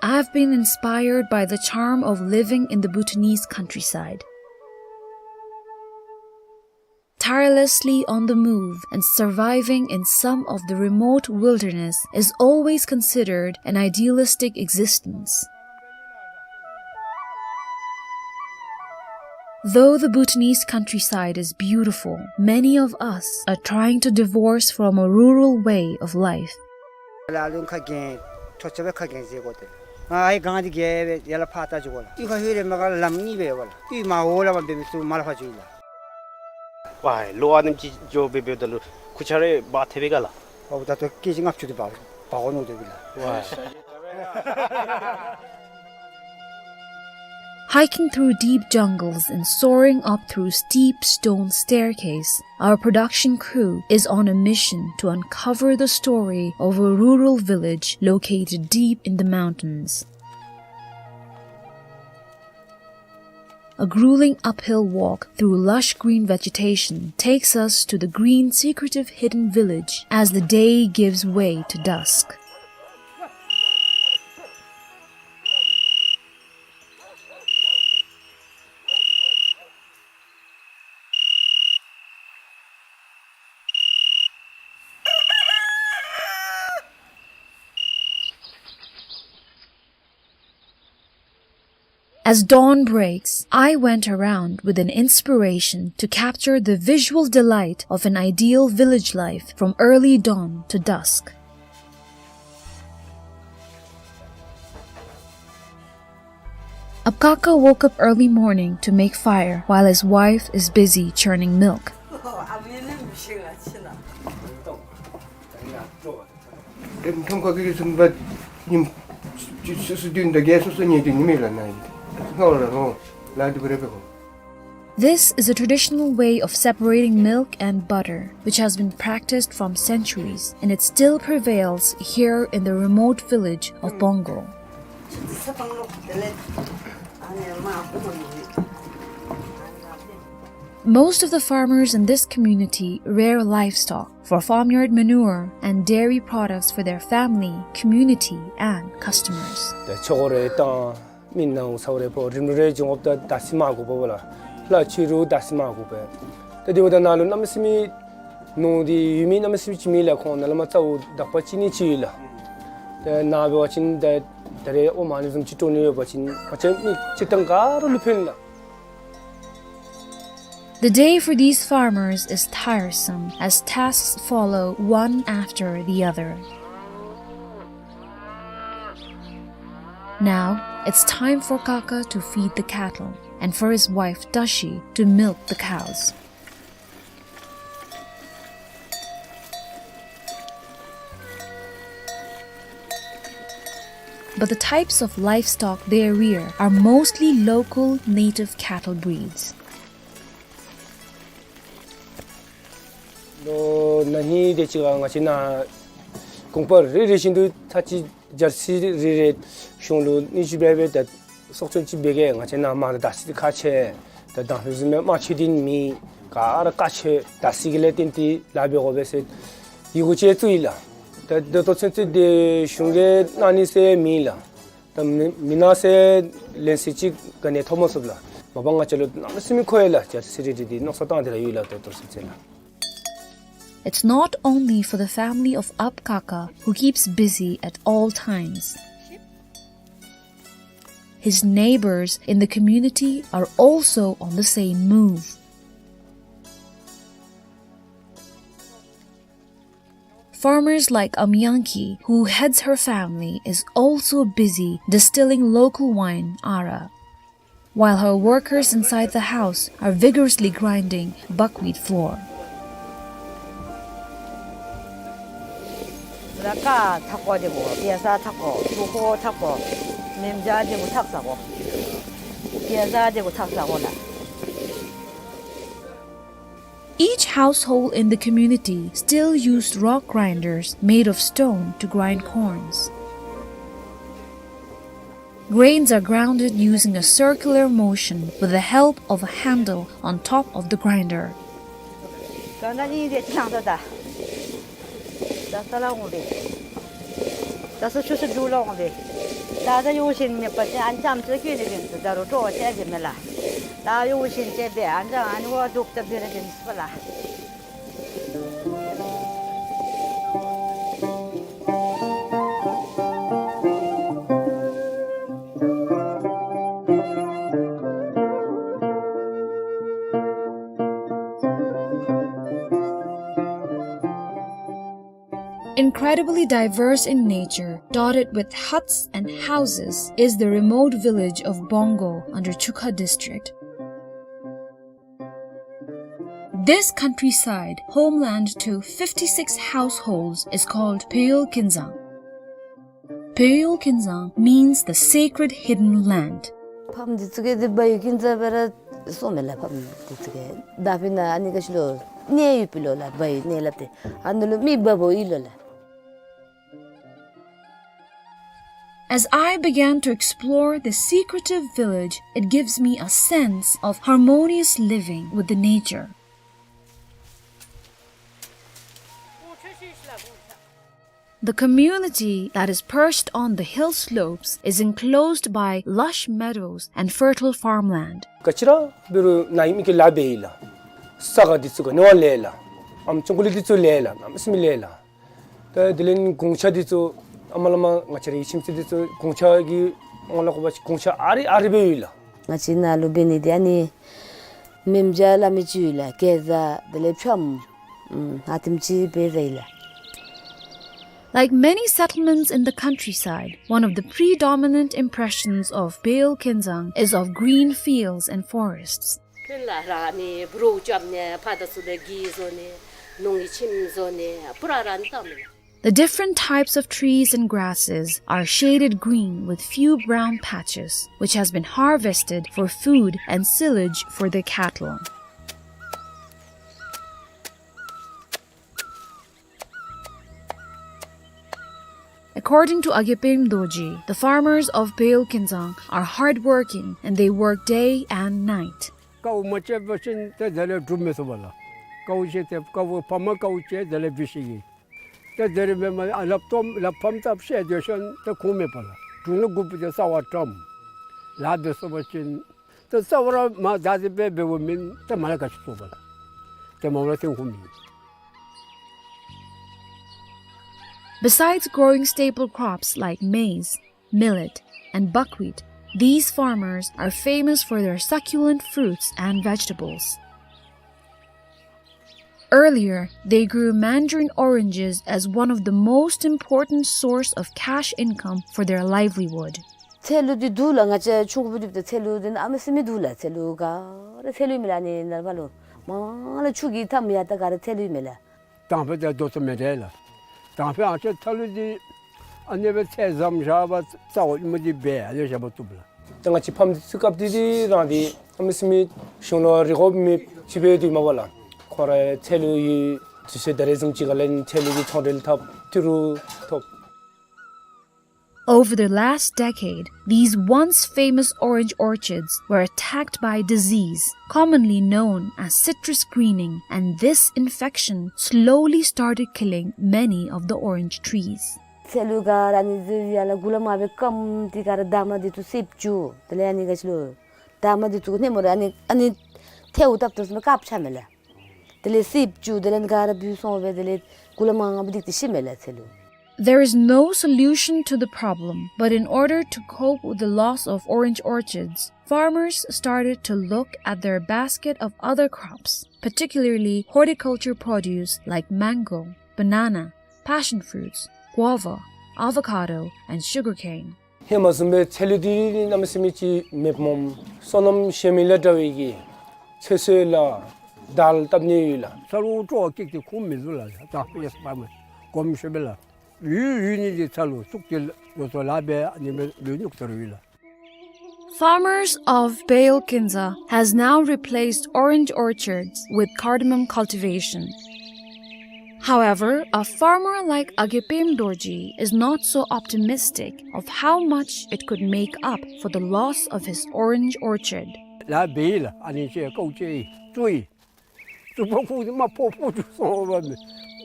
I've been inspired by the charm of living in the Bhutanese countryside. Tirelessly on the move and surviving in some of the remote wilderness is always considered an idealistic existence. Though the Bhutanese countryside is beautiful, many of us are trying to divorce from a rural way of life. ལ་ལུ་ཁ་གྱེས་ཐོ་ཆ་བའི་ཁ་གྱེས་ཟེར་གོ་ཏེ། ང་ཨའི་གང་དེ་གྱེས་སྦེ་ཡར་ལ་ཕར་ལྟ་འགྱོ་གོ་ལགས། གཡུས་ཁ་ལྷོད་རེ་མར་ག་ལམ་གཉིས་སྦེ་ཡོད་པ་ལགས། གཡུས་མར་འོག་ལས་མར་འབད་མི་ཚུ་མར་ལས་ཕར་འགྱོ་ཡི་ལགས། ཝའི་ལོ་ཨ་ནེམ་ཅིག་འགྱོ་སྦེ་འབདཝ་ད་ལུ་ཁུར་ཆ་རེ་འབག་ཐེབས་པས་ག་ལགས། ཨོ་ད་ལྟོ་ཀེ་ཇི་ལྔ་བཅུ་དེ་འབག་འབག་འོང་ནུག་དེ་གི་ལགས། ཝའི། Hiking through deep jungles and soaring up through steep stone staircase, our production crew is on a mission to uncover the story of a rural village located deep in the mountains. A grueling uphill walk through lush green vegetation takes us to the green, secretive, hidden village as the day gives way to dusk. As dawn breaks, I went around with an inspiration to capture the visual delight of an ideal village life from early dawn to dusk. Apkaka woke up early morning to make fire while his wife is busy churning milk. This is a traditional way of separating milk and butter, which has been practiced from centuries, and it still prevails here in the remote village of Bongo. Most of the farmers in this community rear livestock for farmyard manure and dairy products for their family, community, and customers. ད་ཆོས་གོས་རེ་བཏང་མི་ནང་ས་རེ་ཕོ་རིམ་རེ་བྱུང་འོབ་ད་ད་སི་མ་གོ་པོ་ལ་ལྷ་ཆོས་རུ་ད་སི་མ་གོ་པེ། ད་དེ་བ་ད་ནཱ་ལུ་གནམ་མེད་ས་མེད་ནོར་འདི་ཡོད་མི་གནམ་མེད་ས་མེད་ཅིག་མེད་ལགས། ཁོང་ནཱ་ལས་མར་རྩ་བོ་དག་པ་ཅིག་ནི་ཅིག་ཡོད་ལགས། ད་ནཱ་འབད་བ་ཅིན་ད་ད་རེས་ཨོ་མ་ནི་བཟུམ་ཅིག་སྤྲོ་ནི་ཡོད་པ་ཅིན་ང་བཅས་མི་སྤྱིར་བཏང་ག་ར་ལུ་ཕན་ལགས། The day for these farmers is tiresome as tasks follow one after the other. Now, it's time for Kaka to feed the cattle and for his wife Tashi to milk the cows. But the types of livestock they rear are mostly local native cattle breeds. ལོ་ན་ཧིང་དེ་ཅིག་ཁར་ང་བཅས་ནཱ་གོང་པ་རེ་རེ་བཞིན་དུ་ཐ་ཅི་ཇར་སི་རེ་རེ་གཞུང་ལུ་ནི་ཅིག་འབད་འབད་ད་སོག་ཚོན་ཅིག་འབད་གེ། ང་བཅས་ནཱ་མར་ད་ད་སི་ཁག་ཆེ། ད་དང་ལུ་བཟུམ་མའི་དམར་མཆོད་འདི་མེད། ག་ར་དཀའ་ཆེ། ད་ད་སི་གི་ལས་བརྟེན་ཏེ་ལཱ་འབད་དགོ་པས་ཟེར་ཡི་གུ་ཅིག་བཙུགས་ཡི་ལགས། ད་ད་ལྟོ་ཚུན་ཚོད་དེ་གཞུང་གིས་གནང་ནི་ཟེར་མེད་ལགས། ད་མི་མི་གནང་ཟེར་ལན་ཟེར་ཅིག་ག་ནི་ཐོབ་མ་ཚུགས་ལགས། མ་པ་ང་བཅས་ལུ་གནམ་མེད་ས་མེད་མཁོ་ཡི་ལགས། ཇར་སི་རེ་རེ་འདི་མནོ་བསམ་བཏང་སྟེ་ར་ཡོད་ལགས། ད་ལྟོ་ཚུན་ཚོད་ལགས། It's not only for the family of Apkaka, who keeps busy at all times. His neighbors in the community are also on the same move. Farmers like Amyanki, who heads her family, is also busy distilling local wine, Ara, while her workers inside the house are vigorously grinding buckwheat flour. ད་ཀ་ཐག་པ་དེ་གོ། པེ་ས་ཐག་གོ། ཕུ་ཁོ་ཐག་གོ། མེམ་ཇ་དེ་གོ་ཐག་ས་གོ། པེ་ས་དེ་གོ་ཐག་ས་གོ་ལགས། Each household in the community still used rock grinders made of stone to grind corns. Grains are grounded using a circular motion with the help of a handle on top of the grinder. ག་ན་ནི་དེ་ཅང་ད་ད། ད་ས་ལ་འོང་བས། ད་ས་ཆུ་ས་འགྲུལ་ལ་འོང་བས། ད་ད་ཡོད་བཞིན་མེད་པ་ཅིན་ཨ་ནི་ཙམ་ཅིག་སྐྱེ་ནི་གིན་ད་རུང་སྤྲོ་བ་ཆེ་གི་མེད་ལགས། ད་ཡོད་བཞིན་ཅིག་འབད་ཨ་ནི་ཙམ་ཨ་ནི་བ་འདུག་ད་འབད་ར་གིན་སྤ་ལགས། Incredibly diverse in nature, dotted with huts and houses, is the remote village of Bongo under Chukha district. This countryside, homeland to fifty-six households, is called Peyol Kinzang. Peyol Kinzang means the sacred hidden land. ཕམ་འདི་ཚུ་གིས་འདི་བ་ཡོད་ཀིན་ཙ་བེ་ར་སོ་མེ་ལ་ཕམ་འདི་ཚུ་གིས་ད་ཕི་ན་ཨ་ནི་ག་ཤི་ལོ་གནས་ཡོད་པི་ལོ་ལགས། བ་ཡོད་གནས་ལབ་སྟེ་ཨ་ནི་ལུ་མི་བ་བོ་ཡི་ལོ་ལགས། As I began to explore the secretive village, it gives me a sense of harmonious living with the nature. The community that is perched on the hill slopes is enclosed by lush meadows and fertile farmland. ག་ཅི་ར་འབད་རུང་ནཱ་ཡོད་མི་གིས་ལཱ་འབད་ཡི་ལགས། ས་ག་འདི་ཚུ་ག་ནི་བ་ལས་ལགས། ཨམ་ཅོང་ཀུ་ལི་འདི་ཚུ་ལས་ལགས། གནམ་མེད་ས་མེད་ལས་ལགས། ད་དེ་ལས་གུང་ཆ་འདི་ཚུ་ཨ་མ་ལ་མ་ང་བཅས་རའི་ཁྱིམ་མཚེས་འདི་ཚུ་གུང་ཆ་གི་ཨོང་ལ་གོ་བ་གུང་ཆ་ཨ་རི་ཨ་རི་སྦེ་ཡོད་ལགས། ང་བཅས་ནཱ་ལུ་འབད་ནི་འདི་ཨ་ནི་མེ་མཇལ་སླབ་མི་ཅིག་ཡོད་ལགས། གེ་ཛ་དེ་ལས་ཕྱམ་ཨམ་ཨ་དེམ་ཅིག་འབད་ཡི་ལགས། Like many settlements in the countryside, one of the predominant impressions of Bale Kinzang is of green fields and forests. ཁྱོད་ལ་ར་ནི་བུ་རོ་རྐྱབ་ནི་ཕར་དང་ཚུར་ལས་གི་བཟོ་ནི་ནོར་གྱི་ཁྱིམ་བཟོ་ནི་པུ་ར་ར་ནི་བཏབ་མི་ལགས། The different types of trees and grasses are shaded green with few brown patches, which has been harvested for food and silage for their cattle. According to Agepem Dorji, the farmers of Bale Kinzang are hardworking and they work day and night. དཀའཝ་མ་སྤྱད་པ་ཅིན་ཏེ་དེ་ལས་སྒྲུབ་མི་ཚུགས་པས་ལགས། དཀའཝ་སྤྱད་དེ་དཀའཝ་ཕམ་དཀའཝ་སྤྱད་དེ་ལས་འབད་ཤེས་ཀྱི། ཏེ་དེ་རིམ་པས་མ་ཨ་ལགཔ་ཐོམ་ལགཔ་ཕམ་སྟབས་ཤེས་སྡོད་ཤོན་ཏེ་ཁུངས་མེད་པས་ལགས། འབྲུ་ནི་དགུ་པོ་དེ་རྩ་བ་བཀྲམ། ལཱ་འབད་ཚུགས་པ་ཅིན་ཏེ་རྩ་བ་ར་མ་བདའ་སྟེ་འབད་འབདཝ་མེན། ཏེ་མ་ལ་ག་ཅི་ཚུགས་པས་ལགས། ཏེ་མ་ལ་ཐོན་ཁུངས་མེད། Besides growing staple crops like maize, millet, and buckwheat, these farmers are famous for their succulent fruits and vegetables. Earlier, they grew mandarin oranges as one of the most important source of cash income for their livelihood. ཚལ་ལུ་འདི་འདུག་ལགས། ང་བཅས་ཆུང་ཀུ་འབད་དེ་འབདཝ་ད་ཚལ་ལུ་འདི་ཨ་མི་སེམས་མི་འདུག་ལགས། ཚལ་ལུ་ག་ར་ཚལ་ལུ་མེད་ལགས། ཨ་ནི་ནཱ་ཕར་ལུ་མ་ལ་ཆུ་གི་མཐའམ་ཡར་ད་ག་ར་ཚལ་ལུ་མེད་ལགས། དང་ཕུ་དེ་དོ་ཚོ་མེད་དེ་ལགས། དང་ཕུ་ཨ་ཅེ་ཚལ་ལུ་འདི་ཨ་ནི་སྦེ་ཚལ་ཟམ་བཞག་པ་རྩ་བ་མི་འདི་སྦེ་ཨ་ནི་བཞག་པ་བཏུབ་ལགས། ད་ང་བཅས་ཕམ་འདི་ཚུ་སྐབས་འདི་འདི་རང་འདི་ཨ་མི་སེམས་མི་གཞུང་ལུ་རེ་སྐུལ་མི་ཅིག་འབད་དེ་མ་པ་ལགས། ཁོང་ར་ཚལ་ལུ་ཡི་དུས་ཚོད་ད་རེས་བཟུམ་ཅིག་ཁར་ལས་ཚལ་ལུ་གི་ཚོང་འབྲེལ་འཐབ་ཏི་རུ་ཐོབ། Over the last decade, these once famous orange orchards were attacked by disease, commonly known as citrus greening, and this infection slowly started killing many of the orange trees. ཚལ་ལུ་ག་ར་ཨ་ནི་འདི་ཡར་ལས་གུ་ལས་མར་སྦེ་སྐམ་སྟེ་ག་ར་འདབ་མ་འདི་ཚུ་སེརཔོ་བཅུག། དེ་ལས་ཨ་ནི་ག་ཅི་ལོ་འདབ་མ་འདི་ཚུ་ནེམ་ར་ཨ་ནི་ཨ་ནི་ཐལཝ་བཏབ་བཏབ་ས་མེད་དཀརཔོ་ཆགས་མས་ལགས། དེ་ལས་སེརཔོ་བཅུག། དེ་ལས་ག་ར་བུད་སོང་སྦེ་དེ་ལས་གུ་ལས་མར་སྦེ་སྡིག་སྟེ་ཤི་མས་ལགས་ཚལ་ལུ། There is no solution to the problem, but in order to cope with the loss of orange orchards, farmers started to look at their basket of other crops, particularly horticulture produce like mango, banana, passion fruits, guava, avocado, and sugarcane. ཧེ་མ་བཟུམ་སྦེ་ཚལ་ལུ་འདི་གནམ་མེད་ས་མེད་ཅིག་མེདཔ་མས། སོ་ནམ་ཤེས་མི་ལས་འདྲ་བའི་གི་ཚོད་བསྲེ་ལ་དལ་བཏབ་ནི་ཡོད་ལགས། ཚལ་ལུ་སྤྲོ་བ་སྐྱེས་ཏེ་ཁུངས་མི་འདུག་ལགས། ད་ཕུ་ཡེ་སྤར་མི་གོམས་ཤོས་སྦེ་ལགས། ཡུལ་ཡུལ་ནི་འདི་ཚལ་ལུ་ཐུག་སྟེ་ལོ་ཐོག་ལཱ་འབད་ཨ་ནི་སྦེ་ལུས་ཉུག་ཏོ་རུང་ཡོད་ལགས། Farmers of Bale Kinza has now replaced orange orchards with cardamom cultivation. However, a farmer like Agepem Dorji is not so optimistic of how much it could make up for the loss of his orange orchard. ལཱ་འབད་ཡི་ལགས། ཨ་ནི་ཅིག་ཀཝ་ཅིག་བཙུགས་ཡི། བཙུགས་པ་ཁོ་གིས་མར་ཕོག་ཕོག་འགྱོ་སོང་བ་མས།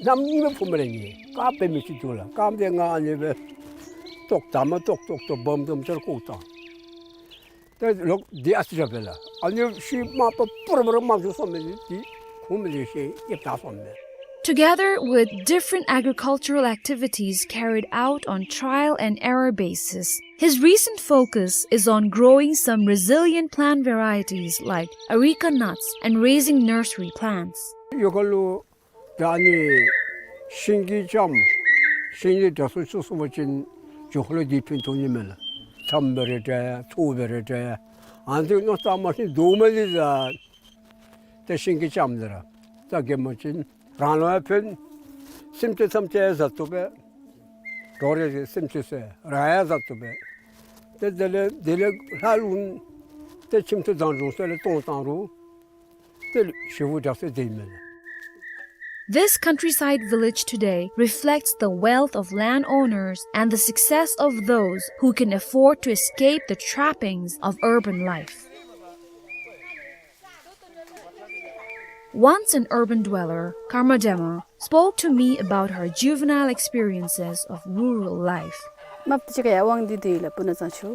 གནམ་ཉིནམ་ཕུབ་མི་རེ་ནི་དཀརཔོ་འབད་མི་ཅིག་འདུག་ལགས། དཀརཔོ་དེ་ང་ཨ་ནི་སྦེ་ཏོག་ཏོ་མ་ཏོག་ཏོག་ཏོ་སྦོམ་སྦོམ་ཅིག་བཀོག་བཏང་། ཏེ་ལོག་འདི་ཨ་ཙི་ར་འབད་ལགས། ཨ་ནི་ཤུལ་མ་པ་པུ་ར་པུ་ར་མར་འགྱོ་སོང་མས། འདི་ཁུངས་མེད་ལས་ཤེས་ཡེབ་ད་སོང་མས། Together with different agricultural activities carried out on trial and error basis, his recent focus is on growing some resilient plant varieties like areca nuts and raising nursery plants. ཡོ་ཁ་ལུ་ད་ཨ་ནི་ཤིང་གི་ལྕངམ་ཤིང་ནི་དྲག་སུ་ཚུ་སོང་པ་ཅིན་ཇོ་ཁོ་ལུ་འདི་ཕན་ཐོགས་ནི་མས་ལགས། ལྕངམ་སྦེ་ར་འདྲ་ཚུ་སྦེ་ར་འདྲ་ཨ་ནི་ཚུ་མནོ་བསམ་མ་ཤེས་འདུག་མ་ལི་ལགས། ཏེ་ཤིང་གི་ལྕངམ་འདི་ར་རྩ་འགེངས་པ་ཅིན་རང་ལུ་ཡང་ཕན། སེམས་ཅན་ཐམས་ཅད་བཟའ་བཏུབ་པས། འགྲོ་རེ་སེམས་ཅན་ཚུ་རང་ཡང་བཟའ་བཏུབ་པས། ཏེ་དེ་ལས་དེ་ལས་ལྷག་ལུ་ཏེ་ཁྱིམ་ཐོག་བཟའ་འབྲུ་ཚུ་ལས་གཏོང་བཏང་རུང་ཏེ་ཞེ་པོ་དྲག་སྟེ་དེ་མས་ལགས། This countryside village today reflects the wealth of landowners and the success of those who can afford to escape the trappings of urban life. Once an urban dweller, Karma Dema spoke to me about her juvenile experiences of rural life. མ་པ་ཅིག་ཁར་ཡར་དབང་འདུས་ཏེ་ཡོད་ལགས། སྤུ་ན་གཙང་ཆུ།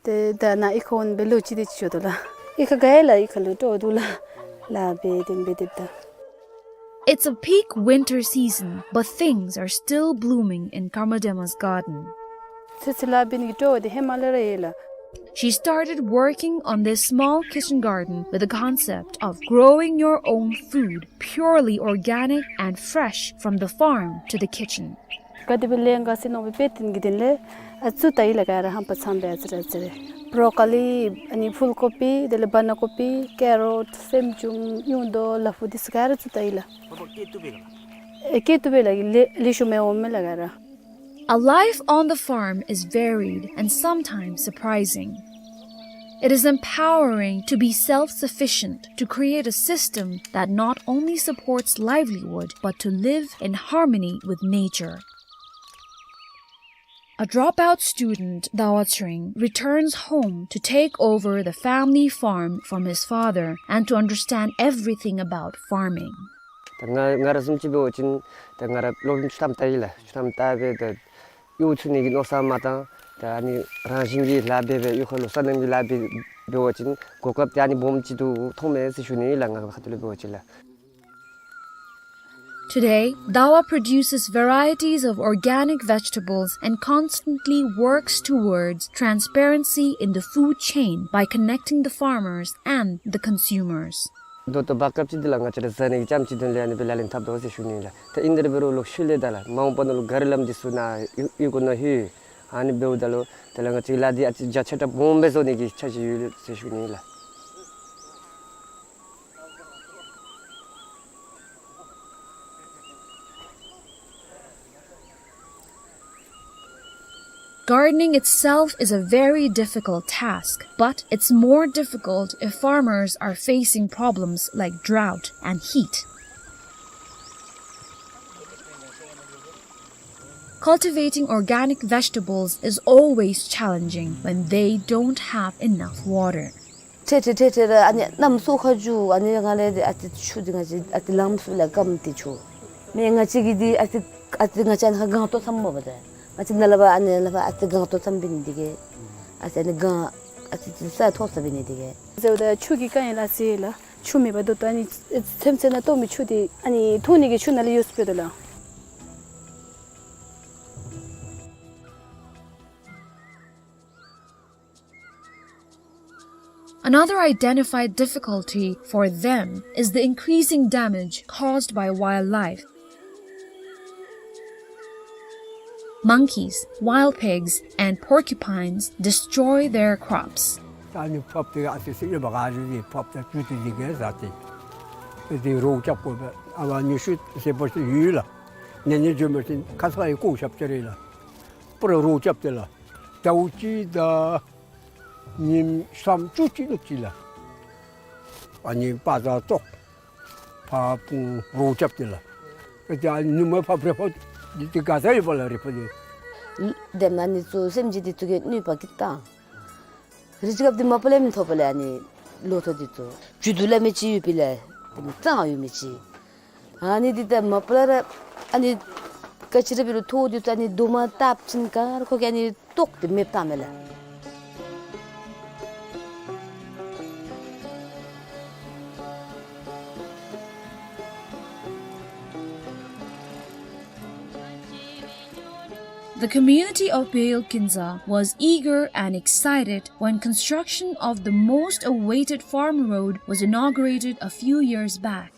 ཏེ་ད་ནཱ་གཡུས་ཁར་འོང་སྦེ་ལོ་གཅིག་དེ་ཅིག་འགྱོ་དོ་ལགས། གཡུས་ཁར་ག་ཡང་ལགས། གཡུས་ཁ་ལུ་སྤྲོ་བ་འདུག་ལགས། ལཱ་འབད་དེ་འབད་དེ་ད། It's a peak winter season, but things are still blooming in Karma Dema's garden. ཚེ་ཚེ་ལཱ་འབད་ནི་གི་སྤྲོ་བ་འདི་ཧེ་མ་ལས་ར་ཡོད་ལགས། She started working on this small kitchen garden with the concept of growing your own food, purely organic and fresh from the farm to the kitchen. ག་དེ་སྦེ་ལས་འགོ་བཙུགས་ནུག་པའི་དཔེ་སྟོན་གྱི་དོན་ལས་ཨ་ཚུ་བལྟ་ཡི་ལགས། ག་ར་རྣམ་པ་ཚང་སྦེ་ཨ་ཙི་རེ་ཨ་ཙི་རེ། བྲོ་ཀོ་ལི་ཨ་ནི་ཕུལ་ཀོ་པི་དེ་ལས་བ་ན་ཀོ་པི་ཀེ་རོཊ་སེམས་ཅུང་ཡུང་དོ་ལ་ཕུག་འདི་ཚུ་ག་ར་ཚུ་བལྟ་ཡི་ལགས། ཨེ་སྐྱེ་བཏུབ་པས་ལགས། ལེ་ལེ་ཤ་མི་འོང་མས་ལགས་ག་ར། A life on the farm is varied and sometimes surprising. It is empowering to be self-sufficient, to create a system that not only supports livelihood but to live in harmony with nature. A dropout student, Dawa Tsering, returns home to take over the family farm from his father and to understand everything about farming. ད་ང་ང་ར་བཟུམ་ཅིག་འབད་བ་ཅིན་ད་ང་ར་སློབ་རིམ་བཅུ་ཐམ་བལྟ་ཡི་ལགས། བཅུ་ཐམ་བལྟ་སྦེ་ད་གཡོག་ཚུ་ནི་གི་མནོ་བསམ་མ་བཏང་། ད་ཨ་ནི་རང་བཞིན་གྱིས་ལཱ་འབད་སྦེ་གཡོག་ཁ་ལུ་སོ་ནམ་གྱི་ལཱ་འབད་འབད་བ་ཅིན་གོ་སྐབས་དེ་ཨ་ནི་སྦོམ་ཅིག་ཏུ་མཐོང་མས་ཟེར་ཞུ་ནི་ལགས། ང་ཁ་ཐུག་ལས་འབད་བ་ཅིན་ལགས། Today, Dawa produces varieties of organic vegetables and constantly works towards transparency in the food chain by connecting the farmers and the consumers. ད་ལྟོ་བར་སྐབས་ཅིག་འདི་ལགས་ང་བཅས་ར་བཟའ་ནི་གི་ཙམ་ཅིག་དོན་ལས་ཨ་ནི་སྦེ་ལག་ལེན་འཐབ་དོ་ཟེར་ཞུ་ནི་ལགས། ད་ཨིན་དེ་འབད་རུང་ལོག་ཤུལ་ལས་ད་ལགས་མ་འོངས་པ་ནང་ལུ་ག་རི་ལམ་འདི་ཚུ་ནཱ་གཡུག་གཡུག་དགོ་ནི་ཡོད། ཨ་ནི་འབདཝ་ད་ལུ་ད་ལགས་ང་བཅས་ལཱ་འདི་ཨ་ཙི་རྒྱ་ཆེ་དྲགས་སྦོམ་སྦེ་བཟོ་ནི་གི་འཆར་གཞི་ཡོད་ཟེར་ཞུ་ནི་ལགས། Gardening itself is a very difficult task, but it's more difficult if farmers are facing problems like drought and heat. Cultivating organic vegetables is always challenging when they don't have enough water. ཁྲེ་ཁྲེ་ཁྲེ་ཁྲེ་ར་ཨ་ནི་གནམ་སྲོ་ཁ་རྒྱུ་ཨ་ནི་ང་ལས་འདི་ཨ་ཙི་ཆུ་འདི་ང་བཅས་ཨ་ཙི་ལངམ་ཚུ་ལགས་སྐམ་སྟེ་ཆུ། མེན་ང་བཅས་ཀྱི་འདི་ཨ་ཙི་ཨ་ཙི་ང་བཅས་ཨ་ནི་ཁར་གངས་ཏོག་ཙམ་མོ་པ་ད། ང་བཅས་ནཱ་ལས་ཕར་ཨ་ནི་ལས་ཕར་ཨ་ཙི་གངས་ཏོག་ཙམ་འབད་ནི་འདི་གིས་ཨ་ཙི་ཨ་ནི་གངས་ཨ་ཙི་ས་མཐོ་ས་འབད་ནི་འདི་གིས། ཟེརཝ་ད་ཆུ་གི་དཀའ་ངལ་ཨ་ཙི་ལགས། ཆུ་མེད་པར་ད་ལྟོ་ཨ་ནི་ཚེམ་ཚེ་ནང་གཏོར་མི་ཆུ་འདི་ཨ་ནི་འཐུང་ནི་གི་ཆུ་ནང་ལས་ཡོད་ཟེར་ད་ལགས། Another identified difficulty for them is the increasing damage caused by wildlife. Monkeys, wild pigs, and porcupines destroy their crops. ད་ཨ་ནི་ཕབ་སྟེ་ཨ་ཙི་ཚེ་ཡོད་པ་ག་ར་འདི་ཕབ་སྟེ་བཅུག་སྟེ་འདི་གིས་བཟའ་སྟེ། ཨ་ཙི་རོགས་རྐྱབ་དགོ་པས། ཨ་བ་ཉི་ཤུ་ཟེར་བ་ཅིན་ཡོད་ལགས། ནེ་ནེ་འགྱོ་མི་ཅིག་ཁ་ཙ་ཡི་བཀོག་རྐྱབ་ཅི་རེ་ལགས། པུ་ར་རོགས་རྐྱབ་སྟེ་ལགས། ཟླཝ་གཅིག་དང་ཉིནམ་སུམ་ཅུ་ཅིག་ལུ་ཅིག་ལགས། ཨ་ནི་པ་ཛར་ཏོག་ཕར་སྤུངས་རོགས་རྐྱབ་སྟེ་ལགས། ཨ་ཙི་ཨ་ནི་མ་ཕབ་རེ་ཕབ་འདི་ཏེ་ག་ས་ཡོད་པ་ལགས་རེ་ཕབ་འདི། དེ་མ་ནི་ཚུ་སེམས་ཅན་འདི་ཚུ་གི་གནོད་པ་གིས་བཏང་། རི་ཅིག་སྐབས་འདི་མ་པ་ལས་མི་ཐོབ་པ་ལས་ཨ་ནི་ལོ་ཐོག་འདི་ཚུ་རྒྱུ་དུ་ལ་མི་ཅིག་ཡོད་པའི་ལས་དེ་མི་གཙང་ཡོད་མི་ཅིག། ཨ་ནི་འདི་ད་མ་པ་ལས་ར་ཨ་ནི་ག་ཅི་ར་འབད་རུང་ཐོག་འདི་ཚུ་ཨ་ནི་རྡོག་མ་བཏབ་ཅིན་ག་ར་ཁོ་གིས་ཨ་ནི་བཏོག་སྟེ་མེདཔ་བཏང་མས་ལགས། The community of Beyol Kinza was eager and excited when construction of the most awaited farm road was inaugurated a few years back.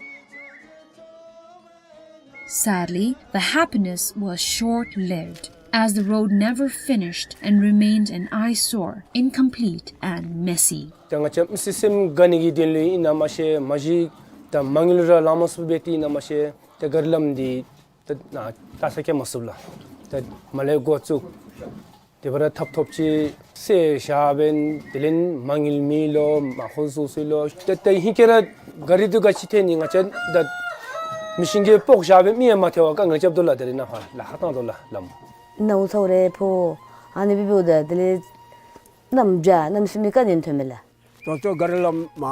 Sadly, the happiness was short-lived, as the road never finished and remained an eyesore, incomplete and messy. ད་ང་བཅས་མི་སེར་སེམས་དགའ་ནི་གི་དོན་ལུ་ཨིན་ན་མ་ཤེས། མ་གཞི་ད་མ་དངུལ་ར་ལང་མ་ཚུགས་པས་ཏེ་ཨིན་ན་མ་ཤེས། ད་ག་རི་ལམ་འདི་ད་ནཱ་ལྟ་ས་སྐྱེལ་མ་ཚུགས་ལགས། ད་མར་ལས་འགོ་བཙུགས། དེ་སྦེ་ར་ཐབ་ཐོབ་ཅིག་སེལ་བཞག་པས། དེ་ལས་མ་དངུལ་མེད་ལོ་མ་ཧོ་སུ་སུ་ལོ། ད་ད་ཧིང་ཁར་ར་ག་རི་འདི་ག་ཅི་ཐལ་ནི་ང་བཅས་ད་མི་ཤིང་གིས་སྤོག་བཞག་པས། མི་ཡང་མ་ཐལ་བར་ག་ང་རྐྱབ་དོ་ལགས། དེ་ལས་ནཱ་ཧ་ལ་ཧ་བཏང་དོ་ལགས་ལམ། ནཝ་ཚཝ་རེ་ཕོག། ཨ་ནི་སྦེ་འབདཝ་ད་དེ་ལས་གནམ་བྱཱར་གནམ་སྲིན་མི་ག་ནི་ཐོན་མས་ལགས། ད་ལྟོ་ག་རི་ལམ་མ་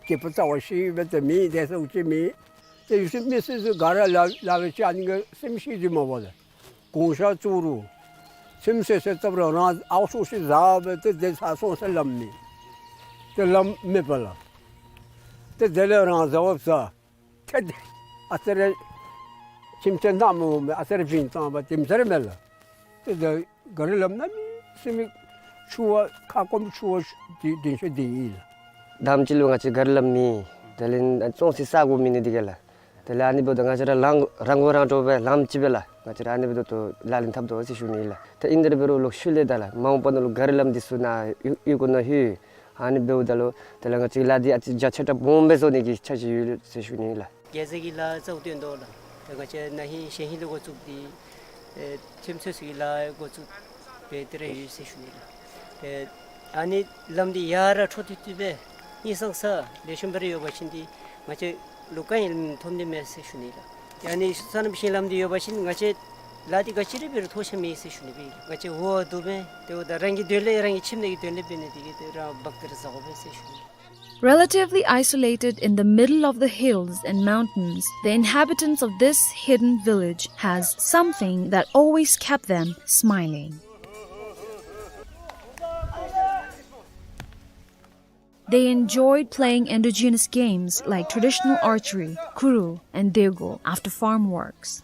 སྐྱེས་བུ་རྩ་བ་ཤེས་པའི་ཏེ་མི་དེ་ཚུ་ཅིག་མེད། ཏེ་ཡུལ་སྲིད་མི་སྲིད་ཚུ་ག་ར་ལ་ལ་བའི་ཅིག་ཨ་ནི་གི་སེམས་ཤེས་ཏེ་མ་པ་ལགས། གུང་ཤ་བཙུགས་རུང་ཁྱིམ་ཚེས་ཚེས་བཏབ་རུང་རང་ཨའུ་སུ་ཤི་བཟའ་བའི་ཏེ་དེ་ཚར་སོང་ཟེར་ལམ་མེད། ཏེ་ལམ་མེད་པ་ལགས། ཏེ་དེ་ལས་རང་བཟའ་བ་བཟའ། ཏེ་དེ་ཨ་ཙི་རེ་ཁྱིམ་ཚེས་ནང་མི་འོང་མི་ཨ་ཙི་རེ་བིང་བཏང་བ་དེམ་ཟེར་མས་ལགས། ཏེ་དེ་ག་རི་ལམ་ནང་མི་སེམས་ ཆུ་བ་ཁ་སྐོམ་ཆུ་བ་དེ་དེ་ཤོས་དེ་ཨིན་ལགས། དང་པ་ཅིག་ལུ་ང་བཅས་ག་ར་ལམ་མེད། དེ་ལས་བཙོང་སའི་ས་གོ་མེད་ནི་དེ་གིས་ལགས། དེ་ལས་ཨ་ནི་འབདཝ་ད་ང་བཅས་ར་རང་རང་མགོ་རང་འདྲོངས་སྦེ་ལམ་ཅིག་སྦེ་ལགས། ང་བཅས་ར་ཨ་ནི་འབདཝ་ད་ལག་ལེན་འཐབ་དོ་ཟེར་ཞུ་ནི་ལགས། ཏེ་ཨིན་དེ་ར་འབད་རུང་ལོག་ཤུལ་ལས་ད་ལགས་མ་འོངས་པ་ནང་ལུ་ག་ར་ལམ་འདི་ཚུ་ནཱ་གཡུག་གཡུག་གུ་ནང་ལྷོད། ཨ་ནི་འབདཝ་ད་ལུ་དེ་ལས་ང་བཅས་ལཱ་འདི་ཨ་ཙི་རྒྱ་ཆེ་དྲགས་སྦོམ་སྦེ་བཟོ་ནི་གི་འཆར་གཞི་ཡོད་ཟེར་ཞུ་ནི་ལགས། རྒྱལ་མཚན་གྱི་ལཱ་གཙོ་བོ་བཏོན་དོ་ལགས། ད་ང་བཅས་ན་ཧིང་གཞེས་ཧིང་ལས་འགོ་བཙུགས་ཏེ་ཨེ་ཁྱིམ་མཚེས་ཚུ་གི་ལཱ་འགོ་བཙུགས་སྦེ་དེ་ར་ཡོད་ཟེར་ཞུ་ནི་ལགས། ཨེ་ཨ་ནི་ལམ་འདི་ཡར་ར་འཕྲོ་མཐུད་དེ་སྦེ་ཧིང་སངས་ས་ལེགས་ཤོམ་སྦེ་ར་ཡོད་པ་ཅིན་འདི་ང་བཅས་ལུ་དཀའ་ངལ་ཐོན་ནི་མས་ཟེར་ཞུ་ནི་ལགས། ཨ་ནི་སོ་ནམ་ཞིང་ལམ་འདི་ཡོད་པ་ཅིན་ང་བཅས་ལཱ་འདི་ག་ཅི་ར་འབད་རུང་ཐོགས་ཆགས་མེད་ཟེར་ཞུ་ནི་སྦེ་ང་བཅས་འོ་དོ་སྦེ་དེ་འབདཝ་ད་རང་གི་དོན་ལས་རང་གི་ཁྱིམ་ནང་གི་དོན་ལས་འབད་ནི་དེ་གིས་དེ་ར་འབག་སྟེ་ར་བཟའ་དགོ་པས་ཟེར་ཞུ་ནི། Relatively isolated in the middle of the hills and mountains, the inhabitants of this hidden village has something that always kept them smiling. They enjoyed playing indigenous games like traditional archery, kuru, and dego after farm works.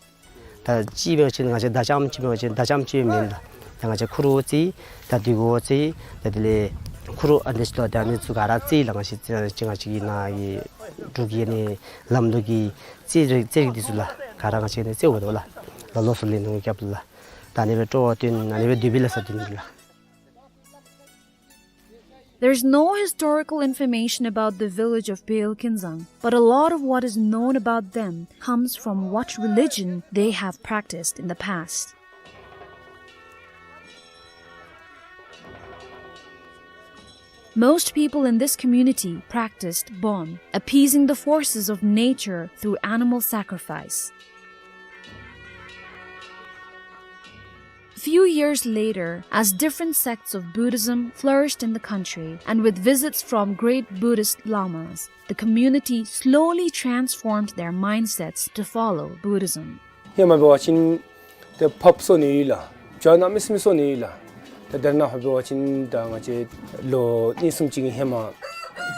ད་ཅིག་འབད་བ་ཅིན་ང་བཅས་མདའ་ལྕམ་ཅིག་འབད་བ་ཅིན་མདའ་ལྕམ་ཅིག་མེན་ལགས། ད་ང་བཅས་ཁུ་རུ་རྩེད། ད་དེ་གུ་རྩེད། ད་དེ་ལས་ཁུ་རུ་ཨ་ནི་ཚུ་ད་ཨ་ནི་ཚུ་ག་ར་རྩེད་ལགས། ང་བཅས་ང་བཅས་ཀྱི་ནཱ་གི་འབྲུག་གི་ཨ་ནི་ལམ་ལུ་གི་རྩེད་རིགས་རྩེད་རིགས་འདི་ཚུ་ལགས་ག་ར་ང་བཅས་ནི་རྩེད་འོང་དོ་ལགས། ལ་ལོ་སོ་ལས་ནུ་རྒྱབ་ལགས། ད་ཨ་ནི་སྦེ་སྤྲོ་བ་བཏོན་ཨ་ནི་སྦེ་དེ་སྦེ་ལགས་ས་དེ་ནི་ལགས། There's no historical information about the village of Bel Kinzang, but a lot of what is known about them comes from what religion they have practiced in the past. Most people in this community practiced Bon, appeasing the forces of nature through animal sacrifice. A few years later, as different sects of Buddhism flourished in the country, and with visits from great Buddhist lamas, the community slowly transformed their mindsets to follow Buddhism. ཧེ་མ་འབད་བ་ཅིན་ཏེ་ཕགཔ་གསོ་ནི་ཡོད་ལགས། བྱ་གནམ་མེད་ས་མེད་གསོ་ནི་ཡོད་ལགས། ཏེ་དེ་ནང་འབད་བ་ཅིན་ད་ང་བཅས་ལོ་གཉིས་གསུམ་ཅིག་གི་ཧེ་མ་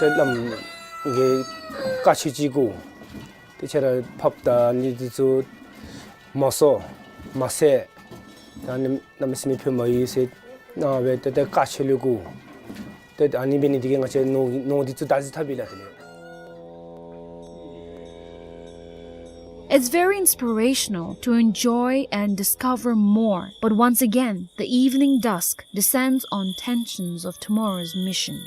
ཏེ་བླམ་གིས་བཀའ་ཆོས་ཅིག་གོ། ཏེ་ཁྱེད་ར་ཕགཔ་དང་ཨ་ནི་འདི་ཚུ་མ་གསོ་མ་བསད། ད་ཨ་ནི་གནམ་མེད་ས་མེད་ཕན་མ་ཡོད་ཟེར་གནང་སྦེ་ཏེ་ཏེ་བཀའ་ཆོས་ལས་གོ། ཏེ་ཨ་ནི་འབད་ནི་དེ་གིས་ང་བཅས་ནོར་ནོར་འདི་ཚུ་ད་གཟིགས་ཐབས་ཡོད་ལགས་དེ་ལས། It's very inspirational to enjoy and discover more, but once again, the evening dusk descends on tensions of tomorrow's mission.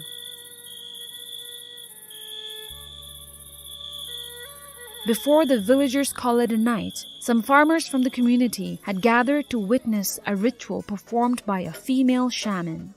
Before the villagers call it a night, some farmers from the community had gathered to witness a ritual performed by a female shaman.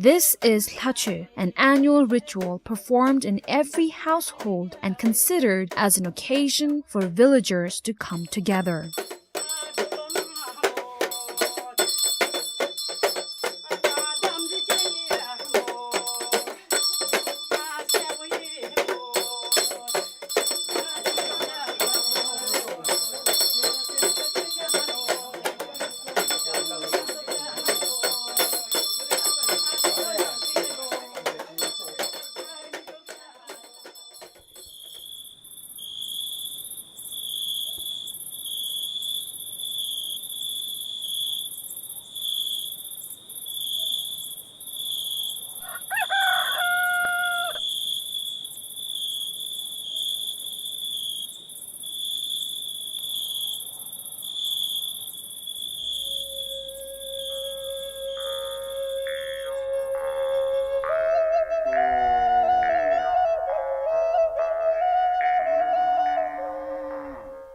This is Lhachoe, an annual ritual performed in every household and considered as an occasion for villagers to come together.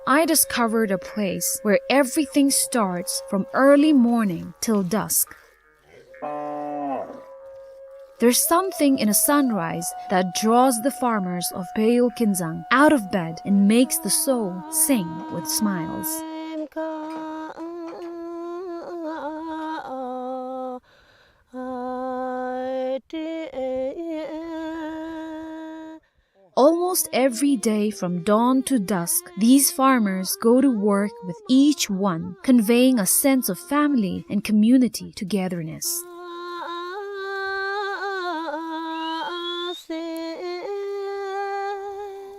I discovered a place where everything starts from early morning till dusk. There's something in a sunrise that draws the farmers of Payul Kinzang out of bed and makes the soul sing with smiles. Almost every day from dawn to dusk, these farmers go to work with each one, conveying a sense of family and community togetherness.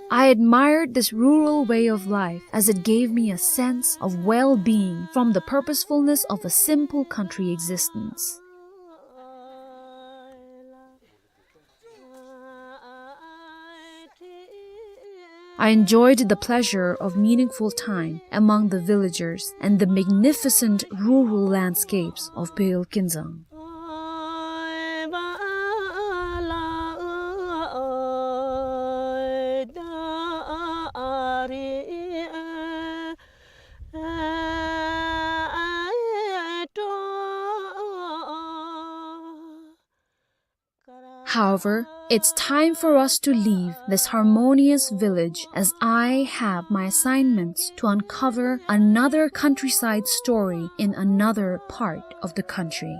I admired this rural way of life as it gave me a sense of well-being from the purposefulness of a simple country existence. I enjoyed the pleasure of meaningful time among the villagers and the magnificent rural landscapes of Payul Kinzang. However, it's time for us to leave this harmonious village, as I have my assignments to uncover another countryside story in another part of the country.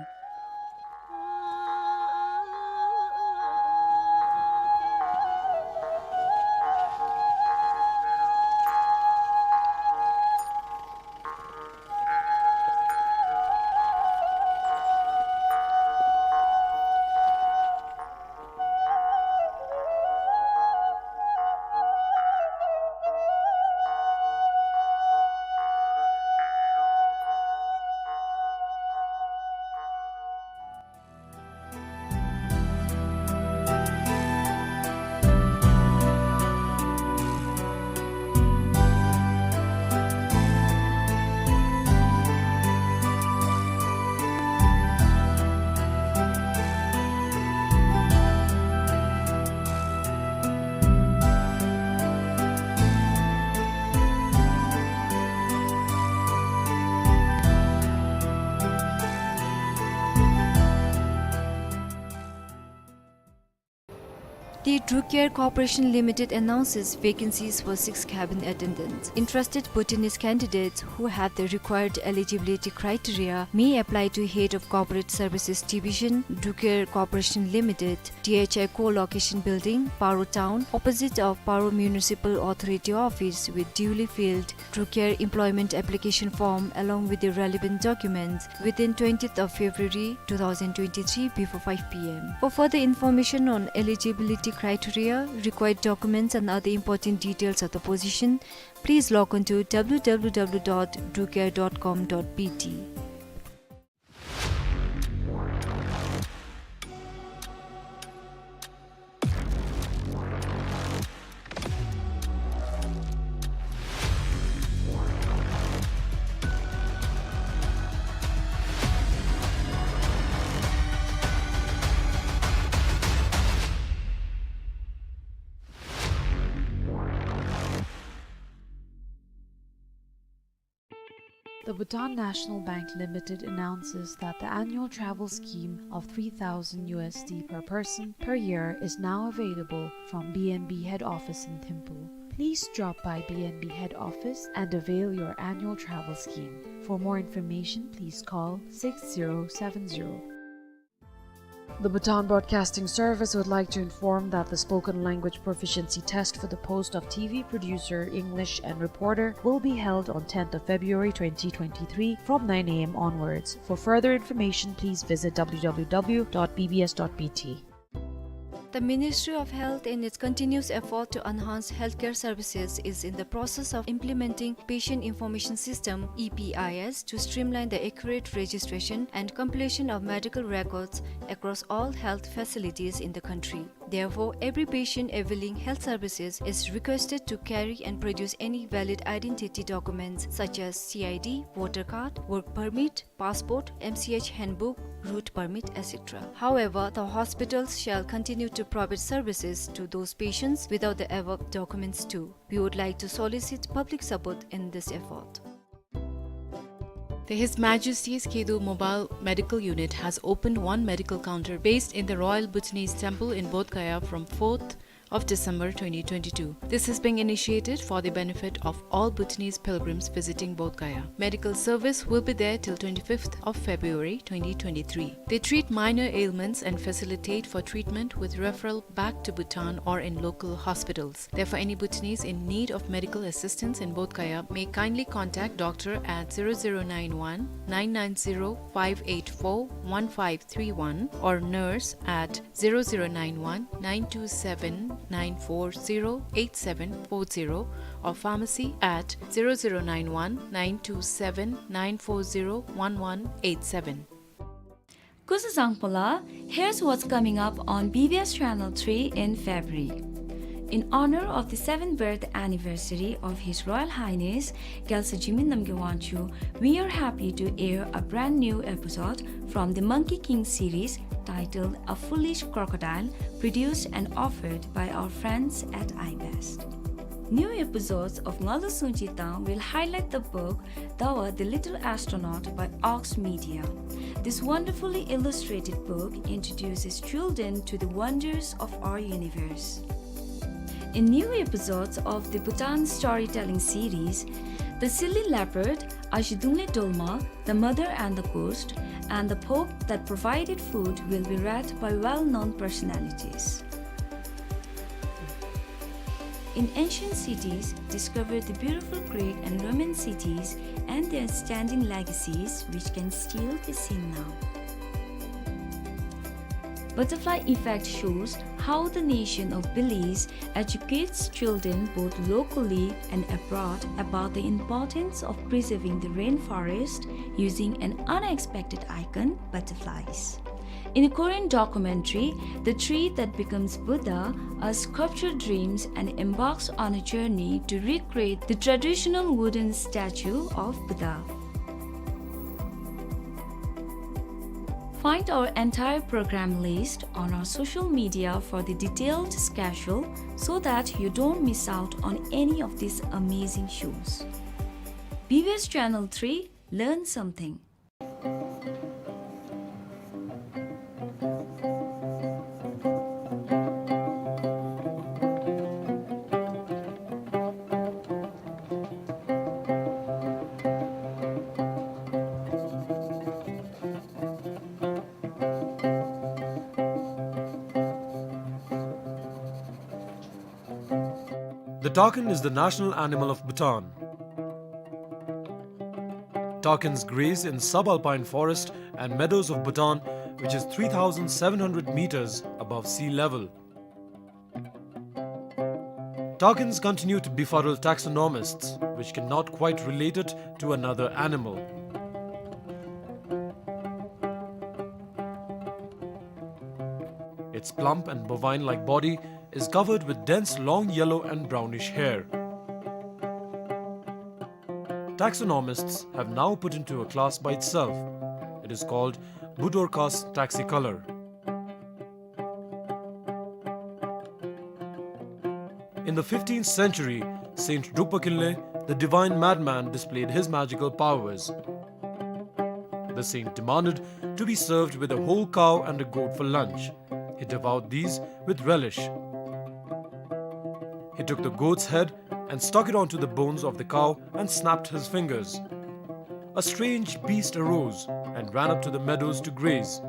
The Drucare Corporation Limited announces vacancies for six cabin attendants. Interested botanist candidates who have the required eligibility criteria may apply to Head of Corporate Services Division, Drucare Corporation Limited, D H I Co-location Building, Paro Town, opposite of Paro Municipal Authority Office, with duly filled Drucare employment application form along with the relevant documents within twentieth of February two thousand twenty-three before five P M. For further information on eligibility criteria, required documents and other important details of the position, please log on to W W W dot drucare dot com dot B T. The Bhutan National Bank Limited announces that the annual travel scheme of three thousand U S D per person per year is now available from B N B head office in Thimphu. Please drop by B N B head office and avail your annual travel scheme. For more information, please call six zero seven zero. The Bhutan Broadcasting Service would like to inform that the spoken language proficiency test for the post of T V producer, English, and reporter will be held on tenth of February twenty twenty-three from nine A M onwards. For further information, please visit W W W dot B B S dot B T. The Ministry of Health, in its continuous effort to enhance healthcare services, is in the process of implementing Patient Information System, E P I S, to streamline the accurate registration and compilation of medical records across all health facilities in the country. Therefore, every patient availing health services is requested to carry and produce any valid identity documents such as C I D, voter card, work permit, passport, M C H handbook, route permit, et cetera. However, the hospitals shall continue to provide services to those patients without the above documents too. We would like to solicit public support in this effort. The His Majesty's Khedo Mobile Medical Unit has opened one medical counter based in the Royal Bhutanese Temple in Bodh Gaya from fourth of December twenty twenty-two. This is being initiated for the benefit of all Bhutanese pilgrims visiting Bodh Gaya. Medical service will be there till twenty-fifth of February twenty twenty-three. They treat minor ailments and facilitate for treatment with referral back to Bhutan or in local hospitals. Therefore, any Bhutanese in need of medical assistance in Bodh Gaya may kindly contact doctor at zero zero nine one nine nine zero five eight four one five three one or nurse at zero zero nine one nine two seven nine four zero eight seven four zero or pharmacy at zero zero nine one nine two seven nine four zero one one eight seven. Kuzuzangpola, here's what's coming up on B B S Channel three in February. In honor of the seventh birth anniversary of His Royal Highness Gyaltswer Jigme Namgyal Wangchuck, we are happy to air a brand new episode from the Monkey King series titled A Foolish Crocodile, produced and offered by our friends at iBest. New episodes of Ngalu Sungji Tang will highlight the book Dawa the Little Astronaut by Ox Media. This wonderfully illustrated book introduces children to the wonders of our universe. In new episodes of the Bhutan storytelling series, The Silly Leopard, Ashi Dungle Dolma, The Mother and the Ghost, and The Pope That Provided Food will be read by well-known personalities. In ancient cities, discover the beautiful Greek and Roman cities and their standing legacies, which can still be seen now. Butterfly Effect shows how the nation of Belize educates children both locally and abroad about the importance of preserving the rainforest using an unexpected icon, butterflies. In a Korean documentary, The Tree That Becomes Buddha, a sculptor dreams and embarks on a journey to recreate the traditional wooden statue of Buddha. Find our entire program list on our social media for the detailed schedule so that you don't miss out on any of these amazing shows. B B S Channel three, learn something. The takin is the national animal of Bhutan. Takins graze in subalpine forest and meadows of Bhutan, which is three thousand seven hundred meters above sea level. Takins continue to befuddle taxonomists, which cannot quite relate it to another animal. Its plump and bovine-like body is covered with dense long yellow and brownish hair. Taxonomists have now put into a class by itself. It is called Budorcas taxicolor. In the fifteenth century, Saint Drukpa Kinley, the divine madman, displayed his magical powers. The saint demanded to be served with a whole cow and a goat for lunch. He devoured these with relish. He took the goat's head and stuck it onto the bones of the cow and snapped his fingers. A strange beast arose and ran up to the meadows to graze.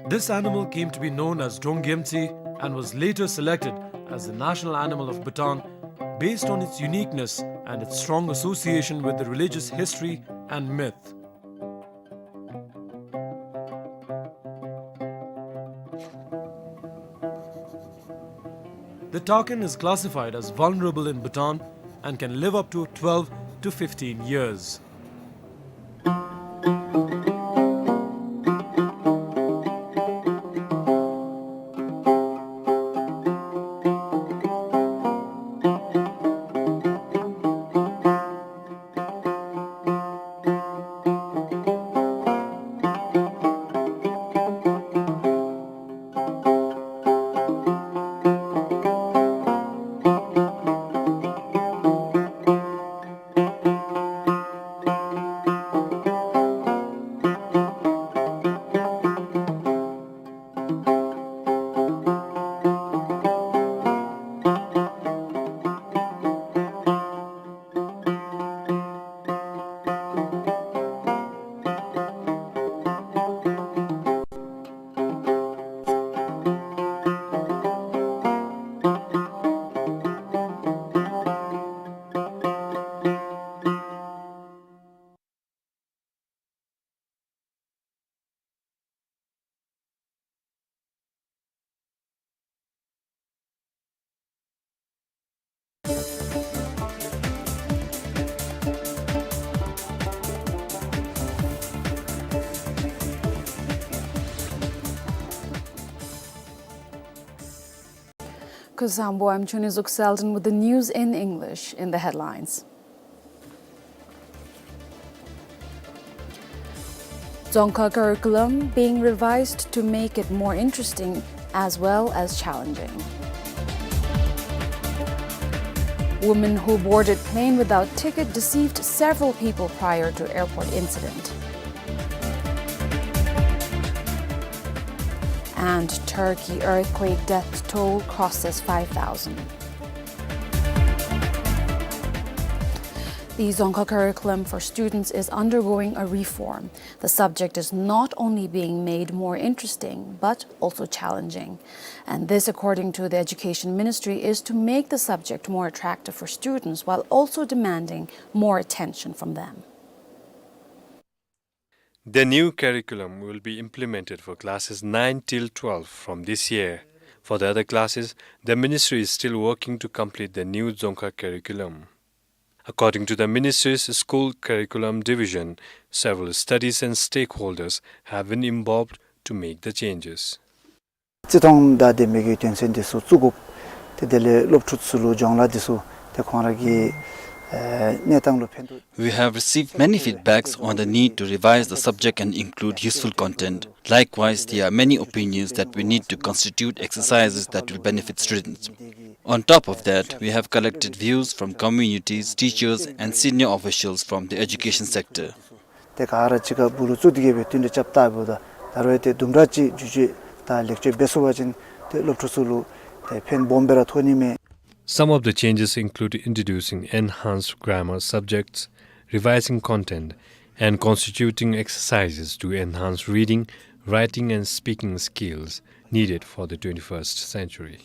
This animal came to be known as Drongyemtsi and was later selected as the national animal of Bhutan based on its uniqueness and its strong association with the religious history and myth. The takin is classified as vulnerable in Bhutan and can live up to twelve to fifteen years. Kuzuzangpo, I'm Chunizuk Selden with the news in English. In the headlines: Dzongkha curriculum being revised to make it more interesting as well as challenging. Woman who boarded plane without ticket deceived several people prior to airport incident. And Turkey earthquake death toll crosses five thousand. The Dzongkha curriculum for students is undergoing a reform. The subject is not only being made more interesting, but also challenging. And this, according to the Education Ministry, is to make the subject more attractive for students while also demanding more attention from them. The new curriculum will be implemented for classes nine till twelve from this year. For the other classes, the ministry is still working to complete the new Dzongkha curriculum. According to the ministry's school curriculum division, several studies and stakeholders have been involved to make the changes. བརྩི་མཐོང་དང་ལྡན་པའི་གི་དོན་ཚན་འདི་ཚུ་བཙུགས་དགོཔ། ཏེ་དེ་ལས་སློབ་ཕྲུག་ཚུ་ལུ་སྦྱོང་བརྡར་འདི་ཚུ་ཏེ་ཁོང་ར་གི་ཨེ་གནས་སྟངས་ལུ་ཕན་ཐོགས། We have received many feedbacks on the need to revise the subject and include useful content. Likewise, there are many opinions that we need to constitute exercises that will benefit students. On top of that, we have collected views from communities, teachers, and senior officials from the education sector. ཏེ་ག་ར་གཅིག་ཁར་སྦུག་ལུ་བཙུགས་ཏེ་གི་སྦེ་བསྟུན་གྲོས་རྐྱབ་བལྟཝ་ད་ད་རུང་ཏེ་དུམ་གྲ་ཅིག་བསྒྱུར་བཅོས་དང་ལེགས་བཅོས་འབད་ཚུགས་པ་ཅིན་ཏེ་སློབ་ཕྲུག་ཚུ་ལུ་ཏེ་ཕན་སྦོམ་སྦེ་ར་ཐོགས་ནི་མས། Some of the changes include introducing enhanced grammar subjects, revising content, and constituting exercises to enhance reading, writing, and speaking skills needed for the twenty-first century.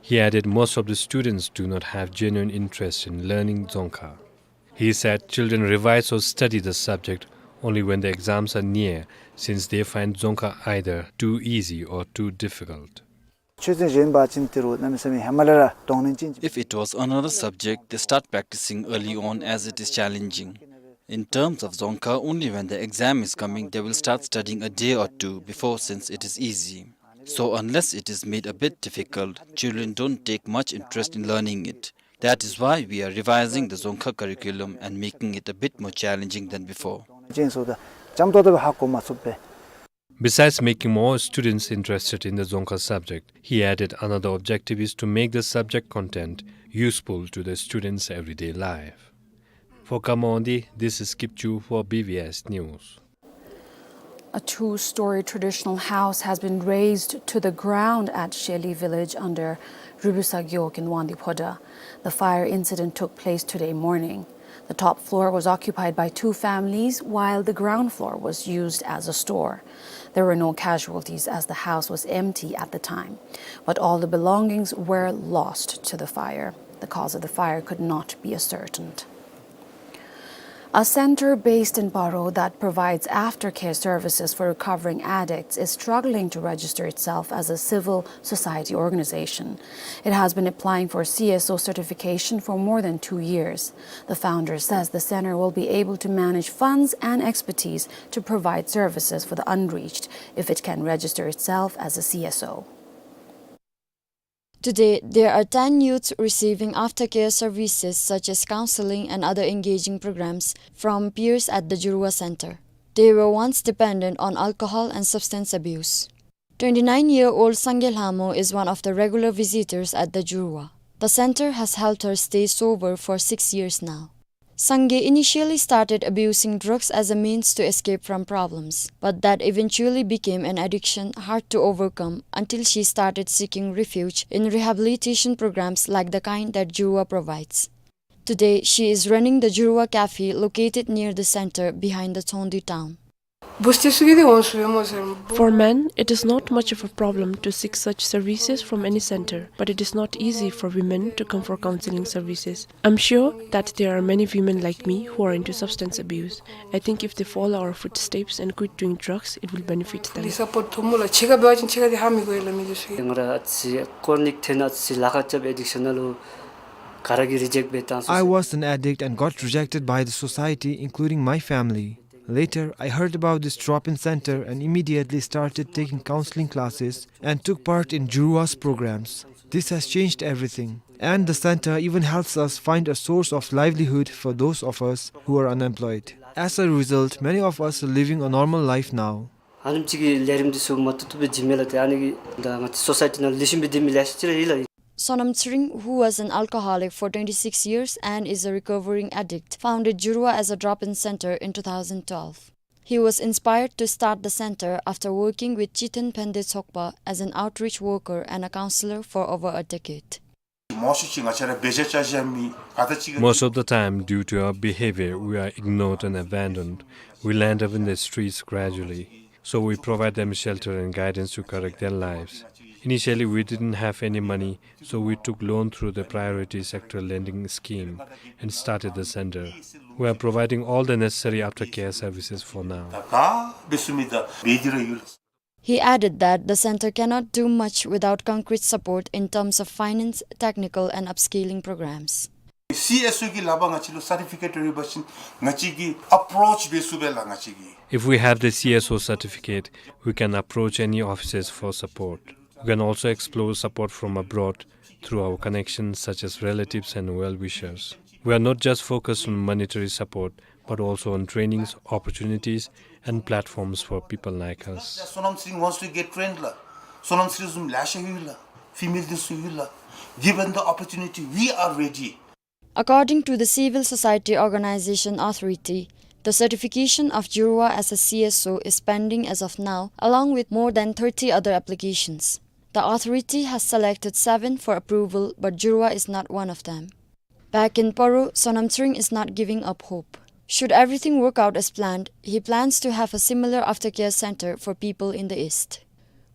He added most of the students do not have genuine interest in learning Dzongkha. He said children revise or study the subject only when the exams are near, since they find Dzongkha either too easy or too difficult. ཆོས་ཚན་གཞན་འབད་བ་ཅིན་ཏེ་རུང་གནམ་མེད་ས་མེད་ཧེ་མ་ལས་ར་གདོང་ལེན་ཅན་ཅིག། If it was another subject, they start practicing early on as it is challenging. In terms of Dzongkha, only when the exam is coming, they will start studying a day or two before, since it is easy. So unless it is made a bit difficult, children don't take much interest in learning it. That is why we are revising the Dzongkha curriculum and making it a bit more challenging than before. ཅན་སོ་ད་འཇམ་ཏོག་ཏོ་སྦེ་ཧ་གོ་མ་ཚུགས་པས། Besides making more students interested in the Dzongkha subject, he added another objective is to make the subject content useful to the students' everyday life. For Kama Ondi, this is Kipchu for B B S News. A two-story traditional house has been razed to the ground at Sheli village under Rubisa Gyok in Wangdue Phodrang. The fire incident took place today morning. The top floor was occupied by two families, while the ground floor was used as a store. There were no casualties as the house was empty at the time, but all the belongings were lost to the fire. The cause of the fire could not be ascertained. A center based in Paro that provides aftercare services for recovering addicts is struggling to register itself as a civil society organization. It has been applying for C S O certification for more than two years. The founder says the center will be able to manage funds and expertise to provide services for the unreached if it can register itself as a C S O. Today, there are ten youths receiving aftercare services such as counseling and other engaging programs from peers at the Jurwa Center. They were once dependent on alcohol and substance abuse. Twenty-nine-year-old Sangay Lhamo is one of the regular visitors at the Jurwa. The center has helped her stay sober for six years now. Sangay initially started abusing drugs as a means to escape from problems, but that eventually became an addiction hard to overcome until she started seeking refuge in rehabilitation programs like the kind that Jurwa provides. Today, she is running the Jurwa Cafe located near the center behind the Tsongdi town. For men, it is not much of a problem to seek such services from any center, but it is not easy for women to come for counseling services. I'm sure that there are many women like me who are into substance abuse. I think if they follow our footsteps and quit doing drugs, it will benefit them. ང་ར་ཨ་ཙི་ཀོར་ནིག་ཐེན་ཨ་ཙི་ལཱ་ཁག་རྐྱབ་ཨེ་ཌིག་ཤཱན་ལུ་ག་ར་གིས་རི་ཇེཀཊ་འབད་བཏང་སོང་། I was an addict and got rejected by the society, including my family. Later, I heard about this drop-in center and immediately started taking counseling classes and took part in Jurua's programs. This has changed everything. And the center even helps us find a source of livelihood for those of us who are unemployed. As a result, many of us are living a normal life now. ཨ་ནེམ་ཅིག་གི་ལས་རིམ་འདི་ཚུ་མ་བཏུབ་བཏུབ་སྦེ་བྱིནམ་མས་ལགས། ཏེ་ཨ་ནི་གིས་ད་ང་བཅས་སོ་སའི་ཊི་ནང་ལེགས་ཤོམ་སྦེ་སྡོད་མི་ལེ་ཤ་ཅིག་ར་ཡོད་ལགས། Sonam Tsering, who was an alcoholic for twenty-six years and is a recovering addict, founded Jurua as a drop-in center in two thousand twelve. He was inspired to start the center after working with Chiten Phende Tsokpa as an outreach worker and a counselor for over a decade. མང་ཤོས་ཅིག་ང་བཅས་ར་འབད་བཞག་བཞགཔ་མེད། ག་ད་ཅིག Most of the time, due to our behavior, we are ignored and abandoned. We land up in the streets gradually. So we provide them shelter and guidance to correct their lives. Initially, we didn't have any money, so we took loan through the Priority Sector Lending Scheme and started the center. We are providing all the necessary aftercare services for now. ད་ག་འབད་ཚུགས་མི་ད་འབད་དེ་ར་ཡོད་ལགས། He added that the center cannot do much without concrete support in terms of finance, technical and upskilling programs. སི་ཨེསི་ཨོ་གི་ལག་པར་ང་བཅས་ལུ་སར་ཊི་ཕི་ཀེཊ་ཡོད་པ་ཅིན་ང་བཅས་ཀྱིས་ཨེཔ་རོཆ་འབད་ཚུགས་པས་ལགས། ང་བཅས་ཀྱིས། If we have the C S O certificate, we can approach any offices for support. We can also explore support from abroad through our connections such as relatives and well-wishers. We are not just focused on monetary support, but also on trainings, opportunities, and platforms for people like us. Sonam Tsering wants to get trained ལགས། སོ་ནམ་ཚེ་རིང་བཟུམ་ལེ་ཤ་ཡོད་ལགས། ཕི་མེལ་འདི་ཚུ་ཡོད་ལགས། Given the opportunity, we are ready. According to the Civil Society Organization Authority, the certification of Jurua as a C S O is pending as of now, along with more than thirty other applications. The authority has selected seven for approval, but Jurua is not one of them. Back in Paro, Sonam Tsering is not giving up hope. Should everything work out as planned, he plans to have a similar aftercare center for people in the East.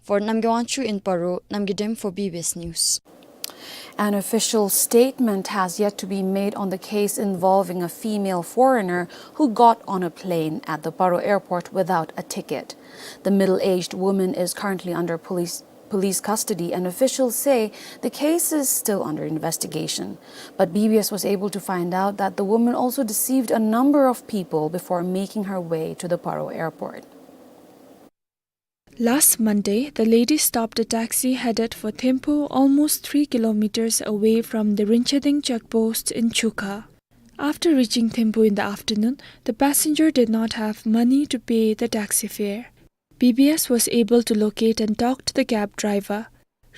For Namgay Wangchuk in Paro, Namgay Dem for B B S News. An official statement has yet to be made on the case involving a female foreigner who got on a plane at the Paro airport without a ticket. The middle-aged woman is currently under police, police custody, and officials say the case is still under investigation. But B B S was able to find out that the woman also deceived a number of people before making her way to the Paro airport. Last Monday, the lady stopped a taxi headed for Thimphu, almost three kilometers away from the Rinchading checkpost in Chukha. After reaching Thimphu in the afternoon, the passenger did not have money to pay the taxi fare. B B S was able to locate and talk to the cab driver.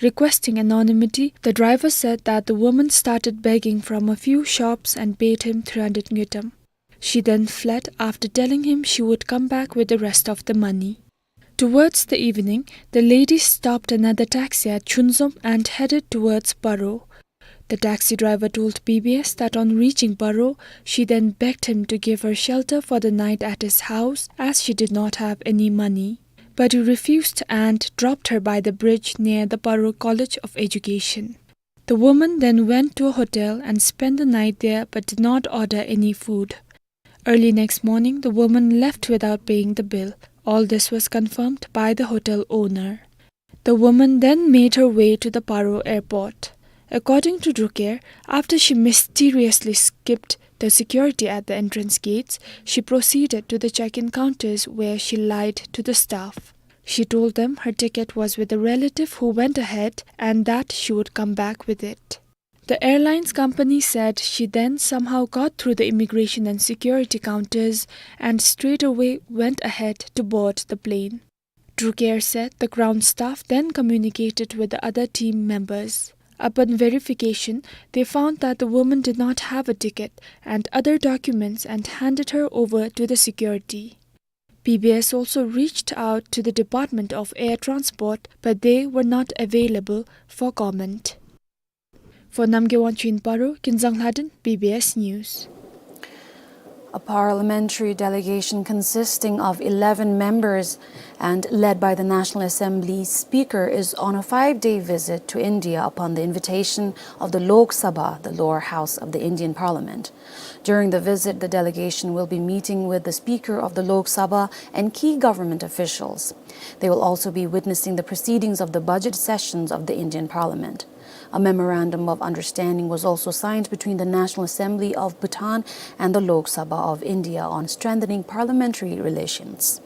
Requesting anonymity, the driver said that the woman started begging from a few shops and paid him three hundred ngultrum. She then fled after telling him she would come back with the rest of the money. Towards the evening, the lady stopped another taxi at Chunzom and headed towards Paro. The taxi driver told B B S that on reaching Paro, she then begged him to give her shelter for the night at his house as she did not have any money. But he refused and dropped her by the bridge near the Paro College of Education. The woman then went to a hotel and spent the night there but did not order any food. Early next morning, the woman left without paying the bill. All this was confirmed by the hotel owner. The woman then made her way to the Paro airport. According to Druker, after she mysteriously skipped the security at the entrance gates, she proceeded to the check-in counters where she lied to the staff. She told them her ticket was with a relative who went ahead and that she would come back with it. The airlines company said she then somehow got through the immigration and security counters and straight away went ahead to board the plane. Druker said the ground staff then communicated with the other team members. Upon verification, they found that the woman did not have a ticket and other documents and handed her over to the security. B B S also reached out to the Department of Air Transport, but they were not available for comment. For Namgay Wangchuk in Paro, Kinzang Lhaden, B B S News. A parliamentary delegation consisting of eleven members and led by the National Assembly Speaker is on a five-day visit to India upon the invitation of the Lok Sabha, the lower house of the Indian Parliament. During the visit, the delegation will be meeting with the Speaker of the Lok Sabha and key government officials. They will also be witnessing the proceedings of the budget sessions of the Indian Parliament. A memorandum of understanding was also signed between the National Assembly of Bhutan and the Lok Sabha of India on strengthening parliamentary relations.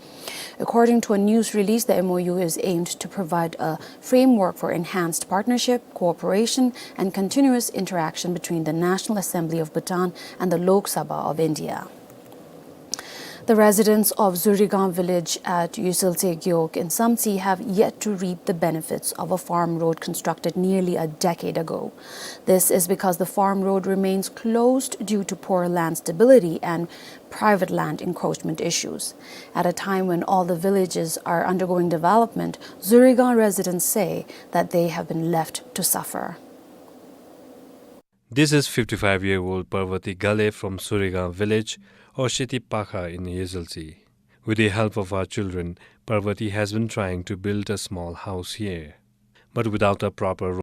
According to a news release, the M O U is aimed to provide a framework for enhanced partnership, cooperation, and continuous interaction between the National Assembly of Bhutan and the Lok Sabha of India. The residents of Zurigang village at Yuziltse Gewog in Samtse have yet to reap the benefits of a farm road constructed nearly a decade ago. This is because the farm road remains closed due to poor land stability and private land encroachment issues. At a time when all the villages are undergoing development, Zurigang residents say that they have been left to suffer. This is fifty-five-year-old Parvati Gale from Zurigang village, or Shiti Pakha in Yuziltse. With the help of her children, Parvati has been trying to build a small house here. But without a proper